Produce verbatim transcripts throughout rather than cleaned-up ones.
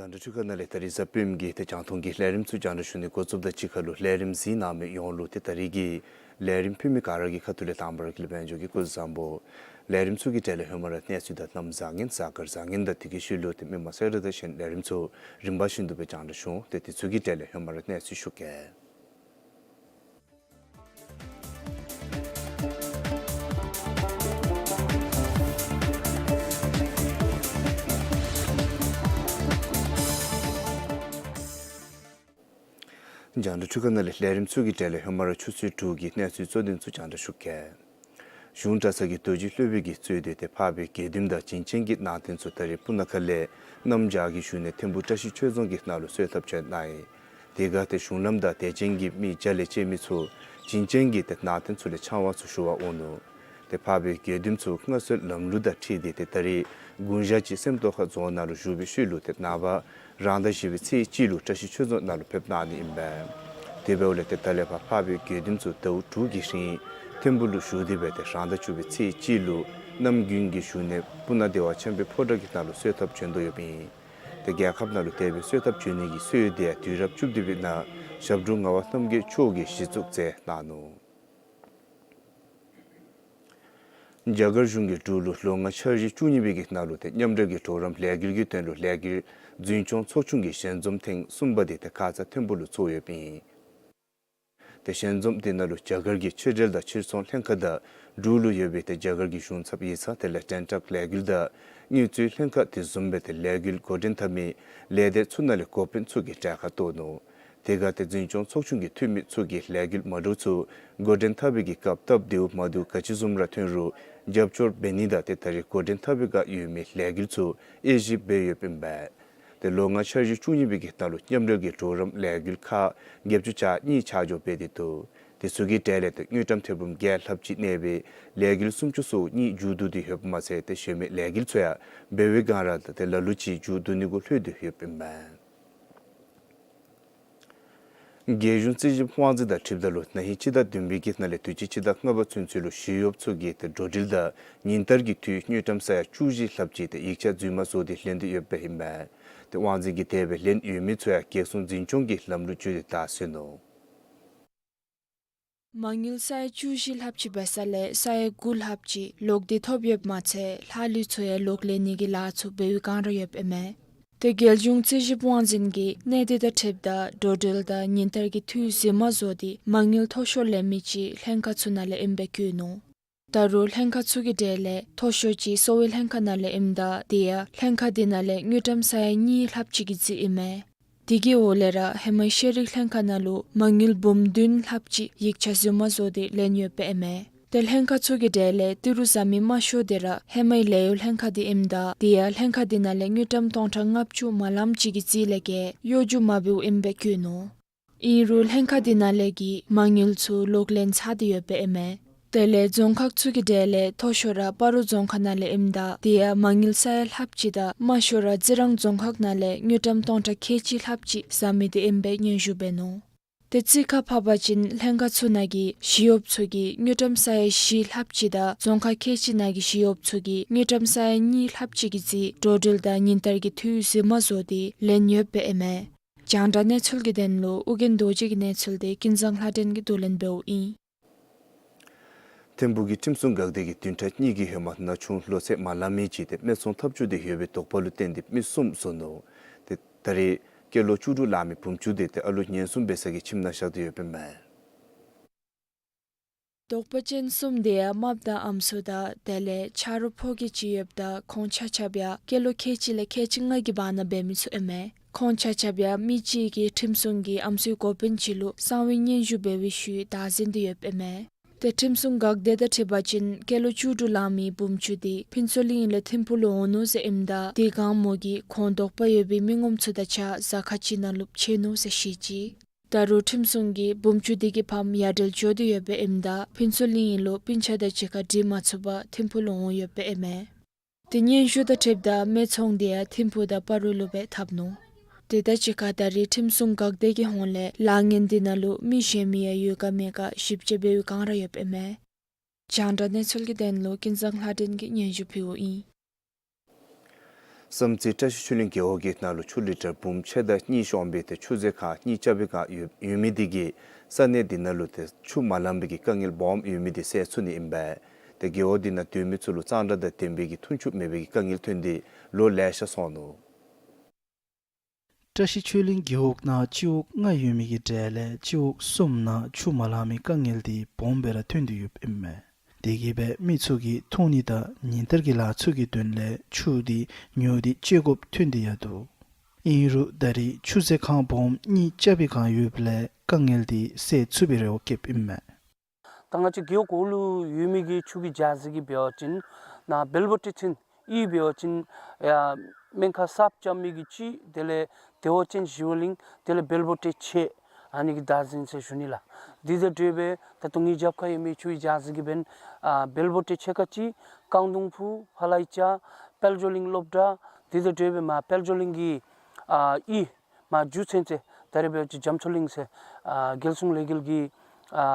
རྒྱང་བསྒྲགས་འཕྲུལ་ཁང་ནང་ལས་ད་རིས་གཟའ་སྤེནམ་གི་ཏེ་རྒྱང་མཐོང་གི་ལས་རིམ་ཚུ་རྒྱང་བསྒྲགས་ཞུ་ནི་འགོ་བཙུགསཔ་དང་གཅིག་ཁར་ལུ་ལས་རིམ་གཟིགས་གནང་མི་ཡོངས་ལུ་ཏེ་ད་རིས་ཀྱི་ལས་རིམ་ཕུལ་མི་ག་ར་གི་ཁ་ཐུག་ལས་དང་པ་ར་དགེ་ལེགས་དཔལ་འབྱོར་གྱིས་སྐུ་གཟུགས་བཟང་པོ། ལས་རིམ་ཚུ་གི་གྲས་ལས་ཧེ་མ་ར་གནས་ཚུལ་དང་གནམ་བཟང་ངན་གཟའ་སྐར་བཟང་ངན་དང་དེ་གི་ཤུལ་ལུ་ཏེ་མི་མང་གསོལ་རས་དང་གཞན་ལས་རིམ་ཚུ་རིམ་པ་བཞིན་དུ་སྦེ་རྒྱང་བསྒྲགས་ཞུ་འོང་། ཏེ་དེ་ཚུ་གི་གྲས་ལས་ཧེ་མ་ར་གནས་ཚུལ་ཞུ་གེ། རྒྱང་བསྒྲགས་འཕྲུལ་ཁང་ནང་ལས་ལས་རིམ་ཚུ་གི་གྲས་ལས་ཧེ་མ་ར་ཆུ་ཚོད་དྲུག་གི་གནས་ཚུལ་གཙོ་དོན་ཚུ་རྒྱང་བསྒྲགས་ཞུ་གེ། གཞུང་གྲྭ་ཚང་གི་རྡོ་རྗེ་སློབ་དཔོན་གྱིས་གཙོས་ཏེ་ཏེ་འཕགས་པའི་དགེ་འདུནམ་དང་བྱིན་ཅན་གྱི་ནང་རྟེན་ཚུ་ད་རིས་སྤུ་ན་ཁ་ལས་གནམ་བྱཱར་གྱི་གཞུང་ནས་ཐིམ་ཕུ་བཀྲ་ཤིས་ཆོས་རྫོང་གི་ནང་ལུ་གསོལ་ཐབ་བྱོན་གནང་ཡི། དེ་ཁར་ཏེ་གཞུང་ལམ་དང་དད་ཅན་གྱི་མི་བརྒྱ་ལས་བཅད་མི་ཚུ་བྱིན་ཅན་གྱི་ཏེ་ནང་རྟེན་ཚུ་ལས་ཕྱག་དབང་ཚུ་ཞུ་བར་འོང་ནུག། ཏེ་འཕགས་པའི་དགེ་འདུནམ་ཚུ་མངའ་གསོལ་ལམ་ལུགས་དང་འཁྲིལ་ཏེ་ཏེ་ད་རིས་དགུང་ཞག་ཅིག་སེམས་རྟོགས་ཁ་རྫོང་ནང་ལུ་བཞུགས་པའི་ཤུལ་ལུ་ཏེ་ནངས་པ་རང་ཟླ་བཞི་པའི་ཚེས་གཅིག་ལུ་བཀྲ་ཤིས་ཆོས་རྫོང་ནང་ལུ་ཕེབས་གནང་ནི་ཨིན་པས། དེ་འབདཝ་ལས་ཏེ་ད་ལས་ཕར་འཕགས་པའི་དགེ་འདུནམ་ཚུ་ཟླཝ་དྲུག་གི་རིང་ཐིམ་ཕུ་ལུ་བཞུགས་ཏེ་སྦེ་ཏེ་རང་ཟླ་བཅུ་པའི་ཚེས་གཅིག་ལུ་ནམ་དགུན་གྱི་གཞུང་ནས་སྤུ་ན་བདེ་བ་ཆེན་པོའི་ཕོ་བྲང་གི་ནང་ལུ་གསོལ་ཐབ་བྱོན་དོ་ཡོདཔ་ཨིན། ཏེ་རྒྱལ་ཁབ་ནང་ལུ་དེ་སྦེ་གསོལ་ཐབ་བྱོན་ནི་གི་སྲོལ་དེ་དུས་རབས་བཅུ་བདུན་པའི་ནང་ཞབས་དྲུང་ངག་དབང་རྣམ་རྒྱལ་མཆོག་གིས་གཞི་བཙུགས་མཛད་གནང་ནུག། རྒྱ་གར་གཞུང་གིས་འབྲུག་ལུ་ལོ་ལྔ་འཆར་གཞི་བཅུ་གཉིས་པའི་གི་ནང་ལུ་ཏེ་མཉམ་འབྲེལ་གྱི་གྲོགས་རམ་ལས་འགུལ་གྱི་དོན་ལུ་ལས་འགུལ་འཛིན་སྐྱོང་ཚོགས་ཆུང་གི་ཞལ་འཛོམས་ཐེངས་གསུམ་པ་དེ་ཏེ་ཁ་ཙ་ཐིམ་ཕུ་ལུ་ཚོགས་ཡོདཔ་ཨིན། ཏེ་ཞལ་འཛོམས་དེ་ནང་ལུ་རྒྱ་གར་གྱི་ཕྱི་འབྲེལ་དང་ཕྱིར་ཚོང་ལྷན་ཁག་དང་འབྲུག་ལུ་ཡོད་པའི་ཏེ་རྒྱ་གར་གྱི་གཞུང་ཚབ་ཡིག་ཚང་དེ་ལས་བྲན་ཏག་ལས་འགུལ་དང་དངུལ་རྩིས་ལྷན་ཁག་དེ་བཟུམ་སྦེ་ཏེ་ལས་འགུལ་འགོ་འདྲེན་འཐབ་མི་ལས་སྡེ་ཚུ་ནང་ལས་འགོ་དཔོན་ཚུ་གིས་གྲལ་ཁར་གཏོགས་ནུག། དེ་ཁར་ཏེ་འཛིན་སྐྱོང་ཚོགས་ཆུང་གི་འཐུས་མི་ཚུ་གིས་ལས་འགུལ་མ་འདྲཝ་ཚུ་འགོ་འདྲེན་འཐབ་པའི་གི་སྐབས་སྟབས་བདེཝ་མ་བདེཝ་ག་ཅི་བཟུམ་ར་ཐོན་རུང་རྒྱབ་སྐྱོར་འབད་ནི་དང་ཏེ་ད་རིས་འགོ་འདྲེན་འཐབ་པའི་བསྒང་ཡོད་མི་ལས་འགུལ་ཚུ་དབྱེ་ཞིབ་འབད་ཡོདཔ་ཨིན་པས། ཏེ་ལོ་ལྔ་འཆར་གཞི་བཅུ་གཉིས་པའི་གི་ནང་ལུ་མཉམ་འབྲེལ་གྱི་གྲོགས་རམ་ལས་འགུལ་ཁག་བརྒྱད་ཅུ་གྱ་གཉིས་ཆ་འཇོག་འབད་དེ་འདུག། དེ་ཚུ་གི་གྲས་ལས་ཏེ་དངུལ་ཀྲམ་ཐེར་འབུམ་བརྒྱད་ལྷགཔ་ཅིག་གནས་པའི་ལས་འགུལ་སུམ་ཅུ་སོ་གཉིས་མཇུག་བསྡུ་སྟེ་ཡོདཔ་མ་ཚད་ཏེ་གཞན་མི་ལས་འགུལ་ཚུ་ཡང་འབད་བའི་བསྒང་ར་ད་ཏེ་ལ་ལུ་ཅིག་མཇུག་བསྡུ་ནི་གུ་ལྷོད་དེ་ཡོདཔ་ཨིན་པས། རྒྱལ་གཞུང་རྩིས་ཞིབ་དབང་འཛིན་དང་འཁྲིལཝ་ད་ལུ་ན་ཧིང་སྤྱི་ཟླ་བདུན་པའི་གི་ནང་ལས་དུས་ཅི་སྤྱི་ཟླ་ལྔ་པ་ཚུན་ཚོད་ལུ་ཞི་གཡོགཔ་ཚུ་གིས་ཏེ་འགྲོ་འགྲུལ་དང་ཉིན་ལྟར་གྱི་འཐུས་དངུལ་ཀྲམ་ས་ཡ་བཅུ་བཞི་ལྷགཔ་ཅིག་ཏེ་ཡིག་ཆ་རྫུན་མ་བཟོ་སྟེ་ལེན་ཏེ་ཡོདཔ་ཨིན་པས། ཏེ་དབང་འཛིན་གྱིས་དེ་སྦེ་ལེན་ཡོད་མི་ཚུ་ཡང་རྒྱལ་སྲུང་འཛིན་སྐྱོང་གི་ལམ་ལུགས་བརྒྱུད་དེ་བདའ་ཟུན་ནུག། མ་དངུལ་ས་ཡ་བཅུ་བཞི་ལྷགཔ་ཅིག་འབད་ས་ལས་ས་ཡ་དགུ་ལྷགཔ་ཅིག་ལོག་སྟེ་ཐོབ་ཡོདཔ་མ་ཚད་ལྷག་ལུས་ཚུ་ཡང་ལོག་ལེན་ནི་གི་ལཱ་ཚུ་འབད་བའི་བསྒང་ར་ཡོདཔ་ཨིན་མས། ཏེ་རྒྱལ་གཞུང་རྩིས་ཞིབ་དབང་འཛིན་གྱིས་གནས་དེ་དང་འཁྲིལཝ་ད་འགྲོ་འགྲུལ་དང་ཉིན་ལྟར་གྱི་འཐུས་རྫུན་མ་བཟོ་སྟེ་མ་དངུལ་མཐོ་ཤོས་ལེན་མི་ཅིག་ལྷན་ཁག་ཚུ་ནང་ལས་ཨིནམ་སྦེ་བཀོད་ནུག། ད་རུང་ལྷན་ཁག་ཚུ་གི་གྲས་ལས་མཐོ་ཤོས་ཅིག་གསོ་བའི་ལྷན་ཁག་ནང་ལས་ཨིནམ་ད་དེ་ཡང་ལྷན་ཁག་དེ་ནང་ལས་དངུལ་ཀྲམ་ས་ཡ་གཉིས་ལྷགཔ་ཅིག་གི་རྩིས་ཨིན་མས། དེ་གི་འོག་ལས་ར་ཧེ་མའི་ཤེས་རིག་ལྷན་ཁག་ནང་ལུ་མ་དངུལ་འབུམ་བདུན་ལྷགཔ་ཅིག་ཡིག་ཆ་རྫུན་མ་བཟོ་སྟེ་ལེན་ཡོདཔ་ཨིན་མས། ཏེ་ལྷན་ཁག་ཚུ་གི་གྲས་ལས་ཏི་རུ་བཟའ་མི་དམའ་ཤོས་དེ་ར་ཧེ་མའི་ལཱ་གཡོག་ལྷན་ཁག་དེ་ཨིནམ་ད་དེ་ཡང་ལྷན་ཁག་དེ་ནང་ལས་དངུལ་ཀྲམ་སྟོང་ཕྲག་ལྔ་བཅུ་མ་ལངམ་ཅིག་གི་རྩིས་ལས་བརྒལ་གཡོ་སྒྱུ་མ་འབདཝ་ཨིནམ་སྦེ་བཀོད་ནུག། ཨིན་རུང་ལྷན་ཁག་དེ་ནང་ལས་ཀྱི་མ་དངུལ་ཚུ་ལོག་ལེན་ཚར་ཏེ་ཡོདཔ་ཨིན་མས། དེ་ལས་རྫོང་ཁག་ཚུ་གི་གྲས་ལས་མཐོ་ཤོས་ར་སྤ་རོ་རྫོང་ཁག་ནང་ལས་ཨིནམ་ད་དེ་ཡང་མ་དངུལ་ས་ཡ་ལྷགཔ་ཅིག་དང་དམའ་ཤོས་ར་རྩི་རང་རྫོང་ཁག་ནང་ལས་དངུལ་ཀྲམ་སྟོང་ཕྲག་ཁལ་གཅིག་ལྷགཔ་ཅིག་བཟའ་མི་དེ་ཨིནམ་སྦེ་སྙན་ཞུ་འབད་ནུག། ཏེ་རྩིས་ཁར་ཕབ་པ་ཅིན་ལྷན་ཁག་ཚུ་ནང་གི་ཞི་གཡོགཔ་ཚུ་གིས་དངུལ་ཀྲམ་ས་ཡ་བཞི་ལྷགཔ་ཅིག་དང་རྫོང་ཁག་ཁལ་གཅིག་ནང་གི་ཞི་གཡོགཔ་ཚུ་གིས་དངུལ་ཀྲམ་ས་ཡ་གཉིས་ལྷགཔ་ཅིག་གི་རྩིས་འགྲོ་འགྲུལ་དང་ཉིན་ལྟར་གྱི་འཐུས་རྫུན་མ་བཟོ་སྟེ་ལེན་ཡོདཔ་ཨིན་མས། རྒྱང་བསྒྲགས་གནས་ཚུལ་གྱི་དོན་ལུ་ཨོ་རྒྱན་རྡོ་རྗེ་གི་གནས་ཚུལ་དེ་ཀུན་བཟང་ལྷ་སྒྲོན་གྱིས་བསྡུ་ལེན་འབདཝ་ཨིན། ཐིམ་ཕུག་གི་ཁྲིམས་སྲུང་འགག་སྡེ་གིས་བདུན་ཕྲག་གཉིས་ཀྱི་ཧེ་མ་ན་ཆུང་ལོ་ཚད་མ་ལང་མི་ཅིག་དེ་སྨད་འཚོང་འཐབ་བཅུག་སྟེ་ཡོད་པའི་དོགས་པ་ལུ་བརྟེན་ཏེ་མི་གསུམ་བཟུང་ནུག། ཏེ་ད་རེས་སྐྱེས་ལོ་བཅུ་དྲུག་ལང་མི་བུམོ་ཆུང་དེ་ཏེ་ཨ་ལུ་ཉེན་སྲུང་འབད་ས་གི་ཁྱིམ་ནང་བཞག་སྟེ་ཡོདཔ་ཨིན་མས། དོགས་པ་ཅན་གསུམ་དེ་ཡང་རྨགཔ་དང་ཨམ་སྲུ་དང་དེ་ལས་ཆ་རོགས་ཕོ་སྐྱེས་ཅིག་ཡོདཔ་ད་ཁོང་ཆ་ཁྱབ་ཡང་སྐྱེས་ལོ་ཁལ་གཅིག་ལས་ཁལ་གཅིག་ལྔ་གི་བར་ན་འབད་མི་ཚུ་ཨིན་མས། ཁོང་ཆ་ཁྱབ་ཡང་མི་གཅིག་གིས་ཁྲིམས་སྲུང་གིས་ཨམ་སྲུའི་འགོ་དཔོན་ཅིག་ལུ་གསང་བའི་སྙན་ཞུ་འབད་བའི་ཤུལ་བདའ་ཟུན་ཏེ་ཡོདཔ་ཨིན་མས། ཏེ་ཁྲིམས་སྲུང་འགག་སྡེ་དང་འཁྲིལ་བ་ཅིན་སྐྱེས་ལོ་བཅུ་དྲུག་ལང་མི་བུམོ་ཆུང་དེ་ཕུན་ཚོགས་གླིང་ལས་ཐིམ་ཕུག་ལུ་འོང་ནུག་ཟེར་ཨིནམ་ད་དེ་སྒང་མོ་གིས་ཁོང་དོགས་པ་ཡོད་པའི་མི་ངོམ་ཚུ་དང་གཅིག་ཁར་གཟའ་ཁང་ཅིག་ནང་ལུ་ཕྱད་ནུག་ཟེར་བཤད་ཅི། ད་རུང་ཁྲིམས་སྲུང་གིས་བུམོ་ཆུང་དེ་གི་ཕམ་ཡ་བྲལ་འགྱོ་སྟེ་ཡོདཔ་ཨིནམ་ད་ཕུན་ཚོགས་གླིང་ལུ་སྤུན་ཆ་དང་གཅིག་ཁར་འགྲིག་མ་ཚུགས་པར་ཐིམ་ཕུག་ལུ་འོང་ཡོདཔ་ཨིན་མས། ཏེ་སྙན་ཞུ་དང་འཁྲིལཝ་ད་སྨད་འཚོང་དེ་ཡང་ཐིམ་ཕུག་དང་སྤ་རོ་ལུ་སྦེ་འཐབ་ནུག། དེ་དང་གཅིག་ཁར་ད་རེས་ཁྲིམས་སྲུང་འགག་སྡེ་གི་ཧོངས་ལས་ལཱ་ངན་དེ་ནང་ལུ་མི་གཞན་མི་ཡང་ཡོད་ག་མེད་ག་ཞིབ་དཔྱད་འབད་བའི་བསྒང་ར་ཡོདཔ་ཨིན་མས། རྒྱང་བསྒྲགས་གནས་ཚུལ་གྱི་དོན་ལུ་ཀུན་བཟང་ལྷ་སྒྲོན་གྱིས་སྙན་ཞུ་ཕུལཝ་ཨིན། བསམ་རྩེ་བཀྲ་ཤིས་ཆོས་གླིང་རྒེད་འོག་གི་ནང་ལུ་ཆུ་ལི་ཊར་འབུམ་ཕྱེད་དང་གཉིས་ཤོང་སྦེ་ཏེ་ཆུ་རྫས་ཁང་གཉིས་རྐྱབ་པའི་བསྒང་ཡོད་ཡོད་མི་དེ་གིས་ས་གནས་དེ་ནང་ལུ་ཏེ་ཆུ་མ་ལང་པའི་གི་དཀའ་ངལ་སྦོམ་ཡོད་མི་དེ་སེལ་ཚུགས་ནི་ཨིན་པས། ཏེ་རྒེད་འོག་དེ་ནང་སྡོད་མི་ཚུ་ལུ་གཙང་སྦྲ་དང་ལྡན་པའི་གི་འཐུང་ཆུ་མེད་པའི་གི་དཀའ་ངལ་ཐོན་ཏེ་ལོ་ལེ་ཤ་སོང་ནུག། བཀྲ་ཤིས་ཆོས་གླིང་རྒེད་འོག་ནང་སྤྱི་འོག་ལྔ་ཡོད་མི་གི་གྲས་ལས་སྤྱི་འོག་གསུམ་ནང་ཆུ་མ་ལང་མི་དཀའ་ངལ་དེ་སྦོམ་སྦེ་ར་ཐོན་ཏེ་ཡོདཔ་ཨིན་མས། དེ་གིས་སྦེ་མི་ཚུ་གིས་འཐུང་ནི་དང་ཉིན་ལྟར་གྱི་ལཱ་ཚུ་གི་དོན་ལས་ཆུ་དེ་ཉོ་སྟེ་སྤྱོད་དགོཔ་ཐོན་ཏེ་ཡར་འདུག། ཨིན་རུང་ད་རེས་ཆུ་རྫས་ཁང་སྦོམ་གཉིས་རྐྱབ་པའི་བསྒང་ཡོདཔ་ལས་དཀའ་ངལ་དེ་སེལ་ཚུགས་པའི་རེ་བ་བསྐྱེདཔ་ཨིན་མས། ད་ང་བཅས་རྒེད་འོག་གུ་ལུ་ཡོད་མི་གི་ཆུ་གི་རྒྱལ་སྲིད་ཀྱི་འབད་བ་ཅིན་ནཱ་བལ་པོ་ཊའི་ཚན་གྱི་འབད་བ་ཅིན་ཡ་སྨན་ཁང་གསརཔ་རྐྱབ་མི་གི་གཅིག། དེ་ལས་བདེ་བ་ཅན་ཞི་བ་གླིང་། དེ་ལས་བལ་པོ་ཊའི་ཕྱེད་ཨ་ནི་གི་བདག་འཛིན་ཟེར་ཞུ་ནི་ལགས། དེ་དང་འབྲེལ་སྦེ་ད་ལྟོ་ངེའི་རྒྱབ་ཁར་ཡོད་མི་ཆུ་གི་རྒྱལ་སྲིད་ཀྱི་འབདན་ཨ་བལ་པོ་ཊའི་ཕྱེད་ཀ་གཅིག། རྐང་དུང་ཕུ་ཧ་ལ་ཡི་ཅ་དཔལ་འབྱོར་གླིང་སློབ་གྲྭ། དེ་དང་འབྲེལ་སྦེ་མར་དཔལ་འབྱོར་གླིང་གི་ཨ་གཡུས་མར་རྒྱུ་མཚན་ཚེ་ད་རེས་འབད་བ་ཅིན་རྒྱ་མཚོ་གླིང་ཟེར་ཨ་རྒྱལ་སྲུང་ལས་འགུལ་གྱི་ཨ་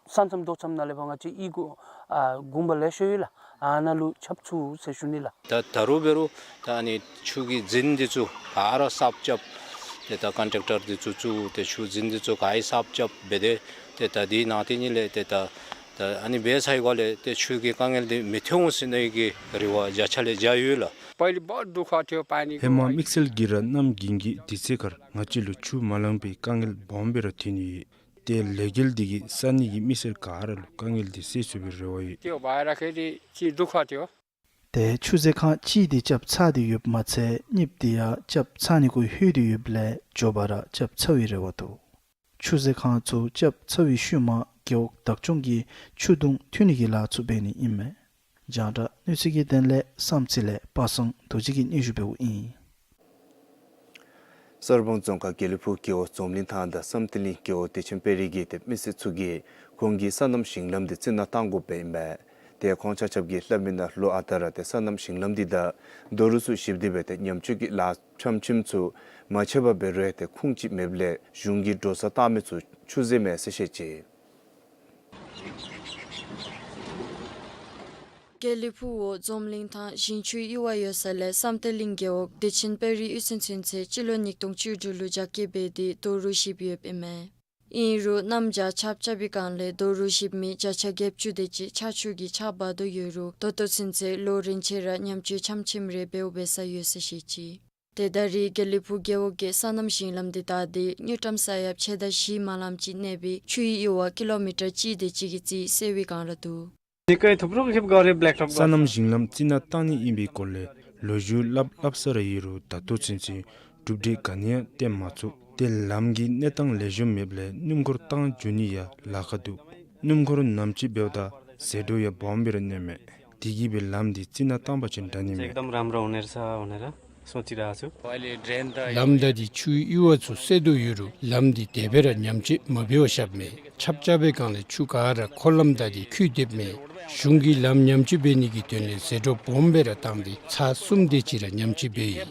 ས་མཚམས་རྡོ་མཚམས་ནང་ལས་ཕར་ང་བཅས་གཡུས་སྒོ་ཨ་དགོན་པ་ལེ་ཤ་ཡོད་ལགས། ཨ་ནཱ་ལུ་ཁྱབ་ཚུགས་ཟེར་ཞུ་ནི་ལགས། ད་ད་རུང་འབད་རུང་ད་ཨ་ནི་ཆུ་གི་འཛིན་འདི་ཚུ་ག་ར་གསརཔ་རྐྱབ། ཏེ་ད་ཀོན་ཊེག་ཊར་འདི་ཚུ་བཙུགས། ཏེ་ཆུ་འཛིན་འདི་ཚུ་ག་ར་གསརཔ་རྐྱབ་འབད་དེ་ཏེ་ད་དེ་ནང་དེ་ཉིད་ལས་ཏེ་ད་ད་ཨ་ནི་འབད་ཚར་བའི་སྒང་ལས་ཏེ་ཆུ་གི་དཀའ་ངལ་འདི་མི་ཐོན་འོང་ཟེར་ནི་གི་རེ་བ་བརྒྱ་ཆ་ལས་བརྒྱ་ཡོད་ལགས། पहिले बहुत दुःख थियो पानीको। ཧེ་མ་དམིགས་བསལ་གྱིས་ར་གནམ་དགུན་གྱི་དུས་ཚོད་ཁར་ང་བཅས་ལུ་ཆུ་མ་ལང་པའི་དཀའ་ངལ་སྦོམ་སྦེ་ར་ཐོན་ཡི། ཏེ་ལས་འགུལ་འདི་གིས་ས་གནས་ཀྱི་མི་སེར་ག་ར་ལུ་དཀའ་ངལ་འདི་སེལ་ཚུགས་པའི་རེ་བ་ཡོད། त्यो भएर खे चाहिँ दुःख थियो। ཏེ་ཆུ་རྫས་ཁང་གཅིག་དེ་རྐྱབ་ཚར་ཏེ་ཡོདཔ་མ་ཚད་གཉིས་པ་དེ་ཡང་རྐྱབ་ཚར་ནི་གུ་ལྷོད་དེ་ཡོདཔ་ལས་མགྱོགས་པ་ར་རྐྱབ་ཚར་བའི་རེ་བ་འདུག། ཆུ་རྫས་ཁང་ཚུ་རྐྱབ་ཚར་བའི་ཤུལ་མ་རྒེད་འོག་བདག་སྐྱོང་གིས་ཆུ་དུང་འཐུང་ནི་གི་ལཱ་ཚུ་འབད་ནི་ཨིན་མས། རྒྱང་བསྒྲགས་གནས་ཚུལ་གྱི་དོན་ལས་བསམ་རྩེ་ལས་པ་སངས་རྡོ་རྗེ་གིས་སྙན་ཞུ་འབདཝ་ཨིན། གསར་སྤང་རྫོང་ཁག་དགེ་ལེགས་ཕུག་རྒེད་འོག་འཛོམས་གླིང་ཐང་དང་བསམ་གཏན་གླིང་རྒེད་འོག་བདེ་ཆེན་དཔལ་རི་གི་ཏེ་མི་སེར་ཚུ་གིས་ཁོང་གི་སོ་ནམ་ཞིང་ལམ་དེ་རྩི་ནག་བཏང་དགོཔ་ཨིན་པས། ཏེ་ཁོང་ཆ་ཁྱབ་ཀྱིས་སླབ་མི་ནང་ལོ་ཨ་རྟག་ར་ཏེ་སོ་ནམ་ཞིང་ལམ་དེ་དང་རྡོ་རུག་ཚུ་བཤིག་སྟེ་སྦེ་ཏེ་ཉམས་བཅོས་ཀྱི་ལཱ་ཕྱམ་ཕྱིམ་ཚུ་མ་ཆད་པར་འབད་རུང་ཏེ་ཁུངས་ཅིག་མེདཔ་ལས་གཞུང་གིས་འགྲོ་སོང་བཏང་མི་ཚུ་ཆུད་ཟོས་མས་ཟེར་བཤད་ཅི། དགེ་ལེགས་ཕུག་འོག་འཛོམས་གླིང་ཐང་ཞིང་ཆུའི་གཡུར་བ་ཡོད་ས་ལས་བསམ་གཏན་གླིང་རྒེད་འོག་བདེ་ཆེན་དཔལ་རིའི་གཡུས་ཚན་ཚུན་ཚོད་སྤྱི་ལོ་ཉིས་སྟོང་བཅུ་དྲུག་ལུ་རྒྱ་སྐྱེད་འབད་དེ་རྡོ་རུག་བཤིག་ཡོདཔ་ཨིན་མས། ཨིན་རུང་གནམ་བྱཱར་ཆརཔ་རྐྱབ་པའི་སྒང་ལས་རྡོ་རུག་བཤིག་མི་བརྒྱ་ཆ་བརྒྱད་ཅུ་དེ་ཅིག་ཆར་ཆུ་གིས་ཆག་འབག་དོ་ཡོད་རུང་ད་ལྟོ་ཚུན་ཚོད་ལོ་རིམ་བཞིན་ར་ཉམས་བཅོས་ཕྱམ་ཕྱིམ་རེ་འབདཝ་འབད་ས་ཡོད་ཟེར་བཤད་ཅི། ཏེ་ད་རེས་དགེ་ལེགས་ཕུག་རྒེད་འོག་གི་སོ་ནམ་ཞིང་ལམ་དེ་བདའ་སྟེ་དངུལ་ཀྲམ་ས་ཡ་ཕྱེད་དང་བཞི་མ་ལངམ་ཅིག་གནས་པའི་ཆུའི་གཡུར་བ་ཀི་ལོ་མི་ཊར་གཅིག་དེ་ཅིག་གི་རྩིས་སེལ་བའི་སྒང་ར་འདུག། སོ་ནམ་ཞིང་ལམ་རྩི་ནག་བཏང་ནི་ཨིན་པའི་སྐོར་ལས་ལོ་རྒྱུས་སླབ་སླབ་ས་ར་ཡོད་རུང་ད་ལྟོ་ཚུན་ཚོད་གྲུབ་འབྲས་ག་ནི་ཡང་བཏོན་མ་ཚུགས། ཏེ་ལམ་གྱི་གནས་སྟངས་ལེགས་ཤོམ་མེདཔ་ལས་སྣུམ་འཁོར་བཏང་འགྱོ་ནི་ཡང་ལཱ་ཁག་འདུག། སྣུམ་འཁོར་ནམ་ཅིག་འབདཝ་ད་ཟད་འགྲོ་ཡང་སྦོམ་སྦེ་ར་གནས་མས། དེ་གིས་སྦེ་ལམ་འདི་རྩི་ནག་བཏང་པ་ཅིན་དྲག་ནི་མས། एकदम राम्रो हुने रहेछ भनेर सोचिरहेको छु। ལམ་བདའ་སྟེ་ཆུའི་གཡུར་བ་ཚུ་སེལ་དོ་ཡོད་རུང་ལམ་འདི་དེ་སྦེ་ར་ཉམས་བཅོས་མ་འབད་བར་བཞགཔ་མས། ཆརཔ་རྐྱབ་པའི་སྒང་ལས་ཆུ་ག་ར་འཁོར་ལམ་བདའ་སྟེ་འཁྱུ་སྡོདཔ་མས། གཞུང་གིས་ལམ་ཉམས་བཅོས་འབད་ནི་གི་དོན་ལས་ཟད་འགྲོ་སྦོམ་སྦེ་ར་བཏང་སྟེ་ཚར་གསུམ་དེ་ཅིག་ར་ཉམས་བཅོས་འབད་ཡི།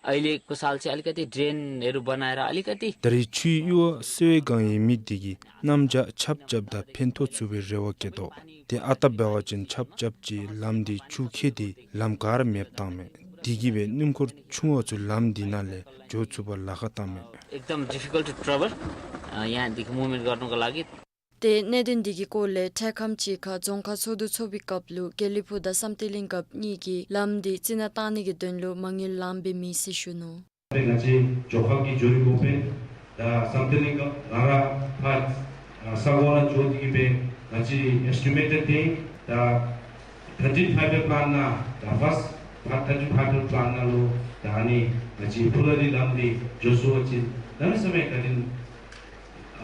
अहिलेको साल चाहिँ अलिकति ड्रेनहरू बनाएर अलिकति ད་རེས་ཆུའི་གཡུར་བ་སེལ་བའི་སྒང་ཡོད་མི་དེ་གིས་གནམ་བྱཱར་ཆརཔ་རྐྱབ་ད་ཕན་ཐོགས་ཚུགས་པའི་རེ་བ་བསྐྱེད་དོ། ཏེ་ཨ་རྟག་འབད་བ་ཅིན་ཆརཔ་རྐྱབ་ཅིག་ལམ་འདི་ཆུ་ཁྱེར་ཏེ་ལམ་ག་ར་མེདཔ་བཏངམ་མས། དེ་གིས་སྦེ་སྣུམ་འཁོར་ཆུང་བ་ཚུ་ལམ་འདི་ནང་ལས་འགྱོ་ཚུགས་པར་ལཱ་ཁག་བཏངམ་མས། एकदम difficult to travel, अ, यहाँदेखि मुभमेन्ट गर्नको लागि। ཏེ་གནད་དོན་འདི་གི་སྐོར་ལས་འཕྲལ་ཁམས་ཅིག་ཁར་རྫོང་ཁག་ཚོགས་འདུ་ཚོགས་པའི་སྐབས་ལུ་དགེ་ལེགས་ཕུག་དང་བསམ་གཏན་གླིང་རྒཔོ་གཉིས་ཀྱིས་ལམ་འདི་རྩི་ནག་བཏང་ནི་གི་དོན་ལུ་མ་དངུལ་ལངམ་སྦེ་མེད་ཟེར་ཞུ་ནུག། ང་བཅས་ཇོ་ཁང་གི་འགྱོ་ནི་དགོ་པས། ད་བསམ་གཏན་གླིང་ང་ར་ཕར་ས་གོ་ནང་འགྱོ་སྟེ་གི་སྦེ་ང་བཅས་ཨེས་ཊི་མེ་ཊེཌ་ཏེ་ད་ཐར་ཊིན་ཕའིབ་ཡར་པི་ལཱན་ནང་ད་ཕརསཊ་ཐར་ཊིན་ཕའིབ་ཡར་པི་ལཱན་ནང་ལུ་ད་ཨ་ནི་ང་བཅས་ཕུ་ལ་རི་ལམ་འདི་འགྱོ་ཚུགས་པ་ཅིན་གནམ་མེད་ས་མེད་བཀའ་དྲིན་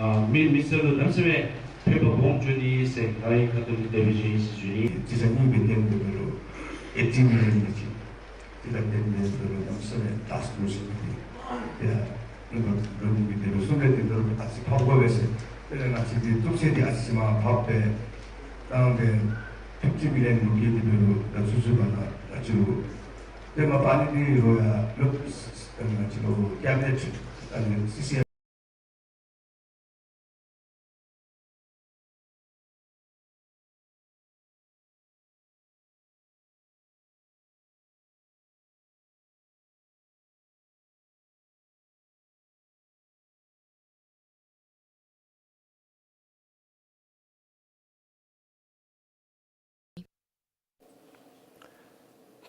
ཨ་མི་མི་སེར་ལུ་གནམ་མེད་ས་མེད་ཕན་པ་སྦོམ་འབྱུང་ནི་ཟེར་ང་རའི་ཁ་ཐུག་ལས་དེ་སྦེ་ཞུ་ཡི་ཟེར་ཞུ་ནི། དེ་ཚུ་གཉིས་ཀྱི་དོན་དེ་འབད་རུང་ཨེ་ཊི་མི་ལི་ཡཱན་ཅིག་དེ་ལས་དེ་འབད་རུང་གནམ་མེད་ས་མེད་ཏཱསྐ་ཕོརསི་ཨིན་པས། ཡ་ལུ་མ་ལུ་མི་དེ་ལུ་གསུང་སྟེ་དེ་ལུ་ཨ་ཙི་ཕབ་དགོ་པས་ཟེར། དེ་ལས་ང་བཅས་འདི་གཏུབ་ཚད་འདི་ཨ་ཙི་ཙི་མར་ཕབ་སྦེ་བཏང་སྦེ་ཕིཕ་ཊི་མི་ལི་ཡཱན་ལུ་བཀལ་ཏེ་འབད་རུང་ད་ཚུན་ཚོད་ཁར་ང་བཅས་ལུ་དེ་མ་པ་ནི་འདི་རུང་ཡང་ལོག་ང་བཅས་ལུ་ཀེ་བི་ནེཊ་ཨ་ནི་སི་སི་ཨར་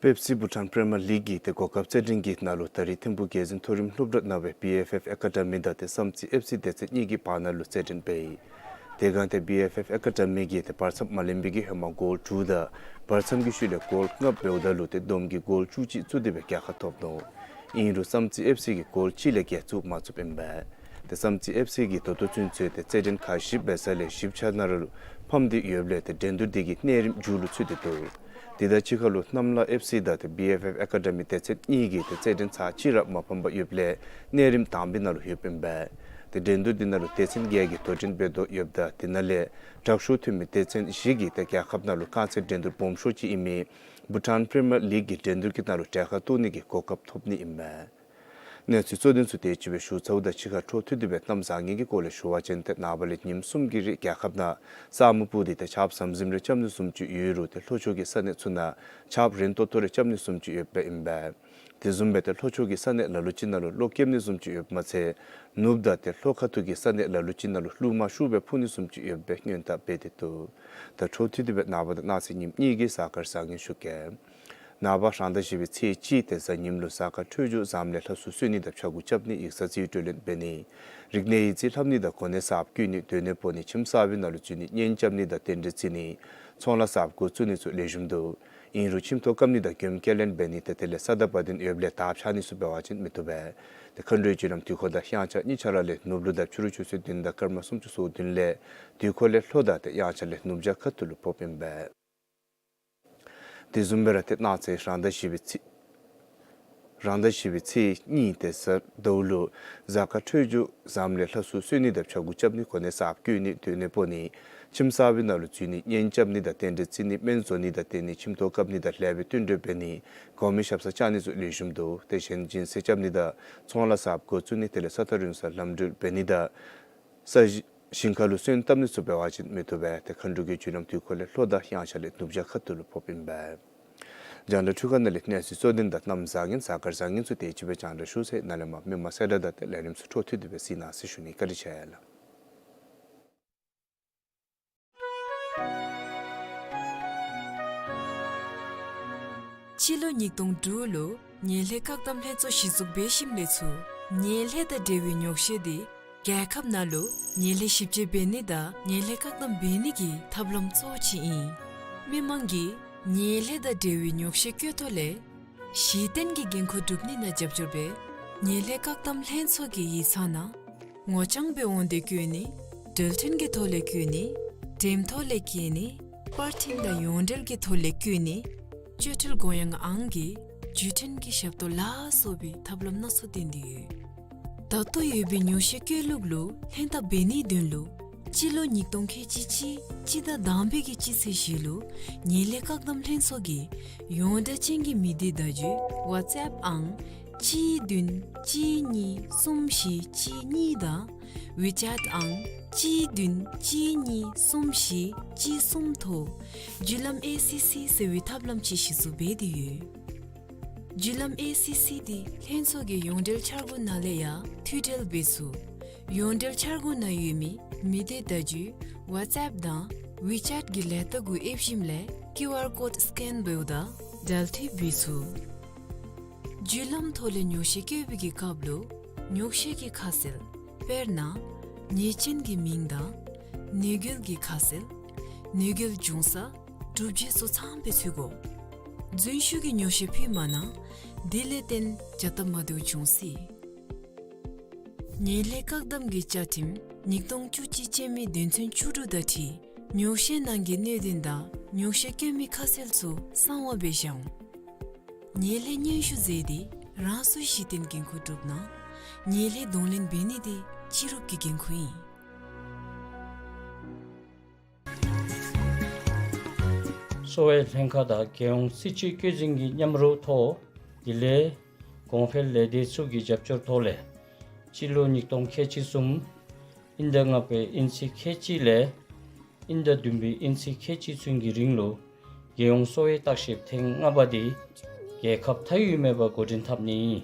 པེབ་སི་བྷུ་ཊཱན་པི་རི་མི་ཡར་ལིག་གི་ཏེ་གོ་སྐབས་རྩེད་འགྲན་གྱི་ནང་ལུ་ད་རིས་ཐིམ་ཕུག་རྒྱལ་འཛིན་མཐོ་རིམ་སློབ་གྲྭ་ནང་སྦེ་བི་ཨེཕ་ཨེཕ་ཨེ་ཀ་ཌ་མི་དང་ཏེ་བསམ་རྩེ་ཨེཕ་སི་སྡེ་ཚན་གཉིས་ཀྱི་བར་ན་ལུ་རྩེད་འགྲན་འབད་ཡི། དེ་སྒང་ཏེ་བི་ཨེཕ་ཨེཕ་ཨེ་ཀ་ཌ་མི་གིས་ཏེ་བར་མཚམས་མ་ལེན་པའི་གི་ཧེ་མ་གོལ་དྲུག་དང་བར་མཚམས་ཀྱི་ཤུལ་ལས་གོལ་ལྔ་འབདཝ་ད་ལུ་ཏེ་བསྡོམས་ཀྱིས་གོལ་བཅུ་གཅིག་བཙུགས་ཏེ་སྦེ་རྒྱལ་ཁ་ཐོབ་ནུག། ཨིན་རུང་བསམ་རྩེ་ཨེཕ་སི་གིས་གོལ་གཅིག་ལས་བརྒལ་བཙུགས་མ་ཚུགསཔ་ཨིན་པས། ཏེ་བསམ་རྩེ་ཨེཕ་སི་གིས་ད་ལྟོ་ཚུན་ཚོད་ཏེ་རྩེད་འགྲན་ཁག་བཞི་འབད་ས་ལས་བཞི་ཆ་ནང་ལུ་ཕམ་སྟེ་ཡོདཔ་ལས་ཏེ་འགྲན་བསྡུར་འདི་གི་གནས་རིམ་མཇུག་ལུ་ཚུད་དེ་འདུག། དེ་དང་གཅིག་ཁར་ལུ་གནམ་ལ་ཨེཕ་སི་དང་ཏེ་བི་ཨེཕ་ཨེཕ་ཨེ་ཀ་ཌ་མི་སྡེ་ཚན་གཉིས་ཀྱིས་ཏེ་རྩེད་འགྲན་ཚར་གཅིག་ར་མ་ཕམ་པར་ཡོདཔ་ལས་གནས་རིམ་དང་པའི་ནང་ལུ་ཡོདཔ་ཨིན་པས། ཏེ་འགྲན་བསྡུར་འདི་ནང་ལུ་སྡེ་ཚན་བརྒྱད་ཀྱིས་དོ་འགྲན་འབད་དོ་ཡོདཔ་ད་དེ་ནང་ལས་དྲག་ཤོས་ཐོན་མི་སྡེ་ཚན་བཞི་གིས་ཏེ་རྒྱལ་ཁབ་ནང་ལུ་རྐང་རྩེད་འགྲན་བསྡུར་སྦོམ་ཤོས་ཅིག་ཨིན་མི་བྷུ་ཊཱན་པི་རི་མི་ཡར་ལིག་གི་འགྲན་བསྡུར་གྱི་ནང་ལུ་གྲལ་ཁར་གཏོགས་ནི་གི་གོ་སྐབས་ཐོབ་ནི་ཨིན་པས། གནས་ཚུལ་གཙོ་དོན་ཚུ་དེ་ཅིག་སྦེ་ཞུ་ཚརཝ་ད་གཅིག་ཁར་འཕྲོ་མཐུད་དེ་སྦེ་གནམ་བཟང་ངན་གྱི་སྐོར་ལས་ཞུ་བ་ཅིན་ཏེ་ནངས་པ་ལས་ཉིནམ་གསུམ་གྱི་རིང་རྒྱལ་ཁབ་ནང་ས་སྨུག་སྤུབས་ཏེ་ཏེ་ཆརཔ་ཟམ་ཟིམ་རེ་རྐྱབ་ནི་བཟུམ་ཅིག་ཡོད་རུང་ཏེ་ལྷོ་ཕྱོགས་ཀྱི་ས་གནས་ཚུ་ནང་ཆརཔ་རན་ཏོག་ཏོ་རེ་རྐྱབ་ནི་བཟུམ་ཅིག་ཡོདཔ་ཨིན་པས། དེ་བཟུམ་སྦེ་ཏེ་ལྷོ་ཕྱོགས་ཀྱི་ས་གནས་ལ་ལུ་ཅིག་ནང་ལུ་གློག་རྐྱབ་ནི་བཟུམ་ཅིག་ཡོདཔ་མ་ཚད་ནུབ་དང་ཏེ་ལྷོ་ཁ་ཐུག་གི་ས་གནས་ལ་ལུ་ཅིག་ནང་ལུ་རླུང་མ་ཤུགས་སྦེ་འཕུ་ནི་བཟུམ་ཅིག་ཡོདཔ་སྦེ་སྔོན་བརྡ་འབད་དེ་འདུག། ད་འཕྲོ་མཐུད་དེ་སྦེ་ནངས་པ་དང་གནངས་ཚེ་ཉིནམ་གཉིས་ཀྱི་གཟའ་སྐར་བཟང་ངན་ཞུ་གེ། ནངས་པ་རང་ཟླ་བཞི་པའི་ཚེས་གཅིག་ཏེ་གཟའ་ཉིམ་ལུ་གཟའ་སྐར་འཕྲོད་སྦྱོར་བཟངམ་ལས་ལྷ་གསོལ་གསོལ་ནི་དང་ཕྱྭ་འགུགས་རྐྱབ་ནི་ཡིག་ཚང་རྩིས་སྤྲོད་ལེན་འབད་ནི་རིག་གནས་ཡིག་རྩིས་ལྷབ་ནི་དང་གོ་གནས་གསརཔ་བཀོད་ནི་སྡོད་གནས་སྤོ་ནི་ཁྱིམ་གསར་པའི་ནང་ལུ་འཛུལ་ནི་གཉེན་རྐྱབ་ནི་དང་རྟེན་འབྲེལ་བརྩི་ནི་ཚོང་ལཱ་གསརཔ་འགོ་བཙུགས་ནི་ཚུ་ལེགས་ཤོམ་འདུག། ཨིན་རུང་ཁྱིམ་ཐོག་བཀབ་ནི་དང་མགྱོནམ་སྐྱེལ་ལེན་འབད་ནི་ཏེ་དེ་ལས་ས་དང་བ་དན་ཡོདཔ་ལས་དར་འཕྱར་ནི་ཚུ་འབད་བ་ཅིན་མི་བཏུབ་པས། ཏེ་མཁའ་འགྲོའི་རྒྱུ་ལམ་དུས་འཁོར་དང་དབྱངས་འཆར་གཉིས་ཆ་ར་ལས་ནུབ་ལུ་ད་ཕྱི་རུ་ཆུ་ཚོད་བདུན་དང་སྐར་མ་སུམ་ཅུ་སོ་བདུན་ལས་དུས་འཁོར་ལས་ལྷོ་དང་ཏེ་དབྱངས་འཆར་ལས་ནུབ་བྱང་ཁ་ཐུག་ལུ་ཕོགཔ་ཨིན་པས། དེ་བཟུམ་སྦེ་ར་ཏེ་གནངས་ཚེ་རང་ཟླ་བཞི་པའི་ཚེས་རང་ཟླ་བཞི་པའི་ཚེས་གཉིས་ཏེ་གཟའ་ཟླཝ་ལུ་གཟའ་སྐར་འཕྲོད་སྦྱོར་བཟངམ་ལས་ལྷ་གསོལ་གསོལ་ནི་དང་ཕྱྭ་འགུགས་རྐྱབ་ནི་གོ་གནས་གསརཔ་བཀོད་ནི་སྡོད་གནས་སྤོ་ནི་ཁྱིམ་གསར་པའི་ནང་ལུ་འཛུལ་ནི་གཉེན་རྐྱབ་ནི་དང་རྟེན་འབྲེལ་བརྩི་ནི་སྨན་བཟོ་ནི་དང་བསྟེན་ནི་ཁྱིམ་ཐོག་བཀབ་ནི་དང་ལེགས་པའི་བསྟུན་གྲོས་འབད་ནི་གོང་མའི་ཞབས་སར་བཅར་ནི་ཚུ་ལེགས་ཤོམ་འདུག། ཏེ་གཞན་སྦྱིན་སྲེག་རྐྱབ་ནི་དང་ཚོང་ལཱ་གསརཔ་འགོ་བཙུགས་ནི་དེ་ལས་ས་ཐག་རིང་སར་ལམ་འགྲུལ་འབད་ནི་དང་ས་གཞི་ཞིང་ཁ་ལུ་སོན་བཏབ་ནི་ཚུ་འབད་བ་ཅིན་མི་བཏུབ་པས། ཏེ་མཁའ་འགྲོ་གི་རྒྱུ་ལམ་དུས་འཁོར་ལས་ལྷོ་དང་དབྱངས་འཆར་ལས་ནུབ་བྱང་ཁ་ཐུག་ལུ་ཕོགཔ་ཨིན་པས། རྒྱང་བསྒྲགས་འཕྲུལ་ཁང་ནང་ལས་གནས་ཚུལ་གཙོ་དོན་དང་གནམ་བཟང་ངན་གཟའ་སྐར་བཟང་ངན་ཚུ་དེ་ཅིག་སྦེ་རྒྱང་བསྒྲགས་ཞུ་ཚར་ཡི། ནཱ་ལས་མར་མི་མང་གསལ་བསྒྲགས་དང་ཏེ་ལས་རིམ་ཚུ་འཕྲོ་མཐུད་དེ་སྦེ་གཟིགས་གནང་ཟེར་ཞུ་ནི། བཀའ་དྲིན་ཆེ་ལགས། སྤྱི་ལོ་ཉིས་སྟོང་དྲུག་ལུ་ངན་ལྷད་བཀག་སྡོམ་ལྷན་ཚོགས་གཞི་བཙུགས་འབད་ཞིནམ་ལས་ཚུར་ངན་ལྷད་དང་འབྲེལ་བའི་ཉོག་བཤད་དེ་རྒྱལ་ཁབ་ནང་ལུ་ངན་ལྷད་ཞིབ་དཔྱད་འབད་ནི་དང་ངན་ལྷད་བཀག་སྡོམ་འབད་ནི་གི་ཐབས་ལམ་གཙོ་བོ་ཅིག་ཨིན། མི་མང་གིས་ངན་ལྷད་དང་འབྲེལ་བའི་ཉོག་བཤད་བཀོད་ཐོག་ལས་གཞི་རྟེན་གྱི་འགན་ཁུར་སྒྲུབ་ནི་ནང་རྒྱབ་སྐྱོར་འབད་ངན་ལྷད་བཀག་སྡོམ་ལྷན་ཚོགས་ཀྱི་ཡིག་ཚང་ནང་ངོ་རྐྱང་སྦེ་འོང་སྟེ་བཀོད་ནི། འགྲུལ་འཕྲིན་གྱི་ཐོག་ལས་བཀོད་ནི། འགྲེམས་ཐོག་ལས་བཀོད་ནི། པར་འཕྲིན་དང་ཡོངས་འབྲེལ་གྱི་ཐོག་ལས་བཀོད་ནི། བཅོས་སྒྲིག་དགོས་ཡངས་ཨང་གི་བརྒྱུད་འཕྲིན་གྱི་ཞབས་ཏོག་ལ་སོགས་པའི་ཐབས་ལམ་སྣ་ཚོགས་བསྟེན་ཏེ་ཡོད། ད་ལྟོ་ཡོད་པའི་ཉོག་བཤད་བཀོད་ལུགས་ལུ་ལྷན་ཐབས་འབད་ནིའི་དོན་ལུ་སྤྱི་ལོ་ཉིས་སྟོང་ཁལ་གཅིག་གཅིག་སྤྱི་ཟླ་དང་པའི་གི་སྤྱི་ཚེས་བཞི་ལུ་ངན་ལྷད་བཀག་སྡོམ་ལྷན་ཚོགས་ཀྱི་ཡོངས་བསྒྲགས་ཅན་གྱི་མི་སྡེ་བརྡ་བརྒྱུད་ཝཊས་ཨེཔ་ཨང་གཅིག་བདུན་གཅིག་གཉིས་གསུམ་བཞི་གཅིག་གཉིས་དང་ཝི་ཅེཊ་ཨང་གཅིག་བདུན་གཅིག་གཉིས་གསུམ་བཞི་གཅིག་གསུམ་ཐོག་བརྒྱུད་ལམ་ཨེ་སི་སི་ཟེར་བའི་ཐབས་ལམ་ཅིག་གཞི་བཙུགས་འབད་དེ་ཡོད། བརྒྱུད་ལམ་ཨེ་སི་སི་འདི་ལྷན་ཚོགས་ཀྱི་ཡོངས་འབྲེལ་འཆར་སྒོ་ནང་ལས་ཡང་མཐུད་འབྲེལ་འབད་ཚུགས། ཡོངས་འབྲེལ་འཆར་སྒོ་ནང་ཡོད་མི་མི་སྡེ་བརྡ་བརྒྱུད་ཝཊས་ཨེཔ་དང་ཝི་ཅེཊ་གི་ལས་རྟགས་གུ་ཨེབ་ཞིནམ་ལས་ཀིའུ་ཨར་ཀོཌ་སི་ཀེན་འབདཝ་ད་འབྲེལ་མཐུད་འབད་ཚུགས། བརྒྱུད་ལམ་ཐོག་ལས་ཉོག་བཤད་བཀོད་པའི་གི་སྐབས་ལུ་ཉོག་བཤད་ཀྱི་ཁ་གསལ་དཔེར་ན་ཉེས་ཅན་གྱི་མིང་དང་ནུས་རྒྱུ་གི་ཁ་གསལ་ནུས་རྒྱུ་འབྱུང་ས་སྒྲུབ་བྱེད་སོགས་ཚངམ་སྦེ་ཚུད་དགོ། རྫུན་ཞུ་གི་ཉོག་བཤད་ཕུལ་མ་གནང་། དེ་ལས་བརྟེན་བྱ་ཐབས་མ་བདེཝ་འབྱུང་སྲིད། ངན་ལྷད་བཀག་སྡོམ་གྱི་བཅའ་ཁྲིམས་ཉིས་སྟོང་བཅུ་གཅིག་ཅན་མའི་དོན་ཚན་བཅུ་དྲུག་དང་འཁྲིལ་ཉོག་བཤད་ནང་གི་གནད་དོན་དང་ཉོག་བཤད་བཀོད་མི་ཁ་གསལ་ཚུ་གསང་བ་སྦེ་བཞག་འོང་། ངན་ལྷད་སྙན་ཞུ་མཛད་དེ་རང་སོའི་གཞི་རྟེན་འགན་ཁུར་སྒྲུབ་གནང་། ངན་ལྷད་གདོང་ལེན་འབད་ནི་དེ་སྤྱི་རོགས་ཀྱི་འགན་ཁུར་ཨིན། གསོ་བའི་ལྷན་ཁག་དང་རྒྱལ་ཡོངས་སྲིད་བྱུས་བཀོད་འཛིན་གྱི་མཉམ་རོགས་ཐོག་དེ་ལས་གོང་འཕེལ་ལས་སྡེ་ཚུ་གི་རྒྱབ་སྐྱོར་ཐོག་ལས་སྤྱི་ལོ་ཉིས་སྟོང་ཁལ་གཅིག་གསུམ་དབྱིན་ཟླ་ལྔ་པའི་དབྱིན་ཚེས་ཁལ་གཅིག་ལས་དབྱིན་ཟླ་བདུན་པའི་དབྱིན་ཚེས་ཁལ་གཅིག་ཚུན་གྱི་རིང་ལུ་རྒྱལ་ཡོངས་གསོ་བའི་བརྟག་ཞིབ་ཐེངས་ལྔ་པ་དེ་རྒྱལ་ཁབ་མཐའ་དབུས་མེད་པར་འགོ་འདྲེན་འཐབ་ནི་ཨིན།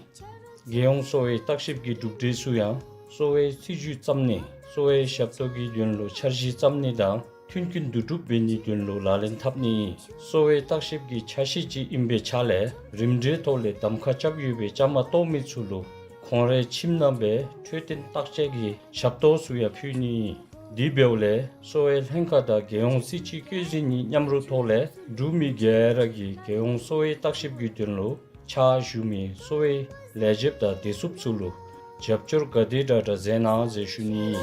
རྒྱལ་ཡོངས་གསོ་བའི་བརྟག་ཞིབ་ཀྱི་གྲུབ་འབྲས་ཚུ་ཡང་གསོ་བའི་སྲིད་བྱུས་བརྩམ་ནི་གསོ་བའི་ཞབས་ཏོག་གི་དོན་ལུ་འཆར་གཞི་བརྩམ་ནི་དང་ མཐུན་རྐྱེན་བསྡུ་སྒྲུབ་འབད་ནིའི་དོན་ལུ་ལག་ལེན་འཐབ་ནི་གསོ་བའི་བརྟག་ཞིབ་ཀྱི་ཆ་ཤས་ཅིག་ཨིན་པའི་ཆ་ལས་རིམ་གྲོའི་ཐོག་ལས་གདམ་ཁ་རྐྱབ་ཡོད་པའི་བཅའ་མར་གཏོགས་མི་ཚུ་ལུ་ཁོང་རའི་ཁྱིམ་ནང་སྦེ་འཕྲོད་བསྟེན་བརྟག་དཔྱད་ཀྱི་ཞབས་ཏོག་ཚུ་ཡང་ཕུལ་ནི། དེ་འབདཝ་ལས་གསོ་བའི་ལྷན་ཁག་དང་རྒྱལ་ཡོངས་སྲིད་སྤྱི་བཀོད་འཛིན་གཉིས་མཉམ་རུབ་ཐོག་ལས་འབྲུག་མི་ག་ར་གིས་རྒྱལ་ཡོངས་གསོ་བའི་བརྟག་ཞིབ་ཀྱི་དོན་ལུ་ཕྱག་ཞུ་མི་གསོ་བའི་ལས་བྱེདཔ་དང་བདེ་སྲུངཔ་ཚུ་ལུ་རྒྱབ་སྐྱོར་ག་དེ་དྲག་དྲག་མཛད་གནང་ཟེར་ཞུ་ནི།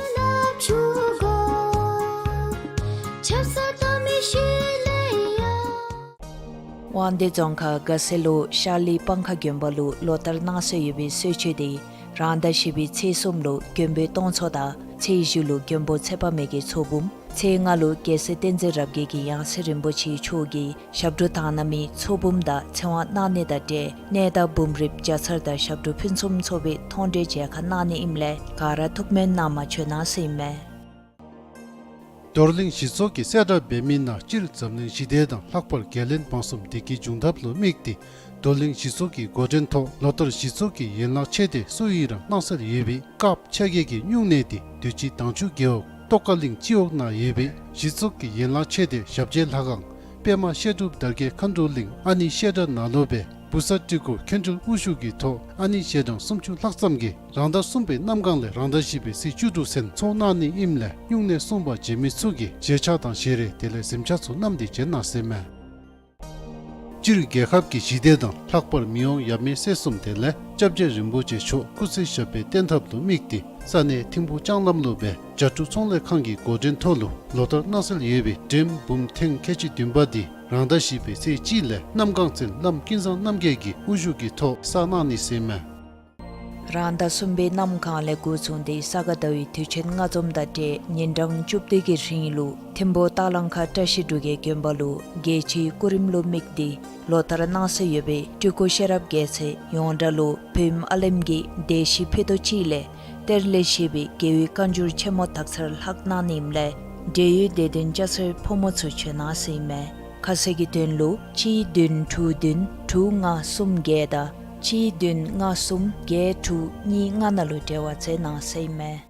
དབང་འདུས་རྫོང་ཁག་དགའ་སེ་ལུ་ཤར་གླིང་སྤང་ཁ་དགོན་པ་ལུ་ལོ་ལྟར་གནང་སྲོལ་ཡོད་པའི་གསོལ་མཆོད་དེ་རང་ཟླ་བཞི་པའི་ཚེས་གསུམ་ལུ་མགོན་པོའི་སྟོང་ཚོགས་དང་ཚེས་བཞི་ལུ་མགོན་པོ་ཚེ་དཔག་མེད་ཀྱི་ཚོགས་འབུམ། ཚེས་ལྔ་ལུ་རྒྱལ་སྲས་བསྟན་འཛིན་རབ་རྒྱས་ཀྱི་ཡང་སྲིད་རིན་པོ་ཆེ་མཆོག་གིས་ཞབས་དྲུང་དག་སྣང་མའི་ཚོགས་འབུམ་དང་ཚེ་དབང་གནང་ནི་དང་འབྲེལ་གནས་བདག་འབུམ་རིཔ་བརྒྱ་ཚར་དང་ཞབས་དྲུང་ཕུན་སུམ་ཚོགས་པའི་མཐོང་གྲོལ་མཇལ་ཁ་གནང་ནི་ཨིནམ་ལས་ག་ར་ཐུགས་སྨོན་གནང་མ་བྱོན་གནང་ཟེར་ཨིན་མས། རྡོར་གླིང་གཞི་ཚོགས་ཀྱིས་གསལ་བསྒྲགས་འབད་མི་ནང་སྤྱིར་འཛམ་གླིང་ཞི་བདེ་དང་ལྷག་པར་རྒྱལ་བློན་འབངས་གསུམ་བདེ་སྐྱིད་འབྱུང་ཐབས་ལུ་དམིགས་ཏེ་རྡོར་གླིང་གཞི་ཚོགས་ཀྱིས་འགོ་འདྲེན་ཐོག་ལོ་ལྟར་གཞི་ཚོགས་ཀྱི་ཡན་ལག་ཆེ་སྡེ་སུ་ཡིན་རུང་གནང་སྲོལ་ཡོད་པའི་སྐབས་ཆ་གས་ཀྱི་སྨྱུང་གནས་དེ་དུས་ཅི་དྭངས་ཆུ་རྒེད་འོག་ཏོག་དཀར་གླིང་སྤྱི་འོག་ནང་ཡོད་པའི་གཞི་ཚོགས་ཀྱི་ཡན་ལག་ཆེ་སྡེ་ཞབས་རྗེས་ལྷ་ཁང་པདྨ་བཤད་སྒྲུབ་དར་རྒྱས་མཁའ་འགྲོ་གླིང་ཨ་ནེ་བཤད་གྲྭ་ནང་ལུ་སྦེ་བུ་གསར་སྤྲུལ་སྐུ་མཁན་སྤྲུལ་དབུ་བཞུགས་ཀྱི་ཐོག་ཨ་ནེ་ཞལ་གྲངས་སུམ་ཅུ་ལྷག་ཙམ་གྱིས་རང་ཟླ་གསུམ་པའི་གནམ་གང་ལས་རང་ཟླ་བཞི་པའི་ཚེས་བཅུ་དྲུག་ཚུན་ཚོགས་གནང་ནི་ཨིནམ་ལས་སྨྱུང་གནས་སྲུང་པ་བྱེད་མི་ཚུ་གིས་ཞལ་ཆས་དང་ཞལ་རས་དེ་ལས་གཟིམ་ཆས་ཚུ་བསྣམས་ཏེ་བྱོན་གནང་ཟེར་ཨིན་མས། སྤྱིར་རྒྱལ་ཁབ་ཀྱི་ཞི་བདེ་དང་ལྷག་པར་མི་དབང་ཡབ་མེས་སྲས་གསུམ་དེ་ལས་སྐྱབས་རྗེ་རིན་པོ་ཆེ་མཆོག་སྐུ་ཚེ་ཞབས་པད་བརྟན་ཐབས་ལུ་དམིགས་ཏེ་ས་གནས་ཐིམ་ཕུག་ལྕང་ལམ་ལུ་སྦེ་བྱ་ཕྲུག་ཚོང་ལས་ཁང་གི་འགོ་འདྲེན་ཐོག་ལུ་ལོ་ལྟར་གནང་སྲོལ་ཡོད་པའི་འགྲེམས་འབུམ་ཐེངས་ཁལ་གཅིག་བདུན་པ་དེ་རང་ཟླ་བཞི་པའི་ཚེས་གཅིག་ལས་གནམ་གང་ཚུན་བླམ་ཀུན་བཟང་རྣམ་རྒྱལ་གྱི་དབུ་བཞུགས་ཀྱི་ཐོག་བསགས་གནང་ནི་ཟེར་ཨིན་མས། རང་ཟླ་གསུམ་པའི་གནམ་གང་ལས་འགོ་བཟུང་སྟེ་ས་ག་ཟླ་བའི་དུས་ཆེན་ལྔ་འཛོམས་དང་འབྲེལ་ཉིན་གྲངས་བཅུ་བདུན་གྱི་རིང་ལུ་ཐིམ་ཕུག་སྟག་ལང་ཁ་བཀྲ་ཤིས་འབྲུག་རྒྱལ་དགོན་པ་ལུ་རྒྱལ་སྤྱིའི་སྐུ་རིམ་ལུ་དམིགས་ཏེ་ལོ་ལྟར་གནང་སྲོལ་ཡོད་པའི་སྤྲུལ་སྐུ་ཤེས་རབ་རྒྱལ་མཚན་ཡོངས་གྲགས་ལུ་བོད་ཨ་ལེམ་གྱི་སྡེ་བཞི་ཕུད་རྡོག་གཅིག་ལས་གཏེར་ལས་བཞེས་པའི་རྒྱལ་བའི་བཀའ་འགྱུར་ཆེན་མོ་དག་ཚར་ལྷག་གནང་ནི་ཨིནམ་ལས་འབྲེལ་ཡོད་སྡེ་བདུན་སྐྱ་སེར་ཕོ་མོ་ཚུ་བྱོན་གནང་ཟེར་ཨིན་མས། ཁ་གསལ་གྱི་དོན་ལུ་གཅིག་བདུན་དྲུག་བདུན་དྲུག་ལྔ་གསུམ་བརྒྱད་དང་གཅིག་བདུན་ལྔ་གསུམ་བརྒྱད་དྲུག་གཉིས་ལྔ་ནང་ལུ་འབྲེལ་བ་མཛད་གནང་ཟེར་ཨིན་མས།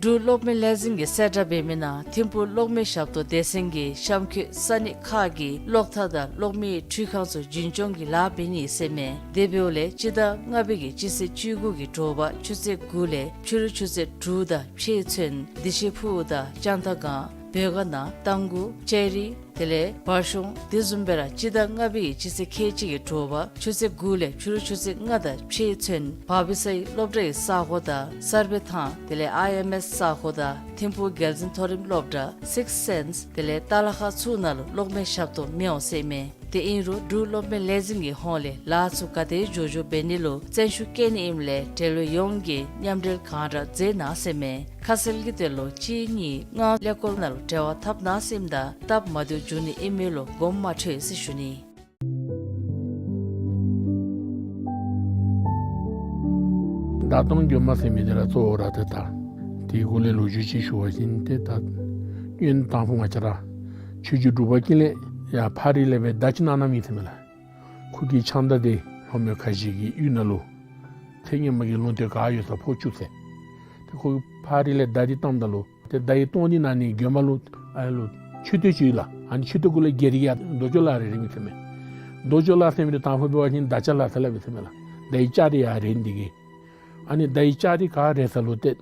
འབྲུག་གློག་མེ་ལས་འཛིན་གྱིས་གསལ་བསྒྲགས་འབད་མི་ནང་ཐིམ་ཕུག་གློག་མེ་ཞབས་ཏོག་སྡེ་ཚན་གྱིས་གཤམ་འཁོད་ས་གནས་ཁག་གི་གློག་ཐག་དང་གློག་མེའི་འཕྲུལ་ཁང་ཚུ་རྒྱུན་སྐྱོང་གི་ལཱ་འབད་ནི་ཟེར་ཨིན་མས། དེ་འབདཝ་ལས་སྤྱི་ཟླ་ལྔ་པའི་གི་སྤྱི་ཚེས་བཅུ་དགུ་གི་དྲོ་པ་ཆུ་ཚོད་དགུ་ལས་ཕྱི་རུ་ཆུ་ཚོད་དྲུག་དང་ཕྱེད་ཚུན་བདེ་ཆེན་ཕུག་དང་ལྕང་ཐང་སྒང་བོད་ཀ་ནང་རྟ་མགོ་ལྕགས་རི་དེ་ལས་བར་གཞུང་དེ་བཟུམ་སྦེ་ར་སྤྱི་ཟླ་ལྔ་པའི་སྤྱི་ཚེས་ཁལ་གཅིག་གི་དྲོ་པ་ཆུ་ཚོད་དགུ་ལས་ཕྱི་རུ་ཆུ་ཚོད་ལྔ་དང་ཕྱེད་ཚུན་བ་བི་སའི་སློབ་གྲྭའི་ས་གོ་དང་གསར་སྦས་ཐང་དེ་ལས་ཨའི་ཨེམ་ཨེས་ས་གོ་དང་ཐིམ་ཕུག་རྒྱལ་འཛིན་མཐོ་རིམ་སློབ་གྲྭ་སིགས་སེནསི་དེ་ལས་ཏ་ལ་ཁ་ཚུ་ནང་ལུ་གློག་མེ་ཞབས་ཏོག་མི་འོང་ཟེར་ཨིན་མས། དེ་ཨིན་རུང་འབྲུག་གློག་མེ་ལས་འཛིན་གྱི་ཧོངས་ལས་ལཱ་ཚུ་ག་དེ་མགྱོགས་མགྱོགས་འབད་ནི་ལུ་བརྩོན་ཤུགས་བསྐྱེད་ནི་ཨིནམ་ལས་འབྲེལ་ཡོད་ཡོངས་ཀྱིས་མཉམ་འབྲེལ་གང་དྲག་མཛད་གནང་ཟེར་ཨིན་མས། ཁ་གསལ་གྱི་དོན་ལུ་གཅིག་གཉིས་ལྔ་ཀླད་ཀོར་ནང་ལུ་འབྲེལ་བ་འཐབ་གནང་ཟེར་ཨིནམ་ད་སྟབས་མ་བདེཝ་འབྱུང་ནི་ཨིན་མི་ལུ་དགོངསམ་མ་ཁྲེལ་ཟེར་ཞུ་ནི། མདའ་སྟོང་དགོན་པ་ཟེར་མི་འདི་ར་གཙོ་བོ་ར་ཏེ་ད་དེའི་སྐོར་ལས་ལོ་རྒྱུས་ཅིག་ཞུ་བ་ཅིན་ཏེ་ད་ཡོན་དང་ཕུ་ང་བཅས་ར་ཆོས་རྗེ་འབྲུག་པ་ཀུན་ལེགས་ཡར་ཕག་རི་ལས་སྦེ་མདའ་ཅིག་གནང་གནངམ་ཨིན་ཟེར་མས་ལགས། ཁོ་གི་ཕྱག་མདའ་འདི་ལྷོ་མོན་ཁ་བཞི་གི་གཡུས་ནང་ལུ་ཚེ་སྔོན་མ་གི་ལུང་བསྟན་ག་ཡོད་ས་ཕོག་བཅུག་ཟེར། ཏེ་ཁོ་གིས་ཕག་རི་ལས་མདའ་འདི་བཏངམ་ད་ལུ་ཏེ་མདའ་ཡི་ལྟོང་འདི་གནང་ནི་དགོན་པ་ལུ་ཨ་ལུ་མཆོད་རྟེན་ཅིག་ཡོད་ལགས། ཨ་ནི་མཆོད་རྟེན་གུ་ལས་བརྒལ་ཏེ་གིས་རྡོ་སྐྱོང་ལག་རེ་རེ་མི་ཟེར་མས། རྡོ་སྐྱོང་ལག་ཟེར་མི་འདི་དང་ཕུ་འབད་བ་ཅིན་མདའ་ལྕགས་ལག་ཟེར་སླབ་ཨིན་ཟེར་མས་ལགས། མདའ་ཡི་ལྕགས་འདི་ཡར་རེག་ནི་འདི་གིས། ཨ་ནི་མདའ་ཡི་ལྕགས་འདི་ག་རེག་ས་ལུ་ཏེ་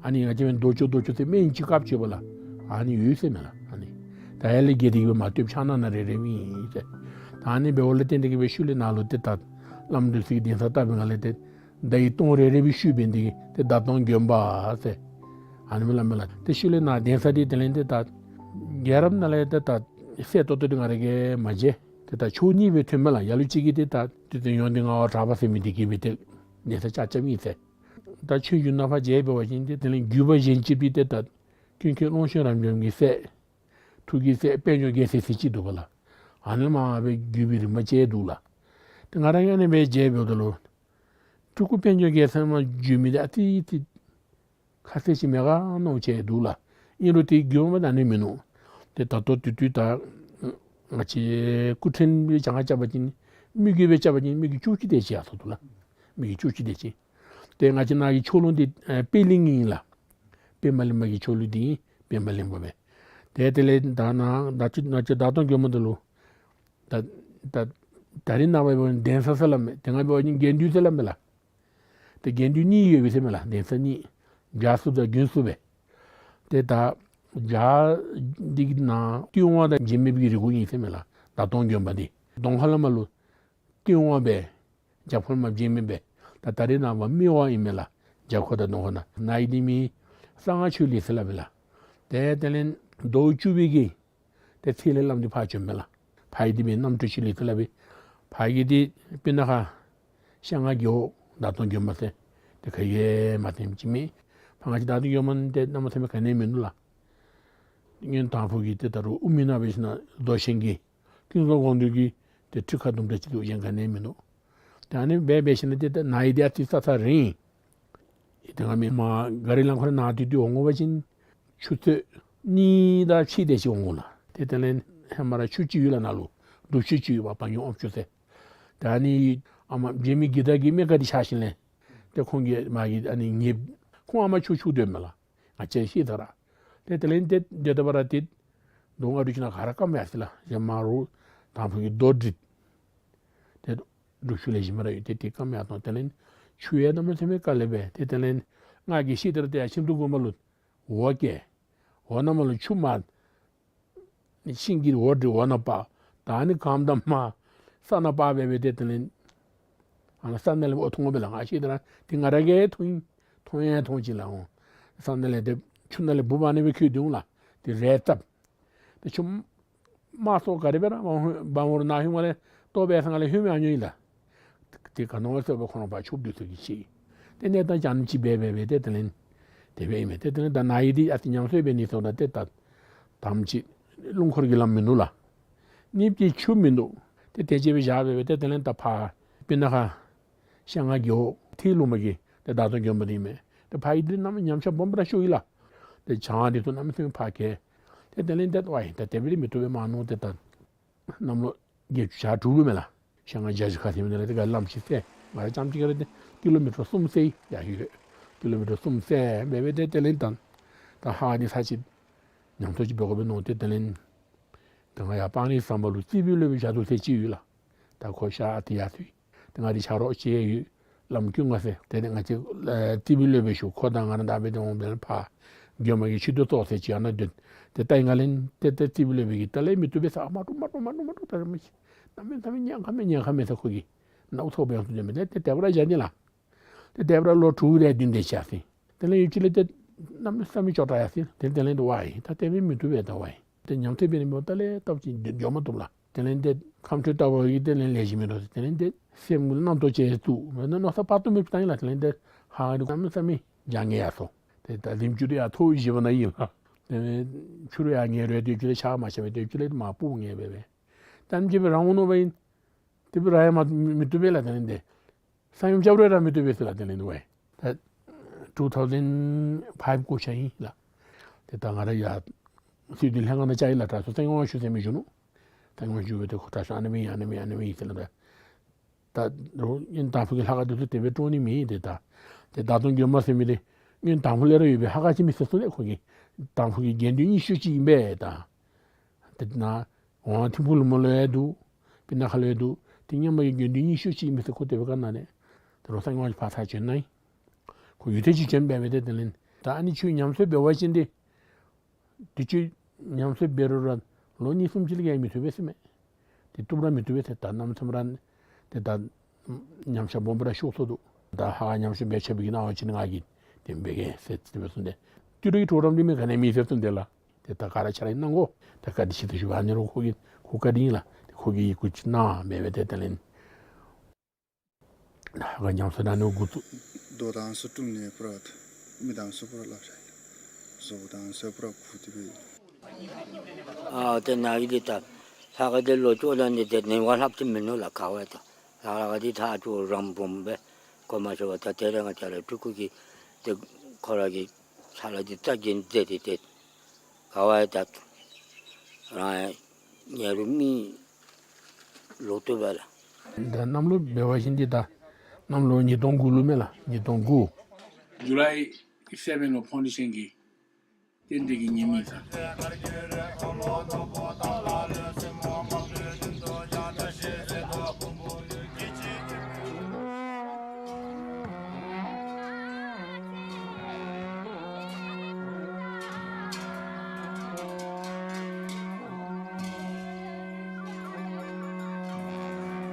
ཨ་ནི་ང་བཅས་མི་རྡོ་སྐྱོང་རྡོ་སྐྱོང་ཟེར་སྨན་ཅིག་བཀབ་ཅི་པ་ལགས། ཨ་ནི་ཡོད་ཟེར་མས་ལགས། ཨ་ནི་ད་ཡར་ལས་བརྒལ་ཏེ་གིས་སྦེ་མ་བཏུབ་ཕྱག་ནང་ན་རེ་རེ་མི་ཨིན་ཟེར། ད་ཨ་ནི་འབདཝ་ལས་བརྟེན་ཏེ་གིས་སྦེ་ཤུལ་ལས་ནཱ་ལུ་ཏེ་ད་བླམ་འདི་ཚུ་གིས་གདན་ས་བཏབ་པའི་སྒང་ལས་ཏེ་མདའ་ཡི་ལྟོང་རེ་རེ་སྦེ་ཤུལ་འབད་ནི་འདི་གིས་ཏེ་མདའ་སྟོང་དགོན་པ་ཟེར་ཨ་ནི་སྦེ་སླབ་མས་ལགས། ཏེ་ཤུལ་ལས་ནཱ་གདན་ས་འདི་དེ་ལས་ཏེ་ད་རྒྱལ་རབས་ནང་ལས་ཏེ་ད་གསལ་ཏོག་ཏོ་འདི་ང་ར་གིས་མ་མཇལ། ཏེ་ད་ཕྱོགས་གཉིས་སྦེ་ཐོན་མས་ལགས། ལ་ལུ་ཅིག་གིས་ཏེ་ད་ཏེ་ཏེ་ཡོན་ཏན་ངག་དབང་གྲགས་པ་ཟེར་མི་འདི་གིས་སྦེ་ཏེ་གདན་ས་བཅགས་བཅགསཔ་ཨིན་ཟེར། ད་ཆོས་བརྒྱུད་ནང་ཕར་མཇལ་འབད་བ་ཅིན་ཏེ་དེ་ལས་བརྒྱུད་པ་གཞན་ཅིག་འདི་ཏེ་ད་ཀུན་མཁྱེན་ཀློང་ཆེན་རབ་འབྱམས་ཀྱི་སྲས་ཐུགས་ཀྱི་སྲས་དཔལ་འབྱོར་རྒྱལ་མཚན་ཟེར་ཅིག་འདུག་པ་ལགས། ཨ་ནི་མར་སྦེ་བརྒྱུད་པའི་རིམ་པ་བཅད་འདུག་ལགས། ཏེ་ང་ར་ཡང་ཨ་ནི་སྦེ་མཇལ་འབདཝ་ད་ལུ་སྤྲུལ་སྐུ་དཔལ་འབྱོར་རྒྱལ་མཚན་མར་བརྒྱུད་མི་འདི་ཨ་ཙི་ཅིག་ཁ་གསལ་ཅིག་མེད་ག་མནོ་བྱས་འདུག་ལགས། ཨིན་རུང་དེ་གི་འོང་མ་ད་ནི་མིན་ནུག། ཏེ་ད་ལྟོ་དེ་དུས་ད་ང་བཅས་སྐུ་ཕྲེང་སྦེ་གྱངས་ཁ་རྐྱབ་པ་ཅིན་མི་རྒྱུད་སྦེ་རྐྱབ་པ་ཅིན་མི་རྒྱུད་བཅུ་གཅིག་དེ་ཅིག་ཡར་སོང་འདུག་ལགས། མི་རྒྱུད་བཅུ་གཅིག་དེ་ཅིག། ཏེ་ང་བཅས་ནཱ་གི་ཆོས་ལུང་འདི་ཨེ་པད་གླིང་ཨིན་ལགས། པདྨ་གླིང་པ་གི་ཆོས་ལུང་འདི་ཨིན། དཔལ་འབར་གླིང་པ་སྦེ། ཏེ་དེ་ལས་ད་ནཱ་ད་ཅི་ནཱ་ཅི་ད་ལྟོ་མགོན་པོ་འདི་ལུ་ད་ད་ད་རིས་ནངས་པ་འབད་བ་ཅིན་གདན་ས་ཟེར་སླབ་མས། དེ་སྔ་འབད་བ་ཅིན་དགེ་འདུན་ཟེར་སླབ་མས་ལགས། ཏེ་དགེ་འདུན་གཉིས་ཡོད་པས་ཟེར་མས་ལགས། གདན་ས་གཉིས། རྒྱ་ཟུར་དང་དགོན་ཟུར་སྦེ། ཏེ་ད་རྒྱ་འདི་གི་ནང་ཏི་ཝང་དང་འཇིགས་མེད་པའི་རི་གུ་ཨིན་ཟེར་མས་ལགས། ད་ལྟོ་མགོན་པོ་འདི་གདོང་ཁ་ལས་མར་ལུ་ཏི་ཝང་སྦེ་རྒྱ་ཕོ་མ་འཇིགས་མེད་སྦེ། ད་ད་རིས་ནངས་པ་སྨད་ཝང་ཨིན་མས་ལགས། རྒྱ་ཁོག་དང་གདོང་ཁ་ནང་། ནཱ་གི་འདི་མིང་གསང་སྔགས་ཆོས་གླིང་ཟེར་སླབ་མས་ལགས། ཏེ་དེ་ལས་ཟླཝ་བཅུ་པའི་གི་ཏེ་ཚེས་ལས་བླམ་འདི་ཕར་བྱོན་མས་ལགས། ཕར་གྱི་འདི་མིང་གནམ་གྲུ་ཆོས་གླིང་ཟེར་སླབ་པས། ཕར་གྱི་འདི་སྤུ་ན་ཁ་ཤ་ང་རྒེད་འོག་ད་ལྟོ་མགོན་པོ་ཟེར་ཏེ་ག་གིས་མ་མཐོང་ཅི་མེད། ཕར་ང་བཅས་ད་ལྟོ་མགོན་པོ་འདི་གནམ་མེད་ས་མེད་ག་ནི་མིན་འདུག་ལགས། སྔོན་དང་ཕུ་གི་ཏེ་ད་རུང་དབུ་མའི་ནང་འབད་ཞིན་ན་རྡོ་ཆེན་གྱི་ཀུན་རྫོབ་དགོངས་འདུས་ཀྱི་ཏེ་ཁྲི་ཁ་དུམ་གྲ་ཅིག་འདུག། གཞན་ག་ནི་མིན་འདུག། ཏེ་ཨ་ནི་སྦེ་འབད་ཞིན་ན་ཏེ་ད་ནཱ་གི་འདི་ཨ་ཙི་ས་ས་རིང་། ཏེ་ང་མི་མ་ག་རི་ལང་ཁོ་ར་ནང་ཏེ་ཏེ་འོང་དགོ་པ་ཅིན་ཆུ་ཚོད་གཉིས་དང་ཕྱེད་དེ་ཅིག་འོང་དགོ་ལགས། ཏེ་དེ་ལས་ཧེ་མ་ར་ཆུ་ཅིག་ཡོད་ལགས་ནཱ་ལུ། འབྲུག་ཆུ་ཅིག་ཡོདཔ་འབངས་ཀྱི་ཨོམ་ཆུ་ཟེར། ཏེ་ཨ་ནི་ཨ་མ་འཇིགས་མེད་གི་ད་གི་མེ་ཁ་འདི་ཆག་ཞིནམ་ལས་ཏེ་ཁོང་གི་མ་གི་ཨ་ནི་ངེ་ཁོང་ཨ་མ་ཆུ་ཆུ་སྡོདཔ་མས་ལགས། ང་བཅས་ཤེས་ད་ར། ཏེ་དེ་ལས་ཏེ་སྡོད་ད་བར་ཏེ་མདོ་སྔགས་འདི་ཆུ་ནང་ག་ར་སྐམ་ཡར་སོ་ཡི་ལགས། གཞན་མ་རུང་དང་ཕུ་གི་རྡོ་སྒྲིག། ཏེ་འབྲུག་ཆུ་ལེགས་ཤོམ་ར་ཡོད། ཏེ་ཏེ་སྐམ་ཡར་སོ་ནུག། དེ་ལས་ཆུ་ཡང་གནམ་མེད་ས་མེད་དཀའ་ལས་འབད། ཏེ་དེ་ལས་ང་གིས་ཤེས་ད་ར་ཏེ་ཡར་ཁྱིམ་དུ་དགོན་པ་ལུ་འོ་བཀལ། འོ་ནང་མར་ལུ་ཆུ་མར་ཤིང་གི་འོ་སྒྲིག་འོ་ནང་སྤར། ད་ཨ་ནི་གངམ་དང་མར་ས་ནང་སྤར་སྦེ་སྦེ་ཏེ་དེ་ལས་ཨ་ནཱ་ས་གནས་ལས་འོ་འཐུང་དགོ་པས་ལགས། ང་ཤེས་ད་ར་ཏེ་ང་ར་གིས་འཐུང་འཐུང་ཡང་འཐུང་ཅི་ལགས། འོ་ས་གནས་ལས་ཏེ་ཆུ་ནང་ལས་འབུཔ་ཨ་ནི་སྦེ་ཁོལ་སྡོད་འོང་ལགས། ཏེ་རས་བཏབ། ཏེ་ཆུ་མར་སོ་ག་ར་སྦེ་ར་འབག་འབག་འོང་རུང་ནཱ་ལྷོད་མ་ལས་ལྟོ་འབད་ས་ང་ལས་ལྷོད་མི་ཨ་ཉོ་ཡི་ལགས། ཏེ་ག་ནི་བ་ཟེར་བ་ཁོ་ར་ཕར་ཆུ་བསྡུ་ཚུགས་ཀྱི་ཅིག། ཏེ་གནས་སྟངས་ཅིག་ཨ་ནེམ་ཅིག་སྦེ་སྦེ་སྦེ་ཏེ་དེ་ལས་དེ་སྦེ་ཨིན་མས། ཏེ་དེ་ལས་ད་ནཱ་གི་འདི་ཨ་ཙི་ཉམས་གསོ་འབད་ནི་ཟེརཝ་ད་ཏེ་ད་དེམ་ཅིག་རླུང་འཁོར་གྱི་ལམ་མིན་འདུག་ལགས། གནས་ཀྱི་ཆུ་མིན་འདུག། ཏེ་དེ་ཅིག་སྦེ་བཞག་སྦེ་སྦེ་ཏེ་དེ་ལས་ད་ཕར་སྤུ་ན་ཁ་ཤ་ང་རྒེད་འོག་མཐིལ་ལུང་པ་གི་ཏེ་ད་ལྟོ་མགོན་པོ་འདི་ཨིན་མས། ཏེ་ཕར་གྱི་འདི་གནམ་ཉམས་ཆག་སྦོམ་ར་ཤོར་ཡི་ལགས། ཏེ་བྱང་འདི་ཚུ་གནམ་མེད་ས་མེད་ཕར་གས། ཏེ་དེ་ལས་ཏེ་ཝའི་ད་དེ་སྦེ་ར་མི་བཏུབ་པས་མ་མནོ་སྟེ་ད་གནམ་ལོ་བརྒྱད་ཅུ་གྱ་དྲུག་ལུ་མས་ལགས། ཤ་ང་བརྒྱད་ཅུ་ཁ་ཐིམ་ནི་ལས་ཏེ་ག་ལམ་ཅིག་བསལ། ང་ར་རྐྱངམ་ཅིག་གིས་ར་ཏེ་ཀི་ལོ་མི་ཊར་གསུམ་བསལ་ཡར་ཡོད། ཀི་ལོ་མི་ཊར་གསུམ་བསལ་སྦེ་སྦེ་ཏེ་དེ་ལས་ད་ད་ཧ་ནི་ས་ཅིག་ཉམས་གསོ་ཅིག་འབད་དགོ་པས་མནོ་སྟེ་དེ་ལས་ད་ང་ཡར་སྤང་རི་ཟམ་པ་ལུ་རྩེ་ཕུད་སློབ་དཔོན་ཞབས་དྲུང་ཟེར་ཅིག་ཡོད་ལགས། ད་ཁོ་ཤག་ཏེ་ཡར་སོ་ཡི། ཏེ་ང་འདི་ཆ་རོགས་ཅིག་ཡོད། བླམ་ཀུན་དགའ་ཟེར། དེ་ནི་ང་བཅས་ཨེ་རྩེ་ཕུད་སློབ་དཔོན་ཞུ། ཁོ་དང་ང་ར་ད་འབད་དེ་འོང་། འབད་ཕར་མགོན་པོ་གི་ཆོས་སྡེ་ཚོགས་ཟེར་ཅིག་ཨ་ནཱ་སྡོད། ཏེ་ད་ང་ལས་ཏེ་ཏེ་རྩེ་ཕུད་སློབ་དཔོན་གྱིས་ད་ལས་མི་བཏུབ་པས་ཟེར། ཨ་མ་འགྲོ་མ་འགྲོ་མ་འགྲོ་མ་འགྲོ་ད་ར་མི་ཤེས། གནམ་མེད་ས་མེད་ཉེན་ཁ་མས་ཉེན་ཁ་མས་ཟེར། ཁོ་གིས་ནཝ་ཚོགས་པའི་ཡང་སུ་འདོན་མི་ཏེ་ཏེ་དེ་སྦེ་ར་བཞག་ནི་ལགས། ཏེ་དེ་སྦེ་ར་ལོ་དྲུག་རེ་བདུན་དེ་ཅིག་ཡར་སོ་ཡི། དེ་ལས་ཡུན་ཅིག་ལས་ཏེ་གནམ་མེད་ས་མེད་སྐྱོ་དྲགས་ཡར་སོ་ཡི། ཏེ་དེ་ལས་ཏེ་ཝའི་ད་དེ་སྦེ་མི་བཏུབ་པས་ད་ཝའི། ཏེ་ཉམས་ཐག་འབད་ནི་མེད་པར་ད་ལས་སྟབས་ཅིག་འགྱོ་མ་བཏུབ་ལགས། དེ་ལས་ཏེ་ཁམས་སྤྲུལ་ལྟ་བུ་གིས་དེ་ལས་ལེགས་ཤོམ་མེད་དོ། དེ་ལས་ཏེ་སེམས་ལུ་རྣམ་རྟོག་ཅིག་བཙུགས། མནོ་བསམ་དཔག་ཏུ་མེད་པ་བཏང་ཡི་ལགས། དེ་ལས་ཏེ་ཧ་ག་ནི་གནམ་མེད་ས་མེད་རྒྱ་ངེ་ཡར་སོ། ཏེ་ད་རིམ་གྱིས་ཏེ་ཡར་མཐོ་བཞི་པ་ནང་ཨིན་ལགས། དེ་ལས་ཕྱི་རུ་ཡར་ངལ་རོགས་ཏེ་ཅིག་ལས་ཆ་མ་ཆ་བས། ཏེ་ཅིག་ལས་མར་སྤུབ་ངལ་འབད་འབད། ད་ཨ་ནེམ་ཅིག་སྦེ་རང་ངོ་ནོར་བ་ཨིན། དེ་སྦེ་ར་ཡང་མ་མི་བཏུབ་པས་ལགས། དེ་ལས་ཏེ་ས་ཡོམ་རྐྱབ་རུང་ར་མི་བཏུབ་པས་ཟེར་ལགས། དེ་ལས་ཝའི་ད་ཊུ་ཐའུ་ཟེན་ཕའིབ་སྐོར་ཆ་ཨིན་ལགས། ཏེ་ད་ང་ར་ཡར་སི་ཏུ་ལྷན་ཁག་ནང་བཅར་ཡི་ལགས། དྲག་ཤོས་གསང་སྔགས་ཞུ་ཟེར་མི་ཞུ་ནུག། གསང་སྔགས་ཞུ་སྦེ་ཏེ་ཁོ་དྲག་ཤོས་ཨ་ནེམ་ཨིན་ཨ་ནེམ་ཨིན་ཨ་ནེམ་ཨིན་ཟེར་ལགས། ད་རུང་སྔོན་དང་ཕུ་གི་ལྷ་ཁང་འདི་ཚུ་དེ་སྦེ་དཀྲོག་ནི་མེད། ཏེ་ད་ཏེ་ད་ལྟོ་མགོན་པོ་ཟེར་མི་འདི་སྔོན་དང་ཕུ་ལས་ར་ཡོད་པའི་ལྷ་ཁང་ཅིག་མས་ཟེར་གསུངས་ནུག། ཁོ་གིས་དང་ཕུ་གི་དགེ་འདུན་ཉི་ཤུ་ཅིག་ཨིན་པས་ད། ཏེ་ནཱ་ཝང་ཐིམ་ཕུག་ལུ་མོ་ལུ་ཡང་འདུག། སྤུ་ན་ཁ་ལུ་ཡང་འདུག། ཏེ་སྔོན་མ་གི་དགེ་འདུན་ཉི་ཤུ་ཅིག་མས་ཟེར། ཁོ་དེ་སྦེ་བཀའ་གནང་ནུག། ད་རུང་གསང་སྔགས་ཕར་ཚར་བྱོན་ནི་ཨིན། ཁོ་ཡུན་ཐུང་ཅིག་བྱོན་སྦེ་སྦེ་ཏེ་དེ་ལས་ད་ཨ་ནི་ཆུ་ཉམས་གསོ་འབད་བ་ཅིན་ཏེ་དུས་ཅི་ཉམས་གསོ་འབད་རུང་ར་ལོ་གཉིས་གསུམ་ཅིག་ལས་ཡང་མི་བཏུབ་པས་ཟེར་མས། ཏེ་བཏུབ་ར་མི་བཏུབ་པས་ཟེར། ད་གནམ་མེད་ས་མེད་ར་ཏེ་ད་ཉམས་ཆག་སྦོམ་སྦེ་ར་ཤོར་སོ་ནུག། ད་ཧ་ཉམས་གསོ་འབད་ཆོག་པའི་གི་གནང་བ་ཅིན་ང་གིས་དེ་སྦེ་གེ་ཟེར་དེ་སྦེ་གསུངས་ཏེ། ཏི་རུ་གི་གྲོགས་རམ་འདི་མི་ག་ནི་མེད་ཟེར་གསུངས་ཏེ་ལགས། ཏེ་ད་ག་ར་ཆ་ར་གནང་དགོ། ད་བཀའ་དྲིན་ཆེ་ཟེར་ཞུ་བ་ཨ་ནི་རུང་ཁོ་གི་ཁོ་བཀའ་དྲིན་ཨིན་ལགས། ཏེ་ཁོ་གིས་ཡི་གུ་ཅིག་གནང་སྦེ་སྦེ་ཏེ་དེ་ལས་ད་ག་ཉམས་གསོ་གནང་ནི་འགོ་བཙུགས། རྡོ་དང་ས་དཀྲུགས་ནས་པུ་ར་མེ་དང་ས་པུ་ར་སླབ་བཞག་ཡི། ཟོག་དང་ས་པུ་ར་ཁུ་ཏི་བེ། ཨ་ཏེ་ནཱ་གི་འདི་ད་ལྷ་ཁང་འདི་ལོ་ཅོག་ལ་ནི་ཏེ་ནི་བ་ལྷབ་ཏེ་མིན་ནུག་ལགས། ག་བ་ད་ལྷ་ཁང་འདི་ད་ཅོག་རམ་སྦོམ་སྦེ་གོ་མ་ཆོད་པར་ད་དེ་རེ་ང་བཅས་ར་སྤྲུལ་སྐུ་གིས་ཏེ་ཁོ་ར་གི་ཕྱག་ལཱ་འདི་རྩ་འགེངས་མཛད་དེ་ཏེ་ག་བ་ད་རང་ཉེ་རུ་མི་ལོག་བཏུབ་པས་ལགས། ད་གནམ་ལོ་འབད་བ་ཅིན་འདི་ད་གནམ་ལོ་ཉིས་སྟོང་དགུ་ལུ་མས་ལགས། ཉིས་སྟོང་དགུ། ཇུ་ལའི་སེ་བེན་ལུ་ཕའུན་ཌེ་ཤཱན་གྱིས་ རྟེན་འབྲེལ་གྱི་ཉེས་དམིགས་ས།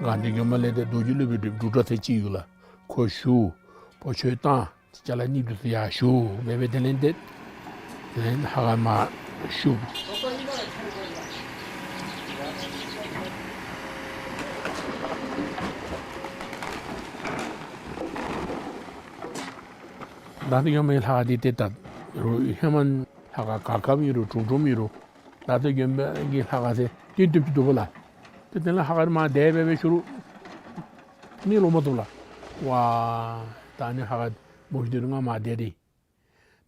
ང་འདི་ངོ་མ་ལས་ཏེ་རྡོ་རྗེ་སློབ་དཔོན་འབྲུག་སྒྲ་ཚེ་གཅིག་ཡོད་ལགས། ཁོ་བཞུགས། པོ་ཆོས་བཏང་། ཅ་ལ་གཉིས་འདི་ཚུ་ཡར་བཞུགས་སྦེ་སྦེ་དེ་ལས་ཏེ་དེ་ལས་ལྷ་ཁང་མར་བཞུགས། ད་ལྟོ་ཡོད་མི་ལྷ་ཁང་འདི་ཏེ་ད་རུང་ཧེ་མ་ལྷ་ཁང་ག་གམ་ཨིན་རུང་གྲུབ་གྲུབ་ཨིན་རུང་ད་ལྟོ་ཡོད་མི་གི་ལྷ་ཁང་ཟེར་ཏེ་ཏོག་ཏོ་ཅིག་འདུག་པ་ལགས། ཏེ་དེ་ལས་ལྷ་ཁང་མར་དེ་སྦེ་སྦེ་ཞུ་རུང་ནི་ལོ་མ་བཏུབ་ལགས། ཝ་ད་ནི་ལྷ་ཁང་མོ་ཤི་དེ་རུང་ང་མར་དེ་རེ།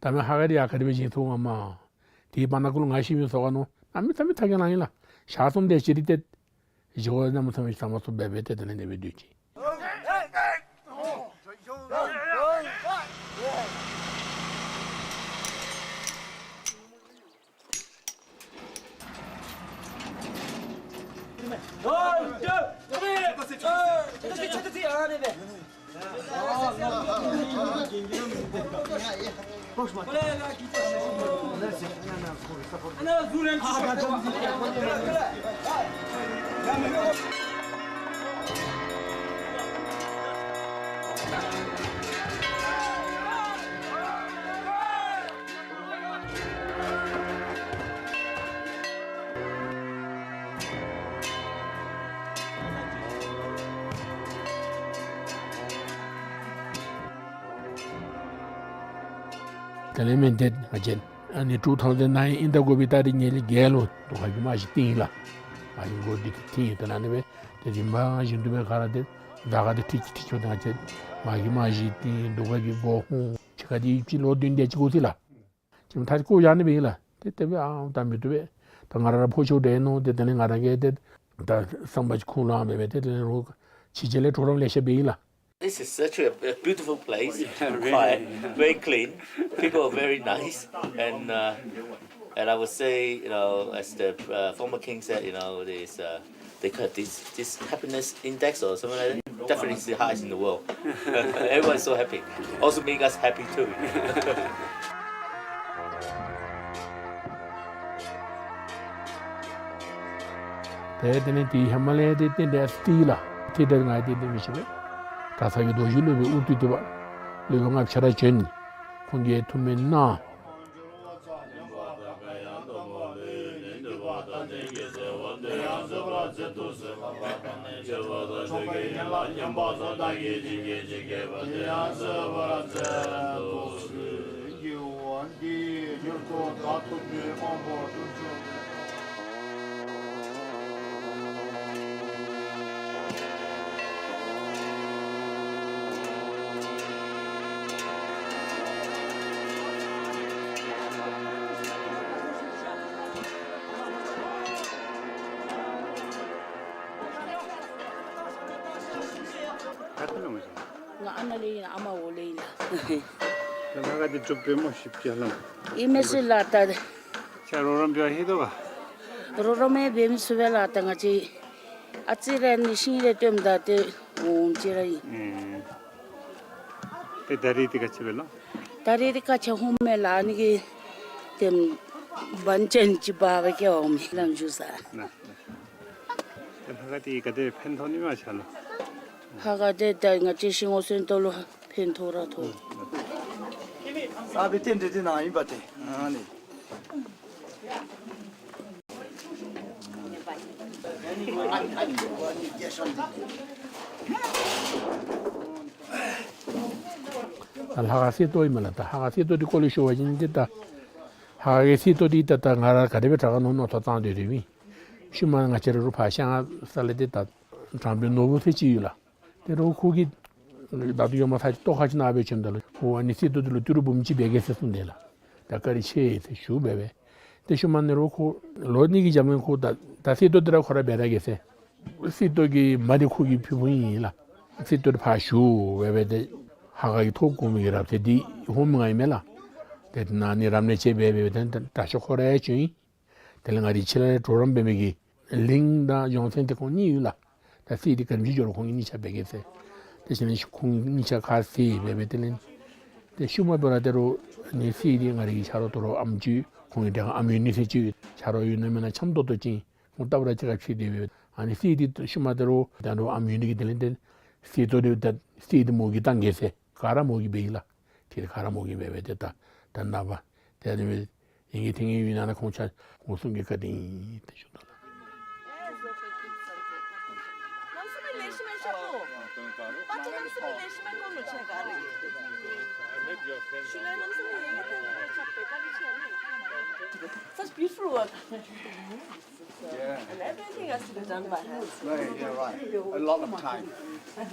ད་མི་ལྷ་ཁང་འདི་ཡར་ག་དེ་སྦེ་བཞེངས་ཚུགས་ང་མ། དེའི་བར་ན་ཀུ་ལུ་ང་ཤི་མི་ཚུགས་ག་ནོ། ཨ་མི་ད་མི་ཐག་གི་ལང་ཨིན་ལགས། ཞག་གསུམ་དེ་ཅིག་རེ་ཏེ་བཞེས་སྒོ་གནམ་མེད་ས་མེད་ཟ་མ་ཚུགས་སྦེ་སྦེ་ཏེ་དེ་ལས་དེ་སྦེ་སྡོད་ཅི། དེ་ལས་མེན་ཏེ་ཨ་ཅེན་ཨ་ནི་དྲུག་ཐོག་དེ་ནང་ཨིན་ད་དགོ་པའི་ཏ་རིག་ཉེར་བརྒྱད་ལུ་དུ་ཧ་གི་མ་ཞིག་ཏིང་ལ་ཨ་ནི་གོ་འདི་ཏིང་དེ་ལ་ནི་བས་ཏེ་རིམ་པ་བཞིན་དུ་བས་ག་ར་ཏེ་ད་ག་ཏེ་ཁྲིད་ཁྲིད་ཆོག་ད་ཨ་ཅེན་མ་གི་མ་ཞིག་ཏིང་དུ་ཧ་གི་གོ་ཧུང་ཆི་ཁ་དེ་ཡིབ་ཅི་ལོ་བདུན་དེ་ཅིག་གོ་སི་ལ། ཅིམ་ཐ་ཅི་ཀོ་ཡང་ནི་བས་ལ། ཏེ་ཏེ་བས་ཨ་ད་མི་བཏུབ་པས། ད་ང་ར་ར་ཕོ་ཆོ་འདྲེ་ནོ་ཏེ་དེ་ནི་ང་ར་གིས་ཏེ་ད་སམ་བྷོ་ཊ་ཁུངས་ལུ་ཨ་བས་བས་ཏེ་དེ་ནི་རོགས་ཕྱི་རྒྱལ་ལས་གྲོགས་རམ་ལེ་ཤ་བས་ལ། This is such a, a beautiful place, very, quiet, very clean. People are very nice, and uh, and I would say, you know, as the uh, former king said, you know, this uh, they cut this this happiness index or something like that. Definitely it's the highest in the world. Everyone's so happy. Also make us happy too. ཏེ་དེ་ནི་ཏེ་ཧེ་མ་ལས་ཏེ་ཏེ་འདི་ཏི་ལ་ཏེ་དེ་ང་ཏེ་དེ་མི་ཤེས་པས། གྲྭ་ཚང་གི་རྡོ་རྗེ་སློབ་དཔོན་ཨུ་ཏུ་ཏི་པ་སློབ་དཔོན་ལྔ་ཆ་ར་བྱོན། ཁོང་གིས་ཐུགས་སྨོན་གནང་། ང་ཨ་ནཱ་ལས་ཨིན་ཨ་མ་འོག་ལས་ཨིན་ལགས། ད་ལྷ་ཁང་འདི་སྒྲུབ་པའི་མོ་ཞིབ་རྒྱས་ལམ། ཨིན་མས་ཟེར་ལགས་ད། ཁྱེད་རོགས་རམ་འབད་ཤེས་དོ་ག། རོགས་རམ་ཡང་འབད་མི་ཚུགས་པས་ལགས་ད་ང་བཅས། ཨ་ཙི་རེ་ནི་ཤིང་རེ་བཏོནམ་ད་ཏེ་འོང་ཅི་ར་ཨིན། ཨེ། ཏེ་ད་རིས་འདི་ག་ཅི་འབད་ལོ། ད་རིས་འདི་ག་ཅི་ཧོམ་མས་ལགས་ཨ་ནི་གི་ཏེ་བན་ཅན་ཅིག་འབག་སྦེ་སྐྱེལ་བར་འོང་མི་ལམ་འགྱོ་ས། ན་ན། ཏེ་ལྷ་ཁང་འདི་ག་དེ་ཕན་ཐོགས་ནི་མས་ལགས། ལྷ་ཁང་འདི་ད་ང་བཅས་ཤིང་འོ་སེང་ཏོ་ལུ་ཕན་ཐོགས་ར་ཐོགས། ཨ་བི་ཏེ་འདི་འདི་ནང་ཨིན་པ་ཏེ་ཨ་ནི། ད་ལྷ་ཁང་གསེར་ཏོག་ཨིན་མས་ལགས། ད་ལྷ་ཁང་གསེར་ཏོག་འདི་སྐོར་ལས་ཞུ་བ་ཅིན་ཏེ་ད་ལྷ་ཁང་གི་གསེར་ཏོག་འདི་ད་ད་ང་ར་ག་དེ་སྦེ་དྲག་ག་མནོ་མནོ་ཐོག་བཏང་སྡོད་དེ་མི། ཤུལ་མ་ང་བཅས་ར་རུང་ཕར་ཤང་ས་ལས་ཏེ་ད་དྲང་པའི་ནོར་བུ་ཟེར་ཅིག་ཡོད་ལགས། ཏེ་རོགས་ཁོ་གིས་ད་ལྟོ་ཡོད་མ་ཐག་ཏོག་ཁ་ཅིག་ནང་སྦེ་བྱོནམ་ད་ལུ་ཁོ་ཨ་ནི་གསེར་ཏོག་འདི་ལུ་ཏི་རུ་འབུམ་གཅིག་འབད་གེ་ཟེར་གསུངས་དེས་ལགས། ད་བཀའ་དྲིན་ཆེ་ཟེར་ཞུ་སྦེ་སྦེ། ཏེ་ཤུལ་མ་ནི་རོགས་ཁོ་ལོ་གཉིས་ཀྱི་རྒྱབ་ལས་ཁོ་ད་ད་གསེར་ཏོག་འདི་ར་ཁོ་ར་འབད་ར་གེ་ཟེར། གསེར་ཏོག་གི་མ་འདི་ཁོ་གིས་ཕུལ་ཕུལཝ་ཨིན་ལགས། གསེར་ཏོག་འདི་ཕར་ཞུ་སྦེ་སྦེ་ཏེ་ཧ་ག་གི་ཐོག་གོང་མའི་གི་རབ་གསལ་འདི་ཧོམ་ང་ཨིན་མས་ལགས། ཏེ་ནཱ་ནི་རབ་གནས་ཅིག་འབད་འབད་ཏེ་ད་དྲག་ཤོས་ཁོ་ར་ཡང་བྱོན་ཡི། དེ་ལས་ང་རའི་ཕྱི་ལས་གྲོགས་རམ་འབད་མི་གི་ལིང་དང་ཇོན་སན་ཏེ་ཁོང་གཉིས་ཡོད་ལགས། ད་སི་ཌི་ག་དེམ་ཅིག་འགྱོ་རུང་ཁོང་གཉིས་ཆ་འབད་གེ་ཟེར། དེ་བཞིན་ཁོང་གཉིས་ཆ་ཁར་སི་ཌི་འབད་འབད་དེ་ལས་ཏེ་ཤུལ་མ་འབད་རུང་ཏེ་རུང་ནི་སི་ཌི་ང་རའི་ཆ་རོགས་དོ་རུང་ཨམ་ཅིག་ཁོང་གི་དེ་ཁར་ཨམ་ཡོད་ནི་ཟེར་ཅིག་ཆ་རོགས་ཡོད་ན་མེད་ན་འཆམ་ཏོག་ཏོ་ཅིག་ཁོང་ལྟ་བུ་ར་ཅིག་ཁར་ཕྱད་དེ་འབད། ཨ་ནི་སི་ཌི་ཤུལ་མ་ཏེ་རུང་ད་རུང་ཨམ་ཡོད་ནི་གི་དེ་ལས་ཏེ་སི་ཌི་ཏོ་དེ་ད་སི་ཌི་མོ་གིས་བཏང་གེ་ཟེར་ག་ར་མོ་གིས་འབད་ཡི་ལགས། ཏེ་ག་ར་མོ་གིས་འབད་འབད་ཏེ་ད་ད་ནངས་པ་ཏེ་ཨ་ནི་སྦེ་ཨིན་གྱི་ཐེངས་ཡོད་ན་ན་ཁོང་ཆ་ཁོང་གསུམ་གྱི་བཀའ་དྲིན་ཏེ་ཞུ་དོ་ལགས། Such beautiful work. Yeah. And everything has to be done by hand. Right, yeah, right. A lot of time.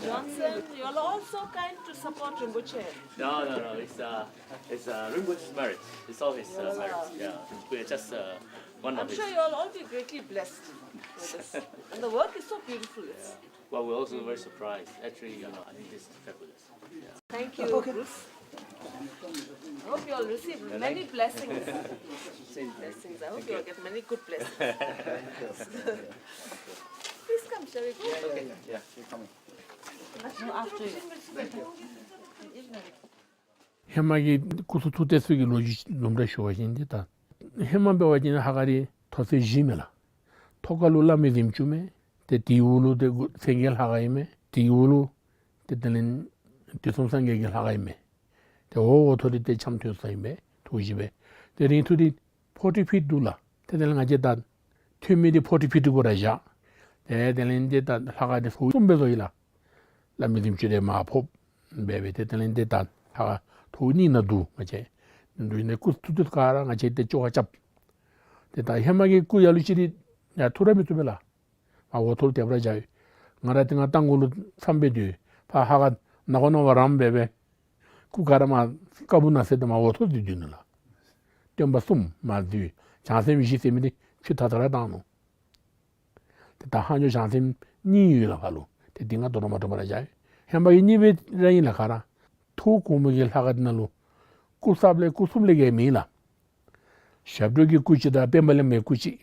Johnson, you are also kind to support Rinpoche. No, no, no. It's, uh, it's, uh, Rinpoche's merit. It's all his, uh, merit. Yeah. We are just, uh, one of his. I'm sure you all, all be greatly blessed with this. And the work is so beautiful. It's... Well, we're also very surprised. Actually, you know, I think this is fabulous. Thank you, Bruce. I hope you all receive many blessings. Blessings. I hope you all get many good blessings. Please come, shall we go? Yeah, yeah, yeah. You're coming. No, after you. ཧེ་མ་གི་སྐུ་གསུང་ཐུགས་རྟེན་ཚུ་གི་ལོ་རྒྱུས་ལུང་འདྲེན་ཞུ་བ་ཅིན་ཏེ་ད་ཧེ་མ་འབད་བ་ཅིན་ཧ་ག་རི་ཐོག་ཚད་བཞི་མས་ལགས། ཐོག་ཁ་ལུ་བླ་མའི་གཟིམ་ཅུང་མས། ཏེ་དེའི་འོག་ལུ་ཏེ་སེང་གེ་ལྷ་ཁང་ཨིན་མས། དེའི་འོག་ལུ་ཏེ་དེ་ལས་དུས་གསུམ་སངས་རྒྱས་ཀྱི་ལྷ་ཁང་ཨིན་མས། ཏེ་འོག་འོག་ཐོག་འདི་ཏེ་འཆམ་མཐུན་ས་ཨིན་པས། ཐོག་བཞི་སྦེ། ཏེ་རིང་ཐུང་འདི་ཕོར་ཊི་ཕིཊ་འདུག་ལགས། ཏེ་དེ་ལས་ང་བཅས་ད་ཐོན་མི་འདི་ཕོར་ཊི་ཕིཊ་སྒོ་ར་བཞག། ཏེ་དེ་ལས་ཏེ་ད་ལྷ་ཁང་འདི་ཐོག་གསུམ་སྦེ་བཟོ་ཡི་ལགས། བླ་མའི་གཟིམ་ཅུང་འདི་མར་ཕབ་འབད་འབད་ཏེ་དེ་ལས་ཏེ་ད་ལྷ་ཁང་ཐོག་གཉིས་ནང་འདུག་ང་བཅས། འདུག་ནི་སྐུ་ཐུགས་རྟེན་ག་ར་ང་བཅས་ཏེ་བཅོ་ཁ་རྐྱབ། ཏེ་ད་ཧེ་མ་གི་སྐུ་ཡ་ལུ་ཅིག་འདི་ཡར་འཐུ་ར་མི་བཏུབ་པས་ལགས། ཕར་འོག་ཐོག་ལུ་དེད་པར་བྱ་ཡི། ང་ར་ཏེ་ང་རྟ་མགོ་ལུ་མཚམས་སྦེ་སྡོད། ཕར་ཧ་ག་ནག་པོ་ནང་པ་རམ་འབད་འབད། སྐུ་ག་ར་མར་ཀ་བུ་ནང་ཟེར་ཏེ་མར་འོག་ཐོག་ཏུ་སྡོད་ནུག་ལགས། སྟོན་པ་གསུམ་མར་སྡོད། བྱང་སེམས་བཞི་ཟེར་མི་འདི་ཕྱི་ཐག་ཐག་ར་བཏང་ནུག། ཏེ་ད་ཧང་ཇོ་བྱང་སེམས་གཉིས་ཡོད་ལགས་ཕར་ལུ། ཏེ་འདི་ང་དོ་རུང་མ་འདྲཝ་ར་བཞག། ཧེ་མ་གི་གཉིས་སྦེ་ར་ཨིན་ལགས་ག་ར། ཐོག་གོང་མ་གི་ལྷ་ཁང་འདི་ནང་ལུ་སྐུ་གསརཔ་ལས་སྐུ་གསུམ་ལས་བརྒལ་མེད་ལགས། ཞབས་དྲུང་གི་སྐུ་གཅིག་དང་པདྨ་གླིང་པའི་སྐུ་གཅིག།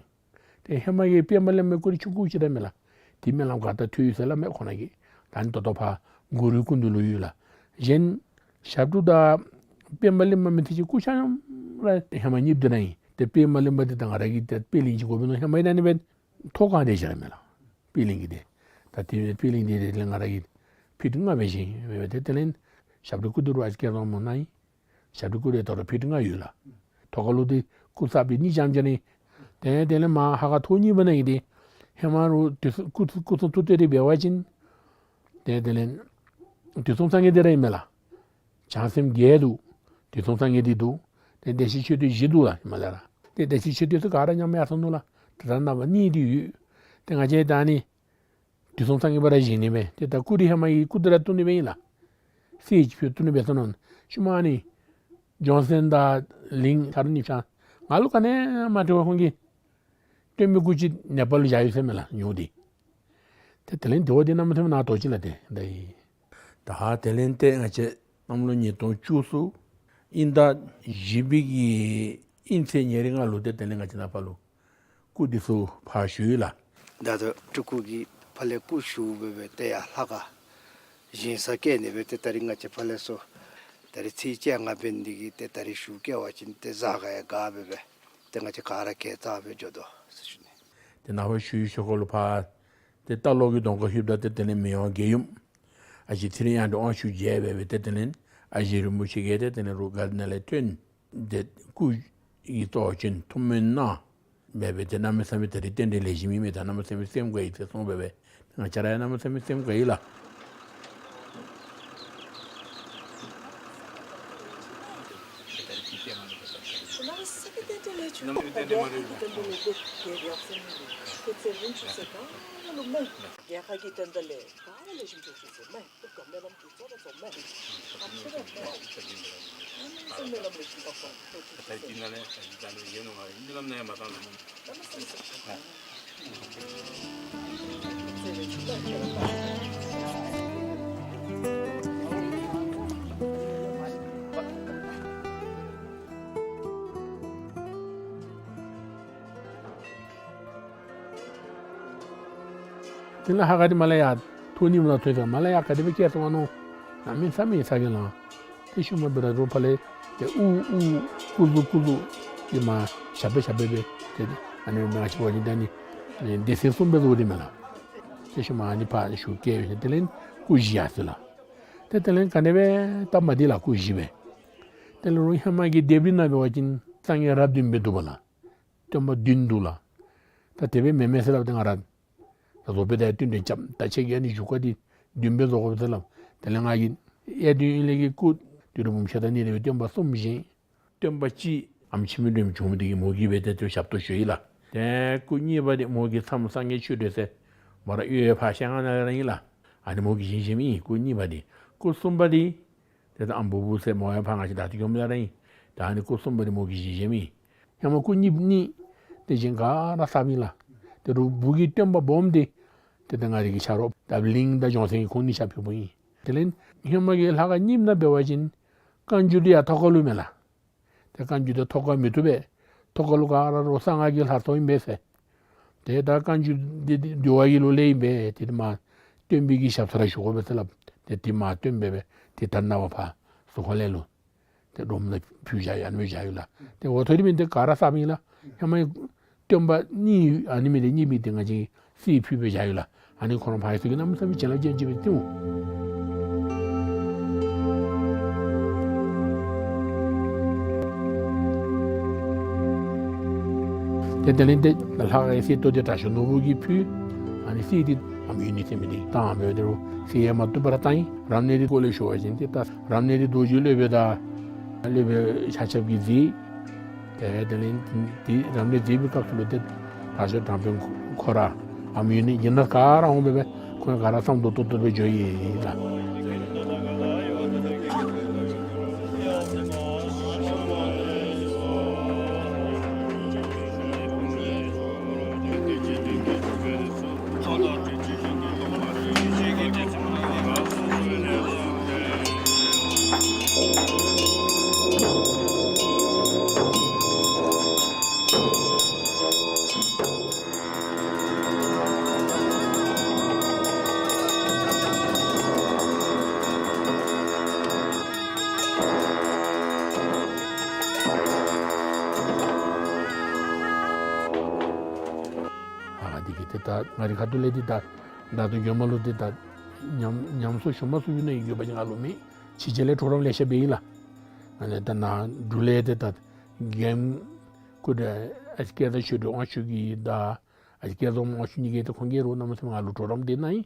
ཏེ་ཧེ་མ་གི་པདྨ་གླིང་པའི་སྐུ་འདི་ཆུང་ཀུ་ཅིག་ར་མས་ལགས། དེ་སྨོན་ལམ་ག་ཏེ་ཐོབ་ཡི་ཟེར་སླབ་མས་ཁོ་ན་གིས། ད་ནི་ད་ལྟོ་ཕར་གུ་རུའི་སྐུ་མདུན་ལུ་ཡོད་ལགས། གཞན་ཞབས་དྲུང་དང་པདྨ་གླིང་པ་མི་ཐེ་ཅིག་སྐུ་ཆ་མཉམ་ར་ཧེ་མ་གཉིས་སྡོད་ནི་ཨིན། ཏེ་པདྨ་གླིང་པ་འདི་ད་ང་ར་གིས་ཏེ་པད་གླིང་ཅིག་དགོ་པས་མནོ་ཧེ་མ་ཨིན་ན་ནི་སྦེ་ཐོག་ཁང་འདི་བཞག་མས་ལགས། པད་གླིང་གི་འདི། ད་དེ་པད་གླིང་འདི་དེ་ལས་ང་ར་གིས་ཕིཊ་ལྔ་སྦེ་བཞེངས་སྦེ་ཏེ་དེ་ལས་ཞབས་དྲུང་སྐུ་འདི་རུང་ཨ་ཙི་བསྐྱར་བཟོ་འབད་གནང་ཡི། ཞབས་དྲུང་སྐུ་འདི་ད་རུང་ཕིཊ་ལྔ་ཡོད་ལགས། ཐོག་ཁ་ལུ་འདི་སྐུ་གསརཔ་འདི་གཉིས་རྐྱངམ་ཅིག་ཨིན། ཏེ་དེ་ལས་མར་ཧ་ག་ཐོག་གཉིས་པ་ནང་གི་འདི་ཧེ་མ་རུང་དུས་སྐུ་སྐུ་གསུང་ཐུགས་རྟེན་འདི་འབད་བ་ཅིན་ཏེ་དེ་ལས་དུས་གསུམ་སངས་རྒྱས་འདི་ར་ཨིན་མས་ལགས། བྱང་སེམས་བརྒྱད་འདུག། དུས་གསུམ་སངས་རྒྱས་འདི་འདུག། ཏེ་བདེ་གཤེགས་མཆོད་རྟེན་བཞི་འདུག་ལགས་ཧེ་མ་ལས་ར། ཏེ་བདེ་གཤེགས་མཆོད་རྟེན་ཚུ་ག་ར་ཉམས་ཡར་སོ་ནུག་ལགས། ད་རེས་ནངས་པ་གཉིས་འདི་ཡོད། ཏེ་ང་བཅས་ད་ནི་དུས་གསུམ་སངས་རྒྱས་པ་ར་བཞེངས་ནི་མས། ཏེ་ད་སྐུ་འདི་ཧེ་མ་གི་སྐུ་འདི་ར་བཏུབ་ནི་མས་ཨིན་ལགས། གསེར་གྱི་ཕུད་བཏུབ་ནི་འབད་སོ་ནུག། ཤུལ་མ་ཨ་ནི་ཇོན་སན་དང་ལིང་ཆ་རོགས་གཉིས་ཆ་ང་ལུ་ག་ནི་མ་སྤྲོད་པར་ཁོང་གིས་སྟོན་པའི་སྐུ་ཅིག་ནེ་པཱལ་ལུ་བཞག་ཡོད་ཟེར་མས་ལགས་ཉོ་སྟེ། ཏེ་དེ་ལས་དེ་བ་འདི་གནམ་མེད་ས་མེད་ནཱ་དོ་ཅི་ལགས་ཏེ་ད་ཡི། ད་དེ་ལས་ཏེ་ང་བཅས་གནམ་ལོ་ཉིས་སྟོང་བཅུ་གསུམ་དབྱིན་ཟླ་བཞི་པའི་གི་དབྱིན་ཚེས་ཉེར་ལྔ་ལུ་ཏེ་དེ་ལས་ང་བཅས་ནཱ་ཕར་ལུ་སྐུ་འདི་ཚུ་ཕར་བཞུགས་ཡི་ལགས། ད་ལྟོ་སྤྲུལ་སྐུ་གིས་ཕར་ལས་སྐུ་བཞུགས་སྦེ་སྦེ་ཏེ་ཡར་ལྷ་ཁང་བཞེངས་ས་བཀལ་ནི་སྦེ་ཏེ་ད་རིས་ང་བཅས་ཕར་ལས་སོ་ད་རིས་ཚེས་བཅོ་ལྔ་འབད་ནི་འདི་གིས་ཏེ་ད་རིས་བཞུགས་བཀལ་བ་ཅིན་ཏེ་གཟའ་སྐར་ཡང་དགའ་སྦེ་སྦེ་ཏེ་ང་བཅས་ག་ར་དགེ་རྩ་སྦེ་འགྱོ་དོ་ཟེར་ཞུ་ནི། ཏེ་ནཱ་ཕར་བཞུགས་ཡི་ཤོག་ཁ་ལུ་ཕར་ཏེ་ལྟ་ལོག་གི་གདོང་ཁར་ལྷོདཔ་ད་ཏེ་དེ་ལས་མི་དབང་རྒྱལ་ཡུམ་ཨ་ཞེ་ཚེ་རིང་དབྱངས་སྒྲོན་དབང་ཕྱུག་མཇལ་སྦེ་སྦེ་ཏེ་དེ་ལས་ཨ་ཞེ་རིན་པོ་ཆེ་གིས་ཏེ་དེ་ལས་རུ་སྒར་ནང་ལས་ཐོན་ཏེ་སྐུ་ཡི་གཙོ་ཅན་ཐུགས་སྨོན་གནང་སྦེ་སྦེ་ཏེ་གནམ་མེད་ས་མེད་ད་རིས་རྟེན་འབྲེལ་ལེགས་ཤོམ་ཨིན་མས། ད་གནམ་མེད་ས་མེད་སེམས་དགའ་ཡི་ཟེར་གསུངས་སྦེ་སྦེ་ང་བཅས་ར་ཡང་གནམ་མེད་ས་མེད་སེམས་དགའ་ཡི་ལགས། དེ་ལས་ཧ་ག་དེ་མར་ལས་ཡར་ཐུག་ནི་མ་ལ་ཐོན་ཏེ་མར་ལས་ཡར་ག་དེ་སྦེ་བསྐྱལ་སོང་བ་མནོ། གནམ་མེད་ས་མེད་ཚ་གྱང་ལང་། ཏེ་ཤུལ་མ་སྦེ་ར་རོགས་ཕར་ལས་ཏེ་དབུགས་དབུགས་སྐུ་གཟུགས་སྐུ་གཟུགས་ཀྱི་མར་ཞབས་པད་ཞབས་པད་སྦེ་ཏེ་ཨ་ནི་མར་ཞུ་བ་ཅིན་ད་ནི་སྡེ་ཚན་གསུམ་སྦེ་བཟོ་སྟེ་མས་ལགས། ཏེ་ཤུལ་མ་ཨ་ནི་ཕར་ཞུ་བསྐྱལ་བའི་ཤུལ་དེ་ལས་སྐུ་བཞི་ཡར་སོང་ལགས། ཏེ་དེ་ལས་ག་ནི་སྦེ་སྟབས་མ་བདེ་ལགས་སྐུ་བཞི་སྦེ། དེ་ལས་རོགས་ཧེ་མ་གི་སྡེ་པའི་ནང་འབད་བ་ཅིན་སངས་རྒྱས་རབས་བདུན་སྦེ་འདུག་པ་ལགས། སྟོན་པ་བདུན་འདུག་ལགས། ད་དེ་སྦེ་མེན་མས་ཟེར་སླབ་སྟེ་ང་ར་ད་བཟོ་པའི་ད་བསྟུན་ཏེ་རྐྱབ་ད་ཁྱེད་ཀྱིས་ཨ་ནི་ཞུ་ཁ་འདི་བདུན་སྦེ་བཟོ་དགོ་ཟེར་སླབ། དེ་ལས་ང་གིས་ཨེ་བདུན་ཨིན་ལས་ཀྱི་སྐུ་དུས་རབས་བུམ་ཤ་དང་གཉིས་ལས་སྦེ་སྟོན་པ་གསུམ་བཞེངས། སྟོན་པ་གཅིག་ཨམ་ཆི་མི་འདྲཝ་བྱུང་མི་དེ་གིས་མོ་གིས་སྦེ་ཏེ་ཏེ་ཞབས་ཏོག་ཞུ་ཡི་ལགས། ཏེ་སྐུ་གཉིས་པ་འདི་མོ་གིས་མཚམས་སངས་རྒྱས་ཆོས་སྒྲོན་ཟེར་མོ་ར་གཡུས་ཕར་ཤེལ་སྒང་ནང་ར་ཨིན་ལགས། ཨ་ནི་མོ་གིས་བཞེངས་བཞེངསམ་ཨིན་སྐུ་གཉིས་པ་འདི། སྐུ་གསུམ་པ་འདི་ཏེ་ད་ཨམ་བུ་བུ་ཟེར་མོ་ཡང་ཕར་ང་བཅས་ད་ཏི་གྱོང་མི་ལ་ར་ཨིན། ད་ཨ་ནི་སྐུ་གསུམ་པ་འདི་མོ་གིས་བཞེངས་བཞེངསམ་ཨིན། ཧེ་མ་སྐུ་གཉིས་གཉིས་དེ་བཞེངས་ག་ར་གསརཔ་ཨིན་ལགས། དེ་རུང་བུ་གི་སྟོན་པ་སྦོམ་འདི་ཏེ་ད་ང་རའི་གི་ཆ་རོགས་ད་གླིང་དང་ལྗོངས་མཚན་གྱི་ཁོང་གཉིས་ཆ་ཕུལཝ་ཨིན། དེ་ལས་ཧེ་མ་གི་ལྷ་ཁང་གཉིསཔ་ནང་འབད་བ་ཅིན་བཀའ་འགྱུར་འདི་ཡར་ཐོག་ཁ་ལུ་མས་ལགས། ཏེ་བཀའ་འགྱུར་འདི་ཐོག་ཁ་མི་བཏུབ་པས། ཐོག་ཁ་ལུ་ག་ར་རོགས་གསང་སྔགས་ཀྱི་ལྷ་ཐོག་ཨིན་པས་ཟེར། ཏེ་ད་བཀའ་འགྱུར་འདི་འདི་འདུལ་བ་གི་ལུགས་ལས་ཨིན་པས། ཏེ་འདི་མར་སྟོན་པའི་གི་ཞབས་ས་ར་བཞུགས་དགོ་པས་ཟེར་སླབ། ཏེ་འདི་མར་སྟོན་པའི་སྦེ་ཏེ་ད་ནངས་པ་ཕར་ཟུར་ཁ་ལས་ལུ་ཏེ་སྒྲོམ་ནང་ཕུལ་བཞག་ཡོད། ཨ་ནི་སྦེ་བཞག་ཡོད་ལགས། ཏེ་འོ་ཐོག་འདི་མེན་ཏེ་ག་ར་གསརཔ་ཨིན་ལགས། ཧེ་མ་སྟོན་པ་གཉིས་ཨ་ནི་མི་འདི་གཉིས་པོ་འདི་ང་བཅས་གསེར་ཕུལ་སྦེ་བཞག་ཡོད་ལགས། ཨ་ནི་ཁོ་ར་ཕར་ཡར་སོང་གི་གནམ་མེད་ས་མེད་བྱིན་རླབས་ཅན་ཅིག་སྦེ་བྱུང་། ཏེ་དེ་ལས་ཏེ་ལྷ་ཁང་གི་གསེར་ཏོག་འདི་དྲག་ཤོས་ནོར་བུ་གིས་ཕུལ། ཨ་ནི་གསེར་འདི་ཨམ་ཡུ་ནི་ཟེར་མི་འདི་བཏང་སྦེ་དེ་རུང་གསེར་ཡང་མ་བཏུབ་པར་བཏང་ཡི། རབ་གནས་འདི་སྐོར་ལས་ཞུ་བ་ཅིན་ཏེ་ད་རབ་གནས་འདི་རྡོ་རྗེ་སློབ་དཔོན་དང་སློབ་དཔོན་ཤཱཀྱ་གིས་མཛད། ཏེ་དེ་ལས་ཏེ་རབ་གནས་མཛད་པའི་སྐབས་སུ་ལུ་ཏེ་ད་ཞོ་དྲང་དཔོན་ཁོ་ར་ཨམ་ཡུ་ནི་གྱི་ནང་ག་ར་འོང་སྦེ་སྦེ་ཁོང་ག་ར་བསམ་དོན་ཏོག་ཏོ་སྦེ་འགྱོ་ཡི་ལགས། ཨ་འདི་གིས་ཏེ་ད་ང་རའི་ཁ་ཐུག་ལས་འདི་ད་ད་ལྟོ་མགྱོནམ་ལུ་འདི་ད་ཉམས་ཉམས་སུ་ཞུ་མ་ཚུགས་ཡོད་ན་ཡོད་པ་ཅིན་ང་ལུ་མེད། ཕྱི་རྒྱལ་ལས་གྲོགས་རམ་ལེ་ཤ་འབད་ཡི་ལགས། ཨ་ནི་ད་ནཱ་འབྲུག་ལས་ཏེ་ད་རྒནམ་སྐུ་དྲག་ཨ་ཙི་སྐལ་བཟང་ཆོས་སྒྲོན་དབང་ཕྱུག་གིས་དང་ཨ་ཙི་སྐལ་རྫོང་དབང་ཕྱུག་གཉིས་ཀྱིས་ཏེ་ཁོང་གིས་རོགས་གནམ་མེད་ས་མེད་ང་ལུ་གྲོགས་རམ་འདི་གནང་ཡི།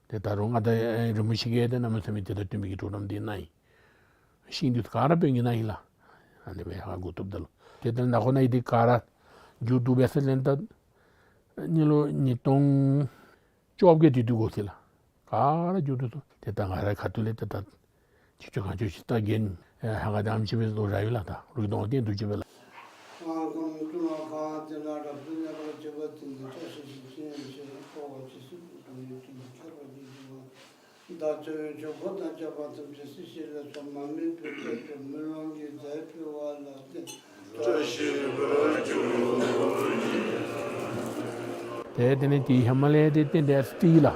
ཏེ་ད་རུང་ང་དང་རིན་པོ་ཆེ་གིས་ཏེ་གནམ་མེད་ས་མེད་ཏེ་ད་བསྟུན་པའི་གི་གྲོགས་རམ་འདི་གནང་ཡི། ཤིང་འདི་ཚུ་ག་ར་དཔོན་གྱིས་གནང་ཡི་ལགས། ཨ་ནི་སྦེ་ཧ་གོ་བཏུབ་ད་ལོ། ཏེ་ད་ནཱ་ཁོ་ནཱ་ཡི་འདི་ག་ར་མཇུག་བསྡུ་སྦེ་ཟེར་ལན་ད་ཨ་ནི་ལོ་ཉིས་སྟོང་བཅོ་བརྒྱད་དེ་དུས་འགོ་ཚུགས་ལགས། ག་ར་མཇུག་བསྡུ་སོང་། ཏེ་ད་ང་རའི་ཁ་ཐུག་ལས་ཏེ་ད་ཅི་ལྕོགས་གང་ལྕོགས་ཅིག་ད་རྒན་ཧ་ག་དེམ་ཅིག་སྦེ་བཟོ་ར་ཡོད་ལགས། ད་རུང་གདོང་བསྟན་དུ་ཅིག་སྦེ་ལགས། ཏེ་དེ་ནི་དེ་ཧེ་མ་ལས་ཏེ་རྟེན་འབྲེལ་རྩིས་ལགས།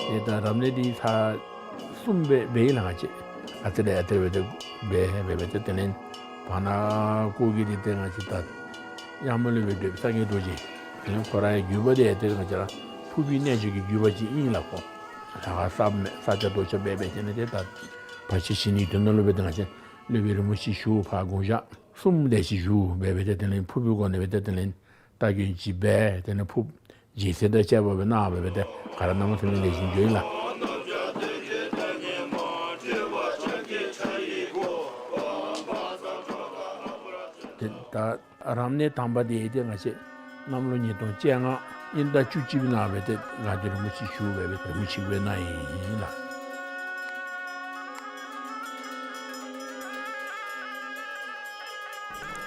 ཏེ་ད་རབ་གནས་འདི་ཚར་གསུམ་སྦེ་འབད་ཡི་ལགས་ང་བཅས། ཨ་ཙི་རེ་ཨ་ཙི་རེ་སྦེ་ཏེ་འབད་འབད་འབད་ཏེ་དེ་ལས་བར་ན་སྐོར་གྱི་འདི་ཏེ་ང་བཅས་ད་ཡར་མར་ལུ་སྦེ་སྡོད་སངས་རྒྱས་རྡོ་རྗེ། དེ་ལས་ཁོ་རའི་བརྒྱུད་པ་འདི་ཏེ་ང་བཅས་ར་ཕུར་བུའི་རྣལ་འབྱོར་གྱི་བརྒྱུད་པ་ཅིག་ཨིན་ལགས་ཁོ། ལྷ་ཁང་གསརཔ་མེད་ས་སྐྱ་རྡོ་ཆས་འབད་འབད་ཞིནམ་ལས་ཏེ་ད་བར་ཆད་ཞི་ནིའི་དོན་དག་ལུ་སྦེ་ཏེ་ང་བཅས་སློབ་དཔོན་རིན་པོ་ཆེ་བཞུགས་ཕར་དགོངས་ཞག་གསུམ་དེ་ཅིག་བཞུགས་འབད་འབད་ཏེ་དེ་ལས་ཕུར་བུའི་སྒོ་ནས་འབད་ཏེ་དེ་ལས་སྟ་གོན་ཅིག་འབད་དེ་ལས་ཕུརཔ་སྦྱིན་སྲེག་དང་བཅས་པ་སྦེ་གནང་འབད་འབད་ཏེ་ག་ར་གནམ་མེད་ས་མེད་ལེགས་ཤོམ་འགྱོ་ཡི་ལགས། ཏེ་ད་རབ་གནས་དང་པ་འདི་ཏེ་ང་བཅས་གནམ་ལོ་ཉིས་སྟོང་བཅོ་ལྔ་དབྱིན་ཟླ་བཅུ་གཅིག་པའི་ནང་འབད་ཏེ་ང་བཅས་རིན་པོ་ཆེ་བཞུགས་འབད་འབད་ཏེ་རིན་པོ་ཆེ་སྦེ་གནང་ཡི་ལགས།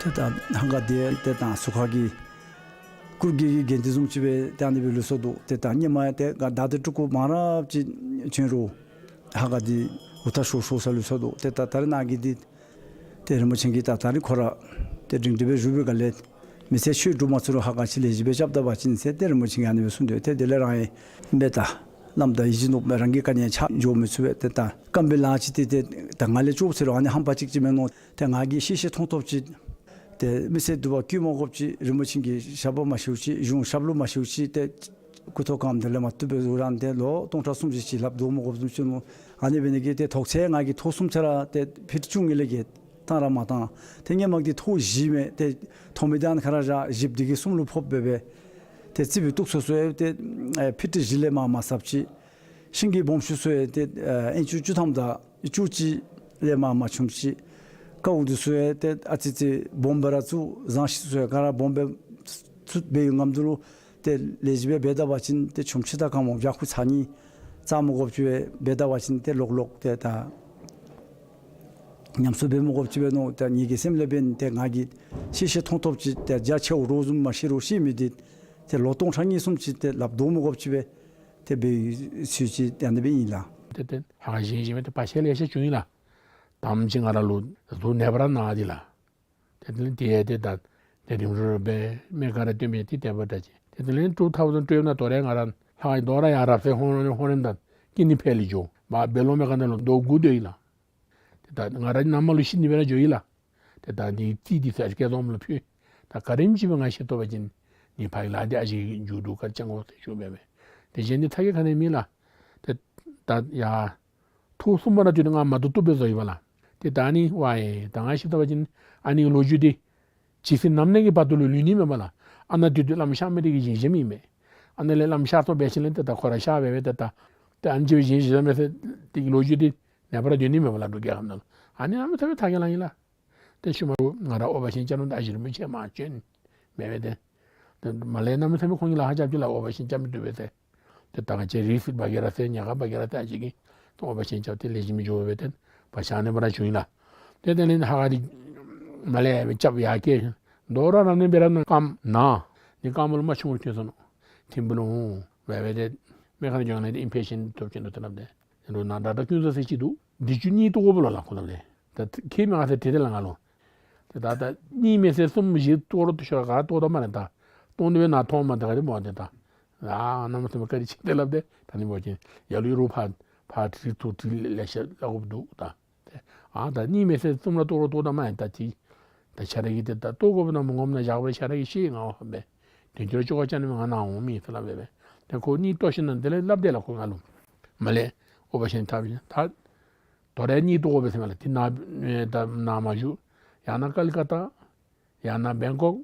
ཏེ་ད་ཧ་ག་འདི་ཏེ་ད་ཟུར་ཁ་གི་ སྐུ་སྒེར་གྱི་འགན་འདི་བཟུམ་ཅིག་སྦེ་ཏེ་ཨ་ནི་སྦེ་ལུས་སོ་འདུག། ཏེ་ད་སྔོན་མ་ཏེ་ག་ཟླཝ་དེ་དྲུག་གུ་མང་རབས་ཅིག་བྱོན་རུང་ཧ་ག་འདི་འུ་ཐག་ཤོར་ཤོར་ས་ལུས་སོ་འདུག། ཏེ་ད་ད་རེས་ནངས་ཀྱི་འདི་ཏེ་རིན་པོ་ཆེ་གིས་ད་ད་རེས་ཁོ་ར་ཏེ་སྒྲིང་སྒྲི་སྦེ་བཞུགས་པའི་སྒང་ལས་མི་ཚེ་ཆོས་སྒྲུབ་མ་ཚུགས་རུང་ཧ་ག་ཅིག་ལས་གཞི་སྦེ་རྐྱབ་ད་པ་ཅིན་ཟེར་ཏེ་རིན་པོ་ཆེ་གིས་ཨ་ནི་སྦེ་གསུངས་ཏེ། ཏེ་དེ་ལས་རང་ཡང་འབད་ད་བླམ་དང་ཡིད་བཞིན་ནོར་བུ་རང་གི་བཀའ་ནི་ཆ་འགྱོ་མི་ཚུགས་པས། ཏེ་ད་སྐམ་པའི་ལཱ་ཅིག་ཏེ་ཏེ་ད་ང་ལས་ལྕོགས་ཟེར་རུང་ཨ་ནི་ཧམ་པ་ཅིག་ཅིག་མེན་ནོ། ཏེ་ང་གིས་ཤེས་ཤེས་མཐོང་མཐོངམ་ཅིག་ཏེ་མི་སེར་འདུལ་བ་བཀོད་མ་དགོཔ་ཅིག་རིན་པོ་ཆེ་གིས་ཞབས་པད་མ་ཞུཝ་ཅིག་གཞུང་ཞབས་ལུ་མ་ཞུཝ་ཅིག་ཏེ་སྐུ་ཐོག་གམ་དེ་ལས་མ་བཏུབ་པའི་གཟུགས་ར་ཏེ་ལོ་སྟོང་ཕྲག་གསུམ་བཞི་ཅིག་ལྷབ་དོ་མི་དགོཔ་བཟུམ་ཅིག་ནོ། ཨ་ནི་འབད་ནི་གིས་ཏེ་དོགས་ཚད་ང་གིས་ཐོག་གསུམ་ཆ་ར་ཏེ་ཕི་ཊི་བཅུ་གཉིས་ལས་བརྒལ་བཏང་ར་མ་བཏང་། ཏེ་སྔོན་མ་འདི་ཐོག་བཞི་མས། ཏེ་ཐོག་མའི་གདན་ཁར་ར་བཞག་བཞི་འདི་གིས་གསུམ་ལུ་ཕབ་སྦེ་སྦེ་ཏེ་རྩིག་པའི་སྟུག་སོ་སོ་ཡང་ཏེ་ཨེ་ཕི་ཊི་བཞི་ལས་མར་མ་ཟབ་ཅིག། ཤིང་གི་སྦོམ་ཆུང་སོ་ཡང་ཏེ་ཨེ་ཨིན་ཅུ་བཅུ་ཐམ་དང་བཅུ་གཅིག་ལས་མར་མ་ཆུངམ་ཅིག། ཀཝ་འདི་ཚུ་ཡང་ཏེ་ཨ་ཙི་ཙི་སྦོམ་སྦེ་ར་བཙུགས། ཟངས་ཤིང་ཚུ་ཡང་ག་ར་སྦོམ་སྦེ་བཙུགས་པའི་ངམ་དུ་ལུ་ཏེ་ལས་གཞི་སྦེ་འབད་ད་པ་ཅིན་ཏེ་ཆུངམ་ཅིག་དང་ག་སྨོ་བྱག་ཕུག་ཚར་གཉིས་རྩ་མི་དགོཔ་ཅིག་སྦེ་འབད་ད་པ་ཅིན་ཏེ་ལོག་ལོག་ཏེ་ད་ཉམས་གསོ་འབད་མི་དགོཔ་ཅིག་སྦེ་ནོ། ཏེ་ངེ་གི་སེམས་ལས་འབད་ནི་ཏེ་ང་གིས་ཤེས་ཤེས་མཐོང་མཐོངམ་ཅིག་ཏེ་རྒྱ་ཆེཝ་རོགས་བཟུམ་མ་ཤེས་རུང་ཤེས་མི་འདི་ཏེ་ལོ་སྟོང་ཕྲག་གཉིས་གསུམ་ཅིག་ཏེ་ལྷབ་དོ་མི་དགོཔ་ཅིག་སྦེ་ཏེ་འབད་ཚུལ་ཅིག་ཏེ་ཨ་ནི་སྦེ་ཨིན་ལགས། ཏེ་ཏེ་ཧ་ག་བཞེངས་བཞེངསམ་ཏེ་བར་ཆད་ལེ་ཤ་བྱུང་ཡི་ལགས། དང་པ་ཅིག་ང་ར་ལུ་གཟུགས་ནད་པ་ར་ན་སྟེ་ལགས། ཏེ་དེ་ལས་ཏེ་ཏེ་ད་ཏེ་རིམ་གྲོ་སྦེ་སྨན་ཁང་ར་བཏོན་སྦེ་ཏེ་དེ་སྦེ་ད་ཅི། ཏེ་དེ་ལས་ཊུ་ཐའུ་ཟེན་ཊུ་ཝེལ་ནང་དོ་རུང་ང་ར་ལྷག་དོ་རུང་ཡང་རབ་གསལ་ཧོང་ཧོང་རེམ་དང་ཀིཌ་ནི་ཕེལ་ལུ་འགྱོ། མར་བེ་ལོང་སྨན་ཁང་ནང་ལུ་ཟླཝ་དགུ་སྡོད་ཡི་ལགས། ཏེ་ད་ང་ར་ནང་མ་ལུ་ཤི་ནི་སྦེ་ར་འགྱོ་ཡི་ལགས། ཏེ་ད་ནི་རྩིས་འདི་ཚུ་ཨ་ཙི་སྐལ་བཟང་མ་ལུ་ཕུལ། ད་ག་དེམ་ཅིག་སྦེ་ང་ཤི་སོང་པ་ཅིན་ནི་ཕར་གྱི་ལཱ་འདི་ཨ་ཙི་མཇུག་བསྡུ་ག་ཅི་དགོ་ཟེར་ཞུ་སྦེ་སྦེ། ཏེ་གཞན་འདི་ཐབས་ཀྱིས་ག་ནི་མེད་ལགས། ཏེ་ད་ཡར་ཐོག་གསུམ་པ་ནང་ཏེ་ང་མ་བཏུབ་བཏུབ་སྦེ་བཟོ་ཡི་བ་ལགས། ཏེ་ད་ནི་ཝའི་ད་ང་ཤི་སོང་པ་ཅིན་ཨ་ནི་ལོ་རྒྱུས་འདི་ཇི་སྲིད་ནམ་གནས་ཀྱི་བར་དུ་ལུ་ལུས་ནི་མས་པ་ལགས། ཨ་ནཱ་སྡོད་དེ་བླམ་གཤགས་མི་འདི་གིས་བཞེངས་བཞེངསམ་ཨིན་མས། ཨ་ནཱ་ལས་བླམ་གཤགས་སོང་པ་ཅིན་ལས་ཏེ་ད་ཁོ་ར་གཤགས་སྦེ་སྦེ་ཏེ་ད་ཏེ་ཨ་ནི་ཅིག་སྦེ་བཞེངས་བཞེངསམ་ཨིན་ཟེར་ཏེ་ལོ་རྒྱུས་འདི་ནད་པ་ར་སྡོད་ནི་མས་པ་ལགས། འབྲུག་རྒྱལ་ཁབ་ནང་ལུ་ཨ་ནི་གནམ་མེད་ས་མེད་ཐབས་ཀྱིས་ལང་ཡི་ལགས། ཏེ་ཤུལ་མ་ལུ་ང་ར་ཨོ་པ་རེ་ཤཱན་རྐྱབ་ནི་ད་ཨ་ཞེ་རིན་པོ་ཆེ་མར་བྱོན་མེད་པས་ཏེ། ཏེ་མར་ལས་གནམ་མེད་ས་མེད་ཁོང་གིས་ལཱ་ཁག་རྐྱབ་ཅི་ལགས། ཨོ་པ་རེ་ཤཱན་རྐྱབ་མི་བཏུབ་པས་ཟེར། ཏེ་ད་ང་བཅས་རིགས་སྲིད་བ་ག་ར་ཟེར་ཉེན་ཁ་བ་ག་ར་ཟེར་ཨ་ཙི་གིས་ཏེ་ཨོ་པ་རེ་ཤཱན་རྐྱབ་སྟེ་ལེགས་ཤོམ་སྦེ་འགྱོ་སྦེ་ཏེ་བར་ཆད་ཨ་ནི་སྦེ་ར་བྱུང་ཡི་ལགས། ཏེ་དེ་ལས་ཧ་ག་འདི་མར་ལས་སྦེ་རྐྱབ་ཡར་བསྐྱལ། དོ་རུང་རབ་གནས་འབད་ར་ནི་རྐངམ་ན། ནི་རྐངམ་ལུ་རྨ་ཆུང་རུ་ཐོན་སོ་ནུག། ཐིམ་ཕུ་ལུ་འོང་སྦེ་སྦེ་ཏེ་སྨན་ཁང་འགྱོ་ནི་འདི་ཨིན་ཕེ་ཤཱན་ཐོབ་ཅི་ནུག་ཟེར་སླབ་སྟེ། རོགས་ནཱ་ཌོག་ཊར་ཀུན་བཟང་ཟེར་ཅིག་འདུག། འདི་ཅུ་གཉིད་གཏོང་དགོ་པས་ལགས་ཁོང་སླབ་སྟེ། ད་ཁྱད་མེད་ང་ཟེར་དེ་དེ་ལས་ང་ལུ། ཏེ་ད་ད་གཉིད་མེད་ཟེར་གསུམ་བཞི་གཏོང་རུང་ཏེ་ཤོ་ག་གཏོང་ད་མ་རེ་ད། གཏོང་དེ་སྦེ་ནཱ་མཐོངམ་ད་ག་དེ་སྨོ་ཏེ་ད། ཨ་གནམ་མེད་ས་མེད་བཀའ་དྲིན་ཆེ་ཏེ་སླབ་སྟེ་ད་ནི་འབད་བ་ཅིན་ཡར་ལུ་ཡར་ལུ་ཕར་ཕར་དྲིལ་ཚུར་དྲིལ་ལེ་ཤ་སླབ་དགོཔ་འདུག་ད། ཏེ་ཨ་ད་གཉིད་མེད་ཟེར་གསུམ་ར་གཏོང་རུང་གཏོང་ད་མ་རེ་ད་ཅི། ད་ཁྱོད་ར་གིས་ཏེ་ད་གཏོང་དགོ་པས་ན་མི་དགོཔ་ནཱ་བཞག་པ་ཁྱོད་ར་གིས་ཤེས། ང་འབད་དོན་གྱི་ར་ཅོག་ཁ་རྐྱབ་ནི་མེད། ང་ནཱ་འོང་མི་ཨིན་ཟེར་སླབ་སྦེ་སྦེ། ཏེ་ཁོ་གཉིད་གཏོང་ཞིནམ་དེ་ལས་སླབ་སྟེ་ལགས་ཁོ་ང་ལུ། མར་ལས་ཨོ་པ་རེ་ཤཱན་འཐབ་ཡི། ད་དོ་རུང་གཉིད་གཏོང་དགོ་པས་ཟེར་མས་ལགས། ཏེ་ནཱ་ད་ནཱ་མ་བཞུགས། ཡང་ན་ཀ་ལི་ཀ་ཏ། ཡང་ན་བེང་ཀོག།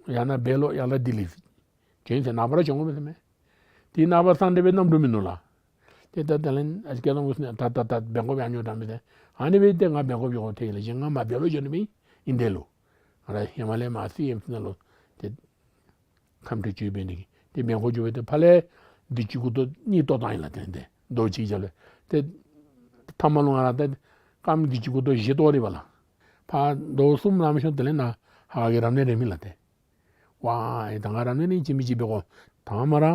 ཡང་ན་བེ་ལོར། ཡང་ན་ལྡི་ལི། བྱོན་ཟེར་ནངས་པ་ར་བྱོན་དགོ་པས་ཟེར་མས། ཏེ་ནངས་པ་སང་སྟེ་སྦེ་གནམ་གྲུ་མིན་ནུག་ལགས། ཏེ་ད་དེ་ལས་ཨ་ཙི་སྐལ་བཟང་ཀུན་བཟང་ད་ད་ད་བེང་ཀོག་ཡར་འགྱོ་དྲགས་མས་ཟེར། ཨ་ནི་སྦེ་ཏེ་ང་བེང་ཀོག་འགྱོ་དགོཔ་ཐལ་ཡི་ལགས། གཞན་ང་མར་བེ་ལོར་འགྱོ་ནི་མས་ཨིན་དེ་ལོ། ང་ར་ཧེ་མ་ལས་མར་སི་ཨེམ་སི་ནང་ལུ་ཏེ་ཁམས་ཁྲོ་ཆུ་འབད་ནི་གི་ཏེ་བེང་ཀོག་འགྱོ་སྦེ་ཏེ་ཕར་ལས་འདི་ཅུ་གུ་ཏོ་གཉིད་གཏོང་ད་ཡི་ལགས། ཏེ་ཏེ་ཟླཝ་གཅིག་རྒྱབ་ལས་ཏེ་ཐ་མ་ལུ་ང་ར་ཏེ་རྐངམ་འདི་ཅུ་གུ་ཏོ་བཞི་གཏོང་རེ་བ་ལགས། ཕར་ཟླཝ་གསུམ་ལང་མི་ཤོང་དེ་ལས་ནཱ་ཧ་གི་རབ་གནས་རེ་མི་ལགས་ཏེ། ཝའི་ད་ང་རབ་གནས་རེ་ཅིག་མི་ཅིག་འབད་དགོ། ད་མ་ར་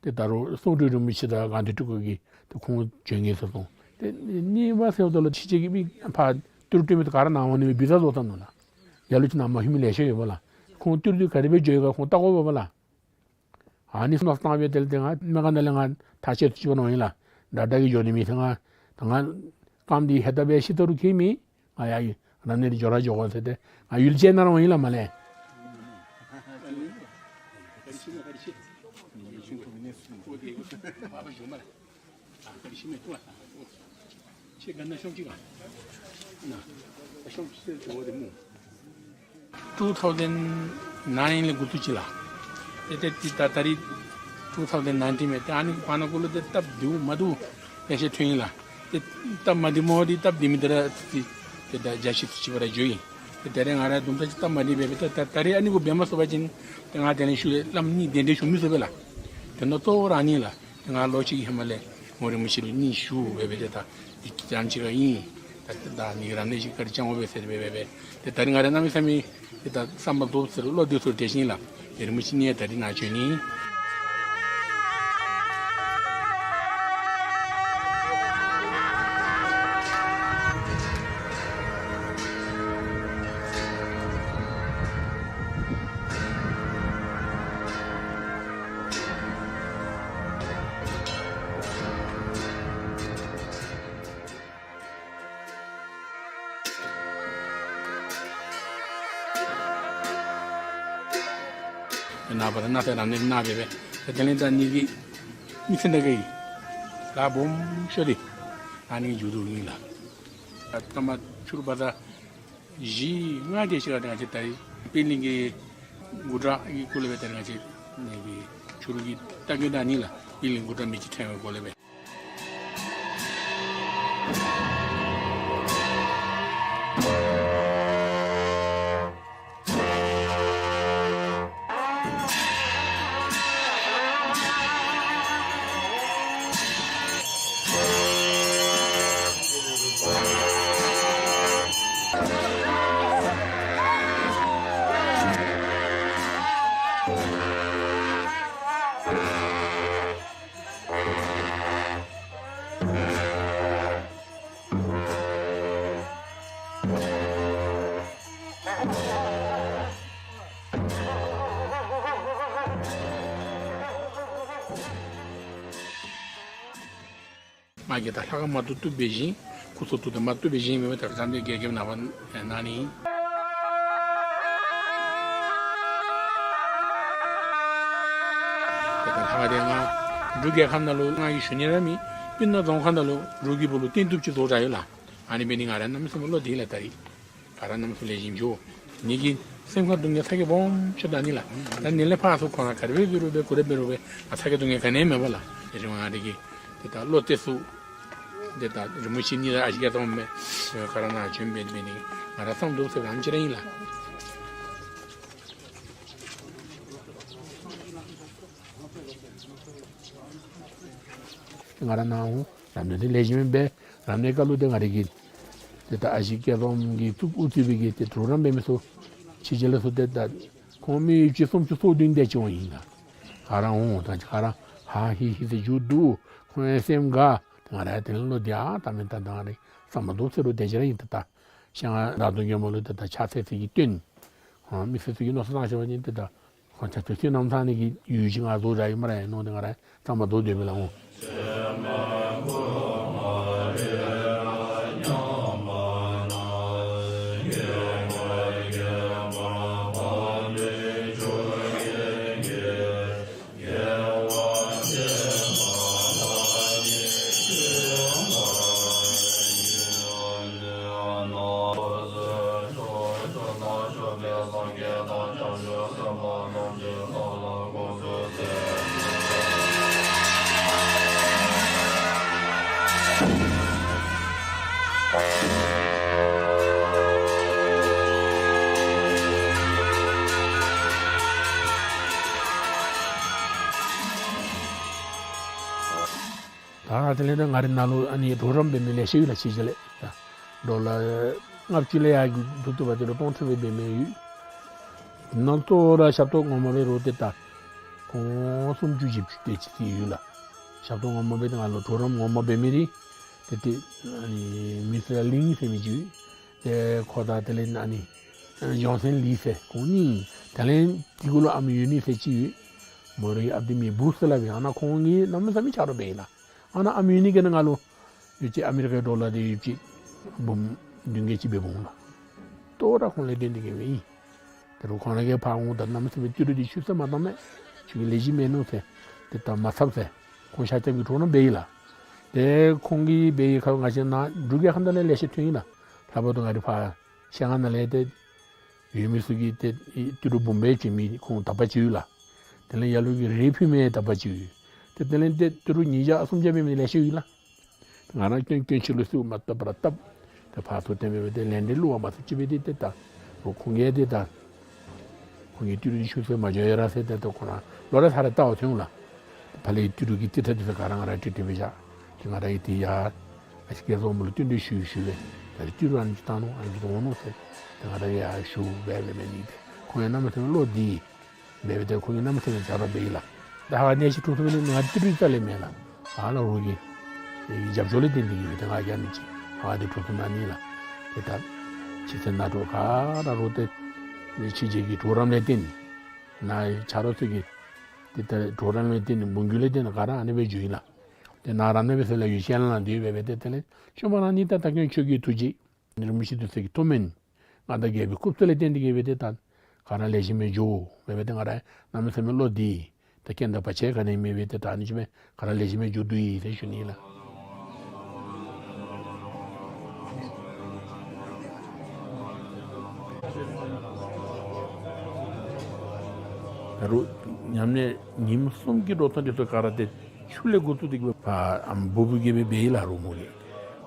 ཏེ་ད་རུང་གསུང་སྤྲུལ་རིན་པོ་ཆེ་དང་སྒང་སྟེང་སྤྲུལ་སྐུ་གིས་ཏེ་ཁོང་བྱོན་ངེས་ཟེར་སོང་། ཏེ་གཉིད་མ་སད་ད་ལུ་ཕྱི་རྒྱལ་གྱི་མི་ཕར་ཏི་རུ་སྤྲོད་མི་ད་ག་ར་ནཱ་འོང་ནི་སྦེ་བི་ཟ་བཟོ་བཏང་ནུག་ལགས། ཡར་ལུ་ཅིག་ནཱ་མ་ལྷོད་མི་ལེ་ཤ་ཡོད་པ་ལགས། ཁོང་ཏི་རུ་འདི་ག་དེ་སྦེ་འགྱོ་ཡི་ག་ཁོང་བལྟ་དགོ་པས་ལགས། ཨ་ནི་སོང་ཙང་སྦེ་དེ་ལས་ཏེ་ང་སྨན་ཁང་ནང་ལས་ང་ཐག་བཅད་ཚུགས་པ་ནི་འོང་ཡི་ལགས། ཌོག་ཊར་གིས་འགྱོ་ནི་མེད་ཟེར། ང་ད་ང་རྐངམ་འདི་ཧེ་ད་སྦེ་ཤི་ད་རུང་ཁྱད་མེད། ང་ཡར་རབ་གནས་འདི་འགྱོ་ར་འགྱོ་དགོ་ཟེར་ཏེ་ང་ཡུལ་ཅན་ནང་ར་འོང་ཡི་ལགས་མར་ལས། ཊུ་ཐའུ་ཟེན་ནའིན་ལས་འགོ་བཙུགས་ཅི་ལགས། ཏེ་ཏེ་ཏེ་ད་ད་རིས་ཊུ་ཐའུ་ཟེན་ནའིན་ཊིན་མས། ཏེ་ཨ་ནི་བར་ན་གུ་ལུ་ཏེ་སྟབས་བདེཝ་མ་བདེཝ་ལེ་ཤ་ཐོན་ཡི་ལགས། ཏེ་སྟབས་མ་བདེ་མི་འདི་སྟབས་བདེ་མི་འདི་ར་ཏེ་ཏེ་ད་རྒྱ་ཆེ་ཐུགས་ཆེ་བ་ར་འགྱོ་ཡི། ཏེ་ད་རེས་ང་ར་དུམ་གྲ་ཅིག་སྟབས་མ་བདེ་སྦེ་སྦེ་ད་ད་ད་རིས་ཨ་ནི་གུ་འབད་མ་ཚུགས་པ་ཅིན་ཏེ་ང་དེ་ལས་ཤུལ་ལས་བླམ་གཉིས་གདན་འདྲེན་ཞུ་མི་ཚུགས་པས་ལགས། དེ་ནང་གཙོ་བོ་ར་ཨ་ནི་ལགས། ཏེ་ང་ལོ་གཅིག་གི་ཧེ་མ་ལས་ངོ་རིན་པོ་ཆེ་ལུ་གཉིས་ཞུ་སྦེ་སྦེ་ཏེ་ད་འདི་ཙམ་ཅིག་ར་ཨིན། ད་ད་ནི་རབ་གནས་ཅིག་ག་ར་བཅང་དགོ་པས་ཟེར་སྦེ་སྦེ་སྦེ། ཏེ་ད་རིས་ང་ར་གནམ་མེད་ས་མེད་ཏེ་ད་བསམ་པ་རྫོགས་ཟེར་བློ་བདེ་སར་བདེ་ཞིནམ་ལས་ཏེ་རིན་པོ་ཆེ་གཉིས་ད་རིས་ནཱ་བྱོན་ནི། ནཱ་བར་ན་ཏེ་རབ་གནས་གནང་སྦེ་སྦེ། ཏེ་དེ་ལས་ད་ནི་གི་མི་ཚེ་ནང་གི་ལཱ་སྦོམ་ཤོས་འདི་ཨ་ནི་མཇུག་བསྡུ་ནི་ལགས། ད་ལྟ་མ་ཕྱི་རུ་བ་ད་བཞི་ལྔ་དེ་ཅིག་ལས་ཏེ་ང་བཅས་ད་རིས་པད་གླིང་གི་འགོ་གྲངས་ཀྱི་སྐོར་ལས་སྦེ་ད་རིས་ང་བཅས་ནི་གི་ཕྱི་རུ་གི་ལྟ་མཁན་ད་ནི་ལགས། པད་གླིང་འགོ་གྲངས་མི་ཅིག་ཐོན་པའི་སྐོར་ལས་སྦེ། མ་གི་ད་ལྷ་ཁང་མ་བཏུབ་བཏུབ་སྦེ་བཞེངས། སྐུ་ཚོགས་བཏུབ་དང་མ་བཏུབ་སྦེ་བཞེངས་མི་མེད། ད་བཟང་པོའི་དགེ་རྒན་ནཱ་བར་གནང་ནི། ད་ལྷ་ཁང་འདི་ང་འབྲུག་རྒྱལ་ཁབ་ནང་ལུ་ང་གིས་ཞུ་ནི་ར་མེད། སྤུ་ན་རྫོང་ཁག་ནང་ལུ་འབྲུག་གི་སྦུག་ལུ་གཏན་བཏུབ་ཅིག་བཟོ་བཞག་ཡོད་ལགས། ཨ་ནི་འབད་ནི་ང་ར་གནམ་མེད་ས་མེད་བློ་བདེ་ལགས། ད་རིས་ག་ར་གནམ་མེད་ས་མེད་ལེགས་ཤོམ་འགྱོ། ནི་གི་སེམས་ཁར་སྡུག་བསྔལ་ཚ་གྱང་སྦོམ་ཤོས་ད་ནི་ལགས། ད་ནི་ལས་ཕར་ཚུར་ཁོ་ར་ག་དེ་སྦེ་འབད་རུང་སྦེ་ག་དེ་སྦེ་འབད་རུང་སྦེ་ཨ་ཚ་གྱང་སྡུག་བསྔལ་ག་ནི་མེད་པས་ལགས། དེ་རིང་ང་ར་གིས་ཏེ་ད་བློ་གཏད་ཚུགས། ཏེ་ད་རིན་པོ་ཆེ་གཉིས་ད་ཨ་ཞེ་ག་ཏོ་མེད་ག་ར་ནཱ་བྱོན་འབད་འབད་ནི་ང་ར་བསམ་འདུག་ཟེར་ཨ་ནི་ཅིག་ར་ཨིན་ལགས། ང་ར་ནཱ་འོང་། རབ་གནས་འདི་ལེགས་ཤོམ་སྦེ་རབ་གནས་སྐབས་ལུ་ཏེ་ང་ར་གིས་ཏེ་ད་ཨ་ཞེ་ག་ཏོ་གིས་གཙོ་བོ་གཙོས་པའི་གི་ཏེ་གྲོགས་རམ་འབད་མི་ཚུ་ཕྱི་རྒྱལ་ལས་ཚུར་ཏེ་ད་ཁོང་མི་ཡོད་ཅི་སུམ་ཅུ་སོ་བདུན་དེ་ཅིག་འོང་ཡི་ལགས། ག་ར་འོང་། ད་ག་ར་ཧ་ཧི་ཧི་ཟེར་མཇུག་བསྡུ། ཁོང་ཡང་སེམས་དགའ། ང་ར་ཡང་དེ་ལས་བློ་བདེ། ཨ་ད་མེན་ད་ད་ང་ར་བསམ་པ་རྫོགས་ཟེར་རུང་བདེ་ཅིག་ར་ཨིན། ད་ད་ཤེས་ང་ད་དུང་ཡོད་མོ་ལུ་ད་ད་ཕྱག་འཚལ་ཚུ་གི་སྟོན། ཨ་མི་སེར་ཚུ་གི་མནོ་བསམ་བཏང་ཞིནམ་ལས་ཏེ་ད་ཁོང་ཆ་ཁྱབ་བསོད་ནམས་བསག་ནི་གི་ཡུལ་ཅིག་ང་བཟོ་བཞག་ཡོད་སྨ་རེ་མནོ་སྟེ་ང་ར་བསམ་པ་རྫོགས་སྡོད་པས་ལགས་འོང་། ད་དེ་ལས་ད་ང་རའི་ནང་ལུ་ཨ་ནི་གྲོགས་རམ་འབད་མི་ལེ་ཤ་ཡོད་ལགས། ཕྱི་རྒྱལ་ལས་ད་ཌོ་ལར་ལྔ་བཅུ་ལས་ཡར་གྱི་བསྡུ་བསྡུ་བ་དེ་ལུ་སྟོང་ཕྲག་སྦེ་འབད་མི་ཡོད། ནང་ལྟོ་ར་ཞབས་ཏོག་ངོ་མ་འབད་རུང་ཏེ་ད་ཁོང་སུམ་ཅུ་བཞི་བཅུ་དེ་ཅིག་ཡོད་ལགས། ཞབས་ཏོག་ངོ་མ་འབད་དེ་ང་ལུ་གྲོགས་རམ་ངོ་མ་འབད་མི་རེ་ཏེ་ཏེ་ཨ་ནི་མི་སེར་གླིང་ཟེར་མི་ཅིག་ཡོད། ཏེ་ཁོ་དང་དེ་ལས་ཨ་ནི་ཇོན་སན་ལི་ཟེར་ཁོང་གཉིས། དེ་ལས་དེ་གུ་ལུ་ཨམ་ཡུ་ནི་ཟེར་ཅིག་ཡོད། མོ་རའི་ཨཔ་དེ་མི་བུ་ཟེར་སླབ་ཨིན། ཨ་ནཱ་ཁོང་གཉིས་གནམ་མེད་ས་མེད་ཆ་རོགས་འབད་ཡི་ལགས། ཨ་ནཱ་ཨམ་ཡུ་ནི་གི་ནང་ང་ལུ་ཡོད་ཅི་ཨ་མི་རི་ཀའི་ཌོ་ལར་དེ་ཡོད་ཅི་འབུམ་བདུན་བརྒྱད་ཅིག་སྦེ་འོང་ལགས། ལྟོ་ར་ཁོང་ལས་བཏོན་ཏེ་གི་འབད་ཡི། དེ་རུང་ཁོང་ར་གིས་ཕར་འོང་ད་གནམ་མེད་ས་མེད་ཏི་རུ་འདི་ཆུད་ཟོས་མ་བཏང་མས། ཁྱོད་ཀྱིས་ལེགས་ཤོམ་མེན་ནུག་ཟེར་ཏེ་ད་མ་འཚབ་ཟེར་ཁོང་ཤ་སྟག་གི་གྲོགས་རམ་འབད་ཡི་ལགས། ཏེ་ཁོང་གིས་འབད་བའི་ཁར་ང་བཅས་ནཱ་འབྲུག་རྒྱལ་ཁབ་ནང་ལས་ལེ་ཤ་ཐོན་ཡི་ལགས། ལྷག་པར་དུ་ང་རའི་ཕར་ཤར་ནང་ལས་ཏེ་ཡོད་མི་ཚུ་གིས་ཏེ་ཏི་རུ་འབུམ་སྦེ་བྱིན་མི་ཁོང་དག་པ་ཅིག་ཡོད་ལགས། དེ་ལས་ལ་ལུ་གིས་རེ་ཕུལ་མི་དག་པ་ཅིག་ཡོད། ཏེ་དེ་ལས་ཏེ་ཏི་རུ་ཉིས་བརྒྱ་སུམ་བརྒྱ་འབད་མི་ལེ་ཤ་ཡོད་ལགས། ང་ར་སྐྱོན་སྐྱོན་ཆེ་ལུ་ཟེར་མ་བཏབ་པར་བཏབ། ཏེ་ཕར་ཚུར་བཏོན་མི་འབད་དེ་ལན་འདི་བླུ་བ་མ་ཚུགས་ཅི་འབད་དེ་ཏེ་ད་རུང་ཁོང་གིས་ཏེ་ད་ཁོང་གིས་ཏི་རུ་འདི་ཆུད་ཟོས་མ་འགྱོ་ཡ་ར་ཟེར་ཏེ་ད་ཁོང་ར་ལོག་ར་ཚར་ར་བལྟ་བར་ཐོན་འོང་ལགས། ཕར་ལས་ཏི་རུ་གི་ཏི་ཐ་འདི་ཚུ་ག་ར་ང་ར་ཏི་ཏི་སྦེ་བཞག། ཏེ་ང་ར་གིས་ཏེ་ཡར་ཨ་ཞེ་ག་ཏོ་མོ་ལུ་བཏོན་ཏེ་ཞུ་ཞུ་སྦེ། ད་རེས་ཏི་རུ་ཨ་ནི་ཅིག་བཏང་ནུག། ཨ་ནི་ཅིག་འོང་ནུག་ཟེར། ད་ང་ར་ཡར་ཞུ་སྦེ་སྦེ་མེན་ནི་དེ། ཁོང་ཡང་གནམ་མེད་ས་མེད་བློ་བདེ། འབད་སྦེ་ཏེ་ཁོང་གིས་གནམ་མེད་ས་མེད་ལྗགས་རོགས་འབད་ཡི་ལགས། ད་ཧ་ནད་གཞི་གྲུབ་ཐོབ་ནི་ང་ཏི་རུ་རྩ་ལས་མེན་ལགས། ཨ་ལགས་རོགས་ཀྱི་རྒྱབ་སྐྱོར་ལས་བརྟེན་ཏེ་གིས་སྦེ་ཏེ་ང་གིས་ཨ་ནི་ཅིག་ཧ་དེ་གྲུབ་ཐོབ་གནང་ནི་ལགས། ཏེ་ད་ཕྱི་གསལ་ནང་འགྲོ་ག་ར་རོགས་ཏེ་ཕྱི་རྒྱལ་གྱི་གྲོགས་རམ་ལས་བརྟེན་ནཱ་ཆ་རོགས་ཚུ་གི་ཏེ་ད་གྲོགས་རམ་ལས་བརྟེན་འབུམ་འགྱུར་ལས་བརྟེན་ག་ར་ཨ་ནི་སྦེ་འགྱོ་ཡི་ལགས། ཏེ་ནཱ་ར་ཨ་ནི་སྦེ་ཟེར་ལགས། ཡུལ་གཞན་ལུ་ཡང་དེ་སྦེ་སྦེ་ཏེ་དེ་ལས་བཅོས་མ་གནང་ནི་ད་ད་གིན་ཁྱོད་ཀྱི་ཐུགས་རྗེ་རིན་པོ་ཆེ་འདི་ཚུ་གི་མཐོ་དམན་མངའ་བདག་རྒྱལ་པོའི་སྐུ་ཚེ་ལས་བརྟེན་ཏེ་གིས་སྦེ་ཏེ་ད་ག་ར་ལེགས་ཤོམ་སྦེ་འགྱོ་སྦེ་སྦེ་ཏེ་ང་ར་གནམ་མེད་ས་མེད་བློ་བདེ། ད་རྐྱེན་དང་བར་ཆད་ག་ནི་མེད་པར་ཏེ་ད་ཨ་ནི་ཅིག་སྦེ་ག་ར་ལེགས་ཤོམ་སྦེ་འགྱོ་དོ་ཡི་ཟེར་ཞུ་ནི་ལགས། ད་རུང་ཉམས་ལེན་ཉིནམ་གསུམ་གྱི་འགྲོ་སྟངས་འདི་ཚུ་ག་ར་ཏེ་ཆུ་ལས་འགོ་བཙུགས་ཏེ་གིས་སྦེ་ཕར་ཨམ་སྦུག་སྦུག་གིས་སྦེ་འབད་ཡི་ལགས་རོགས་མོ་གིས།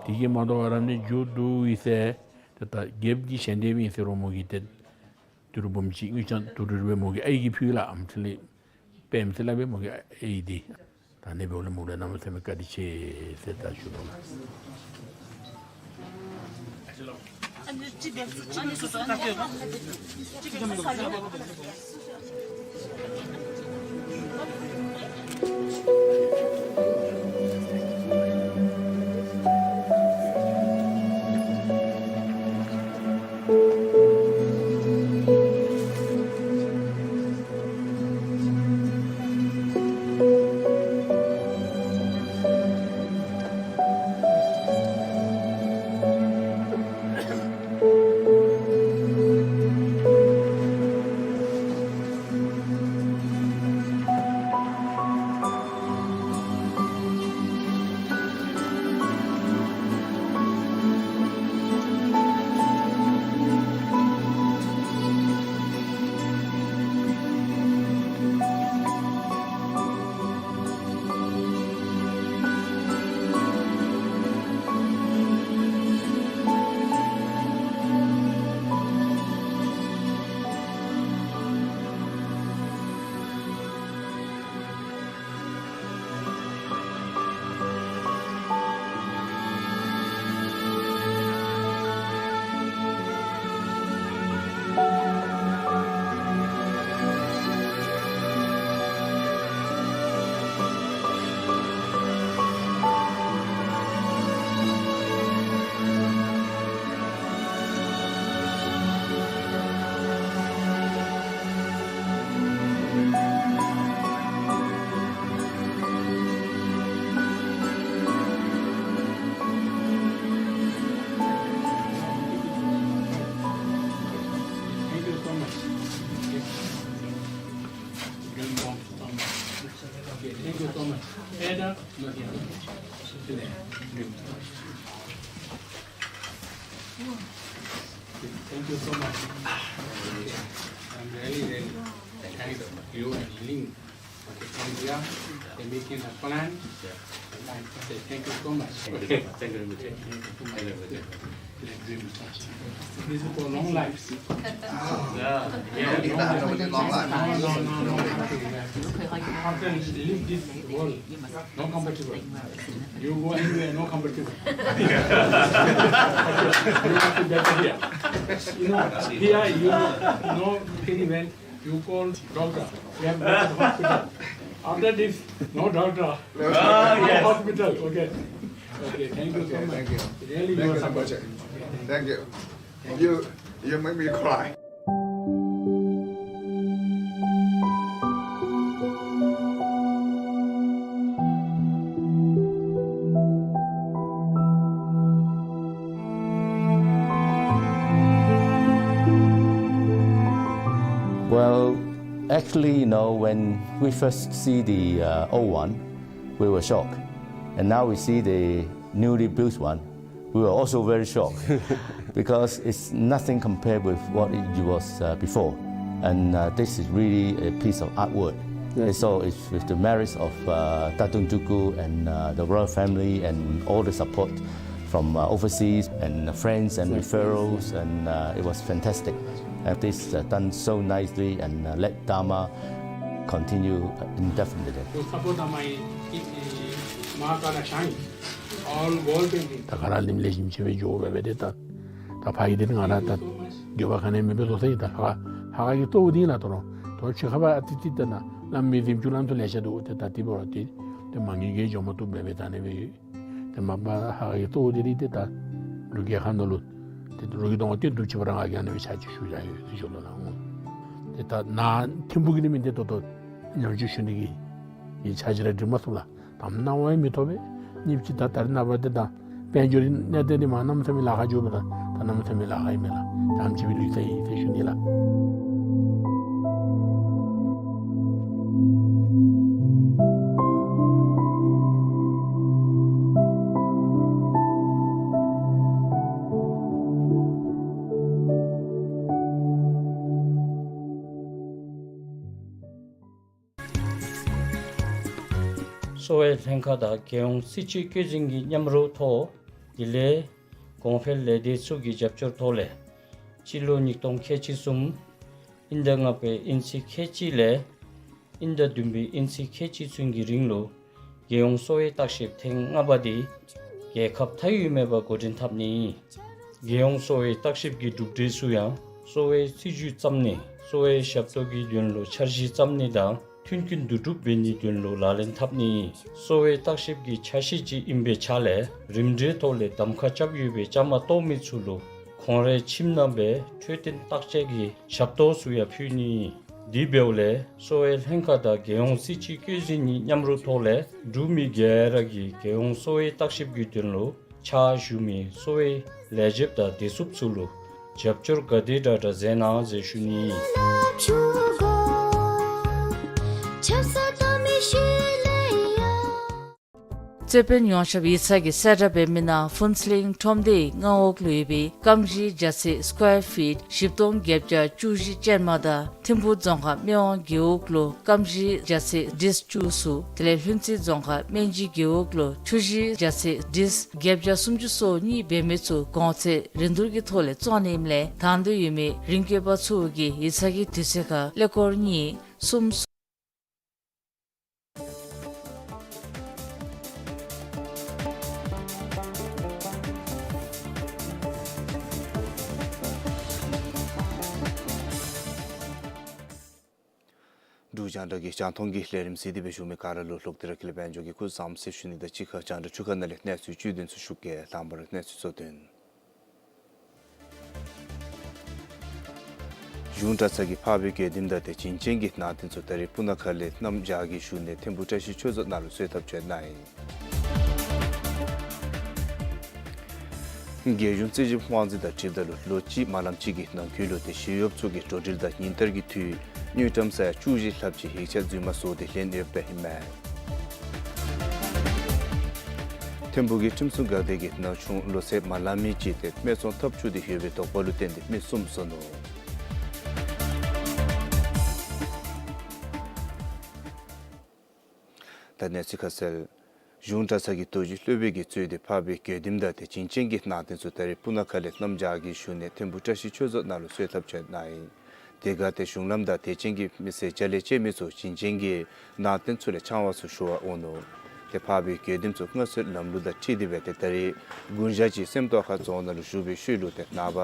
དེ་གིས་མ་དོ་བར་ཨ་ནི་འགྱོ་དོ་ཡི་ཟེར། ཏེ་ད་རྒྱལཔོ་གི་ཞལ་འདེབས་ཨིན་ཟེར་རོགས་མོ་གིས་ཏེ་ཏི་རུ་སྦོམ་ཅིག་དངུལ་རྐྱང་དུ་རུ་རེ་སྦེ་མོ་གི་ཨའི་གིས་ཕུལ་ལགས། ཨམ་ཚེ་ལེགས་པདྨ་ཚེ་ལེགས་སྦེ་མོ་གི་ཨའི་འདི། ད་ཨ་ནི་འབདཝ་ལས་མོ་ལུ་གནམ་མེད་ས་མེད་བཀའ་དྲིན་ཆེ་ཟེར་ད་ཞུ་དོ་ལགས། Thank you so much. Okay, thank you so much. Ada, no, here. Thank you so much. Okay. I'm really, really thank you and Ling. Okay, from here, they making a plan. And I say thank you so much. Okay, thank you very much. Thank you so much. This is for long life. Yeah. Yeah, long life. Long life. No, no, no, no. After you leave this world, no compatible. You go anywhere, no compatible. You have to get here. You know, here you know, anywhere you call doctor. We have to go to hospital. After this, no doctor. Ah, yes. No hospital. Okay. Okay, thank you so much. Okay, thank you. Really, you are so much. Thank you. You, you make me cry. Well, actually, you know, when we first see the, uh, old one, we were shocked. And now we see the newly built one. We were also very shocked because it's nothing compared with what it was, uh, before. And, uh, this is really a piece of artwork. Yes. So it's with the merits of, uh, Tatungjuku and, uh, the royal family and all the support from, uh, overseas and friends and referrals, and, uh, it was fantastic. And this, uh, done so nicely, and, uh, let Dharma continue, uh, indefinitely. To support my, uh, Mahakala shrine. ད་ག་ར་ལིམ་ལེགས་ཤོམ་ཅིག་སྦེ་འགྱོ་སྦེ་སྦེ་ཏེ་ད་ད་ཕར་གྱི་འདི་ང་ར་ད་འགྱོ་བ་ག་ནི་མེད་པའི་བཟོ་ས་ཨིན། ད་ལྷ་ཁང་ལྷ་ཁང་གི་གཙོ་བོ་འདི་ལགས། ད་རུང་ད་རུང་ཕྱི་ཁ་བ་ཨ་ཏི་ཏི་ད་ན་བླམ་མི་གཟིམ་ཅུང་ལམ་དུ་ལེ་ཤ་འདུག། ཏེ་ད་དེ་འབདཝ་ད་ཏེ་ཏེ་མ་ངེས་ཀྱི་འགྱོ་མ་བཏུབ་སྦེ་སྦེ་ད་ཨ་ནི་སྦེ་ཡོད། ཏེ་མ་པ་ལྷ་ཁང་གི་གཙོ་བོ་འདི་ར་ཏེ་ད་འབྲུག་རྒྱལ་ཁབ་ནང་ལུ་ཏེ་འབྲུག་གི་གདོང་ཁར་ཏེ་འདུག་ཅི་པ་ར་ང་གིས་ཨ་ནི་སྦེ་ཕྱག་ཅིག་ཞུ་ཡི་ཟེར་ཞུ་དོ་ལགས། ཏེ་ད་ནཱ་ཐིམ་ཕུག་གི་ནི་མི་འདི་ད་ལྟོ་ཉམས་བཅོས་ཞུ་ནི་གི་ཕྱག་ཅིག་ར་སྒྲིག་མ་ཚུགས་ལགས། དམ་གནང་བ་ཡང་མི་ཐོབ་པས། ཉིནམ་གཅིག་ད་ད་རེས་ནངས་པ་འདི་ད་དཔལ་འབྱོར་གནས་སྟངས་འདི་མར་གནམ་མེད་ས་མེད་ལཱ་ཁག་འགྱོཝ་མས། ད་ད་གནམ་མེད་ས་མེད་ལཱ་ཁག་ཨིན་མས་ལགས། དམ་ཅིག་སྦེ་ལུས་ས་ཨིན་ཟེར་ཞུ་ནི་ལགས། གསོ་བའི་ལྷན་ཁག་དང་རྒྱལ་ཡོངས་སྲིད་སྤྱི་བསྐྱོད་འཛིན་གྱི་མཉམ་རོགས་ཐོག་དེ་ལས་གོང་འཕེལ་ལས་སྡེ་ཚུ་གི་རྒྱབ་སྐྱོར་ཐོག་ལས་སྤྱི་ལོ་ཉིས་སྟོང་ཁལ་གཅིག་གསུམ་དབྱིན་ཟླ་ལྔ་པའི་དབྱིན་ཚེས་ཁལ་གཅིག་ལས་དབྱིན་ཟླ་བདུན་པའི་དབྱིན་ཚེས་ཁལ་གཅིག་ཚུན་གྱི་རིང་ལུ་རྒྱལ་ཡོངས་གསོ་བའི་བརྟག་ཞིབ་ཐེངས་ལྔ་པ་འདི་རྒྱལ་ཁབ་མཐའ་དབུས་མེད་པར་འགོ་འདྲེན་འཐབ་ནི། རྒྱལ་ཡོངས་གསོ་བའི་བརྟག་ཞིབ་ཀྱི་གྲུབ་འབྲས་ཚུ་ཡང་གསོ་བའི་སྲིད་ཇུས་བརྩམ་ནི་གསོ་བའི་ཞབས་ཏོག་གི་དོན་ལུ་འཆར་གཞི་བརྩམ་ནི་དང་མཐུན་རྐྱེན་བསྡུ་སྒྲིག་འབད་ནིའི་དོན་ལུ་ལག་ལེན་འཐབ་ནི། གསོ་བའི་བརྟག་ཞིབ་ཀྱི་ཆ་ཤས་ཅིག་ཨིན་པའི་ཆ་ལས་རིམ་གྲོའི་ཐོག་ལས་གདམ་ཁ་རྐྱབ་ཡོད་པའི་བཅའ་མར་གཏོགས་མི་ཚུ་ལུ་ཁོང་རའི་ཁྱིམ་ནང་སྦེ་འཕྲོད་བསྟེན་བརྟག་དཔྱད་ཀྱི་ཞབས་ཏོག་ཚུ་ཡང་ཕུལ་ནི། དེ་འབདཝ་ལས་གསོ་བའི་ལྷན་ཁག་དང་རྒྱལ་ཡོངས་སྲིད་སྤྱི་བསྐྱོད་འཛིན་གཉིས་མཉམ་རོགས་ཐོག་ལས་འབྲུག་མི་ག་ར་གིས་རྒྱལ་ཡོངས་གསོ་བའི་བརྟག་ཞིབ་ཀྱི་དོན་ལུ་ཕྱག་ཞུ་མི་གསོ་བའི་ལས་བྱེདཔ་དང་བདེ་སྲུངཔ་ཚུ་ལུ་རྒྱབ་སྐྱོར་ག་དེ་དྲག་དྲག་མཛད་གནང་ཟེར་ཞུ་ནི། རྩོད་དཔོན་ཡོངས་ཁྱབ་ཡིག་ཚང་གིས་གསལ་བསྒྲགས་འབད་མི་ནང་ཕུན་ཚོགས་གླིང་ཁྲོམ་སྡེའི་མངའ་འོག་ལུ་ཡོད་པའི་སྐམ་ཞིང་རྒྱ་ཚད་སྐུ་ཝེར་ཕིཊ་བཞི་སྟོང་བརྒྱད་བརྒྱ་བཅུ་བཞི་ཅན་མ་དང་ཐིམ་ཕུག་རྫོང་ཁག་སྨད་ཝང་རྒེད་འོག་ལུ་སྐམ་ཞིང་རྒྱ་ཚད་ཌིསཀ་བཅུ་གསུམ། དེ་ལས་ལྷུན་རྩེ་རྫོང་ཁག་སྨན་སྦྱིས་རྒེད་འོག་ལུ་ཆུ་ཞིང་རྒྱ་ཚད་ཌིསཀ་བརྒྱད་བརྒྱ་སུམ་ཅུ་སོ་གཉིས་འབད་མི་ཚུ་གོང་ཚད་རིན་བསྡུར་གྱི་ཐོག་ལས་བཙོང་ནི་ཨིནམ་ལས་དང་འདོད་ཡོད་མི་རིན་བཀོད་པ་ཚུ་གིས་ཡིག་ཚང་གི་དུས་ཚོད་ཁར་ཀླད་ཀོར་གཉིས་གསུམ་འབྲུག་རྒྱང་བསྒྲགས་ཀྱི་རྒྱང་མཐོང་གི་ལས་རིམ་གཟིགས་ཏེ་སྦེ་བཞུགས་མི་ག་ར་ལུ་ལྷག་སྟེ་ར་ཁྱེད་ལས་དཔལ་འབྱོར་གྱིས་སྐུ་གཟུགས་བཟང་པོ་ཟེར་ཞུ་ནི་དང་གཅིག་ཁར་རྒྱང་བསྒྲགས་འཕྲུལ་ཁང་ནང་ལས་གནས་ཚུལ་བཅུད་དོན་ཚུ་ཞུ་གེ། ལྷག་པར་གནས་ཚུལ་གཙོ་དོན། གཞུང་གྲྭ་ཚང་གིས་འཕགས་པའི་དགེ་འདུནམ་དང་དེ་བྱིན་ཅན་གྱི་ནང་རྟེན་ཚུ་ད་རེས་སྤུ་ན་ཁ་ལས་གནམ་བྱཱར་གྱིས་ཞུ་ནས་ཐིམ་ཕུག་བཀྲ་ཤིས་ཆོས་རྫོང་ནང་ལུ་གསོལ་ཐབ་བྱོན་གནང་ཡི། རྒྱལ་གཞུང་རྩིས་ཞིབ་དབང་འཛིན་དང་འཁྲིལཝ་ད་ལུ་ལོ་གཅིག་མ་ལངམ་ཅིག་གི་ནང་འཁོད་ལུ་ཏེ་ཞི་གཡོགཔ་ཚུ་གི་འགྲོ་འགྲུལ་དང་ཉིན་བསྟར་གྱི་འཐུས་དངུལ་ཀྲམ་ས་ཡ་བཅུ་བཞི་ལྷགཔ་ཅིག་ཡིག་ཆ་རྫུན་མ་བཟོ་སྟེ་ལེན་ཡོདཔ་ཨིན་མས། ཐིམ་ཕུག་གི་ཁྲིམས་སྲུང་འགག་སྡེ་གིས་ན་ཆུང་ལོ་ཚད་མ་ལང་མི་ཅིག་ཏེ་སྨད་འཚོང་འཐབ་བཅུག་སྟེ་ཡོད་པའི་དོགས་པ་ལུ་བརྟེན་ཏེ་མི་གསུམ་གསོ་ནུག། ད་གནས་ཚུལ་ཁ་གསལ། གཞུང་གྲྭ་ཚང་གི་རྡོ་རྗེ་སློབ་དཔོན་གྱིས་གཙོས་ཏེ་འཕགས་པའི་དགེ་འདུནམ་དང་དེ་བྱིན་ཅན་གྱི་ནང་རྟེན་ཚུ་ད་རེས་སྤུ་ན་ཁ་ལས་གནམ་བྱཱར་གྱིས་ཞུ་ནས་ཐིམ་ཕུག་བཀྲ་ཤིས་ཆོས་རྫོང་ནང་ལུ་གསོལ་ཐབ་བྱོན་གནང་ཡི། དེ་ཁར་ཏེ་གཞུང་ལམ་དང་དད་ཅན་གྱི་མི་སེར་བརྒྱ་ལས་བཅད་མི་ཚུ་བྱིན་ཅན་གྱི་ནང་རྟེན་ཚུ་ལས་ཕྱག་དབང་ཚུ་ཞུ་བར་འོང་ནུག། ཏེ་འཕགས་པའི་དགེ་འདུནམ་ཚུ་མངའ་གསོལ་ལམ་ལུགས་དང་འཁྲིལ་ཏེ་སྦེ་ཏེ་ད་རེས་དགུན་ཞག་ཅིག་སེམས་རྟོགས་ཁ་རྫོང་ནང་ལུ་བཞུགས་པའི་ཤུལ་ལུ་ཏེ་ནངས་པ་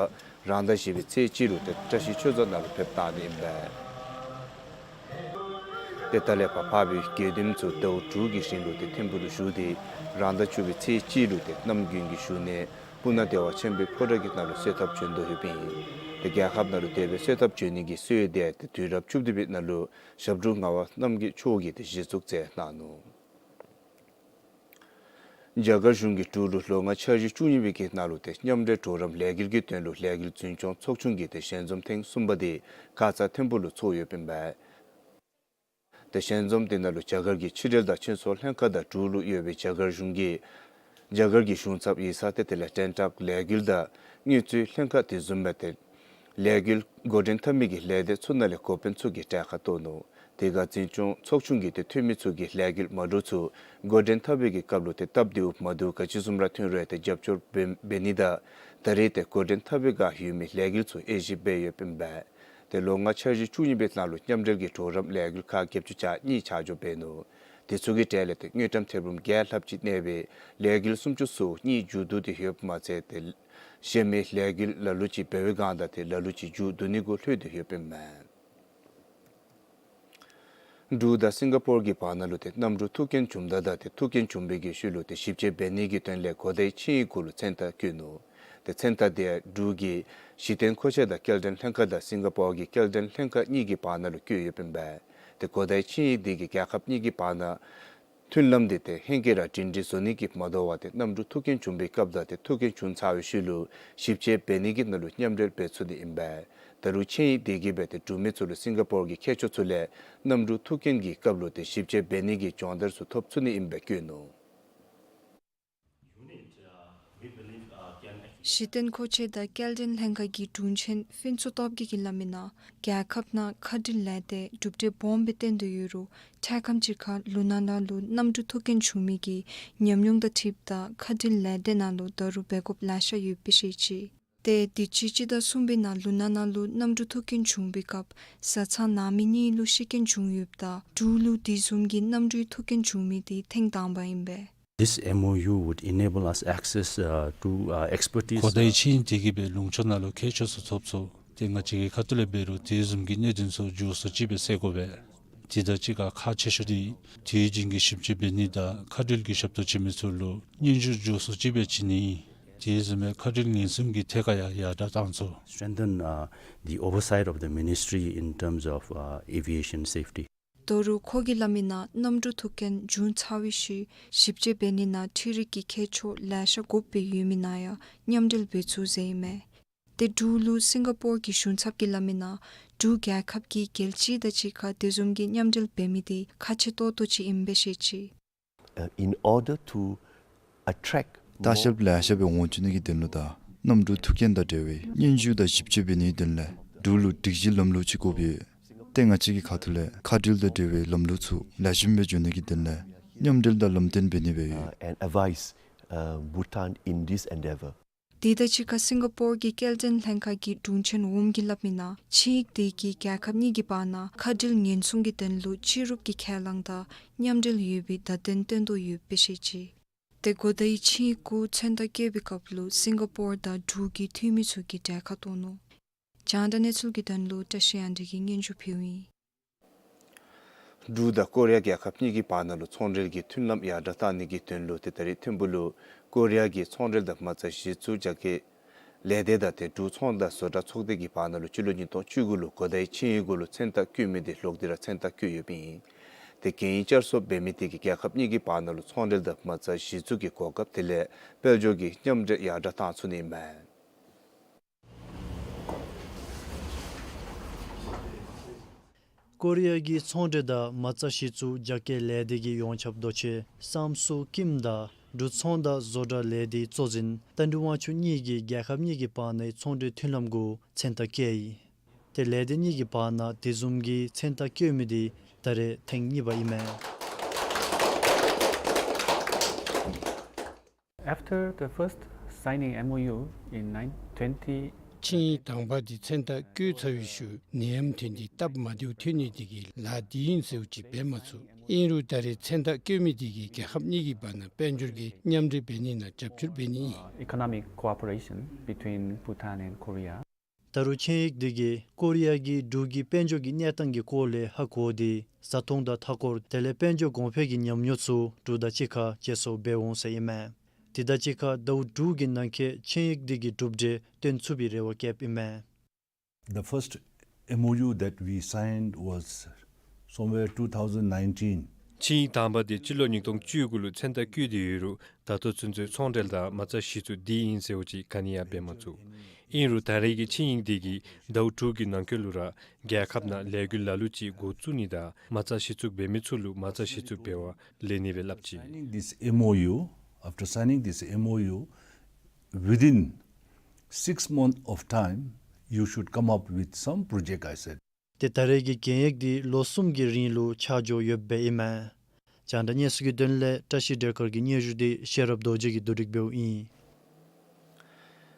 རང་ཟླ་བཞི་པའི་ཚེས་གཅིག་ལུ་ཏེ་བཀྲ་ཤིས་ཆོས་རྫོང་ནང་ལུ་ཕེབས་གནང་ནི་ཨིན་པས། ཏེ་ད་ལས་ཕར་འཕགས་པའི་དགེ་འདུནམ་ཚུ་ཟླཝ་དྲུག་གི་རིང་ལུ་ཏེ་ཐིམ་ཕུག་ལུ་བཞུགས་ཏེ་རང་ཟླ་བཅུ་པའི་ཚེས་གཅིག་ལུ་ཏེ་གནམ་དགུན་གྱི་བཞུགས་གནས་སྤུ་ན་བདེ་བ་ཆེན་པོའི་ཕོ་བྲང་གི་ནང་ལུ་གསོལ་ཐབ་བྱོན་དོ་ཡོདཔ་ཨིན། ཏེ་རྒྱལ་ཁབ་ནང་ལུ་དེ་སྦེ་གསོལ་ཐབ་བྱོན་ནི་གི་སྲོལ་དེ་ཏེ་དུས་རབས་བཅུ་བདུན་པའི་ནང་ལུ་ཞབས་དྲུང་ངག་དབང་རྣམ་རྒྱལ་མཆོག་གིས་ཏེ་གཞི་བཙུགས་མཛད་གནང་ནུག། རྒྱ་གར་གཞུང་གིས་འབྲུག་ལུ་ལོ་ལྔ་འཆར་གཞི་བཅུ་གཉིས་པའི་གི་ནང་ལུ་ཏེ་མཉམ་འབྲེལ་གྲོགས་རམ་ལས་འགུལ་གྱི་དོན་ལུ་ལས་འགུལ་འཛིན་སྐྱོང་ཚོགས་ཆུང་གི་ཏེ་ཞལ་འཛོམས་ཐེངས་གསུམ་པ་དེ་ཁ་ཙ་ཐིམ་ཕུག་ལུ་ཚོགས་ཡོདཔ་ཨིན་པས། ཏེ་ཞལ་འཛོམས་དེ་ནང་ལུ་རྒྱ་གར་གྱི་ཕྱི་འབྲེལ་དང་ཕྱི་སོ་ལྷན་ཁག་དང་འབྲུག་ལུ་ཡོད་པའི་རྒྱ་གར་གཞུང་གི་རྒྱ་གར་གྱི་གཞུང་ཚབ་ཡིག་ཚང་ཏེ་དེ་ལས་བྲན་ཏག་ལས་འགུལ་དང་དངུལ་རྩིས་ལྷན་ཁག་དེ་བཟུམ་སྦེ་ཏེ་ལས་འགུལ་འགོ་འདྲེན་འཐབ་མི་གི་ལས་སྡེ་ཚུ་ནང་ལས་འགོ་དཔོན་ཚུ་གིས་གྲལ་ཁར་གཏོགས་ནུག། དེ་ཁར་འཛིན་སྐྱོང་ཚོགས་ཆུང་གི་ཏེ་འཐུས་མི་ཚུ་གིས་ལས་འགུལ་མ་འདྲཝ་ཚུ་འགོ་འདྲེན་འཐབ་པའི་གི་སྐབས་ལུ་ཏེ་སྟབས་བདེཝ་མ་བདེཝ་ག་ཅི་བཟུམ་ར་ཐོན་རུང་ཏེ་རྒྱབ་སྐྱོར་འབད་འབད་ནི་དང་ད་རེས་ཏེ་འགོ་འདྲེན་འཐབ་པའི་སྒང་ཡོད་མི་ལས་འགུལ་ཚུ་དབྱེ་ཞིབ་འབད་ཡོདཔ་ཨིན་པས། ཏེ་ལོ་ལྔ་འཆར་གཞི་བཅུ་གཉིས་པའི་ནང་ལུ་མཉམ་འབྲེལ་གྱི་གྲོགས་རམ་ལས་འགུལ་ཁག་བརྒྱད་ཅུ་གྱ་གཉིས་ཆ་འཇོག་འབད་ནུག། དེ་ཚུ་གི་གྲས་ལས་ཏེ་དངུལ་ཀྲམ་ཐེར་འབུམ་བརྒྱད་ལྷགཔ་ཅིག་གནས་པའི་ལས་འགུལ་སུམ་ཅུ་སོ་གཉིས་མཇུག་བསྡུ་སྟེ་ཡོདཔ་མ་ཚད་ཏེ་གཞན་མི་ལས་འགུལ་ལ་ལུ་ཅིག་འབད་བའི་སྒང་དང་ཏེ་ལ་ལུ་ཅིག་མཇུག་བསྡུ་ནི་གུ་ལྷོད་དེ་ཡོདཔ་ཨིན་མས། འབྲུག་དང་སིང་ག་པོར་གྱི་བར་ན་ལུ་ཏེ་གནམ་གྲུ་ཐུག་རྐྱེན་བྱུངམ་ད་དང་ཏེ་ཐུག་རྐྱེན་བྱུང་བའི་གི་ཤུལ་ལུ་ཏེ་ཞིབ་དཔྱད་འབད་ནི་གི་དོན་ལས་གོ་དཱའི་ཆིངས་ཡིག་གུ་ལུ་མཚན་རྟགས་བཀོད་ནུག། ཏེ་མཚན་རྟགས་དེ་ཡང་འབྲུག་གི་གཞི་རྟེན་མཁོ་ཆས་དང་སྐྱེལ་འདྲེན་ལྷན་ཁག་དང་སིང་ག་པོར་གྱི་སྐྱེལ་འདྲེན་ལྷན་ཁག་གཉིས་ཀྱི་བར་ན་ལུ་བཀོད་ཡོདཔ་ཨིན་པས། ཏེ་གོ་དཱའི་ཆིངས་ཡིག་དེ་གིས་རྒྱལ་ཁབ་གཉིས་ཀྱི་བར་ན་མཐུན་ལམ་དེ་ཏེ་ཧེང་སྐལ་ར་སྒྲིང་སྒྲི་བཟོ་ནི་གིས་མ་དོ་བར་ཏེ་གནམ་གྲུ་ཐུག་རྐྱེན་བྱུང་བའི་སྐབས་དང་ཏེ་ཐུག་རྐྱེན་བྱུང་ཚར་བའི་ཤུལ་ལུ་ཞིབ་དཔྱད་འབད་ནི་གི་ནང་ལུ་མཉམ་འབྲེལ་འབད་ཚུགས་ནི་ཨིན་པས། ད་རུང་ཆིངས་ཡིག་དེ་གིས་འབད་ཏེ་འབྲུག་མི་ཚུ་ལུ་སིང་ག་པོར་གྱི་མཁས་མཆོག་ཚུ་ལས་གནམ་གྲུ་ཐུག་རྐྱེན་གྱི་སྐབས་ལུ་ཏེ་ཞིབ་དཔྱད་འབད་ནི་གི་སྦྱོང་བརྡར་ཚུ་ཐོབ་ཚུགས་ནི་ཨིན་པས་བཀོད་ནུག། གཞི་རྟེན་མཁོ་ཆས་དང་སྐྱེལ་འདྲེན་ལྷན་ཁག་གི་དྲུང་ཆེན་ཕུན་ཚོགས་སྟོབས་རྒྱས་ཀྱིས་སླབ་མིའི་ནང་རྒྱལ་ཁབ་ནང་མཁའ་འགྲུལ་ལས་སྡེ་གྲུབ་འབྲས་སྦོམ་སྦེ་བཏོན་དོ་ཡོད་རུང་འཕྲལ་ཁམས་ཅིག་ཁར་ལུང་ནག་ནང་ལུ་གནམ་གྲུ་ཐུག་རྐྱེན་བྱུང་མི་གི་ཉམས་མྱོང་དང་འཁྲིལཝ་ད་མཁའ་འགྲུལ་ལས་སྡེ་ནང་ལུ་ད་རུང་འབད་དགོཔ་ལེ་ཤ་ཡོདཔ་སྦེ་བཤད་ཅི། ཏེ་དུས་ཅི་སྤྱི་ཟླ་གསུམ་པའི་ནང་ལུང་ནག་ནང་ལུ་གནམ་གྲུ་ཐུག་རྐྱེན་བྱུང་བའི་སྐབས་བཟའ་ཚང་ནང་མི་གཉིས་ལུ་ཤི་རྐྱེན་བྱུང་ཡོདཔ་ད་འབྲུག་ལུ་དེ་བཟུམ་གྱི་གནམ་གྲུའི་ཐུག་རྐྱེན་བྱུང་མི་དེ་ཐེངས་དང་པ་ཨིན་པས། This M O U would enable us access, uh, to, uh, expertise, གོ་དཱའི་uh, ཆིངས་ཡིག་དེ་གིས་འབད་ལུང་ཕྱོགས་ནང་ལུ་མཁས་མཆོག་ཚུ་ཐོབ་ཚུགས། ཏེ་ང་བཅས་ཀྱི་ཁ་ཐུག་ལས་འབད་རུང་དེ་བཟུམ་གྱི་གནད་དོན་ཚུ་མགྱོགས་སུ་ཅིག་སྦེ་སེལ་དགོ་པས། དེ་དང་གཅིག་ཁར་ཁག་ཆེ་ཤོས་དེ་དུས་རྒྱུན་གྱི་ཞིབ་དཔྱད་འབད་ནི་དང་མཁའ་འགྲུལ་གྱི་ཞབས་ཏོག་བྱིན་མི་ཚུ་ལུ་སྙན་ཞུ་མགྱོགས་སུ་ཅིག་སྦེ་བྱིན་ནི། དེ་བཟུམ་སྦེ་མཁའ་འགྲུལ་ཉེན་སྲུང་གི་ཐད་ཁར་ཡང་ཡར་དྲག་བཏང་ཚུགས། Strengthen, uh, the oversight of the ministry in terms of, uh, aviation safety. ད་རུང་ཁོ་གིས་སླབ་མིའི་ནང་གནམ་གྲུ་ཐུག་རྐྱེན་བྱུང་ཚར་བའི་ཤུལ་ཞིབ་དཔྱད་འབད་ནི་ནང་འཕྲུལ་རིག་གི་མཁས་མཆོག་ལེ་ཤ་དགོཔ་སྦེ་ཡོད་མི་ནང་ཡང་མཉམ་འབྲེལ་འབད་ཚུགས་ཟེར་ཨིན་མས། ཏེ་འབྲུག་ལུ་སིང་ག་པོར་གྱི་གཞུང་ཚབ་ཀྱིས་སླབ་མིའི་ནང་འབྲུག་རྒྱལ་ཁབ་ཀྱིས་རྒྱལ་སྤྱི་དང་གཅིག་ཁར་དེ་བཟུམ་གྱི་མཉམ་འབྲེལ་འབད་མི་དེ་ཁག་ཆེ་ཏོག་ཏོ་ཅིག་ཨིནམ་སྦེ་བཤད་ཅི། Uh, in order to attract ལྟ་བཤལཔ་ལེ་ཤ་སྦེ་འོང་བཅུག་ནི་གི་དོན་ལུ་དང་གནམ་གྲུ་ཐུག་རྐྱེན་དང་འབྲེལ་བའི་སྙན་ཞུ་དང་ཞིབ་དཔྱད་འབད་ནི་གི་དོན་ལས་འབྲུག་ལུ་སྒྲིག་གཞི་ལམ་ལུགས་ཅིག་དགོཔ་ཡོད། ཏེ་ང་བཅས་ཀྱི་ཁ་ཐུག་ལས་མཁའ་འགྲུལ་དང་འབྲེལ་བའི་ལམ་ལུགས་ཚུ་ལེགས་ཤོམ་སྦེ་འགྱོ་ནི་གི་དོན་ལས་མཉམ་འབྲེལ་དང་ལམ་སྟོན་འབད་ནི་སྦེ་ཡོད། Uh, and advise, uh, Bhutan in this endeavor. དེ་དང་གཅིག་ཁར་སིང་ག་པོར་གྱི་སྐྱེལ་འདྲེན་ལྷན་ཁག་གི་དྲུང་ཆེན་ཝུམ་གྱིས་སླབ་མིའི་ནང་ཆིངས་ཡིག་དེ་གིས་རྒྱལ་ཁབ་གཉིས་ཀྱི་བར་ན་མཁའ་འགྲུལ་ཉེན་སྲུང་གི་དོན་ལུ་སྤྱི་རུབ་ཀྱི་ཁས་བླངས་དང་མཉམ་འབྲེལ་ཡོད་པའི་བརྡ་སྟོན་སྟོན་དོ་ཡོདཔ་སྦེ་བཤད་ཅི། ཏེ་གོ་དཱའི་ཆིངས་ཡིག་གུ་མཚན་རྟགས་བཀོད་པའི་སྐབས་ལུ་སིང་ག་པོར་དང་འབྲུག་གི་འཐུས་མི་ཚུ་གིས་གྲལ་ཁར་གཏོགས་ནུག། རྒྱང་བསྒྲགས་གནས་ཚུལ་གྱི་དོན་ལུ་བཀྲ་ཤིས་དབྱངས་སྒྲོན་གྱིས་སྙན་ཞུ་ཕུལཝ་ཨིན། འབྲུག་དང་ཀོ་རི་ཡ་རྒྱལ་ཁབ་གཉིས་ཀྱི་བར་ན་ལུ་ཚོང་འབྲེལ་གྱི་མཐུན་ལམ་ཡར་དྲག་བཏང་ནི་གི་དོན་ལུ་ཏེ་ད་རེས་ཐིམ་ཕུག་ལུ་ཀོ་རི་ཡ་གི་ཚོང་འབྲེལ་དང་མ་རྩ་གཞི་བཙུགས་རྒྱ་སྐྱེད་ལས་སྡེ་དང་ཏེ་འབྲུག་ཚོང་དང་བཟོ་གྲྭ་ཚོགས་སྡེ་གི་བར་ན་ལུ་སྤྱི་ལོ་ཉིས་སྟོང་བཅུ་དགུ་ལུ་གོ་དཱའི་ཆིངས་ཡིག་གུ་ལུ་མཚན་རྟགས་བཀོད་མི་དེ་ལོག་སྟེ་ར་མཚན་རྟགས་བཀོད་ཡོདཔ་ཨིན། ཏེ་གན་ཡིག་བསྐྱར་གསོ་འབད་མི་དེ་གིས་རྒྱལ་ཁབ་གཉིས་ཀྱི་བར་ན་ལུ་ཚོང་འབྲེལ་དང་མ་རྩ་གཞི་བཙུགས་ཀྱི་གོ་སྐབས་དེ་ལས་དཔལ་འབྱོར་གྱི་མཉམ་འབྲེལ་ཡར་དྲག་བཏང་ཚུགས་ནི་ཨིན་མས། ཀོ་རི་ཡ་གི་ཚོང་འབྲེལ་དང་མ་རྩ་གཞི་བཙུགས་རྒྱ་སྐྱེད་ལས་སྡེ་གི་ཡོངས་ཁྱབ་རྡོ་གཅལ་སམ་སུ་ཀིམ་དང་འབྲུག་ཚོང་དང་བཟོ་གྲྭ་ལས་སྡེའི་གཙོ་འཛིན་རྟ་མགྲིན་དབང་ཕྱུག་གཉིས་ཀྱིས་རྒྱལ་ཁབ་གཉིས་ཀྱི་བར་ནའི་ཚོང་འབྲེལ་མཐུན་ལམ་གུ་མཚན་རྟགས་བཀོད་ཡི། ཏེ་ལས་སྡེ་གཉིས་ཀྱི་བར་ན་དེ་བཟུམ་གྱི་མཚན་རྟགས་བཀོད་མི་དེ་ད་རེས་ཐེངས་གཉིས་པ་ཨིན་མས། After the first signing M O U in nine twenty, ཆིངས་ཡིག་དང་པ་དེ་མཚན་རྟགས་བཀོད་ཚར་བའི་ཤུལ་ནད་ཡམས་ཐོན་ཏེ་སྟབས་མ་བདེཝ་ཐོན་ནི་དེ་གིས་ལཱ་དེ་ཨིན་ཟེརཝ་ཅིག་འབད་མ་ཚུགས། ཨིན་རུང་ད་རེས་མཚན་རྟགས་བཀོད་མི་དེ་གིས་རྒྱལ་ཁབ་གཉིས་ཀྱི་བར་ན་དཔལ་འབྱོར་གྱི་མཉམ་འབྲེལ་འབད་ནི་ནང་རྒྱབ་སྐྱོར་འབད་ནི་ཨིན། Uh, economic cooperation between Bhutan and Korea. ད་རུང་ཆིངས་ཡིག་དེ་གིས་ཀོ་རི་ཡ་གིས་འབྲུག་གི་དཔལ་འབྱོར་གྱི་གནས་སྟངས་ཀྱི་སྐོར་ལས་ཧ་གོ་སྟེ་བཟའ་འཐུང་དང་མཐའ་འཁོར་དེ་ལས་དཔལ་འབྱོར་གོང་འཕེལ་གྱི་ཉམས་མྱོང་ཚུ་འབྲུག་དང་གཅིག་ཁར་བརྗེ་སོར་འབད་འོང་ཟེར་ཨིན་མས། དེ་དང་གཅིག་ཁར་ཟླཝ་དྲུག་གི་ནང་འཁོད་ཆིངས་ཡིག་དེ་གི་གྲུབ་འབྲས་སྟོན་ཚུགས་པའི་རེ་བ་བསྐྱེདཔ་ཨིན་མས། The first M O U that we signed was somewhere two thousand nineteen. ཆིངས་ཡིག་དང་པ་དེ་སྤྱི་ལོ་ཉིས་སྟོང་བཅུ་དགུ་ལུ་མཚན་རྟགས་བཀོད་དེ་ཡོད་རུང་ད་ལྟོ་ཚུན་ཚོད་ཚོང་འབྲེལ་དང་མ་རྩ་གཞི་བཙུགས་དེ་ཨིན་ཟེརཝ་ཅིག་ག་ནི་ཡང་འབད་མ་ཚུགས། ཨིན་རུང་ད་རེས་ཀྱི་ཆིངས་ཡིག་དེ་གིས་ཟླཝ་དྲུག་གི་ནང་འཁོད་ལུ་ར་རྒྱལ་ཁབ་ནང་ལས་འགུལ་ལ་ལུ་ཅིག་འགོ་བཙུགས་ནི་དང་མ་རྩ་གཞི་བཙུགས་འབད་མི་ཚུ་ལུ་མ་རྩ་གཞི་བཙུགས་འབད་བར་ལེན་ནི་སྦེ་སླབ་ཅི། Signing this M O U, after signing this M O U, within six months of time, you should come up with some project, I said. ཏེ་ད་རེས་ཀྱི་གན་ཡིག་དེ་ལོ་གསུམ་གྱི་རིང་ལུ་ཆ་འཇོག་ཡོདཔ་སྦེ་ཨིན་མས། རྒྱང་བསྒྲགས་གནས་ཚུལ་གྱི་དོན་ལས་བཀྲ་ཤིས་སྒྲོལ་དཀར་གྱི་སྙན་ཞུ་དེ་ཤེས་རབ་རྡོ་རྗེ་གིས་བསྡུ་སྒྲིག་འབདཝ་ཨིན།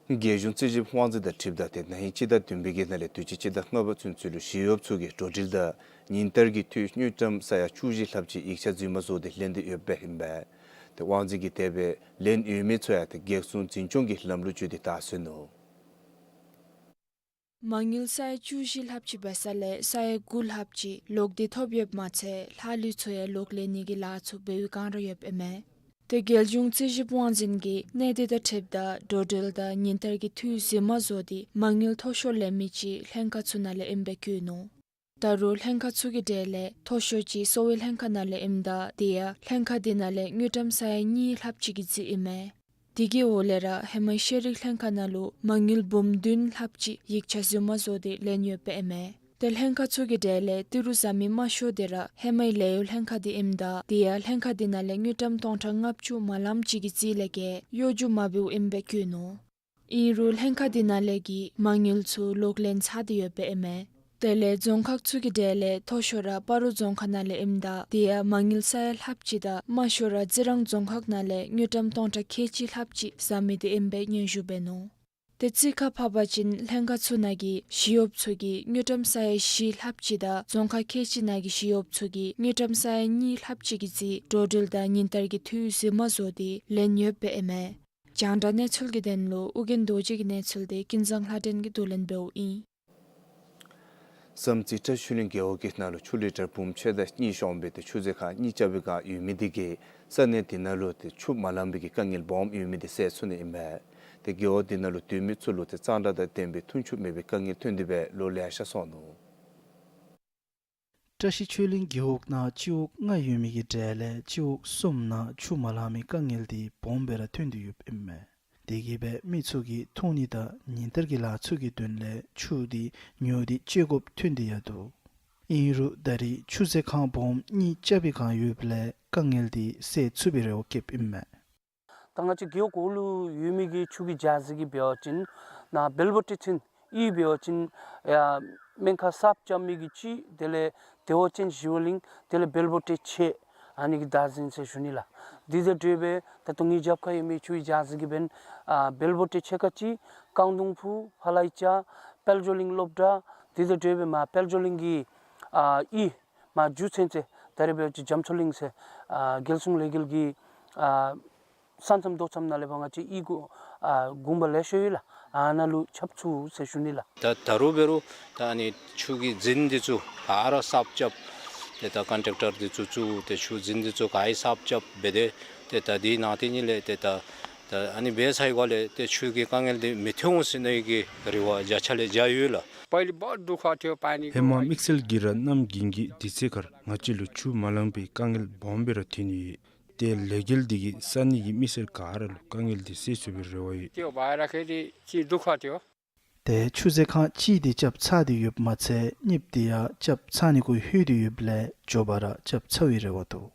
རྒྱལ་གཞུང་རྩིས་ཞིབ་དབང་འཛིན་དང་འཁྲིལཝ་ད་ཏེ་ན་ཧིང་སྤྱི་ཟླ་བདུན་པའི་གི་ནང་ལས་དུས་ཅི་སྤྱི་ཟླ་ལྔ་པ་ཚུན་ཚོད་ལུ་ཞི་གཡོགཔ་ཚུ་གིས་འགྲོ་འགྲུལ་དང་ཉིན་བསྟར་གྱི་འཐུས་དངུལ་ཀྲམ་ས་ཡ་བཅུ་བཞི་ལྷགཔ་ཅིག་ཡིག་ཆ་རྫུན་མ་བཟོ་སྟེ་ལེན་ཏེ་ཡོདཔ་ཨིན་པས། ཏེ་དབང་འཛིན་གྱིས་དེ་སྦེ་ལེན་ཡོད་མི་ཚུ་ཡང་ཏེ་གེགས་སྲུང་འཛིན་སྐྱོང་གི་ལམ་ལུགས་བརྒྱུད་དེ་བདའ་ཟུན་ནུག། མ་དངུལ་ས་ཡ་བཅུ་བཞི་ལྷགཔ་ཅིག་འབད་ས་ལས་ས་ཡ་དགུ་ལྷགཔ་ཅིག་ལོག་སྟེ་ཐོབ་ཡོདཔ་མ་ཚད་ལྷག་ལུས་ཚུ་ཡང་ལོག་ལེན་ནི་གི་ལཱ་ཚུ་འབད་བའི་བསྒང་ར་ཡོདཔ་ཨིན་མས། ཏེ་རྒྱལ་གཞུང་རྩིས་ཞིབ་དབང་འཛིན་གྱིས་གནད་དོན་དང་འཁྲིལཝ་ད་འགྲོ་འགྲུལ་དང་ཉིན་བསྟར་གྱི་འཐུས་རྫུན་མ་བཟོ་སྟེ་མ་དངུལ་མཐོ་ཤོས་ལེན་མི་ཅིག་ལྷན་ཁག་ཚུ་ནང་ལས་ཨིནམ་སྦེ་བཀོད་ནུག། ད་རུང་ལྷན་ཁག་ཚུ་གི་གྲས་ལས་མཐོ་ཤོས་ཅིག་གསོ་བའི་ལྷན་ཁག་ནང་ལས་ཨིནམ་ད་དེ་ཡང་ལྷན་ཁག་དེ་ནང་ལས་དངུལ་ཀྲམ་ས་ཡ་གཉིས་ལྷགཔ་ཅིག་གི་རྩིས་ཨིན་མས། དེ་གི་འོག་ལས་ར་ཧེ་མའི་ཤེས་རིག་ལྷན་ཁག་ནང་ལུ་མ་དངུལ་འབུམ་བདུན་ལྷགཔ་ཅིག་ཡིག་ཆ་རྫུན་མ་བཟོ་སྟེ་ལེན་ཡོདཔ་ཨིན་མས། ཏེ་ལྷན་ཁག་ཚུ་གི་གྲས་ལས་ཏི་རུ་བཟའ་མི་དམའ་ཤོས་དེ་ར་ཧེ་མའི་ལཱ་གཡོག་ལྷན་ཁག་དེ་ཨིནམ་ད་དེ་ཡང་ལྷན་ཁག་དེ་ནང་ལས་དངུལ་ཀྲམ་སྟོང་ཕྲག་ལྔ་བཅུ་མ་ལངམ་ཅིག་གི་རྩིས་ལས་བརྒལ་གཡོ་སྒྱུ་མ་འབདཝ་ཨིནམ་སྦེ་བཀོད་ནུག། ཨིན་རུང་ལྷན་ཁག་དེ་ནང་ལས་ཀྱི་མ་དངུལ་ཚུ་ལོག་ལེན་ཚར་ཏེ་ཡོདཔ་ཨིན་མས། དེ་ལས་རྫོང་ཁག་ཚུ་གི་གྲས་ལས་མཐོ་ཤོས་ར་སྤ་རོ་རྫོང་ཁག་ནང་ལས་ཨིནམ་ད་དེ་ཡང་མ་དངུལ་ས་ཡ་ལྷགཔ་ཅིག་དང་དམའ་ཤོས་ར་རྩི་རང་རྫོང་ཁག་ནང་ལས་དངུལ་ཀྲམ་སྟོང་ཕྲག་ཁལ་གཅིག་ལྷགཔ་ཅིག་བཟའ་མི་དེ་ཨིནམ་སྦེ་སྙན་ཞུ་འབད་ནུག། ཏེ་རྩིས་ཁར་ཕབ་པ་ཅིན་ལྷན་ཁག་ཚུ་ནང་གི་ཞི་གཡོགཔ་ཚུ་གིས་དངུལ་ཀྲམ་ས་ཡ་བཞི་ལྷགཔ་ཅིག་དང་རྫོང་ཁག་ཁལ་གཅིག་ནང་གི་ཞི་གཡོགཔ་ཚུ་གིས་དངུལ་ཀྲམ་ས་ཡ་གཉིས་ལྷགཔ་ཅིག་གི་རྩིས་འགྲོ་འགྲུལ་དང་ཉིན་བསྟར་གྱི་འཐུས་རྫུན་མ་བཟོ་སྟེ་ལེན་ཡོདཔ་ཨིན་མས། རྒྱང་བསྒྲགས་གནས་ཚུལ་གྱི་དོན་ལུ་ཨོ་རྒྱན་རྡོ་རྗེ་གི་གནས་ཚུལ་དེ་ཀུན་བཟང་ལྷ་སྒྲོན་གྱིས་བསྡུ་ལེན་འབདཝ་ཨིན། བསམ་རྩེ་བཀྲ་ཤིས་ཆོས་གླིང་རྒེད་འོག་གི་ནང་ལུ་ཆུ་ལི་ཊར་འབུམ་ཕྱེད་དང་གཉིས་ཤོང་སྦེ་ཏེ་ཆུ་རྫི་ཁང་གཉིས་རྐྱབ་པའི་བསྒང་ཡོད་མི་དེ་གིས་ས་གནས་དེ་ནང་ལུ་ཏེ་ཆུ་མ་ལང་པའི་གི་དཀའ་ངལ་སྦོམ་ཡོད་མི་དེ་སེལ་ཚུགས་ནི་ཨིན་པས། ཏེ་རྒེད་འོག་དེ་ནང་ལུ་སྡོད་མི་ཚུ་ལུ་ཏེ་གཙང་སྦྲ་དང་ལྡན་པའི་འཐུང་ཆུ་མེད་པའི་དཀའ་ངལ་ཐོན་ཏེ་སྦེ་ལོ་ལེ་ཤ་སོང་ནུག། བཀྲ་ཤིས་ཆོས་གླིང་རྒེད་འོག་ནང་སྤྱི་འོག་ལྔ་ཡོད་མི་གི་གྲས་ལས་སྤྱི་འོག་གསུམ་ནང་ཆུ་མ་ལང་མི་དཀའ་ངལ་དེ་སྦོམ་སྦེ་ར་ཐོན་ཏེ་ཡོདཔ་ཨིན་མས། དེ་གིས་སྦེ་མི་ཚུ་གིས་འཐུང་ནི་དང་ཉིན་བསྟར་གྱི་ལཱ་ཚུ་གི་དོན་ལས་ཆུ་དེ་ཉོ་སྟེ་སྤྱོད་དགོཔ་ཐོན་ཏེ་ཡང་འདུག། ཨིན་རུང་ད་རེས་ཆུ་རྫི་ཁང་སྦོམ་གཉིས་རྐྱབ་པའི་བསྒང་ཡོདཔ་ལས་དཀའ་ངལ་དེ་སེལ་ཚུགས་པའི་རེ་བ་བསྐྱེདཔ་ཨིན་མས། ད་ང་བཅས་རྒེད་འོག་གུ་ལུ་ཡོད་མི་གི་ཆུ་གི་རྒྱ་རྫི་གི་འབད་བ་ཅིན་ནཱ་བལ་པོ་ཊའི་ཚུན་གཡུས་འབད་བ་ཅིན་ཡ་སྨན་ཁང་གསརཔ་རྐྱབ་མི་གི་གཅིག། དེ་ལས་བདེ་བ་ཅན་ཞི་བ་གླིང་། དེ་ལས་བལ་པོ་ཊའི་ཕྱེད། ཨ་ནི་གིས་བདའ་ཟུན་ཟེར་ཞུ་ནི་ལགས། དེ་དང་འདྲ་སྦེ་ད་ལྟོ་ངེའི་རྒྱབ་ཁར་ཡོད་མི་ཆུའི་རྒྱ་རྫི་གི་འབདན་ཨ་བལ་པོ་ཊའི་ཕྱེད་ཀ་གཅིག། རྐང་དུང་ཕུ། ཧ་ལའི་ཅ། དཔལ་འབྱོར་གླིང་སློབ་གྲྭ། དེ་དང་འདྲ་སྦེ་མར་དཔལ་འབྱོར་གླིང་གི་ཨ་གཡུས་མར་རྒྱུག་ཚུན་ཚོད་ད་རེས་འབད་བ་ཅིན་རྒྱ་མཚོ་གླིང་ཟེར་ཨ་རྒྱལ་སྲུང་ལས་འགུལ་གྱི་ཨ་ས་མཚམས་རྡོ་མཚམས་ནང་ལས་ཕར་ང་བཅས་གཡུས་གུ་ཨ་གུང་པ་ལེ་ཤ་ཡོད་ལགས། ཨ་ནཱ་ལུ་ཁྱབ་ཚུགས་ཟེར་ཞུ་ནི་ལགས། ད་ད་རུང་འབད་རུང་ད་ཨ་ནི་ཆུ་གི་རྫིང་འདི་ཚུ་ག་ར་གསརཔ་རྐྱབ། ཏེ་ད་ཀོན་ཊེག་ཊར་འདི་ཚུ་བཙུགས་ཏེ་ཆུ་རྫིང་འདི་ཚུ་ག་ཡི་གསརཔ་རྐྱབ་འབད་དེ་ཏེ་ད་འདི་ནང་ཏེ་ཉིད་ལས་ཏེ་ད་ད་ཨ་ནི་འབད་ཚར་བའི་སྒང་ལས་ཏེ་ཆུ་གི་དཀའ་ངལ་འདི་མི་ཐོན་འོང་ཟེར་ནི་གི་རེ་བ་བརྒྱ་ཆ་ལས་བརྒྱ་ཡོད་ལགས། पहिले बहुत दुःख थियो पानी। ཧེ་མ་དམིགས་བསལ་གྱིས་ར་གནམ་དགུན་གྱི་དུས་ཚོད་ཁར་ང་བཅས་ལུ་ཆུ་མ་ལང་པའི་དཀའ་ངལ་སྦོམ་སྦེ་ར་ཐོན་ཡོད། ཏེ་ལས་འགུལ་འདི་གིས་ས་གནས་ཀྱི་མི་སེར་ག་ར་ལུ་དཀའ་ངལ་འདི་སེལ་ཚུགས་པའི་རེ་བ་ཡོད། त्यो भएर खे चाहिँ दुःख थियो। ཏེ་ཆུ་རྫི་ཁང་གཅིག་འདི་རྐྱབ་ཚར་ཏེ་ཡོདཔ་མ་ཚད་གཉིས་པ་འདི་ཡང་རྐྱབ་ཚར་ནི་གུ་ལྷོད་དེ་ཡོདཔ་ལས་མགྱོགས་པ་ར་རྐྱབ་ཚར་བའི་རེ་བ་འདུག།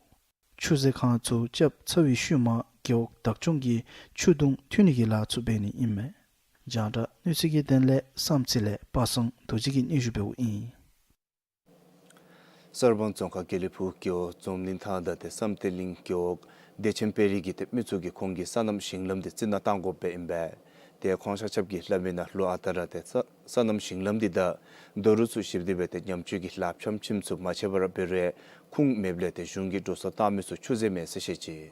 ཆུ་རྫི་ཁང་ཚུ་རྐྱབ་ཚར་བའི་ཤུལ་མ་རྒེད་འོག་བདག་སྐྱོང་གིས་ཆུ་དུང་འཐུང་ནི་གི་ལཱ་ཚུ་འབད་ནི་ཨིན་མས། རྒྱང་བསྒྲགས་གནས་ཚུལ་གྱི་དོན་ལས་བསམ་རྩེ་ལས་པ་སངས་རྡོ་རྗེ་གིས་སྙན་ཞུ་འབདཝ་ཨིན། གསར་སྤང་རྫོང་ཁག་དགེ་ལེགས་ཕུག་རྒེད་འོག་འཛོམས་གླིང་ཐང་དང་ཏེ་བསམ་གཏན་གླིང་རྒེད་འོག་བདེ་ཆེན་དཔལ་རི་གི་ཏེ་མི་ཚུ་གིས་ཁོང་གི་སོ་ནམ་ཞིང་ལམ་འདི་རྩི་ནག་བཏང་དགོཔ་ཨིན་པས། ཏེ་ཁོང་ཆ་ཁྱབ་ཀྱིས་སླབ་མིའི་ནང་ལུ་ཨ་རྟག་ར་ཏེ་སོ་སོ་ནམ་ཞིང་ལམ་འདི་དང་རྡོ་རུག་ཚུ་བཤིག་སྟེ་སྦེ་ཏེ་ཉམས་བཅོས་ཀྱི་ལཱ་ཕྱམ་ཕྱིམ་ཚུ་མ་ཆད་པར་འབད་རུང་ཁུངས་མེདཔ་ལས་ཏེ་གཞུང་གིས་འགྲོ་སོང་བཏང་མི་ཚུ་ཆུ་རྫིས་མས་ཟེར་བཤད་ཅི།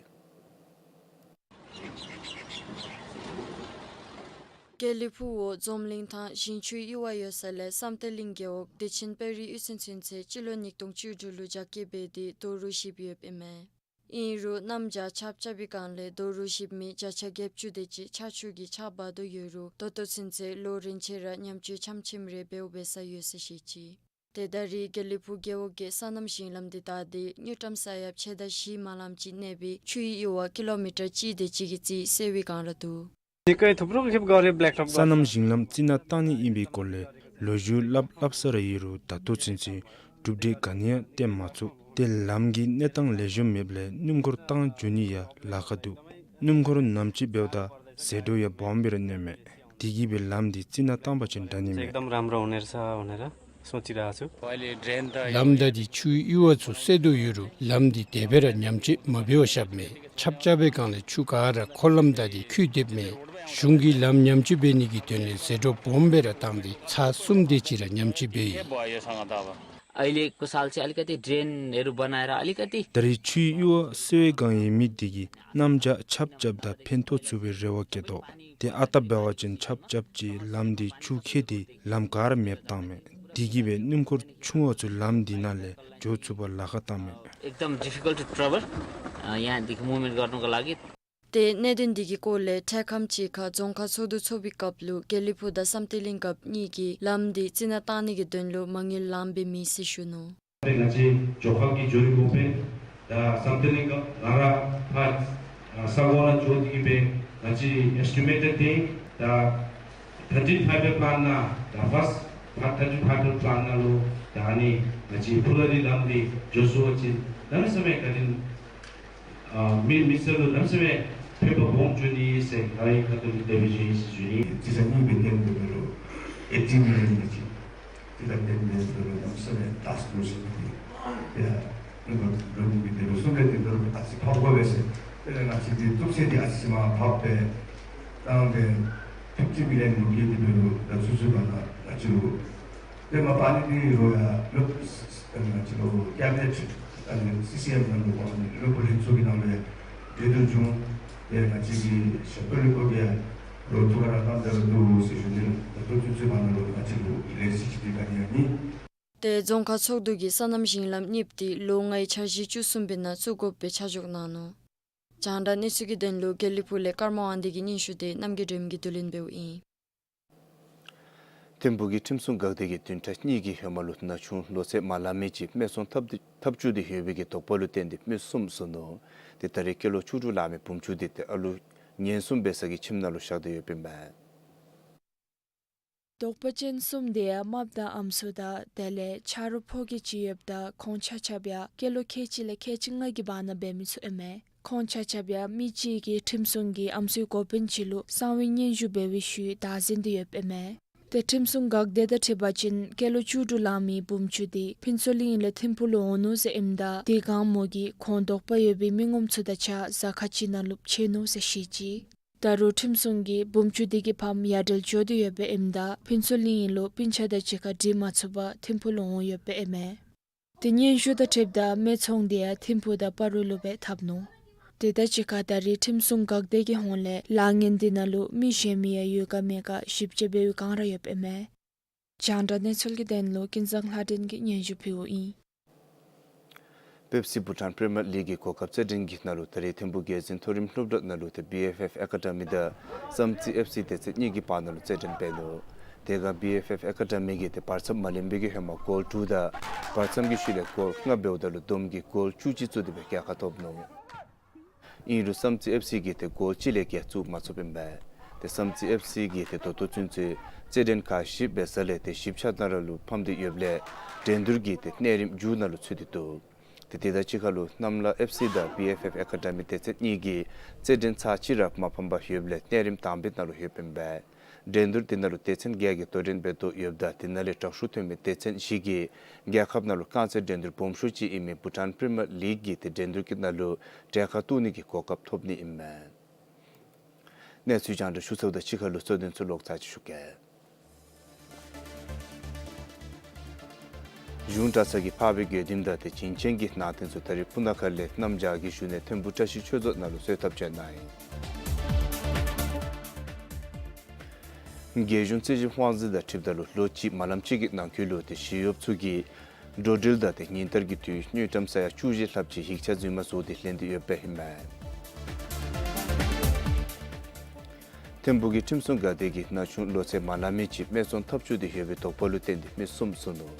དགེ་ལེགས་ཕུག་འོག་འཛོམས་གླིང་ཐང་ཞིང་ཆུའི་གཡུར་བ་ཡོད་ས་ལས་བསམ་གཏན་གླིང་རྒེད་འོག་བདེ་ཆེན་དཔལ་རི་གཡུས་ཚན་ཚུན་ཚོད་སྤྱི་ལོ་ཉིས་སྟོང་བཅུ་དྲུག་ལུ་རྒྱ་སྐྱེད་འབད་དེ་རྡོ་རུག་བཤིག་ཡོདཔ་ཨིན་མས། ཨིན་རུང་གནམ་བྱཱར་ཆརཔ་རྐྱབ་པའི་སྒང་ལས་རྡོ་རུག་བཤིག་མི་བརྒྱ་ཆ་བརྒྱད་ཅུ་དེ་ཅིག་ཆར་ཆུ་གིས་ཆག་འབག་དོ་ཡོད་རུང་ད་ལྟོ་ཚུན་ཚོད་ལོ་རིམ་བཞིན་ར་ཉམས་བཅོས་ཕྱམ་ཕྱིམ་རེ་འབདཝ་འབད་ས་ཡོད་ཟེར་བཤད་ཅི། ཏེ་ད་རེས་དགེ་ལེགས་ཕུག་རྒེད་འོག་གི་སོ་ནམ་ཞིང་ལམ་འདི་དག་ཏེ་དངུལ་ཀྲམ་ས་ཡ་ཕྱེད་དང་བཞི་མ་ལངམ་ཅིག་གནས་པའི་ཆུའི་གཡུར་བ་ཀི་ལོ་མི་ཊར་གཅིག་དེ་ཅིག་གི་རྩིས་སེལ་བའི་བསྒང་ར་འདུག། སོ་ནམ་ཞིང་ལམ་རྩི་ནག་བཏང་ནི་ཨིན་པའི་སྐོར་ལས་ལོ་རྒྱུས་སླབ་སླབ་ས་ར་ཡོད་རུང་ད་ལྟོ་ཚུན་ཚོད་གྲུབ་འབྲས་ག་ནི་ཡང་བཏོན་མ་ཚུགས། ཏེ་ལམ་གྱི་གནས་སྟངས་ལེགས་ཤོམ་མེདཔ་ལས་སྣུམ་འཁོར་བཏང་འགྱོ་ནི་ཡང་ལཱ་ཁག་འདུག། སྣུམ་འཁོར་ནམ་ཅིག་འབདཝ་ད་ཟད་འགྲོ་ཡང་སྦོམ་སྦེ་ར་གནོད་མས། དེ་གིས་སྦེ་ལམ་འདི་རྩི་ནག་བཏང་པ་ཅིན་དྲག་ནི་མས། एकदम राम्रो हुने रहेछ भनेर। སོང་ཅི་ར་ཚུ། ལམ་དང་འདི་ཆུའི་གཡུར་བ་ཚུ་སེལ་དོ་ཡོད་རུང་ལམ་འདི་དེ་སྦེ་ར་ཉམས་བཅོས་མ་འབད་བར་བཞགཔ་མས། ཆརཔ་རྐྱབ་པའི་སྒང་ལས་ཆུ་ག་ར་འཁོར་ལམ་དང་འདི་འཁྱུ་སྡོདཔ་མས། གཞུང་གིས་ལམ་ཉམས་བཅོས་འབད་ནི་གི་དོན་ལས་ཟད་འགྲོ་སྦོམ་སྦེ་ར་བཏང་སྟེ་ཚར་གསུམ་དེ་ཅིག་ར་ཉམས་བཅོས་འབད་ཡི། अहिलेको साल चाहिँ अलिकति ड्रेनहरू बनाएर अलिकति ད་རེས་ཆུའི་གཡུར་བ་སེལ་བའི་སྒང་ཡོད་མི་འདི་གིས་གནམ་བྱཱར་ཆརཔ་རྐྱབ་ད་ཕན་ཐོགས་ཚུགས་པའི་རེ་བ་བསྐྱེད་དོ། ཏེ་ཨ་རྟག་འབད་བ་ཅིན་ཆརཔ་རྐྱབ་ཅིག་ལམ་འདི་ཆུ་ཁྱེར་ཏེ་ལམ་ག་ར་མེདཔ་བཏངམ་མས། འདི་གིས་སྦེ་སྣུམ་འཁོར་ཆུང་བ་ཚུ་ལམ་འདི་ནང་ལས་འགྱོ་ཚུགས་པར་ལཱ་ཁག་བཏངམ་མས། एकदम difficult to travel, अ, यहाँदेखि मुभमेन्ट गर्नको लागि। ཏེ་གནད་དོན་འདི་གི་སྐོར་ལས་འཕྲལ་ཁམས་ཅིག་ཁར་རྫོང་ཁག་ཚོགས་འདུ་ཚོགས་པའི་སྐབས་ལུ་དགེ་ལེགས་ཕུག་དང་བསམ་གཏན་གླིང་རྒཔོ་གཉིས་ཀྱིས་ལམ་འདི་རྩི་ནག་བཏང་ནི་གི་དོན་ལུ་མ་དངུལ་ལངམ་སྦེ་མེད་ཟེར་ཞུ་ནུག། ང་བཅས་ཇོ་ཁང་གི་འགྱོ་རིགས་དགོ་པས། ད་བསམ་གཏན་གླིང་རྒཔོ་ང་ར་ཕར་ཨ་ས་གོ་ནང་འགྱོ་སྟེ་གི་སྦེ་ང་བཅས་ཨེས་ཊི་མེ་ཊེཌ་ཏེ་ད་ཐར་ཊིན་ཕའིབ་ཡར་པི་ལཱནཊ་ནང་ད་ཕརསཊ་ཐར་ཊིན་ཕའིབ་ཡར་པི་ལཱནཊ་ནང་ལུ་ད་ཨ་ནི་ང་བཅས་ཕུ་ལ་རི་ལམ་འདི་འགྱོ་ཚུགས་པ་ཅིན་གནམ་མེད་ས་མེད་བཀའ་དྲིན་ཨ་མི་མི་སེར་ལུ་གནམ་མེད་ས་མེད་ཕན་པ་སྦོམ་འབྱུང་ནི་ཟེར་ང་རའི་ཁ་ཐུག་ལས་དེ་སྦེ་ཞུ་ཡི་ཟེར་ཞུ་ནི། དེ་ཚུ་གཉིས་སྦེ་བརྟེན་ཏེ་འབད་རུང་ཨེ་ཊི་མི་ལི་ཡཱན་ཅིག་དེ་ལས་བརྟེན་ཏེ་འབད་རུང་གནམ་མེད་ས་མེད་ཊཱསྐ་ཕོརསི་ཅིག་ཡ་ནི་མ་འགྲོ་ནི་མི་དེ་རུང་གསུངས་ཏེ་འདི་འབད་རུང་ཨ་ཙི་ཕབ་དགོ་པས་ཟེར། དེ་ལས་ང་བཅས་ཀྱི་གཏུག་བཤེར་འདི་ཨ་ཙི་ཙི་མར་ཕབ་སྦེ་བཏང་སྦེ་ཕིཕ་ཊི་མི་ལི་ཡཱན་ལུ་བསྐྱལ་ཏེ་འབད་རུང་ད་ཚུན་ཚོད་བར་ན་ང་བཅས་ལུ་དེ་མ་པ་ནི་འདི་རུང་ཡང་ལོག་ང་བཅས་ལུ་ཀེ་བི་ནེཊ་ཨ་ནི་སི་སི་ཨེམ་ནང་ལུ་འོང་ནི་ལུ་བུ་ལྷན་ཚོགས་ཀྱི་ནང་ལུ་ཡང་གྲོས་བསྡུར་བྱུང་། དེ་ང་བཅས་ཀྱི་ཞབས་ཏོག་ལས་ཁུངས་ཀྱིས་ཡང་ལོག་ཐུགས་ཁར་བཏང་སྟེ་ར་འདུག་ཟེར་ཞུ་ནི། ད་ལྟོ་ཚུན་ཚོད་བར་ན་ལུ་ང་བཅས་ལུ་ལས་གཞི་ཅིག་འདི་ག་ནི་ཡང་མེད། ཏེ་རྫོང་ཁག་ཚོགས་འདུ་གིས་སོ་ནམ་ཞིང་ལམ་གཉེརཔ་འདི་ལོ་ལྔའི་འཆར་གཞི་བཅུ་གསུམ་པའི་ནང་བཙུགས་དགོ་པའི་ཆ་འཇོག་གནང་ནུག། རྒྱང་བསྒྲགས་གནས་ཚུལ་གྱི་དོན་ལུ་དགེ་ལེགས་ཕུག་ལས་ཀརྨ་དབང་འདུས་ཀྱི་སྙན་ཞུ་དེ་རྣམ་རྒྱལ་སྒྲོལ་མ་གིས་བསྡུ་ལེན་འབདཝ་ཨིན། ཐིམ་ཕུག་གི་ཁྲིམས་སྲུང་འགག་སྡེ་གིས་བདུན་ཕྲག་གཉིས་ཀྱི་ཧེ་མ་ལུ་ན་ཆུང་ལོ་ཚད་མ་ལང་མི་ཅིག་སྨད་འཚོང་འཐབ་སྟེ་འཐབ་བཅུག་སྟེ་ཡོད་པའི་གི་དོགས་པ་ལུ་བརྟེན་ཏེ་མི་གསུམ་བཟུང་ནུག། ཏེ་ད་རེས་སྐྱེས་ལོ་བཅུ་དྲུག་ལང་མི་བུམ་ཆུ་འདི་ཏེ་ཨ་ལུ་ཉེན་སྲུང་འབད་ས་གི་ཁྱིམ་ནང་ལུ་བཞག་སྟེ་ཡོདཔ་ཨིན་པས། དོགས་པ་ཅན་གསུམ་དེ་ཡང་རྨགཔ་དང་ཨམ་སྲུ་དང་དེ་ལས་ཆ་རོགས་ཕོ་སྐྱེས་ཅིག་ཡོདཔ་ད་ཁོང་ཆ་ཁྱབ་ཡང་སྐྱེས་ལོ་ཁལ་གཅིག་ལས་ཁལ་གཅིག་ལྔ་གི་བར་ན་འབད་མི་ཚུ་ཨིན་མས། ཁོང་ཆ་ཁྱབ་ཡང་མི་གཅིག་གིས་ཁྲིམས་སྲུང་གིས་ཨམ་སྲུའི་འགོ་དཔོན་ཅིག་ལུ་གསང་བའི་སྙན་ཞུ་འབད་བའི་ཤུལ་བདའ་ཟུན་ཏེ་ཡོདཔ་ཨིན་མས། ཏེ་ཁྲིམས་སྲུང་འགག་སྡེ་དང་འཁྲིལ་བ་ཅིན་སྐྱེས་ལོ་བཅུ་དྲུག་ལང་མི་བུམ་ཆུ་འདི་ཕུན་ཚོགས་གླིང་ལས་ཐིམ་ཕུག་ལུ་འོང་ནུག་ཟེར་ཨིནམ་ད་དེ་སྒང་མོ་གིས་ཁོང་དོགས་པ་ཡོད་པའི་མི་ངོམ་ཚུ་དང་གཅིག་ཁར་གཟའ་ཁང་ཅིག་ནང་ལུ་ཕྱད་ནུག་ཟེར་བཤད་ཅི། ད་རུང་ཁྲིམས་སྲུང་གིས་བུམ་ཆུ་འདི་གི་ཕམ་ཡ་བྲལ་འགྱོ་སྟེ་ཡོདཔ་ཨིནམ་ད་ཕུན་ཚོགས་གླིང་ལུ་སྤུན་ཆ་དང་གཅིག་ཁར་འགྲིག་མ་ཚུགས་པར་ཐིམ་ཕུག་ལུ་འོང་ཡོདཔ་ཨིན་མས། ཏེ་སྙན་ཞུ་དང་འཁྲིལཝ་ད་སྨད་འཚོང་དེ་ཡང་ཐིམ་ཕུག་དང་སྤ་རོ་ལུ་སྦེ་འཐབ་ནུག། དེ་དང་གཅིག་ཁར་ད་རེས་ཁྲིམས་སྲུང་འགག་སྡེ་གི་ཧོངས་ལས་ལཱ་ངན་འདི་ནང་ལུ་མི་གཞན་མི་ཡང་ཡོད་ག་མེད་ག་ཞིབ་དཔྱད་འབད་བའི་བསྒང་ར་ཡོདཔ་ཨིན་མས། རྒྱང་བསྒྲགས་གནས་ཚུལ་གྱི་དོན་ལུ་ཀུན་བཟང་ལྷ་སྒྲོན་གྱིས་སྙན་ཞུ་ཕུལཝ་ཨིན། པེབ་སི་བྷུ་ཊཱན་པི་རི་མི་ཡར་ལིག་གི་གོ་སྐབས་རྩེད་འགྲན་གྱི་ནང་ལུ་ད་རེས་ཐིམ་ཕུག་རྒྱལ་འཛིན་མཐོ་རིམ་སློབ་གྲྭ་ནང་ལུ་ཏེ་བི་ཨེཕ་ཨེཕ་ཨེ་ཀ་ཌ་མི་དང་བསམ་རྩེ་ཨེཕ་སི་སྡེ་ཚན་གཉིས་ཀྱི་བར་ན་ལུ་རྩེད་འགྲན་འབད་ནུག། དེ་སྒང་བི་ཨེཕ་ཨེཕ་ཨེ་ཀ་ཌ་མི་གིས་ཏེ་བར་མཚམས་མ་ལེན་པའི་གི་ཧེ་མ་གོལ་དྲུག་དང་བར་མཚམས་ཀྱི་ཤུལ་ལས་གོལ་ལྔ་འབདཝ་ད་ལུ་བསྡོམས་ཀྱིས་གོལ་བཅུ་གཅིག་བཙུགས་ཏེ་སྦེ་རྒྱལ་ཁ་ཐོབ་ནུག། ཨིན་རུང་བསམ་རྩེ་ཨེཕ་སི་གིས་ཏེ་གོལ་གཅིག་ལས་བརྒལ་བཙུགས་མ་ཚུགསཔ་ཨིན་པས། ཏེ་བསམ་རྩེ་ཨེཕ་སི་གིས་ཏེ་ད་ལྟོ་ཚུན་ཚོད་རྩེད་འགྲན་ག་ཅི་འབད་ས་ལས་ཏེ་ཞིབ་ཆ་ནང་ར་ལུ་ཕམ་སྟེ་ཡོདཔ་ལས་འགྲན་བསྡུར་གྱི་ཏེ་གནས་རིམ་མཇུག་ནང་ལུ་ཚུད་དེ་འདུག། ཏེ་དེ་དང་གཅིག་ཁར་ལུ་གནམ་ལ་ཨེཕ་སི་དང་བི་ཨེཕ་ཨེཕ་ཨེ་ཀ་ཌ་མི་སྡེ་ཚན་གཉིས་ཀྱིས་རྩེད་འགྲན་ཚར་གཅིག་ར་མ་ཕམ་པར་ཡོདཔ་ལས་གནས་རིམ་དང་པའི་ནང་ལུ་ཡོདཔ་ཨིན་པས། འགྲན་བསྡུར་དེ་ནང་ལུ་སྡེ་ཚན་བརྒྱད་ཀྱིས་དོ་འགྲན་འབད་དོ་ཡོདཔ་ད་དེ་ནང་ལས་དྲག་ཤོས་ཐོན་མི་སྡེ་ཚན་བཞི་གིས་རྒྱལ་ཁབ་ནང་ལུ་རྐང་རྩེད་འགྲན་བསྡུར་སྦོམ་ཤོས་ཅིག་ཨིན་མི་བྷུ་ཊཱན་པི་རི་མི་ཡར་ལིག་གི་ཏེ་འགྲན་བསྡུར་གྱི་ནང་ལུ་གྲལ་ཁར་གཏོགས་ནི་གི་གོ་སྐབས་ཐོབ་ནི་ཨིན་མས། གནས་ཚུལ་རྒྱང་བསྒྲགས་ཞུ་ཚརཝ་དང་གཅིག་ཁར་ལུ་གཙོ་དོན་ཚུ་ལོག་ཚར་ཅིག་ཞུ་གེ། གཞུང་གྲྭ་ཚང་གི་འཕགས་པའི་དགེ་འདུནམ་དང་ཏེ་བྱིན་ཅན་གྱི་ནང་རྟེན་ཚུ་ད་རེས་སྤུ་ན་ཁ་ལས་གནམ་བྱཱར་གྱི་བཞུགས་གནས་ཐིམ་ཕུག་བཀྲ་ཤིས་ཆོས་རྫོང་ནང་ལུ་གསོལ་ཐབ་བྱོན་གནང་ཡི། རྒྱལ་གཞུང་རྩིས་ཞིབ་དབང་འཛིན་དང་འཁྲིལཝ་ད་ལུ་ལོ་གཅིག་མ་ལངམ་ཅིག་གི་ནང་འཁོད་ལུ་ཏེ་ཞི་གཡོགཔ་ཚུ་གིས་འགྲོ་འགྲུལ་དང་ཏེ་ཉིན་ལྟར་གྱི་དུས་དངུལ་ཀྲམ་ས་ཡ་བཅུ་བཞི་ལྷགཔ་ཅིག་ཡིག་ཆ་རྫུན་མ་བཟོ་སྟེ་ལེན་ཏེ་ཡོདཔ་ཨིན་མས། ཐིམ་ཕུག་གི་ཁྲིམས་སྲུང་འགག་སྡེ་གིས་ན་ཆུང་ལོ་ཚད་མ་ལང་མི་ཅིག་སྨད་འཚོང་འཐབ་བཅུག་སྟེ་ཡོད་པའི་དོགས་པ་ལུ་བརྟེན་ཏེ་མི་གསུམ་བཟུང་ནུག།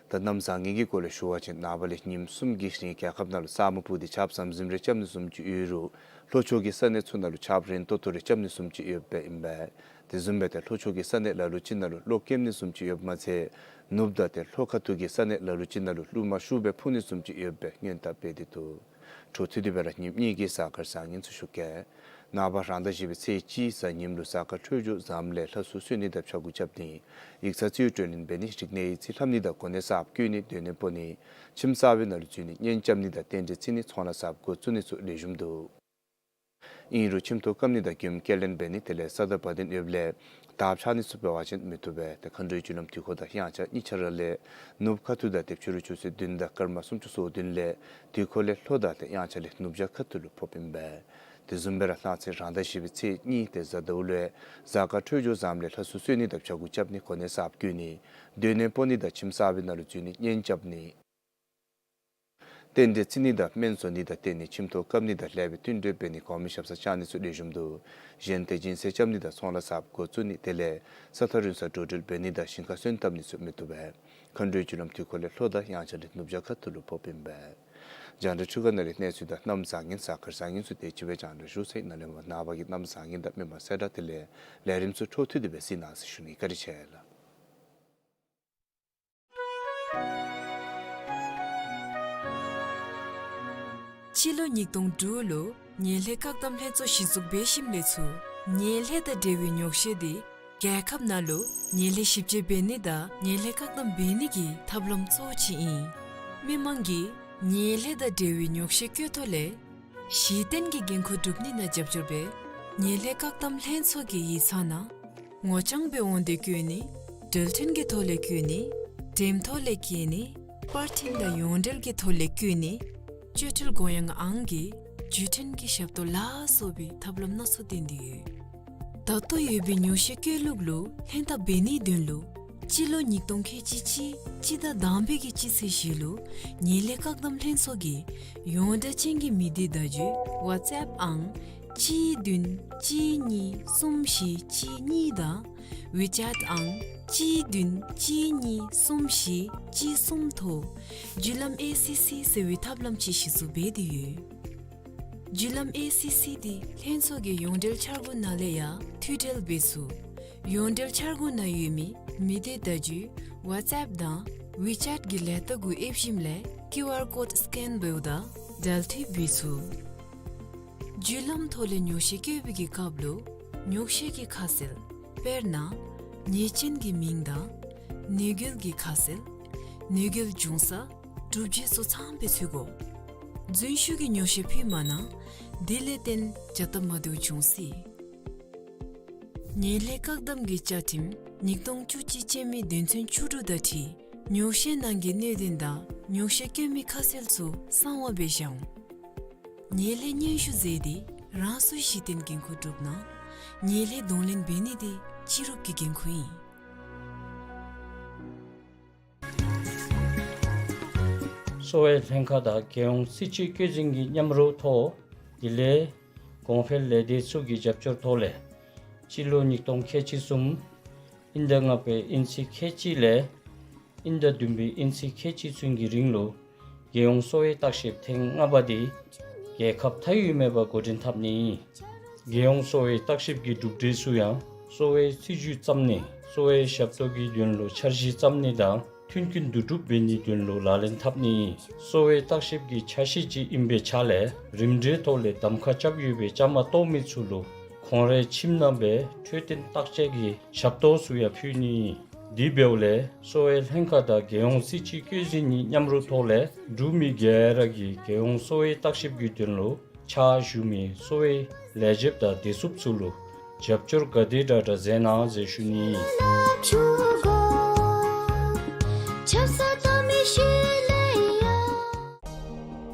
ད་གནམ་བཟང་ངན་གྱི་སྐོར་ལས་ཞུ་བ་ཅིན་ནངས་པ་ལས་ཉིནམ་གསུམ་གྱི་རིང་རྒྱལ་ཁབ་ནང་ལུ་ས་སྨུག་སྤུབས་ཏེ་ཆརཔ་ཟམ་ཟིམ་རེ་རྐྱབ་ནི་བཟུམ་ཅིག་ཡོད་རུང་ལྷོ་ཕྱོགས་ཀྱི་ས་གནས་ཚུ་ནང་ལུ་ཆརཔ་རན་ཏོག་ཏོ་རེ་རྐྱབ་ནི་བཟུམ་ཅིག་ཡོདཔ་ཨིན་པས། དེ་བཟུམ་སྦེ་ཏེ་ལྷོ་ཕྱོགས་ཀྱི་ས་གནས་ལ་ལུ་ཅིག་ནང་ལུ་གློག་ཀེམ་ནི་བཟུམ་ཅིག་ཡོདཔ་མ་ཚད་ནུབ་དང་ཏེ་ལྷོ་ཁ་ཐུག་གི་ས་གནས་ལ་ལུ་ཅིག་ནང་ལུ་རླུང་མ་ཤུགས་སྦེ་འཕུ་ནི་བཟུམ་ཅིག་ཡོདཔ་སྦེ་སྔོན་བརྡ་སྤེལ་ཏེ་འདུག། འཕྲོ་མཐུད་དེ་སྦེ་ར་ཉིནམ་གཉིས་ཀྱི་གཟའ་སྐར་བཟང་ངན་ཚུ་ཞུ་གེ། ནངས་པ་རང་ཟླ་བཞི་པའི་ཚེས་གཅིག་གཟའ་ཉིམ་ལུ་གཟའ་སྐར་འཕྲོད་སྦྱོར་བཟངམ་ལས་ལྷ་སྲུང་གསོལ་ནི་དང་ཕྱྭ་འགུགས་རྐྱབ་ནི། ཡིག་ཚང་རྩིས་སྤྲོད་ལེན་འབད་ནི། རིག་གནས་ཡིག་རྩིས་ལྷབ་ནི་དང་གོ་གནས་གསརཔ་བཀོད་ནི། སྡོད་གནས་སྤོ་ནི། ཁྱིམ་གསར་པའི་ནང་ལུ་འཛུལ་ནི། གཉེན་རྐྱབ་ནི་དང་རྟེན་འབྲེལ་བརྩི་ནི། ཚོང་ལཱ་གསརཔ་འགོ་བཙུགས་ནི་ཚུ་ལེགས་ཤོམ་འདུག། ཨིན་རུང་ཁྱིམ་ཐོག་བཀབ་ནི་དང་མགྱོནམ་སྐྱེལ་ལེན་འབད་ནི་དེ་ལས་ས་བདག་བ་དན་ཡོདཔ་ལས་དར་འཕྱར་ནི་ཚུ་འབད་བ་ཅིན་མི་བཏུབ་པས། ཏེ་མཁའ་འགྲོའི་རྒྱུ་ལམ་དུས་འཁོར་དང་དབྱངས་འཆར་གཉིས་ཆ་ར་ལས་ནུབ་ཁ་ཐུག་དང་ཏེ་ཕྱི་རུ་ཆུ་ཚོད་བདུན་དང་སྐར་མ་སུམ་ཅུ་སོ་བདུན་ལས་དུས་འཁོར་ལས་ལྷོ་དང་ཏེ་དབྱངས་འཆར་ལས་ནུབ་བྱང་ཁ་ཐུག་ལུ་ཕོགཔ་ཨིན་པས། དེ་བཟུམ་སྦེ་ར་སང་ཚེ་རང་ཟླ་བཞི་པའི་ཚེས་གཉིས་ཏེ་གཟའ་ཟླཝ་ལུ་གཟའ་སྐར་འཕྲོད་སྦྱོར་བཟངམ་ལས་ལྷ་སྲུང་གསོལ་ནི་དང་ཕྱྭ་འགུགས་རྐྱབ་ནི། གོ་གནས་གསརཔ་བཀོད་ནི། སྡོད་གནས་སྤོ་ནི་དང་ཁྱིམ་གསར་པའི་ནང་ལུ་འཛུལ་ནི། གཉེན་རྐྱབ་ནི། རྟེན་འབྲེལ་བརྩི་ནི་དང་སྨན་བཟོ་ནི་དང་རྟེན་ནི། ཁྱིམ་ཐོག་བཀབ་ནི་དང་ལེགས་པའི་བསྟུན་གྲོས་འབད་ནི། གོང་མའི་ཞབས་སར་བཅར་ནི་ཚུ་ལེགས་ཤོམ་འདུག། གཞན་ཏེ་སྦྱིན་སྲེག་རྐྱབ་ནི་དང་ཚོང་ལཱ་གསརཔ་འགོ་བཙུགས་ནི་དེ་ལས་ས་ཐག་རིང་སར་འགྲོ་འགྲུལ་འབད་ནི་དང་ཞིང་ཁ་སོན་བཏབ་ནི་ཚུ་མི་བཏུབ་པས། མཁའ་འགྲོའི་རྒྱུ་ལམ་དུས་འཁོར་ལས་ལྷོ་དང་དབྱངས་འཆར་ལས་ནུབ་བྱང་ཁ་ཐུག་ལུ་ཕོགཔ་ཨིན་པས། རྒྱང་བསྒྲགས་འཕྲུལ་ཁང་ནང་ལས་གནས་ཚུལ་དང་གནམ་བཟང་ངན་གཟའ་སྐར་བཟང་ངན་ཚུ་དེ་ཅིག་སྦེ་རྒྱང་བསྒྲགས་ཞུ་ཚར་ཡི། ནཱ་ལས་མར་ནངས་པ་གི་གནམ་བཟང་ངན་དང་མི་མང་གསལ་བསྒྲགས་དེ་ལས་ལས་རིམ་ཚུ་འཕྲོ་མཐུད་དེ་སྦེ་གཟིགས་གནང་ཟེར་ཞུ་ནི། བཀའ་དྲིན་ཆེ་ལགས། སྤྱི་ལོ་ཉིས་སྟོང་དྲུག་ལུ་ངན་ལྷད་བཀག་སྡོམ་ལྷན་ཚོགས་གཞི་བཙུགས་འབད་ཞིནམ་ལས་ཚུར་ངན་ལྷད་དང་འབྲེལ་བའི་ཉོག་བཤད་འདི་རྒྱལ་ཁབ་ནང་ལུ་ངན་ལྷད་ཞིབ་དཔྱད་འབད་ནི་དང་ངན་ལྷད་བཀག་སྡོམ་འབད་ནི་གི་ཐབས་ལམ་གཙོ་བོ་ཅིག་ཨིན། མི་མང་གིས་ངན་ལྷད་དང་འབྲེལ་བའི་ཉོག་བཤད་བཀོད་ཐོག་ལས་གཞི་རྟེན་གྱི་འགན་ཁུར་སྒྲུབ་ནི་ནང་རྒྱབ་སྐྱོར་འབད་ངན་ལྷད་བཀག་སྡོམ་ལྷན་ཚོགས་ཀྱི་ཡིག་ཚང་ནང་ངོ་རྐྱང་སྦེ་འོང་སྟེ་བཀོད་ནི། འགྲུལ་འཕྲིན་གྱི་ཐོག་ལས་བཀོད་ནི། འགྲེམས་ཐོག་ལས་བཀོད་ནི། པར་འཕྲིན་དང་ཡོངས་འབྲེལ་གྱི་ཐོག་ལས་བཀོད་ནི། སྤྱོད་ཁྲལ་དགོངས་ཡངས་ཨང་གི་བརྒྱུད་འཕྲིན་གྱི་ཞབས་ཏོག་ལ་སོགས་པའི་ཐབས་ལམ་སྣ་ཚོགས་བསྟེན་ཏེ་ཡོད། ད་ལྟོ་ཡོད་པའི་ཉོག་བཤད་བཀོད་ལུགས་ལུ་ལྷན་ཐབས་འབད་ནིའི་དོན་ལུ་སྤྱི་ལོ་ཉིས་སྟོང་ཁལ་གཅིག་གཅིག་སྤྱི་ཟླ་དང་པའི་གི་སྤྱི་ཚེས་བཞི་ལུ་ངན་ལྷད་བཀག་སྡོམ་ལྷན་ཚོགས་ཀྱི་ཡོངས་བསྒྲགས་ཅན་གྱི་མི་སྡེ་བརྡ་བརྒྱུད་ཝཊས་ཨེཔ་ཨང་གཅིག་བདུན་གཅིག་གཉིས་གསུམ་བཞི་གཅིག་གཉིས་དང་ཝི་ཅེཊ་ཨང་གཅིག་བདུན་གཅིག་གཉིས་གསུམ་བཞི་གཅིག་གསུམ་ཐོག་བརྒྱུད་ལམ་ཨེ་སི་སི་ཟེར་བའི་ཐབས་ལམ་ཅིག་གཞི་བཙུགས་འབད་དེ་ཡོད། བརྒྱུད་ལམ་ཨེ་སི་སི་འདི་ལྷན་ཚོགས་ཀྱི་ཡོངས་འབྲེལ་འཆར་སྒོ་ནང་ལས་ཡང་མཐུད་འབྲེལ་འབད་ཚུགས། ཡོངས་འབྲེལ་འཆར་སྒོ་ནང་ཡོད་མི་མི་སྡེ་བརྡ་བརྒྱུད་ཝཊས་ཨེཔ་དང་ཝི་ཅེཊ་གི་ལས་རྟགས་གུ་ཨེབ་ཞིནམ་ལས་ཀིའུ་ཨར་ཀོཌ་སི་ཀེན་འབདཝ་ད་འབྲེལ་མཐུད་འབད་ཚུགས། བརྒྱུད་ལམ་ཐོག་ལས་ཉོག་བཤད་བཀོད་པའི་གི་སྐབས་ལུ་ཉོག་བཤད་ཀྱི་ཁ་གསལ་དཔེར་ན་ཉེས་ཅན་གྱི་མིང་དང་ནད་འགོས་ཀྱི་ཁ་གསལ་ནད་འགོས་བྱུང་ས་སྒྲུབ་བྱེད་སོགས་ཚངམ་སྦེ་འཚོལ་དགོ། རྫུན་ཞུ་གི་ཉོག་བཤད་ཕུལ་མ་གནང་། དེ་ལས་བརྟེན་བྱ་སྟབས་མ་བདེཝ་འབྱུང་སྲིད། ངན་ལྷད་བཀག་སྡོམ་གྱི་བཅའ་ཁྲིམས་ཉིས་སྟོང་བཅུ་གཅིག་ཅན་མའི་དོན་ཚན་བཅུ་དྲུག་དང་འཁྲིལ་ཉོག་བཤད་ནང་གི་གནད་དོན་དང་ཉོག་བཤད་བཀོད་མི་ཁ་གསལ་ཚུ་གསང་བ་སྦེ་བཞག་འོང་། ངན་ལྷད་སྙན་ཞུ་མཛད་དེ་རང་སོའི་གཞི་རྟེན་འགན་ཁུར་སྒྲུབ་གནང་། ངན་ལྷད་གདོང་ལེན་འབད་ནི་དེ་སྤྱི་རུབ་ཀྱི་འགན་ཁུར་ཨིན། གསོ་བའི་ལྷན་ཁག་དང་རྒྱལ་ཡོངས་སྲིད་སྤྱི་བཀོད་འཛིན་གྱི་མཉམ་རོགས་ཐོག་དེ་ལས་གོང་འཕེལ་ལས་སྡེ་ཚུ་གི་རྒྱབ་སྐྱོར་ཐོག་ལས་སྤྱི་ལོ་ཉིས་སྟོང་ཁལ་གཅིག་གསུམ་དབྱིན་ཟླ་ལྔ་པའི་དབྱིན་ཚེས་ཁལ་གཅིག་ལས་དབྱིན་ཟླ་བདུན་པའི་དབྱིན་ཚེས་ཁལ་གཅིག་ཚུན་གྱི་རིང་ལུ་རྒྱལ་ཡོངས་གསོ་བའི་བརྟག་ཞིབ་ཐེངས་ལྔ་པ་དེ་རྒྱལ་ཁབ་མཐའ་དབུས་མེད་པར་འགོ་འདྲེན་འཐབ་ནི། རྒྱལ་ཡོངས་གསོ་བའི་བརྟག་ཞིབ་ཀྱི་གྲུབ་འབྲས་ཚུ་ཡང་གསོ་བའི་སྲིད་བྱུས་བརྩམ་ནི་གསོ་བའི་ཞབས་ཏོག་གི་དོན་ལུ་འཆར་གཞི་བརྩམ་ནི་དང་མཐུན་རྐྱེན་བསྡུ་གྲུབ་འབད་ནིའི་དོན་ལུ་ལག་ལེན་འཐབ་ནི། གསོ་བའི་བརྟག་ཞིབ་ཀྱི་ཆ་ཤས་ཅིག་ཨིན་པའི་ཆ་ལས་རིམ་གྲོའི་ཐོག་ལས་གདམ་ཁ་རྐྱབ་ཡོད་པའི་བཅའ་མར་གཏོགས་མི་ཚུ་ལུ་ཁོང་རའི་ཁྱིམ་ནང་སྦེ་འཕྲོད་བསྟེན་བརྟག་དཔྱད་ཀྱི་ཞབས་ཏོག་ཚུ་ཡང་ཕུལ་ནི། དེ་འབདཝ་ལས་གསོ་བའི་ལྷན་ཁག་དང་རྒྱལ་ཡོངས་སྲིད་སྤྱི་བཀོད་འཛིན་གྱི་མཉམ་རོགས་ཐོག་ལས་འབྲུག་མི་སྒེར་གྱིས་རྒྱལ་ཡོངས་གསོ་བའི་བརྟག་ཞིབ་ཀྱི་དོན་ལུ་ཕྱག་ཞུ་མི་གསོ་བའི་ལས་བྱེདཔ་དང་བདེ་སྲུངཔ་ཚུ་ལུ་རྒྱབ་སྐྱོར་ག་དེ་དྲག་དྲག་མཛད་གནང་ཟེར་ཞུ་ནི།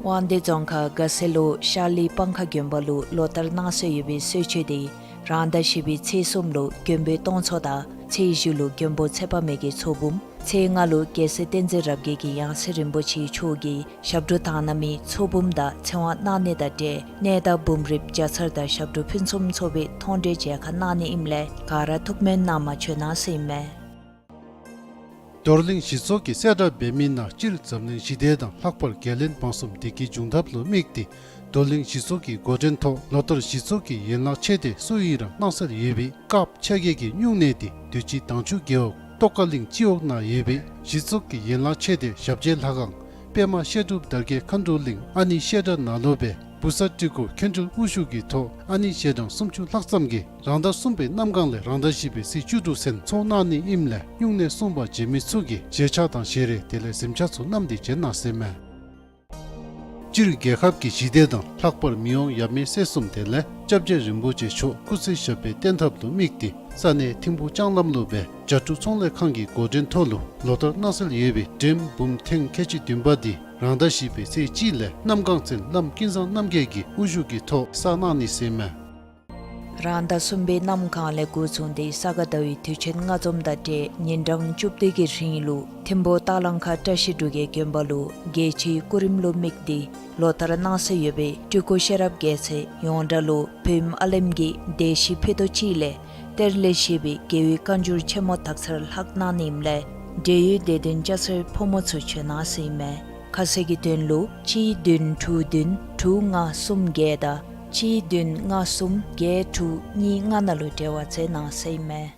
དབང་འདུས་རྫོང་ཁག་དགའ་སེ་ལུ་ཤར་གླིང་སྤང་ཁ་དགོན་པ་ལུ་ལོ་ལྟར་གནང་སྲོལ་ཡོད་པའི་གསོལ་མཆོད་དེ་རང་ཟླ་བཞི་པའི་ཚེས་གསུམ་ལུ་མགོན་པོའི་སྟོང་ཚོགས་དང་ཚེས་བཞི་ལུ་མགོན་པོ་ཚེ་དཔག་མེད་ཀྱི་ཚོགས་འབུམ། ཚེས་ལྔ་ལུ་རྒྱལ་སྲས་བསྟན་འཛིན་རབ་རྒྱས་ཀྱི་ཡང་སྲིད་རིན་པོ་ཆེ་མཆོག་གིས་ཞབས་དྲུང་དག་སྣང་མའི་ཚོགས་འབུམ་དང་ཚེ་དབང་གནང་ནི་དང་འབྲེལ་གནས་བདག་འབུམ་རིཔ་བརྒྱ་ཚར་དང་ཞབས་དྲུང་ཕུན་སུམ་ཚོགས་པའི་མཐོང་གྲོལ་མཇལ་ཁ་གནང་ནི་ཨིནམ་ལས་ག་ར་ཐུགས་སྨོན་གནང་མ་བྱོན་གནང་ཟེར་ཨིན་མས། རྡོར་གླིང་གཞི་ཚོགས་ཀྱིས་གསལ་བསྒྲགས་འབད་མི་ནང་སྤྱིར་འཛམ་གླིང་ཞི་བདེ་དང་ལྷག་པར་བརྒལ་ལན་བང་གསུམ་བདེ་སྐྱིད་འབྱུང་ཐབས་ལུ་དམིགས་ཏེ་རྡོར་གླིང་གཞི་ཚོགས་ཀྱི་འགོ་འདྲེན་ཐོག་ལོ་ལྟར་གཞི་ཚོགས་ཀྱི་ཡན་ལག་ཆེ་སྡེ་སུ་ཨིན་རུང་གནང་སྲོལ་ཡོད་པའི་སྐབས་ཆ་ག་གི་སྨྱུང་གནས་དེ་དུས་ཅི་དྭངས་ཆུ་རྒེད་འོག་ཏོག་དཀར་གླིང་སྤྱི་འོག་ནང་ཡོད་པའི་གཞི་ཚོགས་ཀྱི་ཡན་ལག་ཆེ་སྡེ་ཞབས་རྗེས་ལྷ་ཁང་པདྨ་བཤད་སྒྲུབ་དར་རྒྱས་མཁའ་འགྲོ་གླིང་ཨ་ནི་བཤད་གྲྭ་ནང་ལུ་སྦེ་ བུ་གསར་སྤྲུལ་སྐུ་མཁྱེན་སྤྲུལ་དབུ་བཞུགས་ཀྱི་ཐོག་ཨ་ནི་ཞལ་གྲངས་སུམ་ཅུ་ལྷག་ཙམ་གྱིས་རང་ཟླ་གསུམ་པའི་གནམ་གང་ལས་རང་ཟླ་བཞི་པའི་ཚེས་བཅུ་དྲུག་ཚུན་ཚོགས་གནང་ནི་ཨིནམ་ལས་སྨྱུང་གནས་སྲུང་བར་བྱོན་མི་ཚུ་གིས་ཞལ་ཕྱག་དང་ཞལ་རས་དེ་ལས་གཟིམ་ཆ་ཚུ་བསྣམས་ཏེ་བྱོན་གནང་ཟེར་མས། སྤྱིར་རྒྱལ་ཁབ་ཀྱི་ཞི་བདེ་དང་ལྷག་པར་མི་དབང་ཡབ་མེས་སྲས་གསུམ་དེ་ལས་སྐྱབས་རྗེ་རིན་པོ་ཆེ་མཆོག་སྐུ་ཚེ་ཞབས་པད་བརྟན་ཐབས་ལུ་དམིགས་ཏེ་ས་གནས་ཐིམ་ཕུག་ལྕང་ལམ་ལུ་སྦེ་རྒྱ་ཕྲུག་ཚོང་ལས་ཁང་གི་འགོ་འདྲེན་ཐོག་ལུ་ལོ་ལྟར་གནང་སྲོལ་ཡོད་པའི་འགྲེམས་འབུམ་ཐེངས་ཁལ་གཅིག་བདུན་པ་འདི་རང་ཟླ་བཞི་པའི་ཚེས་གཅིག་ལས་གནམ་གང་ཚུན་བླམ་ཀུན་བཟང་རྣམ་རྒྱལ་གྱི་དབུ་བཞུགས་ཀྱི་ཐོག་བསགས་གནང་ནི་ཟེར་མས། རང་ཟླ་གསུམ་པའི་གནམ་གང་ལས་འགོ་བཟུང་སྟེ་ས་ག་ཟླ་བའི་དུས་ཆེན་ལྔ་འཛོམས་དང་འབྲེལ་ཉིན་གྲངས་བཅུ་བདུན་གྱི་རིང་ལུ་ཐིམ་ཕུག་སྟག་ལང་ཁ་བཀྲ་ཤིས་འབྲུག་རྒྱལ་དགོན་པ་ལུ་རྒྱལ་སྤྱིའི་སྐུ་རིམ་ལུ་དམིགས་ཏེ་ལོ་ལྟར་གནང་སྲོལ་ཡོད་པའི་སྤྲུལ་སྐུ་ཤེས་རབ་རྒྱལ་མཚན་ཡོངས་གྲགས་ལུ་བོད་ཨ་ལེམ་གྱི་སྡེ་བཞི་ཕུད་རྡོག་གཅིག་ལས་གཏེར་ལས་བཞེས་པའི་རྒྱལ་བའི་བཀའ་འགྱུར་ཆེན་མོ་དག་ཚར་ལྷག་གནང་ནི་ཨིནམ་ལས་འབྲེལ་ཡོད་སྡེ་བདུན་སྐྱ་སེར་ཕོ་མོ་ཚུ་བྱོན་གནང་ཟེར་ཨིན་མས། ཁ་གསལ་གྱི་དོན་ལུ་གཅིག་བདུན་དྲུག་བདུན་དྲུག་ལྔ་གསུམ་བརྒྱད་དང་གཅིག་བདུན་ལྔ་གསུམ་བརྒྱད་དྲུག་གཉིས་ལྔ་ནང་ལུ་འབྲེལ་བ་མཛད་གནང་ཟེར་ཨིན་མས།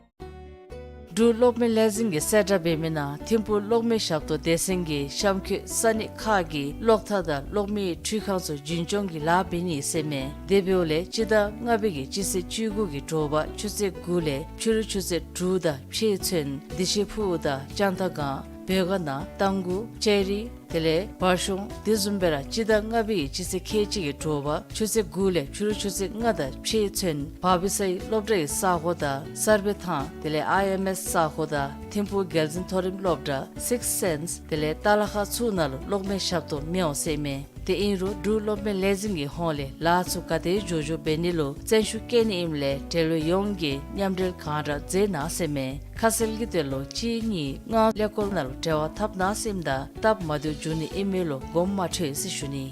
འབྲུག་གློག་མེ་ལས་འཛིན་གྱིས་གསལ་བསྒྲགས་འབད་མི་ནང་ཐིམ་ཕུག་གློག་མེ་ཞབས་ཏོག་སྡེ་ཚན་གྱིས་གཤམ་འཁོད་ས་གནས་ཁག་གི་གློག་ཐག་དང་གློག་མེའི་འཕྲུལ་ཁང་ཚུ་རྒྱུན་སྐྱོང་གི་ལཱ་འབད་ནི་ཟེར་ཨིན་མས། དེ་འབདཝ་ལས་སྤྱི་ཟླ་ལྔ་པའི་གི་སྤྱི་ཚེས་བཅུ་དགུ་གི་དྲོ་པ་ཆུ་ཚོད་དགུ་ལས་ཕྱི་རུ་ཆུ་ཚོད་དྲུག་དང་ཕྱེད་ཚུན་བདེ་ཆེན་ཕུག་དང་ལྕང་རྟ་སྒང་བོད་དགའ་ནང་རྟ་མགོ་ལྕགས་རི་དེ་ལས་བར་གཞུང་དེ་བཟུམ་སྦེ་ར་སྤྱི་ཟླ་ལྔ་པའི་གི་སྤྱི་ཚེས་ཁལ་གཅིག་གི་དྲོ་པ་ཆུ་ཚོད་དགུ་ལས་ཕྱི་རུ་ཆུ་ཚོད་ལྔ་དང་ཕྱེད་ཚུན་བ་བི་སའི་སློབ་གྲྭའི་ས་གོ་དང་གསར་སྦས་ཐང་དེ་ལས་ཨའི་ཨེམ་ཨེས་ས་གོ་དང་ཐིམ་ཕུག་རྒྱལ་འཛིན་མཐོ་རིམ་སློབ་གྲྭ་སིགས་སེནསི་དེ་ལས་ཏ་ལ་ཁ་ཚུ་ནང་ལུ་གློག་མེ་ཞབས་ཏོག་མི་འོང་ཟེར་ཨིན་མས། དེ་ཨིན་རུང་འབྲུག་གློག་མེ་ལས་འཛིན་གྱི་ཧོངས་ལས་ལཱ་ཚུ་ག་དེ་མགྱོགས་མགྱོགས་འབད་ནི་ལུ་བརྩོན་ཤུགས་བསྐྱེད་ནི་ཨིནམ་ལས་འབྲེལ་ཡོད་ཡོངས་ཀྱིས་མཉམ་འབྲེལ་གང་དྲག་མཛད་གནང་ཟེར་ཨིན་མས། ཁ་གསལ་གྱི་དོན་ལུ་གཅིག་གཉིས་ལྔ་ཀླད་ཀོར་ནང་ལུ་འབྲེལ་བ་འཐབ་གནང་ཟེར་ཨིནམ་ད་སྟབས་མ་བདེཝ་འབྱུང་ནི་ཨིན་མས་ལོ་དགོངསམ་མ་ཁྲེལ་ཟེར་ཞུ་ནི།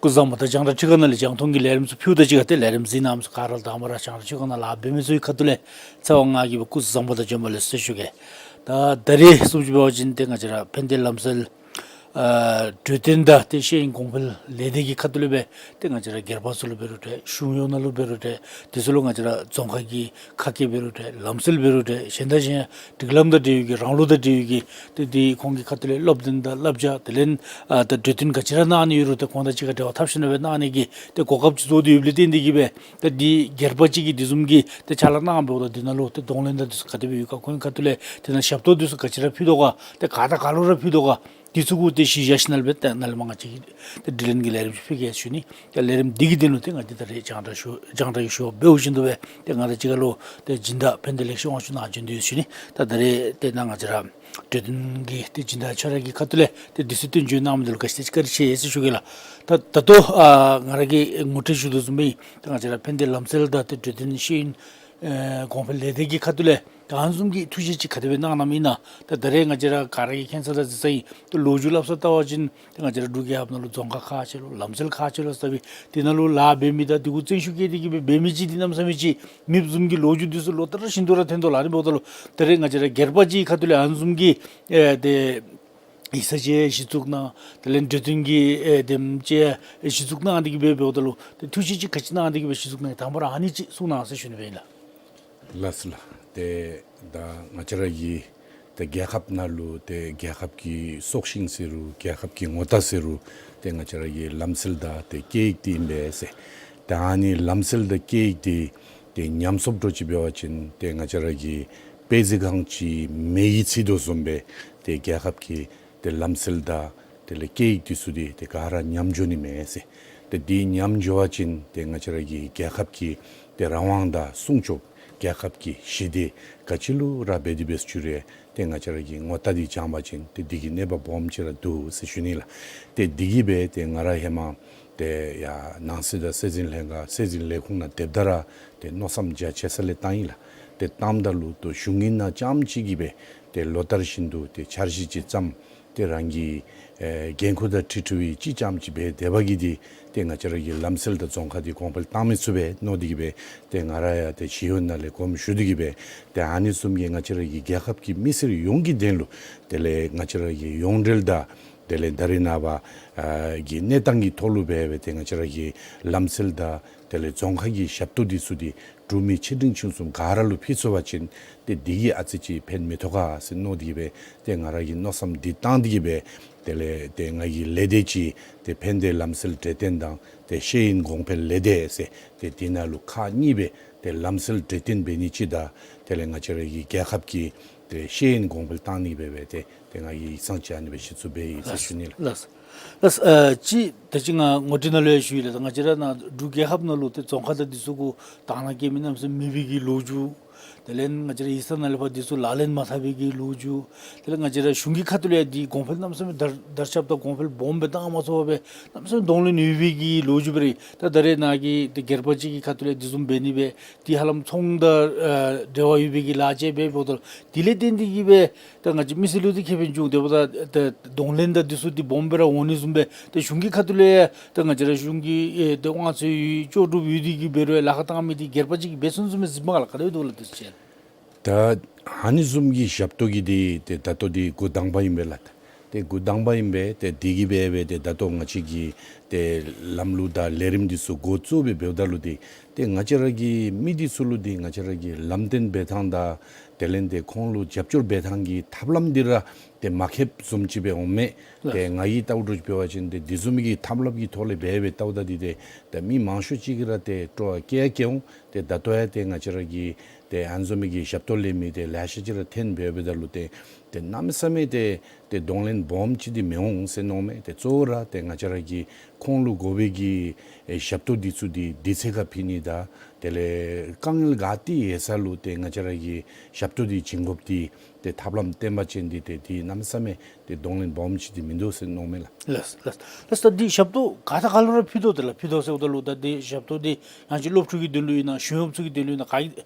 སྐུ་གཟུགས་བཟང་པོ། ད་རྒྱང་བསྒྲགས་ཁྲི་ཁང་ནང་ལས་རྒྱང་མཐོང་གི་ལས་རིམ་ཚུ་ཕུལཝ་ད་གཅིག་ཁར་ཏེ་ལས་རིམ་གཟིགས་གནང་མི་ཚུ་ག་ར་ལུ་དང་པ་ར་རྒྱང་བསྒྲགས་ཁྲི་ཁང་ནང་ལཱ་འབད་མི་ཚུ་གི་ཁ་ཐུག་ལས་ཚེ་དབང་ང་གིས་སྦེ་སྐུ་གཟུགས་བཟང་པོ་དང་བྱོན་པ་ལེགས་སོ་ཟེར་ཞུ་གེ། ད་ད་རེས་བཟུམ་ཅིག་འབད་བ་ཅིན་ཏེ་ང་བཅས་ར་ཕན་བདེ་ལམ་སྲོལ་ཨ་གྲོས་སྟོན་དང་ཏེ་ཤེས་ཡོན་གོང་འཕེལ་ལས་སྡེ་གི་ཁ་ཐུག་ལས་སྦེ་ཏེ་ང་བཅས་ར་སྒེར་པ་ཚུ་ལུ་འབད་རུང་འདྲ་གཞུང་གཡོག་ནང་ལུ་འབད་རུང་འདྲ་དེ་ཚུ་ལུ་ང་བཅས་ར་རྫོང་ཁག་གི་ཁ་སྐད་འབད་རུང་འདྲ་ལམ་སྲོལ་འབད་རུང་འདྲ་གཞན་དང་གཞན་སྒྲིག་ལམ་དང་འབྲེལ་བའི་གི་རང་ལུགས་དང་འབྲེལ་བའི་གི་ཏེ་དེ་ཁོང་གི་ཁ་ཐུག་ལས་སློབ་སྟོན་དང་བསླབ་བྱ་དེ་ལས་ཨ་ད་གྲོས་སྟོན་ག་ཅི་ར་གནང་ནི་ཡོད་རུང་ཏེ་ཁོང་དང་གཅིག་ཁར་འབྲེལ་བ་འཐབ་ཞིནམ་ལས་སྦེ་གནང་ནི་གི་ཏེ་གོ་སྐབས་ཅིག་བཟོ་སྟེ་ཡོདཔ་ལས་བརྟེན་ཏེ་གིས་སྦེ་ཏེ་འདི་སྒེར་པ་ཅིག་གིས་དེ་བཟུམ་གྱི་ཏེ་ཕྱག་ལཱ་གནང་འབདཝ་ད་དེ་ནང་ལུ་ཏེ་གདོང་ལེན་དང་དེ་ཚུ་ག་དེ་སྦེ་ཡོད་ག་ཁོང་གི་ཁ་ཐུག་ལས་དེ་ནང་ཞབས་ཏོག་དེ་ཚུ་ག་ཅི་ར་ཕུལ་དོ་ག་ཏེ་ག་དང་ག་ལུ་ར་ཕུལ་དོ་ག་དེ་ཚུ་གུ་ཏེ་གཞི་བཞག་ཞིནམ་ལས་སྦེ་ཏེ་ནཱ་ལས་མར་ང་བཅས་ཀྱིས་ཏེ་དྲི་ལན་གྱི་ལས་རིམ་ཅིག་ཕུལ་གེ་ཟེར་ཞུ་ནི། ཏེ་ལས་རིམ་འདི་གི་དོན་ལུ་ཏེ་ང་བཅས་ད་རེས་རྒྱང་བསྒྲགས་ཞུ་རྒྱང་བསྒྲགས་ཀྱི་ཞུ་བ་འབདཝ་བཞིན་དུ་སྦེ་ཏེ་ང་དང་གཅིག་ཁར་ལུ་ཏེ་སྦྱིན་བདག་ཕན་བདེ་ལེགས་བཤད་དབང་ཕྱུག་ནཱ་བྱོན་དོ་ཡོད་ཟེར་ཞུ་ནི། ད་ད་རེས་ཏེ་ནཱ་ང་བཅས་ར་གྲོས་སྟོན་གྱི་ཏེ་སྦྱིན་བདག་ཁྱོད་ར་གི་ཁ་ཐུག་ལས་ཏེ་དུས་ཚོད་བཏོན་བྱོན་གནང་མི་འདི་ལུ་བཀའ་དྲིན་ཆེ་ཟེར་ཞུ་གེ་ལགས། ད་ད་ལྟོ་ཨ་ང་ར་གིས་ངོ་སྤྲོད་ཞུ་དོ་བཟུམ་སྦེ་ཏེ་ང་བཅས་ར་ཕན་བདེ་ལམ་སྲོལ་དང་ཏེ་གྲོས་སྟོན་ཤེས་ཡོན་ཨེ་གོང་འཕེལ་ལས་སྡེ་གི་ཁ་ཐུག་ལས་ད་ཨ་ནི་བཟུམ་གྱི་ཐུགས་བཞེད་ཅིག་ག་དེ་སྦེ་གནང་གནངམ་ཨིན་ན། ད་ད་རེས་ང་བཅས་ར་ག་ར་གིས་མཁྱེན་ས་དང་གཟིགས་ས་ཨིན། ད་ལོ་རྒྱུས་སླབ་ས་བལྟ་བ་ཅིན་ད་ང་བཅས་ར་འབྲུག་རྒྱལ་ཁབ་ནང་ལུ་རྫོང་ཁག་ཁག་ཆེ་ལོ་ལམ་སྲོལ་ཁག་ཆེ་ལོ་ཟེར་བའི་དེ་ནང་ལུ་ལཱ་འབད་མི་དང་དེ་གུ་བརྩོན་ཤུགས་བསྐྱེད་དེ་གིས་སྦེ་འབད་མི་ཅིག་འདི་གནམ་མེད་ས་མེད་ཅིག་མེདཔ་བཟུམ་གྱི་ལོ་རྒྱུས་འདི་ཚུ་ལོ་ལྟར་ཤིན་ཏུ་ར་ཐོན་དོ་ལགས། ཨ་ནི་འབདཝ་ད་ལུ་ད་རེས་ང་བཅས་ར་སྒེར་པ་ཅིག་གི་ཁ་ཐུག་ལས་ཨ་ནི་བཟུམ་གྱི་ཨེ་ཏེ་ཡིག་ཚང་ཅིག་གཞི་བཙུགས་གནང་། དེ་ལས་གྲོས་སྟོན་གྱི་ཨེ་དེམ་ཅིག་གཞི་བཙུགས་གནང་སྟེ་གིས་སྦེ་འབདཝ་ད་ལུ་ཏེ་ཐུགས་བཞེད་ཅིག་ག་ཅི་གནང་སྟེ་གིས་སྦེ་གཞི་བཙུགས་གནང་ཡི། དང་པ་ར་ཨ་ནི་ཅིག་གསུང་གནང་ཟེར་ཞུ་ནི་སྦེ་ཨིན་ལགས། ལགས་སོ་ལགས། ཏེ་ད་ང་བཅས་ར་གི་ཏེ་རྒྱལ་ཁབ་ནང་ལུ་ཏེ་རྒྱལ་ཁབ་ཀྱི་སྲོག་ཤིང་ཟེར་རུང་རྒྱལ་ཁབ་ཀྱི་ངོ་རྟགས་ཟེར་རུང་ཏེ་ང་བཅས་ར་གི་ལམ་སྲོལ་དང་ཏེ་སྐད་ཡིག་འདི་ཨིན་པས་ཟེར། ཏེ་ཨ་ནི་ལམ་སྲོལ་དང་སྐད་ཡིག་འདི་ཏེ་ཉམས་གསོ་འདྲཝ་ཅིག་འབད་བ་ཅིན་ཏེ་ང་བཅས་ར་གི་དཔེ་གཟི་གང་ཅིག་མེ་གིས་འཚིག་དོ་བཟུམ་སྦེ་ཏེ་རྒྱལ་ཁབ་ཀྱི་ཏེ་ལམ་སྲོལ་དང་དེ་ལས་སྐད་ཡིག་འདི་ཚུ་འདི་ཏེ་ག་ར་ཉམས་འགྱོ་ནི་མས་ཟེར། ཏེ་འདི་ཉམས་འགྱོ་བ་ཅིན་ཏེ་ང་བཅས་ར་གི་རྒྱལ་ཁབ་ཀྱི་ཏེ་རང་དབང་དང་སྲུང་སྐྱོབ་རྒྱལ་ཁབ་ཀྱི་ཞི་བདེ་ག་ཅི་ལུ་ར་འབད་དེ་འབད་ཚུགས་རུང་ཏེ་ང་བཅས་ར་གི་ངོ་རྟགས་འདི་བྱང་པ་ཅིན་ཏེ་འདི་གིས་གནོད་པ་སྦོམ་ཅིག་ར་འདུག་ཟེར་ཞུ་ནི་ལགས། ཏེ་འདི་གིས་སྦེ་ཏེ་ང་ར་ཧེ་མ་ཏེ་ཡར་ནང་སྲིད་དང་སྲིད་འཛིན་ལྷན་ཁག་སྲིད་འཛིན་ལས་ཁུངས་ནང་སྡེབ་ད་ར་ཏེ་མནོ་བསམ་རྒྱ་ཆེ་ས་ལས་བཏང་ཡི་ལགས། ཏེ་བཏངམ་ད་ལུ་ཏེ་གཞུང་གི་ནང་རྐྱངམ་ཅིག་གིས་སྦེ་ཏེ་ལོ་ལྟར་བཞིན་དུ་ཏེ་འཆར་གཞི་ཅིག་བརྩམས། ཏེ་རང་གི་ཨེ་འགན་ཁུར་དང་འཁྲིལ་འཁྲིལ་བའི་ཅིག་རྐྱངམ་ཅིག་སྦེ་དེ་འབད་གི་འདི་ཏེ་ང་བཅས་ར་གི་ལམ་སྲོལ་དང་རྫོང་ཁ་འདི་གོང་འཕེལ་བཏང་མི་ཚུགས་པས་མནོ་སྟེ་གིས་སྦེ་ཏེ་ང་ར་ཡང་ཏེ་ཞི་གཡོག་ནང་ལས་དགོངསམ་ཞུ་སྟེ་གིས་སྦེ་ཏེ་ཨ་ནི་བཟུམ་གྱི་ང་བཅས་ར་གི་རྒྱལ་ཁབ་ཀྱི་མི་སེར་ཡོངས་ཀྱི་དོན་ལུ་དེ་ལས་ང་བཅས་ར་གི་ཡོངས་འབྲེལ་དང་ དེ་ལས་ད་རེས་ནངས་པ་ཨ་གི་གནས་སྟངས་ཀྱི་ཐོག་ལུ་འབད་སྦེ་ཏེ་ང་བཅས་ར་གི་ལམ་སེལ་དང་དེ་ལས་རྫོང་ཁ་གི་ཞབས་ཏོག་འདི་ཚུ་འདི་འབྲུག་མི་ཆེ་འབྲིང་ཆུང་གསུམ་ག་ར་ལུ་ཕུལ་ཚུགས་པ་ཅིན་ཏེ་འདི་གིས་ཨ་ཙི་ཅིག་ཕན་མི་ཐོགས་ག་ཟེར་མནོ་སྟེ་གིས་སྦེ་ཏེ་ང་ར་གིས་མནོ་བསམ་འདི་བཏང་སྟེ་གིས་སྦེ་དེ་ལས་ཏེ་ང་གི་ལས་སྡེ་ཅིག་ཏེ་ཕན་བདེ་ལམ་སེལ་འབྲེལ་མཐུད་དང་ཏེ་ཤེས་ཡོན་གོང་འཕེལ་ལས་སྡེ་ཟེར་ཏེ་འདི་ནང་ལུ་ཁག་གཉིས་སྦེ་ཏེ་ལམ་སེལ་འབྲེལ་མཐུད་འབད་ནི་ཅིག་དང་དེ་ལས་ང་བཅས་ར་གི་རྒྱལ་ཁབ་ཀྱི་ཏེ་ཤེས་ཡོན་གོང་འཕེལ་བཏང་ནི་སྦེ་སྦེ་ཏེ་ཏེ་ང་གིས་ཡིག་ཚང་ཅིག་ཨ་ནི་སྦེ་གཞི་བཙུགས་འབད་ཡི་ཟེར་ཞུ་ནི་ལགས། ལགས། ལགས། ཨ་ཅིག་ད་ཅི་ང་ངོ་སྤྲོད་ནང་ལུ་ཡང་ཞུ་ཡི་ལགས། ད་ང་བཅས་ར་ནཱ་འབྲུག་རྒྱལ་ཁབ་ནང་ལུ་ཏེ་རྫོང་ཁ་དང་འདི་ཚུ་གུ་དང་བླངས་སྐྱེལ་མི་གནམ་མེད་ས་མེད་མེད་པའི་གི་ལོ་རྒྱུས། དེ་ལས་ང་བཅས་ར་ཡིག་ཚང་ནང་ལས་ཕར་འདི་ཚུ་ལག་ལེན་མ་འཐབ་པའི་གི་ལོ་རྒྱུས། དེ་ལས་ང་བཅས་ར་གཞུང་གི་ཁ་ཐུག་ལས་ཡང་འདི་གོང་འཕེལ་གནམ་མེད་ས་མེད་དར་དར་ཁྱབ་དང་གོང་འཕེལ་སྦོམ་སྦེ་བཏང་མ་ཚུགས་པར་སྦེ་གནམ་མེད་ས་མེད་གདོང་ལེན་ཡོད་པའི་གི་ལོ་རྒྱུས་སྦེ་ར་ད་ད་རེས་ནཱ་གི་ཏེ་སྒེར་པ་ཅིག་གི་ཁ་ཐུག་ལས་འདི་བཟུམ་འབད་ནི་སྦེ་ཏེ་ཧ་ལམ་ཚོང་དང་ཨ་འབྲེལ་བ་ཡོད་པའི་གི་ལཱ་ཅིག་སྦེ་འབདཝ་ད་དེ་ལས་བརྟེན་ཏེ་གིས་སྦེ་ད་ང་བཅས་མི་སེར་ལུ་འདི་ཁེ་ཕན་བྱུང་། དེ་འབདཝ་ད་ད་གདོང་ལེན་དང་འདི་ཚུ་འདི་སྦོམ་སྦེ་ར་འོང་ནི་བཟུམ་སྦེ་ད་གཞུང་གི་ཁ་ཐུག་ལས་ཡང་ད་ང་བཅས་ར་གཞུང་གི་ཨེ་ད་དབང་ཚད་ཡོད་ལྕོགས་གྲུབ་ཡོད་དེ་གིས་འབད་རུང་ཡང་ལཱ་ཁག་བཏང་མི་འདི་སྒེར་པ་ཅིག་གིས་འབད་ཚུགས་ཚུགས་མས་ཟེར་མས་ག་ལགས། ག་དེ་སྦེ་འདུག་ལགས། དེ་ཚུ་ཅིག་ད་ཨ་ནི་བཟུམ་གྱི་ཞབས་ཏོག་གི་འདི་ཏེ་ད་ལྟོ་འདི་འགོ་དང་པ་ཨིན་པས་ལགས། ཏེ་འགོ་དང་པ་ཨིན་པས། ཏེ་འདི་གིས་འབད་སྦེ་ཏེ་ད་ལྟོ་ང་བཅས་ཀྱི་ཏེ་ལམ་ལུགས་དང་ལས་རིམ་འདི་ཚུ་འགོ་བཙུགས་སྦེ་འབདཝ་ད་ལུ་འདི་ཏེ་ང་བཅས་ར་གི་མི་འདི་ཚུ་ལུ་འདི་ང་བཅས་ར་གི་ལམ་སྟོན་འབད་ཐངས་དང་དེ་ལས་ཏེ་ཁོང་ལུ་རྒྱབ་སྐྱོར་འབད་ཐངས་ཀྱི་ཐབས་ལམ་འདི་ར་ཏེ་མ་མཁསཔ་བཟུམ་ཅིག་སྦེ་འོང་མས། ལགས། ཏེ་ང་གིས་བལྟཝ་འདྲཝ་ཅིག་འབད་བ་ཅིན་ཏེ་འདི་བཟུམ་མའི་གི་ཐབས་ལམ་གྱི་ཐོག་ལས་འབད་སྦེ་བལྟཝ་ད་འདི་ཏེ་ད་མི་མང་ཤོས་ཅིག་གིས་ར་ཏེ་སྤྲོ་བ་སྐྱེ་ཡང་སྐྱེ་འོང་། ཏེ་ད་ལྟོ་ཡང་ཏེ་ང་བཅས་ར་གི་ཏེ་ཨ་ནི་བཟུམ་མའི་གི་ཞབས་ཏོག་ལེན་མི་ཏེ་ལེ་ཤ་ཅིག་ར་ཐོན་འབདཝ་ད་ལུ་ཏེ་ཏེ་གནམ་མེད་ས་མེད་ཏེ་ཏེ་གདོང་ལེན་སྦོམ་ཅིག་འདི་མི་འོང་ཟེར་མནོཝ་མས། ཏེ་གཙོ་བོ་ར་ཏེ་ང་བཅས་ར་གི་ཁོང་ལུ་དགོ་པའི་གི་ཨེ་ཞབས་ཏོག་འདི་ཚུ་འདི་དུས་ཚོད་ཁར་ཕུལ་ནི་དང་དེ་ལས་དཀའ་ངལ་ག་ཏེ་ཡོད་ས་ལུ་ཏེ་ང་བཅས་ར་གིས་ཞབས་ཏོག་འདི་བྱིན་དགོཔ་འདི་ཏེ་ཐབས་ལམ་བརྟན་པ་ཅན་འདི་ཏེ་འདི་གནམ་མེད་ས་མེད་ཏེ་གདོང་ལེན་སྦོམ་ཅིག་འདི་མིན་འདུག་ཟེར་མནོཝ་མས་ལགས། ལགས་ལགས། ལགས། ད་འདི་ཞབས་ཏོག་ག་དང་ག་ལུ་ར་ཕུལ་དོ། དེ་ལགས་ཕུལ་དོ་ཟེརཝ་ད་ལུ་ད་འདི་ཞབས་ཏོག་འདི་ཡང་ཅིན་སློབ་ཕྲུག་གི་དོན་ལུ་ཨིན་ན་གཞོན་ནུ་ཚུ་གི་དོན་ལུ་ཨིན་ན་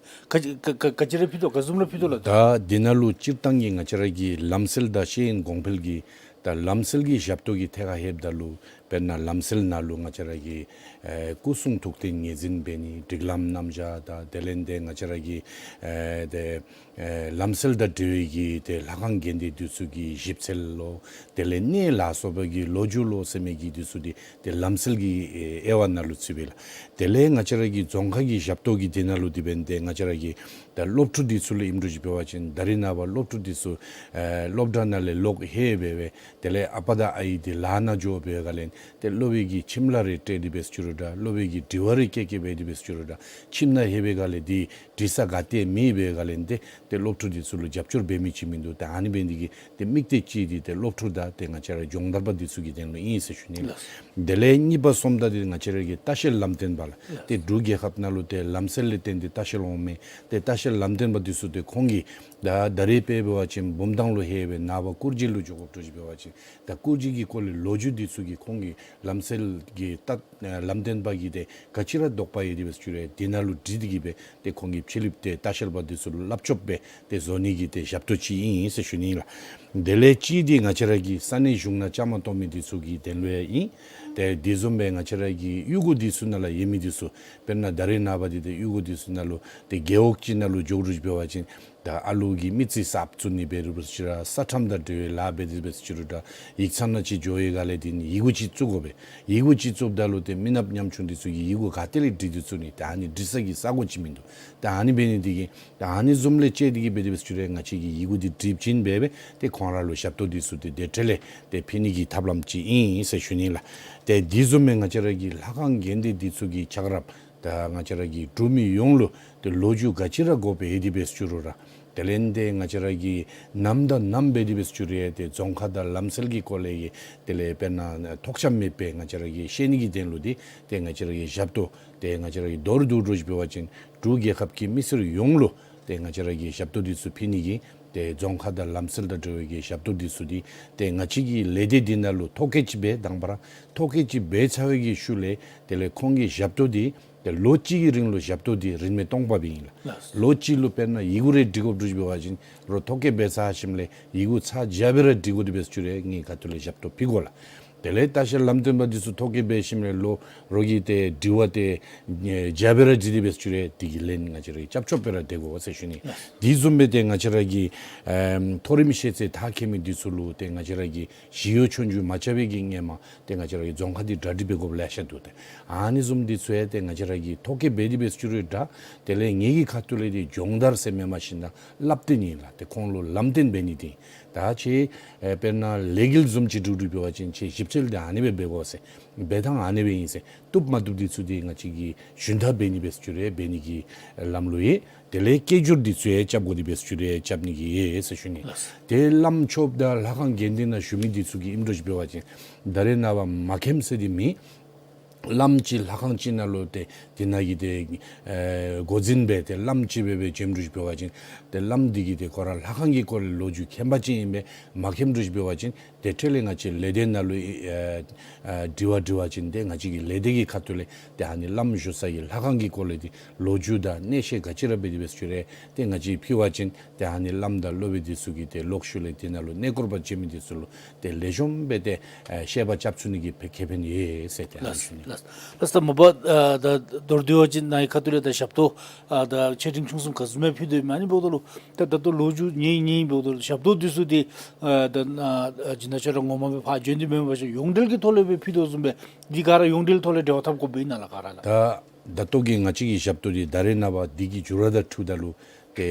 ག་ག་ག་ག་ཅི་ར་ཕུལ་དོ། ག་བཟུམ་ར་ཕུལ་དོ་ལགས། ད་འདི་ནང་ལུ་སྤྱིར་བཏང་གི་ང་བཅས་ར་གི་ལམ་སེལ་དང་ཤེས་ཡོན་གོང་འཕེལ་གྱི་ད་ལམ་སེལ་གྱི་ཞབས་ཏོག་གི་ཐད་ཁར་ལྷོདཔ་ད་ལུ་དཔེར་ན་ལམ་སེལ་ནང་ལུ་ང་བཅས་ར་གི་ཨེ་སྐུ་གསུང་ཐུགས་རྟེན་ངོས་འཛིན་འབད་ནི་སྒྲིག་ལམ་རྣམ་གཞག་དང་དེ་ལས་ཏེ་ང་བཅས་ར་གི་ཨེ་ཏེ་ཨེ་ལམ་སེལ་དང་འབྲེལ་བའི་གི་ཏེ་ལྷ་ཁང་དགོན་སྡེ་འདི་ཚུ་གི་ཞིབ་འཚོལ་ལོ། དེ་ལས་གནས་ལ་སོགས་པའི་གི་ལོ་རྒྱུས་ལོ་ཟེར་མི་གི་འདི་ཚུ་འདི་ཏེ་ལམ་སེལ་གྱི་ཨེ་དབྱེ་བ་ནང་ལུ་ཚུད་པས་ལགས། དེ་ལས་ང་བཅས་ར་གི་རྫོང་ཁ་གི་ཞབས་ཏོག་གི་འདི་ནང་ལུ་འདི་འབདན་ཏེ་ང་བཅས་ར་གི་ད་སློབ་ཕྲུག་འདི་ཚུ་ལུ་ཨིནམ་འདྲཝ་ཅིག་འབད་བ་ཅིན་ད་རེས་ནངས་པ་སློབ་ཕྲུག་འདི་ཚུ་ཨེ་སློབ་གྲྭ་ནང་ལས་ལོག་ལྷོད་སྦེ་སྦེ་དེ་ལས་ཨ་པ་དང་ཨའི་འདི་ལཱ་ནང་འགྱོ་བའི་སྒང་ལས་ཏེ་སློབ་དཔོན་གྱི་ཁྱིམ་ལཱ་རེ་སྤྲོད་དེ་འབད་ཟེར་ཞུ་རུང་འདྲ། སློབ་དཔོན་གྱི་དྲི་བ་རེ་བཀོད་བཀོདཔ་འབད་དེ་འབད་ཟེར་ཞུ་རུང་འདྲ། ཁྱིམ་ནང་ལྷོད་པའི་སྒང་ལས་འདི་འདྲི་ས་ག་ཏེ་མེད་པའི་སྒང་ལས་ཏེ་ཏེ་སློབ་ཕྲུག་འདི་ཚུ་ལུ་རྒྱབ་སྐྱོར་འབད་མི་ཅིག་མིན་འདུག། ཏེ་ཨ་ནི་འབད་ནི་འདི་གིས་ཏེ་དམིགས་གཏད་ཅིག་འདི་ཏེ་སློབ་ཕྲུག་དང་ཏེ་ང་བཅས་ར་སྦྱོང་བརྡར་པ་འདི་ཚུ་གི་དོན་ལུ་ཨིན་ཟེར་ཞུ་ནི་ལགས། དེ་ལས་གཉིས་པ་སོངམ་ད་འདི་ང་བཅས་ར་གི་ལྟ་བཤལ་ལམ་སྟོན་པ་ལགས། ཏེ་འབྲུག་རྒྱལ་ཁབ་ནང་ལུ་ཏེ་ལམ་སེལ་ལས་བརྟེན་ཏེ་ལྟ་བཤལ་འོང་མི་ཏེ་ལྟ་བཤལ་ལམ་སྟོན་པ་འདི་ཚུ་ཏེ་ཁོང་གིས་ད་ད་རེས་དཔེ་འབད་བ་ཅིན་བུམ་ཐང་ལུ་ལྷོད་སྦེ་ནངས་པ་སྐུ་རྗེས་ལུ་འགྱོ་དགོཔ་འདྲཝ་ཅིག་འབད་བ་ཅིན་ད་སྐུ་རྗེས་ཀྱི་སྐོར་ལས་ལོ་རྒྱུས་འདི་ཚུ་གི་ཁོང་གིས་ལམ་སེལ་གྱི་ལྟ་ལམ་སྟོན་པ་གིས་ཏེ་ག་ཅི་ར་དོགས་པ་ཡོད་དེ་འབད་ཟེར་ཞུ་རུང་འདི་ནང་ལུ་དྲིས་ཏེ་གིས་སྦེ་ཏེ་ཁོང་གིས་ཕྱི་གླིངཔ་ཏེ་ལྟ་བཤལ་པ་འདི་ཚུ་ལུ་བསླབ་བྱ་སྦེ་ཏེ་བཟོ་ནི་གི་ཏེ་ཞབས་ཏོག་ཅིག་ཨིན་ཟེར་ཞུ་ནི་ལགས། དེ་ལས་གཅིག་འདི་ང་བཅས་ར་གི་ས་གནས་གཞུང་ནང་བཅའ་མར་གཏོགས་མི་འདི་ཚུ་གི་དོན་ལུ་ཡང་ཨིན། ཏེ་འདི་བཟུམ་སྦེ་ང་བཅས་ར་གི་གཡུས་སྒོ་འདི་ཚུ་ནང་ལུ་ཡོད་མི་འདི་ཚུ་དཔེར་ན་ད་རེས་ནངས་པ་འདི་ཏེ་གཡུས་སྒོ་འདི་ཚུ་ནང་ལུ་ཏེ་རྒེད་འོག་ཅིག་ནང་ལུ་འགྱོ་དགོཔ་འདྲཝ་ཅིག་འབད་བ་ཅིན་ད་ཨ་ལུ་གི་མི་རྩིས་གསརཔ་བཙུགས་ནི་འབད་རུང་འབད་ཟེར་ཞུ་རུང་ས་ཁྲམ་དང་འབྲེལ་བའི་ལཱ་འབད་དེ་འབད་ཟེར་ཞུ་རུང་འདྲ། ཡིག་ཚང་ནང་ཅིག་འགྱོ་བའི་སྒང་ལས་འདི་ནི་ཡི་གུ་ཅིག་བཙུགས་དགོ་པས། ཡི་གུ་ཅིག་བཙུགསཔ་ད་ལུ་ཏེ་མི་ནགཔ་ཉམ་ཆུང་འདི་ཚུ་གིས་ཡི་གུ་ག་ཏེ་ལས་བྲིས་ཏེ་བཙུགས་ནི། ད་ཨ་ནི་བྲི་ས་གི་ས་གོ་ཅིག་མིན་འདུག། ད་ཨ་ནི་འབད་ནི་འདི་གིས་ད་ཨ་ནི་བཟུམ་ལས་བཅད་དེ་གིས་འབད་དེ་འབད་ཟེར་ཞུ་རུང་ང་བཅས་ཀྱིས་ཡི་གུ་འདི་བྲིས་བྱིན་སྦེ་སྦེ་ཏེ་ཁོང་ར་ལུ་ཞབས་ཏོག་འདི་ཚུ་ཏེ་དེ་འཕྲལ་ལས་ཏེ་ཕུལ་ནི་གི་ཐབས་ལམ་ཅིག་ཨིན་ཟེར་ཞུ་ནི་ལགས། ཏེ་འདི་བཟུམ་སྦེ་ང་བཅས་ར་གི་ལྷ་ཁང་དགོན་སྡེ་འདི་ཚུ་གི་ཆགས་རབས་ད་ང་བཅས་ར་གི་འབྲུག་མི་ཡོངས་ལུ་ཏེ་ལོ་རྒྱུས་ག་ཅི་ར་དགོཔ་ཡོད་དེ་འབད་ཟེར་ཞུ་རུང་ར། དེ་ལས་ཏེ་ང་བཅས་ར་གིས་ནམ་དང་ནམ་འབད་དེ་འབད་ཟེར་ཞུ་རུང་ཡང་ཏེ་རྫོང་ཁ་དང་ལམ་སེལ་གྱི་སྐོར་ལས་ཀྱི་དེ་ལས་དཔེར་ན་ཐོགས་ཆགས་མེད་པའི་ང་བཅས་ར་གིས་ཤེས་ནི་གི་དོན་ལུ་འདི་ཏེ་ང་བཅས་ར་གི་ཞབས་ཏོག་ཏེ་ང་བཅས་ར་གི་མདོར་བསྡུ་འདྲཝ་ཅིག་འབད་བ་ཅིན་འབྲུག་རྒྱལ་ཁབ་ཀྱི་མི་སེར་ཡོངས་ལུ་ཏེ་ང་བཅས་ར་གི་ཞབས་ཏོག་འདི་ཚུ་ཕུལ་ནི་གི་ཏེ་རྫོང་ཁ་དང་ལམ་སེལ་དང་འབྲེལ་བའི་གི་ཞབས་ཏོག་འདི་ཚུ་འདི་ཏེ་ང་བཅས་ཀྱི་ལས་སྡེ་འདི་ནང་ལུ་ཐོ་བཀོད་ཅིག་འབད། དང་པ་ར་ཐོ་བཀོད་ཅིག་འབད་ཚར་བའི་གི་ཤུལ་ལས་དེ་ལས་ཁོང་གི་ཞབས་ཏོག་འདི་ཏེ་ལོ་གཅིག་གི་རིང་ལུ་ཞབས་ཏོག་འདི་རིན་མེད་སྟོང་པ་སྦེ་ཨིན་ལགས། ལགས། ལོ་གཅིག་ལུ་དཔེར་ན་ཡི་གུ་རེ་འབྲི་དགོཔ་འདྲཝ་ཅིག་འབད་བ་ཅིན་རོགས་ཐོ་བཀོད་འབད་ཚར་ཞིནམ་ལས་ཡི་གུ་ཚར་བརྒྱ་སྦེ་ར་འབྲི་དགོ་དེ་འབད་ཟེར་ཞུ་རུང་ངེའི་ཁ་ཐུག་ལས་ཞབས་ཏོག་ཕུལ་དགོ་ལགས། དེ་ལས་ད་ཤ་ལམ་སྟོན་པ་འདི་ཚུ་ཐོ་བཀོད་འབད་ཞིནམ་ལས་ལོ་རོགས་ཀྱིས་ཏེ་དྲི་བ་ཏེ་ཨེ་བརྒྱ་སྦེ་ར་དྲི་སྟེ་འབད་ཞུ་རུང་འདི་གི་ལན་ང་བཅས་ར་གིས་རྐྱབ་ཆོགཔ་སྦེ་ར་སྡོད་དགོ་ཟེར་ཞུ་ནི། དེ་བཟུམ་སྦེ་ཏེ་ང་བཅས་ར་གི་ཨེམ་མཐོ་རིམ་ཤེས་ཚད་མཐར་འཁྱོལ་མི་འདི་ཚུ་ལུ་ཏེ་ང་བཅས་ར་གིས་ཞི་གཡོག་ཆོས་རྒྱུགས་མ་རྐྱབ་པའི་གི་ཧེ་མ་ཏེ་ང་བཅས་ར་གི་རྫོང་ཁག་འདི་གྲ་སྒྲིག་འབད་དགོཔ་ལེ་ཤ་འདུག། ཏེ་ཨ་ནི་བཟུམ་འདི་ཚུ་ཡང་ཏེ་ང་བཅས་ར་གིས་ཐོ་བཀོད་འབད་དེ་འབད་ཞུ་རུང་འདྲ། དེ་ལས་ངེ་གི་ཁ་ཐུག་ལས་ཏེ་སྦྱོང་བརྡར་ཟེར་མེན་པར་ཞིན་ན་བསླབ་སྟོན་ཨིན་ལགས། ཏེ་ཁོང་ལུ་ལམ་སྟོན་འབད་ནི་འདི་ད་ཁྱེད་ཨེ་དཔེར་ན་ལས་འགུལ་བཟུམ་ཅིག་གྲུབ་གྲུབ་འབད་བ་ཅིན་ཁྱེད་ཞིབ་འཚོལ་འདི་ཨ་ནི་སྦེ་འབད་དགོ་ཟེར། འབད་ཐངས་ཨ་ནི་སྦེ་ཨིན་ཟེར། བཏུབ་མ་བཏུབ་འདི་ཚུ་འདི་ང་བཅས་ཀྱིས་ཞུན་དག་འབད་ནི་འབད་ཞུ་རུང་འབད་ནི་གི་ལམ་ལུགས་ཡོད། དེ་ལས་སྐད་སྒྱུར་འདི་ཚུ་ཡང་རྐྱབ་དགོ་འདི་འབད་ཞུ་རུང་རྐྱབ་ནི་གི་ཡོད་ཟེར་ཞུ་ནི། ཏེ་བླམ་ཆོསཔ་དང་ལྷ་ཁང་དགོན་སྡེ་ནང་བཞུགས་མི་འདི་ཚུ་གིས་ཨིནམ་འདྲཝ་ཅིག་འབད་བ་ཅིན་ད་རེས་ནངས་པ་མ་མཁསཔ་ཟེར་འདི་མེད། བླམ་ཅིག་ལྷ་ཁང་ཅིག་ནང་ལུ་ཏེ་དེ་ནང་གི་ཏེ་ཨེ་འགོ་འཛིན་འབད་དེ་བླམ་ཅིག་སྦེ་སྦེ་བྱོནམ་འདྲཝ་ཅིག་འབད་བ་ཅིན་ཏེ་བླམ་འདི་གིས་ཏེ་ཁོ་ར་ལྷ་ཁང་གི་སྐོར་ལས་ལོ་རྒྱུས་མཁྱེན་པ་ཅིག་ཨིན་པས། མ་མཁསཔ་འདྲཝ་ཅིག་འབད་བ་ཅིན་དེ་འཕྲོ་ལས་ང་བཅས་ལས་སྡེ་ནང་ལུ་ཨེ་ཨེ་དྲི་བ་དྲི་བ་ཅིན་ཏེ་ང་བཅས་ཀྱི་ལས་སྡེ་གི་ཁ་ཐུག་ལས་ཏེ་ཨ་ནི་བླམ་བཞུགས་ས་གི་ལྷ་ཁང་གི་སྐོར་ལས་ཏེ་ལོ་རྒྱུས་དང་གནས་བཤད་ག་ཅི་ར་འབད་དེ་འབད་ཞུ་རུང་ཏེ་ང་བཅས་ཕུལ་བ་ཅིན་ཏེ་ཨ་ནི་བླམ་དང་སློབ་དཔོན་འདི་ཚུ་གིས་ཏེ་ལོག་ཤུལ་ལས་དེ་ནང་ལུ་གནས་སྐོར་པ་བྱོན་མི་འདི་ཚུ་ལུ་ཏེ་ལེགས་ཤོམ་སྦེ་ཏེ་ཨེ་བཤད་པ་རྐྱབ་ཚུགས་ནི་གི་ཕན་ཁེ་ཕན་ཡོད་ཟེར་ཏེ་ཨ་ནི་ཞུ་ནི། ལགས་ལགས། ད་མ་པ་ཨ་ད་མདོར་བསྡུ་བ་ཅིན་ནཱ་གི་ཁ་ཐུག་ལས་ད་ཞབས་ཏོག་ཨ་ད་ཆེ་འབྲིང་ཆུང་གསུམ་ག་བཟུམ་སྦེ་ཕུལ་དོ་ཨིན་མས། ཨ་ནི་འབདཝ་ད་ལུ་ད་ད་ལྟོ་ལོ་རྒྱུས་ཉན་ཉན་འབདཝ་ད་ལུ་ཞབས་ཏོག་འདི་ཚུ་འདི་ཨ་ད་ཨ་སྦྱིན་བདག་ཁྱོད་ར་ངོ་མ་སྦེ་ཕར་བྱོན་ཏེ་མེན་པར་ཞིན་ཡོངས་འབྲེལ་གྱི་ཐོག་ལས་སྦེ་ཕུལ་དོ་བཟུམ་སྦེ་འདི་ག་ར་ཡོངས་འབྲེལ་ཐོག་ལས་འབྲེལ་བ་འཐབ་དགོཔ་ཨིན་ན་ལགས་ག་ར་ལགས། ད་ད་ལྟོ་གི་ང་བཅས་ཀྱི་ཞབས་ཏོག་འདི་ད་རེས་ནངས་པ་འདི་གི་འགྱུར་བ་དང་འཁྲིལཝ་ད་ལུ་ཏེ་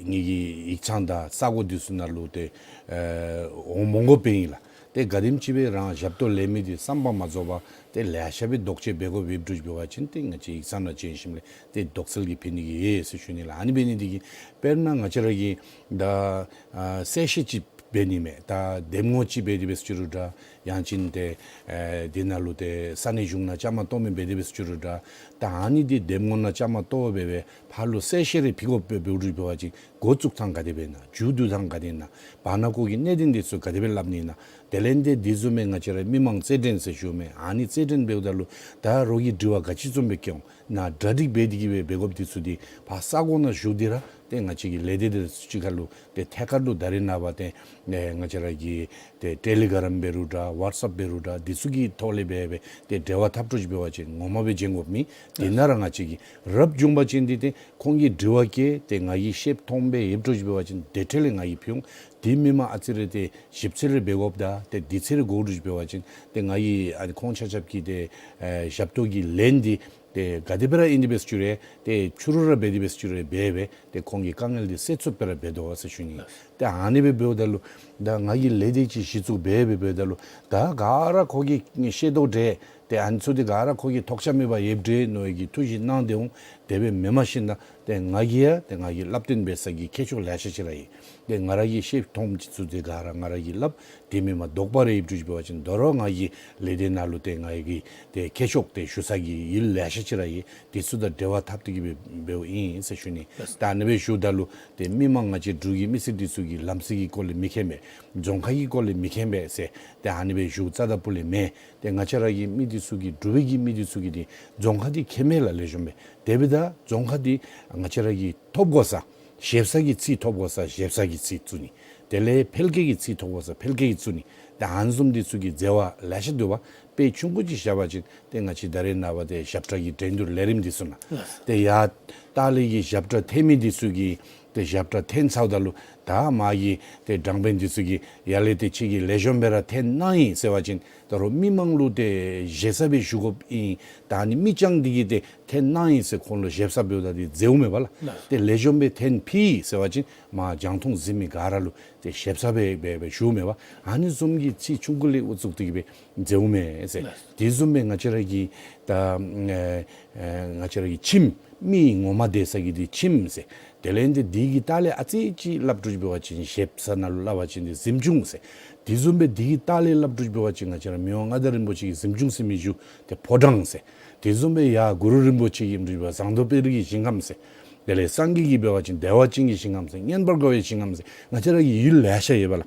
ངེ་གི་ཡིག་ཚང་དང་ས་གོ་འདི་ཚུ་ནང་ལུ་ཏེ་ཨེ་འོང་མ་དགོཔ་ཨིན་ལགས། ཏེ་ག་དེམ་ཅིག་སྦེ་རང་ཞབས་ཏོག་ལེན་མི་འདི་བསམ་པ་མ་རྫོགས་པར་ཏེ་ལེ་ཤ་སྦེ་ལྡོག་ཕྱོགས་འབད་དགོཔ་ཡོདཔ་འདྲཝ་ཅིག་འབད་བ་ཅིན་ཏེ་ང་བཅས་ཡིག་ཚང་ནང་བྱོན་ཞིནམ་ལས་ཏེ་དོགས་སེལ་གྱི་ཕན་ནི་གི་ཡོད་ཟེར་ཞུ་ནི་ལགས། ཨ་ནི་འབད་ནི་འདི་གིས་དཔེར་ན་ང་བཅས་ར་གིས་ད་ཨ་གསལ་བཤད་ཅིག་འབད་ནི་མས། ད་འདེམས་ངོ་ཅིག་འབད་དེ་འབད་ཞུ་རུང་འདྲ། ཡང་ཅིན་ཏེ་ཨེ་འདི་ནང་ལུ་ཏེ་ས་གནས་གཞུང་ནང་བཅའ་མར་གཏོགས་མི་འབད་དེ་འབད་ཞུ་རུང་འདྲ། ད་ཨ་ནི་འདི་འདེམས་ངོ་ནང་བཅའ་མར་གཏོགས་སྦེ་སྦེ་ཕར་ལུ་གསལ་བཤད་རེ་ཕུལ་དགོཔ་འབད་འབདཝ་འདྲཝ་ཅིག་འབད་བ་ཅིན་འགོ་བཙུགས་ཐངས་ག་དེ་སྦེ་ཨིན་ན། མཇུག་བསྡུ་ཐངས་ག་དེ་ཨིན་ན། བར་ན་ཁོ་གི་གནད་དོན་འདི་ཚུ་ག་དེ་སྦེ་སླབ་ནི་ཨིན་ན། དེ་ལས་ཏེ་འདི་བཟུམ་མའི་ང་བཅས་ར་མི་མང་རྩེད་འགྲན་ཟེར་ཞུཝ་མས། ཨ་ནི་རྩེད་འགྲན་འབདཝ་ད་ལུ་ད་རོགས་ཀྱིས་དྲི་བ་ག་ཅི་བཟུམ་སྦེ་བཀོད་འོང་ན། གྲ་སྒྲིག་འབད་དེ་གིས་སྦེ་འབད་དགོཔ་འདི་ཚུ་འདི་ཕར་ས་གོ་ནང་བཞུགས་ཏེ་ར་ཏེ་ང་བཅས་ཀྱི་ལས་སྡེ་འདི་ཚུ་གཅིག་ཁར་ལུ་ཏེ་ཐད་ཀར་ལུ་ད་རེས་ནངས་པ་ཏེ་ཨེ་ང་བཅས་ར་གི་ཏེ་ཊེ་ལི་གཱ་རམ་འབད་རུང་འདྲ། ཝཊས་ཨེཔ་འབད་རུང་འདྲ། འདི་ཚུ་གི་ཐོག་ལས་སྦེ་སྦེ་ཏེ་འབྲེལ་བ་འཐབ་འདྲཝ་ཅིག་འབད་བ་ཅིན་ངོ་མ་སྦེ་བྱོན་དགོཔ་མེད། དེ་ནང་ར་ང་བཅས་ཀྱིས་རབ་བྱུང་པ་ཅིན་འདི་ཏེ་ཁོང་གིས་དྲི་བ་བཀོད་ཏེ་ང་གིས་ཤེསཔ་མཐོངམ་སྦེ་ཡོདཔ་འདྲཝ་ཅིག་འབད་བ་ཅིན་དེ་འཕྲོ་ལས་ང་གིས་ཕུལ་འོང་། དེ་མེན་པར་ཨ་ཙི་རེ་ཏེ་ཞིབ་འཚོལ་རེ་འབད་དགོཔ་དང་ཏེ་དུས་ཚོད་རེ་འགོར་འདྲཝ་ཅིག་འབད་བ་ཅིན་ཏེ་ང་གིས་ཨ་ནི་ཁོང་ཆ་ཁྱབ་ཀྱི་ཏེ་ཨེ་ཞབས་ཏོག་གི་ལན་འདི་ཏེ་ག་དེ་སྦེ་ར་ཨིན་དེ་འབད་ཞུ་རུང་ཏེ་ཕྱི་རུ་ར་འབད་དེ་འབད་ཞུ་རུང་འབད་སྦེ་ཏེ་ཁོང་གི་དཀའ་ངལ་འདི་སེལ་ཚུགསཔ་སྦེ་ར་འབད་དོ་ཟེར་ཞུ་ནི། ཏེ་ཨ་ནི་སྦེ་འབདཝ་ད་ལུ་ད་ང་གིས་ལས་སྡེ་ཅིག་གཞི་བཙུགས་འབད་སྦེ་འབདཝ་ད་ལུ་ད་ག་ར་ཁོ་གིས་ཤེས་དོ་འདྲས། ཏེ་ཨ་ནི་ཚུ་འདི་ག་ར་ཁོ་གིས་ཐོགས་ཆགས་མེད་པར་ཡོདཔ་འདྲས་མནོ་བའི་གི་ཐུགས་བཞེད་གནང་སྟེ་འོང་། དེ་སྦེ་མེན་པར་ཞིན་ན་ཏེ་ང་གིས་ཡང་ཏེ་ང་གིས་བསླབ་སྟོན་འབད་ས་གི་མཁས་མཆོག་ལེ་ཤ་ཅིག་ར་ཡོད། ཏེ་ང་ར་གིས་ཤེསཔ་མཐོངམ་ཅིག་ཚུ་འདི་ག་ར་ང་ར་གིས་སླབ། དེ་མེན་པར་དོགས་པ་རེ་ཡོདཔ་འདྲཝ་ཅིག་འབད་བ་ཅིན་དོ་རུང་ང་གིས་ལས་སྡེ་ནང་ལུ་ཏེ་ང་གི་ཏེ་མཁས་མཆོག་ཏེ་ཞུ་ས་གི་ཡུལ་ལེ་ཤ་ཅིག་ར་ཡོད། དེ་ཚུ་དང་འབྲེལ་བ་འཐབ་སྟེ་གིས་སྦེ་འབདཝ་ཨིན་ཟེར་ཞུ་ནི། ལགས། ད་ཨ་ནི་སྦེ་ཞུཝ་ད་ལུ་ཏེ་མི་མང་ང་བཅས་འབྲུག་གི་མི་སེར་འདི་ཚུ་གིས་ལམ་སྲོལ་གྱི་སྐོར་ལས་མི་མཁྱེན་པས། རྫོང་ཁག་གི་སྐོར་ལས་མི་མཁྱེན་པས་ཟེར་ཏེ་ཨ་ནི་སྦེ་ཞུ་རྩ་དང་པོ་ལས་མེད། ཏེ་ང་བཅས་ར་གི་མི་འདི་ཚུ་གིས་འབྲུག་པའི་གི་མི་འདི་ཚུ་གིས་ཏེ་རྫོང་ཁག་འདི་མཁྱེན་མས་ལགས། ལེགས་ཤོམ་སྦེ། དེ་འབདཝ་ད་རྫོང་ཁག་འདི་ང་བཅས་ར་གིས་ཐོབ་དགོ་ས་ཞིབ་ས་གི་རྩིས་ཐོབ་དགོ་ས་ཞིབ་ས་གི་རྩིས་བཙུགས་ནི། དེ་ལས་འཕེལ་རྒྱས་ཀྱི་རྩིས་ཐོབ་དགོ་ས་འཕེལ་རྒྱས་ཀྱི་བཙུགས་ནི། ཏེ་ཨ་ནི་བཟུམ་འདི་ཚུ་གི་འཛོལ་བ་ལེ་ཤ་འདུག་པ། དཔེ་ཆུང་ཀུ་ཅིག་བཞག་པ་ཅིན་ཏེ་ང་བཅས་ད་རེས་ནངས་པ་ཏེ་ཞབས་ཁྲ་གི་འགྲན་བསྡུར་ལས་རིམ་འདི་ཚུ་ནང་། ལགས། ཏེ་ཡར་ལྟག་ལས་ཀྱི་ཞབས་ཁྲ་འཐེན་མི་འདི་ཚུ་གིས་ཏེ་ཞབས་ཁྲ་འཐེན་ཚརཝ་ད་ལུ་ད་མར་གྱི་ཏེ་དྲང་དཔོན་འདི་ཚུ་གིས་ཡར་ལས་ཏེ་ཁྱེད་ཀྱིས་ལེགས་ཤོམ་སྦེ་ར་འཐེན་གནང་ཡི་ཟེར་བ་ཅིན་ད་རུང་མི་མང་ལུ་ཏེ་ཞེ་ས་སྦེ་ཞུ་དགོཔ་ཨིན། ད་ཨ་ནི་མི་རྐྱང་འདི་གིས་ཏེ་འཐེན་གནང་ཡི་ཟེར་ཁོང་ལུ་ཞེ་ས་འབདཝ་ད་འདི་འཛོལཝ་མས་པ་ལགས། ལགས། ཏེ་ལེགས་ཤོམ་སྦེ་འཐེན་ཕུལ་ཡི་ཟེར་བ་ཅིན་མར་རྒྱང་མཐོང་གཟིགས་མི་ག་ར་ལུ་ཏེ་ཞེ་ས་སྦེ་སྦེ་སྦེ་ཞུཝ་མས་པ། ཨ་ནི་བཟུམ་གྱི་རྩིས་ཆུང་ཀུ་ལས་འགོ་བཙུགས་ཏེ་གིས་སྦེ་འཛོལཝ་མས་ཟེར། ལགས། དེ་བཟུམ་སྦེ་ང་བཅས་ར་གི་ད་ཨེ་ཨེ་ང་བཅས་ར་གི་ཁྱིམ་མི་ངོ་མ་བསྡད་ས་གི་འདི་ཁྱིམ་ཟེར། དེ་ལས་འདི་འདི་གི་ལྟག་ལས་ཨ་ཙི་ཅིག་སླབ་འདྲཝ་འབད་བ་ཅིན་ཞིབ་ས་ནང་ལུ་སླབ་པ་ཅིན་འདི་གཟིམ་ཆུང་ཟེར། དེ་བཟུམ་སྦེ་འདི་གི་ལྟག་ལས་སླབ་འདྲཝ་འབད་བ་ཅིན་ང་བཅས་ར་མི་དབང་མངའ་བདག་རིན་པོ་ཆེ་གི་གཟིམ་ཆུང་ཟེར་མི་བཞུགས་ཏེ་ཕོ་བྲང་ཟེར། དེ་བཟུམ་སྦེ་ཡར་གུ་རུ་རིན་པོ་ཆེ་གི་འདྲཝ་འབད་བ་ཟངས་མདོག་དཔལ་རི་གི་ཞིང་ཁམས་ཟེར། དེ་ལས་སངས་རྒྱས་ཀྱི་འབད་བ་ཅིན་བདེ་བ་ཅན་གྱི་ཞིང་ཁམས་ཟེར། མངོན་པར་དགའ་བའི་ཞིང་ཁམས་ཟེར། ང་བཅས་ར་གི་ཡུལ་ལེ་ཤ་ཡོད་པ་ལགས།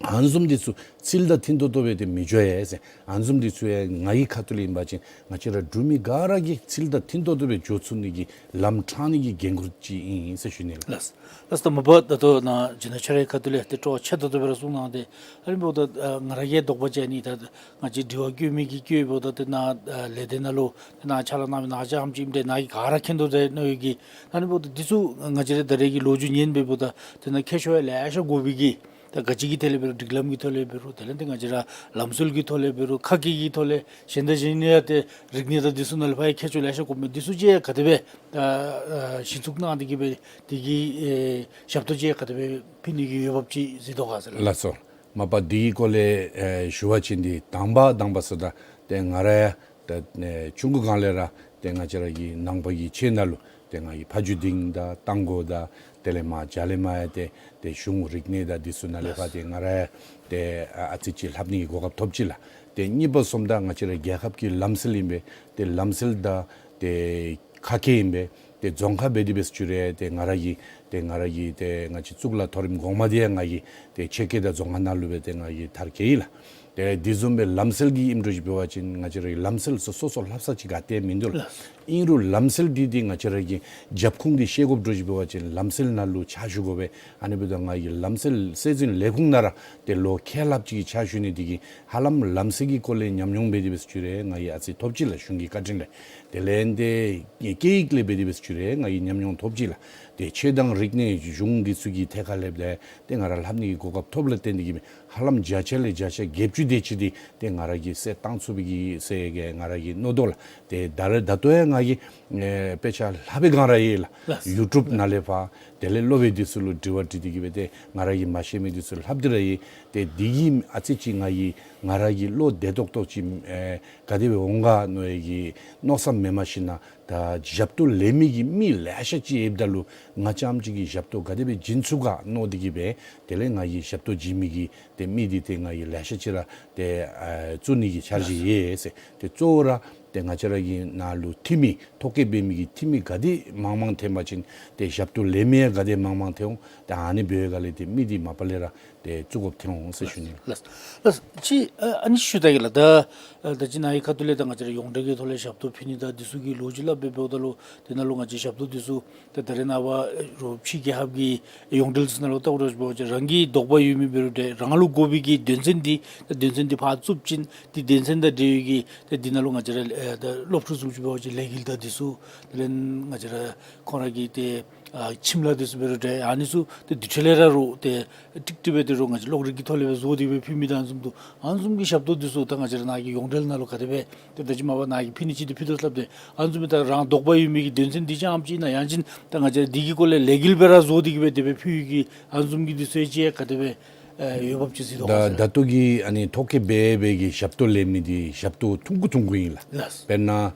ཨ་ནི་བཟུམ་འདི་ཚུ་ཚུལ་དང་མཐུན་ཏོག་ཏོ་སྦེ་ཏེ་མི་འགྱོ་ཡ་ཟེར། ཨ་ནི་བཟུམ་འདི་ཚུ་ཡང་ང་གི་ཁ་ཐུག་ལས་ཨིན་པ་ཅིན་ང་བཅས་ར་འབྲུག་མི་ག་ར་གིས་ཚུལ་དང་མཐུན་ཏོག་ཏོ་སྦེ་འགྱོ་ཚུགས་ནི་གི་ལམ་དྲང་ནི་གི་འགན་ཁུར་ཅིག་ཨིན་ཟེར་ཞུ་ནི་ལགས། ལགས། ལགས་ད་མ་པ་ད་ལྟོ་ནཱ་རྗེ་ན་ཆོས་རའི་ཁ་ཐུག་ལས་ཏེ་སྤྲོ་བ་ཆེ་ཏོག་ཏོ་སྦེ་ར་གསུངས་གནང་སྟེ། ཨ་ནི་འབདཝ་ད་ཨ་ང་ར་གིས་དོགས་པ་བཅད་ནི་ད་ང་བཅས་དྲི་བ་བཀོད་མི་གིས་བཀོདཔ་ད་ཏེ་ནཱ་ཨ་ལས་སྡེ་ནང་ལུ་ཏེ་ནཱ་ཕྱག་ལཱ་གནང་མི་ནཱ་ཅ་ཨམ་ཅིག་ཨིནམ་ད་ནཱ་གིས་ག་ར་མཁྱེན་དོ་ཟེར་མནོ་ཡོད་གི། ཨ་ནི་འབདཝ་ད་འདི་ཚུ་ང་བཅས་ར་ད་རེས་ཀྱི་ལོ་རྒྱུས་ཉན་སྦེ་འབདཝ་ད་ཏེ་ནཱ་ཁྱད་ཆོས་ཡང་ལེ་ཤ་དགོ་པའི་གི། ད་ག་ཅི་གི་ཐད་ལས་འབད་རུང་སྒྲིག་ལམ་གྱི་ཐོག་ལས་འབད་རུང་དེ་ལས་ཏེ་ང་བཅས་ར་ལམ་སྲོལ་གྱི་ཐོག་ལས་འབད་རུང་ཁ་སྐད་ཀྱི་ཐོག་ལས་གཞན་དང་གཞན་ཡང་ཏེ་རིག་གནས་དང་འདི་ཚུ་ནང་ལས་ཕར་ཡང་ཁྱད་ཆོས་ལེ་ཤ་དགོ་མི་འདི་ཚུ་ཅིག་ག་དེ་སྦེ་ཨ་ཨ་གཞི་བཙུགས་གནང་སྟེ་གི་སྦེ་དེ་གི་ཨེ་ཞབས་ཏོག་ཅིག་ག་དེ་སྦེ་ཕུལ་ནི་གི་འོས་འབབ་ཅིག་གཟིགས་དོ་ག་ཟེར་ལགས། ལགས་སོ། མ་པ་འདི་གི་སྐོར་ལས་ཨེ་ཞུ་བ་ཅིན་འདི་དང་པ་དང་པ་ཟེརཝ་ད་ཏེ་ང་ར་ཡང་ད་ཨེ་ཆུང་ཀུ་སྒང་ལས་ར་ཏེ་ང་བཅས་ར་གི་ནང་པ་གི་ཆོས་ནང་ལུ་ཏེ་ང་གིས་ཕ་ཇོ་སྡིངས་དང་རྟ་མགོ་དང་དེ་ལས་མར་རྒྱ་ལས་མར་ཡང་ཏེ་ཏེ་གཞུང་རིག་གནས་དང་འདི་ཚུ་ནང་ལས་ཕར་ཏེ་ང་ར་ཡང་ཏེ་ཨ་ཨ་ཙི་ཅིག་ལྷབ་ནི་གི་གོ་སྐབས་ཐོབ་ཅི་ལགས། ཏེ་གཉིས་པ་སོངམ་ད་ང་བཅས་ར་རྒྱལ་ཁབ་ཀྱི་ལམ་སྲོལ་ཨིན་པས། ཏེ་ལམ་སྲོལ་དང་ཏེ་ཁ་སྐད་ཨིན་པས། ཏེ་རྫོང་ཁ་འབད་དེ་འབད་ས་ཅིག་རུང་ཏེ་ང་ར་གིས་ཏེ་ང་ར་གིས་ཏེ་ང་བཅས་གཙུག་ལག་མཐོ་རིམ་གོང་མ་འདི་ཡང་ང་གིས་ཏེ་ཆོས་སྐད་དང་རྫོང་ཁ་ནང་ལུ་སྦེ་ཏེ་ང་གིས་མཐར་འཁྱོལ་ཡི་ལགས། ཏེ་འདི་བཟུམ་སྦེ་ལམ་སྲོལ་གྱི་ཨིནམ་འདྲཝ་ཅིག་འབད་བ་ཅིན་ང་བཅས་རའི་ལམ་སྲོལ་སོ་སོ་སོ་ལྷབ་ས་ཅིག་ག་ཏེ་མིན་འདུག་ལགས། ཨིན་རུང་ལམ་སྲོལ་འདི་འདི་ང་བཅས་ར་གི་རྒྱབ་ཁུངས་འདི་ཤེས་དགོཔ་འདྲཝ་ཅིག་འབད་བ་ཅིན་ལམ་སྲོལ་ནང་ལུ་ཕྱག་ཞུ་དགོ་པས། ཨ་ནི་འབདཝ་ད་ང་གིས་ལམ་སྲོལ་སྲོལ་འཛིན་ལས་ཁུངས་ནང་ར་ཏེ་ལོ་ཁལ་ལྷགཔ་ཅིག་གི་ཕྱག་ཞུ་ནི་འདི་གིས་ཧ་ལམ་ལམ་སྲོལ་གྱི་སྐོར་ལས་ཉམས་མྱོང་འབད་དེ་འབད་ས་ཅིག་རུང་ང་གིས་ཨ་ཙི་ཐོབ་ཅི་ལགས། གཞུང་གི་བཀའ་དྲིན་ལས། དེ་ལས་ཏེ་སྐད་ཡིག་ལས་འབད་དེ་འབད་ས་ཅིག་རུང་ང་གིས་ཉམས་མྱོང་ཐོབ་ཅི་ལགས། ཏེ་ཆོས་དང་རིག་གནས་གཞུང་འདི་ཚུ་གི་ཐད་ཁར་ལས་འབད་ཏེ་ང་ར་ལྷབ་ནི་གི་གོ་སྐབས་ཐོབ་ལས་བརྟེན་ཏེ་གིས་སྦེ་ཧ་ལམ་བརྒྱ་ཆ་ལས་བརྒྱ་ཆ་བརྒྱད་ཅུ་དེ་ཅིག་འདི་ཏེ་ང་ར་གིས་གསལ་བཏང་ཚུགས་པའི་གི་ཟེར་གི་ང་ར་གིས་མནོ་དོ་ལགས། ཏེ་ད་རེས་ད་ལྟོ་ཡང་ང་གིས་ཨེ་དཔེ་ཆ་ལྷབ་པའི་སྒང་ར་ཡོད་ལགས། ལགས། ཡུ་ཊུབ་ནང་ལས་ཕར་དེ་ལས་སློབ་དཔོན་འདི་ཚུ་ལུ་དྲི་བ་དྲིས་ཏེ་གིས་སྦེ་ཏེ་ང་ར་གིས་མ་ཤེས་མི་འདི་ཚུ་ལྷབ་སྟེ་ར་ཡོད། ཏེ་འདི་གིས་ཨ་ཙི་ཅིག་ང་གིས་ང་ར་གི་བློ་བདེ་ཏོག་ཏོ་ཅིག་ཨེ་ག་དེ་སྦེ་འོང་ག་མནོ་བའི་གི་མནོ་བསམ་མེནམ་ཞིན་ན་ད་ཞབས་ཏོག་ལེན་མི་གི་མི་ལེ་ཤ་ཅིག་ཡོདཔ་ད་ལུ་ང་རྐྱངམ་ཅིག་གིས་ཞབས་ཏོག་ག་དེ་སྦེ་བྱིན་ཚུགས་ག་མནོ་སྟེ་གིས་སྦེ་དེ་ལས་ང་གིས་ཞབས་ཏོག་བྱིན་མི་གི་ཏེ་མི་འདི་ཏེ་ང་གིས་ལེ་ཤ་ཅིག་ར་ཏེ་ཨ་བཙུགས་ནི་གི་འཆར་གཞི་ཡོད་ཟེར། ཏེ་གཙོ་བོ་ར་ཏེ་ང་བཅས་ར་གི་ནང་ལུ་འཐུས་མི་ཐོ་བཀོད་འབད་མི་གི་འཐུས་མི་ག་དེ་མང་མང་ཐོན་པ་ཅིན་ཏེ་ཞབས་ཏོག་ལེན་མི་ཡང་ག་དེ་མང་མང་ཐོན་འོང་། ཏེ་ཨ་ནི་འབད་བའི་སྒང་ལས་ཏེ་མི་འདི་མ་པ་ལས་ར་ཏེ་བཙུགས་དགོཔ་ཐོན་འོང་ཟེར་ཞུ་ནི། ལགས། ལགས། ཅིག་ཨ་ཨ་ནི་ཞུ་ད་གེ་ལགས། ད་ཨ་ད་ཅི་ནཱ་གི་ཁ་ཐུག་ལས་ད་ང་བཅས་ར་ཡོངས་འབྲེལ་གྱི་ཐོག་ལས་ཞབས་ཏོག་ཕུལ་ནི་དང་འདི་ཚུ་གི་ལོ་རྒྱུས་སླབ་སྦེ་འབདཝ་ད་ལུ་དེ་ནང་ལུ་ང་བཅས་ཞབས་ཏོག་འདི་ཚུ་ད་ད་རེས་ནངས་པ་རོགས་ཕྱི་རྒྱལ་ཁབ་ཀྱི་ཡོངས་འབྲེལ་ཚུ་ནང་ལུ་བལྟཝ་ད་ར་འབད་བ་ཅིན་རང་གི་དོགས་པ་ཡོད་མི་འབད་རུང་འདྲ་རང་ལུ་དགོ་པའི་གི་དོན་ཚན་འདི་ད་དོན་ཚན་འདི་ཕར་བཙུགས་ཞིན་ཏེ་དོན་ཚན་དང་འབྲེལ་བའི་གི་ཏེ་འདི་ནང་ལུ་ང་བཅས་ར་ཨེ་ད་སློབ་ཕྲུག་ཚུ་ཅིག་འབད་བ་ཅིན་ལས་འགུལ་དང་འདི་ཚུ་དེ་ལས་ང་བཅས་ར་ཁོང་ར་གི་ཏེ་ཨ་ཁྱིམ་ལཱ་འདི་ཚུ་འབད་རུང་འདྲ་ཨ་ནི་ཚུ་ཏེ་དེ་འཕྲོ་ལས་ར་རོགས་ཏེ་ཀྲིག་ཀྲི་སྦེ་ཏེ་རོགས་ང་བཅས་གློག་རིག་གི་ཐོག་ལས་སྦེ་བཟོ་སྟེ་སྦེ་ཕུལ་མི་དང་ཨ་ནི་བཟུམ་འདུག། ཨ་ནི་བཟུམ་གྱི་ཞབས་ཏོག་འདི་ཚུ་ད་ང་བཅས་ར་ནཱ་གི་ཡོངས་འབྲེལ་ནང་ལུ་ག་དེ་སྦེ་ཏེ་ད་ཅི་མ་པ་ནཱ་གིས་ཕུལ་ནི་ཅིག་འདི་ཕུལ་དོ་སླབ་སྟེ་ཨ་ནི་བཟུམ་མའི་ད་རང་དོགས་པ་ཡོད་མི་གི་དོན་ཚན་འདི་རྐྱངམ་ཅིག་ཨིན་ན་ཡང་ཅིན་ད་ང་བཅས་ར་འདི་གི་སྐོར་ལས་ལས་འགུལ་སྦེ་ར་བཟོ་སྟེ་གིས་སྦེ་དེ་སྦེ་ཕུལ་ཡི་གི་ཨ་ནི་བཟུམ་གྱི་འདི་ཚུ་ཅིག་ག་དེ་སྦེ་ཨེ་འོས་འབབ་ཅིག་གཟིགས་དོ་ག་ཟེར། ད་ད་ལྟོ་གི་ཨ་ནི་ཐོ་བཀོད་འབད་འབད་གི་ཞབས་ཏོག་ལེན་མི་འདི་ཞབས་ཏོག་ཐུང་ཀུ་ཐུང་ཀུ་ཨིན་ལགས། ལགས། དཔེར་ན་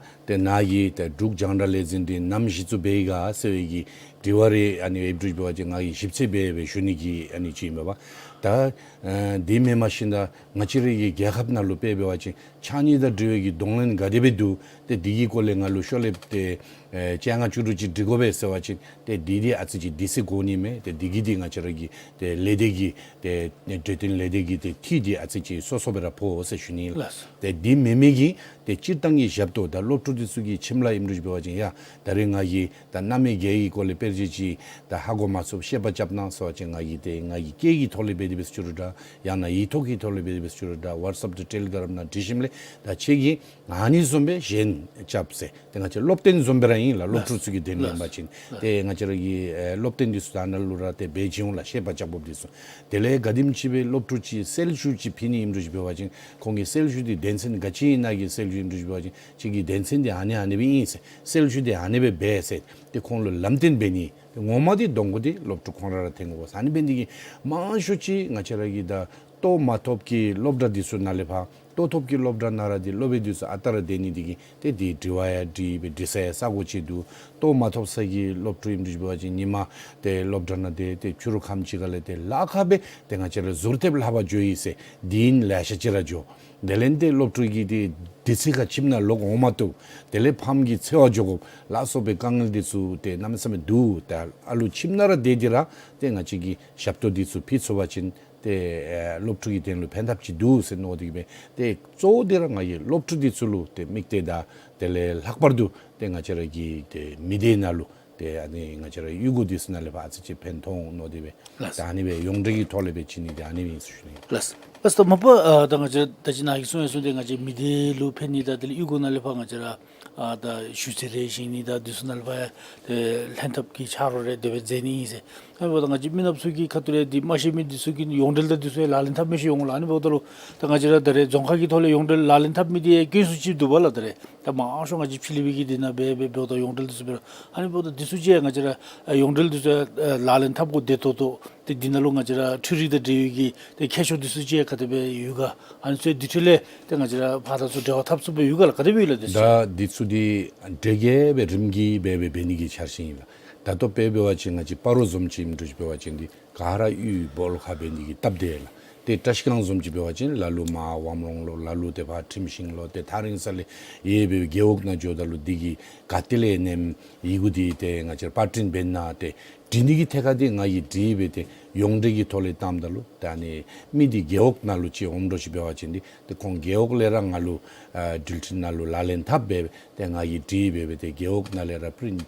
ཏེ་ནཱ་གིས་ཏེ་འབྲུག་རྒྱང་བསྒྲགས་ལས་འཛིན་འདི་ནམ་གཞི་བཙུགས་འབད་ཡི་ག་ཟེར་བའི་གི་དྲི་བ་རེ་ཨ་ནི་ཡོདཔ་འདྲཝ་འབད་བ་ཅིན་ང་གིས་ཞིབ་འཚོལ་འབད་འབད་ཞུ་ནི་གི་ཨ་ནི་ཅིག་ཨིན་པས། ད་ཨ་འདི་མེནམ་ཞིན་ན་ང་བཅས་རའི་གི་རྒྱལ་ཁབ་ནང་ལུ་དཔེ་འབད་བ་ཅིན་ཕྱགས་སྙིགས་དང་འབྲེལ་བའི་གི་གདོང་ལེན་ག་དེ་སྦེ་འདུག། ཏེ་འདི་གི་སྐོར་ལས་ང་ལུ་ཤོག་ལེབ་ཏེ་ཨེ་བཅོ་ལྔ་བཅུ་དྲུག་ཅིག་འབྲི་དགོ་པས་ཟེར་བ་ཅིན་ཏེ་འདི་འདི་ཨ་ཙི་ཅིག་དུས་ཚོད་འགོར་ནི་མས། ཏེ་འདི་གིས་འདི་ང་བཅས་ར་གི་ཏེ་ལས་སྡེ་གི་ཏེ་གྲོས་སྟོན་ལས་སྡེ་གི་ཏེ་འཐུས་འདི་ཨ་ཙི་ཅིག་སོ་སོ་སྦེ་ར་ཕོག་ཟེར་ཞུ་ནི་ལགས། ལགས། ཏེ་འདི་མེན་མི་གི་ཏེ་སྤྱིར་བཏང་གི་ཞབས་ཏོག་ད་སློབ་ཕྲུག་འདི་ཚུ་གི་ཁྱིམ་ལཱ་ཨིནམ་འདྲཝ་འབད་བ་ཅིན་ཡ་ད་རེས་ང་གིས་ད་གནམ་མེད་རྒྱལ་གྱི་སྐོར་ལས་དཔེར་བརྗོད་ཅིག་ད་ཧ་གོ་མ་ཚུགས་ཤེས་པ་རྐྱབ་གནང་ཟེར་བ་ཅིན་ང་གིས་ཏེ་ང་གིས་སྐད་ཀྱི་ཐོག་ལས་འབད་དེ་འབད་ཞུ་རུང་འདྲ་ཡང་ན་ཡིག་ཐོག་གི་ཐོག་ལས་འབད་དེ་འབད་ཞུ་རུང་འདྲ་ཝཊས་ཨེཔ་དང་ཊེ་ལི་གརམ་ནང་འབྲི་ཞིནམ་ལས་ད་ཁྱེད་ཀྱིས་ཨ་ནི་བཟུམ་སྦེ་ཞལ་རྐྱབ་ཟེར། ཏེ་ང་བཅས་སློབ་སྟོན་བཟུམ་སྦེ་ར་ཨིན་ལགས། སློབ་ཕྲུག་ཚུ་གི་དོན་ལུ་ཨིན་པ་ཅིན། ལགས། ཏེ་ང་བཅས་ར་གི་ཨེ་སློབ་སྟོན་འདི་ཚུ་ད་ནཱ་ལུ་ར་ཏེ་འབད་བྱིན་འོང་ལགས། ཤེས་པ་རྐྱབ་དགོཔ་འདི་ཚུ། དེ་ལས་ག་དེམ་ཅིག་སྦེ་སློབ་ཕྲུག་ཅིག་གསལ་ཞུ་ཅིག་ཕུལ་ནི་ཨིནམ་འདྲཝ་འབད་བ་ཅིན་ཁོང་གི་གསལ་ཞུ་འདི་དོན་ཚན་ག་ཅི་ཨིན་ན་གི་གསལ་ཞུ་ཨིནམ་འདྲཝ་འབད་བ་ཅིན་ཁྱེད་ཀྱི་དོན་ཚན་འདི་ཨ་ནི་ཨ་ནི་སྦེ་ཨིན་ཟེར། གསལ་ཞུ་འདི་ཨ་ནི་སྦེ་འབད་ཟེར། ཏེ་ཁོང་ལུ་ལམ་སྟོན་འབད་ནི། ཏེ་ངོ་མ་འདི་གདོང་ཁར་འདི་སློབ་ཕྲུག་ཁོང་ར་ར་ཐོན་དགོ་ཟེར། ཨ་ནི་འབད་ནི་འདི་གིས་མང་ཤོས་ཅིག་ང་བཅས་ར་གི་ད་ལྟོ་མ་ཐོབ་ཀྱི་སློབ་གྲྭ་འདི་ཚུ་ནང་ལས་ཕར་ལྟོ་ཐོབ་ཀྱི་སློབ་གྲྭ་ནང་ར་འདི་སློབ་དཔོན་འདི་ཚུ་ཨ་རྟག་ར་སྡོད་ནི་འདི་གིས་ཏེ་འདི་དྲི་བ་ཡང་དྲི་སྦེ་འདྲི་ས་ཡང་ས་གོ་ཅིག་འདུག། ལྟོ་མ་ཐོབ་ས་གི་སློབ་ཕྲུག་ཨིནམ་འདྲཝ་འབད་བ་ཅིན་ཉིནམ་ཏེ་སློབ་གྲྭ་ནང་སྡོད་དེ་ཕྱི་རུ་ཁམས་ཅིག་ཁ་ལས་ཏེ་ལཱ་ཁག་སྦེ་ཏེ་ང་བཅས་ར་ཟུར་ཐེབས་ལྷབ་པར་འགྱོ་ཡི་ཟེར་འདི་ཨིན་ལེ་ཤ་ཅིག་ར་འགྱོ། དེ་ལས་ཏེ་སློབ་ཕྲུག་གིས་ཏེ་དུས་ཚོད་ཁར་ཁྱིམ་ནང་ལོག་འོང་མ་བཏུབ། དེ་ལས་ཕམ་གྱིས་འཚོལ་བར་འགྱོ་དགོཔ་ལ་སོགས་པའི་དཀའ་ངལ་འདི་ཚུ་ཏེ་གནམ་མེད་ས་མེད་འདུག། ཏེ་ཨ་ལུ་ཁྱིམ་ནང་ར་སྡོད་དེ་ར་ཏེ་ང་བཅས་ཀྱིས་ཞབས་ཏོག་འདི་ཚུ་ཕུལ་ཚུགས་པ་ཅིན་ ཏེ་ཨེ་སློབ་ཕྲུག་གི་དོན་ལུ་ཕན་ཐབས་ཅིག་འདུག་ཟེར་མནོ་སྟེ་གི་སྦེ་ཏེ་གཙོ་བོ་འདི་ར་ང་གིས་སློབ་ཕྲུག་འདི་ཚུ་ལུ་ཏེ་དམིགས་ཏེ་དང་དེ་ལས་ལྷག་པར་དུ་ཏེ་ང་བཅས་ར་གི་ཏེ་མི་སྡེ་ནང་ལུ་ཏེ་ཨ་ནི་ང་བཅས་ར་གཡུས་སྒོ་འདི་ཚུ་ནང་ལས་ཕར་ཨ་ཙི་ཅིག་ཕན་ཐོགས་འོང་མནོ་སྟེ་སྦེ། ལགས། ད་ཨ་ནི་སྦེ་ཡོངས་འབྲེལ་གྱི་ཐོག་ལས་སྦེ་བྱིན་ནི་འདི་ཨ་ནི་ཨིན་ཟེར་ཞུ་ནི། ལགས། ལགས་སོ། མ་པ་ཨ་ད་ང་བཅས་ད་ཅི་ནཱ་གིས་གསུངས་ཡང་གསུངས་ཏེ་ང་བཅས་མི་སྡེ་ལུ་ཕན་ནི་དང་དེ་ལས་གཡུས་སྒོ་ནང་ལས་ཕར་ང་བཅས་ར་ཨ་ད་ཞུ་ཚིག་རེ་བཞེངས་ནི་དང་འདི་ཚུ་ནང་ལས་ཕར་ཡང་ཏེ་ལྷན་ཐབས་ཀྱི་ཆ་རོགས་རེ་དེ་སྦེ་མཛད་ནི་ཨིན་ཟེར། ཨ་འབདཝ་ད་ང་བཅས་མི་ནགཔ་ཚུ་གི་ཁ་ཐུག་ལས་འདི་མ་ཤེས་མི་འདི་ཚུ་གིས་ཡོངས་འབྲེལ་དང་འདི་ཚུ་ཡང་ལག་ལེན་འཐབ་མི་ཤེས་འོང་ལགས། ཨ་ནི་འབདཝ་ད་ལུ་ད་ང་བཅས་ར་ད་རེས་རྫོང་ཁག་གི་ཐོག་ལས་ཡོངས་འབྲེལ་ལག་ལེན་འཐབ་མི་འདི་ཡང་དཀོན་སུ་ཅིག་འདུག་པ་ལགས། ད་རེས་ད་མང་ཤོས་ང་བཅས་ཕྱི་གླིང་པའི་གི་འདི་ནང་འབད་འབད་འབདཝ་ད་ཡོངས་འབྲེལ་འདི་ཚུ་འབད་རུང་ཨ་ནི་འབདཝ་ད་འདི་ཚུ་ཅིག་ཡང་ང་བཅས་ར་ཨ་ཡོངས་འབྲེལ་འདི་ཚུ་ཡང་ཨ་ལག་ལེན་འཐབ་དགོ། དེ་ཏོག་ཏོ་ཏེ་འདི་ནང་ལུ་ང་བཅས་ར་འཕྲུལ་རིག་དང་འབྲེལ་བའི་གི་ཏེ་ཁྱད་ཆོས་འདི་ཚུ་ཅིག་ཡང་ག་དེ་སྦེ་ཡོད་ག། ཨ་ནི་ཚུ་ཡང་འདི་འཕྲོ་ལས་ཏེ་ང་བཅས་ར་ཕར་ད་ཚུར་འབྲེལ་བ་འཐབ་ཚུགསཔ་སྦེ་ཡོད་ག་ལགས། ག་དེ་སྦེ་ཡོད་ལགས་འདི་ཚུ། ད་འདི་ཚུ་འདི་འབྲེལ་གྱི་སྦེ་རིམ་གྱིས་སྦེ་སྦེ་འབད་ནི་གི་འཆར་གཞི་ཨིན་ལགས། ད་ལྟོ་དཔེ་འབད་བ་ཅིན་ང་བཅས་སྤ་རོ་བཟུམ་ཅིག་ཨིནམ་འདྲཝ་ཅིག་འབད་བ་ཅིན་འདི་ག་ར་གཡུས་སྦོ་ལོགས་ཁར་འབད་ནི་གི་སྟབས་བདེ་ལགས། ཏེ་བཀྲིས་སྒང་བཟུམ་ཅིག་འབད་བ་ཅིན་ལ་ལུ་མར་ཝམ་རོང་ལུ་ལ་ལུ་ཏེ་ཕར་ཁྲིམས་ཤིང་ལུ་ཏེ་ཐག་རིང་ས་ལས་ཡར་སྦེ་རྒེད་འོག་ནང་འགྱོཝ་ད་ལུ་འདི་གི་ག་ཏེ་ལས་ནེམ་ཡི་གུ་འདི་ཏེ་ང་བཅས་ར་པར་སྐྲུན་འབད་ནི་ཏེ་འབྲི་ནི་གི་ཐད་ཁར་འདི་ང་གིས་འབྲི་སྦེ་ཏེ་ཡོངས་འབྲེལ་གྱི་ཐོག་ལས་བཏངམ་ད་ལུ་ད་ཨ་ནི་མི་འདི་རྒེད་འོག་ནང་ལུ་ཅིག་འོངམ་འདྲཝ་ཅིག་འབད་བ་ཅིན་འདི་ཏེ་ཁོང་རྒེད་འོག་ལས་ར་ང་ལུ་ཨ་འགྲུལ་འཕྲིན་ནང་ལུ་ལག་ལེན་འཐབ་སྦེ་ཏེ་ང་གིས་འབྲི་སྦེ་སྦེ་ཏེ་རྒེད་འོག་ནང་ལས་ར་པི་རིནཊ་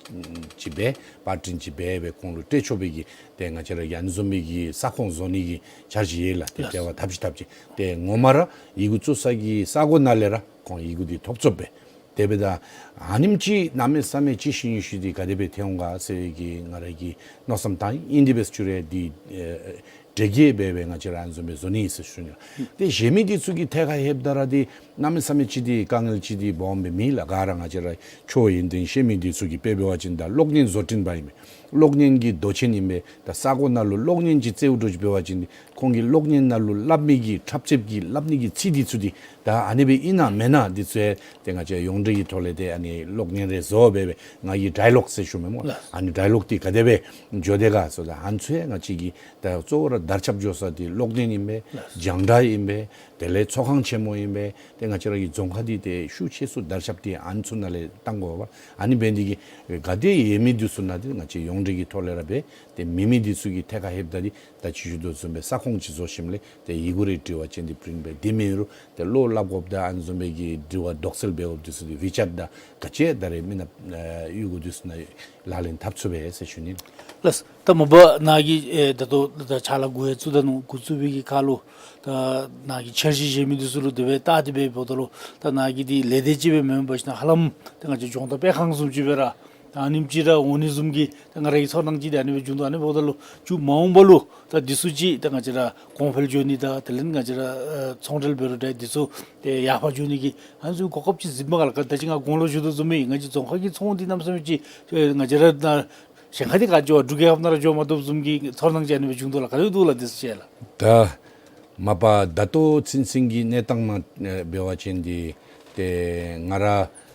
ཅིག་འབད་པར་སྐྲུན་ཅིག་འབད་སྦེ་ཁོང་ལུ་སྤྲོད་ཆོག་པའི་གི་ཏེ་ང་བཅས་ར་གི་ཨ་ནི་བཟུམ་མའི་གི་ས་ཁོངས་བཟོ་ནི་གི་འཆར་གཞི་ཡོད་ལགས། ཏེ་ལགས། འབྲེལ་བ་འཐབ་ཅིག་འཐབ་ཅིག་ཏེ་ངོ་མ་ར་ཡི་གུ་བཙུགས་ས་གི་ས་གོ་ནང་ལས་ར་ཁོང་ཡི་གུ་འདི་ཐོབ་ཚུགསཔ་སྦེ། དེ་འབདཝ་ད་ཨ་ནེམ་ཅིག་གནམ་མེད་ས་མེད་ཅིག་ཤེས་ནི་ཤེས་འདི་ག་དེ་སྦེ་ཐོན་འོང་ག་ཟེར་གྱི་ང་ར་གིས་མནོ་བསམ་བཏང་ཡི། ཨིན་དེ་འབད་ཞུ་རུང་འདི་ཨེ་འབྲེལ་གྱི་སྦེ་སྦེ་ང་བཅས་ར་ཨ་ནི་བཟུམ་སྦེ་བཟོ་ནི་ཟེར་ཞུ་ནི་ལགས། ཏེ་གཞན་མི་འདི་ཚུ་གི་ཐད་ཁར་ལྷོདཔ་ད་ར་འདི་གནམ་མེད་ས་མེད་ཅིག་འདི་དཀའ་ངལ་ཅིག་འདི་སྦོམ་སྦེ་མེད་ལགས། ག་ར་ང་བཅས་ར་ཆོས་ཡོན་ཏན་ཤེས་མི་འདི་ཚུ་གིས་དཔེ་འབད་བ་ཅིན་ད་གློག་བརྙན་བཟོ་སྐྲུན་པ་ཨིན་པས། གློག་བརྙན་གྱི་མདོ་ཆེན་ཨིན་པས། ད་ས་གོ་ནང་ལུ་གློག་བརྙན་ཅིག་རྩེཝ་འདྲཝ་ཅིག་འབད་བ་ཅིན་འདི་ཁོང་གིས་གློག་བརྙན་ནང་ལུ་སླབ་མི་གི་འཁྲབ་རྩེདཔ་གི་སླབ་ནི་གི་ཚིག་འདི་ཚུ་འདི་ད་ཨ་ནི་སྦེ་ཨིན་ན་མེན་ན་འདི་ཚུ་ཡང་ཏེ་ང་བཅས་ཡོངས་འབྲེལ་གྱི་ཐོག་ལས་ཏེ་ཨ་ནི་གློག་བརྙན་རེ་བཟོ་སྦེ་སྦེ་ང་གིས་ཌའི་ལོག་ཟེར་ཞུཝ་མས་སྨོ། ལགས། ཨ་ནི་ཌའི་ལོག་འདི་ག་དེ་སྦེ་འགྱོ་དེས་ག་ཟེརཝ་ད་ཨ་ནི་ཚུ་ཡང་ང་བཅས་ཀྱིས་ད་གཙོ་བོ་ར་དར་ཁྱབ་འགྱོ་ས་འདི་གློག་བརྙན་ཨིན་པས། ལགས། རྒྱང་བསྒྲགས་ཨིན་པས། དེ་ལས་ཚོགས་ཁང་ཆེན་མོ་ཨིན་པས། ཏེ་ང་བཅས་ར་གི་རྫོང་ཁག་འདི་ཏེ་ཤུགས་ཆེ་སུ་དར་ཁྱབ་འདི་ཨ་ནི་ཚུ་ནང་ལས་བཏང་དགོ་པས། ཨ་ནི་འབད་ནི་འདི་གིས་ག་དེ་ཡོད་མི་འདི་ཚུ་ནང་འདི་ང་བཅས་ཡོངས་འབྲེལ་གྱི་ཐོག་ལས་ར་འབད། ཏེ་མེད་མི་འདི་ཚུ་གི་ཐད་ཁར་ལྷོདཔ་ད་འདི་ད་ཅི་ཞུ་དོ་བཟུམ་སྦེ་ས་ཁོངས་ཅིག་བཟོ་ཞིནམ་ལས་ཏེ་ཡི་གུ་རེ་འབྲི་བ་ཅིན་འདི་པི་རིནཊ་འབད། དེ་མེན་རུང་ཏེ་ལོག་སླབ་དགོཔ་དང་ཨ་ནི་བཟུམ་སྦེ་གི་འབྲི་བ་དོགས་སེལ་འབད་དགོཔ་འདི་ཚུ་འདི་ཝི་ཅེཊ་དང་ག་ཅི་ད་རེས་མི་ནགཔ་ཨེ་གཡུས་སྒོ་འདི་ཚུ་ནང་ལག་ལེན་འཐབ་ཚུགས་པས་ཟེར་ཞུ་ནི། ལགས། ད་མ་པ་ནཱ་གིས་ཨེ་ད་ལྟོ་ད་ཕྱག་ལཱ་འགོ་ཡང་བཙུགས་ད་ནུག། འགོ་བཙུགས་པའི་གི་ཁར་ལུ་ད་ནཱ་གིས་འཆར་གཞི་བཞེངས་མི་འདི་ཚུ་ལུ་དེ་སྦེ་བལྟ་སྟེ་འབདཝ་ད་ལུ་ད་ནཱ་གིས་འདི་ལས་སྡེ་ཅིག་སྦེ་མེན་པར་ཞིན་ན་ཧ་ལམ་ད་ང་བཅས་ལྗོངས་བདག་སྤེལ་ཁང་བཟུམ་ཅིག་སྦེ་ར་ད་ཨ་ནེམ་ཅིག་ར་འོང་ནི་བཟུམ་གྱི་ད་ང་ར་གི་ཚོར་སྣང་ཅིག་འདི་ཨ་ནི་སྦེ་བྱུང་འདུག། ཨ་ནི་འབདཝ་ད་ལུ་མཇུག་མ་འོངས་པ་ལུ་ད་འདི་ཚུ་ཅིག་ད་ང་བཅས་ར་གོང་འཕེལ་འགྱོ་ནི་དང་དེ་ལས་ང་བཅས་ར་ཨེ་ཚོང་འབྲེལ་འབད་རུང་ད་འདི་ཚུ་ཏེ་ཡར་འཕར་འགྱོ་ནི་གི་ཨ་ནི་ཚུ་གོ་སྐབས་ཅིག་གཟིགས་མས་ག་ལགས། ད་ཅི་ང་གོང་ལུ་ཞུ་དོ་བཟུམ་སྦེ་ང་བཅས་རྫོང་ཁག་གི་ཚོང་འདི་གནམ་མེད་ས་མེད་ཅིག་ང་བཅས་ར་ད་གཞན་ཁ་འདི་ག་འགྱོ་འབྲུག་རྒྱལ་ཁབ་ནང་ར་འགྱོ་མ་བཏུབ་བཟུམ་གྱི་ཚོར་སྣང་ཅིག་ཨ་ནི་སྦེ་བྱུང་འདུག་ལགས། ག་དེ་སྦེ་འདུག་ལགས་འདི་ཚུ་ཅིག་ལགས། ད་མ་པ་ད་ལྟོ་ཚུན་ཚོད་ཀྱི་གནས་སྟངས་ནང་ཨེ་འབད་བ་ཅིན་འདི་ཏེ་ང་ར་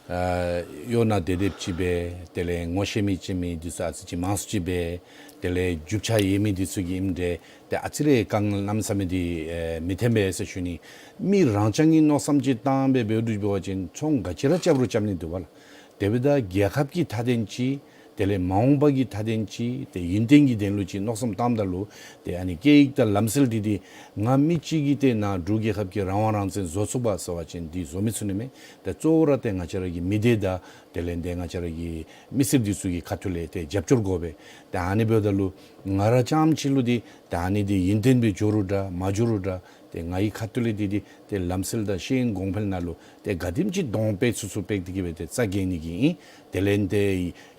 ཨ་གཡོག་ནང་སྡོད་སྡོདཔ་ཅིག་སྦེ་དེ་ལས་ངོ་ཤེས་མི་ཅིག་མི་འདི་ཚུ་ཨ་ཙི་ཅིག་མང་སུ་ཅིག་སྦེ་དེ་ལས་རྒྱུ་ཆ་ཡོད་མི་འདི་ཚུ་གིས་ཨིནམ་འདྲས་ཏེ་ཨ་ཙི་རེ་དཀའ་ངལ་གནམ་མེད་ས་མེད་འདི་ཨེ་མི་ཐོན་པས་ཟེར་ཞུ་ནི། མི་རང་རྐྱང་གི་མནོ་བསམ་ཅིག་བཏང་སྦེ་འབདཝ་འདྲཝ་འབད་བ་ཅིན་ཚོང་ག་ཅི་ར་རྐྱབ་རུང་རྐྱབ་ནི་འདུག་པ་ལགས། དེ་འབདཝ་ད་རྒྱལ་ཁབ་ཀྱི་མཐའ་དོན་ཅིག་དེ་ལས་མ་འོངས་པ་གི་མཐའ་དོན་ཅིག་ཏེ་ཡུན་བརྟན་གྱི་དོན་ལུ་ཅིག་མནོ་བསམ་བཏངམ་ད་ལུ་ཏེ་ཨ་ནི་སྐད་ཡིག་དང་ལམ་སྲོལ་འདི་འདི་ང་མི་གཅིག་གིས་ཏེ་ནཱ་འབྲུག་རྒྱལ་ཁབ་ཀྱི་རང་དབང་རང་བཙན་བཟོ་ཚུགས་པས་ཟེར་བ་ཅིན་འདི་བཟོ་མི་ཚུགས་ནི་མས། ཏེ་གཙོ་བོ་ར་ཏེ་ང་བཅས་ར་གི་མི་སྡེ་དང་དེ་ལས་ཏེ་ང་བཅས་ར་གི་མི་སེར་འདི་ཚུ་གི་ཁ་ཐུག་ལས་ཏེ་རྒྱབ་སྐྱོར་དགོ་པས། ཏེ་ཨ་ནི་འབདཝ་ད་ལུ་ང་ར་རྐྱངམ་ཅིག་ལུ་འདི་ཏེ་ཨ་ནི་འདི་ཡུན་བརྟན་སྦེ་འགྱོ་རུང་འདྲ་མ་འགྱོ་རུང་འདྲ་ཏེ་ང་གི་ཁ་ཐུག་ལས་འདི་འདི་ཏེ་ལམ་སྲོལ་དང་ཤེས་ཡོན་གོང་འཕེལ་ནང་ལུ་ཏེ་ག་དེམ་ཅིག་གདོང་སྤེལ་ཚུགས་ཚུགས་སྤེལ་ཏེ་གི་སྦེ་ཏེ་རྩ་འགེངས་ནི་གི་ཨིན། དེ་ལས་ཏེ་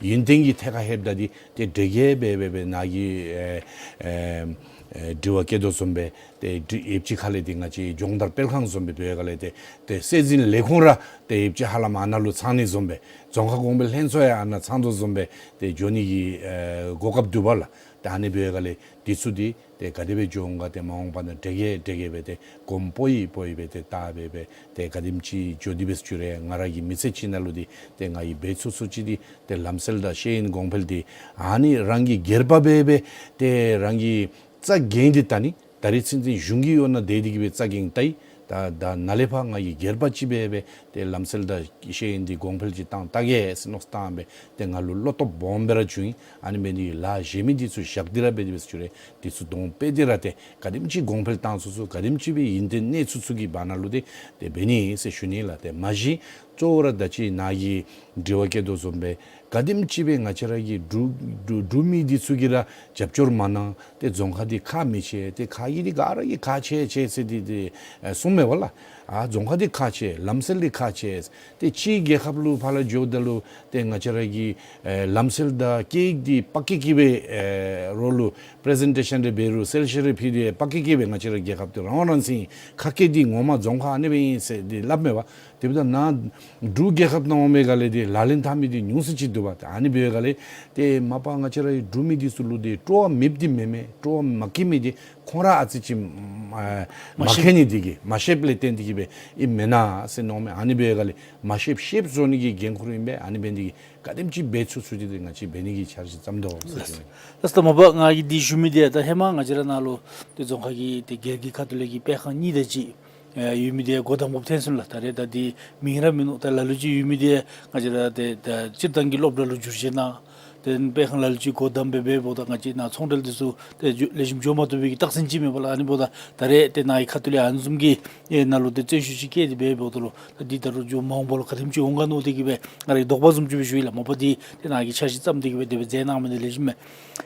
ཡུན་བརྟན་གྱི་ཐད་ཁར་ལྷོདཔ་ད་འདི་ཏེ་འབྲེལ་གྱི་སྦེ་སྦེ་སྦེ་ནཱ་གིས་ཨེ་ཨེ་ཨེ་དྲི་བ་བཀོད་དོ་བཟུམ་སྦེ་ཏེ་དྲི་ཡོདཔ་ཅིག་ཁ་ལས་འདི་ང་བཅས་ལྗོངས་བདག་སྤེལ་ཁང་བཟུམ་སྦེ་འབད་བའི་སྒང་ལས་ཏེ་ཏེ་སྲིད་འཛིན་ལས་ཁུངས་ར་ཏེ་ཡོདཔ་ཅིག་ཧ་ལམ་ཨ་ནཱ་ལུ་ཚང་ནི་བཟུམ་སྦེ་རྫོང་ཁག་གོང་འཕེལ་ལྷན་ཚོགས་ཡང་ཨ་ནཱ་ཚང་དོ་བཟུམ་སྦེ་ཏེ་འགྱོ་ནི་གི་ཨེ་གོ་སྐབས་འདུག་པ་ལགས། ཏེ་ཨ་ནི་འབད་བའི་སྒང་ལས་འདི་ཚུ་འདི་ཏེ་ག་དེ་སྦེ་འགྱོ་འོང་ག་ཏེ་མ་འོངས་པ་ནང་འབྲེལ་གྱི་འབྲེལ་གྱི་སྦེ་ཏེ་གོམ་སྤོ་ཡི་སྤོ་ཡི་སྦེ་ཏེ་བལྟ་སྦེ་སྦེ་ཏེ་ག་དེམ་ཅིག་འགྱོ་དེས་སྦེ་ཞུ་རུང་ང་ར་གི་མི་ཚེ་ཅིག་ནང་ལུ་འདི་ཏེ་ང་གིས་འབད་ཚུགས་ཚུགས་ཅིག་འདི་ཏེ་ལམ་སྲོལ་དང་ཤེས་ཡོན་གོང་འཕེལ་འདི་ཨ་ནི་རང་གིས་སྒེར་པ་སྦེ་སྦེ་ཏེ་རང་གིས་རྩ་འགེངས་ཏེ་ད་ནི་ད་རེས་ཚུན་ཚོད་གཞུང་གི་འོག་ནང་སྡོད་དེ་གི་སྦེ་རྩ་འགེངས་ད་ཡི། ད་ད་ནཱ་ལས་ཕར་ང་གིས་སྒེར་པ་ཅིག་སྦེ་སྦེ་ཏེ་ལམ་སྲོལ་དང་ཤེས་ཡོན་འདི་གོང་འཕེལ་ཅིག་བཏང་ད་གེ་ཟེར་མནོ་བསམ་བཏང་སྦེ་ཏེ་ང་ལུ་བློ་སྟོབས་སྦོམ་སྦེ་ར་བྱུང་ཡི། ཨ་ནི་འབད་ནི་ལཱ་གཞན་མི་འདི་ཚུ་བཞག་སྟེ་ར་འབད་དེ་འབད་ཚུགས་རུང་འདི་ཚུ་གདོང་སྤེལ་ཏེ་ར་ཏེ་ག་དེམ་ཅིག་གོང་འཕེལ་བཏང་ཚུགས་ཚུགས་ག་དེམ་ཅིག་སྦེ་ཡུན་བརྟན་གནས་ཚུགས་ཚུགས་ཀྱི་བར་ན་ལུ་ཏེ་ཏེ་འབད་ནི་ཟེར་ཞུ་ནི་ལགས། ཏེ་མ་གཞི་གཙོ་བོ་ར་ད་ཅི་ནཱ་གི་དྲི་བ་བཀོད་དོ་བཟུམ་སྦེ་ག་དེམ་ཅིག་སྦེ་ང་བཅས་ར་གི་འབྲུག་འབྲུག་འབྲུག་མི་འདི་ཚུ་གིས་ར་རྒྱབ་སྐྱོར་མ་གནང་། ཏེ་རྫོང་ཁག་འདི་ཁག་མི་ཆེ། ཏེ་ཁག་གི་འདི་ག་ར་གིས་ཁག་ཆེ་ཆེ་ཟེར་ཏེ་ཏེ་ཨེ་གསུངམ་མས་པ་ལགས། ཨ་རྫོང་ཁག་འདི་ཁག་ཆེ། ལམ་སྲོལ་འདི་ཁག་ཆེ། ཏེ་ཕྱིའི་རྒྱལ་ཁབ་ལུ་ཕར་ལུ་འགྱོཝ་ད་ལུ་ཏེ་ང་བཅས་ར་གི་ཨེ་ལམ་སྲོལ་དང་སྐད་ཡིག་འདི་པ་ཀི་ཀི་སྦེ་ཨེ་རོགས་ལུ་པི་རི་ཛེན་ཊེ་ཤཱན་རེ་འབད་རུང་གསལ་བཤད་རེ་ཕུལ་ཏེ་པ་ཀི་ཀི་སྦེ་ང་བཅས་ར་རྒྱལ་ཁབ་འདི་རང་དབང་རང་བཙན་ཨིན། ཁ་སྐད་འདི་ངོ་མ་རྫོང་ཁག་ཨ་ནི་སྦེ་ཨིན་ཟེར་ཏེ་སླབ་མས་པ། དེ་འབདཝ་ད་ནཱ་འབྲུག་རྒྱལ་ཁབ་ནང་འོང་པའི་སྒང་ལས་འདི་ལག་ལེན་འཐབ་མི་འདི་ཉུང་སུ་ཅིག་འདུག་པ། ད་ཨ་ནི་འབད་བའི་སྒང་ལས་ཏེ་མ་པ་ང་བཅས་ར་འབྲུག་མི་འདི་ཚུ་ལུ་འདི་སྤྲོ་བ་མེདཔ་འདི་མེན་མས། སྤྲོ་བ་མ་སྐྱེ་མི་འདི་ཁོང་ར་ཨ་ཙི་ཅིག་ཨ་མ་མ་ཤེས། མཁྱེན་ནི་འདི་གིས་མ་ཤེསཔ་ལས་བརྟེན་ཏེ་གིས་སྦེ་ཨིནམ་མེན་ན་ཟེར་མནོཝ་མས། ཨ་ནི་འབད་བའི་སྒང་ལས་མ་ཤེསཔ་ཤེསཔ་བཟོ་ནི་གི་འགན་ཁུར་ཨིན་པས། ཨ་ནི་འབད་ནི་འདི་གིས་ག་དེམ་ཅིག་འབད་ཚུགས་ཚུགས་ཅིག་འདི་ང་བཅས་འབད་ནི་གི་འཆར་གཞི་བརྩམ་དོ་ཟེར་ཞུ་ནི། ལགས་སོ། མ་པ་ང་གིས་འདི་ཞུ་མི་འདི་ད་ཧེ་མ་ང་བཅས་ར་ནཱ་ལུ་ཏེ་རྫོང་ཁག་གི་ཏེ་སྒེར་གྱི་ཁ་ཐུག་ལས་ཀྱི་སྤེལ་ཁང་གཉིས་དེ་ཅིག་ཨེ་ཡོད་མི་འདི་སྒོ་བསྡམ་དགོཔ་ཐོན་སོང་ལགས། ད་རེས་ད་འདི་མིང་ར་མིན་ནུག། ད་ལ་ལུ་ཅིག་ཡོད་མི་འདི་ང་བཅས་ར་ཏེ་ད་སྤྱིར་བཏང་གི་སློབ་གྲྭ་ལུ་བསྒྱུར་བཅོས་གནང་། ཏེ་སྤེལ་ཁང་ལ་ལུ་ཅིག་སྒོ་བསྡམ་སྦེ་འབདཝ་ད་ང་བཅས་ནཱ་ཚོང་འབྲེལ་འདི་ཚུ་ཏེ་འགྱོ་ལེགས་ཤོམ་འགྱོ་མ་བཏུབ་པའི་གི་རྟགས་མཚན་ཅིག་མས་པ་ལགས། ཨ་ནི་འབདཝ་ད་ད་རེས་ཏེ་ནཱ་གི་ཁ་ཐུག་ལས་ཨ་ནི་བཟུམ་གྱི་ཨེ་ནཱ་ལུ་ཏེ་བརྩོན་ཤུགས་ཅིག་བསྐྱེད་དེ་སྦེ་འབདཝ་ད་ལུ་ད་འདི་ད་རུང་འགྱོ་མ་འོངས་པ་ལུ་ག་དེམ་ཅིག་འོང་ག་མནོ་སྟེ་གིས་སྦེ་ང་རའི་དོགས་པ་བཟུམ་ཅིག་སྦེ་ཞུ་ཡི་ལགས། མ་པ་འདི་ཏེ་ནཱ་གིས་འཆར་གཞི་བརྩམས་ཏེ་གིས་སྦེ་དེ་སྦེ་མཛད་གནང་མི་འདི་ལེགས་ཤོམ་མས།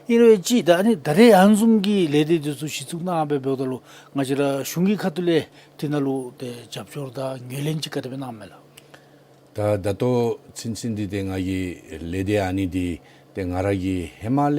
ཨིན་རུང་ཅིག་ད་ཨ་ནི་ད་རེས་ཨ་ནི་བཟུམ་གྱི་ལས་སྡེ་འདི་ཚུ་གཞི་བཙུགས་གནང་སྦེ་འབདཝ་ད་ལུ་ང་བཅས་ར་གཞུང་གི་ཁ་ཐུག་ལས་ཏེ་ནཱ་ལུ་ཏེ་རྒྱབ་སྐྱོར་དང་ངོས་ལེན་ཅིག་ག་དེ་སྦེ་གནངམ་མས་ལགས། ད་ད་ལྟོ་ཚུན་ཚོད་འདི་ཏེ་ང་གིས་ལས་སྡེ་ཨ་ནི་འདི་ཏེ་ང་ར་གིས་ཧེ་མ་ལས་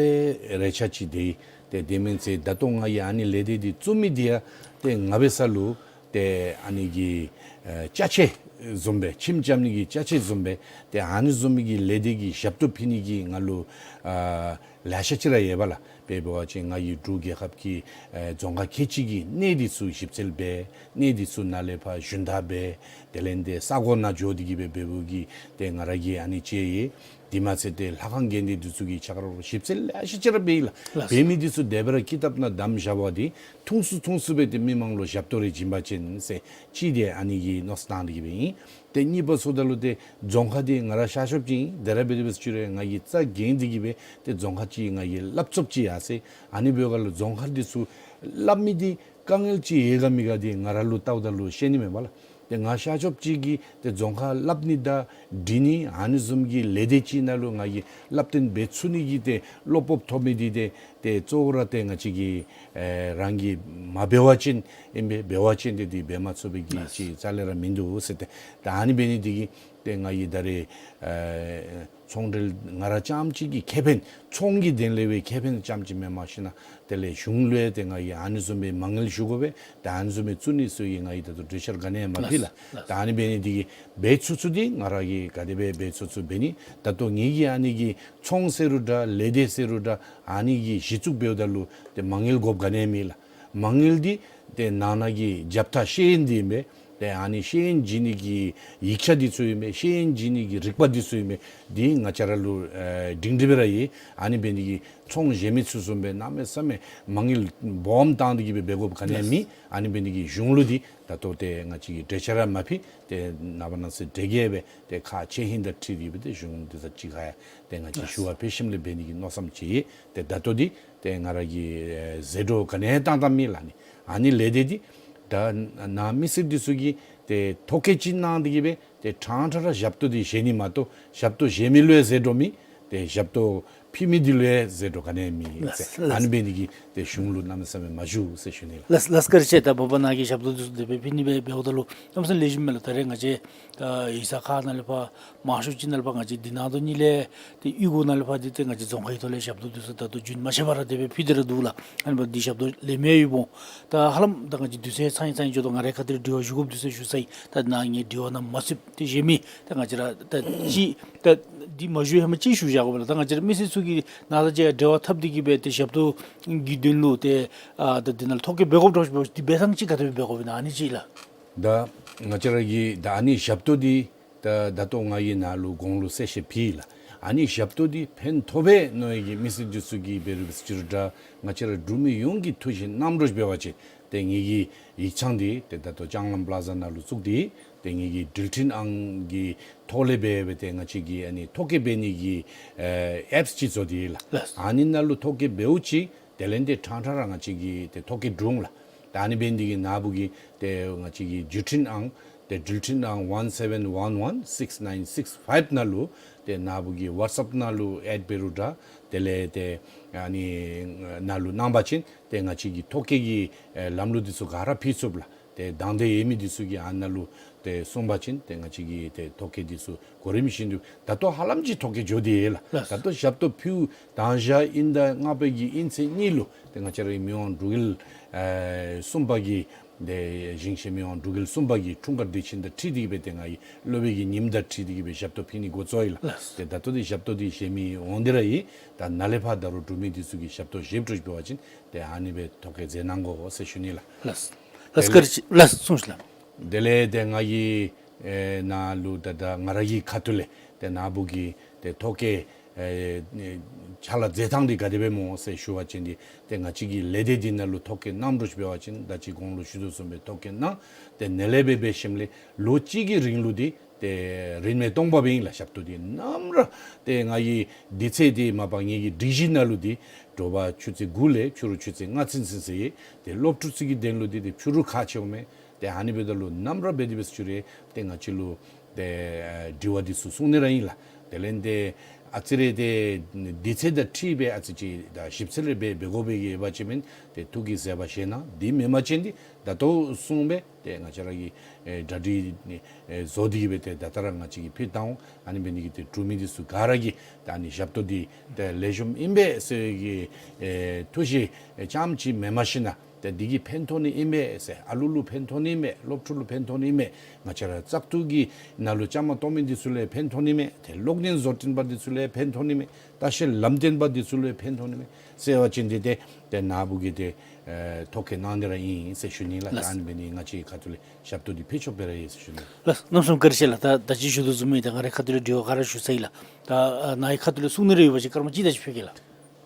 རེ་ཆ་ཅིག་འདི་ཏེ་དེ་མིན་ཚེ་ད་ལྟོ་ང་གིས་ཨ་ནི་ལས་སྡེ་འདི་བཙུགས་མི་འདི་ཡང་ཏེ་ང་འབད་ས་ལུ་ཏེ་ཨ་ནི་གི་ཨེ་ཅ་ཆས་བཟུམ་སྦེ་ཁྱིམ་རྐྱབ་ནི་གི་ཅ་ཆས་བཟུམ་སྦེ་ཏེ་ཨ་ནི་བཟུམ་མའི་གི་ལས་སྡེ་གི་ཞབས་ཏོག་ཕུལ་ནི་གི་ང་ལུ་ཨ་ལེ་ཤ་ཅིག་ར་ཡོད་པ་ལགས། དཔེ་འབད་བ་ཅིན་ང་གིས་འབྲུག་རྒྱལ་ཁབ་ཀྱི་ཨེ་རྫོང་ཁག་ཁལ་གཅིག་གི་གནས་འདི་ཚུ་ཞིབ་འཚོལ་འབད། གནས་འདི་ཚུ་ནཱ་ལས་ཕར་ཞུན་དག་འབད། དེ་ལས་ཏེ་ས་གོ་ནང་འགྱོ་སྟེ་གིས་སྦེ་འབདཝ་གི་ཏེ་ང་ར་གིས་ཨ་ནི་ཅིག་ཡོད། དེ་མ་ཚད་ཏེ་ལྷ་ཁང་དགོན་སྡེ་འདི་ཚུ་གི་ཆ་རོགས་ཞིབ་འཚོལ་ལེ་ཤ་ཅིག་ར་འབད་ཡི་ལགས། ལགས་སོ། འབད་མི་འདི་ཚུ་དེ་སྦེ་ར་ཀི་དེབ་ནང་བདམས་བཞག་པ་འདི་ཐུང་སུ་ཐུང་སུ་སྦེ་ཏེ་མི་མང་ལུ་ཞབས་ཏོག་རེ་བྱིན་པ་ཅིན་ཟེར་ཅིག་ཏེ་ཨ་ནི་གི་མནོ་བསམ་བཏང་སྟེ་གིས་སྦེ་ཨིན། ཏེ་གཉིས་པ་ཟེརཝ་ད་ལུ་ཏེ་རྫོང་ཁག་འདི་ང་ར་ཤར་ཕྱོགས་ཅིག་ཨིན། དེ་ར་འབད་དེ་འབད་ཚུགས་རུང་ང་གིས་རྩ་འགེངས་ཏེ་གིས་སྦེ་ཏེ་རྫོང་ཁག་ཅིག་ང་གིས་སླབ་ཚུགསཔ་ཅིག་ཡར་སོང་། ཨ་ནི་འབདཝ་ད་ལུ་རྫོང་ཁག་འདི་ཚུ་སླབ་མི་འདི་དཀའ་ངལ་ཅིག་ཡོད་ག་མེད་ག་འདི་ང་ར་ལུ་བལྟཝ་ད་ལུ་ཤེས་ནི་མས་པ་ལགས། ཏེ་ང་ཤར་ཕྱོགས་ཅིག་གིས་ཏེ་རྫོང་ཁག་སླབ་ནི་དང་འབྲི་ནི་ཨ་ནི་བཟུམ་གྱི་ལས་སྡེ་ཅིག་ནང་ལུ་ང་གིས་སླབ་སྟོན་འབད་ཚུགས་ནི་གི་ཏེ་བློ་སྤོབས་ཐོབ་མི་འདི་ཏེ་ཏེ་གཙོ་བོ་ར་ཏེ་ང་བཅས་ཀྱིས་ཨེ་རང་གིས་མ་འབད་བ་ཅིན་ཨིན་པས། འབད་བ་ཅིན་ཏེ་འདི་འབད་མ་ཚུགས་པའི་གི་ཅིག་རྩ་ལས་ར་མིན་འདུག་ཟེར། ཏེ་ད་ཨ་ནི་འབད་ནི་འདི་གིས་ཏེ་ང་གིས་ད་རེས་ཨེ་ཚོང་འབྲེལ་ང་ར་རྐྱངམ་གཅིག་གི་ཁེ་ཕན་ཚོང་གི་དོན་ལས་སྦེ་ཁེ་ཕན་རྐྱངམ་གཅིག་མེན་མ་ཤེས་ན་དེ་ལས་གཞུང་ལུ་ཡང་ཏེ་ང་གིས་ཨ་ནི་བཟུམ་སྦེ་མ་དངུལ་ཞུ་དགོ་པས། ད་ཨ་ནི་བཟུམ་སྦེ་བཙུགས་ནི་ཚུ་གི་ང་གིས་ད་ལྟོ་གྲོས་འཆར་ག་ནི་ཡང་མ་ཕུལ་ལགས། ལགས། ད་ཨ་ནི་འབད་ནི་འདི་གིས་འབད་ཚུགས་ཚུགས་འདི་ང་ར་གིས་ག་དེ་སྦེ་འབད་ཚུགས་ཚུགས་འབད་ནི། ད་ལྟོ་ངེ་གི་ཨ་ནི་གི་ཚོང་ཟེར་རུང་འདྲ་ལས་སྡེ་ཟེར་རུང་འདྲ་ཨ་ནི་གི་གཞི་བཙུགས་འབདཝ་ད་ལུ་ཏེ་མ་དངུལ་དགོཔ་ག་ནི་ཡང་མེད་ལགས། མ་དངུལ་འདི་ཏེ་ནང་ན་གི་རྒྱབ་ཐག་ཤེས་ཡོན་འདི་ཨིན་པས། ཏེ་ཨ་ནི་ཤེས་ཡོན་བྱིན་ནི་གི་ཡིག་ཆ་འདི་ཚུ་ཨིན་པས། ཤེས་ཡོན་བྱིན་ནི་གི་རིག་པ་འདི་ཚུ་ཨིན་པས། འདི་ང་བཅས་ར་ལུ་ཨེ་སྒྲིང་སྒྲི་སྦེ་ར་ཡོད། ཨ་ནི་འབད་ནི་འདི་གིས་ཚོང་གཞན་མི་ཚུ་བཟུམ་སྦེ་གནམ་མེད་ས་མེད་མ་དངུལ་སྦོམ་བཏང་སྟེ་གིས་སྦེ་འབད་དགོཔ་ག་ནི་ཡང་མེད། ཨ་ནི་འབད་ནི་འདི་གིས་གཞུང་ལུ་འདི་ད་ལྟོ་ཏེ་ང་བཅས་ཀྱིས་གྲོས་འཆར་ར་མ་ཕུལ། ཏེ་ནངས་པ་གནངས་ཚེ་གྲོས་ཀྱི་སྦེ་ཏེ་ཁག་ཆེ་ཧིང་དང་འཁྲིལ་ཏེ་སྦེ་ཏེ་གཞུང་འདི་ཚུ་གཅིག་ཁར་ཡང་ཏེ་ང་བཅས་ཞུ་བ་ཕུལ་ཞིནམ་ལས་འབད་ནི་གི་མནོ་བསམ་ཅིག་ཡོད། ཏེ་ད་ལྟོ་འདི་ཏེ་ང་ར་གིས་ཨེ་ཟད་འགྲོ་ག་ནི་ཡང་བཏང་བཏངམ་མེད་ལགས། ཨ་ནི་ཨ་ནི་ལས་སྡེ་འདི་ད་ནཱ་མི་སེར་འདི་ཚུ་གིས་ཏེ་ཐོ་བཀོད་ཅིག་གནང་སྟེ་གིས་སྦེ་ཏེ་ཕྲང་ཕྲང་ར་ཞབས་ཏོག་འདི་བཞེས་ནི་མ་གཏོགས་ཞབས་ཏོག་བཞེས་མི་ལུ་ཡང་ཟད་འགྲོ་མེད། ཏེ་ཞབས་ཏོག་ཕུལ་མི་འདི་ལུ་ཡང་ཟད་འགྲོ་ག་ནི་ཡང་མེད་ཟེར། ལགས་ལགས། ཨ་ནི་འབད་ནི་འདི་གིས་ཏེ་གཞུང་ལུ་གནམ་མེད་ས་མེད་མ་ཞུ་ཟེར་ཞུ་ནི་ལགས། ལགས་ལགས། བཀའ་དྲིན་ཆེ། ད་མ་པ་ནཱ་གི་ཞབས་ཏོག་འདི་ཚུ་དེ་སྦེ་ཕུལ་ནི་སྦེ་འབདཝ་ད་ལུ་གནམ་མེད་ས་མེད་ལེགས་ཤོམ་མས་ལགས། ད་རེས་ང་བཅས་ད་ཡིག་ཚང་ཁག་ནང་ལས་ཕར་མང་ཤོས་ཅིག་ནང་ལས་ཕར་ང་བཅས་འདི་ནང་དོན་གཉིས་ལས་ཏེ་གཡུས་སྒོ་ནང་ལས་ཕར་འདི་ཏེ་ང་བཅས་རྫོང་ཁག་གི་ཐོག་ལས་ཞབས་ཏོག་འདི་ཚུ་ད་ལྟོ་རྒྱུན་མ་ཆད་པར་དེ་སྦེ་ཕུལ་ཏེ་ར་འདུག་ལགས། ཨ་ནི་འབདཝ་ད་འདི་ཞབས་ཏོག་ལེགས་སྨོན་ཡོདཔ་འོང་། ད་ཧ་ལམ་ད་ང་བཅས་དུས་ཚོད་ཚང་ཡི་ཚང་ཡི་འགྱོ་དོ། ང་རའི་ཁ་ཐུག་ལས་དྲི་བ་ཞུ་དགོཔ་དུས་ཚོད་ཞུ་ཚར་ཡི། ད་ནཱ་ངེའི་དྲི་བ་ནང་མ་ཚུདཔ་ཏེ་གཞན་མི་ད་ང་བཅས་ར་ད་ཅིག་ད་འདི་མ་ཞུ་ཧེ་མ་ཅིག་ཞུ་བཞག་དགོ་པས་ལགས། ད་ང་བཅས་ར་མི་སེར་ཚུ་གིས་ནཱ་ད་ཅི་འབྲེལ་བ་འཐབ་སྟེ་གིས་སྦེ་ཏེ་ཞབས་ཏོག་གི་དོན་ལུ་ཏེ་ཨ་ད་འདི་ནང་ཐོ་བཀོད་འབད་དགོཔ་འདྲཝ་ཅིག་འབད་འདི་འབད་ཐངས་ཅིག་ག་དེ་སྦེ་འབད་དགོཔ་ཨིན་ན་ཨ་ནི་ཅིག་ལགས། ད་ང་བཅས་ར་གི་ད་ཨ་ནི་ཞབས་ཏོག་འདི་ད་ད་ལྟོ་ང་གིས་ནཱ་ལུ་གོང་ལུ་གསལ་བཤད་ཕུལ་ཡི་ལགས། ཨ་ནི་ཞབས་ཏོག་འདི་ཕན་ཐོགས་པས་མནོ་ཡི་གི་མི་སེར་འདི་ཚུ་གིས་འབད་རུང་འབད་རུང་འདྲ་ང་བཅས་ར་འབྲུག་མི་ཡོངས་ཀྱིས་ཐུགས་བཞེད་གནང་དོ་ཅིག་འབད་བ་ཅིན་ཏེ་ངེ་གི་ཡིག་ཚང་འདི་ཏེ་ད་ལྟོ་ལྕང་ལམ་པ་ལ་ཛ་ནང་ལུ་བཙུགས་ཏེ་ཏེ་ངེ་གི་འགྲུལ་འཕྲིན་ཨང་གི་ཐོག་ལས་འབད་འབད་ཏེ་ང་བཅས་ཀྱི་ཨ་ནི་ཐོ་བཀོད་འབད་ནི་གི་ཨེཔསི་ཅིག་བཟོ་སྟེ་ཡོད་ལགས། ལགས། ཨ་ནི་ནང་ལུ་ཐོ་བཀོད་འབདཝ་ཅིག་དེ་ལས་ཏེ་ཕྲང་ཕྲང་ར་ང་བཅས་ཀྱི་ཏེ་ཐོ་བཀོད་འགྲུབ་འོང་ལགས། ད་ཨ་ནི་འབད་ནི་འདི་གིས་ནཱ་བུ་གི་ཏེ་ང་བཅས་ཀྱི་འགྲུལ་འཕྲིན་ཨང་ཏེ་འགྲུལ་འཕྲིན་ཨང་one seven one one six nine six five ནང་ལུ་ཏེ་ནཱ་བུ་གི་ཝཊས་ཨེཔ་ནང་ལུ་ཨེཌ་འབད་རུང་འདྲ། དེ་ལས་ཏེ་ཨ་ནི་ནང་ལུ་གནང་བ་ཅིན་ཏེ་ང་བཅས་ཀྱི་ཐོ་བཀོད་ཀྱི་ཨེ་ལམ་ལུགས་འདི་ཚུ་ག་ར་ཕུལ་ཚུགས་ལགས། ཏེ་དང་འདོད་ཡོད་མི་འདི་ཚུ་གིས་ཨ་ནཱ་ལུ་ཏེ་གསུངས་པ་ཅིན་ཏེ་ང་བཅས་ཀྱི་ཏེ་ཐོ་བཀོད་འདི་ཚུ་གོ་རིམ་བཞིན་དུ་ད་ལྟོ་ཧ་ལམ་ཅིག་ཐོ་བཀོད་འགྱོ་སྟེ་ཡོད་ལགས། ལགས། ད་ལྟོ་ཞབས་ཏོག་ཕུལ་དང་ཞག་དབྱིན་ཟླ་ལྔ་པའི་གི་དབྱིན་ཚེས་གཉིས་ལུ་ཏེ་ང་བཅས་རའི་མི་དབང་འབྲུག་རྒྱལ་ཨེ་གསུམ་པ་གི་ཏེ་ཞིང་གཤེགས་མི་དབང་འབྲུག་རྒྱལ་གསུམ་པ་གི་འཁྲུངས་སྐར་དུས་ཆེན་དང་འཁྲིལ་ཏེ་གི་སྦེ་ཏེ་ང་གི་སློབ་དཔོན་གྱི་ཉིནམ་དང་འཁྲིལ་ཏེ་གི་སྦེ་ཞབས་ཏོག་ཕུལ་ནི་འགོ་བཙུགས་ཡི་ལགས། ལགས། ཏེ་ད་ལྟོ་འདི་ཞབས་ཏོག་འདི་བཞེས་མི་འོང་སྟེ་ར་ཡོད། ད་ནཱ་ལས་ཕར་ད་རུང་འབྲུག་མི་འདི་ཚུ་གིས་ཞབས་ཏོག་བཞེསཔ་འདྲཝ་ཅིག་འབད་བ་ཅིན་ཏེ་ཨ་ནི་སྦེ་ཐོ་བཀོད་མཛད་གནང་དགོ་ཟེར་ཞུ་ནི་ལགས། ལགས། ལགས་སོ། ལགས་སོ། ལགས་སོ། གསུངས་ཤིག་ལགས། དེ་ལས་ཏེ་ང་གིས་ཨེ་ནཱ་ལུ་ད་ད་ང་ར་གི་ཁ་ཐུག་ལས་ཏེ་ནཱ་བུ་གི་ཏེ་ཐོ་བཀོད་ཨེ་ཕྱག་ལཱ་མཛད་ཐངས་འདི་ག་དེ་སྦེ་སྨོ་ཟེར་ཞུ་བ་ཅིན་འདི་ཏེ་ང་བཅས་ཀྱི་ལས་སྡེ་འདི་ནང་ལུ་ཐོ་བཀོད་གནངམ་འདྲཝ་ཅིག་འབད་བ་ཅིན་ད་ཅི་གོང་ལུ་ཞུ་དོ་བཟུམ་སྦེ་ཐོ་བཀོད་གནང་། ཏེ་ནཱ་ལས་སྦེ་འབད་ཞིནམ་ལས་ལོ་གཅིག་གི་རིང་ལུ་འདི་ཏེ་རིན་མེད་སྟོང་པ་སྦེ་ཨིན་ལགས། ཞབས་ཏོག་འདི་ནམ་ར་ཏེ་ང་གི་དུས་ཚོད་འདི་མ་པ་ངེ་གི་སྒྲིག་གཞི་ནང་ལུ་འདི་དྲོ་པ་ཆུ་ཚོད་དགུ་ལས་ཕྱི་རུ་ཆུ་ཚོད་ལྔ་ཚུན་ཚུན་ཟེར་ཡི། ཏེ་སློབ་ཕྲུག་ཚུ་གི་དོན་ལུ་འདི་ཏེ་ཕྱི་རུ་ཁག་ཆེཝ་མས། ཏེ་ཨ་ནི་འབདཝ་ད་ལུ་ནམ་ར་འབད་དེ་འབད་ཞུ་རུང་ཏེ་ང་བཅས་ལུ་ཏེ་དྲི་བ་འདི་ཚུ་གསུང་ནི་ར་ཨིན་ལགས། དེ་ལས་ཏེ་ཨ་ཙི་རེ་ཏེ་དུས་ཚོད་དང་འཁྲིལ་སྦེ་ཨ་ཙི་ཅིག་ད་ཞིབ་འཚོལ་རེ་འབད་འབད་དགོ་པའི་གི་ཡོད་པ་ཅིན་ཏེ་ཐུགས་ཀྱིས་བཟོད་པ་བཞེས་གནང་། དེ་མེན་པ་ཅིན་འདི་ད་ལྟོ་གསུངས་སྦེ་ཏེ་ང་བཅས་ར་གིས་ཨེ་གྲ་སྒྲིག་ཨེ་བཟོ་སྟེ་གི་སྦེ་ཏེ་ད་ལྟོ་ར་ང་བཅས་ཀྱིས་ཕུལ་བཏང་འོང་། ཨ་ནི་འབད་ནི་གིས་ཏེ་འབྲུག་མི་འདི་ཚུ་ག་ར་གིས་ད་ཨ་ནི་ཞབས་ཏོག་འདི་ཏེ་ལེགས་ཤོམ་ཨིན་པས་ཟེར་གི་ཨེ་ཐུགས་བཞེད་ཨེ་རྐྱངམ་ཅིག་མེན་པར་ཞིན་ན་ཏེ་འདི་གིས་ཕན་ཐོགས་ནི་ཨིན་པས་ཟེར། ཨ་ལུ་ལུ་ཕན་ཐོགས་ནི་ཨིན་པས། སློབ་ཕྲུག་ལུ་ཕན་ཐོགས་ནི་ཨིན་པས། ང་བཅས་ར་བཙག་འཐུ་གི་ནང་ལུ་བཅའ་མར་གཏོགས་མི་འདི་ཚུ་ལུ་ཕན་ཐོགས་ནི་མས། ཏེ་གློག་བརྙན་བཟོ་སྐྲུན་པ་འདི་ཚུ་ལུ་ཕན་ཐོགས་ནི་མས། ལྟ་བཤལ་ལམ་སྟོན་པ་འདི་ཚུ་ལུ་ཕན་ཐོགས་ནི་མས་ཟེར་བ་ཅིན་འདི་ཏེ་ཏེ་ནཱ་བུ་གིས་ཏེ་ཨེ་ཐོ་བཀོད་གནང་སྟེ་ར་ཨིན་ཟེར་ཞུ་ནི་ལགས། ལགས། ཨ་ནི་འབད་ནི་ང་བཅས་ཁ་ཐུག་ལས་ཞབས་ཏོག་འདི་ཕུལ་ཆོག་པའི་ར་ཨིན་ཟེར་ཞུ་ནི། ལགས། གནམ་མེད་ས་མེད་བཀའ་དྲིན་ཆེ་ལགས། ད་ད་ཅི་ཞུ་དོ་བཟུམ་སྦེ་ད་ང་རའི་ཁ་ཐུག་ལས་དྲི་བ་ག་ར་ཞུ་ཚར་ཡི་ལགས། ད་ཨ་ནཱ་གི་ཁ་ཐུག་ལས་གསུང་ནི་རེ་ཡོད་པ་ཅིན་སྐར་མ་གཅིག་དེ་ཅིག་ཕུལ་གེ་ལགས།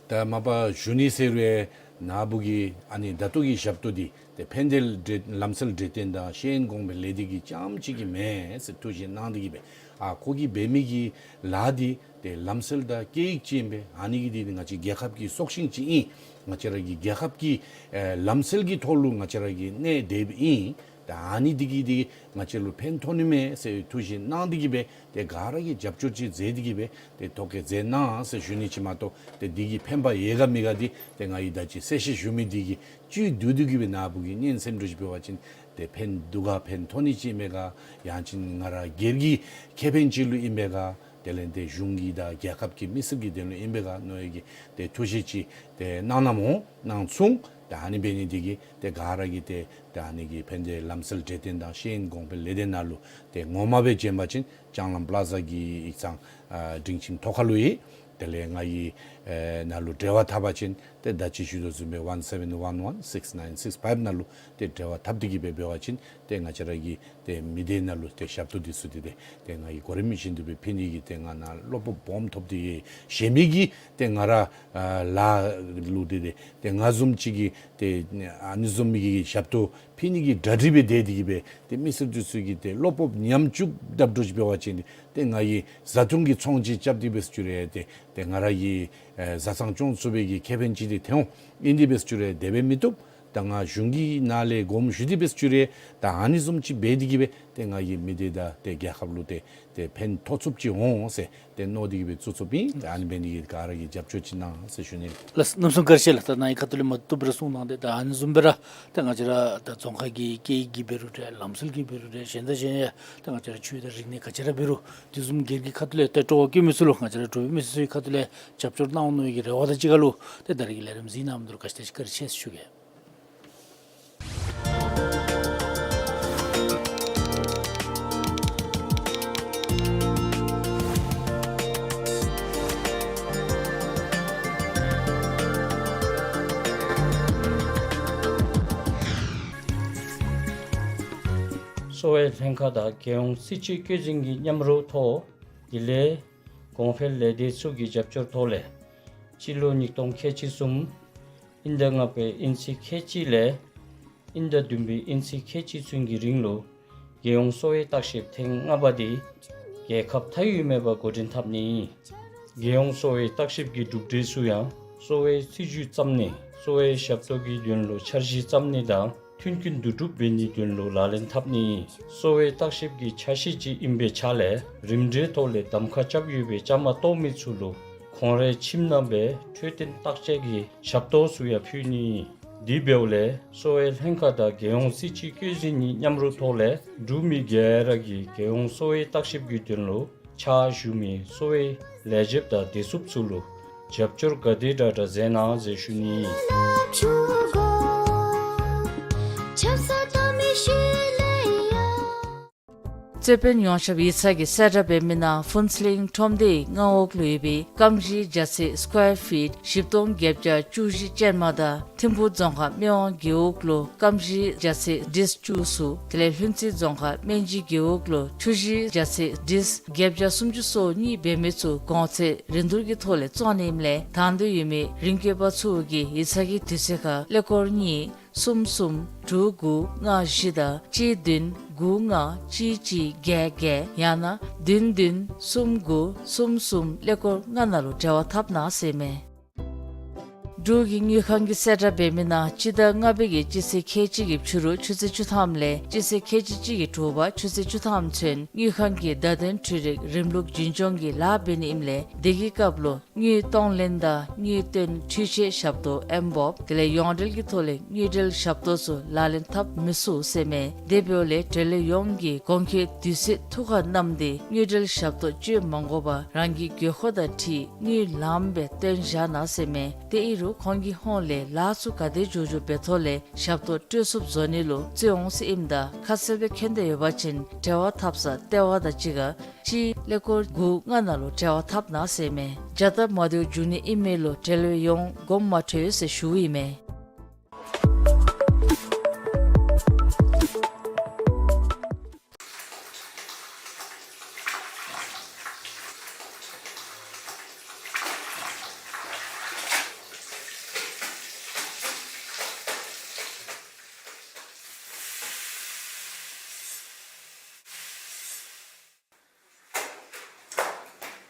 ད་མ་པ་ཞུ་ནི་ཟེར་བའི་ནཱ་བུ་གིས་ཨ་ནི་ད་ལྟོ་གི་ཞབས་ཏོག་འདི་ཏེ་ཕན་བདེ་ལམ་སྲོལ་འབྲེལ་ལམ་སྲོལ་འབྲེལ་ལྡན་དང་ཤེས་ཡོན་གོང་འཕེལ་ལས་སྡེ་གིས་རྐྱངམ་ཅིག་གིས་མེན་ཟེར་ཐུགས་བཞེད་གནང་སྟེ་གི་སྦེ་ཨ་ཁོ་གིས་འབད་མི་གི་ལཱ་འདི་ཏེ་ལམ་སྲོལ་དང་སྐད་ཡིག་ཅིག་ཨིན་པས། ཨ་ནི་གི་འདི་ང་བཅས་རྒྱལ་ཁབ་ཀྱི་སྲོག་ཤིང་ཅིག་ཨིན། ང་བཅས་ར་གི་རྒྱལ་ཁབ་ཀྱི་ཨེ་ལམ་སྲོལ་གྱི་ཐོག་ལུ་ང་བཅས་ར་གི་གནས་སྡོདཔ་ཨིན། ད་ཨ་ནི་འདི་གིས་འདི་ང་བཅས་ལུ་ཕན་ཐོགས་ནི་མས་ཟེར་ཐུགས་བཞེད་གནང་སྟེ་གི་སྦེ་ཏེ་ག་ར་གིས་རྒྱབ་སྐྱོར་ཅིག་མཛད་དེ་གི་སྦེ་ཏེ་ཐོ་བཀོད་མཛད་གནང་ཟེར་ཞུ་ནི་ཅིག་མ་གཏོགས་ཏེ་འདི་གིས་ཕན་པ་ཡོད་ག་མེད་ག་འདི་ཏེ་ང་གིས་ད་ཅི་གསལ་བཤད་ཞུ་མི་འདི་གིས་བཅུད་བསྡུ་སྟེ་གི་སྦེ་ནཱ་བུ་གི་སྙན་སེམས་འདྲཝ་ཅིག་འབད་བ་ཅིན་ཏེ་ཕན་འདུག་ག་ཕན་ཐོགས་ནི་ཅིག་ཨིན་པས་ག། ཡང་ཅིན་ང་ར་སྒེར་གྱི་ཁེ་ཕན་ཅིག་ལུ་ཨིན་པས་ག། དེ་ལས་ཏེ་གཞུང་གི་དང་རྒྱལ་ཁབ་ཀྱི་མི་སེར་གྱི་དོན་ལུ་ཨིན་པས་ག་མནོ་བའི་གི་ཏེ་ཐུགས་བཞེད་ཅིག་ཏེ་གནང་གནངམ་འོང་གནང་ཚུགས། ཏེ་ཨ་ནི་འབད་ནི་འདི་གིས་ཏེ་ག་ར་གིས་ཏེ་ཏེ་ཨ་ནི་གི་ཕན་བདེ་ལམ་སྲོལ་འབྲེལ་ལྡན་དང་ཤེས་ཡོན་གོང་འཕེལ་ལས་སྡེ་ནང་ལུ་ཏེ་ངོ་མ་སྦེ་བྱོན་པ་ཅིན་ལྕང་གླིང་པ་ལ་ཛ་གི་ཡིག་ཚང་ཨ་སྒྲིང་ཁྱིམ་ཐོག་ཁ་ལུ་ཡོད། དེ་ལས་ང་གིས་ཨེ་ནཱ་ལུ་འབྲེལ་བ་འཐབ་པ་ཅིན་ཏེ་ད་ཅི་ཞུ་དོ་བཟུམ་སྦེ་one seven one one six nine six five ནང་ལུ་ཏེ་འབྲེལ་བ་འཐབ་སྟེ་གི་སྦེ་འབད་བ་ཅིན་ཏེ་ང་བཅས་ར་གི་ཏེ་མི་སྡེ་ནང་ལུ་ཏེ་ཞབས་ཏོག་འདི་ཚུ་འདི་ཏེ་ཏེ་ང་གིས་གོ་རིམ་བཞིན་དུ་སྦེ་ཕུལ་ནི་གི་ཏེ་ང་ནཱ་བློ་སྤོབས་སྦོམ་ཐོབ་སྟེ་ཡོད། གཞན་མི་གི་ཏེ་ང་ར་ཨ་ལཱ་ལུ་འདི་ཏེ་ཏེ་ང་བཟུམ་ཅིག་གིས་ཏེ་ཨ་ནི་བཟུམ་མི་གི་ཞབས་ཏོག་ཕུལ་ནི་གི་གྲ་སྒྲིག་སྦེ་སྡོད་དེ་གི་སྦེ་ཏེ་མི་སེར་འདི་ཚུ་གིས་ཏེ་བློ་སྤོབས་ཉམས་བཅུག་དཔ་འདྲཝ་ཅིག་འབད་བ་ཅིན་ཏེ་ང་གིས་བཟའ་འཐུང་གི་ཚོང་ཅིག་རྐྱབ་སྟེ་འབད་ཞུ་རུང་ཏེ་ཏེ་ང་ར་གི་ཨེ་བཟའ་ཚང་སྐྱོང་ཚུགས་པའི་གི་ཁེ་ཕན་ཅིག་འདི་ཐོན་འོང་། ཨིན་ཏེ་འབད་ཞུ་རུང་དེ་སྦེ་མི་བཏུབ། ད་ང་གཞུང་གི་ནང་ལས་དགོངསམ་ཞུ་སྟེ་འབད་ཞུ་རུང་ད་ཨ་ནི་བཟུམ་ཅིག་འབད་དེ་གི་སྦེ་ཏེ་ང་གིས་མི་སྡེ་དང་ཏེ་རྒྱལ་ཁབ་ལུ་ཏེ་ཏེ་ཕན་ཐོགས་ཚུགསཔ་ཅིག་འོང་ཟེར་ཏེ་མནོ་སྟེ་གི་སྦེ་བཙུགས་བཙུགསཔ་ཨིན། ཏེ་ཨ་ནི་འབད་ནི་གིས་ག་ར་གིས་རྒྱབ་སྐྱོར་ཅིག་གནང་ཟེར་ཞུ་ནི། ལགས། གནམ་མེད་ས་མེད་བཀའ་དྲིན་ཆེ་ལགས། ད་ནཱ་གི་ཁ་ཐུག་ལས་མ་བཏུབ་པར་གསུངས་གནང་སྟེ་ད་ཨ་ནི་བཟུམ་སྦེ་ར་ད་ང་བཅས་ར་ད་རྫོང་ཁ་གི་སྐད་ཡིག་གི་འབད་རུང་འདྲ་ལམ་སྲོལ་གྱི་འབད་རུང་འདྲ་གཞན་དང་གཞན་ཡང་ད་ང་བཅས་ར་ཆོས་དང་རིག་གནས་ག་ཅི་ར་འབད་རུང་དེ་བཟུམ་སྒེར་གྱི་ཁ་ཐུག་ལས་ད་སྤྲོ་བ་བསྐྱེད་མི་ཚུ་ལུ་ང་བཅས་ར་འབྲུག་པའི་མི་སེར་ཚུ་གི་ཁ་ཐུག་ལས་རྒྱབ་སྐྱོར་གནང་འོང་མནོ་བའི་གི་རེ་བ་དང་གཅིག་ཁར་ལུ་ཏེ་ད་རེས་ཀྱི་ལས་རིམ་གཟིགས་གནང་མི་འདི་ལུ་བཀའ་དྲིན་ཆེ་ཞུ་གེ། གསོ་བའི་ལྷན་ཁག་དང་རྒྱལ་ཡོངས་སྲིད་བྱུས་བཀོད་འཛིན་གྱི་མཉམ་རུབ་ཐོག་དེ་ལས་ གོང་འཕེལ་ལས་སྡེ་ཚུ་གི་རྒྱབ་སྐྱོར་ཐོག་ལས་སྤྱི་ལོ་ཉིས་སྟོང་ཁལ་གཅིག་གསུམ་དབྱིན་ཟླ་ལྔ་པའི་དབྱིན་ཚེས་ཁལ་གཅིག་ལས་དབྱིན་ཟླ་བདུན་པའི་དབྱིན་ཚེས་ཁལ་གཅིག་ཚུན་གྱི་རིང་ལུ་རྒྱལ་ཡོངས་གསོ་བའི་བརྟག་ཞིབ་ཐེངས་ལྔ་པ་དེ་རྒྱལ་ཁབ་མཐའ་དབུས་མེད་པར་འགོ་འདྲེན་འཐབ་ནི། རྒྱལ་ཡོངས་གསོ་བའི་བརྟག་ཞིབ་ཀྱི་གྲུབ་འབྲས་ཚུ་ཡང་གསོ་བའི་སྲིད་བྱུས་བརྩམ་ནི་གསོ་བའི་ཞབས་ཏོག་གི་དོན་ལུ་འཆར་གཞི་བརྩམ་ནི་དང་མཐུན་རྐྱེན་བསྡུ་གྲུབ་འབད་ནིའི་དོན་ལུ་ལག་ལེན་འཐབ་ནི། གསོ་བའི་བརྟག་ཞིབ་ཀྱི་ཆ་ཤས་ཅིག་ཨིན་པའི་ཆ་ལས་རིམ་གྲོའི་ཐོག་ལས་གདམ་ཁ་རྐྱབ་ཡོད་པའི་བཅའ་མར་གཏོགས་མི་ཚུ་ལུ་ཁོང་རའི་ཁྱིམ་ནང་སྦེ་འཕྲོད་བསྟེན་བརྟག་དཔྱད་ཀྱི་ཞབས་ཏོག་ཚུ་ཡང་ཕུལ་ནི། དེ་འབདཝ་ལས་གསོ་བའི་ལྷན་ཁག་དང་རྒྱལ་ཡོངས་སྲིད་སྤྱི་བཀོད་འཛིན་གཉིས་མཉམ་རུབ་ཐོག་ལས་འབྲུག་མི་ག་ར་གིས་རྒྱལ་ཡོངས་གསོ་བའི་བརྟག་ཞིབ་ཀྱི་དོན་ལུ་ཕྱག་ཞུ་མི་གསོ་བའི་ལས་བྱེདཔ་དང་བདེ་སྲུངཔ་ཚུ་ལུ་རྒྱབ་སྐྱོར་ག་དེ་དྲག་དྲག་མཛད་གནང་ཟེར་ཞུ་ནི། རྩོད་དཔོན་ཡོངས་ཁྱབ་ཡིག་ཚང་གིས་གསལ་བསྒྲགས་འབད་མི་ནང་ཕུན་ཚོགས་གླིང་ཁྲོམ་སྡེའི་མངའ་འོག་ལུ་ཡོད་པའི་སྐམ་ཞིང་རྒྱ་ཚད་སི་ཀོར་ཕིཊ་བཞི་སྟོང་བརྒྱད་བརྒྱ་བཅུ་བཞི་ཅན་མ་དང་ཐིམ་ཕུག་རྫོང་ཁག་སྨད་ཝང་རྒེད་འོག་ལུ་སྐམ་ཞིང་རྒྱ་ཚད་ཌིསཀ་བཅུ་གསུམ། དེ་ལས་ལྷུན་རྩེ་རྫོང་ཁག་སྨན་སྦྱིས་རྒེད་འོག་ལུ་ཆུ་ཞིང་རྒྱ་ཚད་ཌིསཀ་བརྒྱད་བརྒྱ་སུམ་ཅུ་སོ་གཉིས་འབད་མི་ཚུ་གོང་ཚད་རིན་བསྡུར་གྱི་ཐོག་ལས་བཙོང་ནི་ཨིནམ་ལས་དང་འདོད་ཡོད་མི་རིན་བཀོད་པ་ཚུ་གིས་ཡིག་ཚང་གི་དུས་ཚོད་ཁར་ཀླད་ཀོར་གཉིས་གསུམ་གསུམ་དྲུག་དགུ་ལྔ་བཞི་དང་གཅིག་བདུན་དགུ་ལྔ་གཅིག་གཅིག་བརྒྱད་བརྒྱད་ཡང་ན་བདུན་བདུན་གསུམ་དགུ་གསུམ་གསུམ་ཀླད་ཀོར་ལྔ་ནང་ལུ་འབྲེལ་བ་འཐབ་གནང་ཟེར་ཨིན་མས། འབྲུག་གི་དངུལ་ཁང་གིས་གསལ་བསྒྲགས་འབད་མི་ནང་སྤྱི་ཟླ་ལྔ་པའི་གི་སྤྱི་ཚེས་ཁལ་གཅིག་གི་ཕྱི་རུ་ཆུ་ཚོད་བཅུ་ཐམ་ལས་སྤྱི་ཚེས་ཁལ་གཅིག་གཅིག་གི་དྲོ་པ་ཆུ་ཚོད་བཅུ་ཐམ་ཚུན་དངུལ་ཁང་གི་བརྡ་དོན་འཕྲུལ་རིག་རིམ་ལུགས་རྒྱུན་སྐྱོང་གི་ལཱ་འབད་ནི་ཨིནམ་ལས་དེ་གི་སྐབས་ལུ་དངུལ་གཏོང་ལེན་དང་དངུལ་བཏོན་འཕྲུལ་ཆས་ཞབས་ཏོག་ཨེམ་བོབ་དེ་ལས་ཡོངས་འབྲེལ་གྱི་ཐོག་ལས་དངུལ་འབྲེལ་ཞབས་ཏོག་ཚུ་ལག་ལེན་འཐབ་མི་ཚུགས་ཟེར་ཨིན་མས། དེ་འབདཝ་ལས་འབྲེལ་ཡོད་ཡོངས་ཀྱིས་གོང་འཁོད་དུས་ཚོད་ཐུགས་ཁར་བསྣམས་ཏེ་དངུལ་འབྲེལ་ཞབས་ཏོག་སྤྱོད་མ་དགོ་པར་རང་གི་དགོས་མཁོ་དང་འཁྲིལ་དངུལ་ལངམ་སྦེ་བཏོན་བཞག་གནང་ཟེར་ཨིན་མས། དེ་ཨིན་རུང་ཁོང་གི་ཧོངས་ལས་ལཱ་ཚུ་ག་དེ་མགྱོགས་མགྱོགས་འབད་ཐོག་ལས་ཞབས་ཏོག་སྤྲོད་ཚུགསཔ་བཟོ་ནི་ལུ་བརྩོན་འོང་ཟེར་ཨིནམ་ད་ཁ་གསལ་སྦེ་མཁྱེན་འདོད་ཡོད་པ་ཅིན་འབྲེལ་བ་འཐབ་ས་ལྟེ་བ་དང་གཅིག་ཁར་གཅིག་ཀླད་ཀོར་དགུ་ལྔ་ནང་ལུ་འབྲེལ་བ་འཐབ་གནང་ཟེར་ཨིན་མས། བྱ་སྟབས་མ་བདེཝ་འབྱུང་ནི་ཨིན་མས་ལུ་འབྲེལ་ཡོད་ཡོངས་དགོངསམ་མ་ཁྲེལ་ཟེར་ཞུཝ་ཨིན་མས།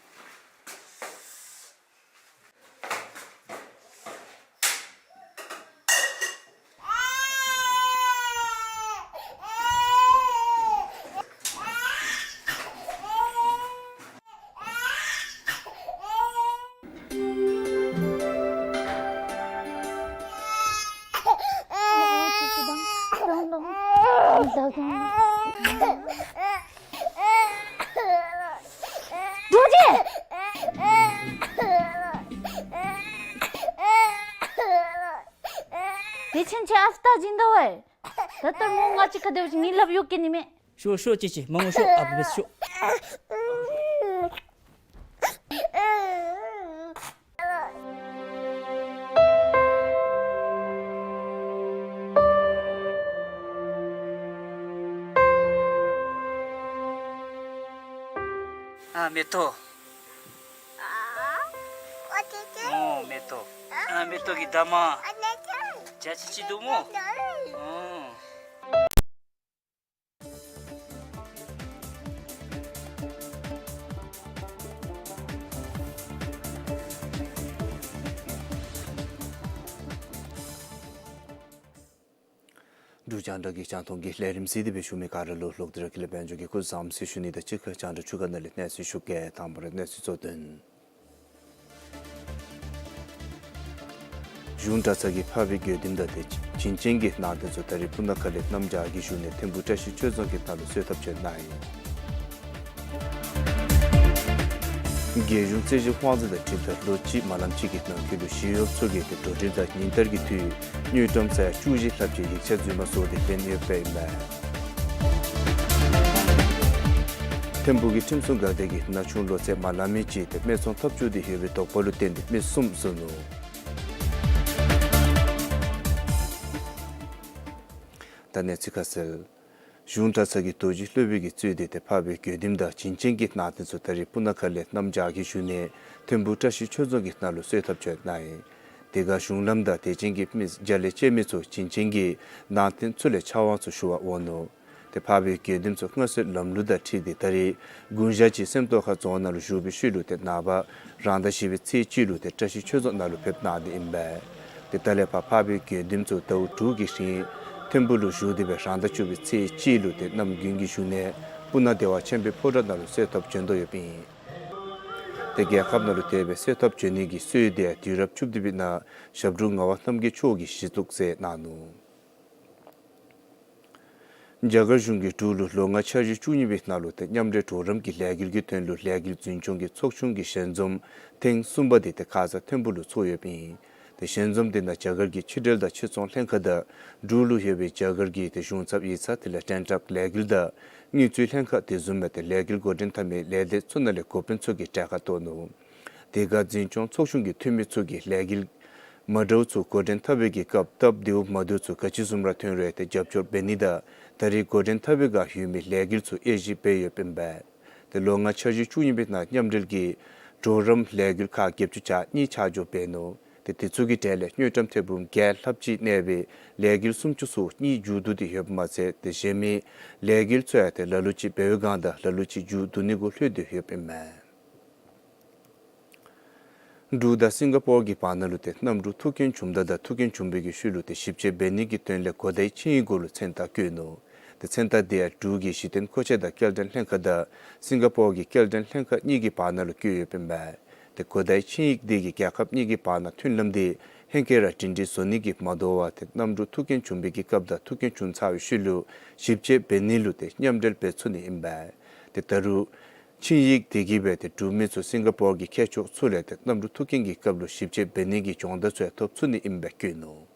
རྡོ་རྗེ། དེ་ཕྱིན་ཆད་ཨ་རྟག་བྱིན་དོ་བས། ད་ལྟོ་མོ་ང་བཅས་ཁ་བདེཝ་ཅིག་ངེའི་ལགཔ་གཡུག་གེ་ནི་མས། ཤོག་ཤོག་ཅི་ཅི་མ་ངུ་ཤོག་ཨ་བུ་བེས་ཤོག། ཨ་མེ་ཏོག། ཨོ་མེ་ཏོག། ཨ་མེ་ཏོག་གི་འདབ་མ། འཇའ་ཆི་ཆི་འདུག་སྨོ། ཨོ། འབྲུག་རྒྱང་བསྒྲགས་ཀྱི་རྒྱང་མཐོང་གི་ལས་རིམ་གཟིགས་ཏེ་སྦེ་བཞུགས་མི་ག་ར་ལུ་ལོག་སྟེ་ར་ཀུན་ལེགས་དཔལ་འབྱོར་གྱིས་སྐུ་བཟང་ཟེར་ཞུ་ནི་དང་གཅིག་ཁར་རྒྱང་བསྒྲགས་ཆུ་ཁ་ནང་ལས་གནས་ཚུལ་ཞུ་གེ། དང་པ་ར་གནས་ཚུལ་གཙོ་དོན། གཞུང་གྲྭ་ཚང་གི་འཕགས་པའི་དགེ་འདུན་དང་དེ་བཞིན་ཅན་གྱི་ནང་རྟེན་ཚུ་ད་རེས་སྤུ་ན་ཁ་ལས་གནམ་བྱཱར་གྱི་བཞུགས་གནས་ཐིམ་ཕུག་བཀྲ་ཤིས་ཆོས་རྫོང་གི་ནང་ལུ་གསོལ་ཐབ་ཕུལ་གནང་ཡི། རྒྱལ་གཞུང་རྩིས་ཞིབ་དབང་འཛིན་དང་འཁྲིལ་ཏེ་ལོ་གཅིག་མ་ལངམ་ཅིག་གི་ནང་འཁོད་ལུ་ཞི་གཡོགཔ་ཚུ་གིས་ཏེ་འགྲོ་གྲོན་དང་ཉིན་ལྟར་གྱི་འཐུས་དངུལ་ཀྲམ་ས་ཡ་བཅུ་བཞི་ལྷགཔ་ཅིག་ཡིག་ཆ་རྫུན་མ་བཟོ་སྟེ་ལེན་ཡོདཔ་ཨིན་མས། ཐིམ་ཕུག་གི་ཁྲིམས་སྲུང་འགག་སྡེ་གིས་ན་ཆུང་ལོ་ཚད་མ་ལང་མི་ཅིག་ཏེ་སྨད་འཚོང་འཐབ་བཅུག་སྟེ་ཡོད་པའི་དོགས་པ་ལུ་བརྟེན་ཏེ་མི་གསུམ་བཟུང་ནུག། ད་གནས་ཚུལ་ཁ་གསལ། གཞུང་གྲྭ་ཚང་གི་རྡོ་རྗེ་སློབ་དཔོན་གྱིས་གཙོས་ཏེ་ཏེ་འཕགས་པའི་དགེ་འདུན་དང་བྱིན་ཅན་གྱི་ནང་རྟེན་ཚུ་ད་རེས་སྤུ་ན་ཁ་ལས་གནམ་བྱཱར་གྱིས་ཞུ་ནས་ཐིམ་ཕུ་བཀྲ་ཤིས་ཆོས་རྫོང་གི་ནང་ལུ་གསོལ་ཐབ་བྱོན་གནང་ཡི། དེ་ཁར་གཞུང་ལམ་དང་དད་ཅན་གྱི་མི་རྒྱ་ལས་སྐྱེལ་མི་ཚུ་བྱིན་ཅན་གྱི་ནང་རྟེན་ཚུ་ལས་ཕྱག་དབང་ཚུ་ཞུ་བར་འོང་ནུག། ཏེ་འཕགས་པའི་དགེ་འདུན་ཚུ་མངའ་གསོལ་ལམ་ལུགས་དང་འཁྲིལ་ཏེ་ད་རེས་དགུང་ཞག་གཅིག་སེམས་རྟོགས་ཁ་རྫོང་ནང་ལུ་བཞུགས་པའི་ཤུལ་ལུ་ཏེ་ནངས་པ་རང་ཟླ་བཞི་པའི་ཚེས་གཅིག་ལུ་ཏེ་བཀྲ་ཤིས་ཆོས་རྫོང་ནང་ལུ་ཕེབས་གནང་སྟེ་ཨིན་པས། ཏེ་ད་ལས་ཕར་འཕགས་པའི་དགེ་འདུན་ཚུ་ཟླཝ་དྲུག་གི་རིང་ཐིམ་ཕུ་ལུ་བཞུགས་ཏེ་སྦེ་རང་ཟླ་བཅུ་པའི་ཚེས་གཅིག་ལུ་ཏེ་གནམ་དགུན་གྱི་བཞུགས་གནས་སྤུ་ན་བདེ་བ་ཆེན་པོའི་ཕོ་བྲང་ནང་ལུ་གསོལ་ཐབ་བྱོན་དོ་ཡོདཔ་ཨིན། ཏེ་རྒྱལ་ཁབ་ནང་ལུ་དེ་སྦེ་གསོལ་ཐབ་བྱོན་ནི་གི་སྲོལ་དེ་དུས་རབས་བཅུ་བདུན་པའི་ནང་ཞབས་དྲུང་ངག་དབང་རྣམ་རྒྱལ་མཆོག་གིས་གཞི་བཙུགས་མཛད་གནང་ནུག། རྒྱ་གར་གཞུང་གིས་འབྲུག་ལུ་ལོ་ལྔ་འཆར་གཞི་བཅུ་གཉིས་པའི་ནང་ལུ་ཏེ་མཉམ་འབྲེལ་གྲོགས་རམ་གྱི་ལས་འགུལ་གྱི་དོན་ལུ་ལས་འགུལ་འཛིན་སྐྱོང་གི་ཚོགས་ཆུང་གི་ཞལ་འཛོམས་ཐེངས་གསུམ་པ་དེ་ཏེ་ཁ་ཙ་ཐིམ་ཕུ་ལུ་ཚོགས་ཡོདཔ་ཨིན། ཏེ་ཞལ་འཛོམས་དེ་ནང་རྒྱ་གར་གྱི་ཕྱི་འབྲེལ་དང་ཕྱི་ཚོང་ལྷན་ཁག་དང་འབྲུག་ལུ་ཡོད་པའི་རྒྱ་གར་གྱི་ཏེ་གཞུང་ཚབ་ཡིག་ཚང་དེ་ལས་དྲན་རྟགས་ལས་འགུལ་དང་དངུལ་རྩིས་ལྷན་ཁག་དེ་བཟུམ་མའི་ཏེ་ལས་འགུལ་འགོ་འདྲེན་འཐབ་མི་ལས་སྡེ་ཚུ་ནང་ལས་འགོ་དཔོན་ཚུ་གིས་གྲལ་ཁར་གཏོགས་ནུག། དེ་ཁར་འཛིན་སྐྱོང་ཚོགས་ཆུང་གི་འཐུས་མི་ཚུ་གིས་ལས་འགུལ་མ་འདྲཝ་ཚུ་འགོ་འདྲེན་འཐབ་པའི་གི་སྐབས་སྟབས་བདེཝ་མ་བདེཝ་ཚུ་ག་ཅི་བཟུམ་ར་ཐོན་རུང་ཏེ་རྒྱབ་སྐྱོར་འབད་ནི་དང་ད་རེས་འགོ་འདྲེན་འཐབ་པའི་སྒང་ཡོད་མི་ལས་འགུལ་ཚུ་དབྱེ་ཞིབ་འབད་ཡོདཔ་ཨིན་པས། ཏེ་ལོ་ལྔ་འཆར་གཞི་བཅུ་གཉིས་པའི་ནང་མཉམ་འབྲེལ་གྱི་གྲོགས་རམ་ལས་འགུལ་ཁག་བརྒྱད་ཅུ་གྱ་གཉིས་ཆ་འཇོག་འབད་ནུག། ཏེ་དེ་ཚུ་གི་གྲས་ལས་དངུལ་ཀྲམ་ཐེར་འབུམ་བརྒྱད་ལྷགཔ་ཅིག་གནས་པའི་ལས་འགུལ་སུམ་ཅུ་སོ་གཉིས་མཇུག་བསྡུ་སྟེ་ཡོདཔ་མ་ཚད་ཏེ་གཞན་མི་ལས་འགུལ་ཚུ་ཡང་ཏེ་ལ་ལུ་ཅིག་འབད་བའི་སྒང་དང་ལ་ལུ་ཅིག་མཇུག་བསྡུ་ནི་གུ་ལྷོད་དེ་ཡོདཔ་ཨིན་མས། འབྲུག་དང་སིང་ག་པོར་གྱི་བར་ན་ལུ་ཏེ་གནམ་གྲུ་ཐུག་རྐྱེན་བྱུངམ་ད་དང་ཐུག་རྐྱེན་བྱུང་བའི་གི་ཤུལ་ལུ་ཏེ་ཞིབ་དཔྱད་འབད་ནི་གི་དོན་ལས་གོ་བརྡའི་ཆིངས་ཡིག་གུ་ལུ་མཚན་རྟགས་བཀོད་ནུག། ཏེ་མཚན་རྟགས་དེ་ཡང་འབྲུག་གི་གཞི་རྟེན་མཁོ་ཆས་དང་སྐྱེལ་འདྲེན་ལྷན་ཁག་དང་སིང་ག་པོར་གྱི་སྐྱེལ་འདྲེན་ལྷན་ཁག་གཉིས་ཀྱི་བར་ན་ལུ་བཀོད་ཡོདཔ་ཨིན་པས། ཏེ་གོ་བརྡའི་ཆིངས་ཡིག་དེ་གིས་རྒྱལ་ཁབ་གཉིས་ཀྱི་བར་ན་མཐུན་ལམ་དེ་ཧེང་སྐལ་ར་སྒྲིང་སྒྲིང་བཟོ་ནི་གིས་མ་དོ་བར་ཏེ་གནམ་གྲུ་ཐུག་རྐྱེན་བྱུང་བའི་གི་སྐབས་དང་ཐུག་རྐྱེན་བྱུང་ཚར་བའི་ཤུལ་ལུ་ཞིབ་དཔྱད་འབད་ནི་ལུ་ཏེ་མཉམ་འབྲེལ་འབད་ཚུགས་ནི་ཨིན་པས། ཏེ་ད་རུང་ཆིངས་ཡིག་དེ་གིས་སྦེ་ཏེ་འབྲུག་མི་ཚུ་སིང་ག་པོར་གྱི་མཁས་མཆོག་ཚུ་ལས་ཏེ་གནམ་གྲུ་ཐུག་རྐྱེན་གྱི་སྐབས་ལུ་ཞིབ་དཔྱད་འབད་ནི་གི་སྦྱོང་བརྡར་ཚུ་ཡང་ཐོབ་ཚུགས་ནི་ཨིན་པས་བཀོད་ནུག།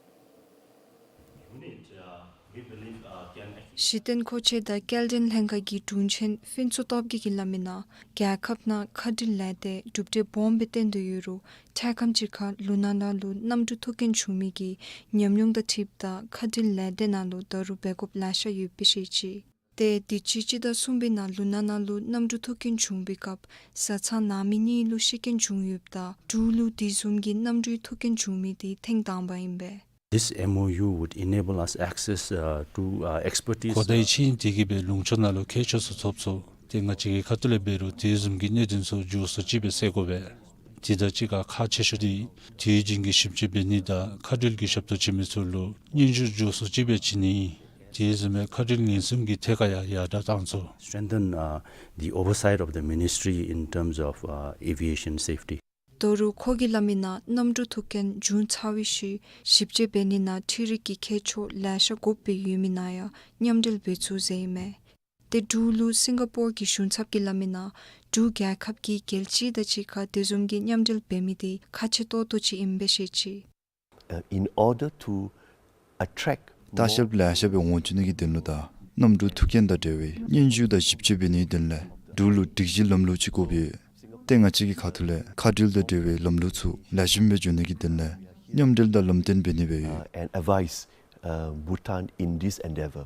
གཞི་རྟེན་མཁོ་ཆས་དང་སྐྱེལ་འདྲེན་ལྷན་ཁག་གི་དྲུང་ཆེན་ཕུན་ཚོགས་སྟོབས་རྒྱས་ཀྱིས་སླབ་མི་ནང་རྒྱལ་ཁབ་ནང་མཁའ་འགྲུལ་ལས་སྡེ་གྲུབ་འབྲས་སྦོམ་སྦེ་བཏོན་དོ་ཡོད་རུང་འཕྲལ་ཁམས་ཅིག་ཁར་ལུང་ནག་ནང་ལུ་གནམ་གྲུ་ཐུག་རྐྱེན་བྱུང་མི་གི་ཉམས་མྱོང་དང་འཁྲིལཝ་ད་མཁའ་འགྲུལ་ལས་སྡེ་ནང་ལུ་ད་རུང་འབད་དགོཔ་ལེ་ཤ་ཡོད་པའི་ཤེས་ཅི། ཏེ་དུས་ཅི་སྤྱི་ཟླ་གསུམ་པའི་ནང་ལུང་ནག་ནང་ལུ་གནམ་གྲུ་ཐུག་རྐྱེན་བྱུང་བའི་སྐབས་བཟའ་ཚང་ནང་མི་གཉིས་ལུ་ཤི་རྐྱེན་བྱུང་ཡོདཔ་ད་འབྲུག་ལུ་དེ་བཟུམ་གྱི་གནམ་གྲུའི་ཐུག་རྐྱེན་བྱུང་མི་དེ་ཐེངས་དང་པ་ཨིན་པས། This M O U would enable us access, uh, to, uh, expertise. གོ་བརྡའི་ཆིངས་ཡིག་དེ་གིས་སྦེ་ལུང་ཕྱོགས་ནང་ལུ་མཁས་མཆོག་ཚུ་ཐོབ་ཚུགས། ཏེ་ང་བཅས་ཀྱི་ཁ་ཐུག་ལས་འབད་རུང་དེ་བཟུམ་གྱི་གནད་དོན་ཚུ་མགྱོགས་སུ་ཅིག་སྦེ་སེལ་དགོ་པས། དེ་དང་གཅིག་ཁར་ཁག་ཆེ་ཤོས་དེ་དུས་རྒྱུན་གྱི་ཞིབ་དཔྱད་འབད་ནི་དང་མཁའ་འགྲུལ་གྱི་ཞབས་ཏོག་བྱིན་མི་ཚུ་ལུ་སྙན་ཞུ་མགྱོགས་སུ་ཅིག་སྦེ་བྱིན་ནི། དེ་བཟུམ་སྦེ་མཁའ་འགྲུལ་ཉེན་སྲུང་གི་ཐད་ཁར་ཡང་ཡར་དྲག་བཏང་ཚུགས། Strengthen, uh, the oversight of the ministry in terms of, uh, aviation safety. ད་རུང་ཁོ་གིས་སླབ་མི་ནང་གནམ་གྲུ་ཐུག་རྐྱེན་བྱུང་ཚར་བའི་ཤུལ་ཞིབ་དཔྱད་འབད་ནི་ནང་འཕྲུལ་རིག་གི་མཁས་མཆོག་ལེ་ཤ་དགོཔ་སྦེ་ཡོད་མི་ནང་ཡང་མཉམ་འབྲེལ་འབད་ཚུགས་ཟེར་ཨིན་མས། ཏེ་འབྲུག་ལུ་སིང་ག་པོར་གྱི་གཞུང་ཚབ་ཀྱིས་སླབ་མི་ནང་འབྲུག་རྒྱལ་ཁབ་ཀྱི་རྒྱལ་སྤྱི་དང་གཅིག་ཁར་དེ་བཟུམ་གྱི་མཉམ་འབྲེལ་འབད་མི་དེ་ཁག་ཆེ་ཏོག་ཏོ་ཅིག་ཨིན་པའི་ཤེས་ཅི། Uh, in order to attract ལྟ་བཤལཔ་ལེ་ཤ་སྦེ་འོང་བཅུག་ནི་གི་དོན་ལུ་དང་གནམ་གྲུ་ཐུག་རྐྱེན་དང་འབྲེལ་བའི་སྙན་ཞུ་དང་ཞིབ་དཔྱད་འབད་ནིའི་དོན་ལས་འབྲུག་ལུ་སྒྲིག་གཞི་ལམ་ལུགས་ཅིག་དགོཔ་ཡོད། ཏེ་ང་བཅས་ཀྱི་ཁ་ཐུག་ལས་མཁའ་འགྲུལ་དང་འབྲེལ་བའི་ལམ་ལུགས་ཚུ་ལེགས་ཤོམ་སྦེ་འགྱོ་ནི་གི་དོན་ལས་མཉམ་འབྲེལ་དང་ལམ་སྟོན་འབད་ནི་སྦེ་ཡོད། Uh, and advise, uh, Bhutan in this endeavor.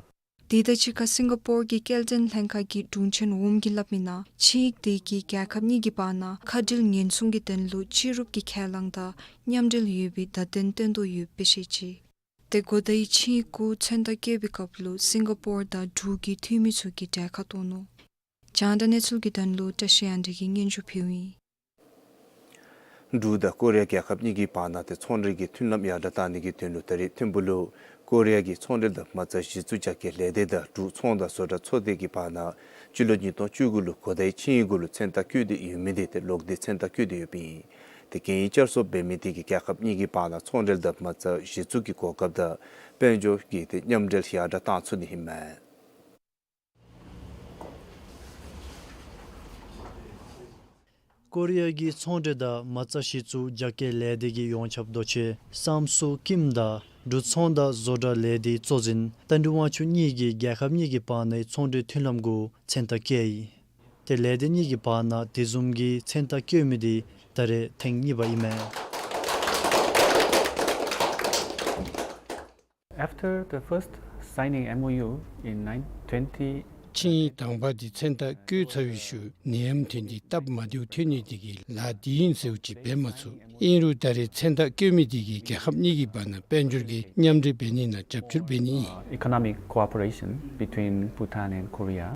དེ་དང་གཅིག་ཁར་སིང་ག་པོར་གྱི་སྐྱེལ་འདྲེན་ལྷན་ཁག་གི་དྲུང་ཆེན་ཝུམ་གྱིས་སླབ་མི་ནང་ཆིངས་ཡིག་དེ་གིས་རྒྱལ་ཁབ་གཉིས་ཀྱི་བར་ན་མཁའ་འགྲུལ་ཉེན་སྲུང་གི་དོན་ལུ་ཕྱི་རུབ་ཀྱི་ཁས་བླངས་དང་མཉམ་འབྲེལ་ཡོད་པའི་བརྡ་སྟོན་སྟོན་དོ་ཡོདཔ་སྦེ་ཤེས་ཅི། ཏེ་གོ་བརྡའི་ཆིངས་ཡིག་གུ་མཚན་རྟགས་བཀོད་པའི་སྐབས་ལུ་སིང་ག་པོར་དང་འབྲུག་གི་འཐུས་མི་ཚུ་གིས་གྲལ་ཁར་གཏོགས་ནུག། རྒྱང་བསྒྲགས་གནས་ཚུལ་གྱི་དོན་ལུ་བཀྲ་ཤིས་དབྱངས་སྒྲོན་གྱིས་སྙན་ཞུ་ཕུལཝ་ཨིན། འབྲུག་དང་ཀོ་རི་ཡ་རྒྱལ་ཁབ་གཉིས་ཀྱི་བར་ན་ཏེ་ཚོང་འབྲེལ་གྱི་མཐུན་ལམ་ཡར་དྲག་གཏང་ནི་གི་དོན་ལུ་ད་རེས་ཐིམ་ཕུ་ལུ་ཀོ་རི་ཡ་གི་ཚོང་འབྲེལ་དང་མ་རྩ་གཞི་བཙུགས་རྒྱ་སྐྱེད་ལས་སྡེ་དང་འབྲུག་ཚོང་དང་བཟོ་གྲྭ་ཚོགས་སྡེ་གི་བར་ན་སྤྱི་ལོ་ཉིས་སྟོང་བཅུ་དགུ་ལུ་གོ་བརྡའི་ཆིངས་ཡིག་གུ་ལུ་མཚན་རྟགས་བཀོད་དེ་ཡོད་མི་དེ་ཏེ་ལོག་སྟེ་མཚན་རྟགས་བཀོད་དེ་ཡོདཔ་ཨིན། ཏེ་གན་ཡིག་བསྐྱར་གསོ་འབད་མི་དེ་གིས་རྒྱལ་ཁབ་གཉིས་ཀྱི་བར་ན་ཚོང་འབྲེལ་དང་མ་རྩ་གཞི་བཙུགས་ཀྱི་གོ་སྐབས་དང་དཔལ་འབྱོར་གྱི་ཏེ་མཉམ་འབྲེལ་ཡར་དྲག་གཏང་ཚུགས་ནི་ཨིན་མས། ཀོ་རི་ཡ་གི་ཚོང་འབྲེལ་དང་མ་རྩ་གཞི་བཙུགས་རྒྱ་སྐྱེད་ལས་སྡེ་གི་ཡོངས་ཁྱབ་རྡོ་གཅལ་སམ་སུ་ཀིམ་དང་འབྲུག་ཚོང་དང་བཟོ་གྲྭ་ལས་སྡེའི་གཙོ་འཛིན་རྟ་མགྲིན་དབང་ཕྱུག་གཉིས་ཀྱིས་རྒྱལ་ཁབ་གཉིས་ཀྱི་བར་ནའི་ཚོང་འབྲེལ་མཐུན་ལམ་གུ་མཚན་རྟགས་བཀོད་ཡི། ཏེ་ལས་སྡེ་གཉིས་ཀྱི་བར་ན་དེ་བཟུམ་གྱི་མཚན་རྟགས་བཀོད་མི་དེ་ད་རེས་ཐེངས་གཉིས་པ་ཨིན་མས། After the first Signing M O U in nine twenty. ཆིངས་ཡིག་དང་པ་འདི་མཚན་རྟགས་བཀོད་ཚར་བའི་ཤུལ་ནད་ཡམས་ཐོན་ཏེ་སྟབས་མ་བདེཝ་ཐོན་ནི་དེ་གིས་ལཱ་འདི་ཨིན་ཟེརཝ་ཅིག་འབད་མ་ཚུགས། ཨིན་རུང་ད་རེས་མཚན་རྟགས་བཀོད་མི་དེ་གིས་རྒྱལ་ཁབ་གཉིས་ཀྱི་བར་ན་དཔལ་འབྱོར་གྱི་མཉམ་འབྲེལ་འབད་ནི་ནང་རྒྱབ་སྐྱོར་འབད་ནི་ཨིན། Economic cooperation between Bhutan and Korea.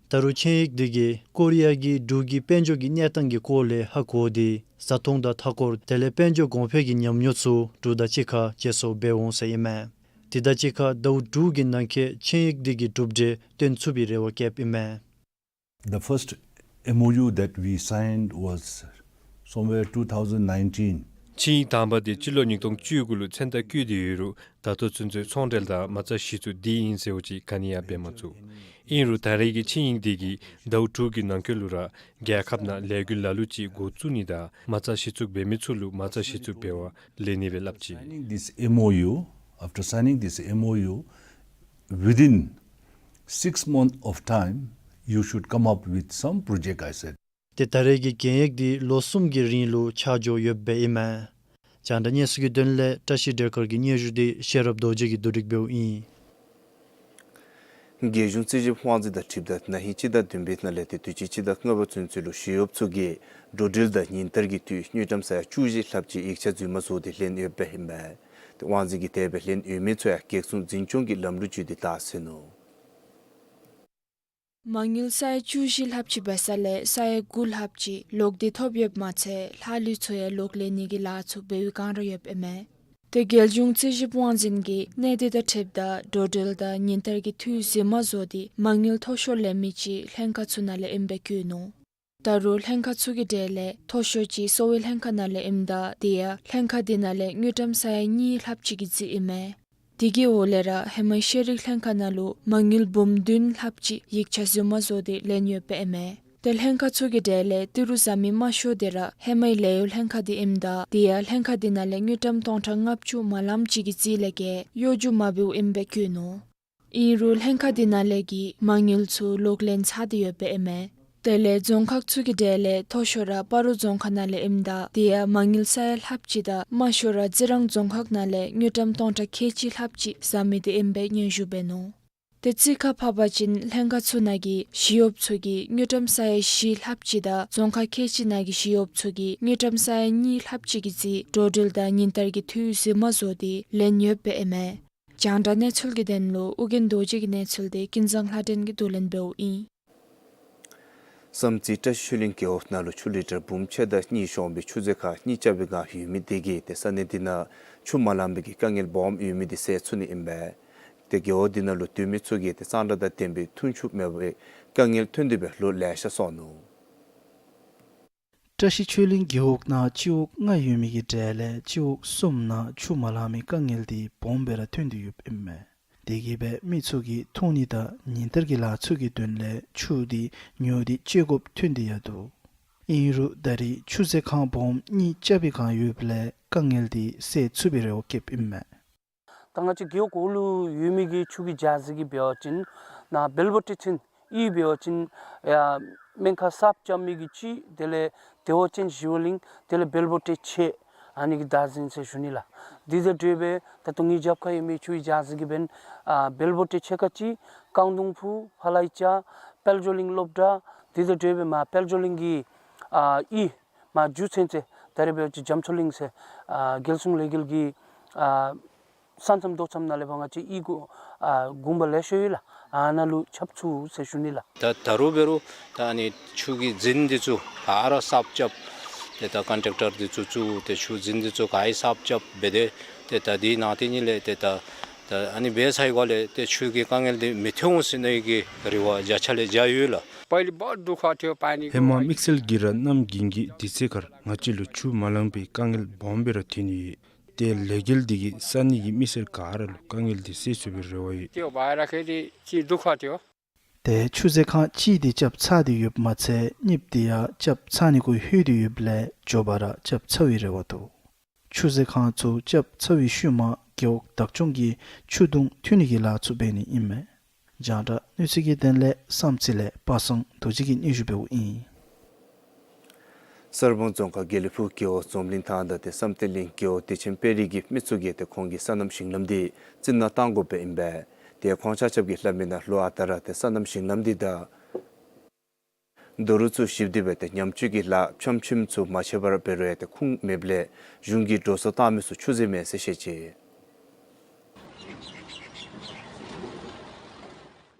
ད་རུང་ཆིངས་ཡིག་འདི་གིས་ཀོ་རི་ཡ་གི་འབྲུག་གི་དཔལ་འབྱོར་གྱི་གནས་སྟངས་ཀྱི་སྐོར་ལས་ཧ་གོ་སྟེ་བཟའ་འཐུང་དང་མཐའ་འཁོར་དེ་ལས་དཔལ་འབྱོར་གོང་འཕེལ་གྱི་ཉམས་མྱོང་ཚུ་འབྲུག་དང་གཅིག་ཁར་བརྗེ་སོར་འབད་འོང་ཟེར་ཨིན་མས། དེ་དང་གཅིག་ཁར་ཟླཝ་དྲུག་གི་ནང་འཁོད་ཆིངས་ཡིག་འདི་གི་གྲུབ་འབྲས་སྟོན་ཚུགས་པའི་རེ་བ་བསྐྱེདཔ་ཨིན་མས། The first M O U that we signed was somewhere two thousand nineteen. ཆིངས་ཡིག་དང་པ་དེ་སྤྱི་ལོ་ཉིས་སྟོང་བཅུ་དགུ་ལུ་མཚན་རྟགས་བཀོད་དེ་ཡོད་རུང་ད་ལྟོ་ཚུན་ཚོད་ཚོང་འབྲེལ་དང་མ་རྩ་གཞི་བཙུགས་འདི་ཨིན་ཟེརཝ་ཅིག་ག་ནི་ཡང་འབད་མ་ཚུགས། ཨིན་རུང་ད་རེས་ཀྱི་ཆིངས་ཡིག་འདི་གིས་ཟླཝ་དྲུག་གི་ནང་འཁོད་ལུ་ར་རྒྱལ་ཁབ་ནང་ལས་འགུལ་ལ་ལུ་ཅིག་འགོ་བཙུགས་ནི་དང་མ་རྩ་གཞི་བཙུགས་འབད་མི་ཚུ་ལུ་མ་རྩ་གཞི་བཙུགས་འབད་བར་ལེན་ནི་སྦེ་སླབ་ཅི། Signing this M O U, after signing this M O U, within six months of time, you should come up with some project, I said. ཏེ་ད་རེས་ཀྱི་གན་ཡིག་འདི་ལོ་གསུམ་གྱི་རིང་ལུ་ཆ་འཇོག་ཡོདཔ་ཨིན་མས། རྒྱང་བསྒྲགས་གནས་ཚུལ་གྱི་དོན་ལས་བཀྲ་ཤིས་སྒྲོལ་དཀར་གྱི་སྙན་ཞུ་འདི་ཤེས་རབ་རྡོ་རྗེ་གིས་བསྡུ་སྒྲིག་འབདཝ་ཨིན། རྒྱལ་གཞུང་རྩིས་ཞིབ་དབང་འཛིན་དང་འཁྲིལཝ་ད་ན་ཧིང་སྤྱི་ཟླ་བདུན་པའི་ནང་ལས་ཏེ་དུས་ཅི་སྤྱི་ཟླ་ལྔ་པ་ཚུན་ཚོད་ལུ་ཞི་གཡོགཔ་ཚུ་གིས་འགྲོ་འགྲུལ་དང་ཉིན་བསྟར་གྱི་འཐུས་དངུལ་ཀྲམ་ས་ཡ་བཅུ་བཞི་ལྷགཔ་ཅིག་ཡིག་ཆ་རྫུན་མ་བཟོ་སྟེ་ལེན་ཡོདཔ་ཨིན་མས། ཏེ་དབང་འཛིན་གྱིས་དེ་སྦེ་ལེན་ཡོད་མི་ཚུ་ཡང་གེགས་སྲུང་འཛིན་སྐྱོང་གི་ལམ་ལུགས་བརྒྱུད་དེ་བལྟ་ཟེར་ནུག། མ་དངུལ་ས་ཡ་བཅུ་བཞི་ལྷགཔ་ཅིག་འབད་ས་ལས་ས་ཡ་དགུ་ལྷགཔ་ཅིག་ལོག་སྟེ་ཐོབ་ཡོདཔ་མ་ཚད་ལྷག་ལུས་ཚུ་ཡང་ལོག་ལེན་ནི་གི་ལཱ་ཚུ་འབད་བའི་བསྒང་ར་ཡོདཔ་ཨིན་མས། ཏེ་རྒྱལ་གཞུང་རྩིས་ཞིབ་དབང་འཛིན་གྱིས་གནད་དེ་དང་འཁྲིལཝ་ད་འགྲོ་འགྲུལ་དང་ཉིན་བསྟར་གྱི་འཐུས་རྫུན་མ་བཟོ་སྟེ་མ་དངུལ་མཐོ་ཤོས་ལེན་མི་ཅིག་ལྷན་ཁག་ཚུ་ནང་ལས་ཨིནམ་སྦེ་བཀོད་ནུག། ད་རུང་ལྷན་ཁག་ཚུ་གི་གྲས་ལས་མཐོ་ཤོས་ཅིག་གསོ་བའི་ལྷན་ཁག་ནང་ལས་ཨིནམ་ད་དེ་ཡང་ལྷན་ཁག་དེ་ནང་ལས་དངུལ་ཀྲམ་ས་ཡ་གཉིས་ལྷགཔ་ཅིག་གི་རྩིས་ཨིན་མས། དེ་གི་འོག་ལས་ར་ཧེ་མའི་ཤེས་རིག་ལྷན་ཁག་ནང་ལུ་མ་དངུལ་འབུམ་བདུན་ལྷགཔ་ཅིག་ཡིག་ཆ་རྫུན་མ་བཟོ་སྟེ་ལེན་ཡོདཔ་ཨིན་མས། ཏེ་ལྷན་ཁག་ཚུ་གི་གྲས་ལས་ཏི་རུ་བཟའ་མི་མང་ཤོས་དེ་ར་ཧེ་མའི་ལཱ་གཡོག་ལྷན་ཁག་དེ་ཨིནམ་ད་དེ་ཡང་ལྷན་ཁག་དེ་ནང་ལས་དངུལ་ཀྲམ་སྟོང་ཕྲག་ལྔ་བཅུ་མ་ལངམ་ཅིག་གི་རྩིས་ལས་བརྒལ་གཡོ་སྒྱུ་མ་འབདཝ་ཨིནམ་སྦེ་བཀོད་ནུག། ཨིན་རུང་ལྷན་ཁག་དེ་ནང་ལས་ཀྱི་མ་དངུལ་ཚུ་ལོག་ལེན་ཚར་ཏེ་ཡོདཔ་ཨིན་མས། དེ་ལས་རྫོང་ཁག་ཚུ་གི་གྲས་ལས་མཐོ་ཤོས་ར་སྤ་རོ་རྫོང་ཁག་ནང་ལས་ཨིནམ་ད་དེ་ཡང་མ་དངུལ་ས་ཡ་ལྷགཔ་ཅིག་དང་དམའ་ཤོས་ར་རྩི་རང་རྫོང་ཁག་ནང་ལས་དངུལ་ཀྲམ་སྟོང་ཕྲག་ཁལ་གཅིག་ལྷགཔ་ཅིག་བཟའ་མི་དེ་ཨིནམ་སྦེ་སྙན་ཞུ་འབད་ནུག། ཏེ་རྩིས་ཁར་ཕབ་པ་ཅིན་ལྷན་ཁག་ཚུ་ནང་གི་ཞི་གཡོགཔ་ཚུ་གིས་དངུལ་ཀྲམ་ས་ཡ་བཞི་ལྷགཔ་ཅིག་དང་རྫོང་ཁག་ཁལ་གཅིག་ནང་གི་ཞི་གཡོགཔ་ཚུ་གིས་དངུལ་ཀྲམ་ས་ཡ་གཉིས་ལྷགཔ་ཅིག་གི་རྩིས་འགྲོ་འགྲུལ་དང་ཉིན་བསྟར་གྱི་འཐུས་རྫུན་མ་བཟོ་སྟེ་ལེན་ཡོདཔ་ཨིན་མས། རྒྱང་བསྒྲགས་གནས་ཚུལ་གྱི་དོན་ལུ་ཨོ་རྒྱན་རྡོ་རྗེ་གི་གནས་ཚུལ་དེ་ཀུན་བཟང་ལྷ་སྒྲོན་གྱིས་བསྡུ་ལེན་འབདཝ་ཨིན། བསམ་རྩེ་བཀྲ་ཤིས་ཆོས་གླིང་རྒེད་འོག་ནང་ལུ་ཆུ་ལི་ཊར་འབུམ་ཕྱེད་དང་གཉིས་ཤོང་བའི་ཆུ་རྫི་ཁང་གཉིས་རྐྱབ་པའི་བསྒང་ཡོད་མི་དེ་གིས་ཏེ་ས་གནས་དེ་ནང་ཆུ་མ་ལང་པའི་གི་དཀའ་ངལ་སྦོམ་ཡོད་མི་དེ་སེལ་ཚུགས་ནི་ཨིན་པས། ཏེ་རྒེད་འོག་དེ་ནང་ལུ་སྡོད་མི་ཚུ་གིས་ཏེ་གཙང་སྦྲ་དང་ལྡན་པའི་འཐུང་ཆུ་མེད་པའི་དཀའ་ངལ་ཐོན་ཏེ་སྦེ་ལོ་ལེ་ཤ་སོང་ནུག། བཀྲ་ཤིས་ཆོས་གླིང་རྒེད་འོག་ནང་སྤྱི་འོག་ལྔ་ཡོད་མི་གི་གྲས་ལས་སྤྱི་འོག་གསུམ་ནང་ཆུ་མ་ལང་མི་དཀའ་ངལ་དེ་སྦོམ་སྦེ་ར་ཐོན་ཏེ་ཡོདཔ་ཨིན་མས། དེ་གིས་སྦེ་མི་ཚུ་གིས་འཐུང་ནི་དང་ཉིན་བསྟར་གྱི་ལཱ་ཚུ་གི་དོན་ལས་ཆུ་དེ་ཉོ་སྟེ་སྤྱོད་དགོཔ་ཐོན་ཏེ་ཡར་འདུག། ཨིན་རུང་ད་རེས་ཆུ་རྫི་ཁང་སྦོམ་གཉིས་རྐྱབ་པའི་བསྒང་ཡོདཔ་ལས་དཀའ་ངལ་དེ་སེལ་ཚུགས་པའི་རེ་བ་བསྐྱེདཔ་ཨིན་མས། ད་ང་བཅས་རྒེད་འོག་གུ་ལུ་ཡོད་མི་གི་ཆུ་གི་བྱཱར་ཟིག་གི་འབད་བ་ཅིན་ནཱ་བལ་པོ་ཏི་ཚུན་ཡོད། འབད་བ་ཅིན་ཡར་སྨན་ཁང་གསརཔ་རྐྱབ་མི་གི་ཅིག་དེ་ལས་བདེ་བ་ཅན་ཞི་བ་གླིང་དེ་ལས་བལ་པོ་ཏི་ཕྱེད་ཨ་ནི་གི་བདག་འཛིན་ཟེར་ཞུ་ནི་ལགས། དེ་དང་འབྲེལ་བའི་ད་ལྟོ་ངེའི་རྒྱབ་ཁར་ཡོད་མི་ཆུའི་བྱཱར་ཟིག་གི་འབདན་ཨ་བལ་པོ་ཏི་ཕྱེད་ཀ་ཅིག་རྐང་གདོང་ཕུ་ཕ་ལའི་ཅ་དཔལ་འབྱོར་གླིང་སློབ་གྲྭ་དེ་དང་འབྲེལ་བའི་མར་དཔལ་འབྱོར་གླིང་གི་ཨ་ཨི་མར་རྒྱུ་ཚན་ཚེ་ད་རེས་འབད་བ་ཅིན་རྒྱ་མཚོ་གླིང་ཟེར་ཨ་རྒྱལ་སྲུང་ལས་འགུལ་གྱི་ཨ་ས་མཚམས་རྡོ་མཚམས་ནང་ལས་ཕར་ང་བཅས་ཨི་གུ་ཨ་དགོངས་པ་ལེ་ཤ་ཡོད་ལགས། ཨ་ནཱ་ལུ་ཁྱབ་ཚུགས་ཟེར་ཞུ་ནི་ལགས། ད་ད་རུང་འབད་རུང་ད་ཨ་ནི་ཆུ་གི་འཛིན་འདི་ཚུ་ཕར་ར་གསརཔ་རྐྱབ་ཏེ་ད་ཀོན་ཊེཀ་ཊར་འདི་ཚུ་བཙུགས་ཏེ་ཆུ་འཛིན་འདི་ཚུ་ག་ར་གསརཔ་རྐྱབ་འབད་དེ་ཏེ་ད་དེའི་ནང་དེ་ཉིད་ལས་ཏེ་ད་ད་ཨ་ནི་འབད་ཚར་བའི་སྒང་ལས་ཏེ་ཆུ་གི་དཀའ་ངལ་འདི་མི་ཐོན་འོང་ཟེར་ནི་གི་རེ་བ་བརྒྱ་ཆ་ལས་བརྒྱ་ཡོད་ལགས། पहिले बहुत दुःख थियो पानी ཧེ་མ་དམིགས་བསལ་གྱིས་ར་གནམ་དགུན་གྱི་དུས་ཚོད་ཁར་ང་བཅས་ལུ་ཆུ་མ་ལང་པའི་དཀའ་ངལ་སྦོམ་སྦེ་ར་ཐོན་ནི་ཡོད། ཏེ་ལས་འགུལ་འདི་གིས་ས་གནས་ཀྱི་མི་སེར་ག་ར་ལུ་དཀའ་ངལ་འདི་སེལ་ཚུགས་པའི་རེ་བ་ཡོད། त्यो भएर खे चाहिँ दुःख थियो। ཏེ་ཆུ་རྫི་ཁང་གཅིག་དེ་རྐྱབ་ཚར་ཏེ་ཡོདཔ་མ་ཚད་གཉིསཔ་དེ་ཡང་རྐྱབ་ཚར་ནི་གུ་ལྷོད་དེ་ཡོདཔ་ལས་མགྱོགས་པ་ར་རྐྱབ་ཚར་བའི་རེ་བ་འདུག། ཆུ་རྫི་ཁང་ཚུ་རྐྱབ་ཚར་བའི་ཤུལ་མ་རྒེད་འོག་བདག་སྐྱོང་གིས་ཆུ་དུང་འཐུང་ནི་གི་ལཱ་ཚུ་འབད་ནི་ཨིན་མས། རྒྱང་བསྒྲགས་གནས་ཚུལ་གྱི་དོན་ལས་བསམ་རྩེ་ལས་པ་སངས་རྡོ་རྗེ་གིས་སྙན་ཞུ་འབདཝ་ཨིན། གསར་སྤང་རྫོང་ཁག་དགེ་ལེགས་ཕུག་རྒེད་འོག་འཛོམས་གླིང་ཐང་དང་ཏེ་བསམ་གཏན་གླིང་རྒེད་འོག་བདེ་ཆེན་དཔལ་རི་གི་མི་ཚུ་གིས་ཏེ་ཁོང་གི་སོ་ནམ་ཞིང་ལམ་འདི་རྩི་ནག་བཏང་དགོཔ་ཨིན་པས། ཏེ་ཁོང་ཆ་ཁྱབ་ཀྱིས་སླབ་མི་ནང་ལོ་ཨ་རྟག་ར་ཏེ་སོ་ནམ་ཞིང་ལམ་འདི་དང་རྡོ་རུག་ཚུ་བཤིག་སྟེ་སྦེ་ཏེ་ཉམས་བཅོས་ཀྱི་ལཱ་ཕྱམ་ཕྱིམ་ཚུ་མ་ཆད་པར་འབད་རུང་ཡང་ཏེ་ཁུངས་མེདཔ་ལས་གཞུང་གིས་འགྲོ་སོང་བཏང་མི་ཚུ་ཆུད་ཟོས་མས་ཟེར་བཤད་ཅི།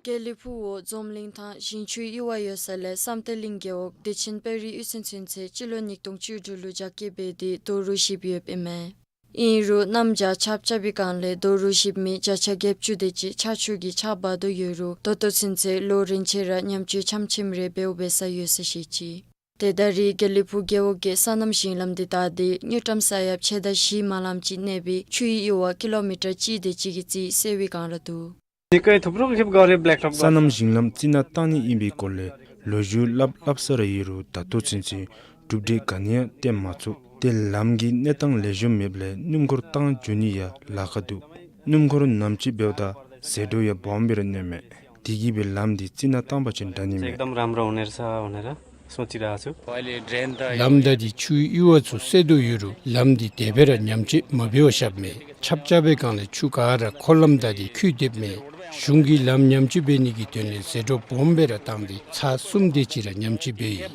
དགེ་ལེགས་ཕུག་འོག་འཛོམས་གླིང་ཐང་ཞིང་ཆུའི་གཡུར་བ་ཡོད་ས་ལས་བསམ་གཏན་གླིང་རྒེད་འོག་བདེ་ཆེན་དཔལ་རིའི་གཡུས་ཚན་ཚུན་ཚོད་སྤྱི་ལོ་ཉིས་སྟོང་བཅུ་དྲུག་ལུ་རྒྱ་བསྐྱེད་འབད་དེ་རྡོ་རུག་བཤིག་ཡོདཔ་ཨིན་མས། ཨིན་རུང་གནམ་བྱཱར་ཆརཔ་རྐྱབ་པའི་སྒང་ལས་རྡོ་རུག་བཤིག་མི་བརྒྱ་ཆ་བརྒྱད་ཅུ་དེ་ཅིག་ཆར་ཆུ་གིས་ཆག་འབག་དོ་ཡོད་རུང་ད་ལྟོ་ཚུན་ཚོད་ལོ་རིམ་བཞིན་ར་ཉམས་བཅོས་ཕྱམ་ཕྱིམ་རེ་འབདཝ་འབད་ས་ཡོད་ཟེར་བཤད་ཅི། ཏེ་ད་རེས་དགེ་ལེགས་ཕུག་རྒེད་འོག་གི་སོ་ནམ་ཞིང་ལམ་འདི་བདའ་སྟེ་དངུལ་ཀྲམ་ས་ཡ་ཕྱེད་དང་བཞི་མ་ལངམ་ཅིག་གནས་པའི་ཆུའི་གཡུར་བ་ཀི་ལོ་མི་ཊར་གཅིག་དེ་ཅིག་གི་རྩིས་སེལ་བའི་སྒང་ར་འདུག། སོ་ནམ་ཞིང་ལམ་རྩི་ནག་བཏང་ནི་ཨིན་པའི་སྐོར་ལས་ལོ་རྒྱུས་སླབ་སླབ་ས་ར་ཡོད་རུང་ད་ལྟོ་ཚུན་ཚོད་གྲུབ་འབྲས་ག་ནི་ཡང་བཏོན་མ་ཚུགས། ཏེ་ལམ་གྱི་གནས་སྟངས་ལེགས་ཤོམ་མེདཔ་ལས་སྣུམ་འཁོར་བཏང་འགྱོ་ནི་ཡང་ལཱ་ཁག་འདུག། སྣུམ་འཁོར་ནམ་ཅིག་འབདཝ་ད་ཟད་འགྲོ་ཡང་སྦོམ་སྦེ་ར་གནོད་མས། དེ་གིས་སྦེ་ལམ་འདི་རྩི་ནག་བཏང་པ་ཅིན་དྲག་ནི་མས། एकदम राम्रो हुने रहेछ भनेर सोचिरहेको छु। ལམ་བདའ་སྟེ་ཆུའི་གཡུར་བ་ཚུ་བསལ་དོ་ཡོད་རུང་ལམ་འདི་དེ་སྦེ་ར་ཉམས་བཅོས་མ་འབད་བར་བཞགཔ་མས། ཆརཔ་རྐྱབ་པའི་སྒང་ལས་ཆུ་ག་ར་འཁོར་ལམ་བདའ་སྟེ་འཁྱུ་སྡོདཔ་མས། གཞུང་གིས་ལམ་ཉམས་བཅོས་འབད་ནི་གི་དོན་ལས་ཟད་འགྲོ་སྦོམ་སྦེ་ར་བཏང་སྟེ་ཚར་གསུམ་དེ་ཅིག་ར་ཉམས་བཅོས་འབད་ཡི།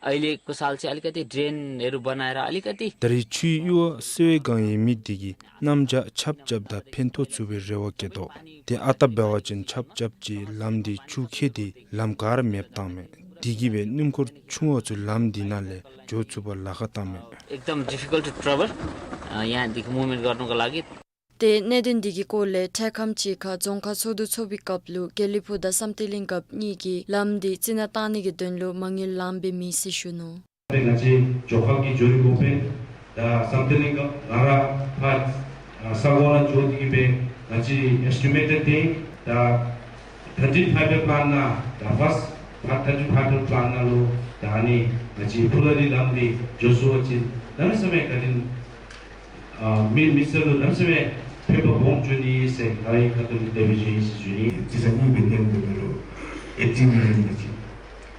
अहिलेको साल चाहिँ अलिकति ड्रेनहरू बनाएर अलिकति ད་རེས་ཆུའི་གཡུར་བ་བསལ་བའི་སྒང་ཡོད་མི་འདི་གིས་གནམ་བྱཱར་ཆརཔ་རྐྱབ་ད་ཕན་ཐོགས་ཚུགས་པའི་རེ་བ་བསྐྱེད་དོ། ཏེ་ཨ་རྟག་འབད་བ་ཅིན་ཆརཔ་རྐྱབ་ཅིག་ལམ་འདི་ཆུ་ཁྱེར་ཏེ་ལམ་ག་ར་མེདཔ་བཏངམ་མས། དེ་གིས་སྦེ་སྣུམ་འཁོར་ཆུང་བ་ཚུ་ལམ་འདི་ནང་ལས་འགྱོ་ཚུགས་པར་ལཱ་ཁག་བཏངམ་མས། एकदम difficult to travel, अ, यहाँदेखि मुभमेन्ट गर्नुको लागि। ཏེ་གནད་དོན་འདི་གི་སྐོར་ལས་འཕྲལ་ཁམས་ཅིག་ཁར་རྫོང་ཁག་ཚོགས་འདུ་ཚོགས་པའི་སྐབས་ལུ་དགེ་ལེགས་ཕུག་དང་བསམ་གཏན་གླིང་རྒཔོ་གཉིས་ཀྱིས་ལམ་འདི་རྩི་ནག་བཏང་ནི་གི་དོན་ལུ་མ་དངུལ་ལངམ་སྦེ་མེད་ཟེར་ཞུ་ནུག། ང་བཅས་ཇོ་ཁང་གི་འགྱོ་ནི་གོ་པེ་ད་བསམ་གཏན་གླིང་རྒཔོ་ང་ར་ཕར་ས་གོ་ནང་འགྱོ་སྟེ་གི་སྦེ་ང་བཅས་ཨེསི་ཊི་མེཊ་ཏེ་ད་ཐར་ཊིན་ཕའིབ་ཡར་པི་ལཱན་ནང་ད་ཕཱསཊ་ཐར་ཊིན་ཕའིབ་ཡར་པི་ལཱན་ནང་ལུ་ད་ཨ་ནི་ང་བཅས་ཕུ་ལ་རི་ལམ་འདི་འགྱོ་ཚུགས་པ་ཅིན་གནམ་མེད་ས་མེད་བཀའ་དྲིན་ཨ་མི་མི་སེར་ལུ་གནམ་མེད་ས་མེད་ཕན་པ་སྦོམ་འབྱུང་ནི་ཟེར་ང་རའི་ཁ་ཐུག་ལས་དེ་སྦེ་ཞུ་ཡི་ཟེར་ཞུ་ནི། ཅིག་ས་གཉིས་སྦེ་བཏོན་དགོ་པས་ལོ། ཨེ་ཊི་མི་ལི་ཡཱན་ཅིག་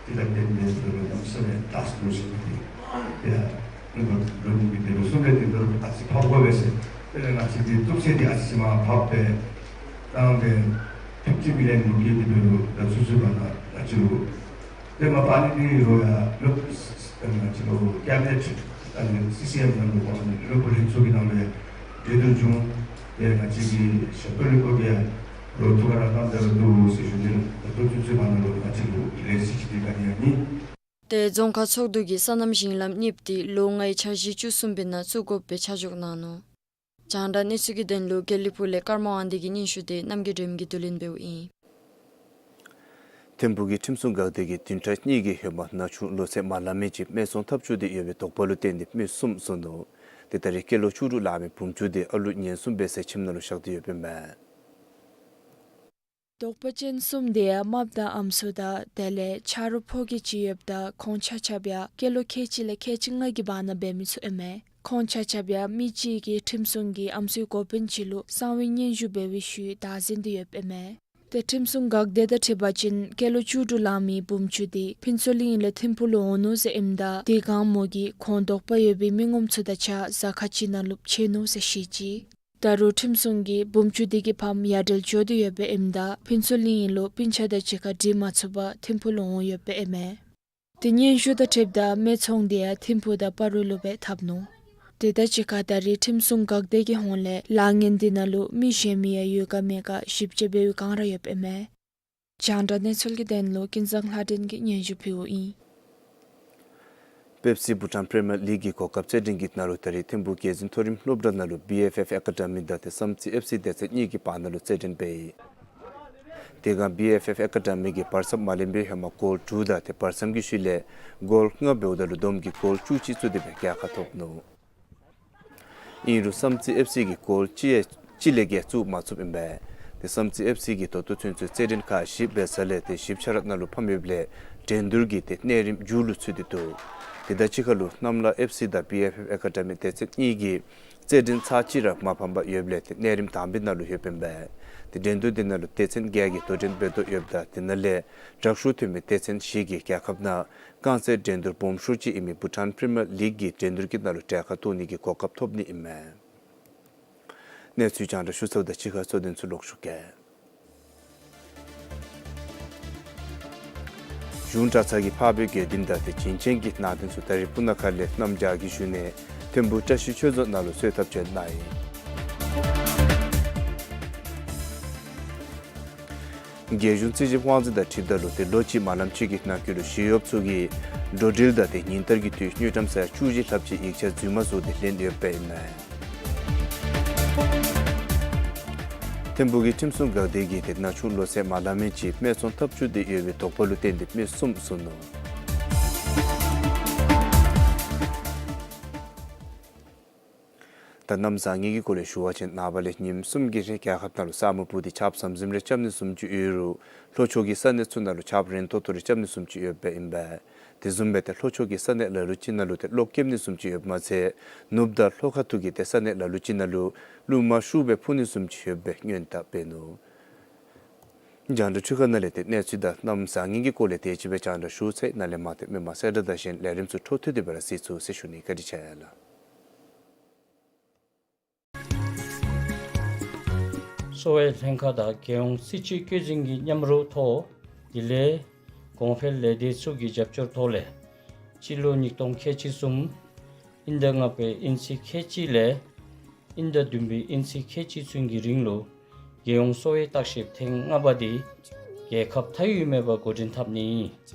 ཅིག་ལགས་བཏོན་མི་ལོ་གནམ་མེད་ས་མེད་ཏག་ཏག་ཞུ་ནི། ཡ་ནི་ལོ་ལོ་གཉིས་སྦེ་བཏོན་ལོ་གསུམ་སྦེ་བཏོན་ལོ་ཨ་ཙི་ཕབ་དགོ་པས་ཟེར། དེ་ལས་ང་བཅས་ཀྱི་གཏུག་བཤེར་འདི་ཨ་ཙི་ཅིག་མར་ཕབ་སྦེ་བཏང་སྦེ་ཕིཕ་ཊི་མི་ལི་ཡཱན་ལུ་བཀལ་ཏེ་འབད་རུང་ད་ཚུན་ཚོད་བར་ན་ང་བཅས་ལུ་དེ་མ་པ་ནི་འདི་རུང་ཡང་ལོ་ང་བཅས་ལུ་ཀེ་བི་ནེཊ་ཨ་ནི་སི་སི་ཨེམ་ནང་ལུ་ཁོང་ལུ་ལུ་ཕུ་ལྷན་ཚོགས་ཀྱི་ནང་ལུ་ཡང་འབྲེལ་གཏོགས་བྱུང་། དེ་ང་བཅས་ཀྱི་ཞབས་ཏོག་ལས་ཁུངས་ཀྱིས་ཡང་ལོག་ཐུགས་ཁར་བཏང་སྟེ་ར་འདུག་ཟེར་ཞུ་ནི། ད་ལྟོ་ཚུན་ཚོད་བར་ན་ལུ་ང་བཅས་ལུ་ལས་གཞི་ཅིག་འདི་ག་ནི་ཡང་མེད། ཏེ་རྫོང་ཁག་ཚོགས་འདུ་གིས་སོ་ནམ་ཞིང་ལམ་གཉིསཔོ་འདི་ལོ་ལྔའི་འཆར་གཞི་བཅུ་གསུམ་པའི་ནང་བཙུགས་དགོཔ་སྦེ་ཆ་འཇོག་གནང་ནུག། རྒྱང་བསྒྲགས་གནས་ཚུལ་གྱི་དོན་ལུ་དགེ་ལེགས་ཕུག་ལས་ཀརྨ་དབང་འདུས་ཀྱི་སྙན་ཞུ་དེ་རྣམ་རྒྱལ་སྒྲོལམ་གྱིས་བསྡུ་ལེན་འབདཝ་ཨིན། ཐིམ་ཕུག་གི་ཁྲིམས་སྲུང་འགག་སྡེ་གིས་བདུན་ཕྲག་གཉིས་ཀྱི་ཧེ་མ་ན་ཆུང་ལོ་ཚད་མ་ལང་མི་ཅིག་སྨད་འཚོང་འཐབ་བྱུང་སྟེ་ཡོད་པའི་དོགས་པ་ལུ་བརྟེན་ཏེ་མི་གསུམ་བཟུང་ནུག། ཏེ་ད་རེས་སྐྱེས་ལོ་བཅུ་དྲུག་ལང་མི་བུམོ་ཅིག་དེ་ཨ་ལུ་ཉེན་སྲུང་འབད་སའི་ཁྱིམ་ནང་ལུ་བཞག་སྟེ་ཡོདཔ་ཨིན་མས། དོགས་པ་ཅན་གསུམ་དེ་ཡང་རྨགཔ་དང་ཨམ་སྲུ་དང་དེ་ལས་ཆ་རོགས་ཕོ་སྐྱེས་ཅིག་ཡོདཔ་ད་ཁོང་ཆ་ཁྱབ་ཡང་སྐྱེས་ལོ་ཁལ་གཅིག་ལས་ཁལ་གཅིག་ལྔ་གི་བར་ན་འབད་མི་ཚུ་ཨིན་མས། ཁོང་ཆ་ཁྱབ་ཡང་མི་གཅིག་གིས་ཁྲིམས་སྲུང་གིས་ཨམ་སྲུའི་འགོ་དཔོན་ཅིག་ལུ་གསང་བའི་སྙན་ཞུ་འབད་བའི་ཤུལ་བདའ་ཟུན་ཏེ་ཡོདཔ་ཨིན་མས། ཏེ་ཁྲིམས་སྲུང་འགག་སྡེ་དང་འཁྲིལ་བ་ཅིན་སྐྱེས་ལོ་བཅུ་དྲུག་ལང་མི་བུམོ་ཅིག་དེ་ཕུན་ཚོགས་གླིང་ལས་ཐིམ་ཕུག་ལུ་འོང་ནུག་ཟེར་ཨིནམ་ད་དེ་སྒང་མོ་གིས་ཁོང་དོགས་པ་ཡོད་པའི་མི་ངོམ་ཚུ་དང་གཅིག་ཁར་གཟའ་སྐར་ཅིག་ནང་ལུ་ཕྱད་ནུག་ཟེར་བཤད་ཅི། ད་རུང་ཁྲིམས་སྲུང་གིས་བུམོ་ཅིག་དེ་གི་ཕམ་ཡ་བྲལ་འགྱོ་སྟེ་ཡོདཔ་ཨིནམ་ད་ཕུན་ཚོགས་གླིང་ལུ་སྤུན་ཆ་དང་གཅིག་ཁར་འགྲིག་མ་ཚུགས་པར་ཐིམ་ཕུག་ལུ་འོང་ཡོདཔ་ཨིན་མས། ཏེ་སྙན་ཞུ་དང་འཁྲིལཝ་ད་སྨད་འཚོང་དེ་ཡང་ཐིམ་ཕུག་དང་སྤ་རོ་ལུ་སྦེ་འཐབ་ནུག། དེ་དང་གཅིག་ཁར་ད་རེས་ཁྲིམས་སྲུང་འགག་སྡེ་གི་ཧོངས་ལས་ལཱ་ངན་དེ་ནང་ལུ་མི་གཞན་མི་ཡང་ཡོད་ག་མེད་ག་ཞིབ་དཔྱད་འབད་བའི་བསྒང་ར་ཡོདཔ་ཨིན་མས། རྒྱང་བསྒྲགས་གནས་ཚུལ་གྱི་དོན་ལུ་ཀུན་བཟང་ལྷ་སྒྲོན་གྱིས་སྙན་ཞུ་ཕུལཝ་ཨིན། པེབ་སི་བྷུ་ཊཱན་པི་རི་མི་ཡར་ལིག་གི་གོ་སྐབས་རྩེད་འགྲན་གྱི་ནང་ལུ་ད་རེས་ཐིམ་ཕུག་རྒྱལ་འཛིན་མཐོ་རིམ་སློབ་གྲྭ་ནང་ལུ་བི་ཨེཕ་ཨེཕ་ཨེ་ཀ་ཌེ་མི་དང་ཏེ་བསམ་རྩེ་ཨེཕ་སི་སྡེ་ཚན་གཉིས་ཀྱི་བར་ན་ལུ་རྩེད་འགྲན་འབད་ཡི། དེ་སྒང་བི་ཨེཕ་ཨེཕ་ཨེ་ཀ་ཌེ་མི་གིས་བར་མཚམས་མ་ལེན་པའི་ཧེ་མ་གོལ་དྲུག་དང་ཏེ་བར་མཚམས་ཀྱི་ཤུལ་ལས་གོལ་ལྔ་འབདཝ་ད་ལུ་བསྡོམས་ཀྱིས་གོལ་བཅུ་གཅིག་བཙུགས་ཏེ་སྦེ་རྒྱལ་ཁ་ཐོབ་ནུག། ཨིན་རུང་བསམ་རྩེ་ཨེཕ་སི་གིས་གོལ་གཅིག་ཡང་གཅིག་ལས་བརྒལ་བཙུགས་མ་ཚུགསཔ་ཨིན་པས། ཏེ་བསམ་རྩེ་ཨེཕ་སི་གིས་ད་ལྟོ་ཚུན་ཚོད་རྩེད་འགྲན་ཁག་བཞི་འབད་ས་ལས་ཏེ་བཞི་པ་ཆ་ར་ནང་ལུ་ཕམ་ཡོདཔ་ལས་འགྲན་བསྡུར་གྱི་ཏེ་གནས་རིམ་མཇུག་ལུ་ཚུད་དེ་འདུག། དེ་དང་གཅིག་ཁར་ལུ་གནམ་ལ་ཨེཕ་སི་དང་བི་ཨེཕ་ཨེཕ་ཨེ་ཀ་ཌེ་མི་སྡེ་ཚན་གཉིས་ཀྱིས་རྩེད་འགྲན་ཚར་གཅིག་ར་མ་ཕམ་པར་ཡོདཔ་ལས་ཏེ་གནས་རིམ་དང་པའི་ནང་ལུ་ཡོདཔ་ཨིན་པས། ཏེ་འགྲན་བསྡུར་དེ་ནང་ལུ་སྡེ་ཚན་བརྒྱད་ཀྱིས་དོ་འགྲན་འབད་དོ་ཡོདཔ་ད་དེ་ནང་ལས་དྲག་ཤོས་ཐོན་མི་སྡེ་ཚན་བཞི་གིས་རྒྱལ་ཁབ་ནང་རྐང་རྩེད་འགྲན་བསྡུར་སྦོམ་ཤོས་ཅིག་ཨིན་མི་བྷུ་ཊཱན་པི་རི་མི་ཡར་ལིག་གི་འགྲན་བསྡུར་གྱི་ནང་ལུ་གྲལ་ཁར་གཏོགས་ནི་གི་གོ་སྐབས་ཐོབ་ནི་ཨིན་མས། གནས་ཚུལ་རྒྱང་བསྒྲགས་ཞུ་ཚརཝ་དང་གཅིག་ཁར་གཙོ་དོན་ཚུ་ལོག་ཞུ་གེ། གཞུང་གྲྭ་ཚང་གི་འཕགས་པའི་དགེ་འདུན་དང་ཏེ་བྱིན་ཅན་གྱི་ནང་རྟེན་ཚུ་ད་རིས་སྤུ་ན་ཁ་ལས་གནམ་བྱཱར་གྱིས་ཞུ་ནས་ཐིམ་ཕུ་བཀྲ་ཤིས་ཆོས་རྫོང་ནང་ལུ་གསོལ་ཐབ་བྱོན་གནང་ཡི། རྒྱལ་གཞུང་རྩིས་ཞིབ་དབང་འཛིན་དང་འཁྲིལཝ་ད་ལུ་ཏེ་ལོ་གཅིག་མ་ལངམ་ཅིག་གི་ནང་འཁོད་ལུ་ཞི་གཡོགཔ་ཚུ་གིས་འགྲོ་འགྲུལ་དང་ཏེ་ཉིན་ལྟར་གྱི་དུས་དངུལ་ཀྲམ་ས་ཡ་བཅུ་བཞི་ལྷགཔ་ཅིག་ཡིག་ཆ་རྫུན་མ་བཟོ་སྟེ་ལེན་ཡོདཔ་ཨིན་མས། ཐིམ་ཕུག་གི་ཁྲིམས་སྲུང་འགག་སྡེ་གིས་ཏེ་ན་ཆུང་ལོ་ཚད་མ་ལང་མི་ཅིག་སྨད་འཚོང་འཐབ་བཅུག་སྟེ་ཡོད་པའི་དོགས་པ་ལུ་བརྟེན་ཏེ་མི་གསུམ་བསུ་ནུག། ད་གནམ་བཟང་ངན་གྱི་སྐོར་ལས་ཞུ་བ་ཅིན་ནངས་པ་ལས་ཉིནམ་གསུམ་གྱི་རིང་རྒྱལ་ཁབ་ནང་ལུ་ས་སྨུག་སྤུབས་ཏེ་ཆརཔ་ཟམ་ཟིམ་རེ་རྐྱབ་ནི་བཟུམ་ཅིག་ཡོད་རུང་ལྷོ་ཕྱོགས་ཀྱི་ས་གནས་ཚུ་ནང་ལུ་ཆརཔ་རན་ཏོག་ཏོ་རེ་རྐྱབ་ནི་བཟུམ་ཅིག་ཡོདཔ་ཨིན་པས། དེ་བཟུམ་སྦེ་ཏེ་ལྷོ་ཕྱོགས་ཀྱི་ས་གནས་ལ་ལུ་ཅིག་ནང་ལུ་ཏེ་གློག་རྐྱབ་ནི་བཟུམ་ཅིག་ཡོདཔ་མ་ཚད་ནུབ་དང་ལྷོ་ཁ་ཐུག་གི་ཏེ་ས་གནས་ལ་ལུ་ཅིག་ནང་ལུ་རླུང་མ་ཤུགས་སྦེ་འཕུ་ནི་བཟུམ་ཅིག་ཡོདཔ་སྦེ་སྔོན་བརྡ་སྤེལ་ནུག། རྒྱང་བསྒྲགས་འཕྲུལ་ཁང་ནང་ལས་ཏེ་གནས་ཚུལ་དང་གནམ་བཟང་ངན་གྱི་སྐོར་ལས་དེ་ཅིག་སྦེ་རྒྱང་བསྒྲགས་ཞུ་ཚར་ཡི། ནཱ་ལས་མར་ཏེ་མི་མང་གསལ་བསྒྲགས་དང་གཞན་ལས་རིམ་ཚུ་འཕྲོ་མཐུད་དེ་སྦེ་ར་གཟིགས་ཚུགས་ཟེར་ཞུ་ནི། བཀའ་དྲིན་ཆེ་ལགས། གསོ་བའི་ལྷན་ཁག་དང་རྒྱལ་ཡོངས་རྩིས་དཔྱད་བཀོད་འཛིན་གྱི་མཉམ་རོགས་ཐོག་དེ་ལས་གོང་འཕེལ་ལས་སྡེ་ཚུ་གི་རྒྱབ་སྐྱོར་ཐོག་ལས་སྤྱི་ལོ་ཉིས་སྟོང་ཁལ་གཅིག་གསུམ་དབྱིན་ཟླ་ལྔ་པའི་དབྱིན་ཚེས་ཁལ་གཅིག་ལས་དབྱིན་ཟླ་བདུན་པའི་དབྱིན་ཚེས་ཁལ་གཅིག་ཚུན་གྱི་རིང་ལུ་རྒྱལ་ཡོངས་གསོ་བའི་བརྟག་ཞིབ་ཐེངས་ལྔ་པ་དེ་རྒྱལ་ཁབ་མཐའ་དབུས་མེད་པར་འགོ་འདྲེན་འཐབ་ནི།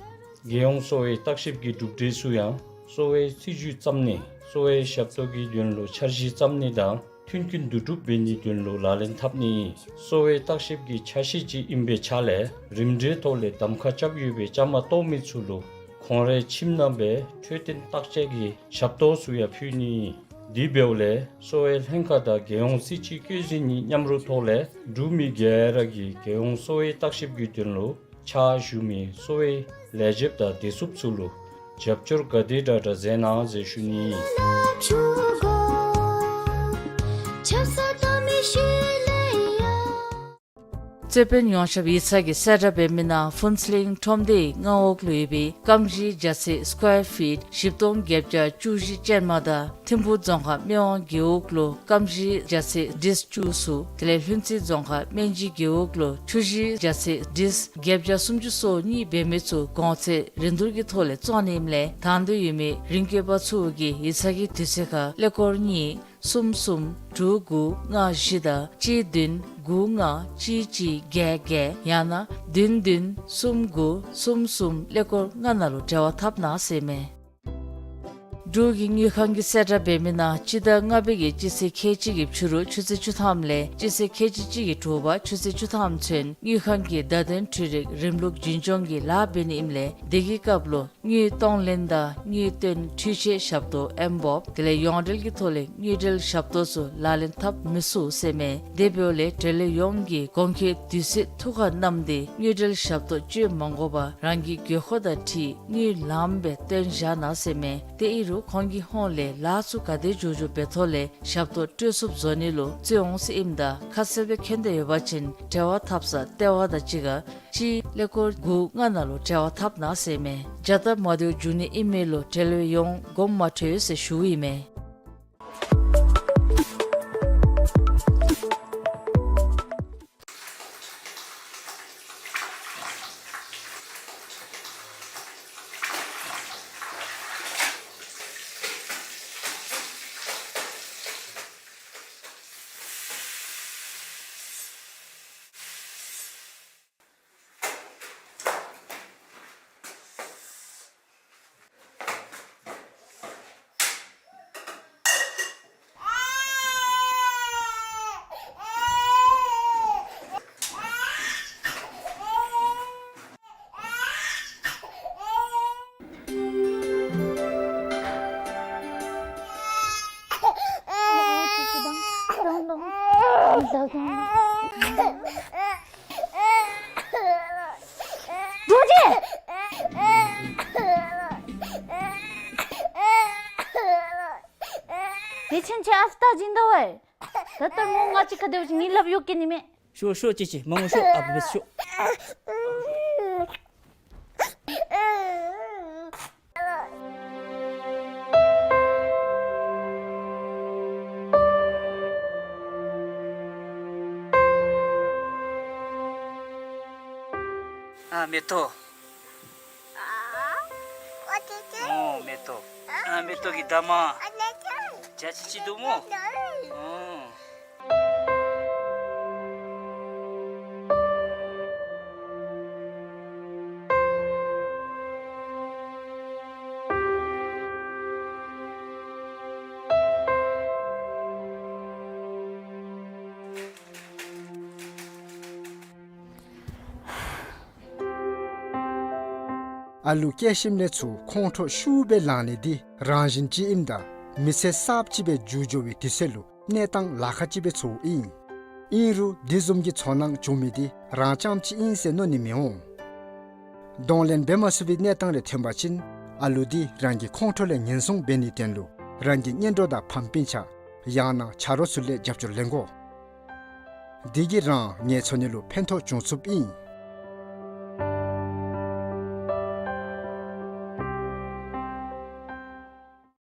རྒྱལ་ཡོངས་གསོ་བའི་བརྟག་ཞིབ་ཀྱི་གྲུབ་འབྲས་ཚུ་ཡང་གསོ་བའི་སྲིད་བྱུས་བརྩམ་ནི་གསོ་བའི་ཞབས་ཏོག་གི་དོན་ལུ་འཆར་གཞི་བརྩམ་ནི་དང་མཐུན་རྐྱེན་བསྡུ་གྲུབ་འབད་ནིའི་དོན་ལུ་ལག་ལེན་འཐབ་ནི། གསོ་བའི་བརྟག་ཞིབ་ཀྱི་ཆ་ཤས་ཅིག་ཨིན་པའི་ཆ་ལས་རིམ་གྲོའི་ཐོག་ལས་གདམ་ཁ་རྐྱབ་ཡོད་པའི་བཅའ་མར་གཏོགས་མི་ཚུ་ལུ་ཁོང་རའི་ཁྱིམ་ནང་སྦེ་འཕྲོད་བསྟེན་བརྟག་དཔྱད་ཀྱི་ཞབས་ཏོག་ཚུ་ཡང་ཕུལ་ནི། དེ་འབདཝ་ལས་གསོ་བའི་ལྷན་ཁག་དང་རྒྱལ་ཡོངས་རྩིས་དཔྱད་བཀོད་འཛིན་གཉིས་མཉམ་རོགས་ཐོག་ལས་འབྲུག་མི་སྒེར་གྱིས་རྒྱལ་ཡོངས་གསོ་བའི་བརྟག་ཞིབ་ཀྱི་དོན་ལུ་ཕྱག་ཞུ་མི་གསོ་བའི་ལས་བྱེདཔ་དང་བདེ་སྲུངཔ་ཚུ་ལུ་རྒྱབ་སྐྱོར་ག་དེ་དྲག་དྲག་མཛད་གནང་ཟེར་ཞུ་ནི། རྩོད་དཔོན་ཡོངས་ཁྱབ་ཡིག་ཚང་གིས་གསལ་བསྒྲགས་འབད་མི་ནང་ཕུན་ཚོགས་གླིང་ཁྲོམ་སྡེའི་མངའ་འོག་ལུ་ཡོད་པའི་སྐམ་ཞིང་རྒྱ་ཚད་སི་ཀོར་ཕིཊ་བཞི་སྟོང་བརྒྱད་བརྒྱ་བཅུ་བཞི་ཅན་མ་དང་ཐིམ་ཕུག་རྫོང་ཁག་སྨད་ཝང་རྒེད་འོག་ལུ་སྐམ་ཞིང་རྒྱ་ཚད་ཌིསཀ་བཅུ་གསུམ། དེ་ལས་ལྷུན་རྩེ་རྫོང་ཁག་སྨན་སྦྱིས་རྒེད་འོག་ལུ་ཆུ་ཞིང་རྒྱ་ཚད་ཌིསཀ་བརྒྱད་བརྒྱ་སུམ་ཅུ་སོ་གཉིས་འབད་མི་ཚུ་གོང་ཚད་རིན་བསྡུར་གྱི་ཐོག་ལས་བཙོང་ནི་ཨིནམ་ལས་དང་འདོད་ཡོད་མི་རིན་བཀོད་པ་ཚུ་གིས་ཡིག་ཚང་གི་དུས་ཚོད་ཁར་ཀླད་ཀོར་གཉིས་གསུམ་གསུམ་དྲུག་དགུ་ལྔ་བཞི་དང་གཅིག་བདུན་དགུ་ལྔ་གཅིག་གཅིག་བརྒྱད་བརྒྱད་ཡང་ན་བདུན་བདུན་གསུམ་དགུ་གསུམ་གསུམ་ཀླད་ཀོར་ལྔ་ནང་ལུ་འབྲེལ་བ་འཐབ་གནང་ཟེར་མས། འབྲུག་གི་དངུལ་ཁང་གིས་གསལ་བསྒྲགས་འབད་མི་ནང་སྤྱི་ཟླ་ལྔ་པའི་གི་སྤྱི་ཚེས་ཁལ་གཅིག་གི་ཕྱི་རུ་ཆུ་ཚོད་བཅུ་ཐམ་ལས་སྤྱི་ཚེས་ཁལ་གཅིག་གཅིག་གི་དྲོ་པ་ཆུ་ཚོད་བཅུ་ཐམ་ཚུན་དངུལ་ཁང་གི་བརྡ་དོན་འཕྲུལ་རིག་རིམ་ལུགས་རྒྱུན་སྐྱོང་གི་ལཱ་འབད་ནི་ཨིནམ་ལས་དེ་གི་སྐབས་ལུ་དངུལ་གཏོང་ལེན་དང་དངུལ་བཏོན་འཕྲུལ་ཆས་ཞབས་ཏོག་ཨེམ་བོབ་དེ་ལས་ཡོངས་འབྲེལ་གྱི་ཐོག་ལས་དངུལ་འབྲེལ་ཞབས་ཏོག་ཚུ་ལག་ལེན་འཐབ་མི་ཚུགས་ཟེར་མས། དེ་འབདཝ་ལས་འབྲེལ་ཡོད་ཡོངས་ཀྱིས་གོང་འཁོད་དུས་ཚོད་ཐུགས་ཁར་བསྣམས་ཏེ་དངུལ་འབྲེལ་ཞབས་ཏོག་སྤྱོད་མ་དགོ་པར་རང་གི་དགོས་མཁོ་དང་འཁྲིལ་དངུལ་ལངམ་སྦེ་བཏོན་བཞག་གནང་ཟེར་མས། དེ་ཨིན་རུང་ཁོང་གི་ཧོངས་ལས་ལཱ་ཚུ་ག་དེ་མགྱོགས་མགྱོགས་འབད་ཐོག་ལས་ཞབས་ཏོག་སྤྲོད་ཚུགསཔ་བཟོ་ནི་ལུ་བརྩོན་འོང་ཟེར་ཨིནམ་ད་ཁ་གསལ་སྦེ་མཁྱེན་འདོད་ཡོད་པ་ཅིན་འབྲེལ་བ་འཐབ་ས་ལྟེ་བ་དང་གཅིག་ཁར་གཅིག་ཀླད་ཀོར་དགུ་ལྔ་ནང་ལུ་འབྲེལ་བ་འཐབ་གནང་ཟེར་མས། བྱ་སྟབས་མ་བདེཝ་འབྱུང་ནི་ཨིན་མི་ལུ་འབྲེལ་བའི་ཡོངས་དགོངསམ་མ་ཁྲེལ་ཟེར་ཞུཝ་ཨིན་མས། རྡོ་རྗེ། དེ་ཕྱིན་ཆད་ཨ་ཙི་ད་སྦྱིན་དོ་བས། ད་ལྟོ་མོ་ང་གཅིག་ཁར་སྡོད་ཅིག་ངེའི་ལགཔ་གཡུག་སྐྱེལ་ནི་མས། ཤོག་ཤོག་ཅིག་ཅིག་མ་འོང་ཤོག་ཨ་བུ་བས་ཤོག། ཨ་མེ་ཏོག། ཨོ་མེ་ཏོག། ཨ་མེ་ཏོག་གི་འདབ་མ། བརྒྱ་ཆ་གཅིག་འདུག་སྨོ། ཨོ། ཨ་ལུ་སྐྱེ་ཞིནམ་ལས་ཚུར་ཁོང་ཁྲོ་ཤུགས་སྦེ་ལང་ནི་འདི་རང་བཞིན་ཅིག་ཨིནམ་ད་མི་ཚེ་གསརཔ་ཅིག་སྦེ་འགྱུར་འགྱོ་བའི་དུས་ཚོད་ལུ་གནས་སྟངས་ལཱ་ཁག་ཅིག་སྦེ་ཚོརཝ་ཨིན། ཨིན་རུང་འདི་བཟུམ་གྱི་ཚོར་སྣང་བྱུང་མི་འདི་རང་རྐྱངམ་ཅིག་ཨིན་ཟེར་མནོ་ནི་མི་འོང་། གདོང་ལེན་འབད་མ་ཚུགས་པའི་གནས་སྟངས་རེ་ཐོན་པ་ཅིན་ཨ་ལུ་འདི་རང་གི་ཁོང་ཁྲོ་ལས་ཉེན་སྲུང་འབད་ནིའི་དོན་ལུ་རང་གི་གཉེན་གྲོགས་དང་ཕམ་སྤུན་ཆ་ཡང་ན་ཆ་རོགས་ཚུ་ལས་རྒྱབ་སྐྱོར་ལེན་དགོ། དེ་གིས་རང་ངལ་འཚོ་ནི་ལུ་ཕན་ཐོགས་བྱུང་ཚུགསཔ་ཨིན།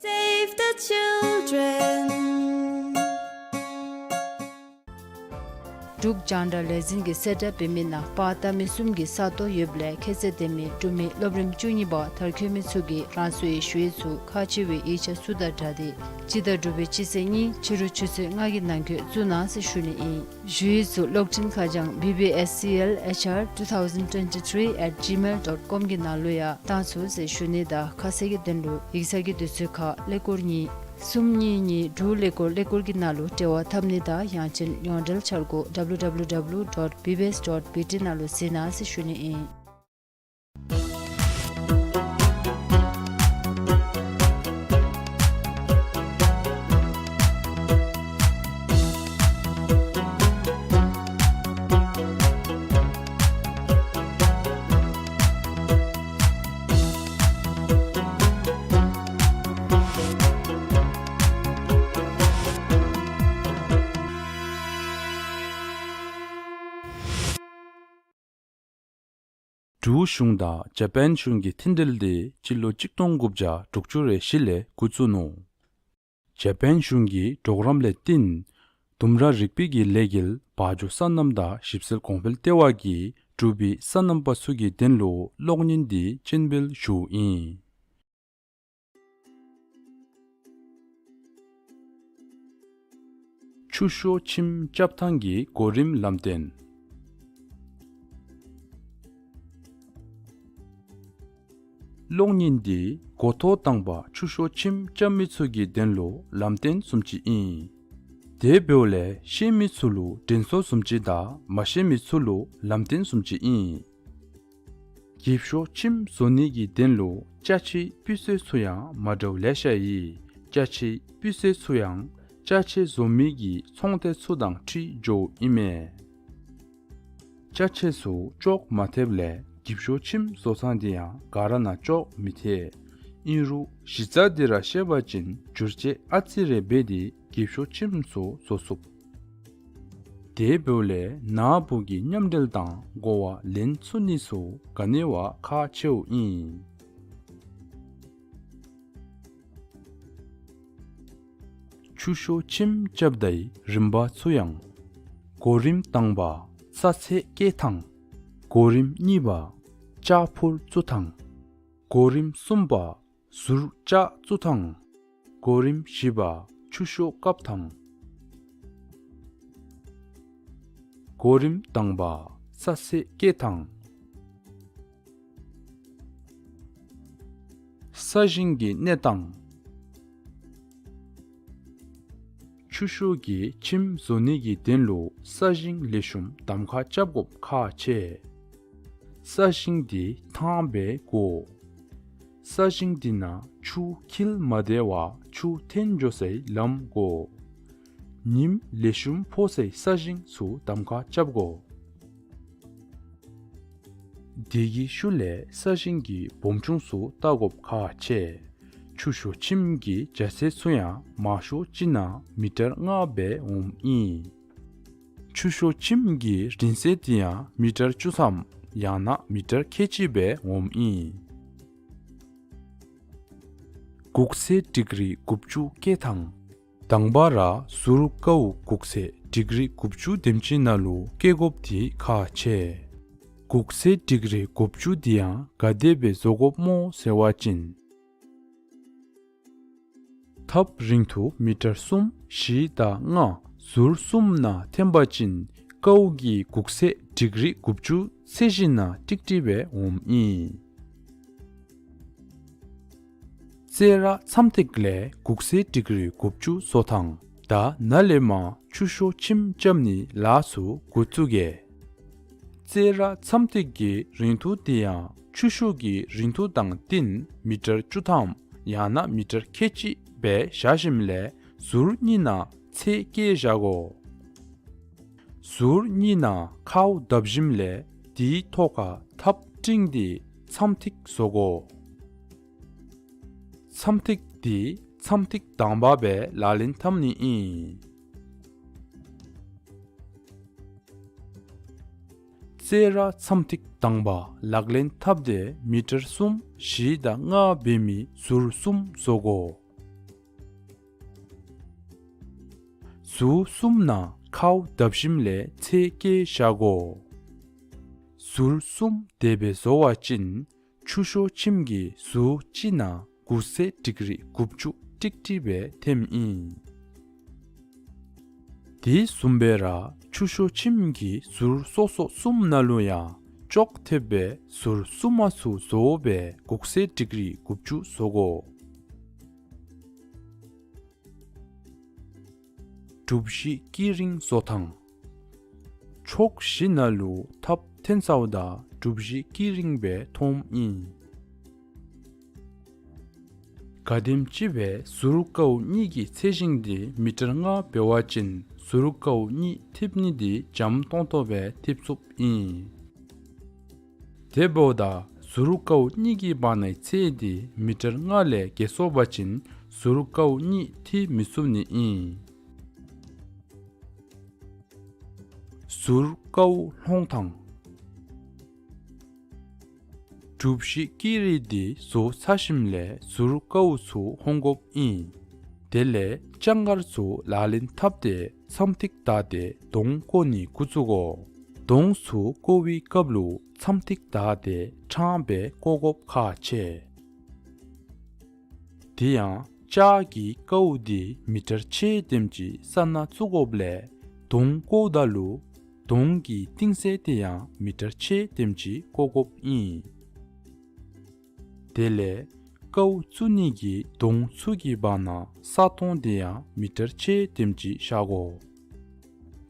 Save the children. འབྲུག་རྒྱང་བསྒྲགས་ལས་འཛིན་གྱིས་གསལ་བསྒྲགས་འབད་མི་ནང་པར་བཏབ་མི་གསུམ་གྱི་ས་སྟོང་ཡོདཔ་ལས་ཁྱད་ཚད་ལྡན་མི་འབྲུག་མི་སློབ་རིམ་བཅུ་གཉིས་པ་མཐར་འཁྱོལ་མི་ཚུ་གིས་རང་སོའི་ཞུ་ཡིག་ཚུ་ཁག་ཆེ་བའི་ཡིག་ཆ་ཚུ་དང་སྦྲགས་ཏེ་སྤྱི་ཟླ་དྲུག་པའི་སྤྱི་ཚེས་གཉིས་ཕྱི་རུ་ཆུ་ཚོད་ལྔ་གི་ནང་འཁོད་བཙུགས་གནང་ཟེར་ཞུ་ནི་ཨིན། ཞུ་ཡིག་ཚུ་གློག་འཕྲིན་ཁ་བྱང་B B S C L H R two thousand twenty-three at gmail dot com གི་ནང་ལུ་ཡང་བཏང་ཚུགས་ཟེར་ཞུ་ནི་དང་ཁ་གསལ་གྱི་དོན་ལུ་ཡིག་ཚང་གི་དུས་ཚོད་ཁར་ཀླད་ཀོར་གཉིས་གསུམ་གཉིས་གཉིས་དྲུག་ཀླད་ཀོར་ཀླད་ཀོར་གྱི་ནང་ལུ་འབྲེལ་བ་འཐབ་ནི་དང་ཡང་ཅིན་ཡོངས་འབྲེལ་འཆར་སྒོ W W W dot B B S dot B T ནང་ལུ་གཟིགས་གནང་ཟེར་ཞུ་ནི་ཨིན། འབྲུག་གཞུང་དང་ཇ་པཱན་གཞུང་གི་མཐུན་འབྲེལ་འདི་སྤྱི་ལོ་གཅིག་སྟོང་དགུ་བརྒྱ་དྲུག་ཅུ་རེ་བཞི་ལས་འགོ་བཙུགས་ནུག། ཇ་པཱན་གཞུང་གི་གྲོགས་རམ་ལས་བརྟེན་ལྡུམ་ར་རིག་པའི་གི་ལས་འགུལ་བ་འཇོ་སོ་ནམ་དང་ཞིབ་འཚོལ་གོང་འཕེལ་ལྟེ་བ་གིས་འབྲུག་པའི་སོ་ནམ་པ་ཚུ་གི་དོན་ལུ་གློག་བརྙན་འདི་སྤྱན་འབུལ་ཞུཝ་ཨིན། ཆུ་ཤོག་ཁྱིམ་རྐྱབ་ཐངས་ཀྱི་གོ་རིམ་ལམ་སྟོན། གློག་བརྙན་འདི་འགོ་ཐོག་དང་པ་ཆུ་ཤོག་ཁྱིམ་རྐྱབ་མི་ཚུ་གི་དོན་ལུ་ལམ་སྟོན་བཟུམ་ཅིག་ཨིན། དེ་འབདཝ་ལས་ཤེས་མི་ཚུ་ལུ་དྲན་གསོ་བཟུམ་ཅིག་དང་མ་ཤེས་མི་ཚུ་ལུ་ལམ་སྟོན་བཟུམ་ཅིག་ཨིན། འགྱིབ་ཤོག་ཁྱིམ་བཟོ་ནི་གི་དོན་ལུ་ཅ་ཆས་སྤུས་ཚད་ཚུ་ཡང་མ་འདྲཝ་ལེ་ཤ་ཡོད། ཅ་ཆས་སྤུས་ཚད་ཚུ་ཡང་ཅ་ཆས་བཟོ་མི་གི་ཚོང་སྡེ་ཚུ་དང་འཁྲིལ་འགྱོཝ་ཨིན་མས། ཅ་ཆས་ཚུ་ཅོག་མ་འཐདཔ་ལས་འགྱིབ་ཤོག་ཁྱིམ་བཟོ་ཚང་འདི་ཡང་ག་ར་ནང་ཅོག་མི་འཐད། ཨིན་རུང་གཞི་རྩ་འདི་ར་ཤེས་པ་ཅིན་བསྒྱུར་བཅོས་ཨ་ཙི་རེ་འབད་དེ་འགྱིབ་ཤོག་ཁྱིམ་ཚུ་བཟོ་ཚུགས། དེ་འབདཝ་ལས་ནཱ་བུ་གི་མཉམ་འབྲེལ་དང་གོ་བ་ལེན་ཚུགས་ནི་ཚུ་ག་ནི་བ་ཁག་ཆེཝ་ཨིན། ཆུ་ཤོག་ཁྱིམ་རྐྱབ་དའི་རིམ་པ་ཚུ་ཡང་། གོ་རིམ་དང་པ་ས་ཚད་བཀལ་ཐངས། གོ་རིམ་གཉིས་པ་ལྕགས་ཕུར་བཙུགས་ཐངས། གོ་རིམ་གསུམ་པ་ཟུར་ལྕགས་བཙུགས་ཐངས། གོ་རིམ་བཞི་པ་ཆུ་ཤོག་བཀབ་ཐངས། གོ་རིམ་དང་པ་ས་ཚད་བཀལ་ཐངས། ས་ཞིང་གི་གནས་སྟངས། ཆུ་ཤོག་གི་ཁྱིམ་བཟོ་ནི་གི་དོན་ལུ་ས་ཞིང་ལེགས་ཤོམ་གདམ་ཁ་རྐྱབ་དགོཔ་ཁག་ཆེ། ས་ཞིང་འདི་ཐང་སྦེ་དགོ། ས་ཞིང་འདི་ནང་ཆུ་འཁྱིལ་མ་སྡོད་པར་ཆུ་འཐོན་འགྱོ་སའི་ལམ་དགོ། ཉིམ་ལེགས་ཤོམ་ཕོག་སའི་ས་ཞིང་ཚུ་གདམ་ཁ་རྐྱབ་དགོ། དེ་གི་ཤུལ་ལས་ས་ཞིང་གི་སྦོམ་ཆུང་ཚུ་བལྟ་དགོཔ་ཁག་ཆེ། ཆུ་ཤོག་ཁྱིམ་གྱི་རྒྱ་ཚད་ཚུ་ཡང་མང་ཤོས་ཅིག་ནང་མི་ཊར་ལྔ་སྦེ་འོངམ་ཨིན། ཆུ་ཤོག་ཁྱིམ་གྱི་རིང་ཚད་འདི་ཡང་མི་ཊར་བཅུ་ཐམ་ཡང་ན་མི་ཊར་ཁལ་གཅིག་སྦེ་འོངམ་ཨིན། སྒུག་ཚད་ཌིག་རི་དགུ་བཅུ་བཀལ་ཐངས། དང་པ་ར་ཟུར་ཀཝ་སྒུག་ཚད་ཌིག་རི་དགུ་བཅུ་དེམ་ཅིག་ནང་ལུ་བཀལ་དགོཔ་འདི་ཁག་ཆེ། སྒུག་ཚད་ཌིག་རི་དགུ་བཅུ་འདི་ཡང་ག་དེ་སྦེ་བཟོ་དགོཔ་སྨོ་ཟེར་བ་ཅིན། ཐགཔ་རིང་ཐུང་མི་ཊར་གསུམ་བཞི་དང་ལྔ་ཟུར་གསུམ་ནང་འཐེན་པ་ཅིན་ཀཝ་གི་འགོག་ཚད་ཌིག་རི་དགུ་བཅུ་ཚད་གཞི་ནང་ཀྲིག་ཀྲི་སྦེ་འོངམ་ཨིན། རྩེ་ར་མཚམས་ཐིག་ལས་འགོག་ཚད་ཌིག་རི་དགུ་བཅུ་བཟོ་ཐངས་དང་ནཱ་ལས་མར་ཆུ་ཤོག་ཆིམ་རྐྱབ་ནི་ལཱ་ཚུ་འགོ་བཙུགས་གེ། རྩེ་ར་མཚམས་ཐིག་གི་རིང་ཐུང་དེ་ཡང་ཆུ་ཤོག་གི་རིང་ཐུང་དང་བསྟུན་མི་ཊར་བཅུ་ཐམ་ཡང་ན་མི་ཊར་ཁལ་གཅིག་སྦེ་བཞག་ཞིནམ་ལས་ཟུར་གཉིས་ནང་ཚད་བཀལ་བཞག་དགོ། ཟུར་གཉིས་ནང་ཁཝ་བརྡབ་ཞིནམ་ལས་དེའི་ཐོག་ཁར་ཐགཔ་སྤྲིང་སྟེ་མཚམས་ཐིག་བཟོ་དགོ། མཚམས་ཐིག་དེ་མཚམས་ཐིག་དང་པ་སྦེ་ལག་ལེན་འཐབ་ནི་ཨིན། རྩེ་ར་མཚམས་ཐིག་དང་པ་ལག་ལེན་འཐབ་སྟེ་མི་ཊར་གསུམ་བཞི་དང་ལྔ་འབད་མི་ཟུར་གསུམ་བཟོ་དགོ། ཟུར་གསུམ་ནང་ཁཝ་བརྡབ་ཞིནམ་ལས་ཚད་བཀལ་བཞག་དགོ། ཟུར་གསུམ་དེ་སྦེ་བཟོ་བ་ཅིན་ཆུ་ཤོག་ཆིམ་གྱི་ཟུར་གཅིག་ནང་འགོག་ཚད་ཌིག་རི་དགུ་བཅུ་ཀྲིག་ཀྲི་སྦེ་འཐེནམ་ཨིན། དེ་བཟུམ་སྦེ་ར་ཆུ་ཤོག་ཆིམ་གྱི་ཟུར་སོ་སོ་གསུམ་ནང་ལུ་ཡང་ཅོག་འཐདཔ་སྦེ་ཟུར་གསུམ་མ་ཚུ་བཟོ་སྦེ་འགོག་ཚད་ཌིག་རི་དགུ་བཅུ་བཟོ་དགོ། གྲུ་བཞི་དཀྱི་རིང་བཟོ་ཐངས། ཕྱོགས་བཞི་ནང་ལུ་ཐགཔ་འཐེན་ཚརཝ་ད་གྲུ་བཞི་དཀྱི་རིང་སྦེ་མཐོངམ་ཨིན། ག་དེམ་ཅིག་སྦེ་ཟུར་ཀཝ་གཉིས་ཀྱི་ཚད་ཞེང་དེ་མི་ཊར་ལྔ་འབད་བ་ཅིན་ཟུར་ཀཝ་གཉིས་འཐདཔ་ནི་དེ་འཇམ་ཏོང་ཏོ་སྦེ་འཐདཔ་ཚུགསཔ་ཨིན། དེ་འབདཝ་ད་ཟུར་ཀཝ་གཉིས་ཀྱི་བར་ནའི་ཚད་དེ་མི་ཊར་ལྔ་ལས་བརྒལ་སོང་པ་ཅིན་ཟུར་ཀཝ་གཉིས་འཐད་མི་ཚུགས་ནི་ཨིན། ཟུར་ཀཝ་ལྷོང་ཐངས། གྲུ་བཞི་དཀྱི་རིང་དེ་བཟོ་ཚར་ཞིནམ་ལས་ཟུར་ཀཝ་ཚུ་ལྷོང་དགོཔ་ཨིན། དེ་ལས་ལྕགས་མངར་ཚུ་ལག་ལེན་འཐབ་སྟེ་མཚམས་ཐིག་བདའ་སྟེ་དོང་བརྐོ་ནི་འགོ་བཙུགས་དགོ། དོང་ཚུ་བརྐོ་བའི་སྐབས་ལུ་མཚམས་ཐིག་བདའ་སྟེ་ཕྲང་སྦེ་བརྐོ་དགོཔ་ཁག་ཆེ། དེ་ཡང་ལྕགས་ཀྱི་ཀཝ་དེ་མི་ཊར་ཕྱེད་དེམ་ཅིག་ས་ནང་བཙུགས་དགོཔ་ལས་དོང་བརྐོཝ་ད་ལུ་དོང་གི་གཏིང་ཚད་དེ་ཡང་མི་ཊར་ཕྱེད་དེམ་ཅིག་བརྐོ་དགོཔ་ཨིན། དེ་ལས་ཀཝ་བཙུགས་ནི་གི་དོང་ཚུ་གི་བར་ན་ས་སྟོང་དེ་ཡང་མི་ཊར་ཕྱེད་དེམ་ཅིག་བཞག་དགོ།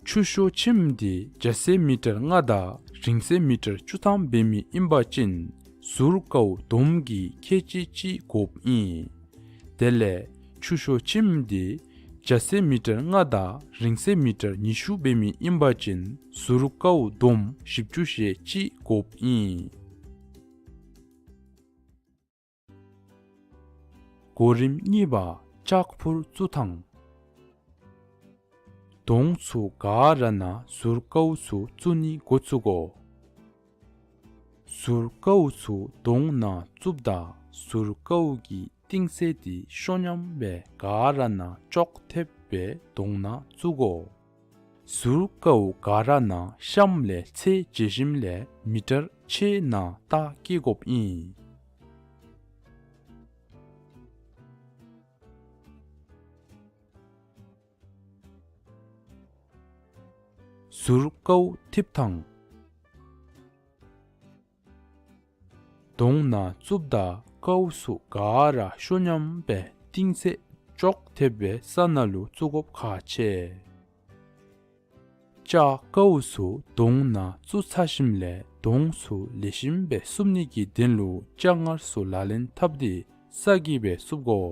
ཆུ་ཤོག་ཆིམ་དེ་རྒྱ་ཚད་མི་ཊར་ལྔ་དང་རིང་ཚད་མི་ཊར་བཅུ་ཐམ་འབད་མི་ཨིན་པ་ཅིན་ཟུར་ཀཝ་བསྡོམས་ཀྱིས་ཁལ་གཅིག་གཅིག་དགོཔ་ཨིན། དེ་ལས་ཆུ་ཤོག་ཆིམ་དེ་རྒྱ་ཚད་མི་ཊར་ལྔ་དང་རིང་ཚད་མི་ཊར་ཉི་ཤུ་འབད་མི་ཨིན་པ་ཅིན་ཟུར་ཀཝ་བསྡོམས་བཞི་བཅུ་ཞེ་གཅིག་དགོཔ་ཨིན། གོ་རིམ་གཉིས་པ་ལྕགས་ཕུར་བཙུགས་ཐངས། དོང་ཚུ་ག་ར་ནང་ཟུར་ཀཝ་ཚུ་བཙུགས་ནི་འགོ་བཙུགས་དགོ། ཟུར་ཀཝ་ཚུ་དོང་ནང་བཙུགསཔ་ད་ཟུར་ཀཝ་གི་གཏིང་ཚད་དེ་ཤོ་མཉམ་སྦེ་ག་ར་ནང་ཅོག་འཐདཔ་སྦེ་དོང་ནང་བཙུགས་དགོ། ཟུར་ཀཝ་ག་ར་ནང་གཤམ་ལས་ཚད་འཇལ་ཞིནམ་ལས་མི་ཊར་ཕྱེད་ནང་རྟགས་བཀལ་དགོཔ་ཨིན། ཟུར་ཀཝ་འཐདཔ་ཐངས། དོང་ནང་བཙུགསཔ་ད་ཀཝ་ཚུ་ག་ར་ཤོ་མཉམ་སྦེ་གཏིང་ཚད་ཅོག་འཐདཔ་སྦེ་ས་ནང་ལུ་བཙུགས་དགོཔ་ཁག་ཆེ། ལྕགས་ཀཝ་ཚུ་དོང་ནང་བཙུགས་ཚར་ཞིནམ་ལས་དོང་ཚུ་ལེགས་ཤོམ་སྦེ་བསུབ་ནི་གི་དོན་ལུ་ལྕགས་མངར་ཚུ་ལག་ལེན་འཐབ་སྟེ་སྲ་གི་སྦེ་བསུབ་དགོ།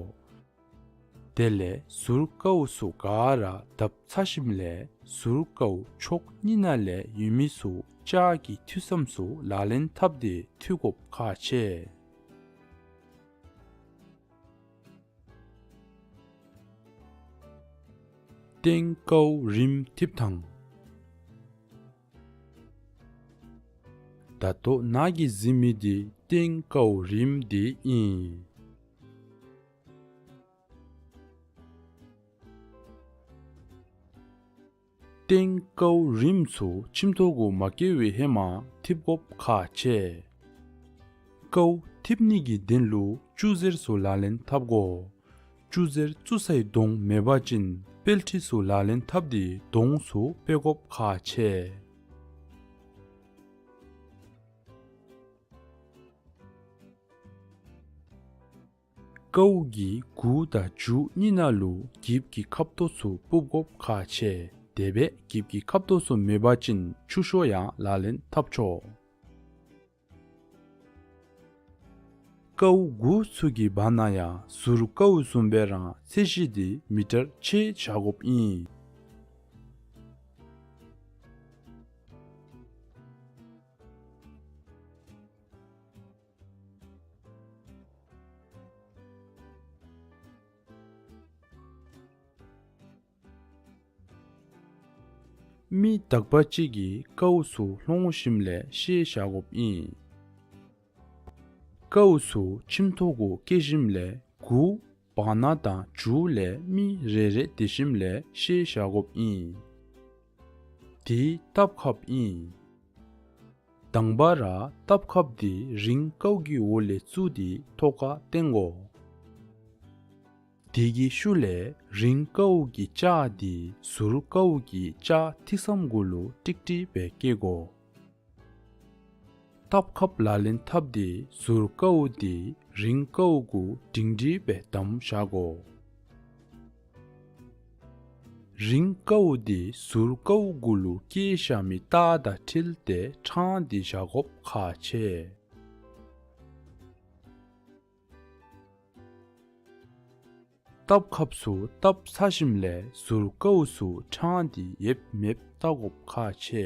དེ་ལས་ཟུར་ཀཝ་ཚུ་ག་ར་བརྡབ་ཚར་ཞིནམ་ལས་ཟུར་ཀཝ་ཕྱོགས་གཉིས་ནང་ལས་ཡོད་མི་ཚུ་ལྕགས་ཀྱི་མཐུད་ས་ཚུ་ལག་ལེན་འཐབ་སྟེ་མཐུད་དགོཔ་ཁག་ཆེ། སྟེང་ཀཝ་རིམ་འཐདཔ་ཐངས། ད་ལྟོ་ནཱ་གིས་གཟིགས་མི་དེ་སྟེང་ཀཝ་རིམ་དེ་ཨིན། སྟེང་ཀཝ་རིམ་ཚུ་ཁྱིམ་ཐོག་གུ་མ་བཀལ་བའི་ཧེ་མ་འཐདཔ་དགོཔ་ཁག་ཆེ། ཀཝ་འཐདཔ་ནི་གི་དོན་ལུ་ཅུ་གཟེར་ཚུ་ལག་ལེན་འཐབ་དགོ། བཅུ་ཟེར་བཙུགས་སའི་དོང་མེད་པ་ཅིན་དཔལ་ཁྲི་ཚུ་ལག་ལེན་འཐབ་སྟེ་དོང་ཚུ་ཕུད་དགོཔ་ཁག་ཆེ། ཀཝ་གི་གུ་དང་མཇུག་གཉིས་ནང་ལུ་འགྱིབ་ཀྱི་ཁབ་ཏོ་ཚུ་སྤུབ་དགོཔ་ཁག་ཆེ། དེ་སྦེ་འགྱིབ་ཀྱི་ཁབ་ཏོ་ཚུ་མེད་པ་ཅིན་ཆུ་ཤོག་ཡང་ལག་ལེན་འཐབ་ཆོག། ཀཝ་གུ་ཚུ་གི་བར་ན་ཡང་ཟུར་ཀཝ་བཟུམ་སྦེ་རང་ཚད་གཞི་འདི་མི་ཊར་ཕྱེད་བཞག་དགོཔ་ཨིན། མི་དག་པ་ཅིག་གིས་ཀཝ་ཚུ་ལྷོང་ཞིནམ་ལས་བཤལ་བཞག་དགོཔ་ཨིན། ཀཝ་ཚུ་ཁྱིམ་ཐོག་གུ་བསྐྱལ་ཞིནམ་ལས་གུ་བར་ན་དང་མཇུག་ལས་མི་རེ་རེ་དེད་ཞིནམ་ལས་བཤལ་བཞག་དགོཔ་ཨིན། འདི་སྟབས་ཁབ་ཨིན། དང་པ་ར་སྟབས་ཁབ་འདི་རིང་ཀཝ་གི་འོག་ལས་བཙུགས་ཏེ་ཐོག་ཁར་བཏོན་དགོ། དེ་གི་ཤུལ་ལས་རིང་ཀཝ་གི་ལྕགས་འདི་ཟུར་ཀཝ་གི་ལྕགས་ཐིག་ཚམ་གུ་ལུ་ཀྲིག་ཀྲི་སྦེ་བཀལ་དགོ། སྟབས་ཁབ་ལག་ལེན་འཐབ་སྟེ་ཟུར་ཀཝ་འདི་རིང་ཀཝ་གུ་སྒྲིང་སྒྲི་སྦེ་བསྡམས་བཞག་དགོ། རིང་ཀཝ་འདི་ཟུར་ཀཝ་གུ་ལུ་བཀལ་བཞག་མི་རྟགས་དང་འཁྲིལ་ཏེ་ཕྲང་སྟེ་བཞག་དགོཔ་ཁག་ཆེ། སྟབས་ཁབ་ཚུ་བཏབ་ཚར་ཞིནམ་ལས་ཟུར་ཀཝ་ཚུ་ཕྲང་སྟེ་ཡོདཔ་མེདཔ་བལྟ་དགོཔ་ཁག་ཆེ།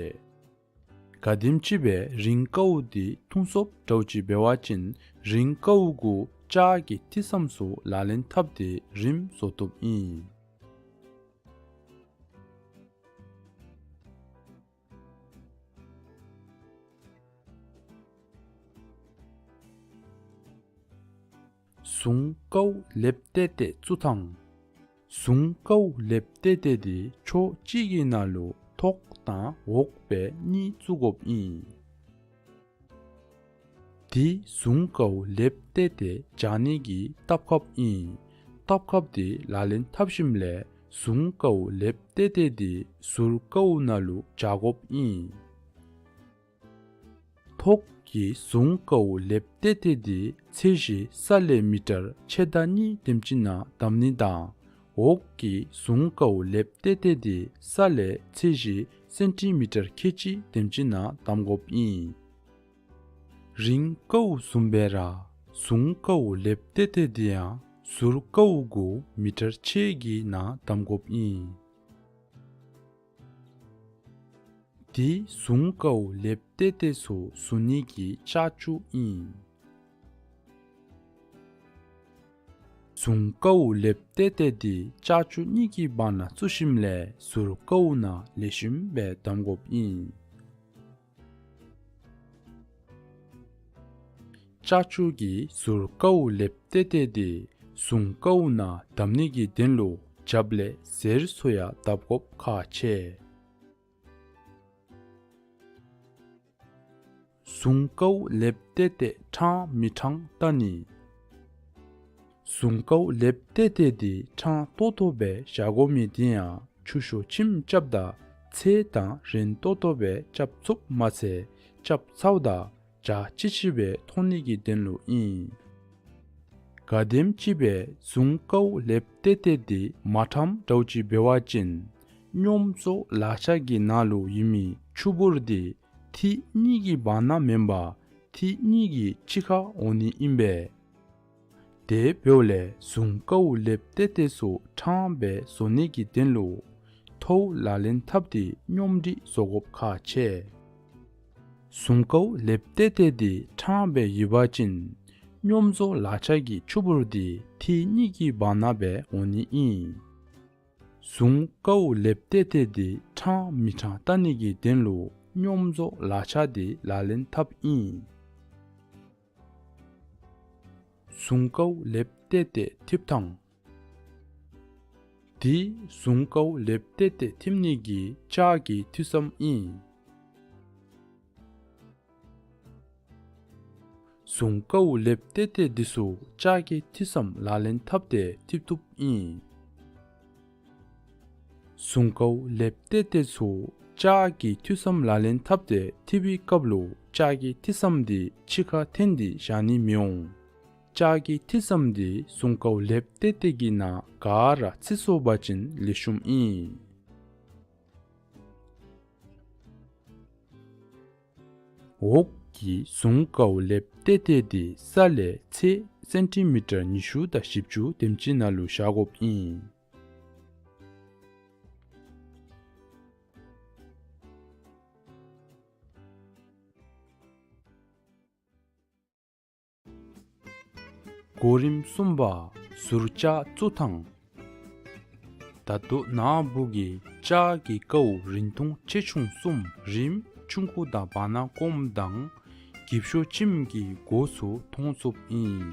ག་དེམ་ཅིག་སྦེ་རིང་ཀཝ་འདི་ཐུང་སོཔ་འདྲཝ་ཅིག་འབད་བ་ཅིན་རིང་ཀཝ་གུ་ལྕགས་ཀྱི་ཐིག་ཚམ་ཚུ་ལག་ལེན་འཐབ་སྟེ་རིམ་བཟོ་བཏུབ་ཨིན། གཟུང་ཀཝ་ལེབ་ཏེ་ཏེ་བཙུགས་ཐངས། གཟུང་ཀཝ་ལེབ་ཏེ་ཏེ་འདི་ཕྱོགས་གཅིག་གི་ནང་ལུ་ཐོག་དང་འོག་སྦེ་གཉིས་བཙུགས་དགོཔ་ཨིན། འདི་གཟུང་ཀཝ་ལེབ་ཏེ་ཏེ་བཞག་ནི་གི་སྟབས་ཁབ་ཨིན། སྟབས་ཁབ་འདི་ལག་ལེན་འཐབ་ཞིནམ་ལས་གཟུང་ཀཝ་ལེབ་ཏེ་ཏེ་འདི་ཟུར་ཀཝ་ནང་ལུ་བཞག་དགོཔ་ཨིན། ཐོག་གི་གཟུང་ཀཝ་ལེབ་ཏེ་ཏེ་འདི་ཚད་གཞི་ས་ལས་མི་ཊར་ཕྱེད་དང་གཉིས་དེམ་ཅིག་ནང་བསྡམ་ནི་དང་འོག་གི་གཟུང་ཀཝ་ལེབ་ཏེ་ཏེ་འདི་ས་ལས་ཚད་གཞི་སེན་ཊི་མི་ཊར་ཁལ་གཅིག་དེམ་ཅིག་ནང་བསྡམ་དགོཔ་ཨིན། རིང་ཀཝ་བཟུམ་སྦེ་ར་གཟུང་ཀཝ་ལེབ་ཏེ་ཏེ་འདི་ཡང་ཟུར་ཀཝ་གུ་མི་ཊར་ཕྱེད་ཀྱི་ནང་བསྡམ་དགོཔ་ཨིན། འདི་གཟུང་ཀཝ་ལེབ་ཏེ་ཏེ་ཚུ་བཟུང་ནི་གི་ལྕགས་ཀྱུ་ཨིན། གཟུང་ཀཝ་ལེབ་ཏེ་ཏེ་འདི་ལྕགས་ཀྱུ་གཉིས་ཀྱི་བར་ན་བཙུགས་ཞིནམ་ལས་ཟུར་ཀཝ་ནང་ལེགས་ཤོམ་སྦེ་བསྡམ་དགོཔ་ཨིན། ལྕགས་ཀྱུ་གིས་ཟུར་ཀཝ་ལེབ་ཏེ་ཏེ་འདི་གཟུང་ཀཝ་ནང་བསྡམ་ནི་གི་དོན་ལུ་རྒྱབ་ལས་གཟེར་ཚུ་ཡང་བརྡབ་དགོཔ་ཁག་ཆེ། གཟུང་ཀཝ་ལེབ་ཏེ་ཏེ་ཕྲང་མི་ཕྲང་བལྟ་ནི། གཟུང་ཀཝ་ལེབ་ཏེ་ཏེ་འདི་ཕྲང་ཏོག་ཏོ་སྦེ་བཞག་དགོ་མི་འདི་ཡང་ཆུ་ཤོག་ཁྱིམ་རྐྱབ་ད་ཚད་དང་རན་ཏོག་ཏོ་སྦེ་རྐྱབ་ཚུགསཔ་མ་ཚད་རྐྱབ་ཚརཝ་ད་འཇའ་ཆི་ཆི་སྦེ་མཐོང་ནི་གི་དོན་ལུ་ཨིན། ག་དེམ་ཅིག་སྦེ་གཟུང་ཀཝ་ལེབ་ཏེ་ཏེ་འདི་མ་ཕྲངམ་འདྲཝ་ཅིག་འབད་བ་ཅིན་སྙོམས་བཟོ་ལག་ཆ་གི་ནང་ལུ་ཡོད་མི་ཆུ་བུར་འདི་མཐིལ་གཉིས་ཀྱི་བར་ན་མེན་པར་མཐིལ་གཉིས་ཀྱི་ཕྱི་ཁར་འོང་ནི་ཨིན་པས། དེ་འབདཝ་ལས་གཟུང་ཀཝ་ལེབ་ཏེ་ཏེ་ཚུ་ཕྲང་སྦེ་བཟོ་ནི་གི་དོན་ལུ་ཐོཝ་ལག་ལེན་འཐབ་སྟེ་སྙོམས་སྒྲིག་བཟོ་དགོཔ་ཁག་ཆེ། གཟུང་ཀཝ་ལེབ་ཏེ་ཏེ་འདི་ཕྲང་སྦེ་ཡོད་པ་ཅིན་སྙོམས་བཟོ་ལག་ཆ་གི་ཆུ་བུར་འདི་མཐིལ་གཉིས་ཀྱི་བར་ན་སྦེ་འོང་ནི་ཨིན། གཟུང་ཀཝ་ལེབ་ཏེ་ཏེ་འདི་ཕྲང་མི་ཕྲང་བལྟ་ནི་གི་དོན་ལུ་སྙོམས་བཟོ་ལག་ཆ་འདི་ལག་ལེན་འཐབ་ཨིན། གཟུང་ཀཝ་ལེབ་ཏེ་ཏེ་འཐིབ་ཐངས། འདི་གཟུང་ཀཝ་ལེབ་ཏེ་ཏེ་འཐིབ་ནི་གི་ལྕགས་ཀྱི་འཐིབ་ཚམ་ཨིན། ཟུང་ཀཝ་ལེབ་ཏེ་ཏེ་འདི་ཚུ་ལྕགས་ཀྱི་ཐིག་ཟམ་ལག་ལེན་འཐབ་སྟེ་འཐིབ་བཏུབ་ཨིན། ཟུང་ཀཝ་ལེབ་ཏེ་ཏེ་ཚུ་ལྕགས་ཀྱི་ཐིག་ཟམ་ལག་ལེན་འཐབ་སྟེ་འཐིབ་པའི་སྐབས་ལུ་ལྕགས་ཀྱི་ཐིག་ཟམ་འདི་ཕྱི་ཁར་འཐེན་ཏེ་བཞག་ནི་མི་འོང་། ལྕགས་ཀྱི་ཐིག་ཟམ་འདི་ཟུང་ཀཝ་ལེབ་ཏེ་ཏེ་གི་ནང་ག་ར་ཚུད་སོང་པ་ཅིན་ལེགས་ཤོམ་ཨིན། འོག་གི་ཟུང་ཀཝ་ལེབ་ཏེ་ཏེ་འདི་ས་ལས་ཚད་སེན་ཊི་མི་ཊར་ཉི་ཤུ་དང་བཞི་བཅུ་དེམ་ཅིག་ནང་ལུ་བཞག་དགོཔ་ཨིན། གོ་རིམ་གསུམ་པ། ཟུར་ལྕགས་བཙུགས་ཐངས། ད་ལྟོ་ན་བུ་གིས་ལྕགས་ཀྱི་ཀཝ་རིང་ཐུང་ཆེ་ཆུང་གསུམ་རིམ་ཆུང་ཀུ་དང་བར་ན་སྐོམ་དང་འགྱིབ་ཤོག་ཅིམ་གྱི་གོ་ཚུ་མཐོང་ཚུགསཔ་ཨིན།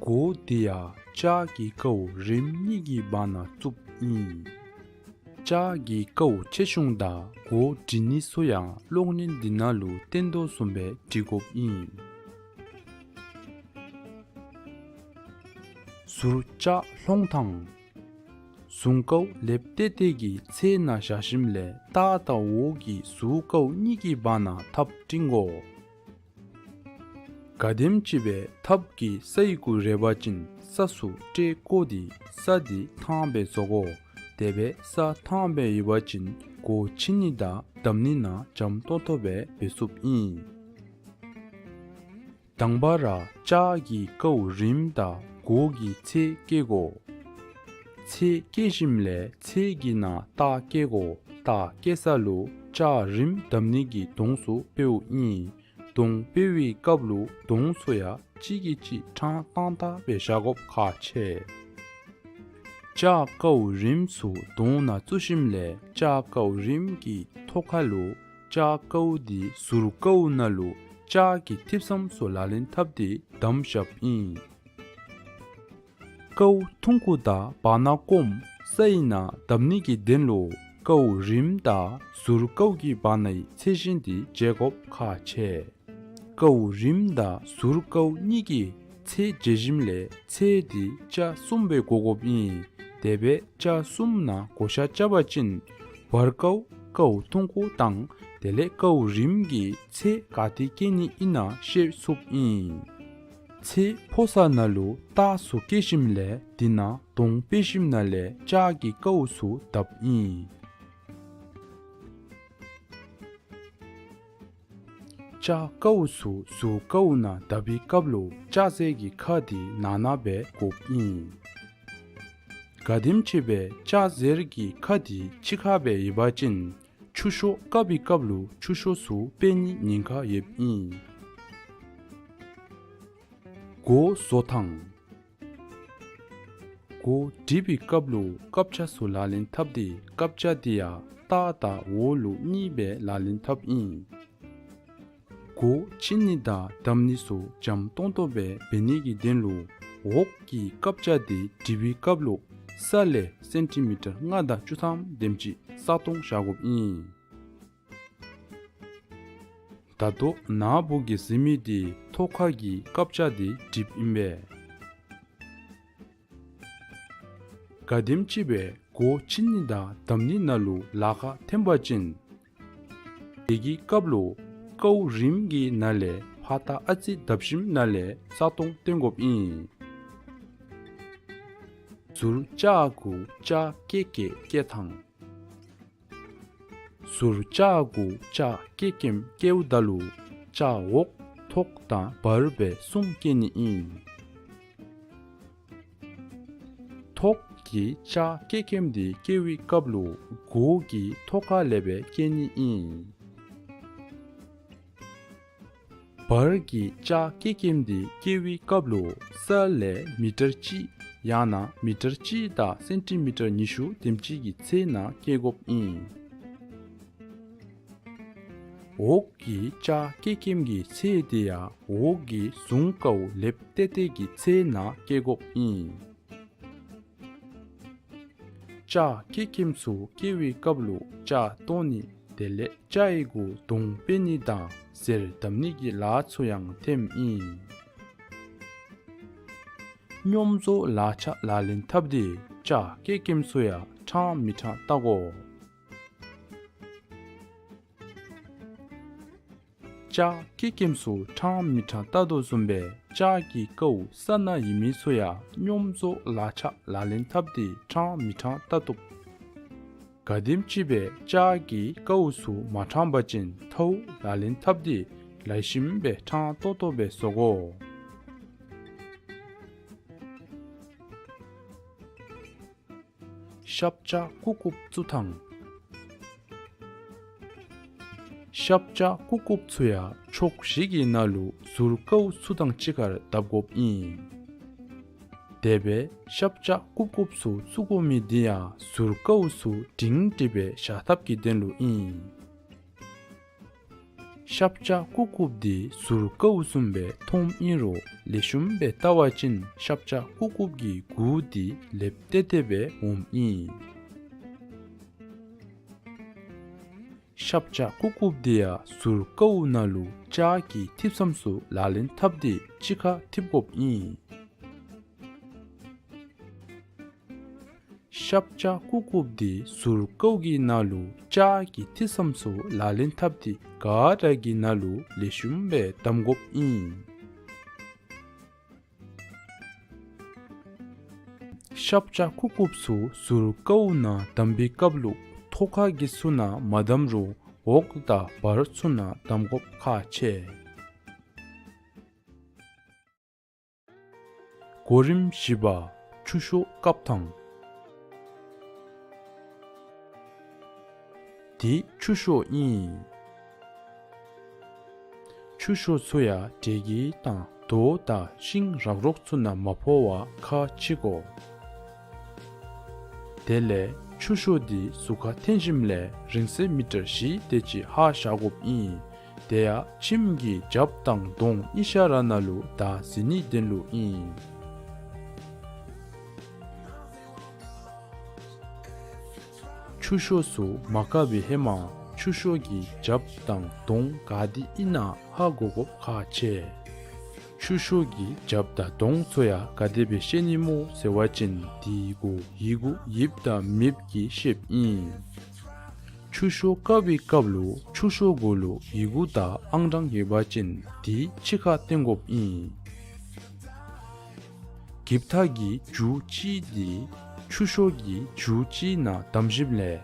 གོ་འདི་ཡང་ལྕགས་ཀྱི་ཀཝ་རིམ་གཉིས་ཀྱི་བར་ན་བཙུགསཔ་ཨིན། ལྕགས་ཀྱི་ཀཝ་ཆེ་ཆུང་དང་གོ་འབྲི་ནི་ཚུ་ཡང་གློག་བརྙན་འདི་ནང་ལུ་སྟོན་དོ་བཟུམ་སྦེ་འབྲི་དགོཔ་ཨིན། ཟུར་ལྕགས་ལྷོང་ཐངས། ཟུང་ཀཝ་ལེབ་ཏེ་ཏེ་གི་ཚད་ནང་བཞག་ཞིནམ་ལས་ལྟག་དང་འོག་གི་ཟུར་ཀཝ་གཉིས་ཀྱི་བར་ན་ཐགཔ་བྲི་དགོ། ག་དེམ་ཅིག་སྦེ་ཐགཔ་གི་སའི་གུ་རེག་པ་ཅིན་ས་ཚུ་སྤྲོད་བཀོ་སྟེ་ས་འདི་ཐང་སྦེ་བཟོ་དགོ། དེ་སྦེ་ས་ཐང་སྦེ་ཡོད་པ་ཅིན་གོ་ཕྱི་ནི་དང་བསྡམ་ནི་ནང་འཇམ་ཏོང་ཏོ་སྦེ་འབད་ཚུགསཔ་ཨིན། དང་པ་ར་ལྕགས་ཀྱི་ཀཝ་རིམ་དང་གོ་གི་ཚད་བཀལ་དགོ། ཚད་བཀལ་ཞིནམ་ལས་ཚད་ཀྱི་ནང་རྟགས་བཀལ་དགོ། རྟགས་བཀལ་ས་ལུ་ལྕགས་རིམ་བསྡམ་ནི་གི་དོང་ཚུ་སྤེཝ་ཨིན། དོང་སྤེལ་བའི་སྐབས་ལུ་དོང་ཚུ་ཡང་གཅིག་གིས་གཅིག་ཕྲང་ཏང་ཏ་སྦེ་བཞག་དགོཔ་ཁག་ཆེ། ལྕགས་ཀཝ་རིམ་ཚུ་དོང་ནང་བཙུགས་ཞིནམ་ལས་ལྕགས་ཀཝ་རིམ་གྱི་ཐོག་ཁ་ལུ་ལྕགས་ཀཝ་འདི་ཟུར་ཀཝ་ནང་ལུ་ལྕགས་ཀྱི་ཐིག་ཟམ་ཚུ་ལག་ལེན་འཐབ་སྟེ་བསྡམས་བཞགཔ་ཨིན། ཀཝ་ཐུང་ཀུ་དང་བར་ན་སྐོམ་སའི་ནང་བསྡམ་ནི་གི་དོན་ལུ་ཀཝ་རིམ་དང་ཟུར་ཀཝ་གི་བར་ན་ཡི་ཚད་ཞེན་འདི་འཇལ་དགོཔ་ཁག་ཆེ། ཀཝ་རིམ་དང་ཟུར་ཀཝ་གཉིས་ཀྱི་ཚད་འཇལ་ཞིནམ་ལས་ཚད་འདི་ལྕགས་གསུམ་སྦེ་བགོ་དགོཔ་ཨིན། དེ་སྦེ་ལྕགས་གསུམ་ནང་བགོ་བཤའ་རྐྱབ་པ་ཅིན་བར་ཀཝ་ཀཝ་ཐུང་ཀུ་དང་དེ་ལས་ཀཝ་རིམ་གྱི་ཚད་ག་ཏེ་བཀལ་ནི་ཨིན་ན་ཤེས་ཚུགསཔ་ཨིན། ཚད་ཕོག་ས་ནང་ལུ་རྟགས་ཚུ་བཀལ་ཞིནམ་ལས་དེ་ནང་དོང་སྤེལ་ཞིནམ་ལས་ལྕགས་ཀྱི་ཀཝ་ཚུ་བརྡབ་ཨིན། ལྕགས་ཀཝ་ཚུ་ཟུར་ཀཝ་ནང་བརྡབ་པའི་སྐབས་ལུ་ལྕགས་གཟེར་གྱི་ཁ་འདི་ནང་ན་སྦེ་བཀོགཔ་ཨིན། ག་དེམ་ཅིག་སྦེ་ལྕགས་གཟེར་གྱི་ཁ་འདི་ཕྱི་ཁར་སྦེ་ཡོད་པ་ཅིན་ཆུ་ཤོག་བཀབ་པའི་སྐབས་ལུ་ཆུ་ཤོག་ཚུ་སྤེལ་ནི་ཉེན་ཁ་ཡོདཔ་ཨིན། གོ་བཟོ་ཐངས། གོ་འབྲི་བའི་སྐབས་ལུ་ཀབ་ཆ་ཚུ་ལག་ལེན་འཐབ་སྟེ་ཀབ་ཆ་འདི་ཡང་ལྟག་དང་འོག་ལུ་གཉིས་སྦེ་ལག་ལེན་འཐབ་ཨིན། གོ་ཕྱི་ནི་དང་བསྡམ་ནི་ཚུ་འཇམ་ཏོང་ཏོ་སྦེ་འབད་ནི་གི་དོན་ལུ་འོག་གི་ཀབ་ཆ་འདི་འབྲི་བའི་སྐབས་ལུ་ས་ལས་སེན་ཊི་མི་ཊར་ལྔ་དང་བཅུ་ཐམ་དེམ་ཅིག་ས་སྟོང་བཞག་དགོཔ་ཨིན། ད་ལྟོ་ན་བུ་གིས་གཟིགས་མི་འདི་ཐོག་ཁ་གི་ཀབ་ཆ་འདི་འབྲིཝ་ཨིན་པས། ག་དེམ་ཅིག་སྦེ་གོ་ཕྱི་ནི་དང་བསྡམ་ནི་ནང་ལུ་ལཱ་ཁག་ཐོན་པ་ཅིན་དེ་གི་སྐབས་ལུ་ཀཝ་རིམ་གྱི་ནང་ལས་ཕར་ལྟག་ཨ་ཙི་བརྡབ་ཞིནམ་ལས་ས་སྟོང་བཏོན་དགོཔ་ཨིན། ཟུར་ལྕགས་གུ་ལྕགས་ཀེ་ཀེ་བཀལ་ཐངས། ཟུར་ལྕགས་གུ་ལྕགས་ཀེ་ཀེམ་བཀལཝ་ད་ལུ་ལྕགས་འོག་ཐོག་དང་བར་སྦེ་གསུམ་བཀལ་ནི་ཨིན། ཐོག་གི་ལྕགས་ཀེ་ཀེམ་འདི་བཀལ་བའི་སྐབས་ལུ་གོ་གི་ཐོག་ཁ་ལས་སྦེ་བཀལ་ནི་ཨིན། བར་གྱི་ལྕགས་ཀེ་ཀེམ་འདི་བཀལ་བའི་སྐབས་ལུ་ས་ལས་མི་ཊར་གཅིག་ཡང་ན་མི་ཊར་གཅིག་དང་སེན་ཊི་མི་ཊར་ཉི་ཤུ་དེམ་ཅིག་གི་ཚད་ནང་བཀལ་དགོཔ་ཨིན། འོག་གི་ལྕགས་ཀེ་ཀེམ་གྱི་ཚད་འདི་ཡང་འོག་གི་ཟུང་ཀཝ་ལེབ་ཏེ་ཏེ་གི་ཚད་ནང་བཀལ་དགོཔ་ཨིན། ལྕགས་ཀེ་ཀེམ་ཚུ་བཀལ་བའི་སྐབས་ལུ་ལྕགས་བཏོག་ནི་ དེ་ལས་སྐྱ་ཡི་གུ་དོང་སྤེལ་ནི་དང་གཟེར་བསྡམ་ནི་གི་ལཱ་ཚུ་ཡང་འཐེནམ་ཨིན། སྙོམས་བཟོ་ལག་ཆ་ལག་ལེན་འཐབ་སྟེ་སྐྱ་སྐྱེ་ཁམས་ཚུ་ཡང་ཕྲང་མི་ཕྲང་བལྟ་དགོ། སྐྱ་སྐྱེ་ཁམས་ཚུ་ཕྲང་མི་ཕྲང་བལྟ་དོ་བཟུམ་སྦེ་སྐྱ་གི་ཀཝ་ས་ན་ཡོད་མི་ཚུ་ཡང་སྙོམས་བཟོ་ལག་ཆ་ལག་ལེན་འཐབ་སྟེ་ཕྲང་མི་ཕྲང་བལྟ་བཏུབ། ག་དེམ་ཅིག་སྦེ་སྐྱ་གི་ཀཝ་ཚུ་མ་ཕྲང་པ་ཅིན་ཐཝ་ལག་ལེན་འཐབ་སྟེ་ལེགས་ཤོམ་སྦེ་ཕྲང་ཏོག་ཏོ་སྦེ་བཟོ་དགོ། ཤབ་སྐྱ་གུག་གུགཔ་བཙུགས་ཐངས། ཤབ་སྐྱ་གུག་གུགཔ་ཚུ་ཡང་ཕྱོགས་བཞི་གི་ནང་ལུ་ཟུར་ཀཝ་ཚུ་དང་གཅིག་ཁར་བརྡབ་དགོཔ་ཨིན། དེ་སྦེ་ཤབ་སྐྱ་གུག་གུགཔ་ཚུ་བཙུགས་དགོ་མི་འདི་ཡང་ཟུར་ཀཝ་ཚུ་སྒྲིང་སྒྲི་སྦེ་བཞག་ཐབས་ཀྱི་དོན་ལུ་ཨིན། ཤབ་སྐྱ་གུག་གུགཔ་འདི་ཟུར་ཀཝ་བཟུམ་སྦེ་མཐོངམ་ཨིན་རུང་ལེགས་ཤོམ་སྦེ་བལྟ་བ་ཅིན་ཤབ་སྐྱ་གུག་གུགཔ་གི་གུ་འདི་ལེབ་ཏེ་ཏེ་སྦེ་འོངམ་ཨིན། ཤབ་སྐྱ་གུག་གུགཔ་འདི་ཡང་ཟུར་ཀཝ་ནང་ལུ་སྐྱ་གི་ཐིབས་ཙམ་ཚུ་ལག་ལེན་འཐབ་སྟེ་གཅིག་ཁར་ཐིབ་དགོཔ་ཨིན། ཤབ་སྐྱ་གུག་གུགཔ་འདི་ཟུར་ཀཝ་གི་ནང་ལུ་སྐྱ་གི་ཐིབས་ཙམ་ཚུ་ལག་ལེན་འཐབ་སྟེ་ག་ར་གི་ནང་ལུ་ལེགས་ཤོམ་སྦེ་བསྡམ་དགོཔ་ཨིན། ཤབ་སྐྱ་གུག་གུགཔ་ཚུ་ཟུར་ཀཝ་ནང་བསྡམ་པའི་སྐབས་ལུ་ཐོག་ཁ་གི་ཚུ་ནང་མ་བསྡམ་རུང་འོག་དང་བར་ཚུ་ནང་བསྡམ་དགོཔ་ཁག་ཆེ། གོ་རིམ་བཞི་པ། ཆུ་ཤོག་བཀབ་ཐངས། འདི་ཆུ་ཤོག་ཨིན། ཆུ་ཤོག་ཚུ་ཡང་དྲེ་གི་དང་རྡོ་དང་ཤིང་རག་རོག་ཚུ་ནང་མ་ཕོག་པར་ཁ་ཕྱེ་དགོ། དེ་ལས་ཆུ་ཤོག་འདི་ཟུར་ཁར་འཐེན་ཞིནམ་ལས་རིང་བསྲེལ་མི་ཊར་བཞི་དེ་ཅིག་ཧ་བཞག་དགོཔ་ཨིན། དེ་ཡང་ཁྱིམ་གྱི་རྒྱབ་དང་གདོང་གཉིས་ཆ་ར་ནང་ལུ་བདའ་འཛིན་ནིའི་དོན་ལུ་ཨིན། ཆུ་ཤོག་ཚུ་མ་བཀབ་པའི་ཧེ་མ་ཆུ་ཤོག་གི་རྒྱབ་དང་གདོང་ག་དེ་ཨིན་ན་ཧ་གོ་དགོཔ་ཁག་ཆེ། ཆུ་ཤོག་གི་རྒྱབ་དང་གདོང་ཚུ་ཡང་ག་དེ་སྦེ་ཤེས་ནི་སྨོ་ཟེར་བ་ཅིན་དེ་གུ་ཡི་གུ་ཡིབ་དང་མེདཔ་གིས་ཤེསཔ་ཨིན། ཆུ་ཤོག་བཀབ་པའི་སྐབས་ལུ་ཆུ་ཤོག་གུ་ལུ་ཡི་གུ་དང་ཨང་གྲངས་ཡོད་པ་ཅིན་དེ་གཅིག་ཁར་བསྟན་དགོཔ་ཨིན། འགྱིབ་ཐག་གི་མཇུག་གཅིག་འདི་ཆུ་ཤོག་གི་མཇུག་གཅིག་ནང་བསྡམ་ཞིནམ་ལས་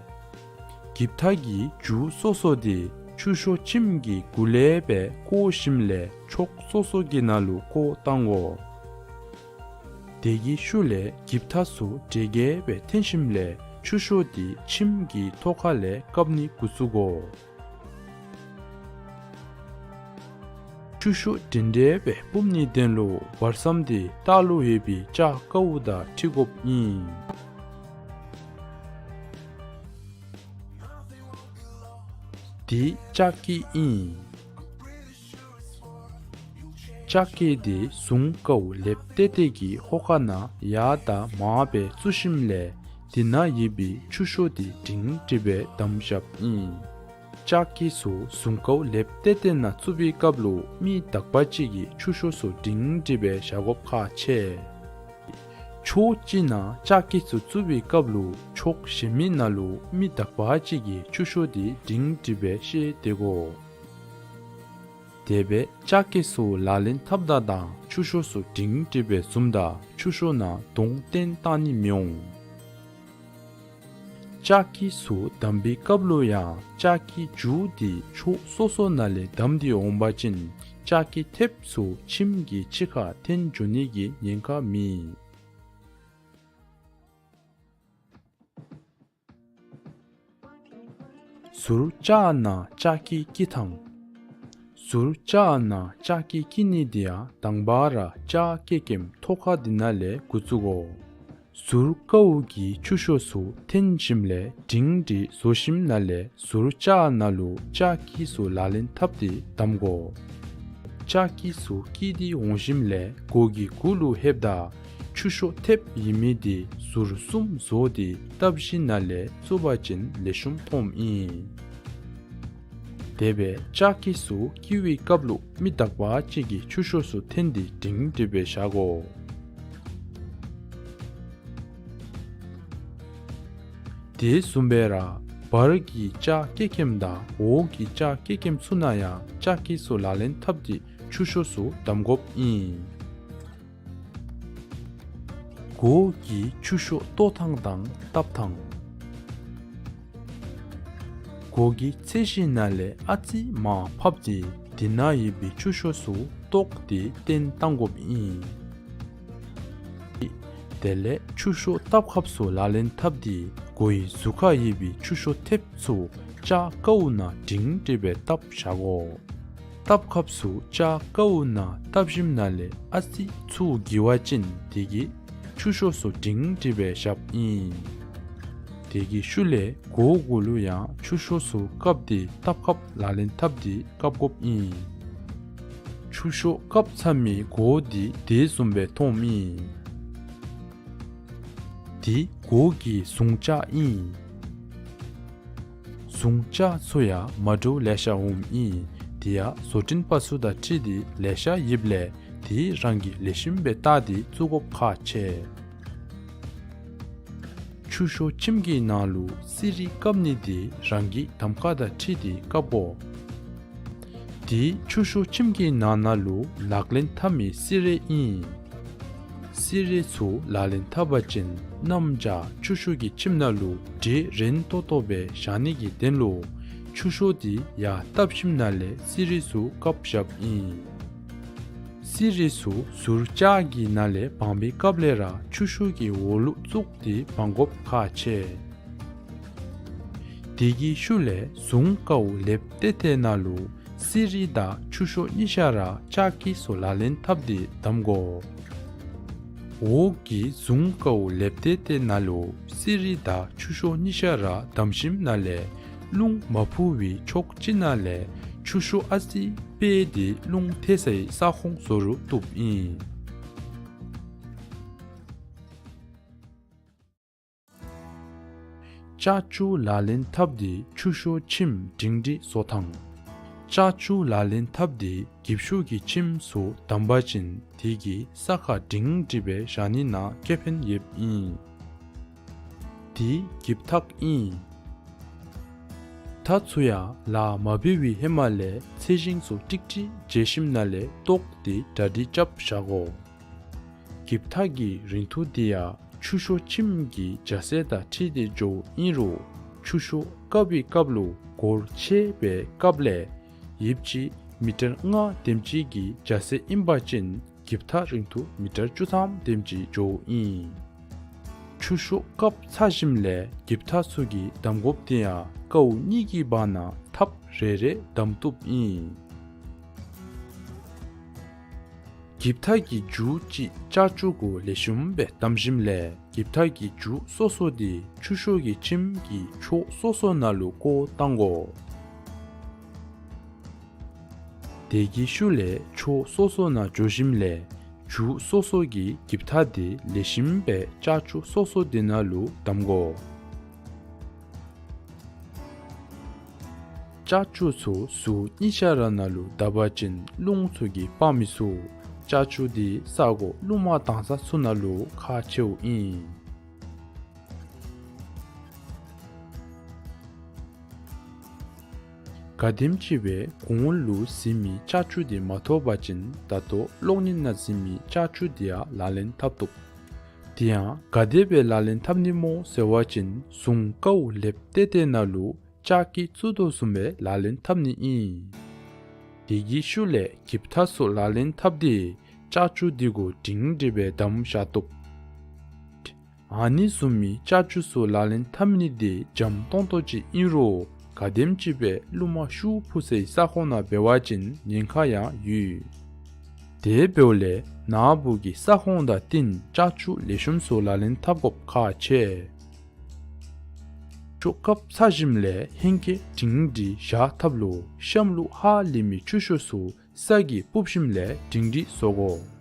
འགྱིབ་ཐག་གི་མཇུག་སོ་སོ་འདི་ཆུ་ཤོག་ཁྱིམ་གྱི་གུ་ལས་སྦེ་བཀོ་ཞིནམ་ལས་ཕྱོགས་སོ་སོ་གི་ནང་ལུ་བཀོ་བཏང་དགོ། དེ་གི་ཤུལ་ལས་འགྱིབ་ཐག་ཚུ་དྲེ་གེ་སྦེ་འཐེན་ཞིནམ་ལས་ཆུ་ཤོག་འདི་ཁྱིམ་གྱི་ཐོག་ཁ་ལས་བཀབ་ནི་འགོ་བཙུགས་དགོ། ཆུ་ཤོག་འདྲན་འདྲ་སྦེ་སྤུབ་ནིའི་དོན་ལུ་བར་མཚམས་འདི་ལྟག་ལུ་ཡོད་པའི་ལྕགས་ཀཝ་དང་འཁྲིལ་དགོཔ་ཨིན། འདི་ལྕགས་སྐེ་ཨིན། ལྕགས་སྐེ་འདི་ཟུར་ཀཝ་ལེབ་ཏེ་ཏེ་གི་ཧོ་ཁ་ནང་ཡར་དང་མར་སྦེ་བཙུགས་ཞིནམ་ལས་དེ་ནང་ཡོད་པའི་ཆུ་ཤོག་འདི་སྒྲིང་སྒྲི་སྦེ་བསྡམ་བཞགཔ་ཨིན། ལྕགས་སྐེ་ཚུ་ཟུར་ཀཝ་ལེབ་ཏེ་ཏེ་ནང་བཙུགས་པའི་སྐབས་ལུ་མི་དག་པ་ཅིག་གིས་ཆུ་ཤོག་ཚུ་སྒྲིང་སྒྲི་སྦེ་བཞག་དགོཔ་ཁག་ཆེ། ཕྱོགས་གཅིག་ནང་ལྕགས་སྐེ་ཚུ་བཙུགས་པའི་སྐབས་ལུ་ཕྱོགས་གཞན་མི་ནང་ལུ་མི་དག་པ་ཅིག་གིས་ཆུ་ཤོག་འདི་སྒྲིང་སྒྲི་སྦེ་བཤེད་དེ་དགོ། དེ་སྦེ་ལྕགས་སྐེ་ཚུ་ལག་ལེན་འཐབ་ད་དང་ཆུ་ཤོག་ཚུ་སྒྲིང་སྒྲི་སྦེ་བཟུང་ད་ཆུ་ཤོག་ནང་གདོང་བཏོན་བཏང་ནི་མི་འོང་། ལྕགས་སྐེ་ཚུ་བསྡམ་པའི་སྐབས་ལུ་ཡང་ལྕགས་སྐེ་མཇུག་འདི་ཕྱོགས་སོ་སོ་ནང་ལས་བསྡམས་ཏེ་འོང་པ་ཅིན་ལྕགས་སྐེ་ཐེབས་ཚུ་ཁྱིམ་གྱི་ཕྱི་ཁར་འཐོན་འགྱོ་ནི་གི་ཉེན་ཁ་མེད། ཟུར་ལྕགས་ནང་ལྕགས་སྐེ་བཀལ་ཐངས། ཟུར་ལྕགས་ནང་ལྕགས་སྐེ་བཀལ་ནི་འདི་ཡང་དང་པ་ར་ལྕགས་སྐེ་ཀེམ་ཐོག་ཁ་འདི་ནང་ལས་འགོ་བཙུགས་དགོ། ཟུར་ཀཝ་གི་ཆུ་ཤོག་ཚུ་འཐོན་ཞིནམ་ལས་སྒྲིང་སྒྲི་བཟོ་ཞིནམ་ལས་ཟུར་ལྕགས་ནང་ལུ་ལྕགས་སྐེ་ཚུ་ལག་ལེན་འཐབ་སྟེ་བསྡམ་དགོ། ལྕགས་སྐེ་ཚུ་བཀལ་ཏེ་འོང་ཞིནམ་ལས་སྒོ་གི་གུ་ལུ་ལྷོདཔ་ད་ཆུ་ཤོག་ཐེབས་ཡོད་མི་འདི་ཟུར་གསུམ་བཟོ་སྟེ་སྟབས་བཞི་ནང་ལས་བཙུགས་པ་ཅིན་ལེགས་ཤོམ་མཐོངམ་ཨིན། དེ་སྦེ་ལྕགས་ཀྱི་ཚུ་བཀལ་བའི་སྐབས་ལུ་མི་དག་པ་ཅིག་གིས་ཆུ་ཤོག་ཚུ་འཐེན་ཏེ་སྒྲིང་སྒྲི་སྦེ་བཞག་དགོ། དེ་བཟུམ་སྦེ་ར་བར་གྱི་ལྕགས་སྐེ་ཁེམ་དང་འོག་གི་ལྕགས་སྐེ་ཁེམ་ཚུ་ནང་ཡང་ལྕགས་ཀྱི་ཚུ་ལག་ལེན་འཐབ་སྟེ་ཆུ་ཤོག་ཚུ་བསྡམ་དགོཔ་ཨིན། སྒོ་གི་ཆུ་ཤོག་གཏོར་ཐངས་དང་བཏབ་ཐངས། སྒོ་གི་ཚད་གཞི་ནང་ལས་ཨ་ཙི་མར་ཕབ་སྟེ་དེ་ནང་ཡོད་པའི་ཆུ་ཤོག་ཚུ་བཏོག་སྟེ་བཏོན་བཏང་དགོཔ་ཨིན། དེ་ལས་ཆུ་ཤོག་བཏབ་ཁབ་ཚུ་ལག་ལེན་འཐབ་སྟེ་སྒོའི་ཟུར་ཁར་ཡོད་པའི་ཆུ་ཤོག་ཐེབས་ཚུ་ལྕགས་ཀཝ་ནང་སྒྲིང་སྒྲི་སྦེ་བཏབ་བཞག་དགོ། བཏབ་ཁབ་ཚུ་ལྕགས་ཀཝ་ནང་བཏབ་ཞིནམ་ན་ལས་ཨ་ཙི་ཚུར་བསྒྱིར་བ་ཅིན་དེ་གིས་ཆུ་ཤོག་ཚུ་སྒྲིང་སྒྲི་སྦེ་བཞགཔ་ཨིན། དེ་གི་ཤུལ་ལས་སྒོ་གུ་ལུ་ཡང་ཆུ་ཤོག་ཚུ་བཀབ་སྟེ་བཏབ་ཁབ་ལག་ལེན་འཐབ་སྟེ་བཀབ་དགོཔ་ཨིན། ཆུ་ཤོག་བཀབ་ཚར་མི་སྒོ་འདི་དེ་བཟུམ་སྦེ་མཐོངམ་ཨིན། དེ་སྒོ་གི་ཟུང་ལྕགས་ཨིན། ཟུང་ལྕགས་ཚུ་ཡང་མ་འདྲཝ་ལེ་ཤ་འོངམ་ཨིན། དེ་ཡང་བཟོ་སྐྲུན་པ་ཚུ་དང་འཁྲིལ་ཏེ་ལེ་ཤ་ཡོདཔ་ལས་དེ་རང་གིས་ལེགས་ཤོམ་སྦེ་བལྟ་སྟེ་བཙུགས་དགོཔ་ཁག་ཆེ། ཆུ་ཤོག་ཁྱིམ་གྱི་ནང་ལུ་གསེར་རིལ་བཀབ་ནི་དེ་རང་གི་གདམ་ཁ་དང་འཁྲིལ་ཏེ་བཀབ་དགོ། དེ་ཆུ་ཤོག་ཁྱིམ་གྱི་ནང་ན་ལུ་ལག་ལེན་འཐབ་མི་གསེར་རིལ་ཨིན། གསེར་རིལ་ཚུ་ལག་ལེན་འཐབ་པ་ཅིན་གནམ་བྱཱར་ཆུ་ཤོག་གི་ཁྱིམ་ནང་ལུ་འདྲེ་རན་ཏོག་ཏོ་སྦེ་བཞག་ནི་གི་དོན་ལུ་ཆུ་ཤོག་དེ་ཡར་བཏབ་ཞིནམ་ན་ལས་གསེར་རིལ་ཚུ་བཀབ་བཞགཔ་ཨིན། གསེར་རིལ་ཚུ་ཟུར་ལྕགས་ཀྱི་ནང་ལས་སྦང་པའི་སྐབས་ལས་ར་ཆུ་ཤོག་གི་འོག་ལུ་བཙུགས་ཏེ་སྦང་དགོཔ་ཁག་ཆེ། དེ་གི་ཤུལ་ལས་ཟུང་ཀཝ་ལེབ་ཏེ་ཏེ་ནང་ལུ་གསེར་རིལ་དང་ཆུ་ཤོག་གཉིས་ཆ་ར་ལྕགས་ཀྱི་ཚུ་ལག་ལེན་འཐབ་སྟེ་བསྡམ་དགོ། འོག་གི་ཟུང་ཀཝ་ལེབ་ཏེ་ཏེ་ནང་ལུ་གསེར་རིལ་དང་ཆུ་ཤོག་གཉིས་ཆ་ར་བསྡམ་ཞིནམ་ན་ལས་རླུང་མ་འཕུ་བའི་ཕྱོགས་གཅིག་ནང་ལས་ཆུ་ཤོག་ཨ་ཙི་སྤེལ་ཏེ་རླུང་ཐལ་སའི་ས་ཁོངས་བཟོ་རུ་བཏུབ་ཨིན། ལྕགས་ཀྱུ་ལག་ལེན་འཐབ་སྟེ་ཆུ་ཤོག་ཁྱིམ་སྒྲིང་སྒྲི་བཟོ་ཐངས། ལྕགས་ཀྱུ་ལག་ལེན་འཐབ་སྟེ་འགྱིབ་ཤོག་གི་ཁྱིམ་ཚུ་བསྡམ་པ་ཅིན་དེ་གིས་ས་ཁར་སྒྲིང་སྒྲི་སྦེ་བཞག་ནི་ནང་ཁེ་ཕན་ཡོདཔ་ཨིན། དེ་འགྱིབ་ཐག་ཨིན། ཐག་ཚུ་ཡང་ལཱ་མ་འབད་བའི་ཧེ་མ་ལས་ཚད་ཞེང་ཚུ་ཀྲིག་ཀྲི་འཇལ་ཞིནམ་ན་ལས་བཏོག་སྟེ་གྲ་སྒྲིག་རྐྱབ་བཞག་དགོ། འགྱིབ་ཐག་གི་རིང་ཐུང་དེ་ཡང་ཆུ་ཤོག་ཁྱིམ་གྱི་རྒྱ་ཚད་དང་འཁྲིལ་ཏེ་འགྱོཝ་ཨིན་རུང་ཆུ་ཤོག་བཀབ་པའི་སྐབས་ལུ་སྒོར་ཆེ་སྦེ་བཀབ་ལས་ཡོདཔ་ཅིག་མི་ཊར་ལྔ་དེམ་ཅིག་གི་རྒྱ་ཚད་ཨིན་པ་ཅིན་འགྱིབ་ཐག་རིང་ཐུང་མི་ཊར་བཅུ་ཐམ་དེམ་ཅིག་འགྱོཝ་ཨིན། ཆུ་ཤོག་བཀབ་ཚར་ཞིནམ་ལས་འགྱིབ་ཐག་ཚུ་གི་བསྡམ་དགོཔ་དེ་ཡང་ཀཝ་གཉིས་ཀྱི་བར་ན་ཐགཔ་རེ་རེ་བསྡམ་བཏུབ་ཨིན། འགྱིབ་ཐག་གི་མཇུག་ཅིག་ལྕགས་ཀྱུ་གུ་ལེགས་ཤོམ་སྦེ་བསྡམ་ཞིནམ་ལས་འགྱིབ་ཐག་གི་མཇུག་སོ་སོ་དེ་ཆུ་ཤོག་གི་ཁྱིམ་གྱི་ཕྱོགས་སོ་སོ་ནང་ལུ་བཀོ་བཏང་དགོ། དེ་གི་ཤུལ་ལས་ཕྱོགས་སོ་སོ་ནང་འགྱོ་ཞིནམ་ལས་མཇུག་སོ་སོ་གི་འགྱིབ་ཐག་དེ་ལེགས་ཤོམ་སྦེ་ལྕགས་ཀྱུ་སོ་སོ་དེ་ནང་ལུ་བསྡམ་དགོ། ལྕགས་ཀྱུ་ཚུ་ཟུར་གཉིས་ཆ་ར་ནང་ལུ་བརྡབ་པ་ཅིན་རླུང་ཚུ་གིས་སྤར་མི་ཚུགས། ལྕགས་ཀྱུ་དེ་ས་གོ་རླུང་མ་དྭངས་ས་ཚུ་ནང་ལུ་ཁག་ཆེཝ་ཨིན། ག་དེམ་ཅིག་སྦེ་གོང་ལུ་གཟིགས་མི་ལྕགས་ཀྱུ་དེ་མ་ཐོབ་པ་ཅིན་ད་ལྟོ་གློག་བརྙན་ནང་གཟིགས་མི་ལྕགས་ཀྱུ་དེ་ཡང་ལག་ལེན་འཐབ་བཏུབ། དེ་ཡང་ག་དེ་སྦེ་ལག་ལེན་འཐབ་ནི་སྨོ་ཟེར་བ་ཅིན་ཟུང་ཀཝ་ལེབ་ཏེ་ཏེ་ནང་ལུ་ལྕགས་ཀྱི་བཙུགས་དོ་བཟུམ་སྦེ་ལག་ལེན་འཐབ་ནི་ཨིན། དེ་གི་ཤུལ་ལས་འགྱིབ་ཐག་ཚུ་ལག་ལེན་འཐབ་སྟེ་ལྕགས་ཀྱུ་དེ་གུ་སྒྲིང་སྒྲི་སྦེ་བསྡམ་བཞག་བཏུབ། ཨ་ནི་བཟུམ་མའི་ལྕགས་ཀྱུ་ཚུ་ལག་ལེན་འཐབ་ནི་དེ་འཇམ་ཏོང་ཏོ་ཅིག་ཨིན་རུང་ག་དེམ་ཅིག་སྦེ་རླུང་མ་ཤུགས་འཕུ་སའི་ས་ཁོངས་ནང་འབད་བ་ཅིན་ཉེན་ཁ་ཡང་ཡོད། དེ་འབདཝ་ལས་ནཱ་བུ་གི་ས་ཁོངས་དང་བསྟུན་ལྕགས་ཀྱུ་ལེགས་ཤོམ་ཚུ་ལག་ལེན་འཐབ་དགོཔ་ཁག་ཆེ། ཆུ་ཤོག་བཀབ་ཚར་ཞིནམ་ལས་ཧེང་སྐལ་སྒྲིང་སྒྲི་བཞག་ཐབས་ལུ་གཤམ་ལུ་ཧ་ལས་མི་ཆུ་ཤོག་ཚུ་ས་གིས་སྤུབ་ཞིནམ་ལས་སྒྲིང་སྒྲི་བཟོ་དགོ།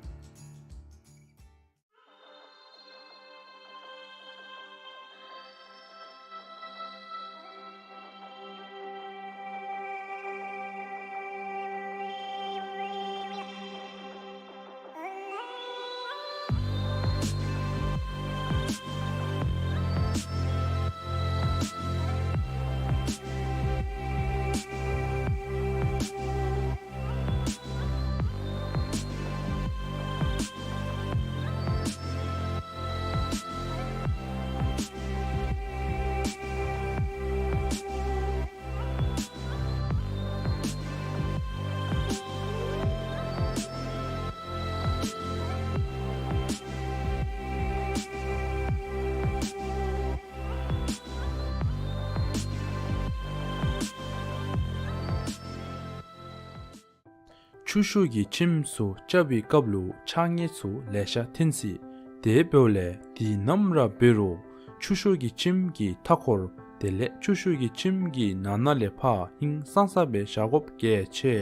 ཆུ་ཤུགས་ཀྱི་ཁྱིམ་ཚུ་རྐྱབ་པའི་སྐབས་ལུ་ཆག་ཉེས་ཚུ་ལེ་ཤ་ཐོན་སྲིད། དེ་འབདཝ་ལས་དུས་ནམ་ར་འབད་རུང་ཆུ་ཤུགས་ཀྱི་ཁྱིམ་གྱི་མཐའ་འཁོར་དེ་ལས་ཆུ་ཤུགས་ཀྱི་ཁྱིམ་གྱི་ནང་ན་ལས་ཕར་ཧིང་སངས་ས་སྦེ་བཞག་དགོཔ་གལ་ཆེ།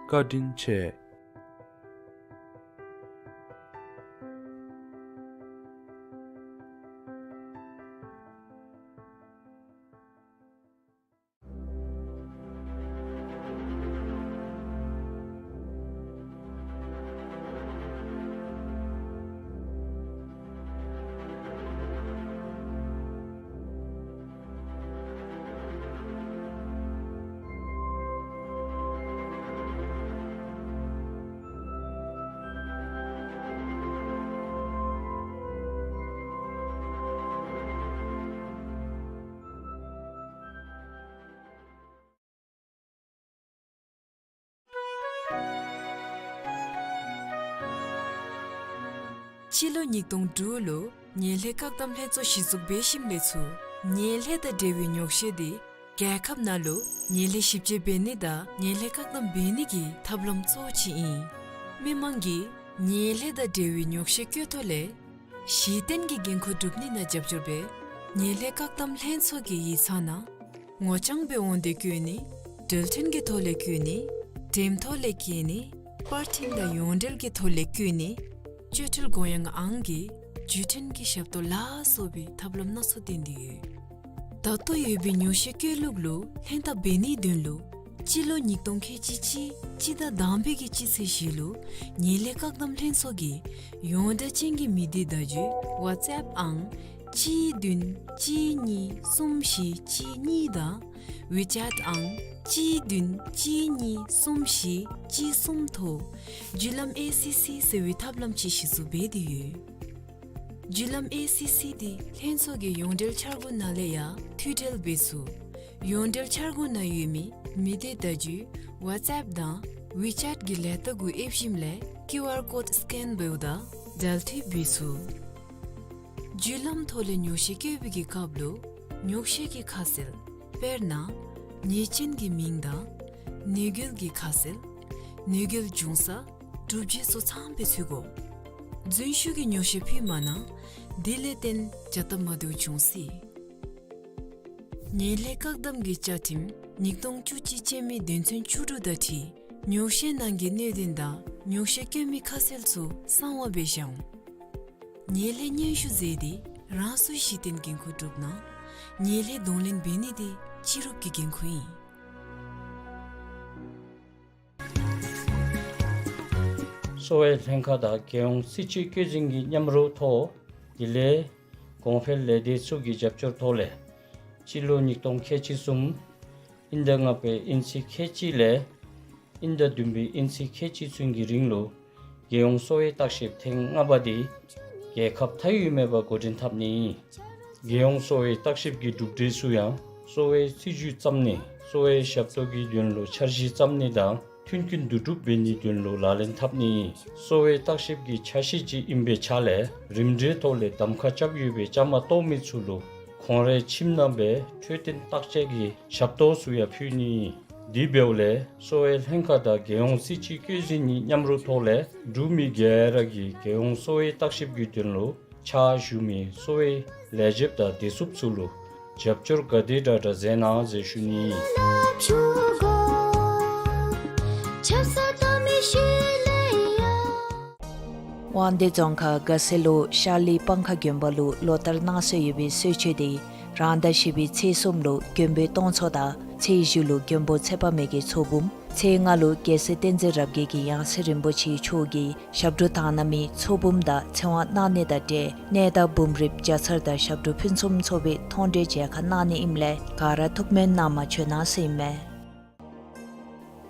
བཀའ་དྲིན་ཆེ། སྤྱི་ལོ་ཉིས་སྟོང་དྲུག་ལུ་ངན་ལྷད་བཀག་སྡོམ་ལྷན་ཚོགས་གཞི་བཙུགས་འབད་ཞིནམ་ལས་ཚུར་ངན་ལྷད་དང་འབྲེལ་བའི་ཉོག་བཤད་འདི་རྒྱལ་ཁབ་ནང་ལུ་ངན་ལྷད་ཞིབ་དཔྱད་འབད་ནི་དང་ངན་ལྷད་བཀག་སྡོམ་འབད་ནི་གི་ཐབས་ལམ་གཙོ་བོ་ཅིག་ཨིན། མི་མང་གིས་ངན་ལྷད་དང་འབྲེལ་བའི་ཉོག་བཤད་བཀོད་ཐོག་ལས་གཞི་རྟེན་གྱི་འགན་ཁུར་སྒྲུབ་ནི་ནང་རྒྱབ་སྐྱོར་འབད། ངན་ལྷད་བཀག་སྡོམ་ལྷན་ཚོགས་ཀྱི་ཡིག་ཚང་ནང་ངོ་རྐྱང་སྦེ་འོང་སྟེ་བཀོད་ནི། འགྲེལ་ཕྲན་གྱི་ཐོག་ལས་བཀོད་ནི། འགྲེམས་ཐོག་ལས་བཀོད་ནི། པར་འཕྲིན་དང་ཡོངས་འབྲེལ་གྱི་ཐོག་ལས་བཀོད་ནི། སྤྱོད་ཁྲལ་དགོངས་ཡངས་ཨང་གི་བརྒྱུད་འཕྲིན་གྱི་ཞབས་ཏོག་ལ་སོགས་པའི་ཐབས་ལམ་སྣ་ཚོགས་བཏོན་ཏེ་ཡོད། ད་ལྟོ་ཡོད་པའི་ཉོག་བཤད་བཀོད་ལུགས་ལུ་ལྷན་ཐབས་འབད་ནིའི་དོན་ལུ་སྤྱི་ལོ་ཉིས་སྟོང་ཁལ་གཅིག་གཅིག་སྤྱི་ཟླ་དང་པའི་གི་སྤྱི་ཚེས་བཞི་ལུ་ངན་ལྷད་བཀག་སྡོམ་ལྷན་ཚོགས་ཀྱི་ཡོངས་བསྒྲགས་ཅན་གྱི་མི་སྡེ་བརྡ་བརྒྱུད་ཝཊས་ཨེབ་ཨང་གཅིག་བདུན་གཅིག་གཉིས་གསུམ་བཞི་གཅིག་གཉིས་དང་ཝི་ཅེཊ་ཨང་གཅིག་བདུན་གཅིག་གཉིས་གསུམ་བཞི་གཅིག་གསུམ་ཐོག་བརྒྱུད་ལམ་ཨེ་སི་སི་ཟེར་བའི་ཐབས་ལམ་ཅིག་གཞི་བཙུགས་འབད་དེ་ཡོད། བརྒྱུད་ལམ་ཨེ་སི་སི་འདི་ལྷན་ཚོགས་ཀྱི་ཡོངས་འབྲེལ་འཆར་སྒོ་ནང་ལས་ཡང་མཐུད་འབྲེལ་འབད་ཚུགས། ཡོངས་འབྲེལ་འཆར་སྒོ་ནང་ཡོད་མི་མི་སྡེ་བརྡ་བརྒྱུད་ཝཊས་ཨེབ་དང་ཝི་ཅེཊ་གི་ལས་རྟགས་གུ་ཨེབ་ཞིནམ་ལས་ཀིའུ་ཨར་ཀོཌ་སི་ཀེན་འབདཝ་ད་འབྲེལ་མཐུད་འབད་ཚུགས། བརྒྱུད་ལམ་ཐོག་ལས་ཉོག་བཤད་བཀོད་པའི་གི་སྐབས་ལུ་ཉོག་བཤད་ཀྱི་ཁ་གསལ་དཔེར་ན་ཉེས་ཅན་གྱི་མིང་དང་ནུས་རྒྱུ་གི་ཁ་གསལ་ནུས་རྒྱུ་འབྱུང་ས་གྲུབ་རྗེས་སོགས་ཚངམ་སྦེ་ཚུད་དགོ། རྫུན་ཞུ་གི་ཉོག་བཤད་ཕུལ་མ་གནང་། དེ་ལས་བརྟེན་བྱ་སྟབས་མ་བདེཝ་འབྱུང་སྲིད། ངན་ལྷད་བཀག་སྡོམ་གྱི་བཅའ་ཁྲིམས་ཉིས་སྟོང་བཅུ་གཅིག་ཅན་མའི་དོན་ཚན་བཅུ་དྲུག་དང་འཁྲིལ་ཉོག་བཤད་ནང་གི་གནད་དོན་དང་ཉོག་བཤད་བཀོད་མི་ཁ་གསལ་ཚུ་གསང་བ་སྦེ་བཞག་འོང་། ངན་ལྷད་སྙན་ཞུ་མཛད་དེ་རང་སོའི་གཞི་རྟེན་འགན་ཁུར་སྒྲུབ་གནང་། ངན་ལྷད་གདོང་ལེན་འབད་ནི་དེ་སྤྱི་རུབ་ཀྱི་འགན་ཁུར་ཨིན། གསོ་བའི་ལྷན་ཁག་དང་རྒྱལ་ཡོངས་སྲིད་སྤྱི་བཀོད་འཛིན་གྱི་མཉམ་རོགས་ཐོག་དེ་ལས་གོང་འཕེལ་ལས་སྡེ་ཚུ་གི་རྒྱབ་སྐྱོར་ཐོག་ལས་སྤྱི་ལོ་ཉིས་སྟོང་ཁལ་གཅིག་གསུམ་དབྱིན་ཟླ་ལྔ་པའི་དབྱིན་ཚེས་ཁལ་གཅིག་ལས་དབྱིན་ཟླ་བདུན་པའི་དབྱིན་ཚེས་ཁལ་གཅིག་ཚུན་གྱི་རིང་ལུ་རྒྱལ་ཡོངས་གསོ་བའི་བརྟག་ཞིབ་ཐེངས་ལྔ་པ་འདི་རྒྱལ་ཁབ་མཐའ་དབུས་མེད་པར་འགོ་འདྲེན་འཐབ་ནི་ཨིན། རྒྱལ་ཡོངས་གསོ་བའི་བརྟག་ཞིབ་ཀྱི་གྲུབ་འབྲས་ཚུ་ཡང་གསོ་བའི་སྲིད་བྱུས་བརྩམ་ནི་གསོ་བའི་ཞབས་ཏོག་གི་དོན་ལུ་འཆར་གཞི་བརྩམ་ནི་དང་མཐུན་རྐྱེན་བསྡུ་སྒྲུབ་འབད་ནིའི་དོན་ལུ་ལག་ལེན་འཐབ་ནི་ཨིན། གསོ་བའི་བརྟག་ཞིབ་ཀྱི་ཆ་ཤས་ཅིག་ཨིན་པའི་ཆ་ལས་རིམ་གྲོའི་ཐོག་ལས་གདམ་ཁ་རྐྱབ་ཡོད་པའི་བཅའ་མར་གཏོགས་མི་ཚུ་ལུ་ཁོང་རའི་ཁྱིམ་ནང་སྦེ་འཕྲོད་བསྟེན་བརྟག་དཔྱད་ཀྱི་ཞབས་ཏོག་ཚུ་ཡང་ཕུལ་ནི་ཨིན། དེ་འབདཝ་ལས་གསོ་བའི་ལྷན་ཁག་དང་རྒྱལ་ཡོངས་སྲིད་སྤྱི་བཀོད་འཛིན་གཉིས་མཉམ་རོགས་ཐོག་ལས་འབྲུག་མི་ག་ར་གིས་རྒྱལ་ཡོངས་གསོ་བའི་བརྟག་ཞིབ་ཀྱི་དོན་ལུ་ཕྱག་ཞུ་མི་གསོ་བའི་ལས་བྱེདཔ་དང་བདེ་སྲུངཔ་ཚུ་ལུ་རྒྱབ་སྐྱོར་ག་དེ་དྲག་དྲག་མཛད་གནང་ཟེར་ཞུ་ནི་ཨིན། དབང་འདུས་རྫོང་ཁག་དགའ་སེ་ལུ་ཤར་ལི་སྤང་ཁ་དགོན་པ་ལུ་ལོ་ལྟར་གནང་སྲོལ་ཡོད་པའི་གསོལ་མཆོད་འདི་རང་ཟླ་བཞི་པའི་ཚེས་གསུམ་ལུ་མགོན་པོའི་སྟོང་ཚོགས་དང་ཚེས་བཞི་ལུ་མགོན་པོ་ཚེ་དཔག་མེད་ཀྱི་ཚོགས་འབུམ། ཚེས་ལྔ་ལུ་རྒྱལ་སྲས་བསྟན་འཛིན་རབ་རྒྱས་ཀྱི་ཡང་སྲིད་རིན་པོ་ཆེ་མཆོག་གིས་ཞབས་དྲུང་དག་སྣང་མའི་ཚོགས་འབུམ་དང་ཚེ་དབང་གནང་ནི་དང་འབྲེལ་གནས་བདག་འབུམ་རིཔ་བརྒྱ་ཚར་དང་ཞབས་དྲུང་ཕུན་སུམ་ཚོགས་པའི་མཐོང་གྲོལ་མཇལ་ཁ་གནང་ནི་ཨིནམ་ལས་ག་ར་ཐུགས་སྨོན་གནང་མ་བྱོན་གནང་ཟེར་ཨིན་མས།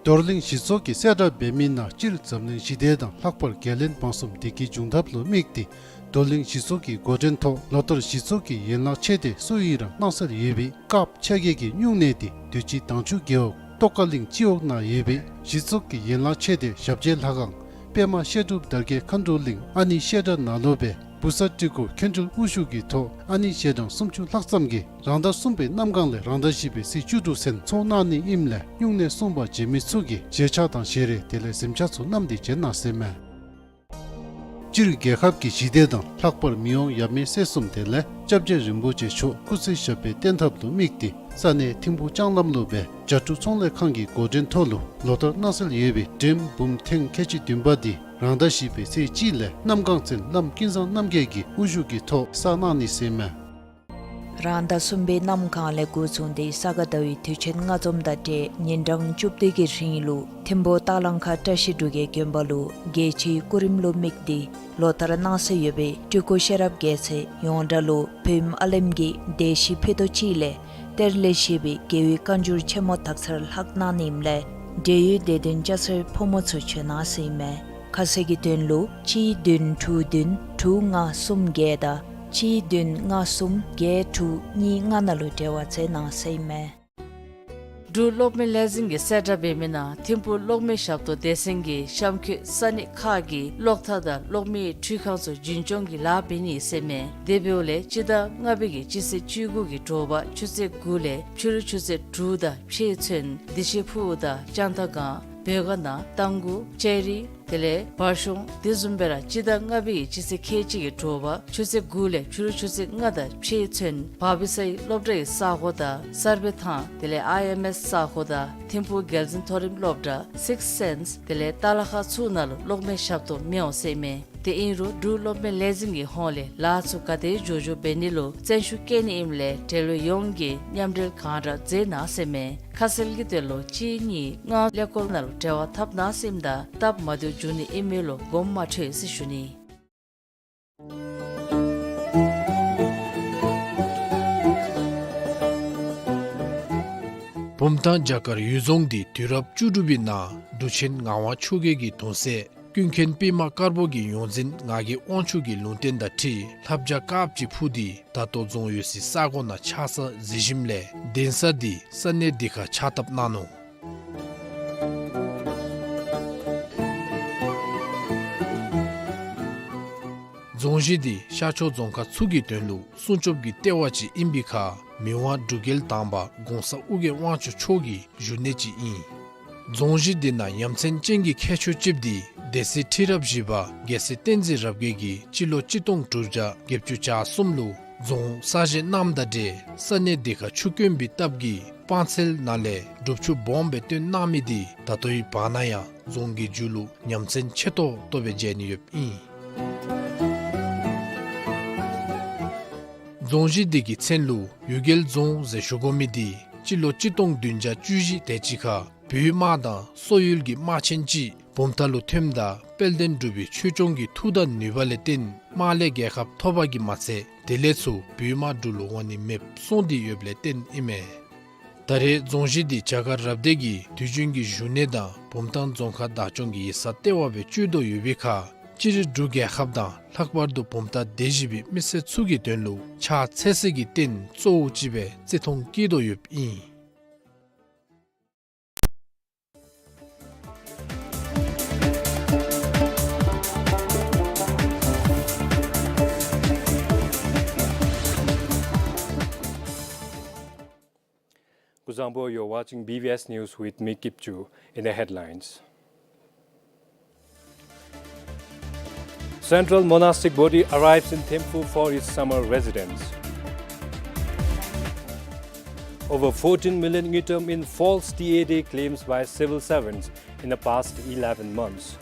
རྡོར་གླིང་གཞི་ཚོགས་ཀྱིས་གསལ་བསྒྲགས་འབད་མི་ནང་སྤྱིར་འཛམ་གླིང་ཞི་བདེ་དང་ལྷག་པར་རྒྱལ་བློན་འབངས་གསུམ་བདེ་སྐྱིད་འབྱུང་ཐབས་ལུ་དམིགས་ཏེ་རྡོར་གླིང་གཞི་ཚོགས་ཀྱི་འགོ་འདྲེན་ཐོག་ལོ་ལྟར་གཞི་ཚོགས་ཀྱི་ཡན་ལག་ཆེ་སྡེ་སུ་ཨིན་རུང་གནང་སྲོལ་ཡོད་པའི་སྐབས་ཆ་རྒྱུས་ཀྱི་སྨྱུང་གནས་འདི་དུས་ཅི་དྭངས་ཆུ་རྒེད་འོག་ཏོག་དཀར་གླིང་སྤྱི་འོག་ནང་ཡོད་པའི་གཞི་ཚོགས་ཀྱི་ཡན་ལག་ཆེ་སྡེ་ཞབས་རྗེས་ལྷ་ཁང་པདྨ་བཤད་སྒྲུབ་དར་རྒྱས་མཁའ་འགྲོ་གླིང་ཨ་ནི་བཤད་གྲྭ་ནང་ལུ་སྦེ་ བུ་གསར་སྤྲུལ་སྐུ་མཁན་སྤྲུལ་དབུ་བཞུགས་ཀྱི་ཐོག་ཨ་ནེ་ཞལ་གྲངས་སུམ་ཅུ་ལྷག་ཙམ་གྱིས་རང་ཟླ་གསུམ་པའི་གནམ་གང་ལས་རང་ཟླ་བཞི་པའི་ཚེས་བཅུ་དྲུག་ཚུན་ཚོགས་གནང་ནི་ཨིནམ་ལས་སྨྱུང་གནས་སྲུང་བར་བྱོན་མི་ཚུ་གིས་ཞལ་ཆས་དང་ཞལ་རས་དེ་ལས་གཟིམ་ཆས་ཚུ་བསྣམས་ཏེ་བྱོན་གནང་ཟེར་མས། སྤྱིར་རྒྱལ་ཁབ་ཀྱི་ཞི་བདེ་དང་ལྷག་པར་མི་དབང་ཡབ་མེས་སྲས་གསུམ་དེ་ལས་སྐྱབས་རྗེ་རིན་པོ་ཆེ་མཆོག་སྐུ་ཚེ་ཞབས་པད་བརྟན་ཐབས་ལུ་དམིགས་ཏེ་ས་གནས་ཐིམ་ཕུག་ལྕང་ལམ་ལུ་སྦེ་རྒྱ་ཕྲུག་ཚོང་ལས་ཁང་གི་འགོ་འདྲེན་ཐོག་ལུ་ལོ་ལྟར་གནང་སྲོལ་ཡོད་པའི་འགྲེམས་འབུམ་ཐེངས་ཁལ་གཅིག་བདུན་པ་འདི་རང་ཟླ་བཞི་པའི་ཚེས་གཅིག་ལས་གནམ་གང་ཚུན་བླམ་ཀུན་བཟང་རྣམ་རྒྱལ་གྱི་དབུ་བཞུགས་ཀྱི་ཐོག་བསགས་གནང་ནི་ཟེར་མས། རང་ཟླ་གསུམ་པའི་གནམ་གང་ལས་འགོ་བཟུང་སྟེ་ས་ག་ཟླ་བའི་དུས་ཆེན་ལྔ་འཛོམས་དང་འབྲེལ་ཉིན་གྲངས་བཅུ་བདུན་གྱི་རིང་ལུ་ཐིམ་ཕུག་སྟག་ལང་ཁ་བཀྲ་ཤིས་འབྲུག་རྒྱལ་དགོན་པ་ལུ་རྒྱལ་སྤྱིའི་སྐུ་རིམ་ལུ་དམིགས་ཏེ་ལོ་ལྟར་གནང་སྲོལ་ཡོད་པའི་སྤྲུལ་སྐུ་ཤེས་རབ་རྒྱལ་མཚན་ཡོངས་གྲགས་ལུ་བོད་ཨ་ལེམ་གྱི་སྡེ་བཞི་ཕུད་རྡོག་གཅིག་ལས་གཏེར་ལས་བཞེས་པའི་རྒྱལ་བའི་བཀའ་འགྱུར་ཆེན་མོ་དག་ཚར་ལྷག་གནང་ནི་ཨིནམ་ལས་འབྲེལ་ཡོད་སྡེ་བདུན་སྐྱ་སེར་ཕོ་མོ་ཚུ་བྱོན་གནང་ཟེར་ཨིན་མས། ཁ་གསལ་གྱི་དོན་ལུ་གཅིག་བདུན་དྲུག་བདུན་དྲུག་ལྔ་གསུམ་བརྒྱད་དང་གཅིག་བདུན་ལྔ་གསུམ་བརྒྱད་དྲུག་གཉིས་ལྔ་ནང་ལུ་འབྲེལ་བ་མཛད་གནང་ཟེར་ཨིན་མས། འབྲུག་གློག་མེ་ལས་འཛིན་གྱིས་གསལ་བསྒྲགས་འབད་མི་ནང་ཐིམ་ཕུག་གློག་མེ་ཞབས་ཏོག་སྡེ་ཚན་གྱིས་གཤམ་འཁོད་ས་གནས་ཁག་གི་གློག་ཐག་དང་གློག་མེའི་འཕྲུལ་ཁང་ཚུ་རྒྱུན་སྐྱོང་གི་ལཱ་འབད་ནི་ཟེར་ཨིན་མས། དེ་འབདཝ་ལས་སྤྱི་ཟླ་ལྔ་པའི་གི་སྤྱི་ཚེས་བཅུ་དགུ་གི་དྲོ་པ་ཆུ་ཚོད་དགུ་ལས་ཕྱི་རུ་ཆུ་ཚོད་དྲུག་དང་ཕྱེད་ཚུན་བདེ་ཆེན་ཕུག་དང་ལྕང་རྟ་སྒང་བོད་དགའ་ནང་རྟ་མགོ་ལྕགས་རི་དེ་ལས་བར་གཞུང་དེ་བཟུམ་སྦེ་ར་སྤྱི་ཟླ་ལྔ་པའི་གི་སྤྱི་ཚེས་ཁལ་གཅིག་གི་དྲོ་པ་ཆུ་ཚོད་དགུ་ལས་ཕྱི་རུ་ཆུ་ཚོད་ལྔ་དང་ཕྱེད་ཚུན་བ་བི་སའི་སློབ་གྲྭའི་ས་གོ་དང་གསར་སྦས་ཐང་དེ་ལས་ཨའི་ཨེམ་ཨེས་ས་གོ་དང་ཐིམ་ཕུག་རྒྱལ་འཛིན་མཐོ་རིམ་སློབ་གྲྭ་སིགསི་སེནསི་དེ་ལས་ཏ་ལ་ཁ་ཚུ་ནང་ལུ་གློག་མེ་ཞབས་ཏོག་མི་འོང་ཟེར་ཨིན་མས། དེ་ཨིན་རུང་འབྲུག་གློག་མེ་ལས་འཛིན་གྱི་ཧོངས་ལས་ལཱ་ཚུ་ག་དེ་མགྱོགས་མགྱོགས་འབད་ནི་ལུ་བརྩོན་ཤུགས་བསྐྱེད་ནི་ཨིནམ་ལས་འབྲེལ་ཡོད་ཡོངས་ཀྱིས་མཉམ་འབྲེལ་གང་དྲག་མཛད་གནང་ཟེར་ཨིན་མས། ཁ་གསལ་གྱི་དོན་ལུ་གཅིག་གཉིས་ལྔ་ཀླད་ཀོར་ནང་ལུ་འབྲེལ་བ་འཐབ་གནང་ཟེར་ཨིནམ་ད་སྟབས་མ་བདེཝ་འབྱུང་ནི་ཨིན་མས་ལོ་དགོངསམ་མ་ཁྲེལ་ཟེར་ཞུ་ནི། བུམ་ཐང་རྒྱ་གར་ཡུལ་རྫོང་འདི་དུས་རབས་བཅུ་དྲུག་པའི་ནང་འབྲུག་ཆེན་ངག་དབང་ཆོས་རྒྱལ་གྱི་གདུང་སྲས་ཀུན་མཁྱེན་པདྨ་དཀར་པོ་གི་ཡོངས་འཛིན་ངག་གི་དབང་ཕྱུག་གི་ལུང་བསྟན་དང་འཁྲིལ་ལྷ་བྱ་དཀརཔོ་ཅིག་འཕུར་ཏེ་ད་ལྟོ་རྫོང་ཡོད་སའི་ས་གོ་ནང་ཆགས་ས་གཟིགས་ཞིནམ་ལས་གདན་ས་འདི་ས་གནས་འདི་ཁར་ཕྱག་བཏབ་གནང་ནུག། རྫོང་གཞི་འདི་ཤར་ཕྱོགས་རྫོང་ཁག་ཚུ་གི་དོན་ལུ་སྲུང་སྐྱོབ་ཀྱི་ལྟེ་བ་ཅིག་ཨིན་པའི་ཁར་མི་དབང་འབྲུག་རྒྱལ་དང་པ་གོང་ས་ཨོ་རྒྱན་དབང་ཕྱུག་མཆོག་གི་བཞུགས་གནས་ཅིག་ཨིན། རྫོང་གཞི་འདི་ནང་ཡ་མཚན་ཅན་གྱི་ཁྱད་ཆོས་ཅིག་འདི་སྡེ་སྲིད་ཁྲི་རབས་བཞི་པ་རྒྱལ་སྲས་བསྟན་འཛིན་རབ་རྒྱས་ཀྱིས་སྤྱི་ལོ་གཅིག་སྟོང་དྲུག་བརྒྱ་བརྒྱད་ཅུ་གྱ་གསུམ་ལུ་རྫོང་གསར་བཞེངས་གནངམ་དང་འབྲེལ་ས་གནས་འདི་ཁར་ཆུ་དཀོན་པའི་སྟབས་ཀྱིས་སྤང་ཚལ་ནང་ལས་སྒྲུབ་ཆུ་སྦོམ་སྦེ་བཏོན་གནང་མི་འདི་ད་ལྟོའི་བར་ན་ཡང་རྫོང་གི་མཇུག་ལུ་ཡ་མཚན་ཆེ་ཏོག་ཏོ་སྦེ་མཇལ་ནི་ཡོདཔ་ཨིན། རྫོང་གཞི་འདི་གི་མཚན་ལུ་གཡུལ་རྒྱལ་རྫོང་ཟེར་ཞུ་དགོ་མི་འདི་སྤྱི་ལོ་གཅིག་སྟོང་བདུན་བརྒྱ་བཅུ་བཞི་དེ་ཅིག་ཁར་བོད་དམག་དང་སོག་ཡུལ་གྱི་དམག་ཆེན་ཅིག་བུམ་ཐང་ལུ་ཐོནམ་ད་དཔལ་ལྡན་འབྲུག་པའི་ཆོས་སྐྱོང་གི་མཐུ་དང་ནུས་པ་ལས་བརྟེན་དམག་ལས་རྒྱལ་ཁ་ཐོབ་པ་གིས་མ་ཚད་དེ་ལས་ཚུར་བོད་དམག་འབྲུག་ལུ་འོང་ནི་མེདཔ་སོང་སྟེ་ཡོདཔ་ལས་བརྟེན་ཨིན་མས། ད་རེས་རྫོང་གཞི་འདི་རྒྱ་གར་རབ་སྡེ་གི་དུས་རྒྱུན་གྱི་བཞུགས་གནས་དང་བུམ་ཐང་རྫོང་ཁག་བདག་སྐྱོང་གི་ཡིག་ཚང་ལྟེ་བ་སྦེ་སྤྱོད་དོ་ཡོད་པའི་ཁར་སྤྱིར་འབྲུག་རྒྱལ་ཁབ་དང་ལྷག་པར་དུ་བུམ་ཐང་སྡེ་བཞི་པའི་མི་སེར་ཚུ་གི་དོན་ལུ་ཕྱག་འཚལ་སའི་རྟེན་གཙོ་བོ་ཅིག་སྦེ་བརྩི་མཐོང་བསྐྱེད་དོ་ཡོདཔ་ཨིན། Kuzuzangpo, you're watching B B S News with me, Kipchu. In the headlines. Central Monastic Body arrives in Thimphu for its summer residence. Over fourteen million ngultrum in false T A D claims by civil servants in the past eleven months.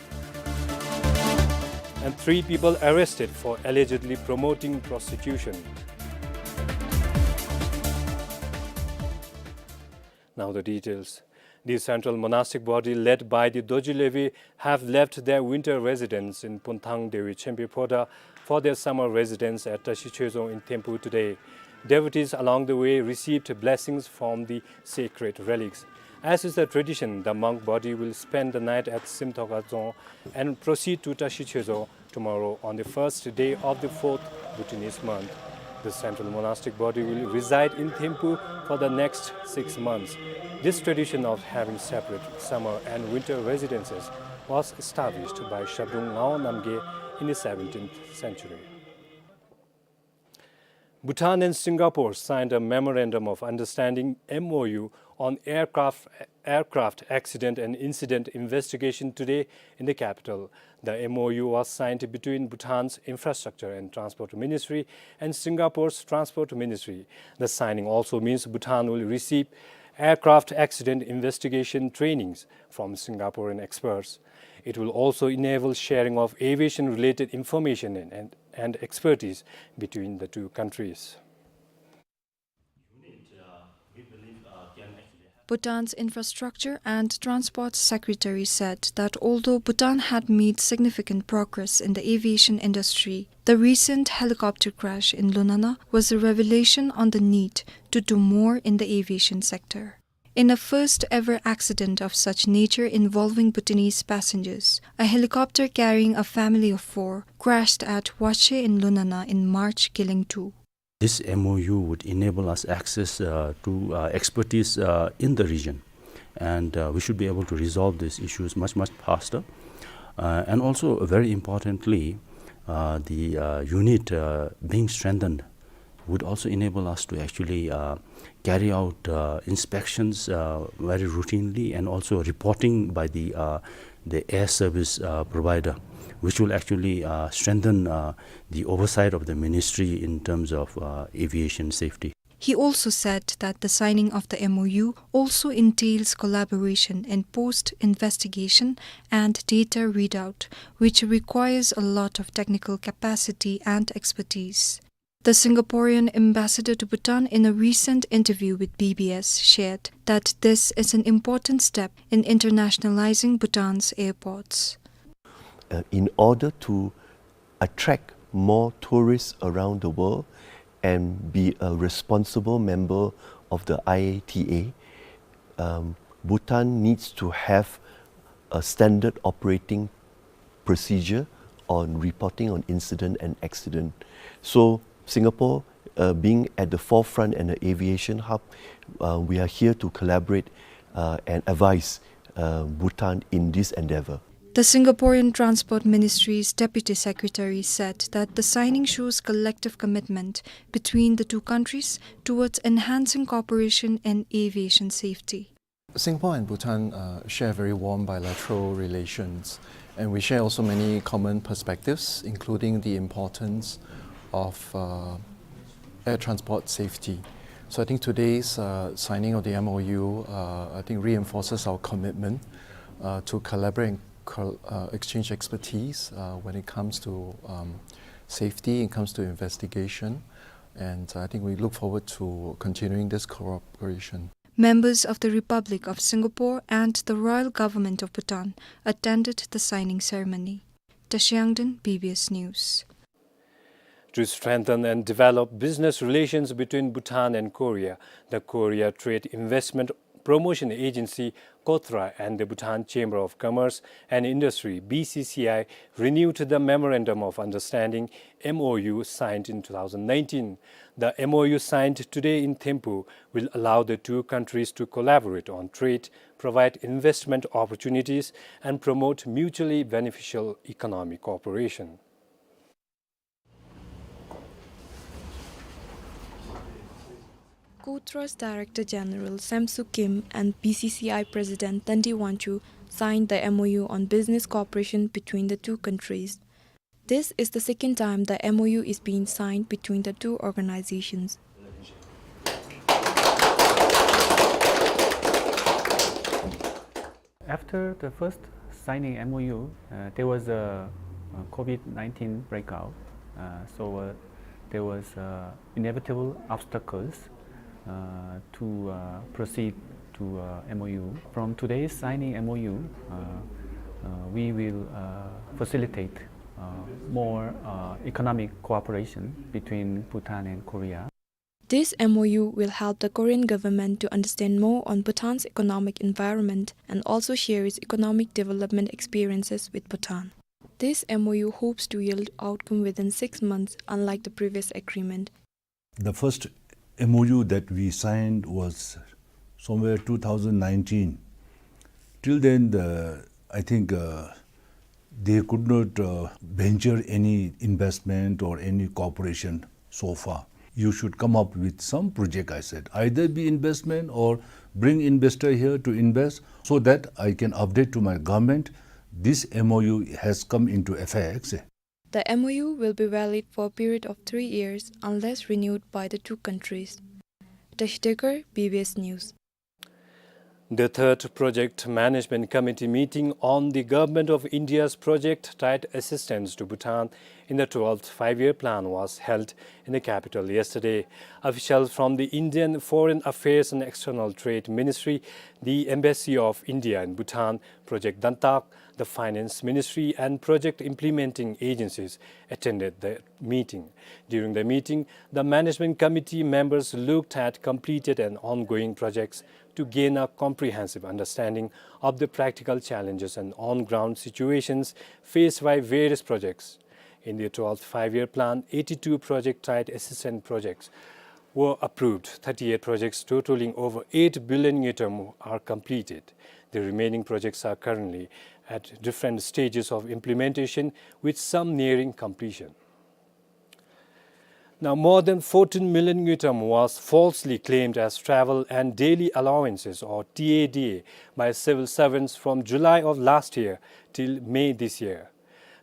And three people arrested for allegedly promoting prostitution. Now the details. The Central Monastic Body, led by the Dorji Levi, have left their winter residence in Punthang Dewi Chempi Phoda for their summer residence at Tashi Choezong in Thimphu today. Devotees along the way received blessings from the sacred relics. As is the tradition, the monk body will spend the night at Simthoka Dzong and proceed to Tashi Choezong tomorrow, on the first day of the fourth Bhutanese month. The Central Monastic Body will reside in Thimphu for the next six months. This tradition of having separate summer and winter residences was established by Shabdrung Ngawang Namgyal in the seventeenth century. Bhutan and Singapore signed a Memorandum of Understanding, M O U, on aircraft, aircraft accident and incident investigation today in the capital. The M O U was signed between Bhutan's Infrastructure and Transport Ministry and Singapore's Transport Ministry. The signing also means Bhutan will receive aircraft accident investigation trainings from Singaporean experts. It will also enable sharing of aviation-related information and, and, and expertise between the two countries. Bhutan's Infrastructure and Transport Secretary said that although Bhutan had made significant progress in the aviation industry, the recent helicopter crash in Lunana was a revelation on the need to do more in the aviation sector. In a first ever accident of such nature involving Bhutanese passengers, a helicopter carrying a family of four crashed at Wache in Lunana in March, killing two. This M O U would enable us access, uh, to, uh, expertise, uh, in the region, and, uh, we should be able to resolve these issues much, much faster. Uh, and also, very importantly, uh, the, uh, unit, uh, being strengthened would also enable us to actually, uh, carry out, uh, inspections, uh, very routinely, and also reporting by the, uh, the air service, uh, provider, which will actually, uh, strengthen, uh, the oversight of the ministry in terms of, uh, aviation safety. He also said that the signing of the M O U also entails collaboration in post-investigation and data readout, which requires a lot of technical capacity and expertise. The Singaporean ambassador to Bhutan, in a recent interview with B B S, shared that this is an important step in internationalizing Bhutan's airports. Uh, in order to attract more tourists around the world and be a responsible member of the I A T A, um, Bhutan needs to have a standard operating procedure on reporting on incident and accident. So Singapore, uh, being at the forefront and an aviation hub, uh, we are here to collaborate, uh, and advise, uh, Bhutan in this endeavor. The Singaporean Transport Ministry's Deputy Secretary said that the signing shows collective commitment between the two countries towards enhancing cooperation in aviation safety. Singapore and Bhutan, uh, share very warm bilateral relations, and we share also many common perspectives, including the importance of, uh, air transport safety. So I think today's, uh, signing of the M O U, uh, I think reinforces our commitment, uh, to collaborate and col-, uh, exchange expertise, uh, when it comes to, um, safety, it comes to investigation, and I think we look forward to continuing this cooperation. Members of the Republic of Singapore and the Royal Government of Bhutan attended the signing ceremony. Tashi Yangden, B B S News. To strengthen and develop business relations between Bhutan and Korea, the Korea Trade Investment Promotion Agency, KOTRA, and the Bhutan Chamber of Commerce and Industry, B C C I, renewed the Memorandum of Understanding, M O U, signed in two thousand nineteen. The M O U signed today in Thimphu will allow the two countries to collaborate on trade, provide investment opportunities, and promote mutually beneficial economic cooperation. KOTRA's Director General Samsoo Kim and B C C I President Tandi Wangchuk signed the M O U on business cooperation between the two countries. This is the second time the M O U is being signed between the two organizations. After the first signing M O U, uh, there was a, a COVID nineteen breakout. Uh, so, uh, there was, uh, inevitable obstacles, uh, to, uh, proceed to, uh, M O U. From today's signing M O U, uh, uh, we will, uh, facilitate, uh, more, uh, economic cooperation between Bhutan and Korea. This M O U will help the Korean government to understand more on Bhutan's economic environment and also share its economic development experiences with Bhutan. This M O U hopes to yield outcome within six months, unlike the previous agreement. The first M O U that we signed was somewhere two thousand nineteen. Till then, the, I think, uh, they could not, uh, venture any investment or any cooperation so far. You should come up with some project, I said. Either be investment or bring investor here to invest so that I can update to my government. This M O U has come into effect. The M O U will be valid for a period of three years unless renewed by the two countries. Tashi Dekar, B B S News. The third Project Management Committee meeting on the Government of India's project-tied assistance to Bhutan in the twelfth Five-Year Plan was held in the capital yesterday. Officials from the Indian Foreign Affairs and External Trade Ministry, the Embassy of India in Bhutan, Project Dantak, the Finance Ministry, and project implementing agencies attended the meeting. During the meeting, the management committee members looked at completed and ongoing projects to gain a comprehensive understanding of the practical challenges and on-ground situations faced by various projects. In the twelfth Five-Year Plan, eighty-two project-tied assistance projects were approved. Thirty-eight projects totaling over eight billion ngultrum are completed. The remaining projects are currently at different stages of implementation, with some nearing completion. Now, more than fourteen million ngultrum was falsely claimed as travel and daily allowances, or T A D A, by civil servants from July of last year till May this year.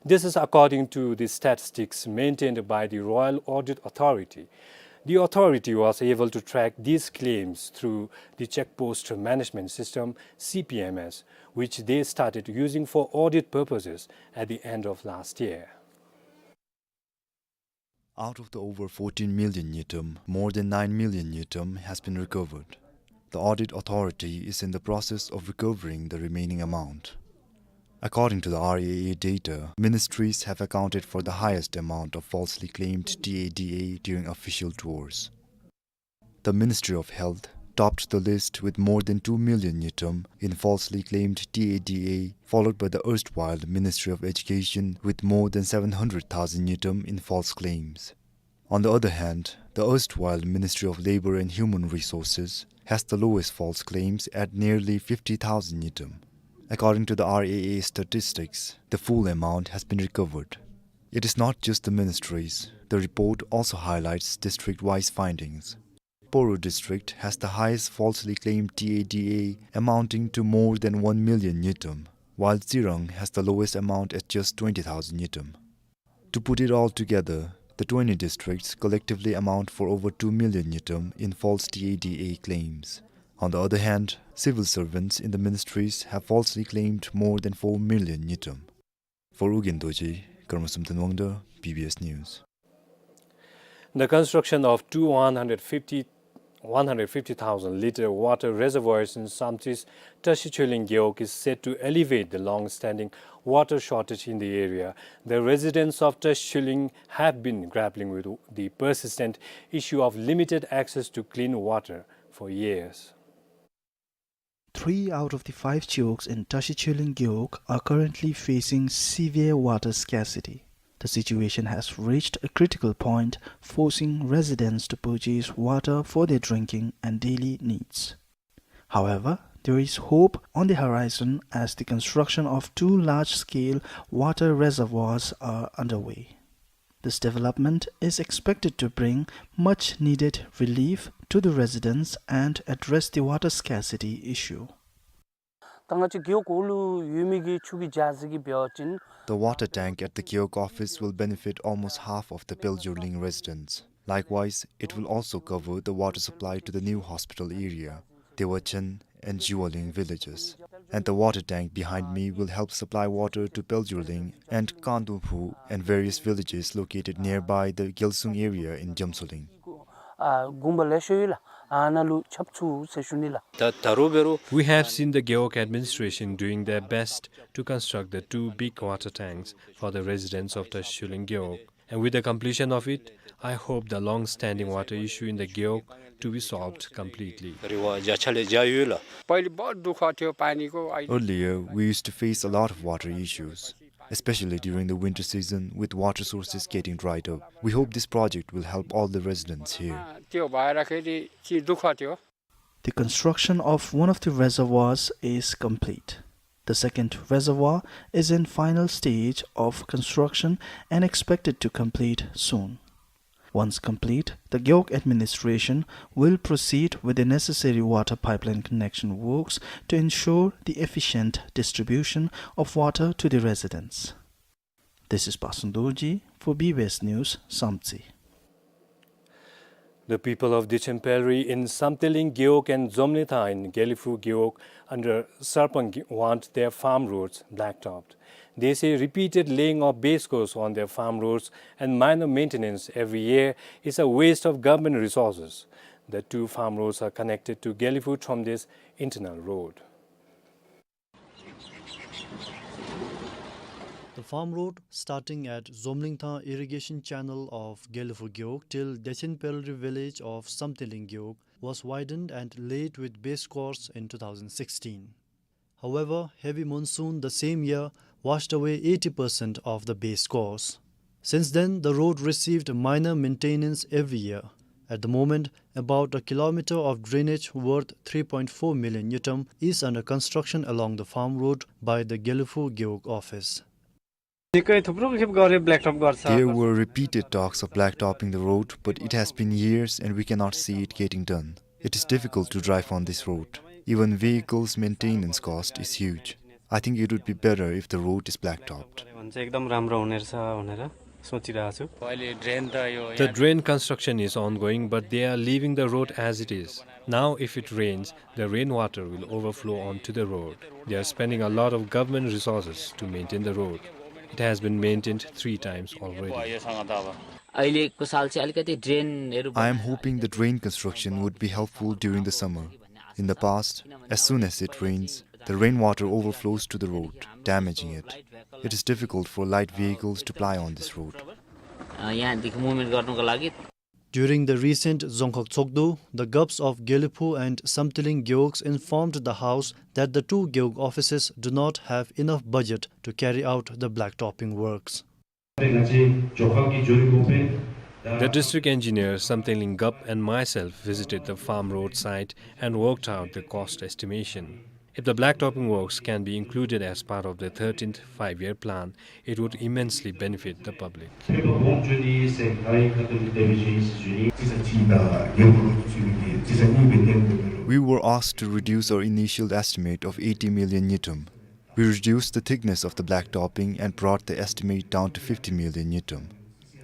This is according to the statistics maintained by the Royal Audit Authority. The authority was able to track these claims through the Check Post Management System, C P M S, which they started using for audit purposes at the end of last year. Out of the over fourteen million ngultrum, more than nine million ngultrum has been recovered. The audit authority is in the process of recovering the remaining amount. According to the R A A data, ministries have accounted for the highest amount of falsely claimed T A D A during official tours. The Ministry of Health topped the list with more than two million ngultrum in falsely claimed T A D A, followed by the erstwhile Ministry of Education with more than seven hundred thousand ngultrum in false claims. On the other hand, the erstwhile Ministry of Labor and Human Resources has the lowest false claims at nearly fifty thousand ngultrum. According to the R A A statistics, the full amount has been recovered. It is not just the ministries. The report also highlights district-wise findings. Poro district has the highest falsely claimed T A D A, amounting to more than one million ngultrum, while Tsirang has the lowest amount at just twenty thousand ngultrum. To put it all together, the twenty districts collectively amount for over two million ngultrum in false T A D A claims. On the other hand, civil servants in the ministries have falsely claimed more than four million ngultrum. For Ugyen Dorji, Karma Samten Wangda, B B S News. The construction of two one hundred fifty, one hundred fifty thousand litre water reservoirs in Samtse's Tashi Chuleng Gewog is set to alleviate the long-standing water shortage in the area. The residents of Tashi Chuleng have been grappling with the persistent issue of limited access to clean water for years. Three out of the five gewogs in Tashi Chuleng Gewog are currently facing severe water scarcity. The situation has reached a critical point, forcing residents to purchase water for their drinking and daily needs. However, there is hope on the horizon as the construction of two large-scale water reservoirs are underway. This development is expected to bring much needed relief to the residents and address the water scarcity issue. ད་ང་བཅས་རྒེད་འོག་གུ་ལུ་ཡོད་མི་གི་ཆུ་གི་རྒྱ་ཟེར་གི་འབད་བ་ཅིན། The water tank at the Gewog office will benefit almost half of the Peljourling residents. Likewise, it will also cover the water supply to the new hospital area, Dewachen and Jiwaling villages. And the water tank behind me will help supply water to Peljourling and Kandophu and various villages located nearby the Gyalsung area in Jamsoling. ཨ་དགོངས་པ་ལེགས་ཤོམ་ཡོད་ལགས། ཨ་ནཱ་ལུ་ཁྱབ་ཚུགས་ཟེར་ཞུ་ནི་ལགས། ད་ད་རུང་འབད་རུང་We have seen the Gewog administration doing their best to construct the two big water tanks for the residents of Tashi Chuleng Gewog. And with the completion of it, I hope the long-standing water issue in the Gewog to be solved completely. རེ་བ་བརྒྱ་ཆ་ལས་བརྒྱ་ཡོད་ལགས། पहिले बहुत दुःख थियो पानीको, अहिले Earlier, we used to face a lot of water issues, especially during the winter season with water sources getting dried up. We hope this project will help all the residents here. त्यो भएरखेरी चाहिँ दुःख थियो। The construction of one of the reservoirs is complete. The second reservoir is in final stage of construction and expected to complete soon. Once complete, the Gewog administration will proceed with the necessary water pipeline connection works to ensure the efficient distribution of water to the residents. This is Pasun Dorji for B B S News, Samtse. The people of Dechen Pelri in Samteling Gewog and Zomlingthang in Gelephu Gewog under Sarpang Ge-, want their farm roads blacktopped. They say repeated laying of base course on their farm roads and minor maintenance every year is a waste of government resources. The two farm roads are connected to Gelephu Thromdes internal road. The farm road starting at Zomlingthang irrigation channel of Gelephu Gewog till Dechen Pelri village of Samteling Gewog was widened and laid with base course in two thousand sixteen. However, heavy monsoon the same year washed away eighty percent of the base course. Since then, the road received minor maintenance every year. At the moment, about a kilometer of drainage worth three point four million ngultrum is under construction along the farm road by the Gelephu Gewog office. निकै थुप्रो खेप गरे ब्ल्याकटप गर्छ। There were repeated talks of blacktopping the road, but it has been years and we cannot see it getting done. It is difficult to drive on this road. Even vehicles maintenance cost is huge. I think it would be better if the road is blacktopped. भने चाहिँ एकदम राम्रो हुने रहेछ भनेर सोचिरहेको छु। अहिले ड्रेन त यो The drain construction is ongoing, but they are leaving the road as it is. Now, if it rains, the rainwater will overflow onto the road. They are spending a lot of government resources to maintain the road. It has been maintained three times already. योसँग त अब अहिलेको साल चाहिँ अलिकति ड्रेनहरू I am hoping the drain construction would be helpful during the summer. In the past, as soon as it rains, the rainwater overflows to the road, damaging it. It is difficult for light vehicles to ply on this road. अ, यहाँदेखि मुभमेन्ट गर्नुको लागि During the recent Dzongkhag Tshogdu, the Gups of Gelephu and Samteling Gewogs informed the House that the two Gewog offices do not have enough budget to carry out the blacktopping works. The district engineer, Samteling Gup, and myself visited the farm road site and worked out the cost estimation. If the blacktopping works can be included as part of the thirteenth Five-Year Plan, it would immensely benefit the public. We were asked to reduce our initial estimate of eighty million ngultrum. We reduced the thickness of the blacktopping and brought the estimate down to fifty million ngultrum.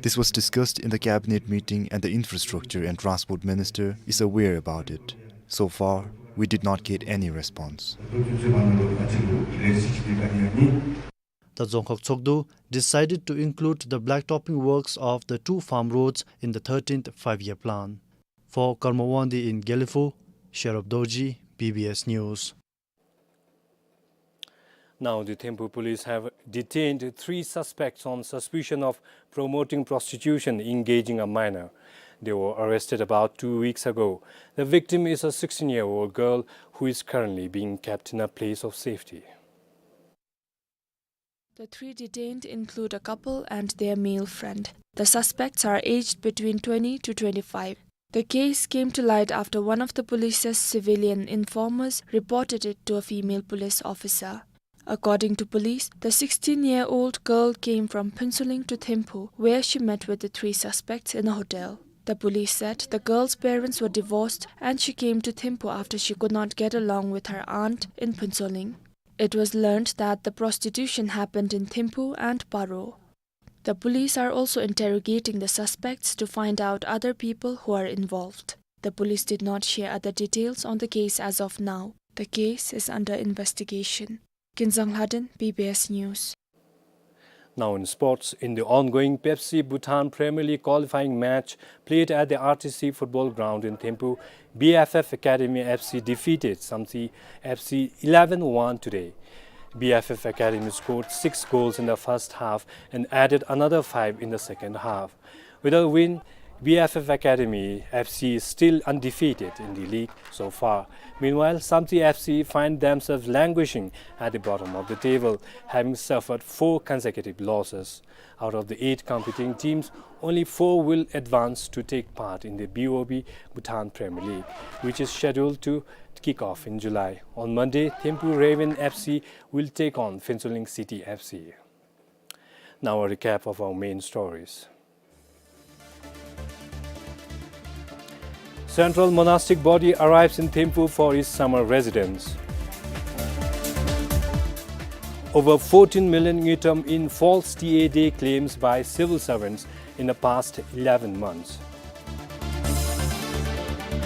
This was discussed in the cabinet meeting and the infrastructure and transport minister is aware about it. So far, we did not get any response. The Dzongkhag Tshogdu decided to include the blacktopping works of the two farm roads in the thirteenth Five-Year Plan. For Karma Wangdi in Gelephu, Sherab Dorji, B B S News. Now, the Thimphu police have detained three suspects on suspicion of promoting prostitution, engaging a minor. They were arrested about two weeks ago. The victim is a sixteen-year-old girl who is currently being kept in a place of safety. The three detained include a couple and their male friend. The suspects are aged between twenty to twenty-five. The case came to light after one of the police's civilian informers reported it to a female police officer. According to police, the sixteen-year-old girl came from Phuentsholing to Thimphu, where she met with the three suspects in a hotel. The police said the girl's parents were divorced and she came to Thimphu after she could not get along with her aunt in Phuentsholing. It was learned that the prostitution happened in Thimphu and Paro. The police are also interrogating the suspects to find out other people who are involved. The police did not share other details on the case as of now. The case is under investigation. Kinzang Lhaden, B B S News. Now in sports, in the ongoing Pepsi Bhutan Premier League qualifying match played at the R T C football ground in Thimphu, B F F Academy F C defeated Samtse F C eleven one today. B F F Academy scored six goals in the first half and added another five in the second half. With a win, B F F Academy F C is still undefeated in the league so far. Meanwhile, Samtse F C find themselves languishing at the bottom of the table, having suffered four consecutive losses. Out of the eight competing teams, only four will advance to take part in the B O B Bhutan Premier League, which is scheduled to kick off in July. On Monday, Thimphu Raven F C will take on Phuentsholing City F C. Now a recap of our main stories. Central monastic body arrives in Thimphu for its summer residence. Over fourteen million ngultrum in false T A day claims by civil servants in the past eleven months.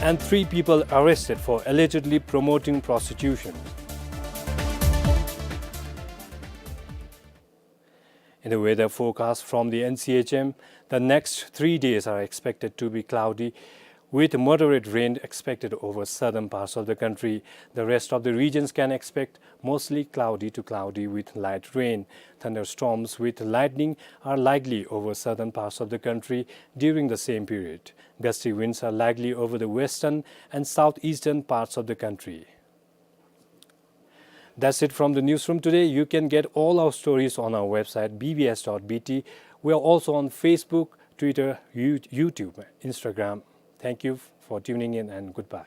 And three people arrested for allegedly promoting prostitution. In the weather forecast from the N C H M, the next three days are expected to be cloudy, with moderate rain expected over southern parts of the country. The rest of the regions can expect mostly cloudy to cloudy with light rain. Thunderstorms with lightning are likely over southern parts of the country during the same period. Gusty winds are likely over the western and southeastern parts of the country. That's it from the newsroom today. You can get all our stories on our website, B B S dot B T. We are also on Facebook, Twitter, You-, YouTube, Instagram. Thank you for tuning in and goodbye.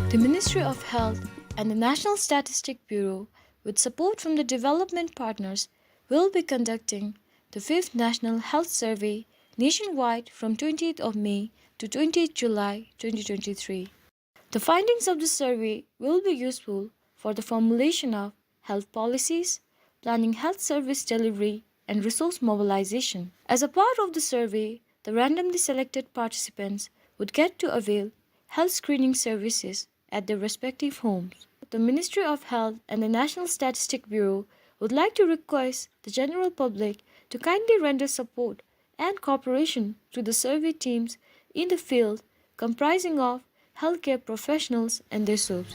The Ministry of Health and the National Statistic Bureau, with support from the development partners, will be conducting the fifth National Health Survey nationwide from twentieth of May to twentieth July twenty twenty-three. The findings of the survey will be useful for the formulation of health policies, planning health service delivery, and resource mobilization. As a part of the survey, the randomly selected participants would get to avail health screening services at their respective homes. The Ministry of Health and the National Statistic Bureau would like to request the general public to kindly render support and cooperation to the survey teams in the field, comprising of healthcare professionals and their soups.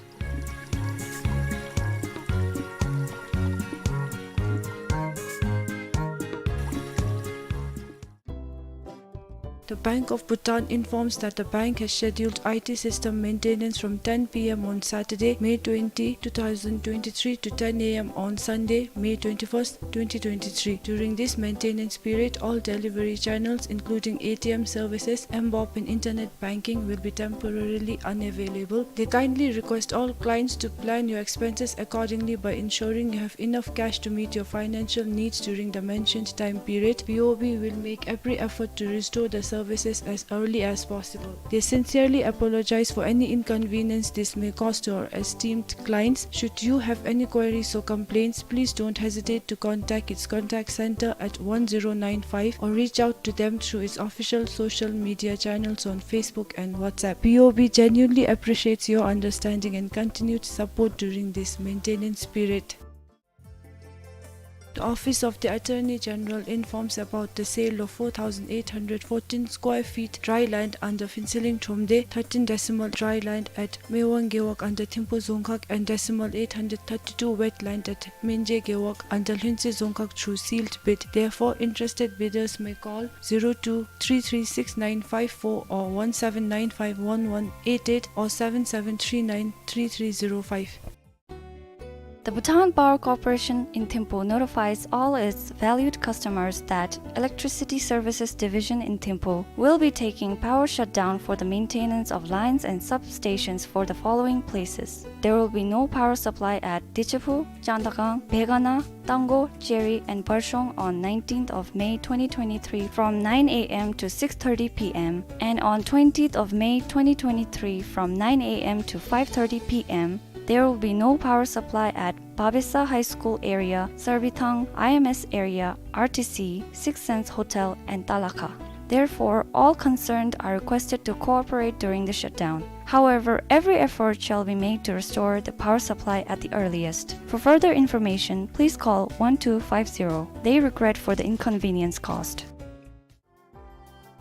The Bank of Bhutan informs that the bank has scheduled I T system maintenance from ten P M on Saturday, May twenty, two thousand twenty-three to ten A M on Sunday, May twenty-first, twenty twenty-three. During this maintenance period, all delivery channels, including A T M services, M BOP and internet banking, will be temporarily unavailable. They kindly request all clients to plan your expenses accordingly by ensuring you have enough cash to meet your financial needs during the mentioned time period. B O B will make every effort to restore the services as early as possible. They sincerely apologize for any inconvenience this may cause to our esteemed clients. Should you have any queries or complaints, please don't hesitate to contact its contact center at one zero nine five or reach out to them through its official social media channels on Facebook and WhatsApp. B O B genuinely appreciates your understanding and continued support during this maintenance period. The Office of the Attorney General informs about the sale of four thousand eight hundred fourteen square feet dry land under Phuentsholing Thromde, thirteen decimal dry land at Mewang Gewog under Thimphu Dzongkhag, and decimal eight hundred thirty-two wet land at Mengje Gewog under Lhuentse Dzongkhag through sealed bid. Therefore, interested bidders may call zero two three three six nine five four or one seven nine five one one eight eight or seven seven three nine three three zero five. The Bhutan Power Corporation in Thimphu notifies all its valued customers that Electricity Services Division in Thimphu will be taking power shutdown for the maintenance of lines and substations for the following places. There will be no power supply at Dichephu, Chandagang, Begana, Tanggo, Cheri, and Barshong on nineteenth of May twenty twenty-three from nine A M to six thirty P M, and on twentieth of May twenty twenty-three from nine A M to five thirty P M. There will be no power supply at Babesa High School area, Sarbithang I M S area, R T C, Six Sense Hotel, and Talakha. Therefore, all concerned are requested to cooperate during the shutdown. However, every effort shall be made to restore the power supply at the earliest. For further information, please call one two five zero. They regret for the inconvenience caused.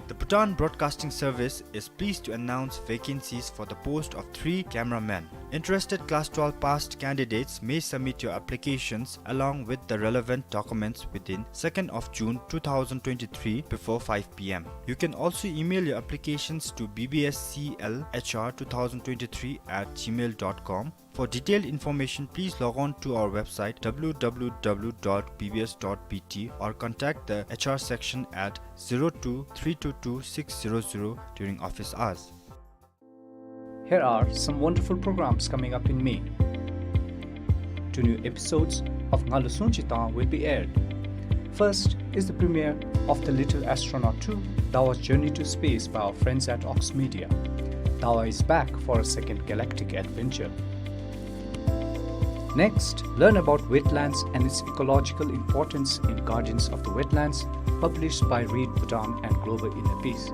The Bhutan Broadcasting Service is pleased to announce vacancies for the post of three cameramen. Interested class twelve passed candidates may submit your applications along with the relevant documents within second of June two thousand twenty-three before five P M. You can also email your applications to B B S C L H R two thousand twenty-three at gmail dot com. For detailed information, please log on to our website W W W dot B B S dot B T or contact the H R section at zero two three two two six zero zero during office hours. Here are some wonderful programs coming up in May. Two new episodes of Ngalu Sungchi Tang will be aired. First is the premiere of The Little Astronaut two, Dawa's Journey to Space by our friends at Ox Media. Dawa is back for a second galactic adventure. Next, learn about wetlands and its ecological importance in Guardians of the Wetlands, published by Read Bhutan and Global Inner Peace.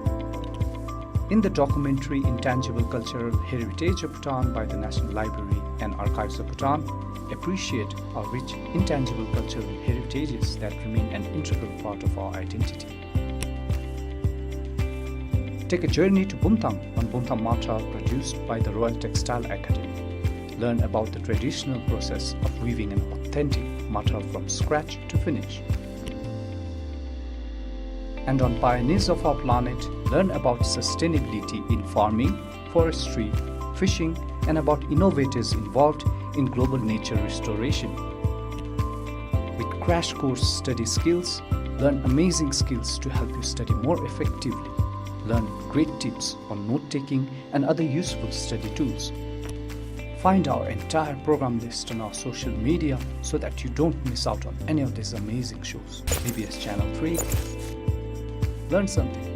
In the documentary Intangible Cultural Heritage of Bhutan by the National Library and Archives of Bhutan, appreciate our rich intangible cultural heritages that remain an integral part of our identity. Take a journey to Bumthang on Bumthang Mathrap, produced by the Royal Textile Academy. Learn about the traditional process of weaving an authentic mathrap from scratch to finish. And on Pioneers of Our Planet, learn about sustainability in farming, forestry, fishing, and about innovators involved in global nature restoration. With crash course study skills, learn amazing skills to help you study more effectively, learn great tips on note-taking and other useful study tools. Find our entire program list on our social media so that you don't miss out on any of these amazing shows. B B S Channel three. Learn something.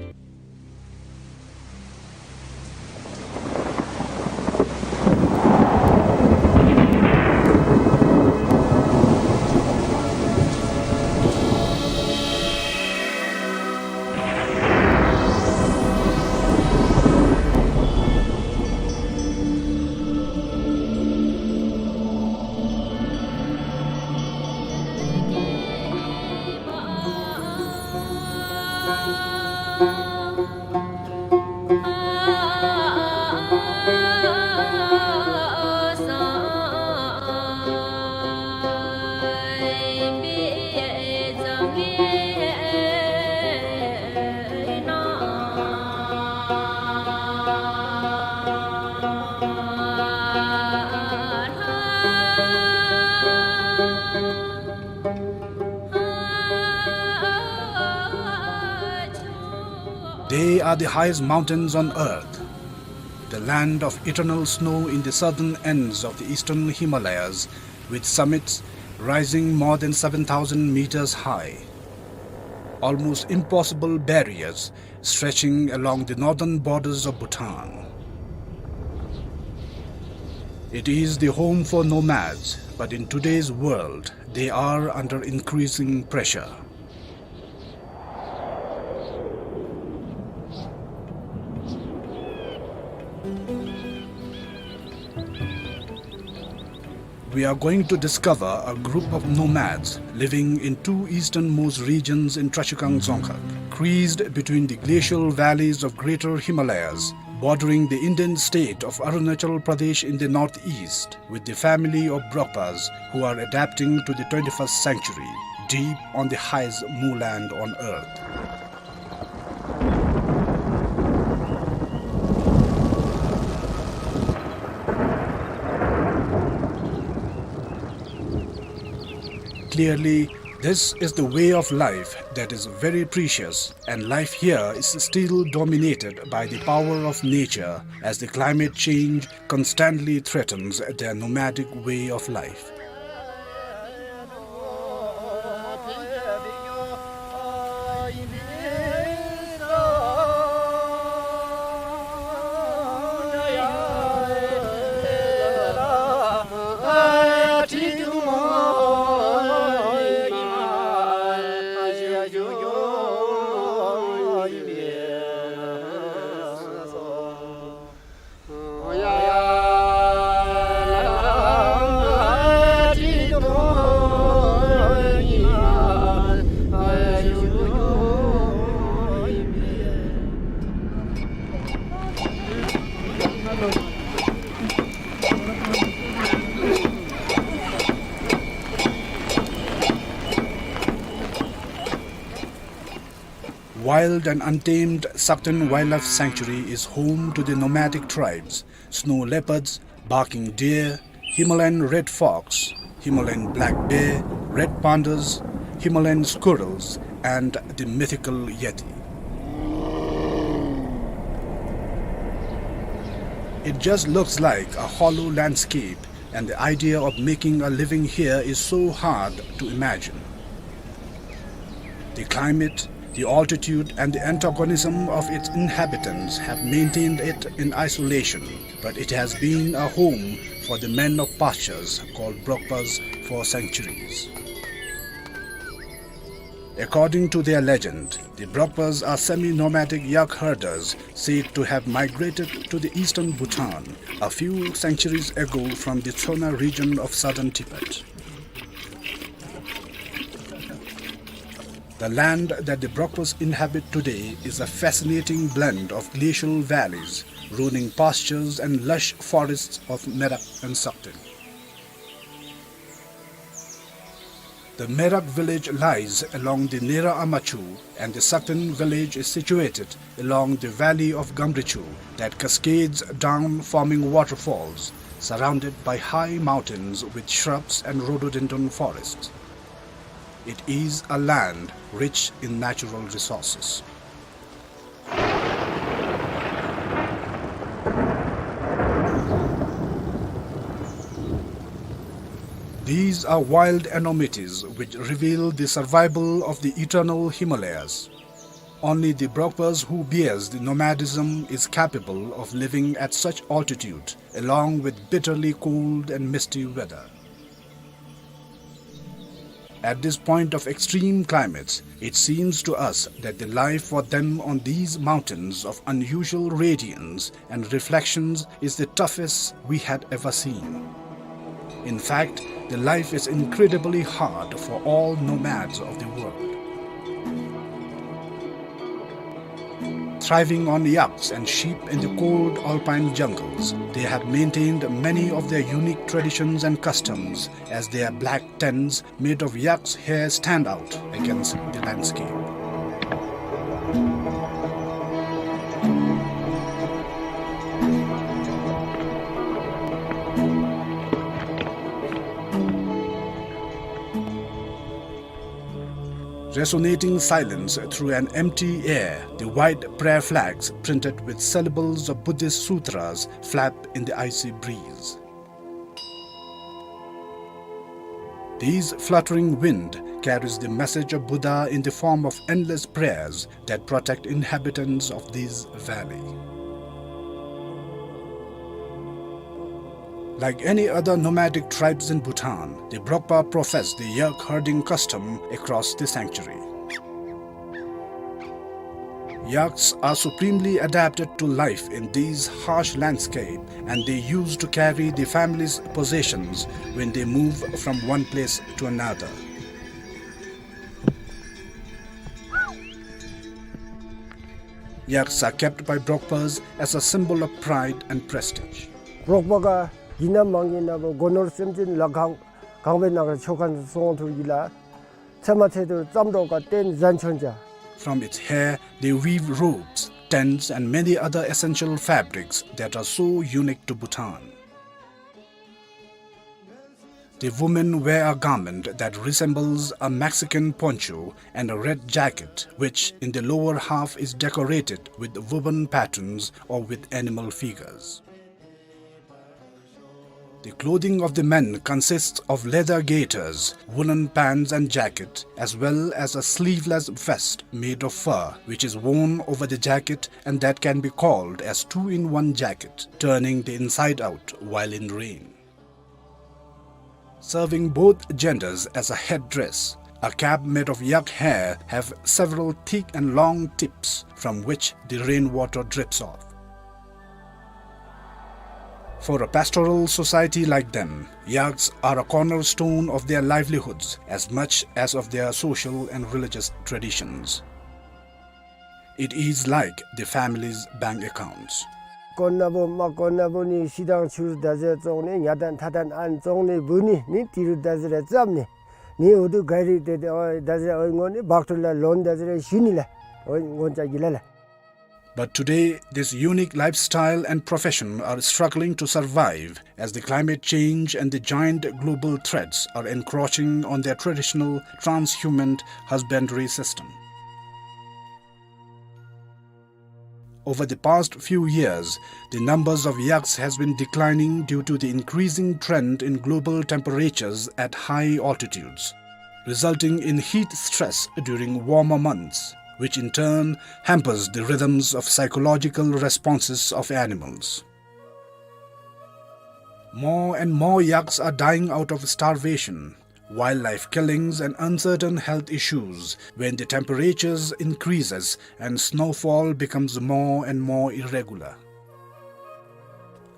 They are the highest mountains on earth, the land of eternal snow in the southern ends of the eastern Himalayas, with summits rising more than seven thousand meters high. Almost impossible barriers stretching along the northern borders of Bhutan. It is the home for nomads, but in today's world, they are under increasing pressure. We are going to discover a group of nomads living in two easternmost regions in Trashigang Dzongkhag, creased between the glacial valleys of Greater Himalayas, bordering the Indian state of Arunachal Pradesh in the northeast, with the family of Brokpas, who are adapting to the twenty-first century, deep on the highest moorland on earth. Clearly, this is the way of life that is very precious, and life here is still dominated by the power of nature, as the climate change constantly threatens their nomadic way of life. Wild and untamed Sakten Wildlife Sanctuary is home to the nomadic tribes, snow leopards, barking deer, Himalayan red fox, Himalayan black bear, red pandas, Himalayan squirrels, and the mythical yeti. It just looks like a hollow landscape, and the idea of making a living here is so hard to imagine. The climate, the altitude, and the antagonism of its inhabitants have maintained it in isolation, but it has been a home for the men of pastures called Brokpas for centuries. According to their legend, the Brokpas are semi-nomadic yak herders said to have migrated to the eastern Bhutan a few centuries ago from the Tsona region of southern Tibet. The land that the Brokpas inhabit today is a fascinating blend of glacial valleys, rolling pastures, and lush forests of Merak and Sakten. The Merak village lies along the Nera Amachu, and the Sakten village is situated along the valley of Gamrichu that cascades down, forming waterfalls, surrounded by high mountains with shrubs and rhododendron forests. It is a land rich in natural resources. These are wild enormities which reveal the survival of the eternal Himalayas. Only the Brokpas who bears the nomadism is capable of living at such altitude, along with bitterly cold and misty weather. At this point of extreme climates, it seems to us that the life for them on these mountains of unusual radiance and reflections is the toughest we had ever seen. In fact, the life is incredibly hard for all nomads of the world. Thriving on yaks and sheep in the cold alpine jungles, they have maintained many of their unique traditions and customs, as their black tents made of yak's hair stand out against the landscape. Resonating silence through an empty air, the white prayer flags printed with syllables of Buddhist sutras flap in the icy breeze. This fluttering wind carries the message of Buddha in the form of endless prayers that protect inhabitants of this valley. Like any other nomadic tribes in Bhutan, the Brokpa profess the yak herding custom across the sanctuary. Yaks are supremely adapted to life in these harsh landscape, and they use to carry the family's possessions when they move from one place to another. Yaks are kept by Brokpas as a symbol of pride and prestige. རོགས་པ་ག་གི་ན་མང་གི་ན་བོ་སྒོ་ནོར་སེམས་ཅན་ལ་གང་གང་བའི་ནང་ག་ཆོ་ག་སོང་ཐུབ་ཡི་ལ། ཚེ་མ་ཚེ་དུ་ཙམ་རོགས་ག་བརྟེན་ཟན་ཆོན་ཅ། From its hair, they weave robes, tents, and many other essential fabrics that are so unique to Bhutan. The women wear a garment that resembles a Mexican poncho and a red jacket, which in the lower half is decorated with woven patterns or with animal figures. The clothing of the men consists of leather gaiters, woolen pants and jacket, as well as a sleeveless vest made of fur, which is worn over the jacket and that can be called as two-in-one jacket, turning the inside out while in rain. Serving both genders as a headdress, a cap made of yak hair have several thick and long tips from which the rainwater drips off. For a pastoral society like them, yaks are a cornerstone of their livelihoods as much as of their social and religious traditions. It is like the family's bank accounts. དཀོན་ན་བོ་མ་དཀོན་ན་བོ་ནི་ཤི་དང་ཆུར་ད་ཟེར་བཙོང་ནི་ཉ་དང་ཐ་དང་ཨན་བཙོང་ནི་བུ་ནི་ནི་ཏི་རུ་ད་ཟེར་རེ་བཙབ་ནི་ནི་འུ་དུ་ག་རི་ཏེ་ཏེ་ཨོ་ད་ཟེར་ཨོ་ངོ་ནི་བག་ཏུ་ལ་ལོན་ད་ཟེར་རེ་ཞུ་ནི་ལ། འོ་འོ་ཅག་གི་ལ་ལ། But today, this unique lifestyle and profession are struggling to survive as the climate change and the giant global threats are encroaching on their traditional transhuman husbandry system. Over the past few years, the numbers of yaks has been declining due to the increasing trend in global temperatures at high altitudes, resulting in heat stress during warmer months, which in turn hampers the rhythms of psychological responses of animals. More and more yaks are dying out of starvation, wildlife killings and uncertain health issues when the temperatures increases and snowfall becomes more and more irregular.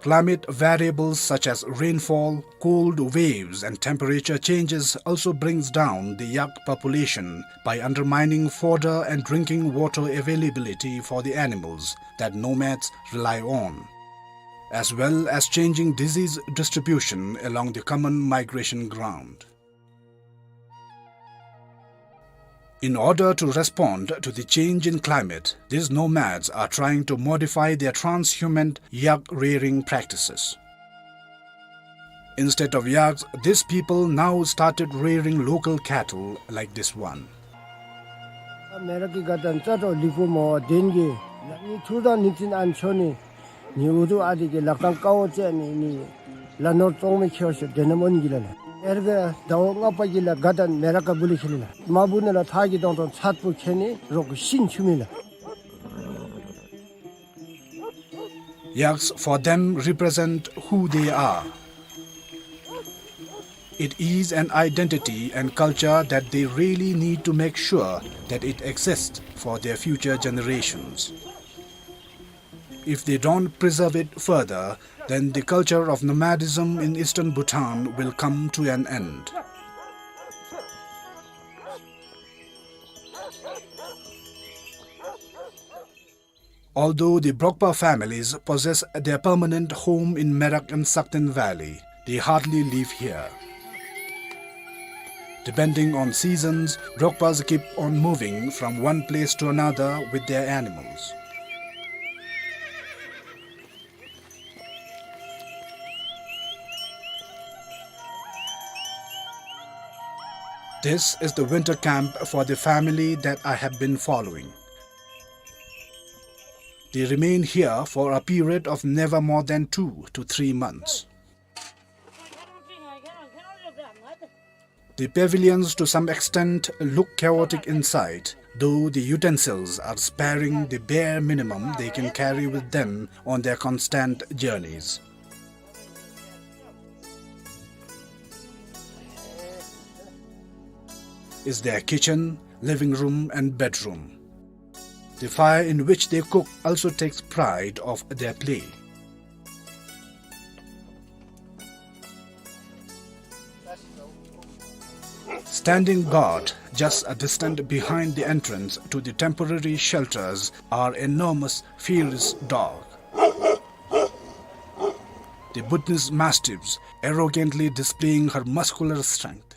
Climate variables such as rainfall, cold waves and temperature changes also brings down the yak population by undermining fodder and drinking water availability for the animals that nomads rely on, as well as changing disease distribution along the common migration ground. In order to respond to the change in climate, these nomads are trying to modify their transhumant yak rearing practices. Instead of yaks, these people now started rearing local cattle like this one. མེ་རག་གི་དགའ་སྟོན་རྩ་དྲོ་ལི་གུ་མོ་དེན་གི་ནི་ཐུར་དང་ནི་ཙིན་ཨན་ཆོ་ནི་ནི་འུ་ཐུ་ཨ་དི་གི་ལག་ཐང་ཀའོ་ཙེ་ནི་ནི་ལ་ནོར་ཙོང་མི་ཁྱེར་ཤོ་དེ་ནམ་འོན་གི་ལ་ལ། ཨེར་གི་ཟླཝ་ལྔ་པ་གི་ལ་དགའ་སྟོན་མེ་རག་ག་བུ་ལི་ཁེ་ལི་ལ། མ་བུ་ནི་ལ་ཐག་གི་དོང་དོང་ཚད་པོ་ཁེ་ནི་རོག་གི་ཤིན་ཆུ་མི་ལ། Yaks for them represent who they are. It is an identity and culture that they really need to make sure that it exists for their future generations. If they don't preserve it further, then the culture of nomadism in eastern Bhutan will come to an end. Although the Brokpa families possess their permanent home in Merak and Sakten Valley, they hardly live here. Depending on seasons, Brokpas keep on moving from one place to another with their animals. This is the winter camp for the family that I have been following. They remain here for a period of never more than two to three months. The pavilions to some extent look chaotic inside, though the utensils are sparing, the bare minimum they can carry with them on their constant journeys. Is their kitchen, living room and bedroom. The fire in which they cook also takes pride of their play. Standing guard just a distance behind the entrance to the temporary shelters are enormous, fierce dog. The Bhutanese mastiffs arrogantly displaying her muscular strength.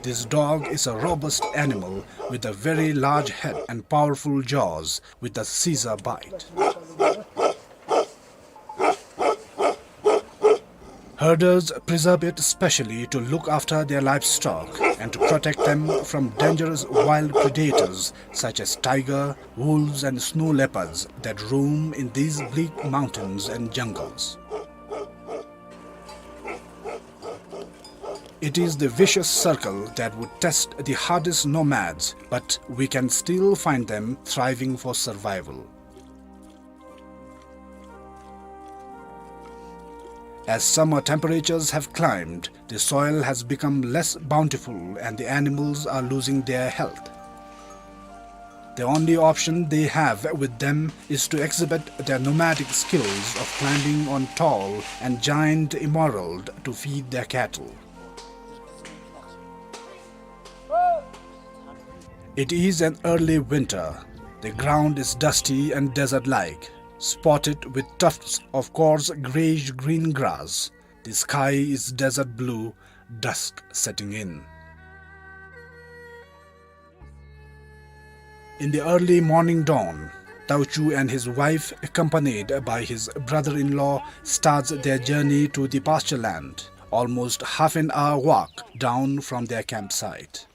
This dog is a robust animal with a very large head and powerful jaws with a scissor bite. Herders preserve it specially to look after their livestock and to protect them from dangerous wild predators such as tiger, wolves and snow leopards that roam in these bleak mountains and jungles. It is the vicious circle that would test the hardest nomads, but we can still find them thriving for survival. As summer temperatures have climbed, the soil has become less bountiful and the animals are losing their health. The only option they have with them is to exhibit their nomadic skills of climbing on tall and giant emerald to feed their cattle. It is an early winter. The ground is dusty and desert-like, spotted with tufts of coarse grayish-green grass. The sky is desert blue, dusk setting in. In the early morning dawn, Tauchu and his wife, accompanied by his brother-in-law, starts their journey to the pasture land, almost half an hour walk down from their campsite.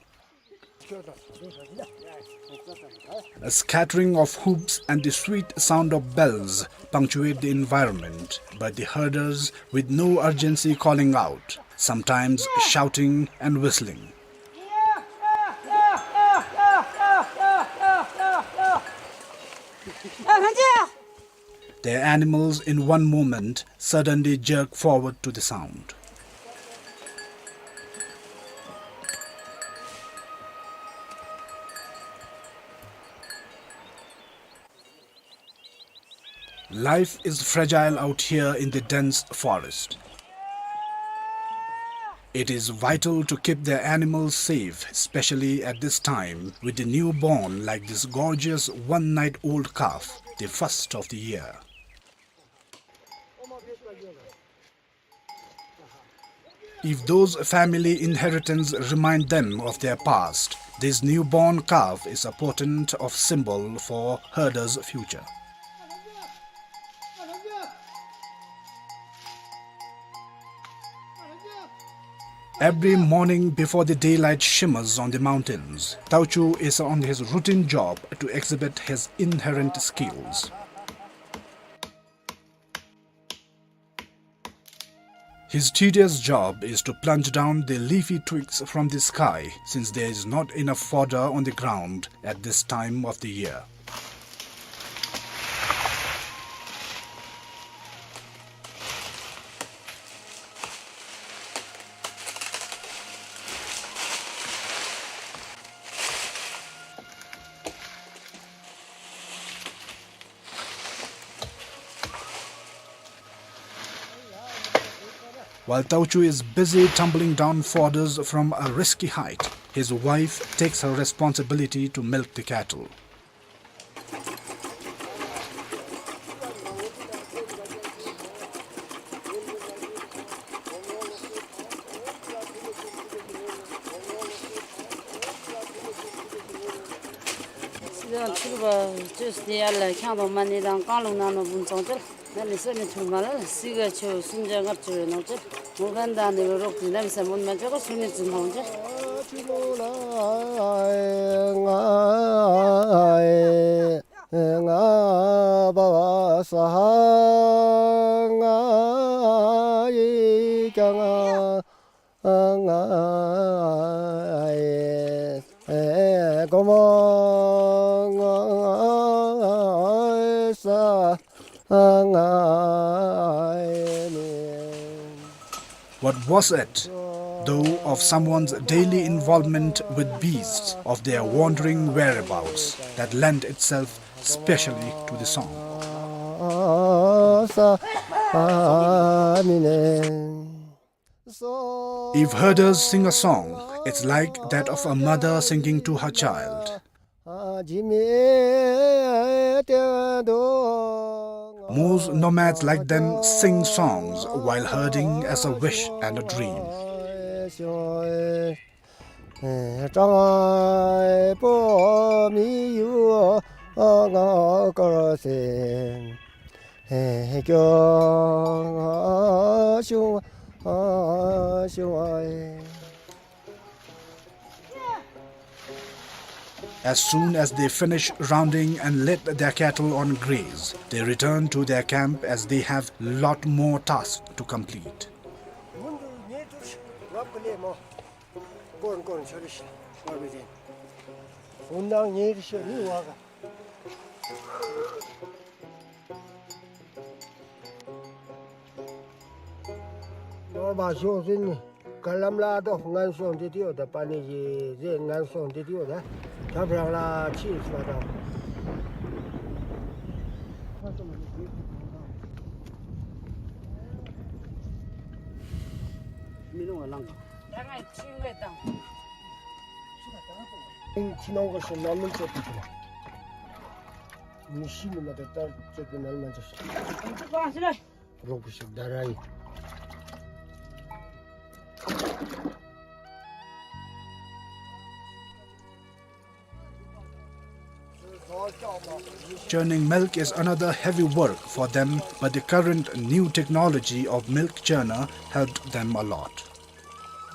A scattering of hoofs and the sweet sound of bells punctuate the environment, but the herders with no urgency calling out, sometimes shouting and whistling. Their animals in one moment suddenly jerk forward to the sound. Life is fragile out here in the dense forest. It is vital to keep their animals safe, especially at this time, with the newborn like this gorgeous one-night-old calf, the first of the year. If those family inheritance remind them of their past, this newborn calf is a potent of symbol for herders' future. Every morning before the daylight shimmers on the mountains, Tauchu is on his routine job to exhibit his inherent skills. His tedious job is to plunge down the leafy twigs from the sky, since there is not enough fodder on the ground at this time of the year. While Tauchu is busy tumbling down fodders from a risky height, his wife takes her responsibility to milk the cattle. སྲིད་དང་ཕྱུག་པ་བཅོས་ཏེ་ཡར་ལ་ཁྱང་པ་མ་ནི་དང་རྐང་ལུག་ནང་ནོ་བུན་ཙོང་ཅལ། ན་ནི་སོ་ནི་ཐུར་མ་ལ་སྲིད་ག་ཆོས་སུམ་བརྒྱ་ལྔ་བཅུ་རེ་ནོ་ཅལ། མོ་གན་དང་ནི་རོགས་ཀྱི་ནམ་སེ་མོན་མ་ཅོ་ག་སུ་ནི་ཙི་ནོ་ཅལ། ང་ང་བ་བ་ས་ཧ་ང་ཡི་ཀྱང་ང་ང་ཨེ་ཨེ་གོ་མོ་ང་ཨེ་ས་ང་ཨེ་ནི། What was it, though, of someone's daily involvement with beasts, of their wandering whereabouts, that lent itself specially to the song? ས་ཨ་མི་ནེ། If herders sing a song, it's like that of a mother singing to her child. Most nomads like them sing songs while herding as a wish and a dream. As soon as they finish rounding and let their cattle on graze, they return to their camp as they have lot more tasks to complete. ནོར་བ་ཤོག་ཟིན་ནི། ག་ལམ་ལ་ཏོ་ངན་སོང་འདི་ཏི་ཡོད་ད། པ་ནི་ཡི་ཟེ་ངན་སོང་འདི་ཏི་ཡོད་ད། ཐབ་རང་ལ་ཕྱིས་སོ་ད། མི་ནོར་བ་ལང་ག། ད་ང་ཁྱིམ་ལས་དང་། ཁྱིམ་ནང་གི་སུ་ནམ་མི་ཚེ་ཏི་ཏི་ན། མི་ཤི་ནི་མ་ཏེ་ལྟར་ཚེ་ཏི་ནར་མ་ཚེ་ཤི། ཨ་ཙི་ཀོང་ཤི་ལ། རོགས་པོ་ཞིག་ད་ར་ཡིན། Churning milk is another heavy work for them, but the current new technology of milk churner helped them a lot.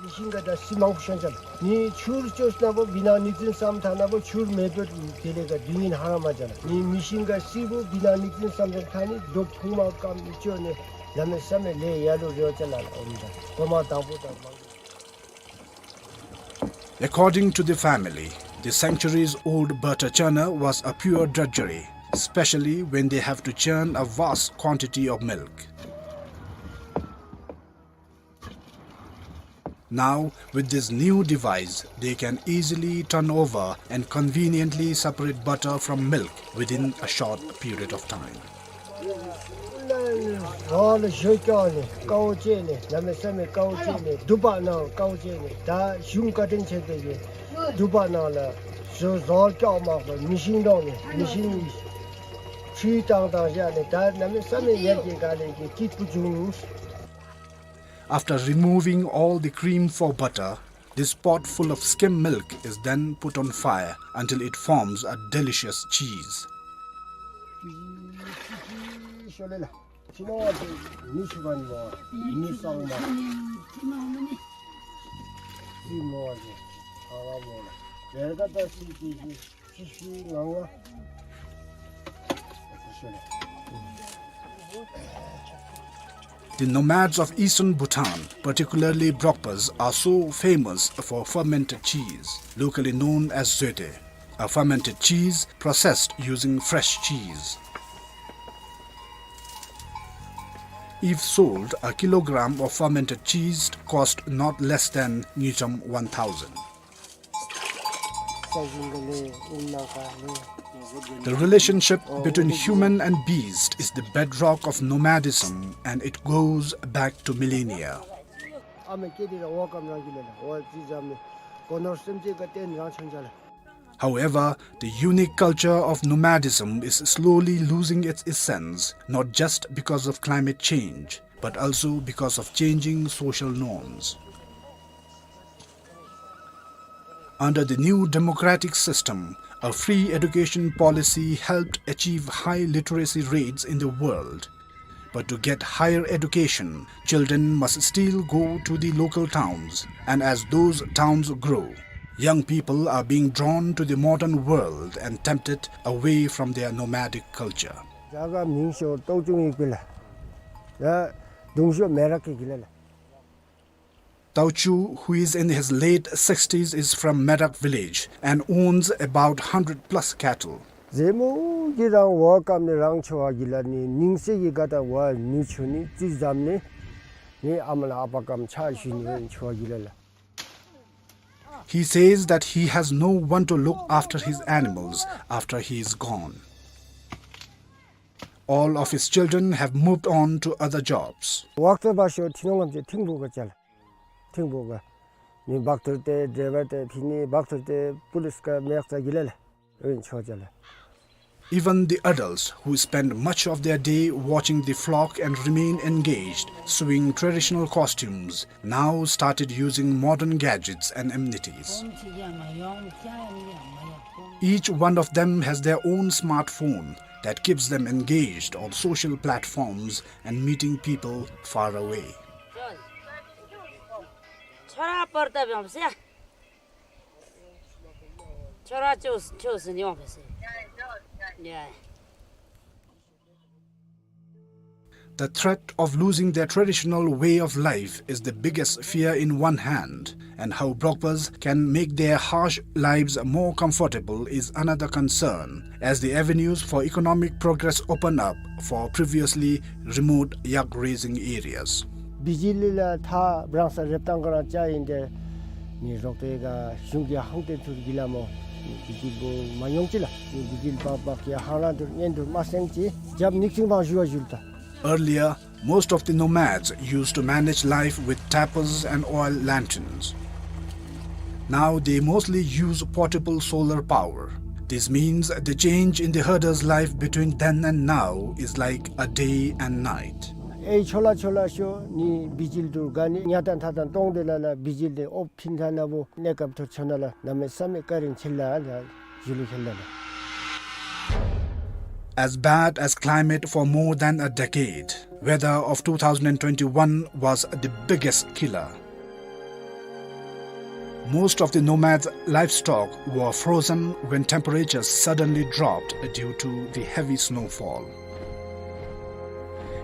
མི་ཤིང་ག་ད་སི་མང་པོ་ཤོང་ཅ་ལ། ནི་ཆུར་ཅོས་ན་བོ་བི་ནང་ནིག་ཙིན་སམ་ཐ་ན་བོ་ཆུར་མེ་བོ་དེ་ལས་ག་དུས་ཡུན་ཧ་ར་མ་ཅ་ལ། ནི་མི་ཤིང་ག་སི་བོ་བི་ནང་ནིག་ཙིན་སམ་ཐ་ནི་རྡོ་ཕུང་མ་ཀམ་ནི་ཅོ་ནི་ལ་མེ་ས་མེ་ལས་ཡ་ལུ་རེ་བ་ཅ་ལ་ལ་འོང་ད་གོ་མ་དང་པོ་དང་མང་པོ། According to the family, the centuries-old butter churner was a pure drudgery, especially when they have to churn a vast quantity of milk. Now, with this new device, they can easily turn over and conveniently separate butter from milk within a short period of time. རོགས་ལ་ཞོ་སྐྱོག་ནི་དཀའཝ་སྤྱད་ནི་གནམ་མེད་ས་མེད་དཀའཝ་སྤྱད་ནི་དུ་པ་ནང་དཀའཝ་སྤྱད་ནི་ད་གཞུང་བཀའ་དྲིན་ཆེ་དེ་གི་དུ་པ་ནང་ལ་ཞོ་ཟོར་སྐྱོག་མ་གཏོགས་མི་ཤིང་འདོང་ནི་མི་ཤིང་ཆུའི་བཏང་བཏང་བཞག་ནི་ད་གནམ་མེད་ས་མེད་ཡར་རྒྱས་ག་ལས་ཀྱི་སྐྱིད་པོ་བྱུང་། After removing all the cream for butter, this pot full of skim milk is then put on fire until it forms a delicious cheese. The nomads of eastern Bhutan, particularly Brokpas, are so famous for fermented cheese, locally known as zoete, a fermented cheese processed using fresh cheese. If sold, a kilogram of fermented cheese cost not less than ngultrum one thousand. The relationship between human and beast is the bedrock of nomadism, and it goes back to millennia. However, the unique culture of nomadism is slowly losing its essence, not just because of climate change, but also because of changing social norms. Under the new democratic system, a free education policy helped achieve high literacy rates in the world. But to get higher education, children must still go to the local towns, and as those towns grow, young people are being drawn to the modern world and tempted away from their nomadic culture. རྒྱ་གར་མིང་ཤོ་ཏོག་ཅུང་ཡིག་པི་ལ། ཡ་དུང་ཤོ་མེ་རག་གི་གི་ལ་ལ། Tauchu, who is in his late sixties, is from Merak village and owns about hundred plus cattle. ཟེ་མོ་གི་རང་བ་ཀམ་ནི་རང་ཆོ་བ་གི་ལ་ནི་ནིང་སེ་གི་ག་ད་བ་ནུ་ཆུ་ནི་ཙི་ཛམ་ནི་ནི་ཨ་མ་ལ་ཨ་པ་ཀམ་ཆ་ཞུ་ནི་ཆོ་བ་གི་ལ་ལ། He says that he has no one to look after his animals after he is gone. All of his children have moved on to other jobs. ཝག་ཏོ་བ་ཤོ་ཐི་ནོང་ངམ་ཅེ་ཐིང་པོ་ག་ཅལ། ཐིང་པོ་ག། ནི་བག་ཐུར་ཏེ་ཌྲའི་ཝར་ཏེ་ཕི་ནི་བག་ཐུར་ཏེ་པུ་ལིས་ག་མེག་ཙ་གི་ལ་ལ། ཨིན་ཆོ་ཅལ། Even the adults who spend much of their day watching the flock and remain engaged sewing traditional costumes now started using modern gadgets and amenities. Each one of them has their own smartphone that keeps them engaged on social platforms and meeting people far away. ཁྱོད་ར་པར་ཏ་བྱོངས་ཟེར། ཁྱོད་ར་ཅོས་ཅོས་ཟེར་ཡོང་བས་ཟེར། ཡ། The threat of losing their traditional way of life is the biggest fear in one hand, and how Brokpas can make their harsh lives more comfortable is another concern, as the avenues for economic progress open up for previously remote yak grazing areas. བི་ཇི་ལི་ལ་ཐ་བྲང་ས་རེབ་ཏང་ག་རང་ཅ་ཡིན་ཏེ། ནི་རོགས་ཏེ་ག་གཞུང་གི་ཧང་ཏེན་ཐུར་གི་ལ་མོ། ནི་བི་ཇི་ལི་བོ་མ་ཡོང་ཅི་ལ། ནི་བི་ཇི་ལི་བག་བག་གི་ཧང་རང་ཐུར་ཉན་ཐུར་མ་སེང་ཅི། རྒྱབ་ནིག་ཅིང་བང་ཞུ་བ་ཞུལ་ཏ། Earlier, most of the nomads used to manage life with tapas and oil lanterns. Now they mostly use portable solar power. This means the change in the herder's life between then and now is like a day and night. ཨེ་ཆོ་ལ་ཆོ་ལ་ཤོ་ནི་བི་ཇི་ལི་དུར་ག་ནི་ཉ་ཏན་ཐ་ཏན་ཏོང་ཏེ་ལ་ལ་བི་ཇི་ལི་ཨོ་ཕིན་ཐ་ན་བོ་ནེ་ཀབ་ཐུར་ཆོ་ན་ལ་ན་མེ་ས་མེ་ཀ་རིང་ཆེ་ལ་ལ་ཞུ་ལུ་ཁེ་ལ་ལ། as bad as climate for more than a decade. Weather of two thousand and twenty-one was the biggest killer. Most of the nomads' livestock were frozen when temperatures suddenly dropped due to the heavy snowfall.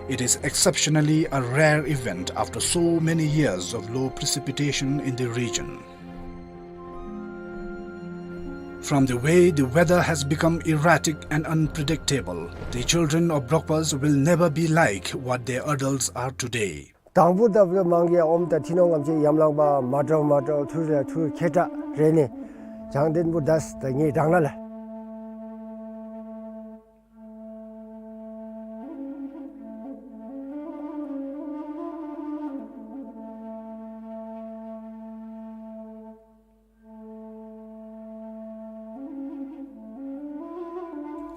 It is exceptionally a rare event after so many years of low precipitation in the region. From the way the weather has become erratic and unpredictable, the children of Brokpas will never be like what their adults are today. དང་པོ་ད་བུ་མང་གི་ཨོམ་ད་ཐི་ནོང་ངམ་ཅིག་ཡམ་ལང་པ་མ་འདྲཝ་མ་འདྲཝ་ཐུར་ལ་ཐུར་ཁེ་ཏྲ་རེ་ནི་བྱང་ལྡན་པོ་དཱས་ད་ངེ་དྲང་ན་ལ།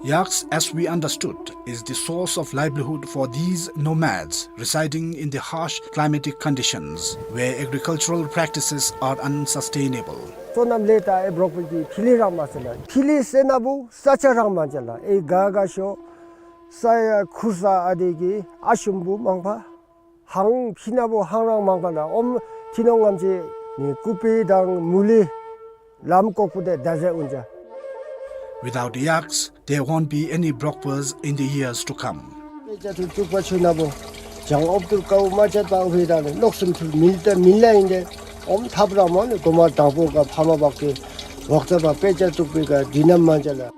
Yaks, as we understood, is the source of livelihood for these nomads residing in the harsh climatic conditions where agricultural practices are unsustainable. སོ་ནམ་ལས་ད་ཨེ་འབྲོག་པའི་གི་ཕི་ལི་རང་མ་ཟེར་ལ། ཕི་ལི་ཟེར་ན་བུ་ས་ཆ་རང་མ་ཅ་ལ། ཨེ་ག་ག་ཤོ་ས་ཡ་ཁུར་ས་ཨ་དེ་གི་ཨ་ཤུམ་བུ་མང་པ། ཧང་ཕི་ན་བུ་ཧང་རང་མང་པ་ལ་ཨོམ་ཐི་ནོང་ངམ་ཅིག་ནི་ཀུ་པི་དང་མུ་ལི་ལམ་ཀོག་པུ་དེ་ད་ཟེ་འུན་ཅ། Without yaks, there won't be any Brokpas in the years to come. ཨེ་ཅ་ཐུར་ཅུག་པ་ཆུ་ན་བུ་བྱང་ཨོབ་ཏུར་ཀའུ་མ་ཅ་པང་ཕི་ད་ནི་ལོག་སུམ་ཐུར་མིལ་ཏེ་མིལ་ལ་ཨིན་ཏེ་ཨོམ་ཐབ་ར་མོ་ནི་གོ་མ་དང་པོ་ག་ཕ་མ་བག་གི་ཝག་ཙ་པ་པེ་ཅ་ཏུག་པི་ག་དི་ནམ་མ་ཅ་ལ།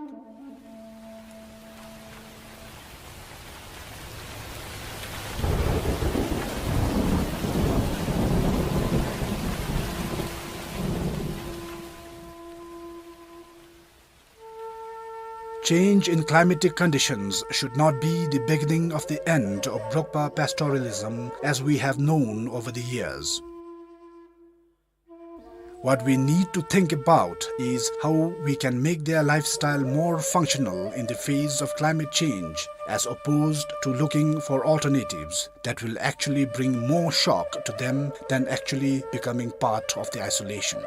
Change in climatic conditions should not be the beginning of the end of Brokpa pastoralism as we have known over the years. What we need to think about is how we can make their lifestyle more functional in the face of climate change, as opposed to looking for alternatives that will actually bring more shock to them than actually becoming part of the isolation.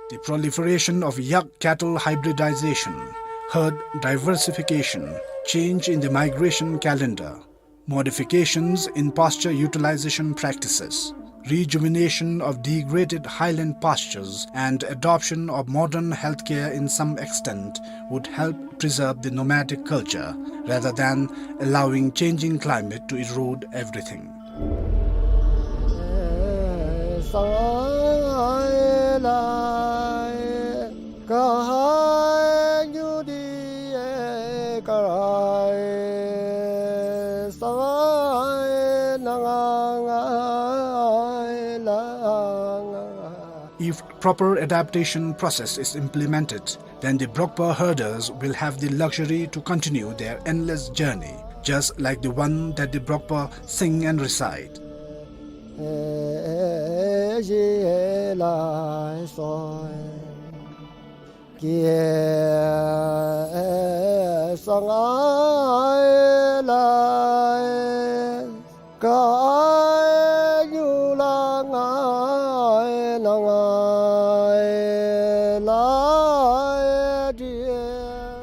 The proliferation of yak cattle hybridization, herd diversification, change in the migration calendar, modifications in pasture utilization practices, rejuvenation of degraded highland pastures, and adoption of modern healthcare in some extent would help preserve the nomadic culture rather than allowing changing climate to erode everything. If proper adaptation process is implemented, then the Brokpa herders will have the luxury to continue their endless journey, just like the one that the Brokpa sing and recite.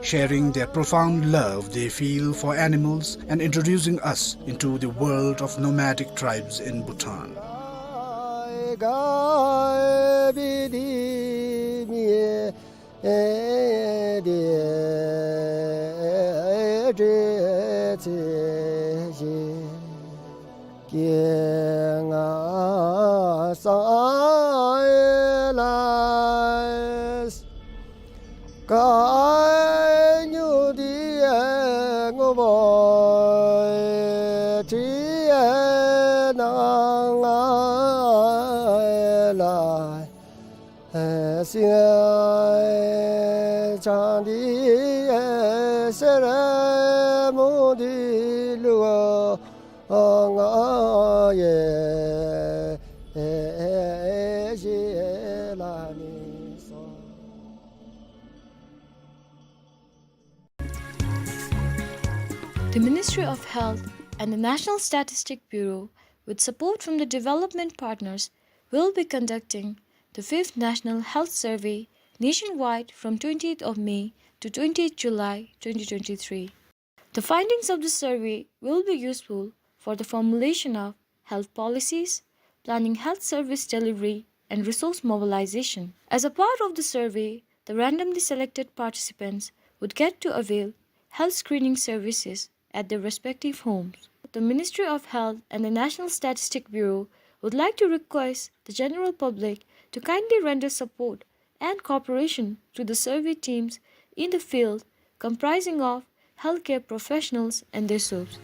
Sharing their profound love they feel for animals and introducing us into the world of nomadic tribes in Bhutan. The Ministry of Health and the National Statistic Bureau, with support from the development partners, will be conducting the fifth National Health Survey nationwide from twentieth of May to twentieth July twenty twenty-three. The findings of the survey will be useful for the formulation of health policies, planning health service delivery, and resource mobilization. As a part of the survey, the randomly selected participants would get to avail health screening services at their respective homes. The Ministry of Health and the National Statistic Bureau would like to request the general public to kindly render support and cooperation to the survey teams in the field, comprising of healthcare professionals and their soups.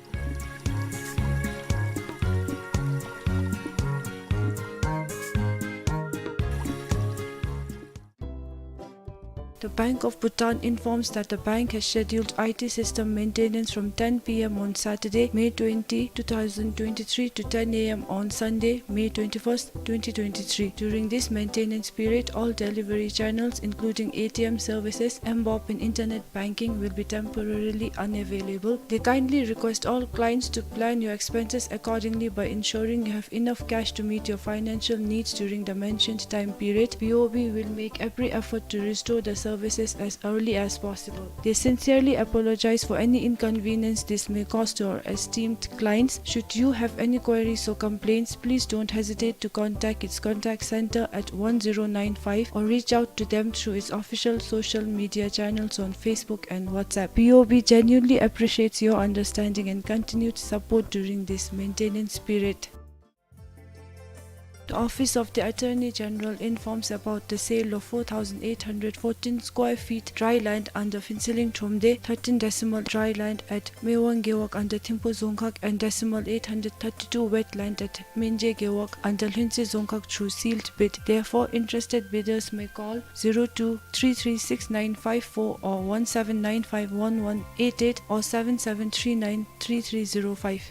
The Bank of Bhutan informs that the bank has scheduled I T system maintenance from ten P M on Saturday, May twenty, two thousand twenty-three to ten A M on Sunday, May twenty-first, twenty twenty-three. During this maintenance period, all delivery channels, including A T M services, M BOP and internet banking, will be temporarily unavailable. They kindly request all clients to plan your expenses accordingly by ensuring you have enough cash to meet your financial needs during the mentioned time period. B O B will make every effort to restore the services as early as possible. They sincerely apologize for any inconvenience this may cause to our esteemed clients. Should you have any queries or complaints, please don't hesitate to contact its contact center at one zero nine five or reach out to them through its official social media channels on Facebook and WhatsApp. B O B genuinely appreciates your understanding and continued support during this maintenance period. The Office of the Attorney General informs about the sale of four thousand eight hundred fourteen square feet dry land under Phuentsholing Thromde, thirteen decimal dry land at Mewang Gewog under Thimphu Dzongkhag and decimal eight hundred thirty-two wetland at Mengje Gewog under Lhuentse Dzongkhag through sealed bid. Therefore, interested bidders may call zero two three three six nine five four or one seven nine five one one eight eight or seven seven three nine three three zero five.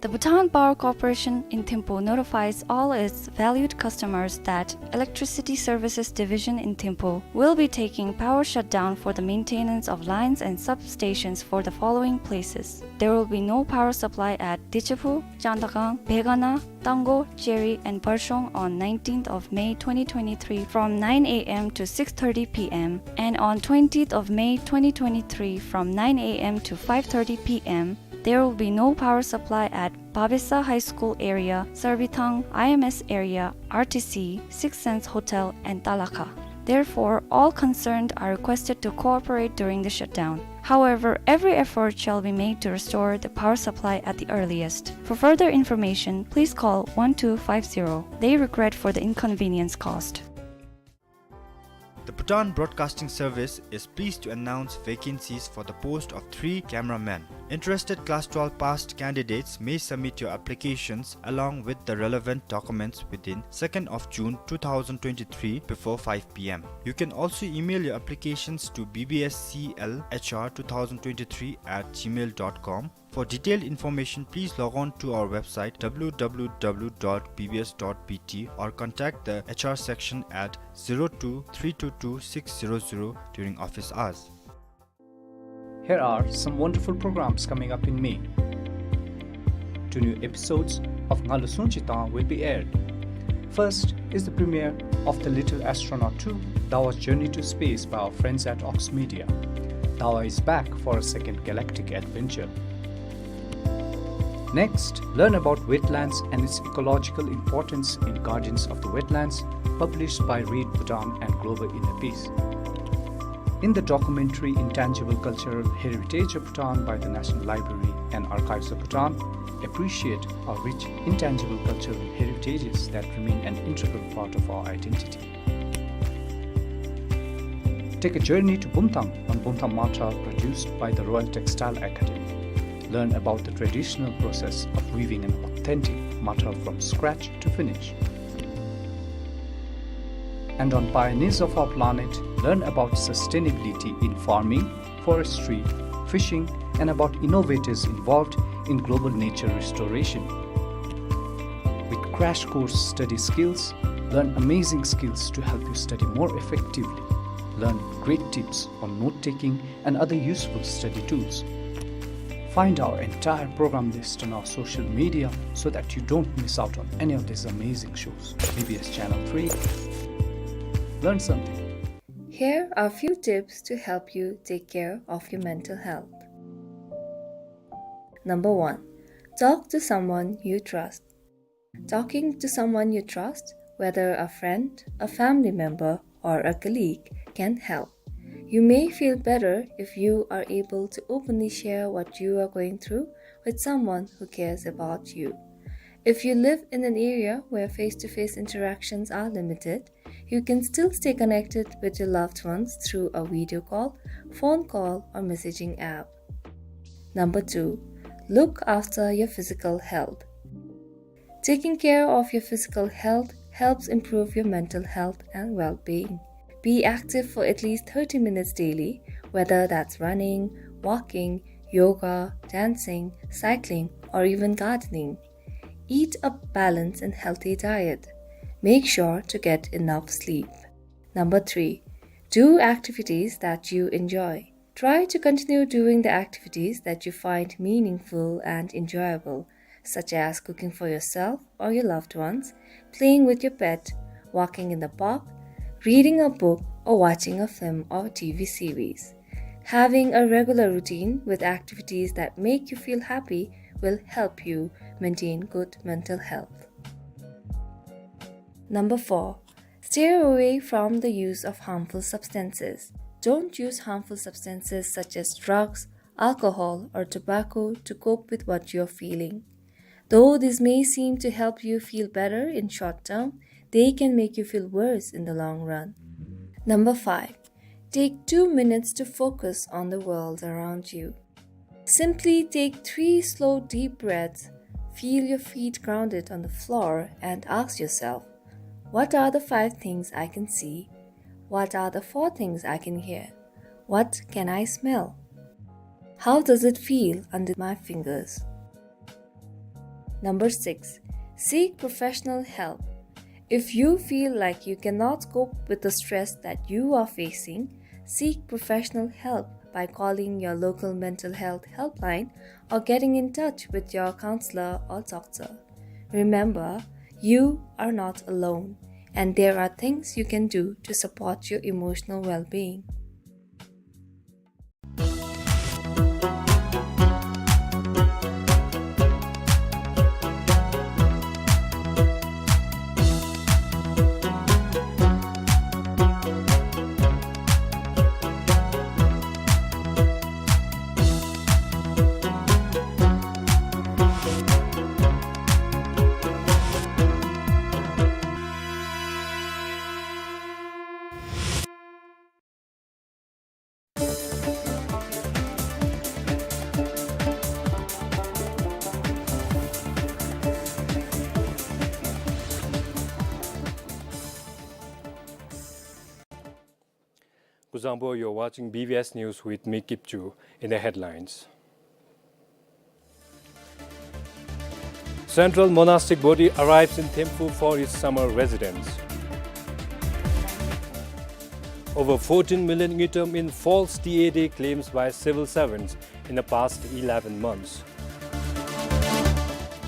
The Bhutan Power Corporation in Thimphu notifies all its valued customers that Electricity Services Division in Thimphu will be taking power shutdown for the maintenance of lines and substations for the following places. There will be no power supply at Dichephu, Chandakang, Begana, Tanggo, Cheri, and Barshong on nineteenth of May twenty twenty-three from nine A M to six thirty P M, and on twentieth of May twenty twenty-three from nine A M to five thirty P M. There will be no power supply at Babesa High School area, Sarbithang I M S area, R T C, Six Sense Hotel, and Talakha. Therefore, all concerned are requested to cooperate during the shutdown. However, every effort shall be made to restore the power supply at the earliest. For further information, please call one two five zero. They regret for the inconvenience caused. The Bhutan Broadcasting Service is pleased to announce vacancies for the post of three cameramen. Interested Class twelve passed candidates may submit your applications along with the relevant documents within second of June two thousand twenty-three before five P M. You can also email your applications to B B S C L H R two thousand twenty-three at gmail dot com. For detailed information, please log on to our website W W W dot B B S dot B T or contact the H R section at zero two three two two six zero zero during office hours. Here are some wonderful programs coming up in May. Two new episodes of Ngalu Sungchi Tang will be aired. First is the premiere of The Little Astronaut two, Dawa's Journey to Space by our friends at Ox Media. Dawa is back for a second galactic adventure. Next, learn about wetlands and its ecological importance in Guardians of the Wetlands, published by Read Bhutan and Global Inner Peace. In the documentary Intangible Cultural Heritage of Bhutan by the National Library and Archives of Bhutan, appreciate our rich intangible cultural heritages that remain an integral part of our identity. Take a journey to Bumthang on Bumthang Matra, produced by the Royal Textile Academy. Learn about the traditional process of weaving an authentic matra from scratch to finish. And on Pioneers of Our Planet, learn about sustainability in farming, forestry, fishing, and about innovators involved in global nature restoration. With crash course study skills, learn amazing skills to help you study more effectively. Learn great tips on note-taking and other useful study tools. Find our entire program list on our social media so that you don't miss out on any of these amazing shows. B B S Channel three. learn something. Here are few tips to help you take care of your mental health. Number one, talk to someone you trust. Talking to someone you trust, whether a friend, a family member, or a colleague, can help. You may feel better if you are able to openly share what you are going through with someone who cares about you. If you live in an area where face-to-face interactions are limited, you can still stay connected with your loved ones through a video call, phone call, or messaging app. Number two, look after your physical health. Taking care of your physical health helps improve your mental health and well-being. Be active for at least thirty minutes daily, whether that's running, walking, yoga, dancing, cycling, or even gardening. Eat a balanced and healthy diet. Make sure to get enough sleep. Number three, do activities that you enjoy. Try to continue doing the activities that you find meaningful and enjoyable, such as cooking for yourself or your loved ones, playing with your pet, walking in the park, reading a book, or watching a film or T V series. Having a regular routine with activities that make you feel happy will help you maintain good mental health. Number four, stay away from the use of harmful substances. Don't use harmful substances such as drugs, alcohol, or tobacco to cope with what you're feeling. Though this may seem to help you feel better in short term, they can make you feel worse in the long run. Number five, take two minutes to focus on the world around you. Simply take three slow, deep breaths, feel your feet grounded on the floor, and ask yourself, "What are the five things I can see? What are the four things I can hear? What can I smell? How does it feel under my fingers?" Number six, seek professional help. If you feel like you cannot cope with the stress that you are facing, seek professional help by calling your local mental health helpline or getting in touch with your counselor or doctor. Remember, you are not alone, and there are things you can do to support your emotional well-being. Kuzuzangpo, you're watching B B S News with me, Kipchu. In the headlines, Central Monastic Body arrives in Thimphu for its summer residence. Over fourteen million ngultrum in false T A D claims by civil servants in the past eleven months.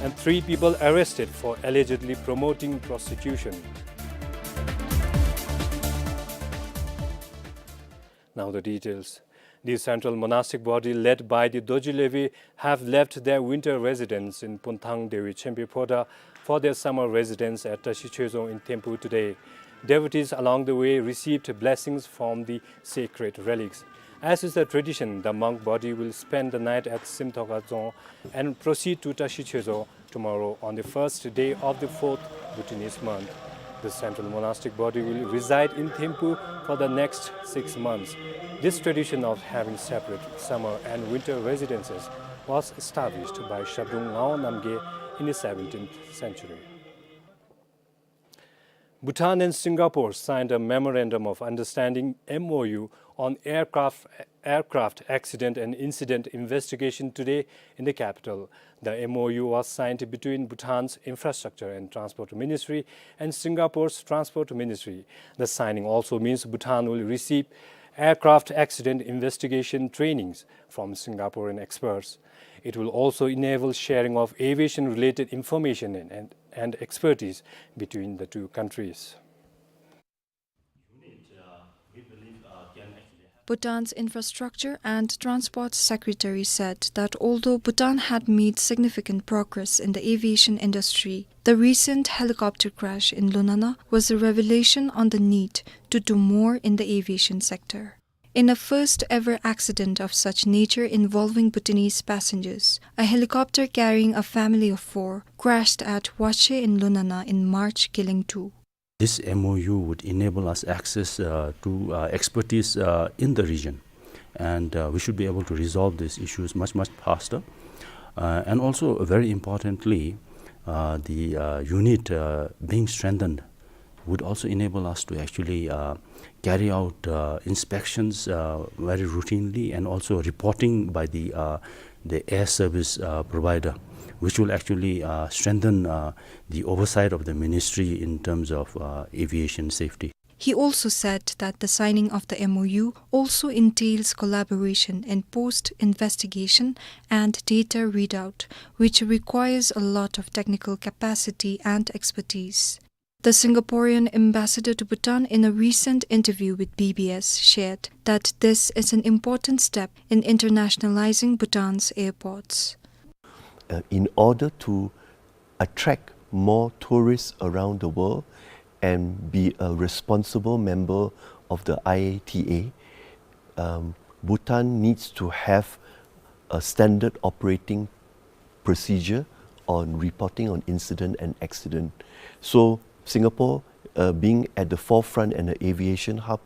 And three people arrested for allegedly promoting prostitution. Now the details. The Central Monastic Body, led by the Dorji Levi, have left their winter residence in Punthang Dewi Chempe Phoda for their summer residence at Tashi Choezong in Thimphu today. Devotees along the way received blessings from the sacred relics. As is the tradition, the monk body will spend the night at Simthoka Dzong and proceed to Tashi Choezong tomorrow, on the first day of the fourth Bhutanese month. The Central Monastic Body will reside in Thimphu for the next six months. This tradition of having separate summer and winter residences was established by Shabdrung Ngawang Namgyal in the seventeenth century. Bhutan and Singapore signed a Memorandum of Understanding, M O U, on aircraft, aircraft accident and incident investigation today in the capital. The M O U was signed between Bhutan's Infrastructure and Transport Ministry and Singapore's Transport Ministry. The signing also means Bhutan will receive aircraft accident investigation trainings from Singaporean experts. It will also enable sharing of aviation-related information and, and, and expertise between the two countries. Bhutan's Infrastructure and Transport Secretary said that although Bhutan had made significant progress in the aviation industry, the recent helicopter crash in Lunana was a revelation on the need to do more in the aviation sector. In a first ever accident of such nature involving Bhutanese passengers, a helicopter carrying a family of four crashed at Wache in Lunana in March, killing two. This M O U would enable us access, uh, to, uh, expertise, uh, in the region, and, uh, we should be able to resolve these issues much, much faster. Uh, and also, very importantly, uh, the, uh, unit, uh, being strengthened would also enable us to actually, uh, carry out, uh, inspections, uh, very routinely, and also reporting by the, uh, the air service, uh, provider, which will actually, uh, strengthen, uh, the oversight of the ministry in terms of, uh, aviation safety. He also said that the signing of the M O U also entails collaboration in post-investigation and data readout, which requires a lot of technical capacity and expertise. The Singaporean ambassador to Bhutan, in a recent interview with B B S, shared that this is an important step in internationalizing Bhutan's airports. Uh, in order to attract more tourists around the world and be a responsible member of the I A T A, um, Bhutan needs to have a standard operating procedure on reporting on incident and accident. So Singapore, uh, being at the forefront and an aviation hub,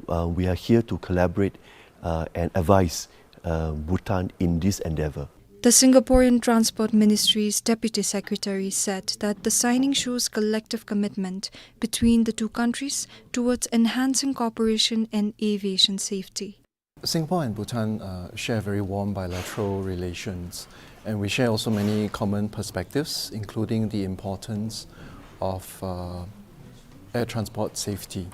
uh, we are here to collaborate, uh, and advise, uh, Bhutan in this endeavor. The Singaporean Transport Ministry's Deputy Secretary said that the signing shows collective commitment between the two countries towards enhancing cooperation in aviation safety. Singapore and Bhutan, uh, share very warm bilateral relations, and we share also many common perspectives, including the importance of, uh, air transport safety.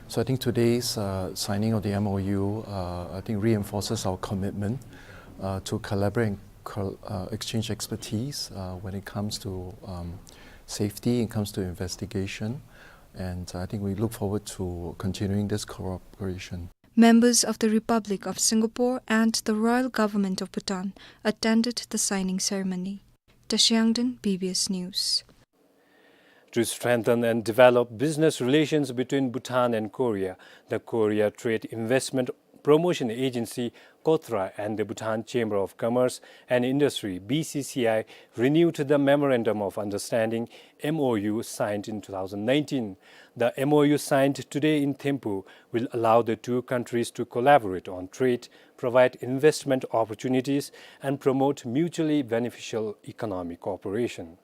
So I think today's, uh, signing of the M O U, uh, I think reinforces our commitment, uh, to collaborate and col-, uh, exchange expertise, uh, when it comes to, um, safety, it comes to investigation, and I think we look forward to continuing this cooperation. Members of the Republic of Singapore and the Royal Government of Bhutan attended the signing ceremony. Tashiangden, B B S News. To strengthen and develop business relations between Bhutan and Korea, the Korea Trade Investment Promotion Agency, KOTRA, and the Bhutan Chamber of Commerce and Industry, B C C I, renewed the Memorandum of Understanding, M O U, signed in two thousand nineteen. The M O U signed today in Thimphu will allow the two countries to collaborate on trade, provide investment opportunities, and promote mutually beneficial economic cooperation.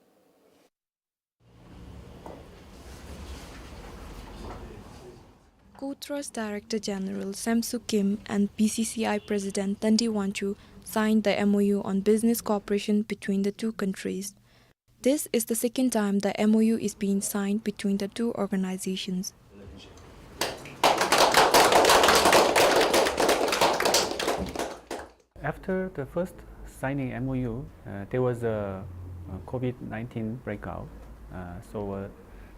KOTRA's Director General Samsu Kim and B C C I President Tandi Wangchuk signed the M O U on business cooperation between the two countries. This is the second time the M O U is being signed between the two organizations. After the first signing M O U, uh, there was a, a COVID nineteen breakout. Uh, so, uh,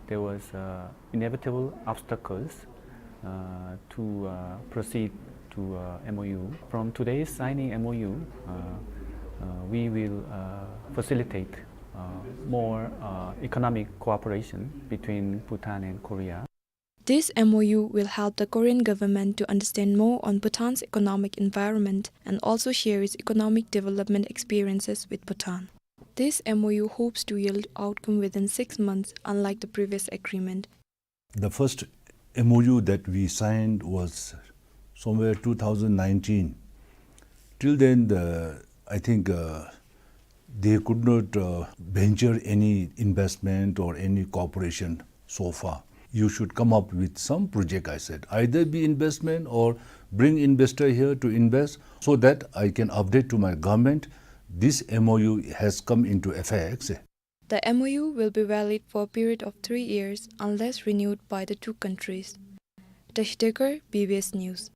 there was, uh, inevitable obstacles, uh, to, uh, proceed to, uh, M O U. From today's signing M O U, uh, uh, we will, uh, facilitate, uh, more, uh, economic cooperation between Bhutan and Korea. This M O U will help the Korean government to understand more on Bhutan's economic environment and also share its economic development experiences with Bhutan. This M O U hopes to yield outcome within six months, unlike the previous agreement. The first M O U that we signed was somewhere two thousand nineteen. Till then, the, I think, uh, they could not, uh, venture any investment or any cooperation so far. You should come up with some project, I said. Either be investment or bring investor here to invest so that I can update to my government, this M O U has come into effect. The M O U will be valid for a period of three years unless renewed by the two countries. Tashi Dekar, B B S News.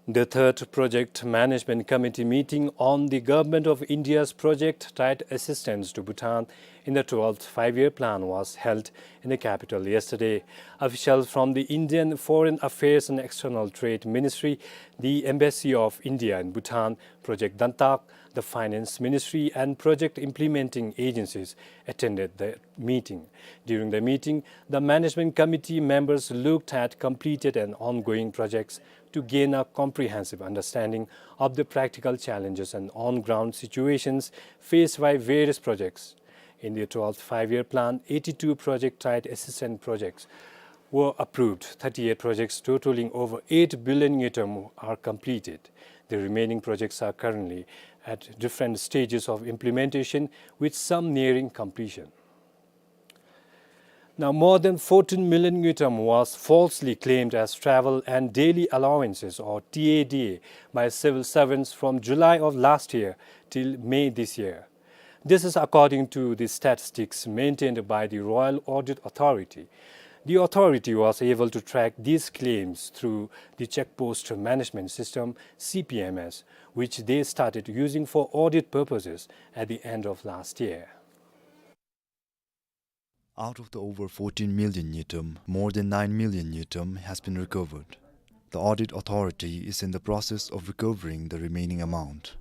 The third Project Management Committee meeting on the Government of India's project-tied assistance to Bhutan in the twelfth Five-Year Plan was held in the capital yesterday. Officials from the Indian Foreign Affairs and External Trade Ministry, the Embassy of India in Bhutan, Project Dantak, the Finance Ministry, and project implementing agencies attended the meeting. During the meeting, the management committee members looked at completed and ongoing projects to gain a comprehensive understanding of the practical challenges and on-ground situations faced by various projects. In the twelfth Five-Year Plan, eighty-two project-tied assistance projects were approved. Thirty-eight projects totaling over eight billion ngultrum are completed. The remaining projects are currently at different stages of implementation, with some nearing completion. Now, more than fourteen million ngultrum was falsely claimed as travel and daily allowances, or T A D A, by civil servants from July of last year till May this year. This is according to the statistics maintained by the Royal Audit Authority. The authority was able to track these claims through the Check Post Management System, C P M S, which they started using for audit purposes at the end of last year. Out of the over fourteen million ngultrum, more than nine million ngultrum has been recovered. The audit authority is in the process of recovering the remaining amount.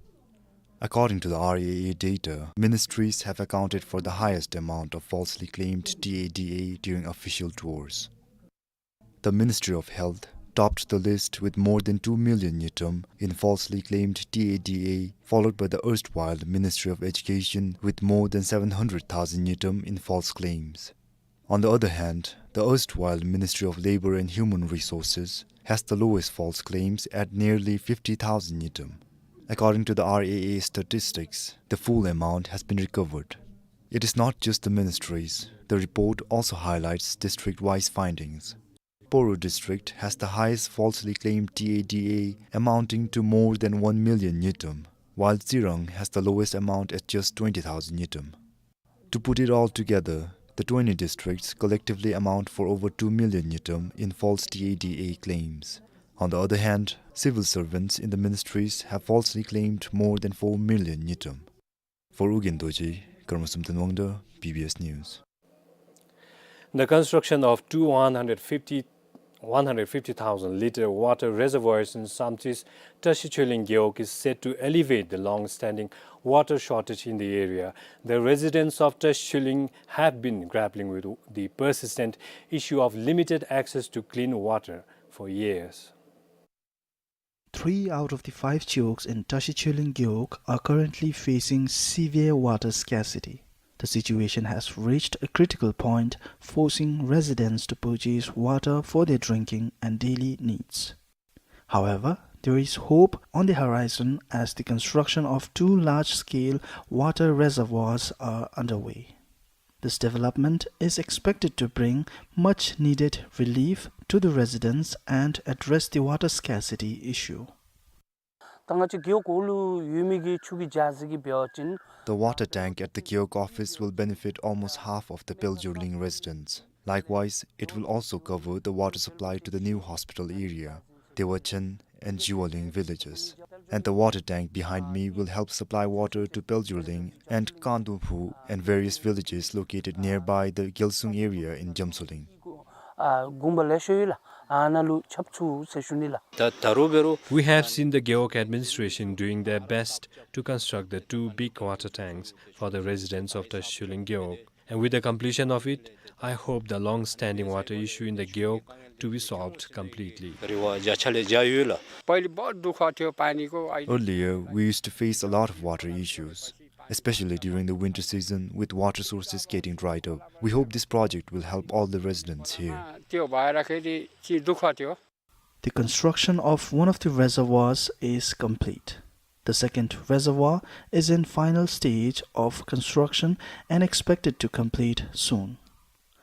According to the R A A data, ministries have accounted for the highest amount of falsely claimed T A D A during official tours. The Ministry of Health topped the list with more than two million ngultrum in falsely claimed T A D A, followed by the erstwhile Ministry of Education with more than seven hundred thousand ngultrum in false claims. On the other hand, the erstwhile Ministry of Labor and Human Resources has the lowest false claims at nearly fifty thousand ngultrum. According to the R A A statistics, the full amount has been recovered. It is not just the ministries. The report also highlights district-wise findings. Poro district has the highest falsely claimed T A D A, amounting to more than one million ngultrum, while Tsirang has the lowest amount at just twenty thousand ngultrum. To put it all together, the twenty districts collectively amount for over two million ngultrum in false T A D A claims. On the other hand, civil servants in the ministries have falsely claimed more than four million ngultrum. For Ugyen Dorji, Karma Samten Wangda, B B S News. The construction of two one hundred fifty, one hundred fifty thousand litre water reservoirs in Samtse's Tashi Chuleng Gewog is set to alleviate the long-standing water shortage in the area. The residents of Tashi Chuleng have been grappling with the persistent issue of limited access to clean water for years. Three out of the five gewogs in Tashi Chuleng Gewog are currently facing severe water scarcity. The situation has reached a critical point, forcing residents to purchase water for their drinking and daily needs. However, there is hope on the horizon as the construction of two large-scale water reservoirs are underway. This development is expected to bring much needed relief to the residents and address the water scarcity issue. ད་ང་བཅས་རྒེད་འོག་ལུ་ཡོད་མི་གི་ཆུ་གི་རྒྱ་ཟེར་གི་འབད་བ་ཅིན། The water tank at the Gewog office will benefit almost half of the Peljurling residents. Likewise, it will also cover the water supply to the new hospital area, Dewachen and Jiwaling villages. And the water tank behind me will help supply water to Peljurling and Kanduphu and various villages located nearby the Gyalsung area in Jamsoling. ཨ་དགོངས་པ་ལེགས་ཤོམ་ཡོད་ལགས། ཨ་ནཱ་ལུ་ཁྱབ་ཚུགས་ཟེར་ཞུ་ནི་ལགས། ད་ད་རུང་འབད་རུང་། We have seen the Gewog administration doing their best to construct the two big water tanks for the residents of Tashi Chuleng Gewog. And with the completion of it, I hope the long-standing water issue in the Gewog to be solved completely. རེ་བ་བརྒྱ་ཆ་ལས་བརྒྱ་ཡོད་ལགས། पहिले बहुत दुःख थियो पानीको, अहिले Earlier, we used to face a lot of water issues, especially during the winter season with water sources getting dried up. We hope this project will help all the residents here. त्यो भएरखेरी चाहिँ दुःख थियो। The construction of one of the reservoirs is complete. The second reservoir is in final stage of construction and expected to complete soon.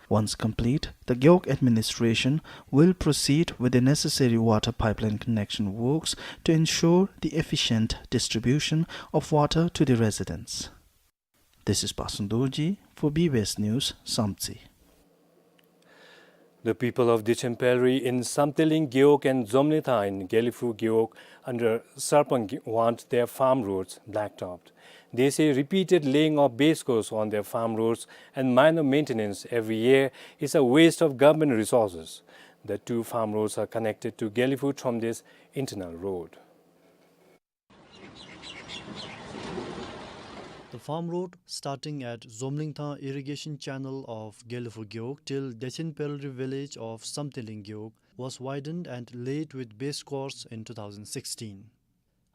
Once complete, the Gewog administration will proceed with the necessary water pipeline connection works to ensure the efficient distribution of water to the residents. This is Pasun Dorji for B B S News, Samtse. The people of Dechenpelri in Samteling Gewog and Zomlingthang in Gelephu Gewog under Sarpang want their farm roads blacktopped. They say repeated laying of base course on their farm roads and minor maintenance every year is a waste of government resources. The two farm roads are connected to Gelephu Thromdesh internal road. The farm road starting at Zomlingthang irrigation channel of Gelephu Gewog till Dechenpelri village of Samteling Gewog was widened and laid with base course in two thousand sixteen.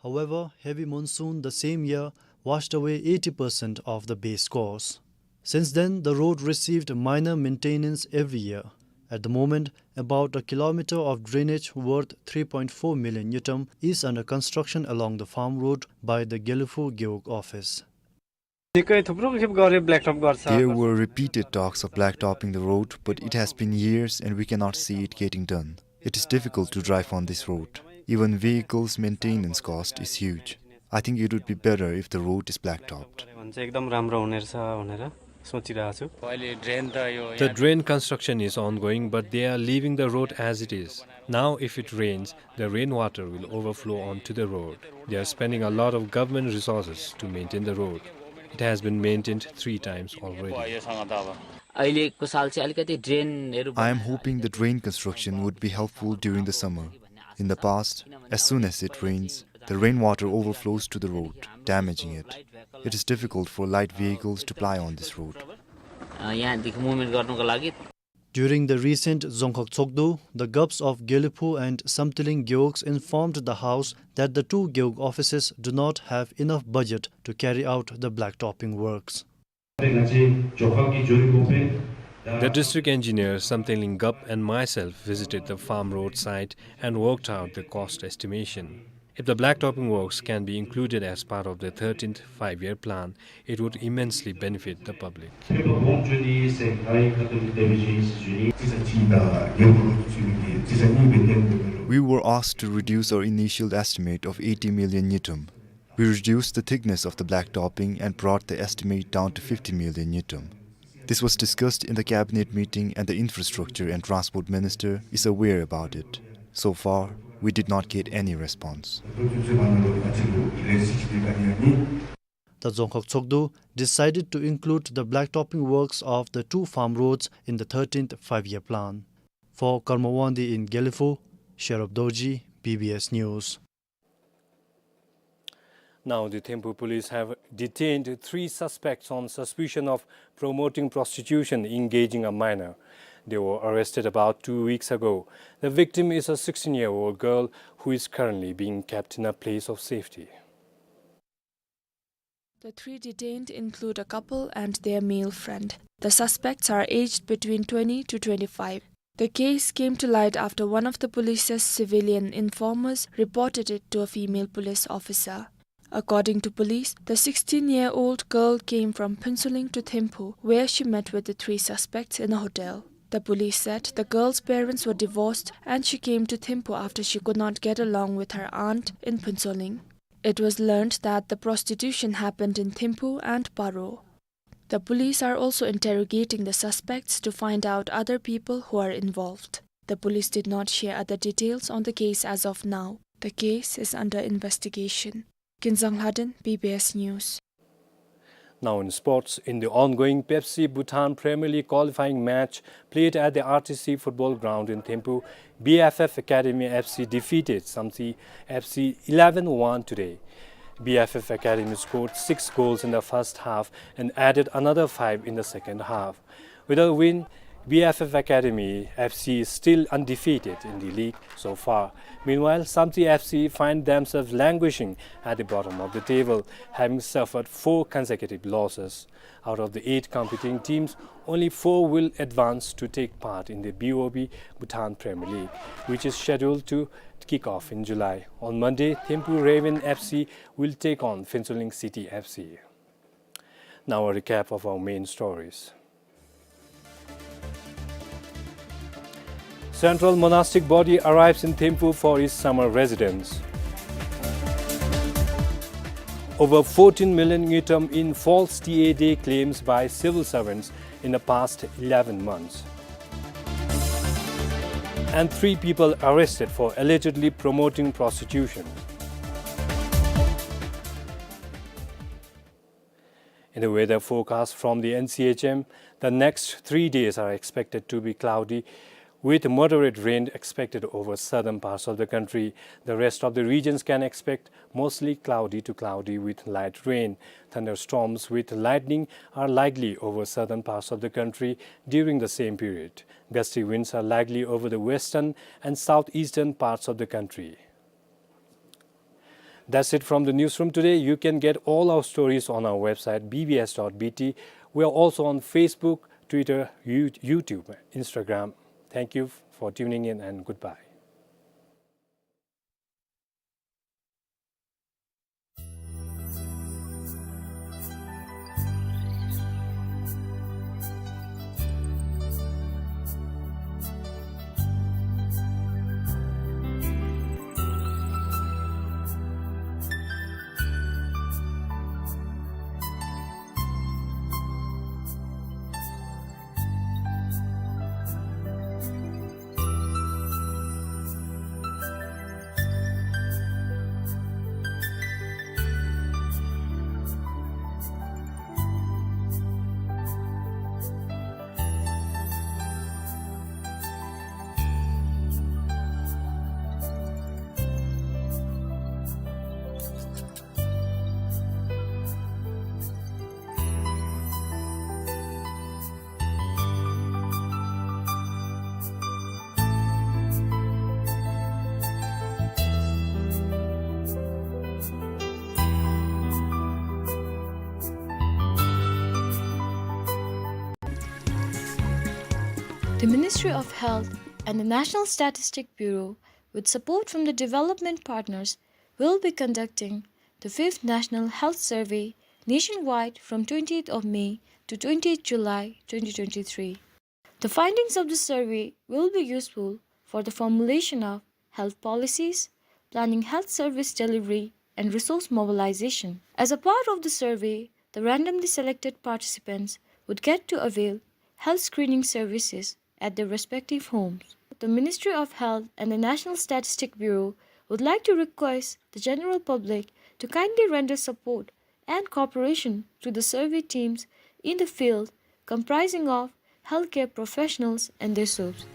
However, heavy monsoon the same year washed away eighty percent of the base course. Since then, the road received minor maintenance every year. At the moment, about a kilometer of drainage worth three point four million ngultrum is under construction along the farm road by the Gelephu Gewog office. निकै थुप्रो खेप गरे ब्ल्याकटप गर्छ। There were repeated talks of blacktopping the road, but it has been years and we cannot see it getting done. It is difficult to drive on this road. Even vehicles' maintenance cost is huge. I think it would be better if the road is blacktopped. एकदम राम्रो हुने रहेछ भनेर सोचिरहेको छु। The drain construction is ongoing, but they are leaving the road as it is. Now, if it rains, the rainwater will overflow onto the road. They are spending a lot of government resources to maintain the road. It has been maintained three times already. अहिलेको साल चाहिँ अलिकति ड्रेनहरू I am hoping the drain construction would be helpful during the summer. In the past, as soon as it rains, the rainwater overflows to the road, damaging it. It is difficult for light vehicles to ply on this road. अ, यहाँदेखि मुभमेन्ट गर्नुको लागि During the recent Dzongkhag Tshogdu, the Gups of Gelephu and Samteling Gewogs informed the House that the two Gewog offices do not have enough budget to carry out the blacktopping works. The district engineer, Samteling Gup, and myself visited the farm road site and worked out the cost estimation. If the blacktopping works can be included as part of the thirteenth five-year plan, it would immensely benefit the public. We were asked to reduce our initial estimate of eighty million ngultrum. We reduced the thickness of the blacktopping and brought the estimate down to fifty million ngultrum. This was discussed in the cabinet meeting and the infrastructure and transport minister is aware about it. So far, we did not get any response. The Dzongkhag Tshogdu decided to include the blacktopping works of the two farm roads in the thirteenth five-year plan. For Karma Wangdi in Gelephu, Sherab Dorji, B B S News. Now, the Thimphu police have detained three suspects on suspicion of promoting prostitution, engaging a minor. They were arrested about two weeks ago. The victim is a sixteen-year-old girl who is currently being kept in a place of safety. The three detained include a couple and their male friend. The suspects are aged between twenty to twenty-five. The case came to light after one of the police's civilian informers reported it to a female police officer. According to police, the sixteen-year-old girl came from Phuentsholing to Thimphu, where she met with the three suspects in a hotel. The police said the girl's parents were divorced and she came to Thimphu after she could not get along with her aunt in Phuentsholing. It was learned that the prostitution happened in Thimphu and Paro. The police are also interrogating the suspects to find out other people who are involved. The police did not share other details on the case as of now. The case is under investigation. Kinzang Lhaden, B B S News. Now in sports, in the ongoing Pepsi Bhutan Premier League qualifying match played at the R T C football ground in Thimphu, B F F Academy F C defeated Samtse F C eleven one today. B F F Academy scored six goals in the first half and added another five in the second half. With a win, B F F Academy F C is still undefeated in the league so far. Meanwhile, Samtse F C find themselves languishing at the bottom of the table, having suffered four consecutive losses. Out of the eight competing teams, only four will advance to take part in the B O B Bhutan Premier League, which is scheduled to kick off in July. On Monday, Thimphu Raven F C will take on Phuentsholing City F C. Now a recap of our main stories. Central monastic body arrives in Thimphu for its summer residence. Over fourteen million ngultrum in false T A D claims by civil servants in the past eleven months. And three people arrested for allegedly promoting prostitution. In the weather forecast from the N C H M, the next three days are expected to be cloudy, with moderate rain expected over southern parts of the country. The rest of the regions can expect mostly cloudy to cloudy with light rain. Thunderstorms with lightning are likely over southern parts of the country during the same period. Gusty winds are likely over the western and southeastern parts of the country. That's it from the newsroom today. You can get all our stories on our website, B B S dot B T. We are also on Facebook, Twitter, You-, YouTube, Instagram. Thank you for tuning in and goodbye. The Ministry of Health and the National Statistic Bureau, with support from the development partners, will be conducting the fifth National Health Survey nationwide from twentieth of May to twentieth July twenty twenty-three. The findings of the survey will be useful for the formulation of health policies, planning health service delivery, and resource mobilization. As a part of the survey, the randomly selected participants would get to avail health screening services at their respective homes. The Ministry of Health and the National Statistic Bureau would like to request the general public to kindly render support and cooperation to the survey teams in the field, comprising of healthcare professionals and their soups.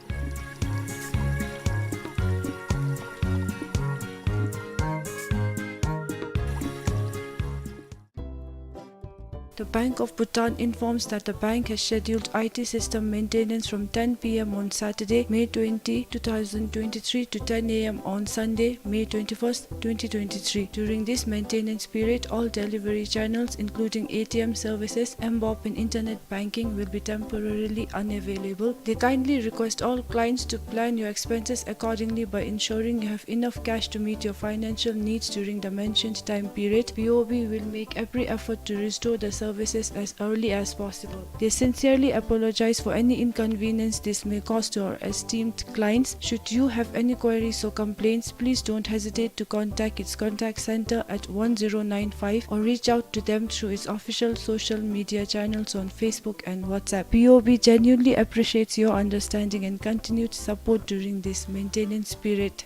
The Bank of Bhutan informs that the bank has scheduled I T system maintenance from ten P M on Saturday, May twenty, two thousand twenty-three to ten A M on Sunday, May twenty-first, twenty twenty-three. During this maintenance period, all delivery channels, including A T M services, M BOP and internet banking, will be temporarily unavailable. They kindly request all clients to plan your expenses accordingly by ensuring you have enough cash to meet your financial needs during the mentioned time period. B O B will make every effort to restore the services as early as possible. They sincerely apologize for any inconvenience this may cause to our esteemed clients. Should you have any queries or complaints, please don't hesitate to contact its contact center at one zero nine five or reach out to them through its official social media channels on Facebook and WhatsApp. B O B genuinely appreciates your understanding and continued support during this maintenance period.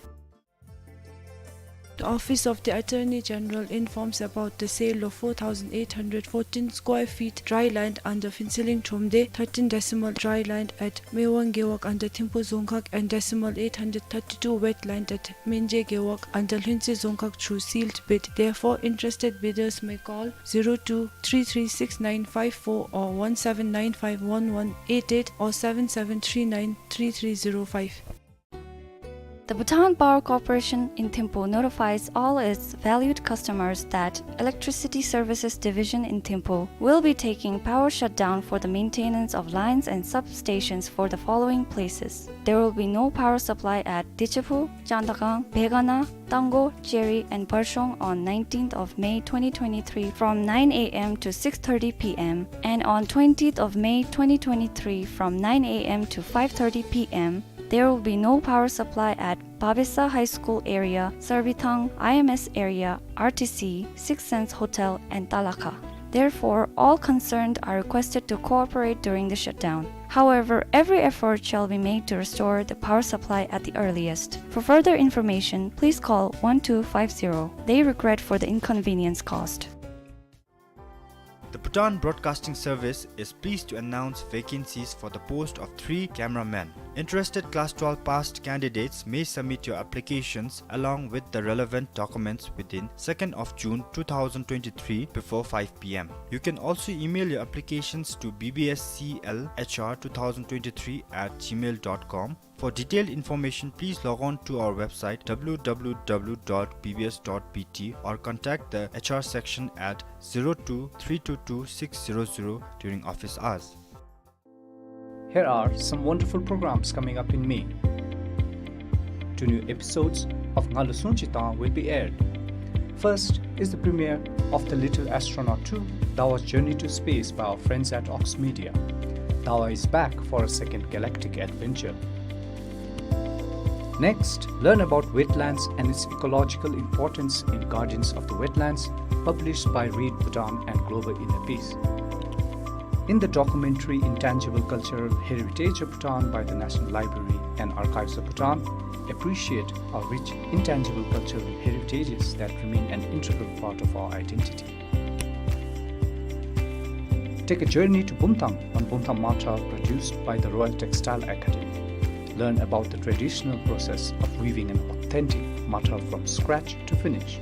The Office of the Attorney General informs about the sale of four thousand eight hundred fourteen square feet dry land under Phuentsholing Thromde, thirteen decimal dry land at Mewang Gewog under Thimphu Dzongkhag, and decimal eight hundred thirty-two wetland at Menje Gewog under Lhuentse Dzongkhag through sealed bid. Therefore, interested bidders may call zero two three three six nine five four or one seven nine five one one eight eight or seven seven three nine three three zero five. The Bhutan Power Corporation in Thimphu notifies all its valued customers that Electricity Services Division in Thimphu will be taking power shutdown for the maintenance of lines and substations for the following places. There will be no power supply at Dichephu, Chandagang, Begana, Tanggo, Cheri, and Barshong on nineteenth of May twenty twenty-three from nine A M to six thirty P M, and on twentieth of May twenty twenty-three from nine A M to five thirty P M. There will be no power supply at Babesa High School area, Sarbithang, I M S area, R T C, Six Sense Hotel, and Talakha. Therefore, all concerned are requested to cooperate during the shutdown. However, every effort shall be made to restore the power supply at the earliest. For further information, please call one two five zero. They regret for the inconvenience caused. The Bhutan Broadcasting Service is pleased to announce vacancies for the post of three cameramen. Interested Class twelve passed candidates may submit your applications along with the relevant documents within second of June two thousand twenty-three before five p m. You can also email your applications to B B S C L H R two thousand twenty-three at gmail dot com. For detailed information, please log on to our website, W W W dot B B S dot B T, or contact the H R section at zero two three two two six zero zero during office hours. Here are some wonderful programs coming up in May. Two new episodes of Ngalu Sungchi Tang will be aired. First is the premiere of The Little Astronaut two, Dawa's Journey to Space by our friends at Ox Media. Dawa is back for a second galactic adventure. Next, learn about wetlands and its ecological importance in Guardians of the Wetlands, published by Read Bhutan and Global Inner Peace. In the documentary Intangible Cultural Heritage of Bhutan by the National Library and Archives of Bhutan, appreciate our rich intangible cultural heritages that remain an integral part of our identity. Take a journey to Bumthang on Bumthang Mangthar, produced by the Royal Textile Academy. Learn about the traditional process of weaving an authentic mangthar from scratch to finish.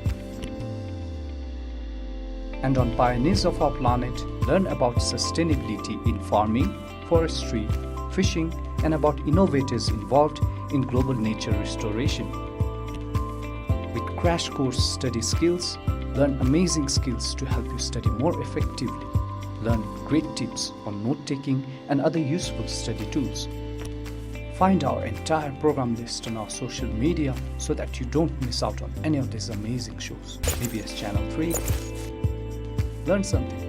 And on Pioneers of Our Planet, learn about sustainability in farming, forestry, fishing, and about innovators involved in global nature restoration. With crash course study skills, learn amazing skills to help you study more effectively. Learn great tips on note-taking and other useful study tools. Find our entire program list on our social media so that you don't miss out on any of these amazing shows. B B S Channel three. Learn something.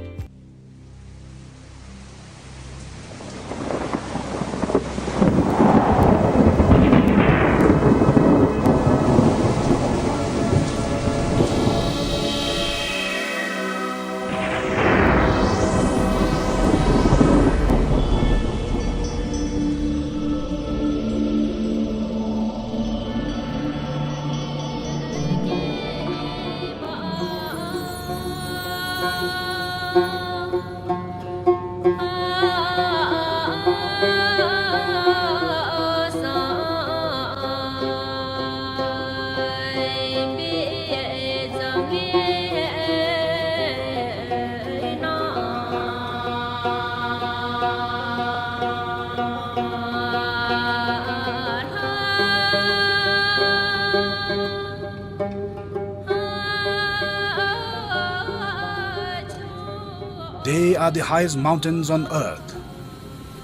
They are the highest mountains on earth,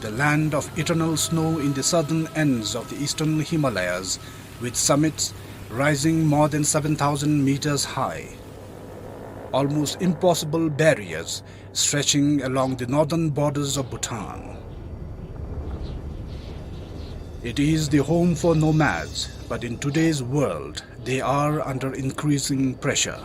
the land of eternal snow in the southern ends of the eastern Himalayas, with summits rising more than seven thousand meters high. Almost impossible barriers stretching along the northern borders of Bhutan. It is the home for nomads, but in today's world, they are under increasing pressure.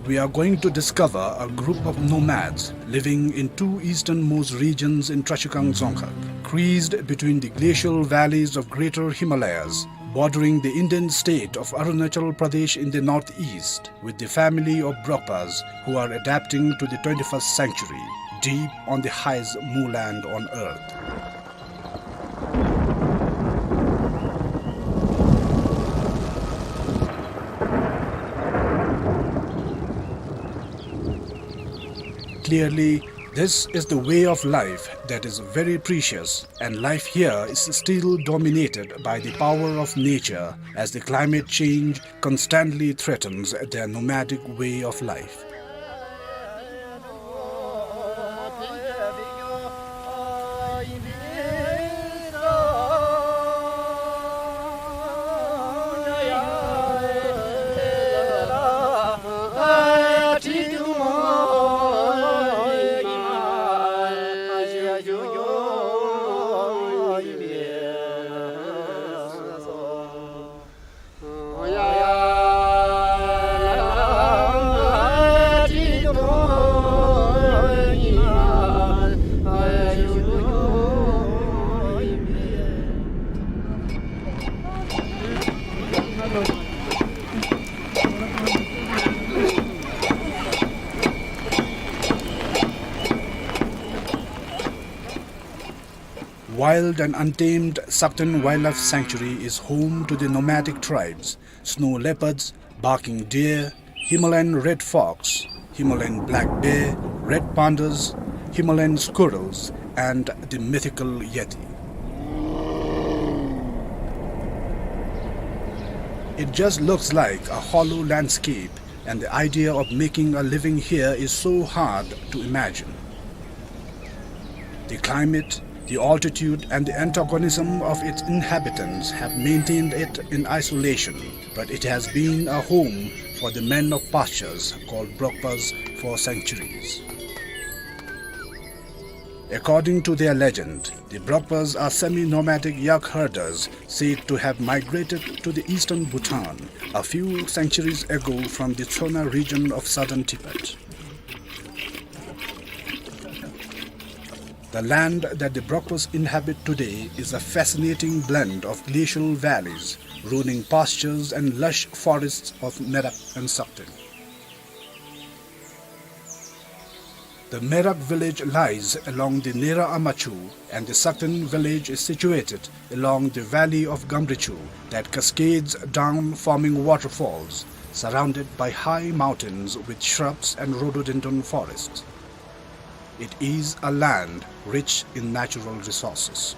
We are going to discover a group of nomads living in two easternmost regions in Trashigang Dzongkhag, creased between the glacial valleys of Greater Himalayas, bordering the Indian state of Arunachal Pradesh in the northeast, with the family of Brokpas, who are adapting to the twenty-first century, deep on the highest moorland on earth. Clearly, this is the way of life that is very precious, and life here is still dominated by the power of nature, as the climate change constantly threatens their nomadic way of life. Wild and untamed Sakten Wildlife Sanctuary is home to the nomadic tribes, snow leopards, barking deer, Himalayan red fox, Himalayan black bear, red pandas, Himalayan squirrels, and the mythical yeti. It just looks like a hollow landscape, and the idea of making a living here is so hard to imagine. The climate, the altitude, and the antagonism of its inhabitants have maintained it in isolation, but it has been a home for the men of pastures called Brokpas for centuries. According to their legend, the Brokpas are semi-nomadic yak herders said to have migrated to the eastern Bhutan a few centuries ago from the Tsona region of southern Tibet. The land that the Brokpas inhabit today is a fascinating blend of glacial valleys, rolling pastures, and lush forests of Merak and Sakten. The Merak village lies along the Nera Amachu, and the Sakten village is situated along the valley of Gamrichu that cascades down, forming waterfalls, surrounded by high mountains with shrubs and rhododendron forests. It is a land rich in natural resources.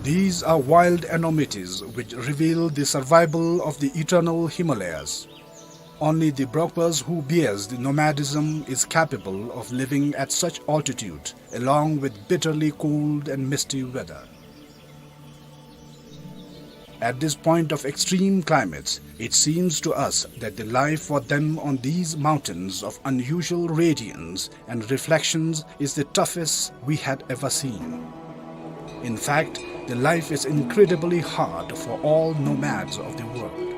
These are wild enormities which reveal the survival of the eternal Himalayas. Only the Brokpas who bears the nomadism is capable of living at such altitude, along with bitterly cold and misty weather. At this point of extreme climates, it seems to us that the life for them on these mountains of unusual radiance and reflections is the toughest we had ever seen. In fact, the life is incredibly hard for all nomads of the world.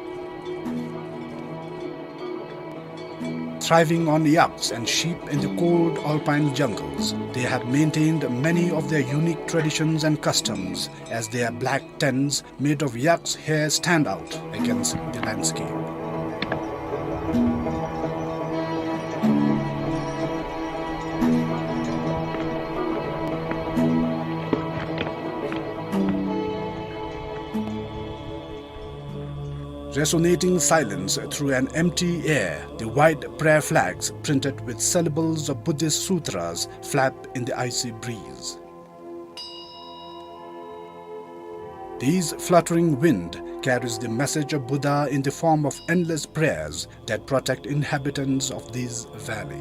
Thriving on yaks and sheep in the cold alpine jungles, they have maintained many of their unique traditions and customs, as their black tents made of yak's hair stand out against the landscape. Resonating silence through an empty air, the white prayer flags printed with syllables of Buddhist sutras flap in the icy breeze. This fluttering wind carries the message of Buddha in the form of endless prayers that protect inhabitants of this valley.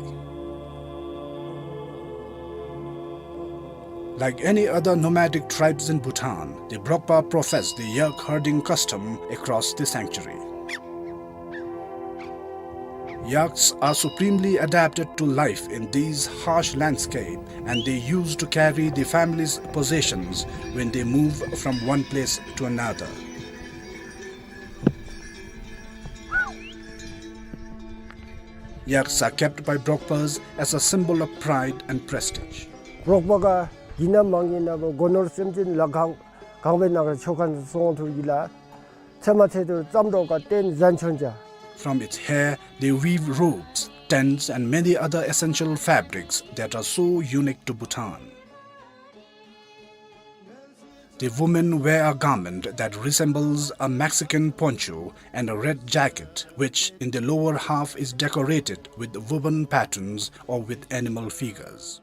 Like any other nomadic tribes in Bhutan, the Brokpa profess the yak herding custom across the sanctuary. Yaks are supremely adapted to life in these harsh landscape, and they use to carry the family's possessions when they move from one place to another. Yaks are kept by Brokpas as a symbol of pride and prestige. རོགས་པ་ག་གི་ན་མང་གི་ན་བོ་སྒོ་ནོར་སེམས་ཅན་ལ་གང་གང་བའི་ནང་ག་ཆོ་ག་སོང་ཐུབ་ཀྱི་ལ། ཚེ་མ་ཚེ་དུ་ཙམ་རོགས་ཀ་བརྟེན་ཟན་ཆོན་ཅ། From its hair, they weave robes, tents, and many other essential fabrics that are so unique to Bhutan. The women wear a garment that resembles a Mexican poncho and a red jacket, which in the lower half is decorated with woven patterns or with animal figures.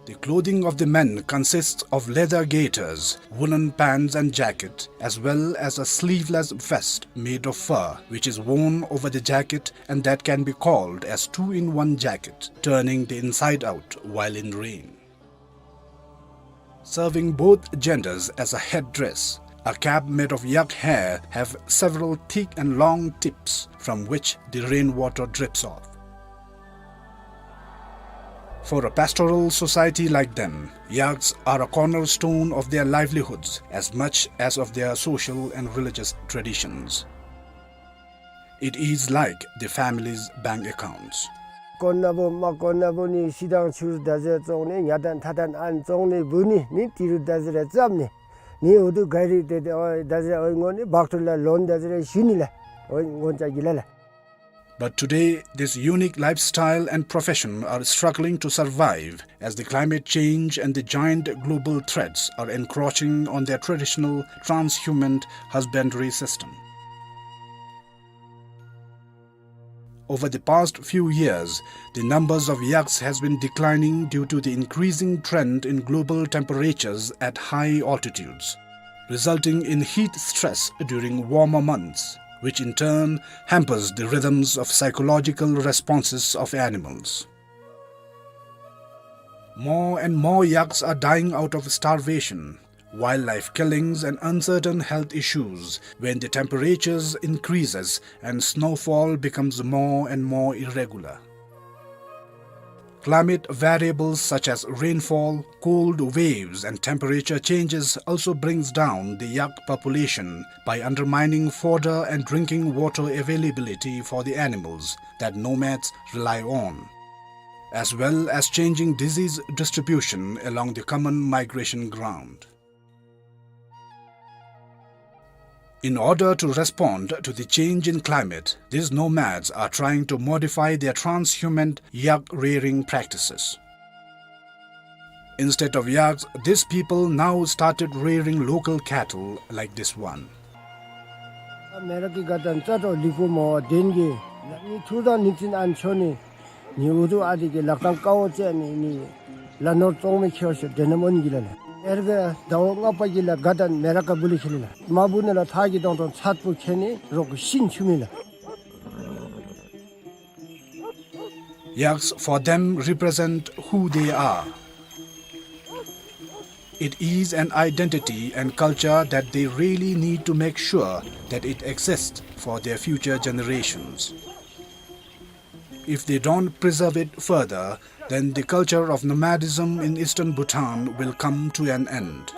The clothing of the men consists of leather gaiters, woolen pants and jacket, as well as a sleeveless vest made of fur, which is worn over the jacket and that can be called as two-in-one jacket, turning the inside out while in rain. Serving both genders as a headdress, a cap made of yak hair have several thick and long tips from which the rainwater drips off. For a pastoral society like them, yaks are a cornerstone of their livelihoods as much as of their social and religious traditions. It is like the family's bank accounts. དཀོན་ན་བུ་མ་དཀོན་ན་བུ་ནི་ཤི་དང་ཆུར་ད་ཟེར་བཙོང་ནི་ཉ་དང་ཐ་དང་ཨན་བཙོང་ནི་བུ་ནི་ནི་ཏི་རུ་ད་ཟེར་རེ་བཙབ་ནི་ནི་འུ་དུ་ག་རི་ཏེ་ཏེ་ཨོ་ད་ཟེར་ཨོ་ངོ་ནི་བག་ཏུ་ལ་ལོན་ད་ཟེར་རེ་ཞུ་ནི་ལ། འོ་ངོ་ཅ་གི་ལ་ལ། But today, this unique lifestyle and profession are struggling to survive as the climate change and the giant global threats are encroaching on their traditional transhuman husbandry system. Over the past few years, the numbers of yaks has been declining due to the increasing trend in global temperatures at high altitudes, resulting in heat stress during warmer months, which in turn hampers the rhythms of psychological responses of animals. More and more yaks are dying out of starvation, wildlife killings and uncertain health issues when the temperatures increases and snowfall becomes more and more irregular. Climate variables such as rainfall, cold waves and temperature changes also brings down the yak population by undermining fodder and drinking water availability for the animals that nomads rely on, as well as changing disease distribution along the common migration ground. In order to respond to the change in climate, these nomads are trying to modify their transhumant yak rearing practices. Instead of yaks, these people now started rearing local cattle like this one. མེ་རག་གི་དགའ་སྟོན་རྩ་དྲོ་ལི་ཀུ་མོ་དེན་གི་ནི་ཐུ་དང་ནི་ཙིན་ཨན་ཆོ་ནི་ནི་ཨུ་ཐུ་ཨ་དི་གི་ལག་ཐང་ཀའོ་ཙེ་ནི་ནི་ལ་ནོར་ཙོང་མི་ཁྱེར་ཤོ་དེ་ནམ་ཨོན་གི་ལ་ལ། ཨེར་གི་ཟླཝ་ལྔ་པ་གི་ལ་དགའ་སྟོན་མེ་རག་ག་བུ་ལི་ཁེ་ལི་ལ། མ་བུ་ནི་ལ་ཐག་གི་དོང་དོང་ཚད་པོ་ཁེ་ནི་རོག་ཤིན་ཆུ་མི་ལ། Yaks for them represent who they are. It is an identity and culture that they really need to make sure that it exists for their future generations. If they don't preserve it further, then the culture of nomadism in eastern Bhutan will come to an end.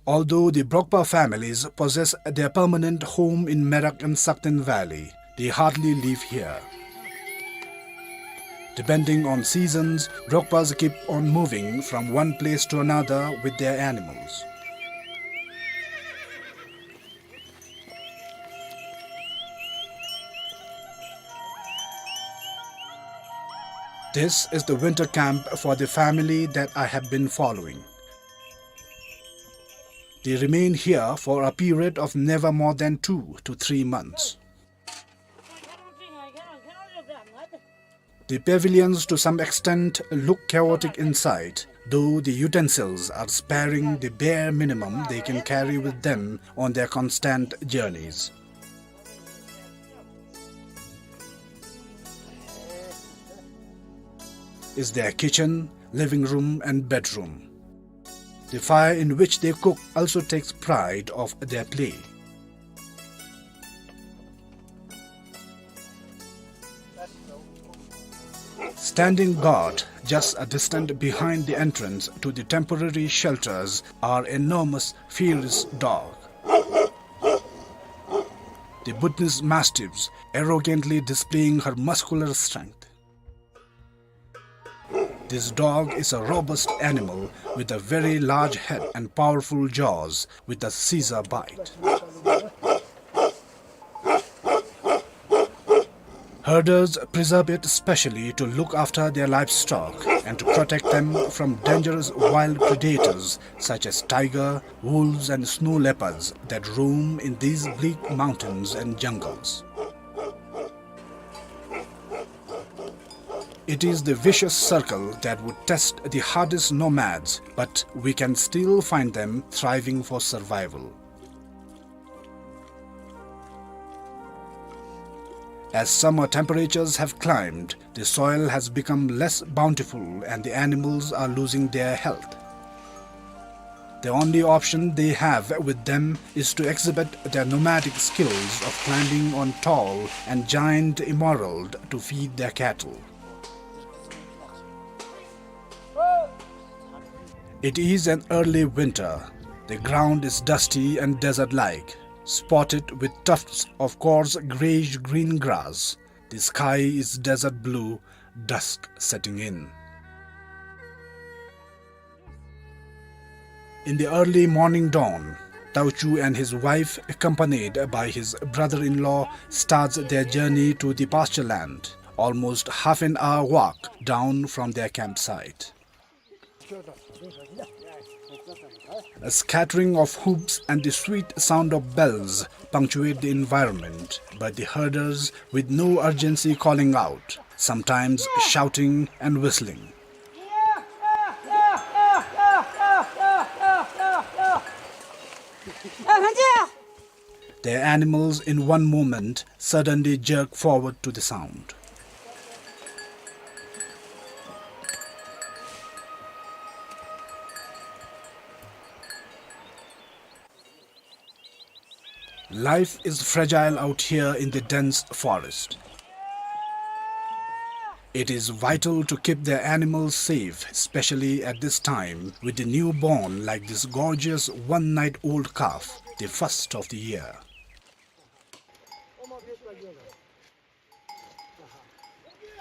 Although the Brokpa families possess their permanent home in Merak and Sakten Valley, they hardly live here. Depending on seasons, Brokpas keep on moving from one place to another with their animals. This is the winter camp for the family that I have been following. They remain here for a period of never more than two to three months. The pavilions to some extent look chaotic inside, though the utensils are sparing, the bare minimum they can carry with them on their constant journeys. Is their kitchen, living room and bedroom. The fire in which they cook also takes pride of their play. Standing guard just a distance behind the entrance to the temporary shelters are enormous, fierce dog. The Bhutanese mastiffs arrogantly displaying her muscular strength. This dog is a robust animal with a very large head and powerful jaws with a scissor bite. Herders preserve it specially to look after their livestock and to protect them from dangerous wild predators such as tiger, wolves and snow leopards that roam in these bleak mountains and jungles. It is the vicious circle that would test the hardest nomads, but we can still find them thriving for survival. As summer temperatures have climbed, the soil has become less bountiful and the animals are losing their health. The only option they have with them is to exhibit their nomadic skills of climbing on tall and giant emerald to feed their cattle. It is an early winter. The ground is dusty and desert-like, spotted with tufts of coarse grayish-green grass. The sky is desert blue, dusk setting in. In the early morning dawn, Tauchu and his wife, accompanied by his brother-in-law, starts their journey to the pasture land, almost half an hour walk down from their campsite. A scattering of hoofs and the sweet sound of bells punctuate the environment, but the herders with no urgency calling out, sometimes shouting and whistling. Their animals in one moment suddenly jerk forward to the sound. Life is fragile out here in the dense forest. It is vital to keep their animals safe, especially at this time, with the newborn like this gorgeous one-night-old calf, the first of the year.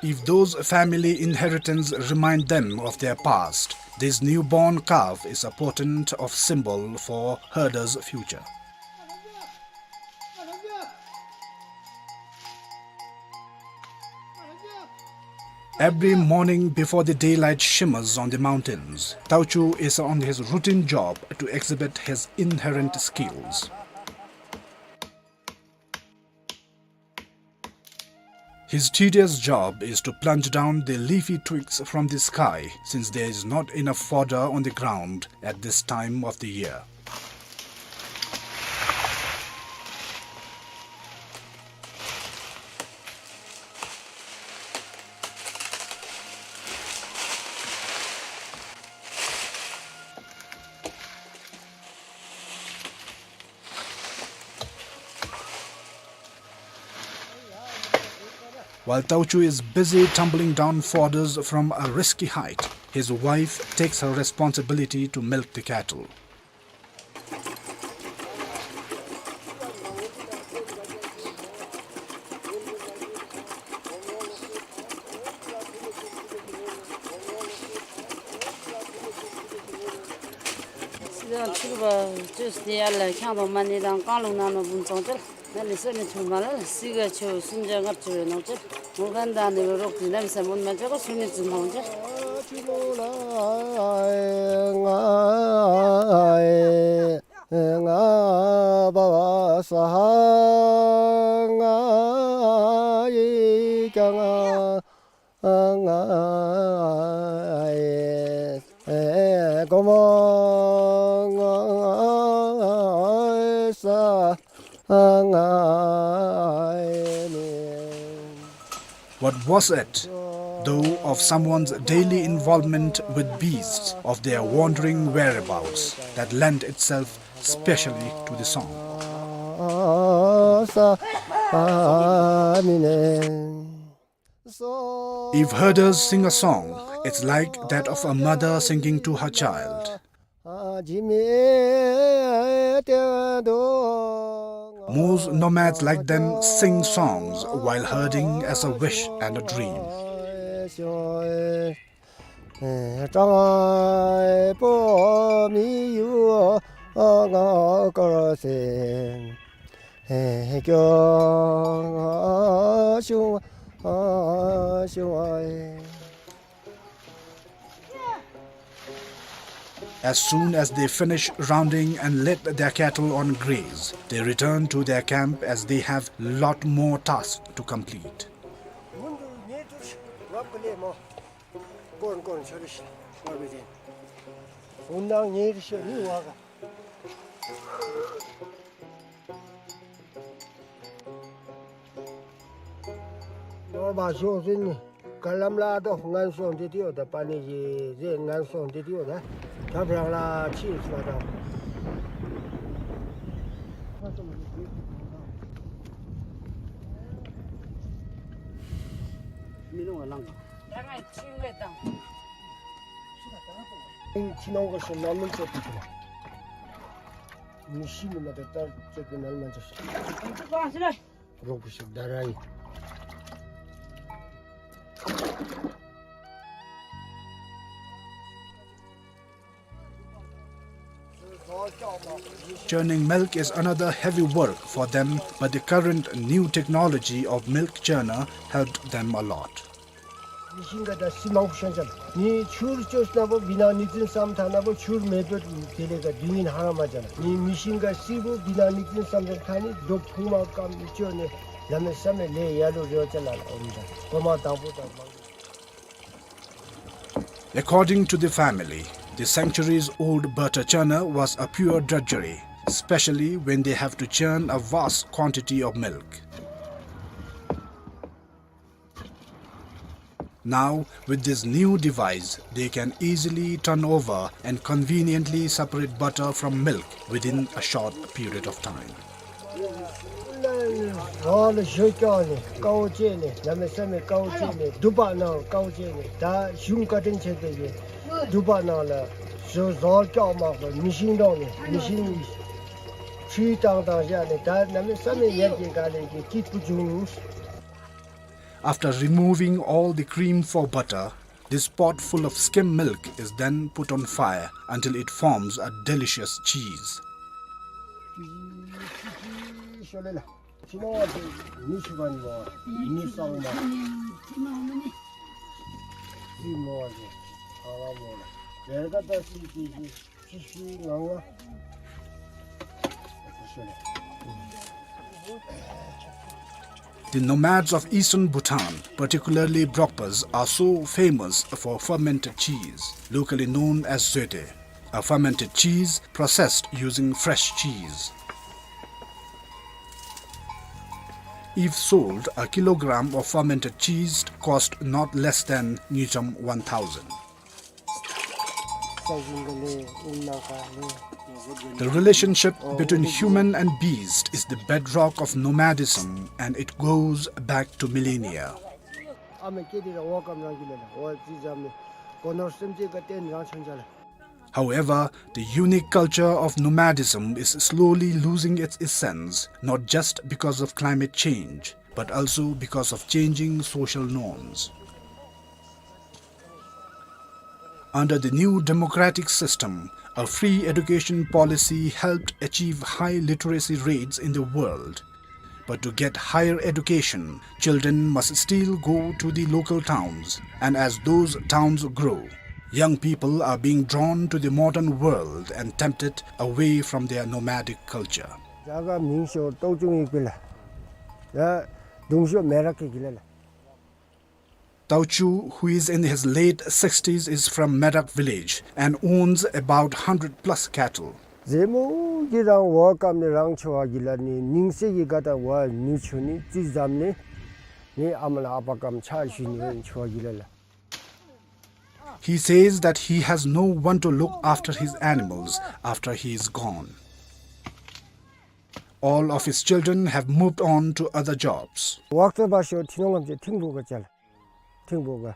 If those family inheritance remind them of their past, this newborn calf is a potent of symbol for herders' future. Every morning before the daylight shimmers on the mountains, Tauchu is on his routine job to exhibit his inherent skills. His tedious job is to plunge down the leafy twigs from the sky, since there is not enough fodder on the ground at this time of the year. While Tauchu is busy tumbling down fodders from a risky height, his wife takes her responsibility to milk the cattle. སྲིད་དང་ཕྱུག་པ་བཅོས་ཏེ་ཡར་ལ་ཁྱང་དང་མ་ཎི་དང་རྐང་ལུག་ནང་ན་འབུམ་ཚོང་ཅལ། ན་ནི་སོ་ནི་ཐུར་མ་ལ་སྲིད་ག་ཆོས་སུམ་བརྒྱ་ལྔ་བཅུ་རེ་ནོར་ཅལ། མོ་གན་དང་ནི་རོགས་ཏེ་ན་མི་ས་མོན་མ་ཅོ་ག་སུ་ནི་ཙི་ནོར་ཅལ། ང་ང་བ་བ་ས་ཧ་ང་ཡི་ཀྱང་ང་ང་ཨེ་ཨེ་གོ་མོ་ང་ཨེ་ས་ང་ཨེ་ནི། What was it, though, of someone's daily involvement with beasts, of their wandering whereabouts, that lent itself specially to the song? ས་ཨ་མི་ནེ། If herders sing a song, it's like that of a mother singing to her child. Most nomads like them sing songs while herding as a wish and a dream. As soon as they finish rounding and let their cattle on graze, they return to their camp as they have lot more tasks to complete. ནོར་བ་ཤོག་ཟིན་ནི། ག་ལམ་ལ་དོ་ངན་སོང་འདི་དེའོ་ད་པ་ནི་ཡི་རེ་ངན་སོང་འདི་དེའོ་ད། ཐབ་རང་ལ་ཕྱིས་སོ་ད། མི་ནོར་བ་ལང་། ད་ང་ཁྱིམ་ལས་དང་། ཁྱིམ་ནང་གི་སོ་ནམ་མི་ཚེ་ཏི་ཏི་ལ། མི་ཤི་ནི་མ་ཏེ་ཏར་ཚེ་ཏི་ནལ་མ་ཚེ་ཤི། ཨ་ཙི་ཀོང་ཤི་ལ། རོགས་པོ་ཤིག་ད་ར་ཡིན། Churning milk is another heavy work for them, but the current new technology of milk churner helped them a lot. མི་ཤིང་ག་ད་སི་མང་པོ་ཤོང་ཅ་ལ། ནི་ཆུར་ཅོས་ན་བོ་བི་ནང་ནིག་ཙིན་སམ་ཐ་ན་བོ་ཆུར་མེ་བོད་དེ་ལས་ག་དུས་ཡུན་ཧ་ར་མ་ཅ་ལ། ནི་མི་ཤིང་ག་སི་བོ་བི་ནང་ནིག་ཙིན་སམ་ཐ་ནི་རྡོ་ཕུང་མ་ཀམ་ནི་ཅོ་ནི་ལ་མེ་ས་མེ་ལས་ཡ་ལུ་རེ་བ་ཅ་ལ་ལ་འོང་ད་གོ་མ་དང་པོ་དང་མང་པོ། According to the family, the centuries-old butter churner was a pure drudgery, especially when they have to churn a vast quantity of milk. Now, with this new device, they can easily turn over and conveniently separate butter from milk within a short period of time. རོགས་ལ་ཞོ་སྐྱོག་ནི་དཀའཝ་སྤྱད་ནི་གནམ་མེད་ས་མེད་དཀའཝ་སྤྱད་ནི་དུ་པ་ནང་དཀའཝ་སྤྱད་ནི་ད་གཞུང་བཀའ་དྲིན་ཆེ་དེ་གི་དུ་པ་ནང་ལ་ཞོ་ཟོར་སྐྱོག་མ་གོ་མི་ཤིང་འདོང་ནི་མི་ཤིང་ནི་ཆུའི་བཏང་བཏང་བཞག་ནི་ད་གནམ་མེད་ས་མེད་ཡར་རྒྱས་ག་ལས་ཀྱི་སྐྱིད་པོ་བྱུང་། After removing all the cream for butter, this pot full of skim milk is then put on fire until it forms a delicious cheese. The nomads of eastern Bhutan, particularly Brokpas, are so famous for fermented cheese, locally known as zoete, a fermented cheese processed using fresh cheese. If sold, a kilogram of fermented cheese cost not less than ngultrum one thousand. The relationship between human and beast is the bedrock of nomadism, and it goes back to millennia. However, the unique culture of nomadism is slowly losing its essence, not just because of climate change, but also because of changing social norms. Under the new democratic system, a free education policy helped achieve high literacy rates in the world. But to get higher education, children must still go to the local towns, and as those towns grow, young people are being drawn to the modern world and tempted away from their nomadic culture. རྒྱ་གར་མིང་ཤོ་ཏོག་ཅུང་ཡིག་པི་ལ། ཡ་དུང་ཤོ་མེ་རག་གི་གི་ལ་ལ། Tauchu, who is in his late sixties, is from Merak village and owns about hundred plus cattle. ཟེ་མོ་གི་རང་བ་ཀམ་ནི་རང་ཆོ་བ་གི་ལ་ནི་ནིང་སེ་གི་ག་ད་བ་ནུ་ཆུ་ནི་ཙི་ཛམ་ནི་ནི་ཨ་མ་ལ་ཨ་པ་ཀམ་ཆ་ཞུ་ནི་ཆོ་བ་གི་ལ་ལ། He says that he has no one to look after his animals after he is gone. All of his children have moved on to other jobs. ཝག་ཏོ་བ་ཤོ་ཐི་ནོང་ངམ་ཅེ་ཐིང་བུ་ག་ཅལ། ཐིང་བུ་ག།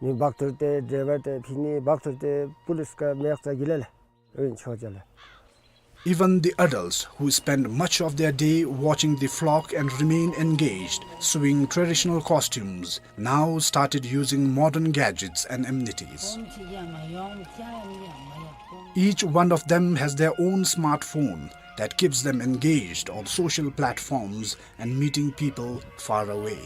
ནི་བག་ཐུར་ཏེ་ཌྲའི་བར་ཏེ་ཕི་ནི་བག་ཐུར་ཏེ་པུ་ལིས་ག་མེག་ཙ་གི་ལ་ལ། ཨིན་ཆོ་ཅལ། Even the adults who spend much of their day watching the flock and remain engaged sewing traditional costumes now started using modern gadgets and amenities. Each one of them has their own smartphone that keeps them engaged on social platforms and meeting people far away.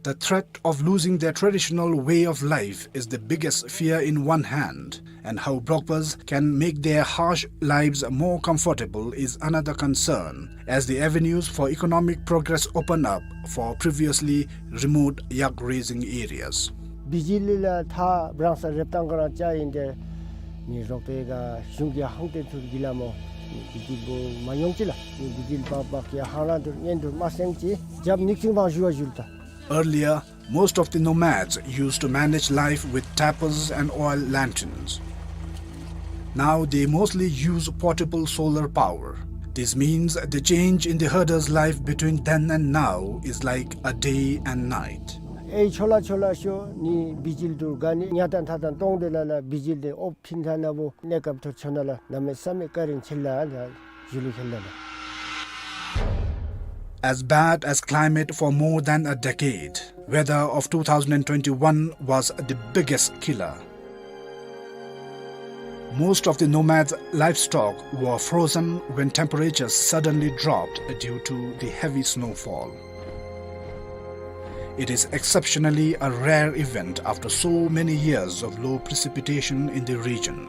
The threat of losing their traditional way of life is the biggest fear in one hand, and how Brokpas can make their harsh lives more comfortable is another concern, as the avenues for economic progress open up for previously remote yak grazing areas. བི་ཇི་ལི་ལ་ཐ་བྲང་ས་རེབ་ཏང་ག་རང་ཅ་ཨིན་ཏེ་ནི་རོག་ཏེ་ག་གཞུང་གི་ཧང་ཏེན་ཐུར་གི་ལ་མོ་ནི་བི་ཇི་ལི་བོ་མ་ཡོང་ཅི་ལ་ནི་བི་ཇི་ལི་བག་བག་གི་ཧང་རང་ཐུར་ཉན་ཐུར་མ་སེང་ཅི་རྒྱབ་ནིག་ཅིང་བང་ཞུ་བ་ཞུལ་ཏ། Earlier, most of the nomads used to manage life with tapas and oil lanterns. Now they mostly use portable solar power. This means the change in the herder's life between then and now is like a day and night. ཨེ་ཆོ་ལ་ཆོ་ལ་ཤོ་ནི་བི་ཇི་ལི་ཐུར་ག་ནི་ཉ་ཏན་ཐ་ཏན་ཏོང་ཏེ་ལ་ལ་བི་ཇི་ལི་ཨོ་ཕིན་ཐ་ན་བོ་ནེ་ཀབ་ཐུར་ཆོ་ན་ལ་ན་མེ་ས་མེ་ཀ་རིན་ཆི་ལ་ལ་ཞུ་ལི་ཁེ་ལ་ལ། as bad as climate for more than a decade. Weather of two thousand and twenty-one was the biggest killer. Most of the nomads' livestock were frozen when temperatures suddenly dropped due to the heavy snowfall. It is exceptionally a rare event after so many years of low precipitation in the region.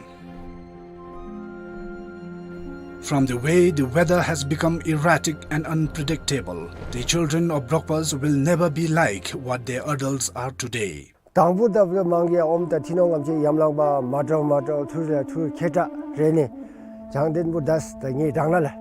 From the way the weather has become erratic and unpredictable, the children of Brokpas will never be like what their adults are today. དང་པོ་ད་བུ་མང་གི་ཨོམ་ད་ཐི་ནོང་ངམ་ཅིག་ཡམ་ལང་པ་མ་འདྲཝ་མ་འདྲཝ་ཐུར་ལ་ཐུར་ཁྱད་དྲག་རེ་ནི། བྱང་ལྡན་པོ་དཱས་ད་ངེ་དྲང་ན་ལ།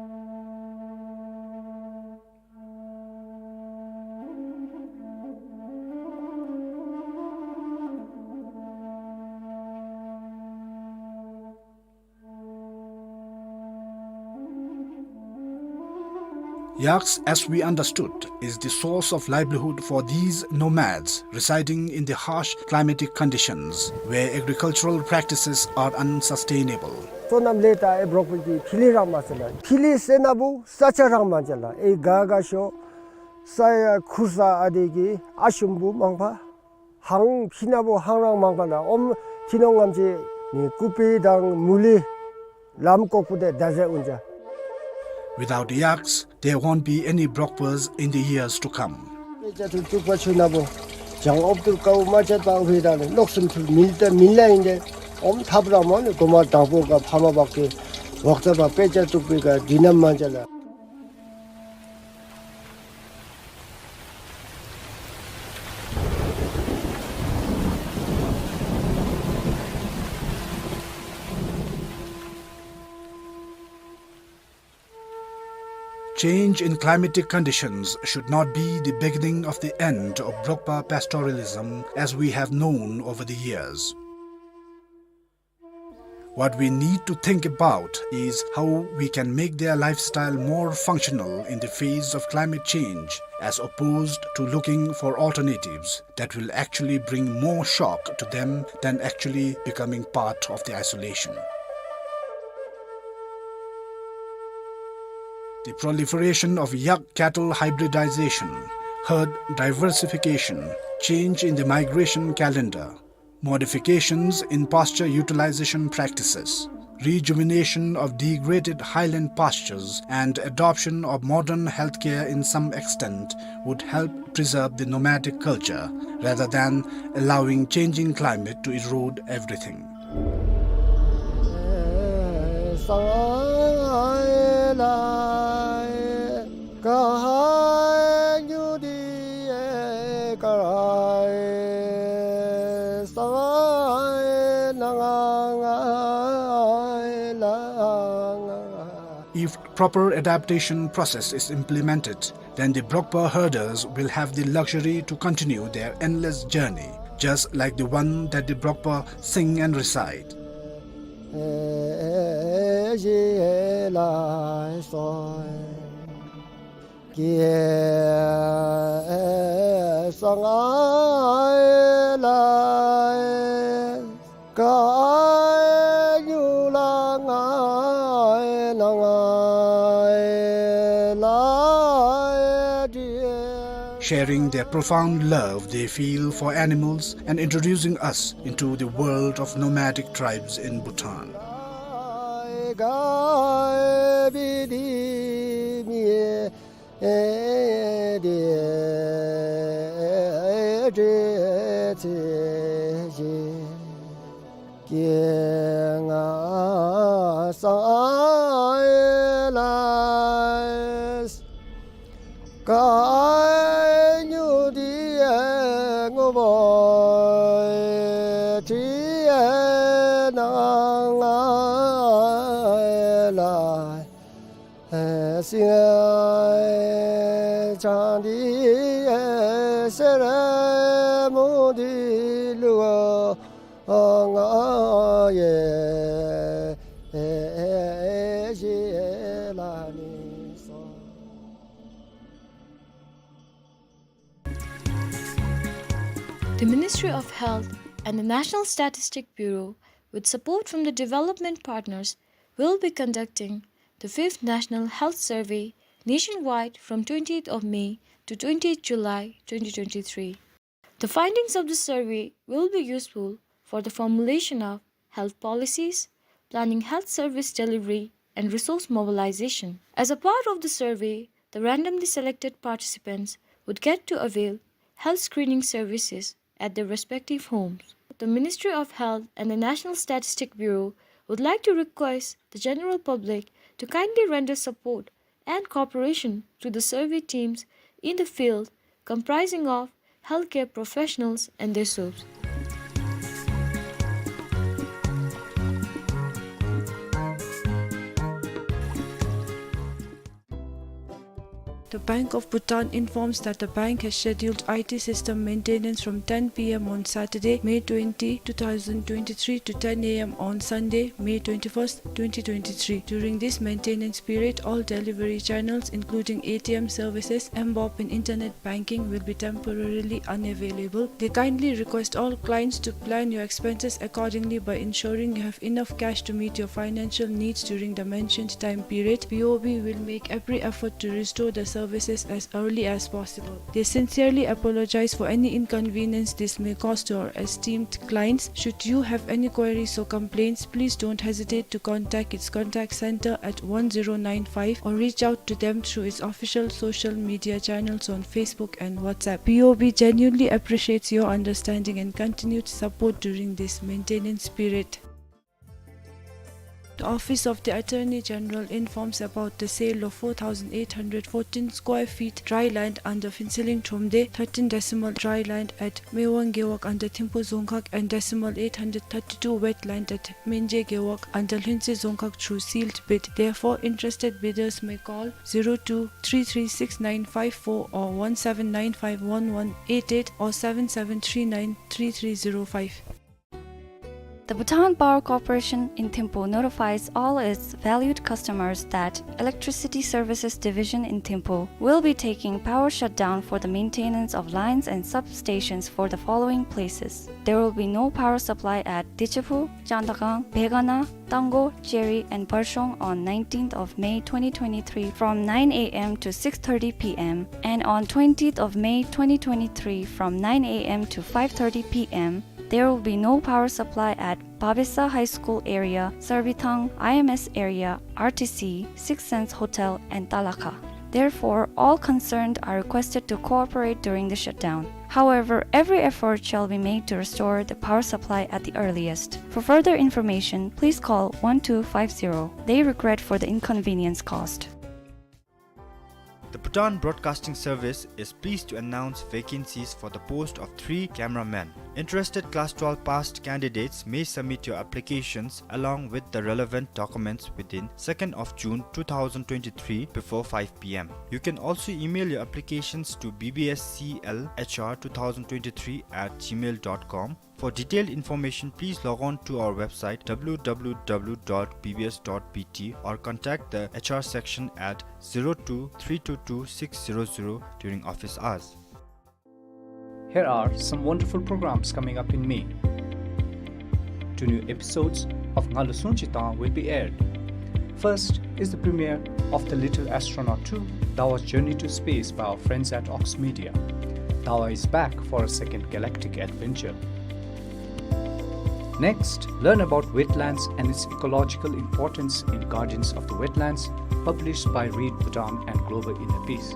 Yaks, as we understood, is the source of livelihood for these nomads residing in the harsh climatic conditions where agricultural practices are unsustainable. སོ་ནམ་ལས་ད་ཨེ་འབྲོག་པའི་གི་ཕི་ལི་རང་མ་ཟེར་ལ། ཕི་ལི་སེ་ན་བུ་ས་ཆ་རང་མ་ཅ་ལ། ཨེ་ག་ག་ཤོ་ས་ཡ་ཁུར་ས་ཨ་དེ་གི་ཨ་ཤུམ་བུ་མང་པ། ཧང་ཕི་ན་བུ་ཧང་རང་མང་པ་ལ་ཨོམ་ཐི་ནོང་ངམ་ཅིག་ནི་ཀུ་པི་དང་མུ་ལི་ལམ་ཀོག་པུ་དེ་ད་ཟེ་འུན་ཅ། Without yaks, there won't be any Brokpas in the years to come. ཨེ་ཅ་ཐུ་ཅུག་པ་ཆུ་ན་བུ་ཇང་ཨོབ་ཏུར་ཀའུ་མ་ཅ་པང་ཕི་ད་ནི་ལོག་སུམ་ཐུར་མིལ་ཏ་མིལ་ལ་ཨིན་ཏེ་ཨོམ་ཐབ་ར་མོ་ནི་གོ་མ་དང་པོ་ག་ཕ་མ་བག་གི་ཝག་ཙ་པ་པེ་ཅ་ཏུག་པི་ག་དི་ནམ་མ་ཅ་ལ། Change in climatic conditions should not be the beginning of the end of Brokpa pastoralism as we have known over the years. What we need to think about is how we can make their lifestyle more functional in the face of climate change, as opposed to looking for alternatives that will actually bring more shock to them than actually becoming part of the isolation. The proliferation of yak cattle hybridization, herd diversification, change in the migration calendar, modifications in pasture utilization practices, rejuvenation of degraded highland pastures, and adoption of modern healthcare in some extent would help preserve the nomadic culture rather than allowing changing climate to erode everything. If proper adaptation process is implemented, then the Brokpa herders will have the luxury to continue their endless journey, just like the one that the Brokpa sing and recite. Sharing their profound love they feel for animals and introducing us into the world of nomadic tribes in Bhutan. The Ministry of Health and the National Statistic Bureau, with support from the development partners, will be conducting the fifth National Health Survey nationwide from twentieth of May to twentieth July twenty twenty-three. The findings of the survey will be useful for the formulation of health policies, planning health service delivery, and resource mobilization. As a part of the survey, the randomly selected participants would get to avail health screening services at their respective homes. The Ministry of Health and the National Statistic Bureau would like to request the general public to kindly render support and cooperation to the survey teams in the field, comprising of healthcare professionals and their soups. The Bank of Bhutan informs that the bank has scheduled I T system maintenance from ten P M on Saturday, May twenty, two thousand twenty-three to ten A M on Sunday, May twenty-first, twenty twenty-three. During this maintenance period, all delivery channels, including A T M services, M BOP and internet banking, will be temporarily unavailable. They kindly request all clients to plan your expenses accordingly by ensuring you have enough cash to meet your financial needs during the mentioned time period. B O B will make every effort to restore the services as early as possible. They sincerely apologize for any inconvenience this may cause to our esteemed clients. Should you have any queries or complaints, please don't hesitate to contact its contact center at one zero nine five or reach out to them through its official social media channels on Facebook and WhatsApp. B O B genuinely appreciates your understanding and continued support during this maintenance period. The Office of the Attorney General informs about the sale of four thousand eight hundred fourteen square feet dry land under Phuentsholing Thromde, thirteen decimal dry land at Mewang Gewog under Thimphu Dzongkhag and decimal eight hundred thirty-two wet land at Mengje Gewog under Lhuentse Dzongkhag through sealed bid. Therefore, interested bidders may call zero two three three six nine five four or one seven nine five one one eight eight or seven seven three nine three three zero five. The Bhutan Power Corporation in Thimphu notifies all its valued customers that Electricity Services Division in Thimphu will be taking power shutdown for the maintenance of lines and substations for the following places. There will be no power supply at Dichephu, Chandakang, Begana, Tanggo, Cheri, and Barshong on nineteenth of May twenty twenty-three from nine A M to six thirty P M, and on twentieth of May twenty twenty-three from nine A M to five thirty P M. There will be no power supply at Babesa High School area, Sarbithang I M S area, R T C, Six Sense Hotel, and Talakha. Therefore, all concerned are requested to cooperate during the shutdown. However, every effort shall be made to restore the power supply at the earliest. For further information, please call one two five zero. They regret for the inconvenience caused. The Bhutan Broadcasting Service is pleased to announce vacancies for the post of three cameramen. Interested Class twelve passed candidates may submit your applications along with the relevant documents within second of June two thousand twenty-three before five P M. You can also email your applications to B B S C L H R two thousand twenty-three at gmail dot com. For detailed information, please log on to our website W W W dot B B S dot B T or contact the H R section at zero two three two two six zero zero during office hours. Here are some wonderful programs coming up in May. Two new episodes of Ngalu Sungchi Tang will be aired. First is the premiere of The Little Astronaut two, Dawa's Journey to Space by our friends at Ox Media. Dawa is back for a second galactic adventure. Next, learn about wetlands and its ecological importance in Guardians of the Wetlands, published by Read Bhutan and Global Inner Peace.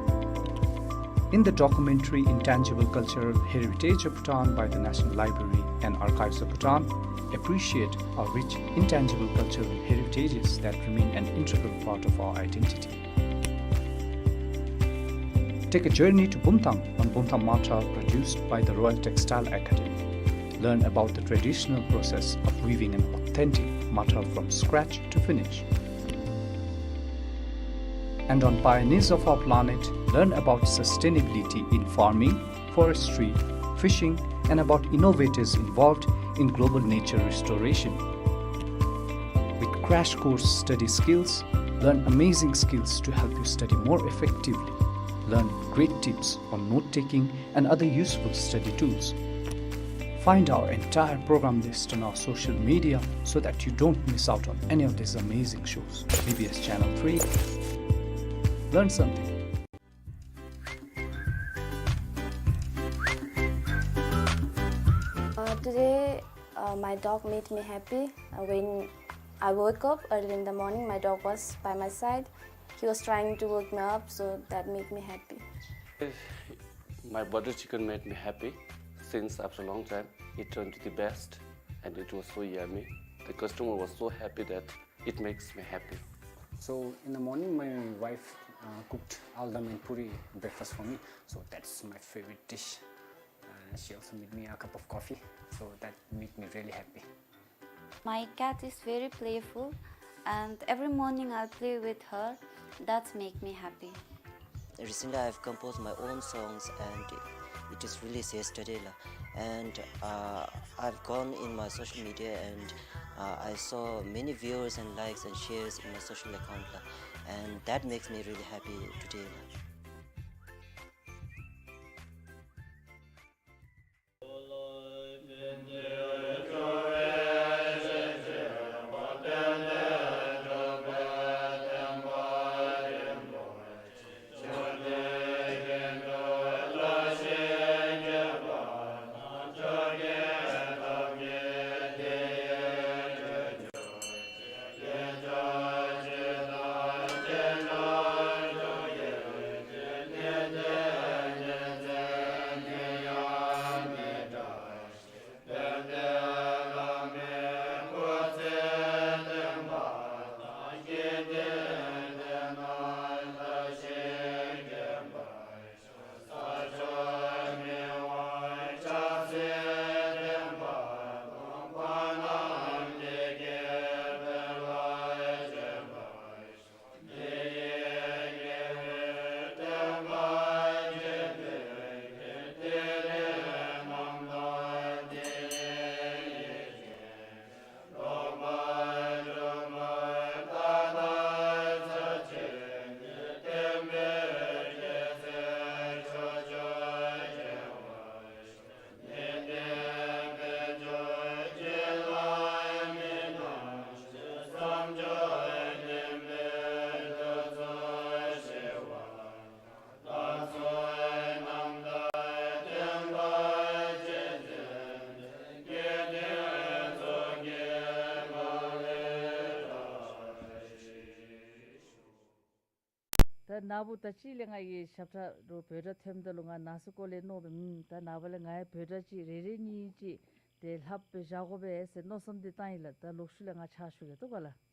In the documentary Intangible Cultural Heritage of Bhutan by the National Library and Archives of Bhutan, appreciate our rich intangible cultural heritages that remain an integral part of our identity. Take a journey to Bumthang on Bumthang Mata, produced by the Royal Textile Academy. Learn about the traditional process of weaving an authentic mata from scratch to finish. And on Pioneers of Our Planet, learn about sustainability in farming, forestry, fishing, and about innovators involved in global nature restoration. With crash course study skills, learn amazing skills to help you study more effectively. Learn great tips on note-taking and other useful study tools. Find our entire program list on our social media so that you don't miss out on any of these amazing shows. B B S Channel three. Learn something. Uh, today, uh, my dog made me happy. Uh, when I woke up early in the morning, my dog was by my side. He was trying to wake me up, so that made me happy. My butter chicken made me happy. Since after a long time, it turned to the best, and it was so yummy. The customer was so happy that it makes me happy. So in the morning, my wife uh, cooked aldam and puri breakfast for me. So that's my favorite dish. Uh, she also made me a cup of coffee. So that made me really happy. My cat is very playful, and every morning I'll play with her. That's make me happy. Recently, I've composed my own songs, and it is released yesterday, la. And uh, I've gone in my social media, and uh, I saw many viewers and likes and shares in my social account, la. And that makes me really happy today, la. ད་ནཱ་བུ་ད་ཅི་ལས་ང་གི་ཞབས་ཁྲ་རུ་འབོད་སྒྲ་ཐོནམ་ད་ལུ་ང་ནང་སེམས་ཁོག་ལས་མནོ་སྦེ་ཨུམ་ད་ནངས་པ་ལས་ང་ཡང་འབོད་སྒྲ་ཅིག་རེ་རེ་གཉིས་ཅིག་དེ་ལྷབ་སྦེ་བཞག་དགོ་པས་ཟེར་མནོ་བསམ་འདི་བཏང་ཡི་ལགས། ད་ལོག་ཤུལ་ལས་ང་ཕྱག་ཞུ་གེ་འདུག་ག་ལགས།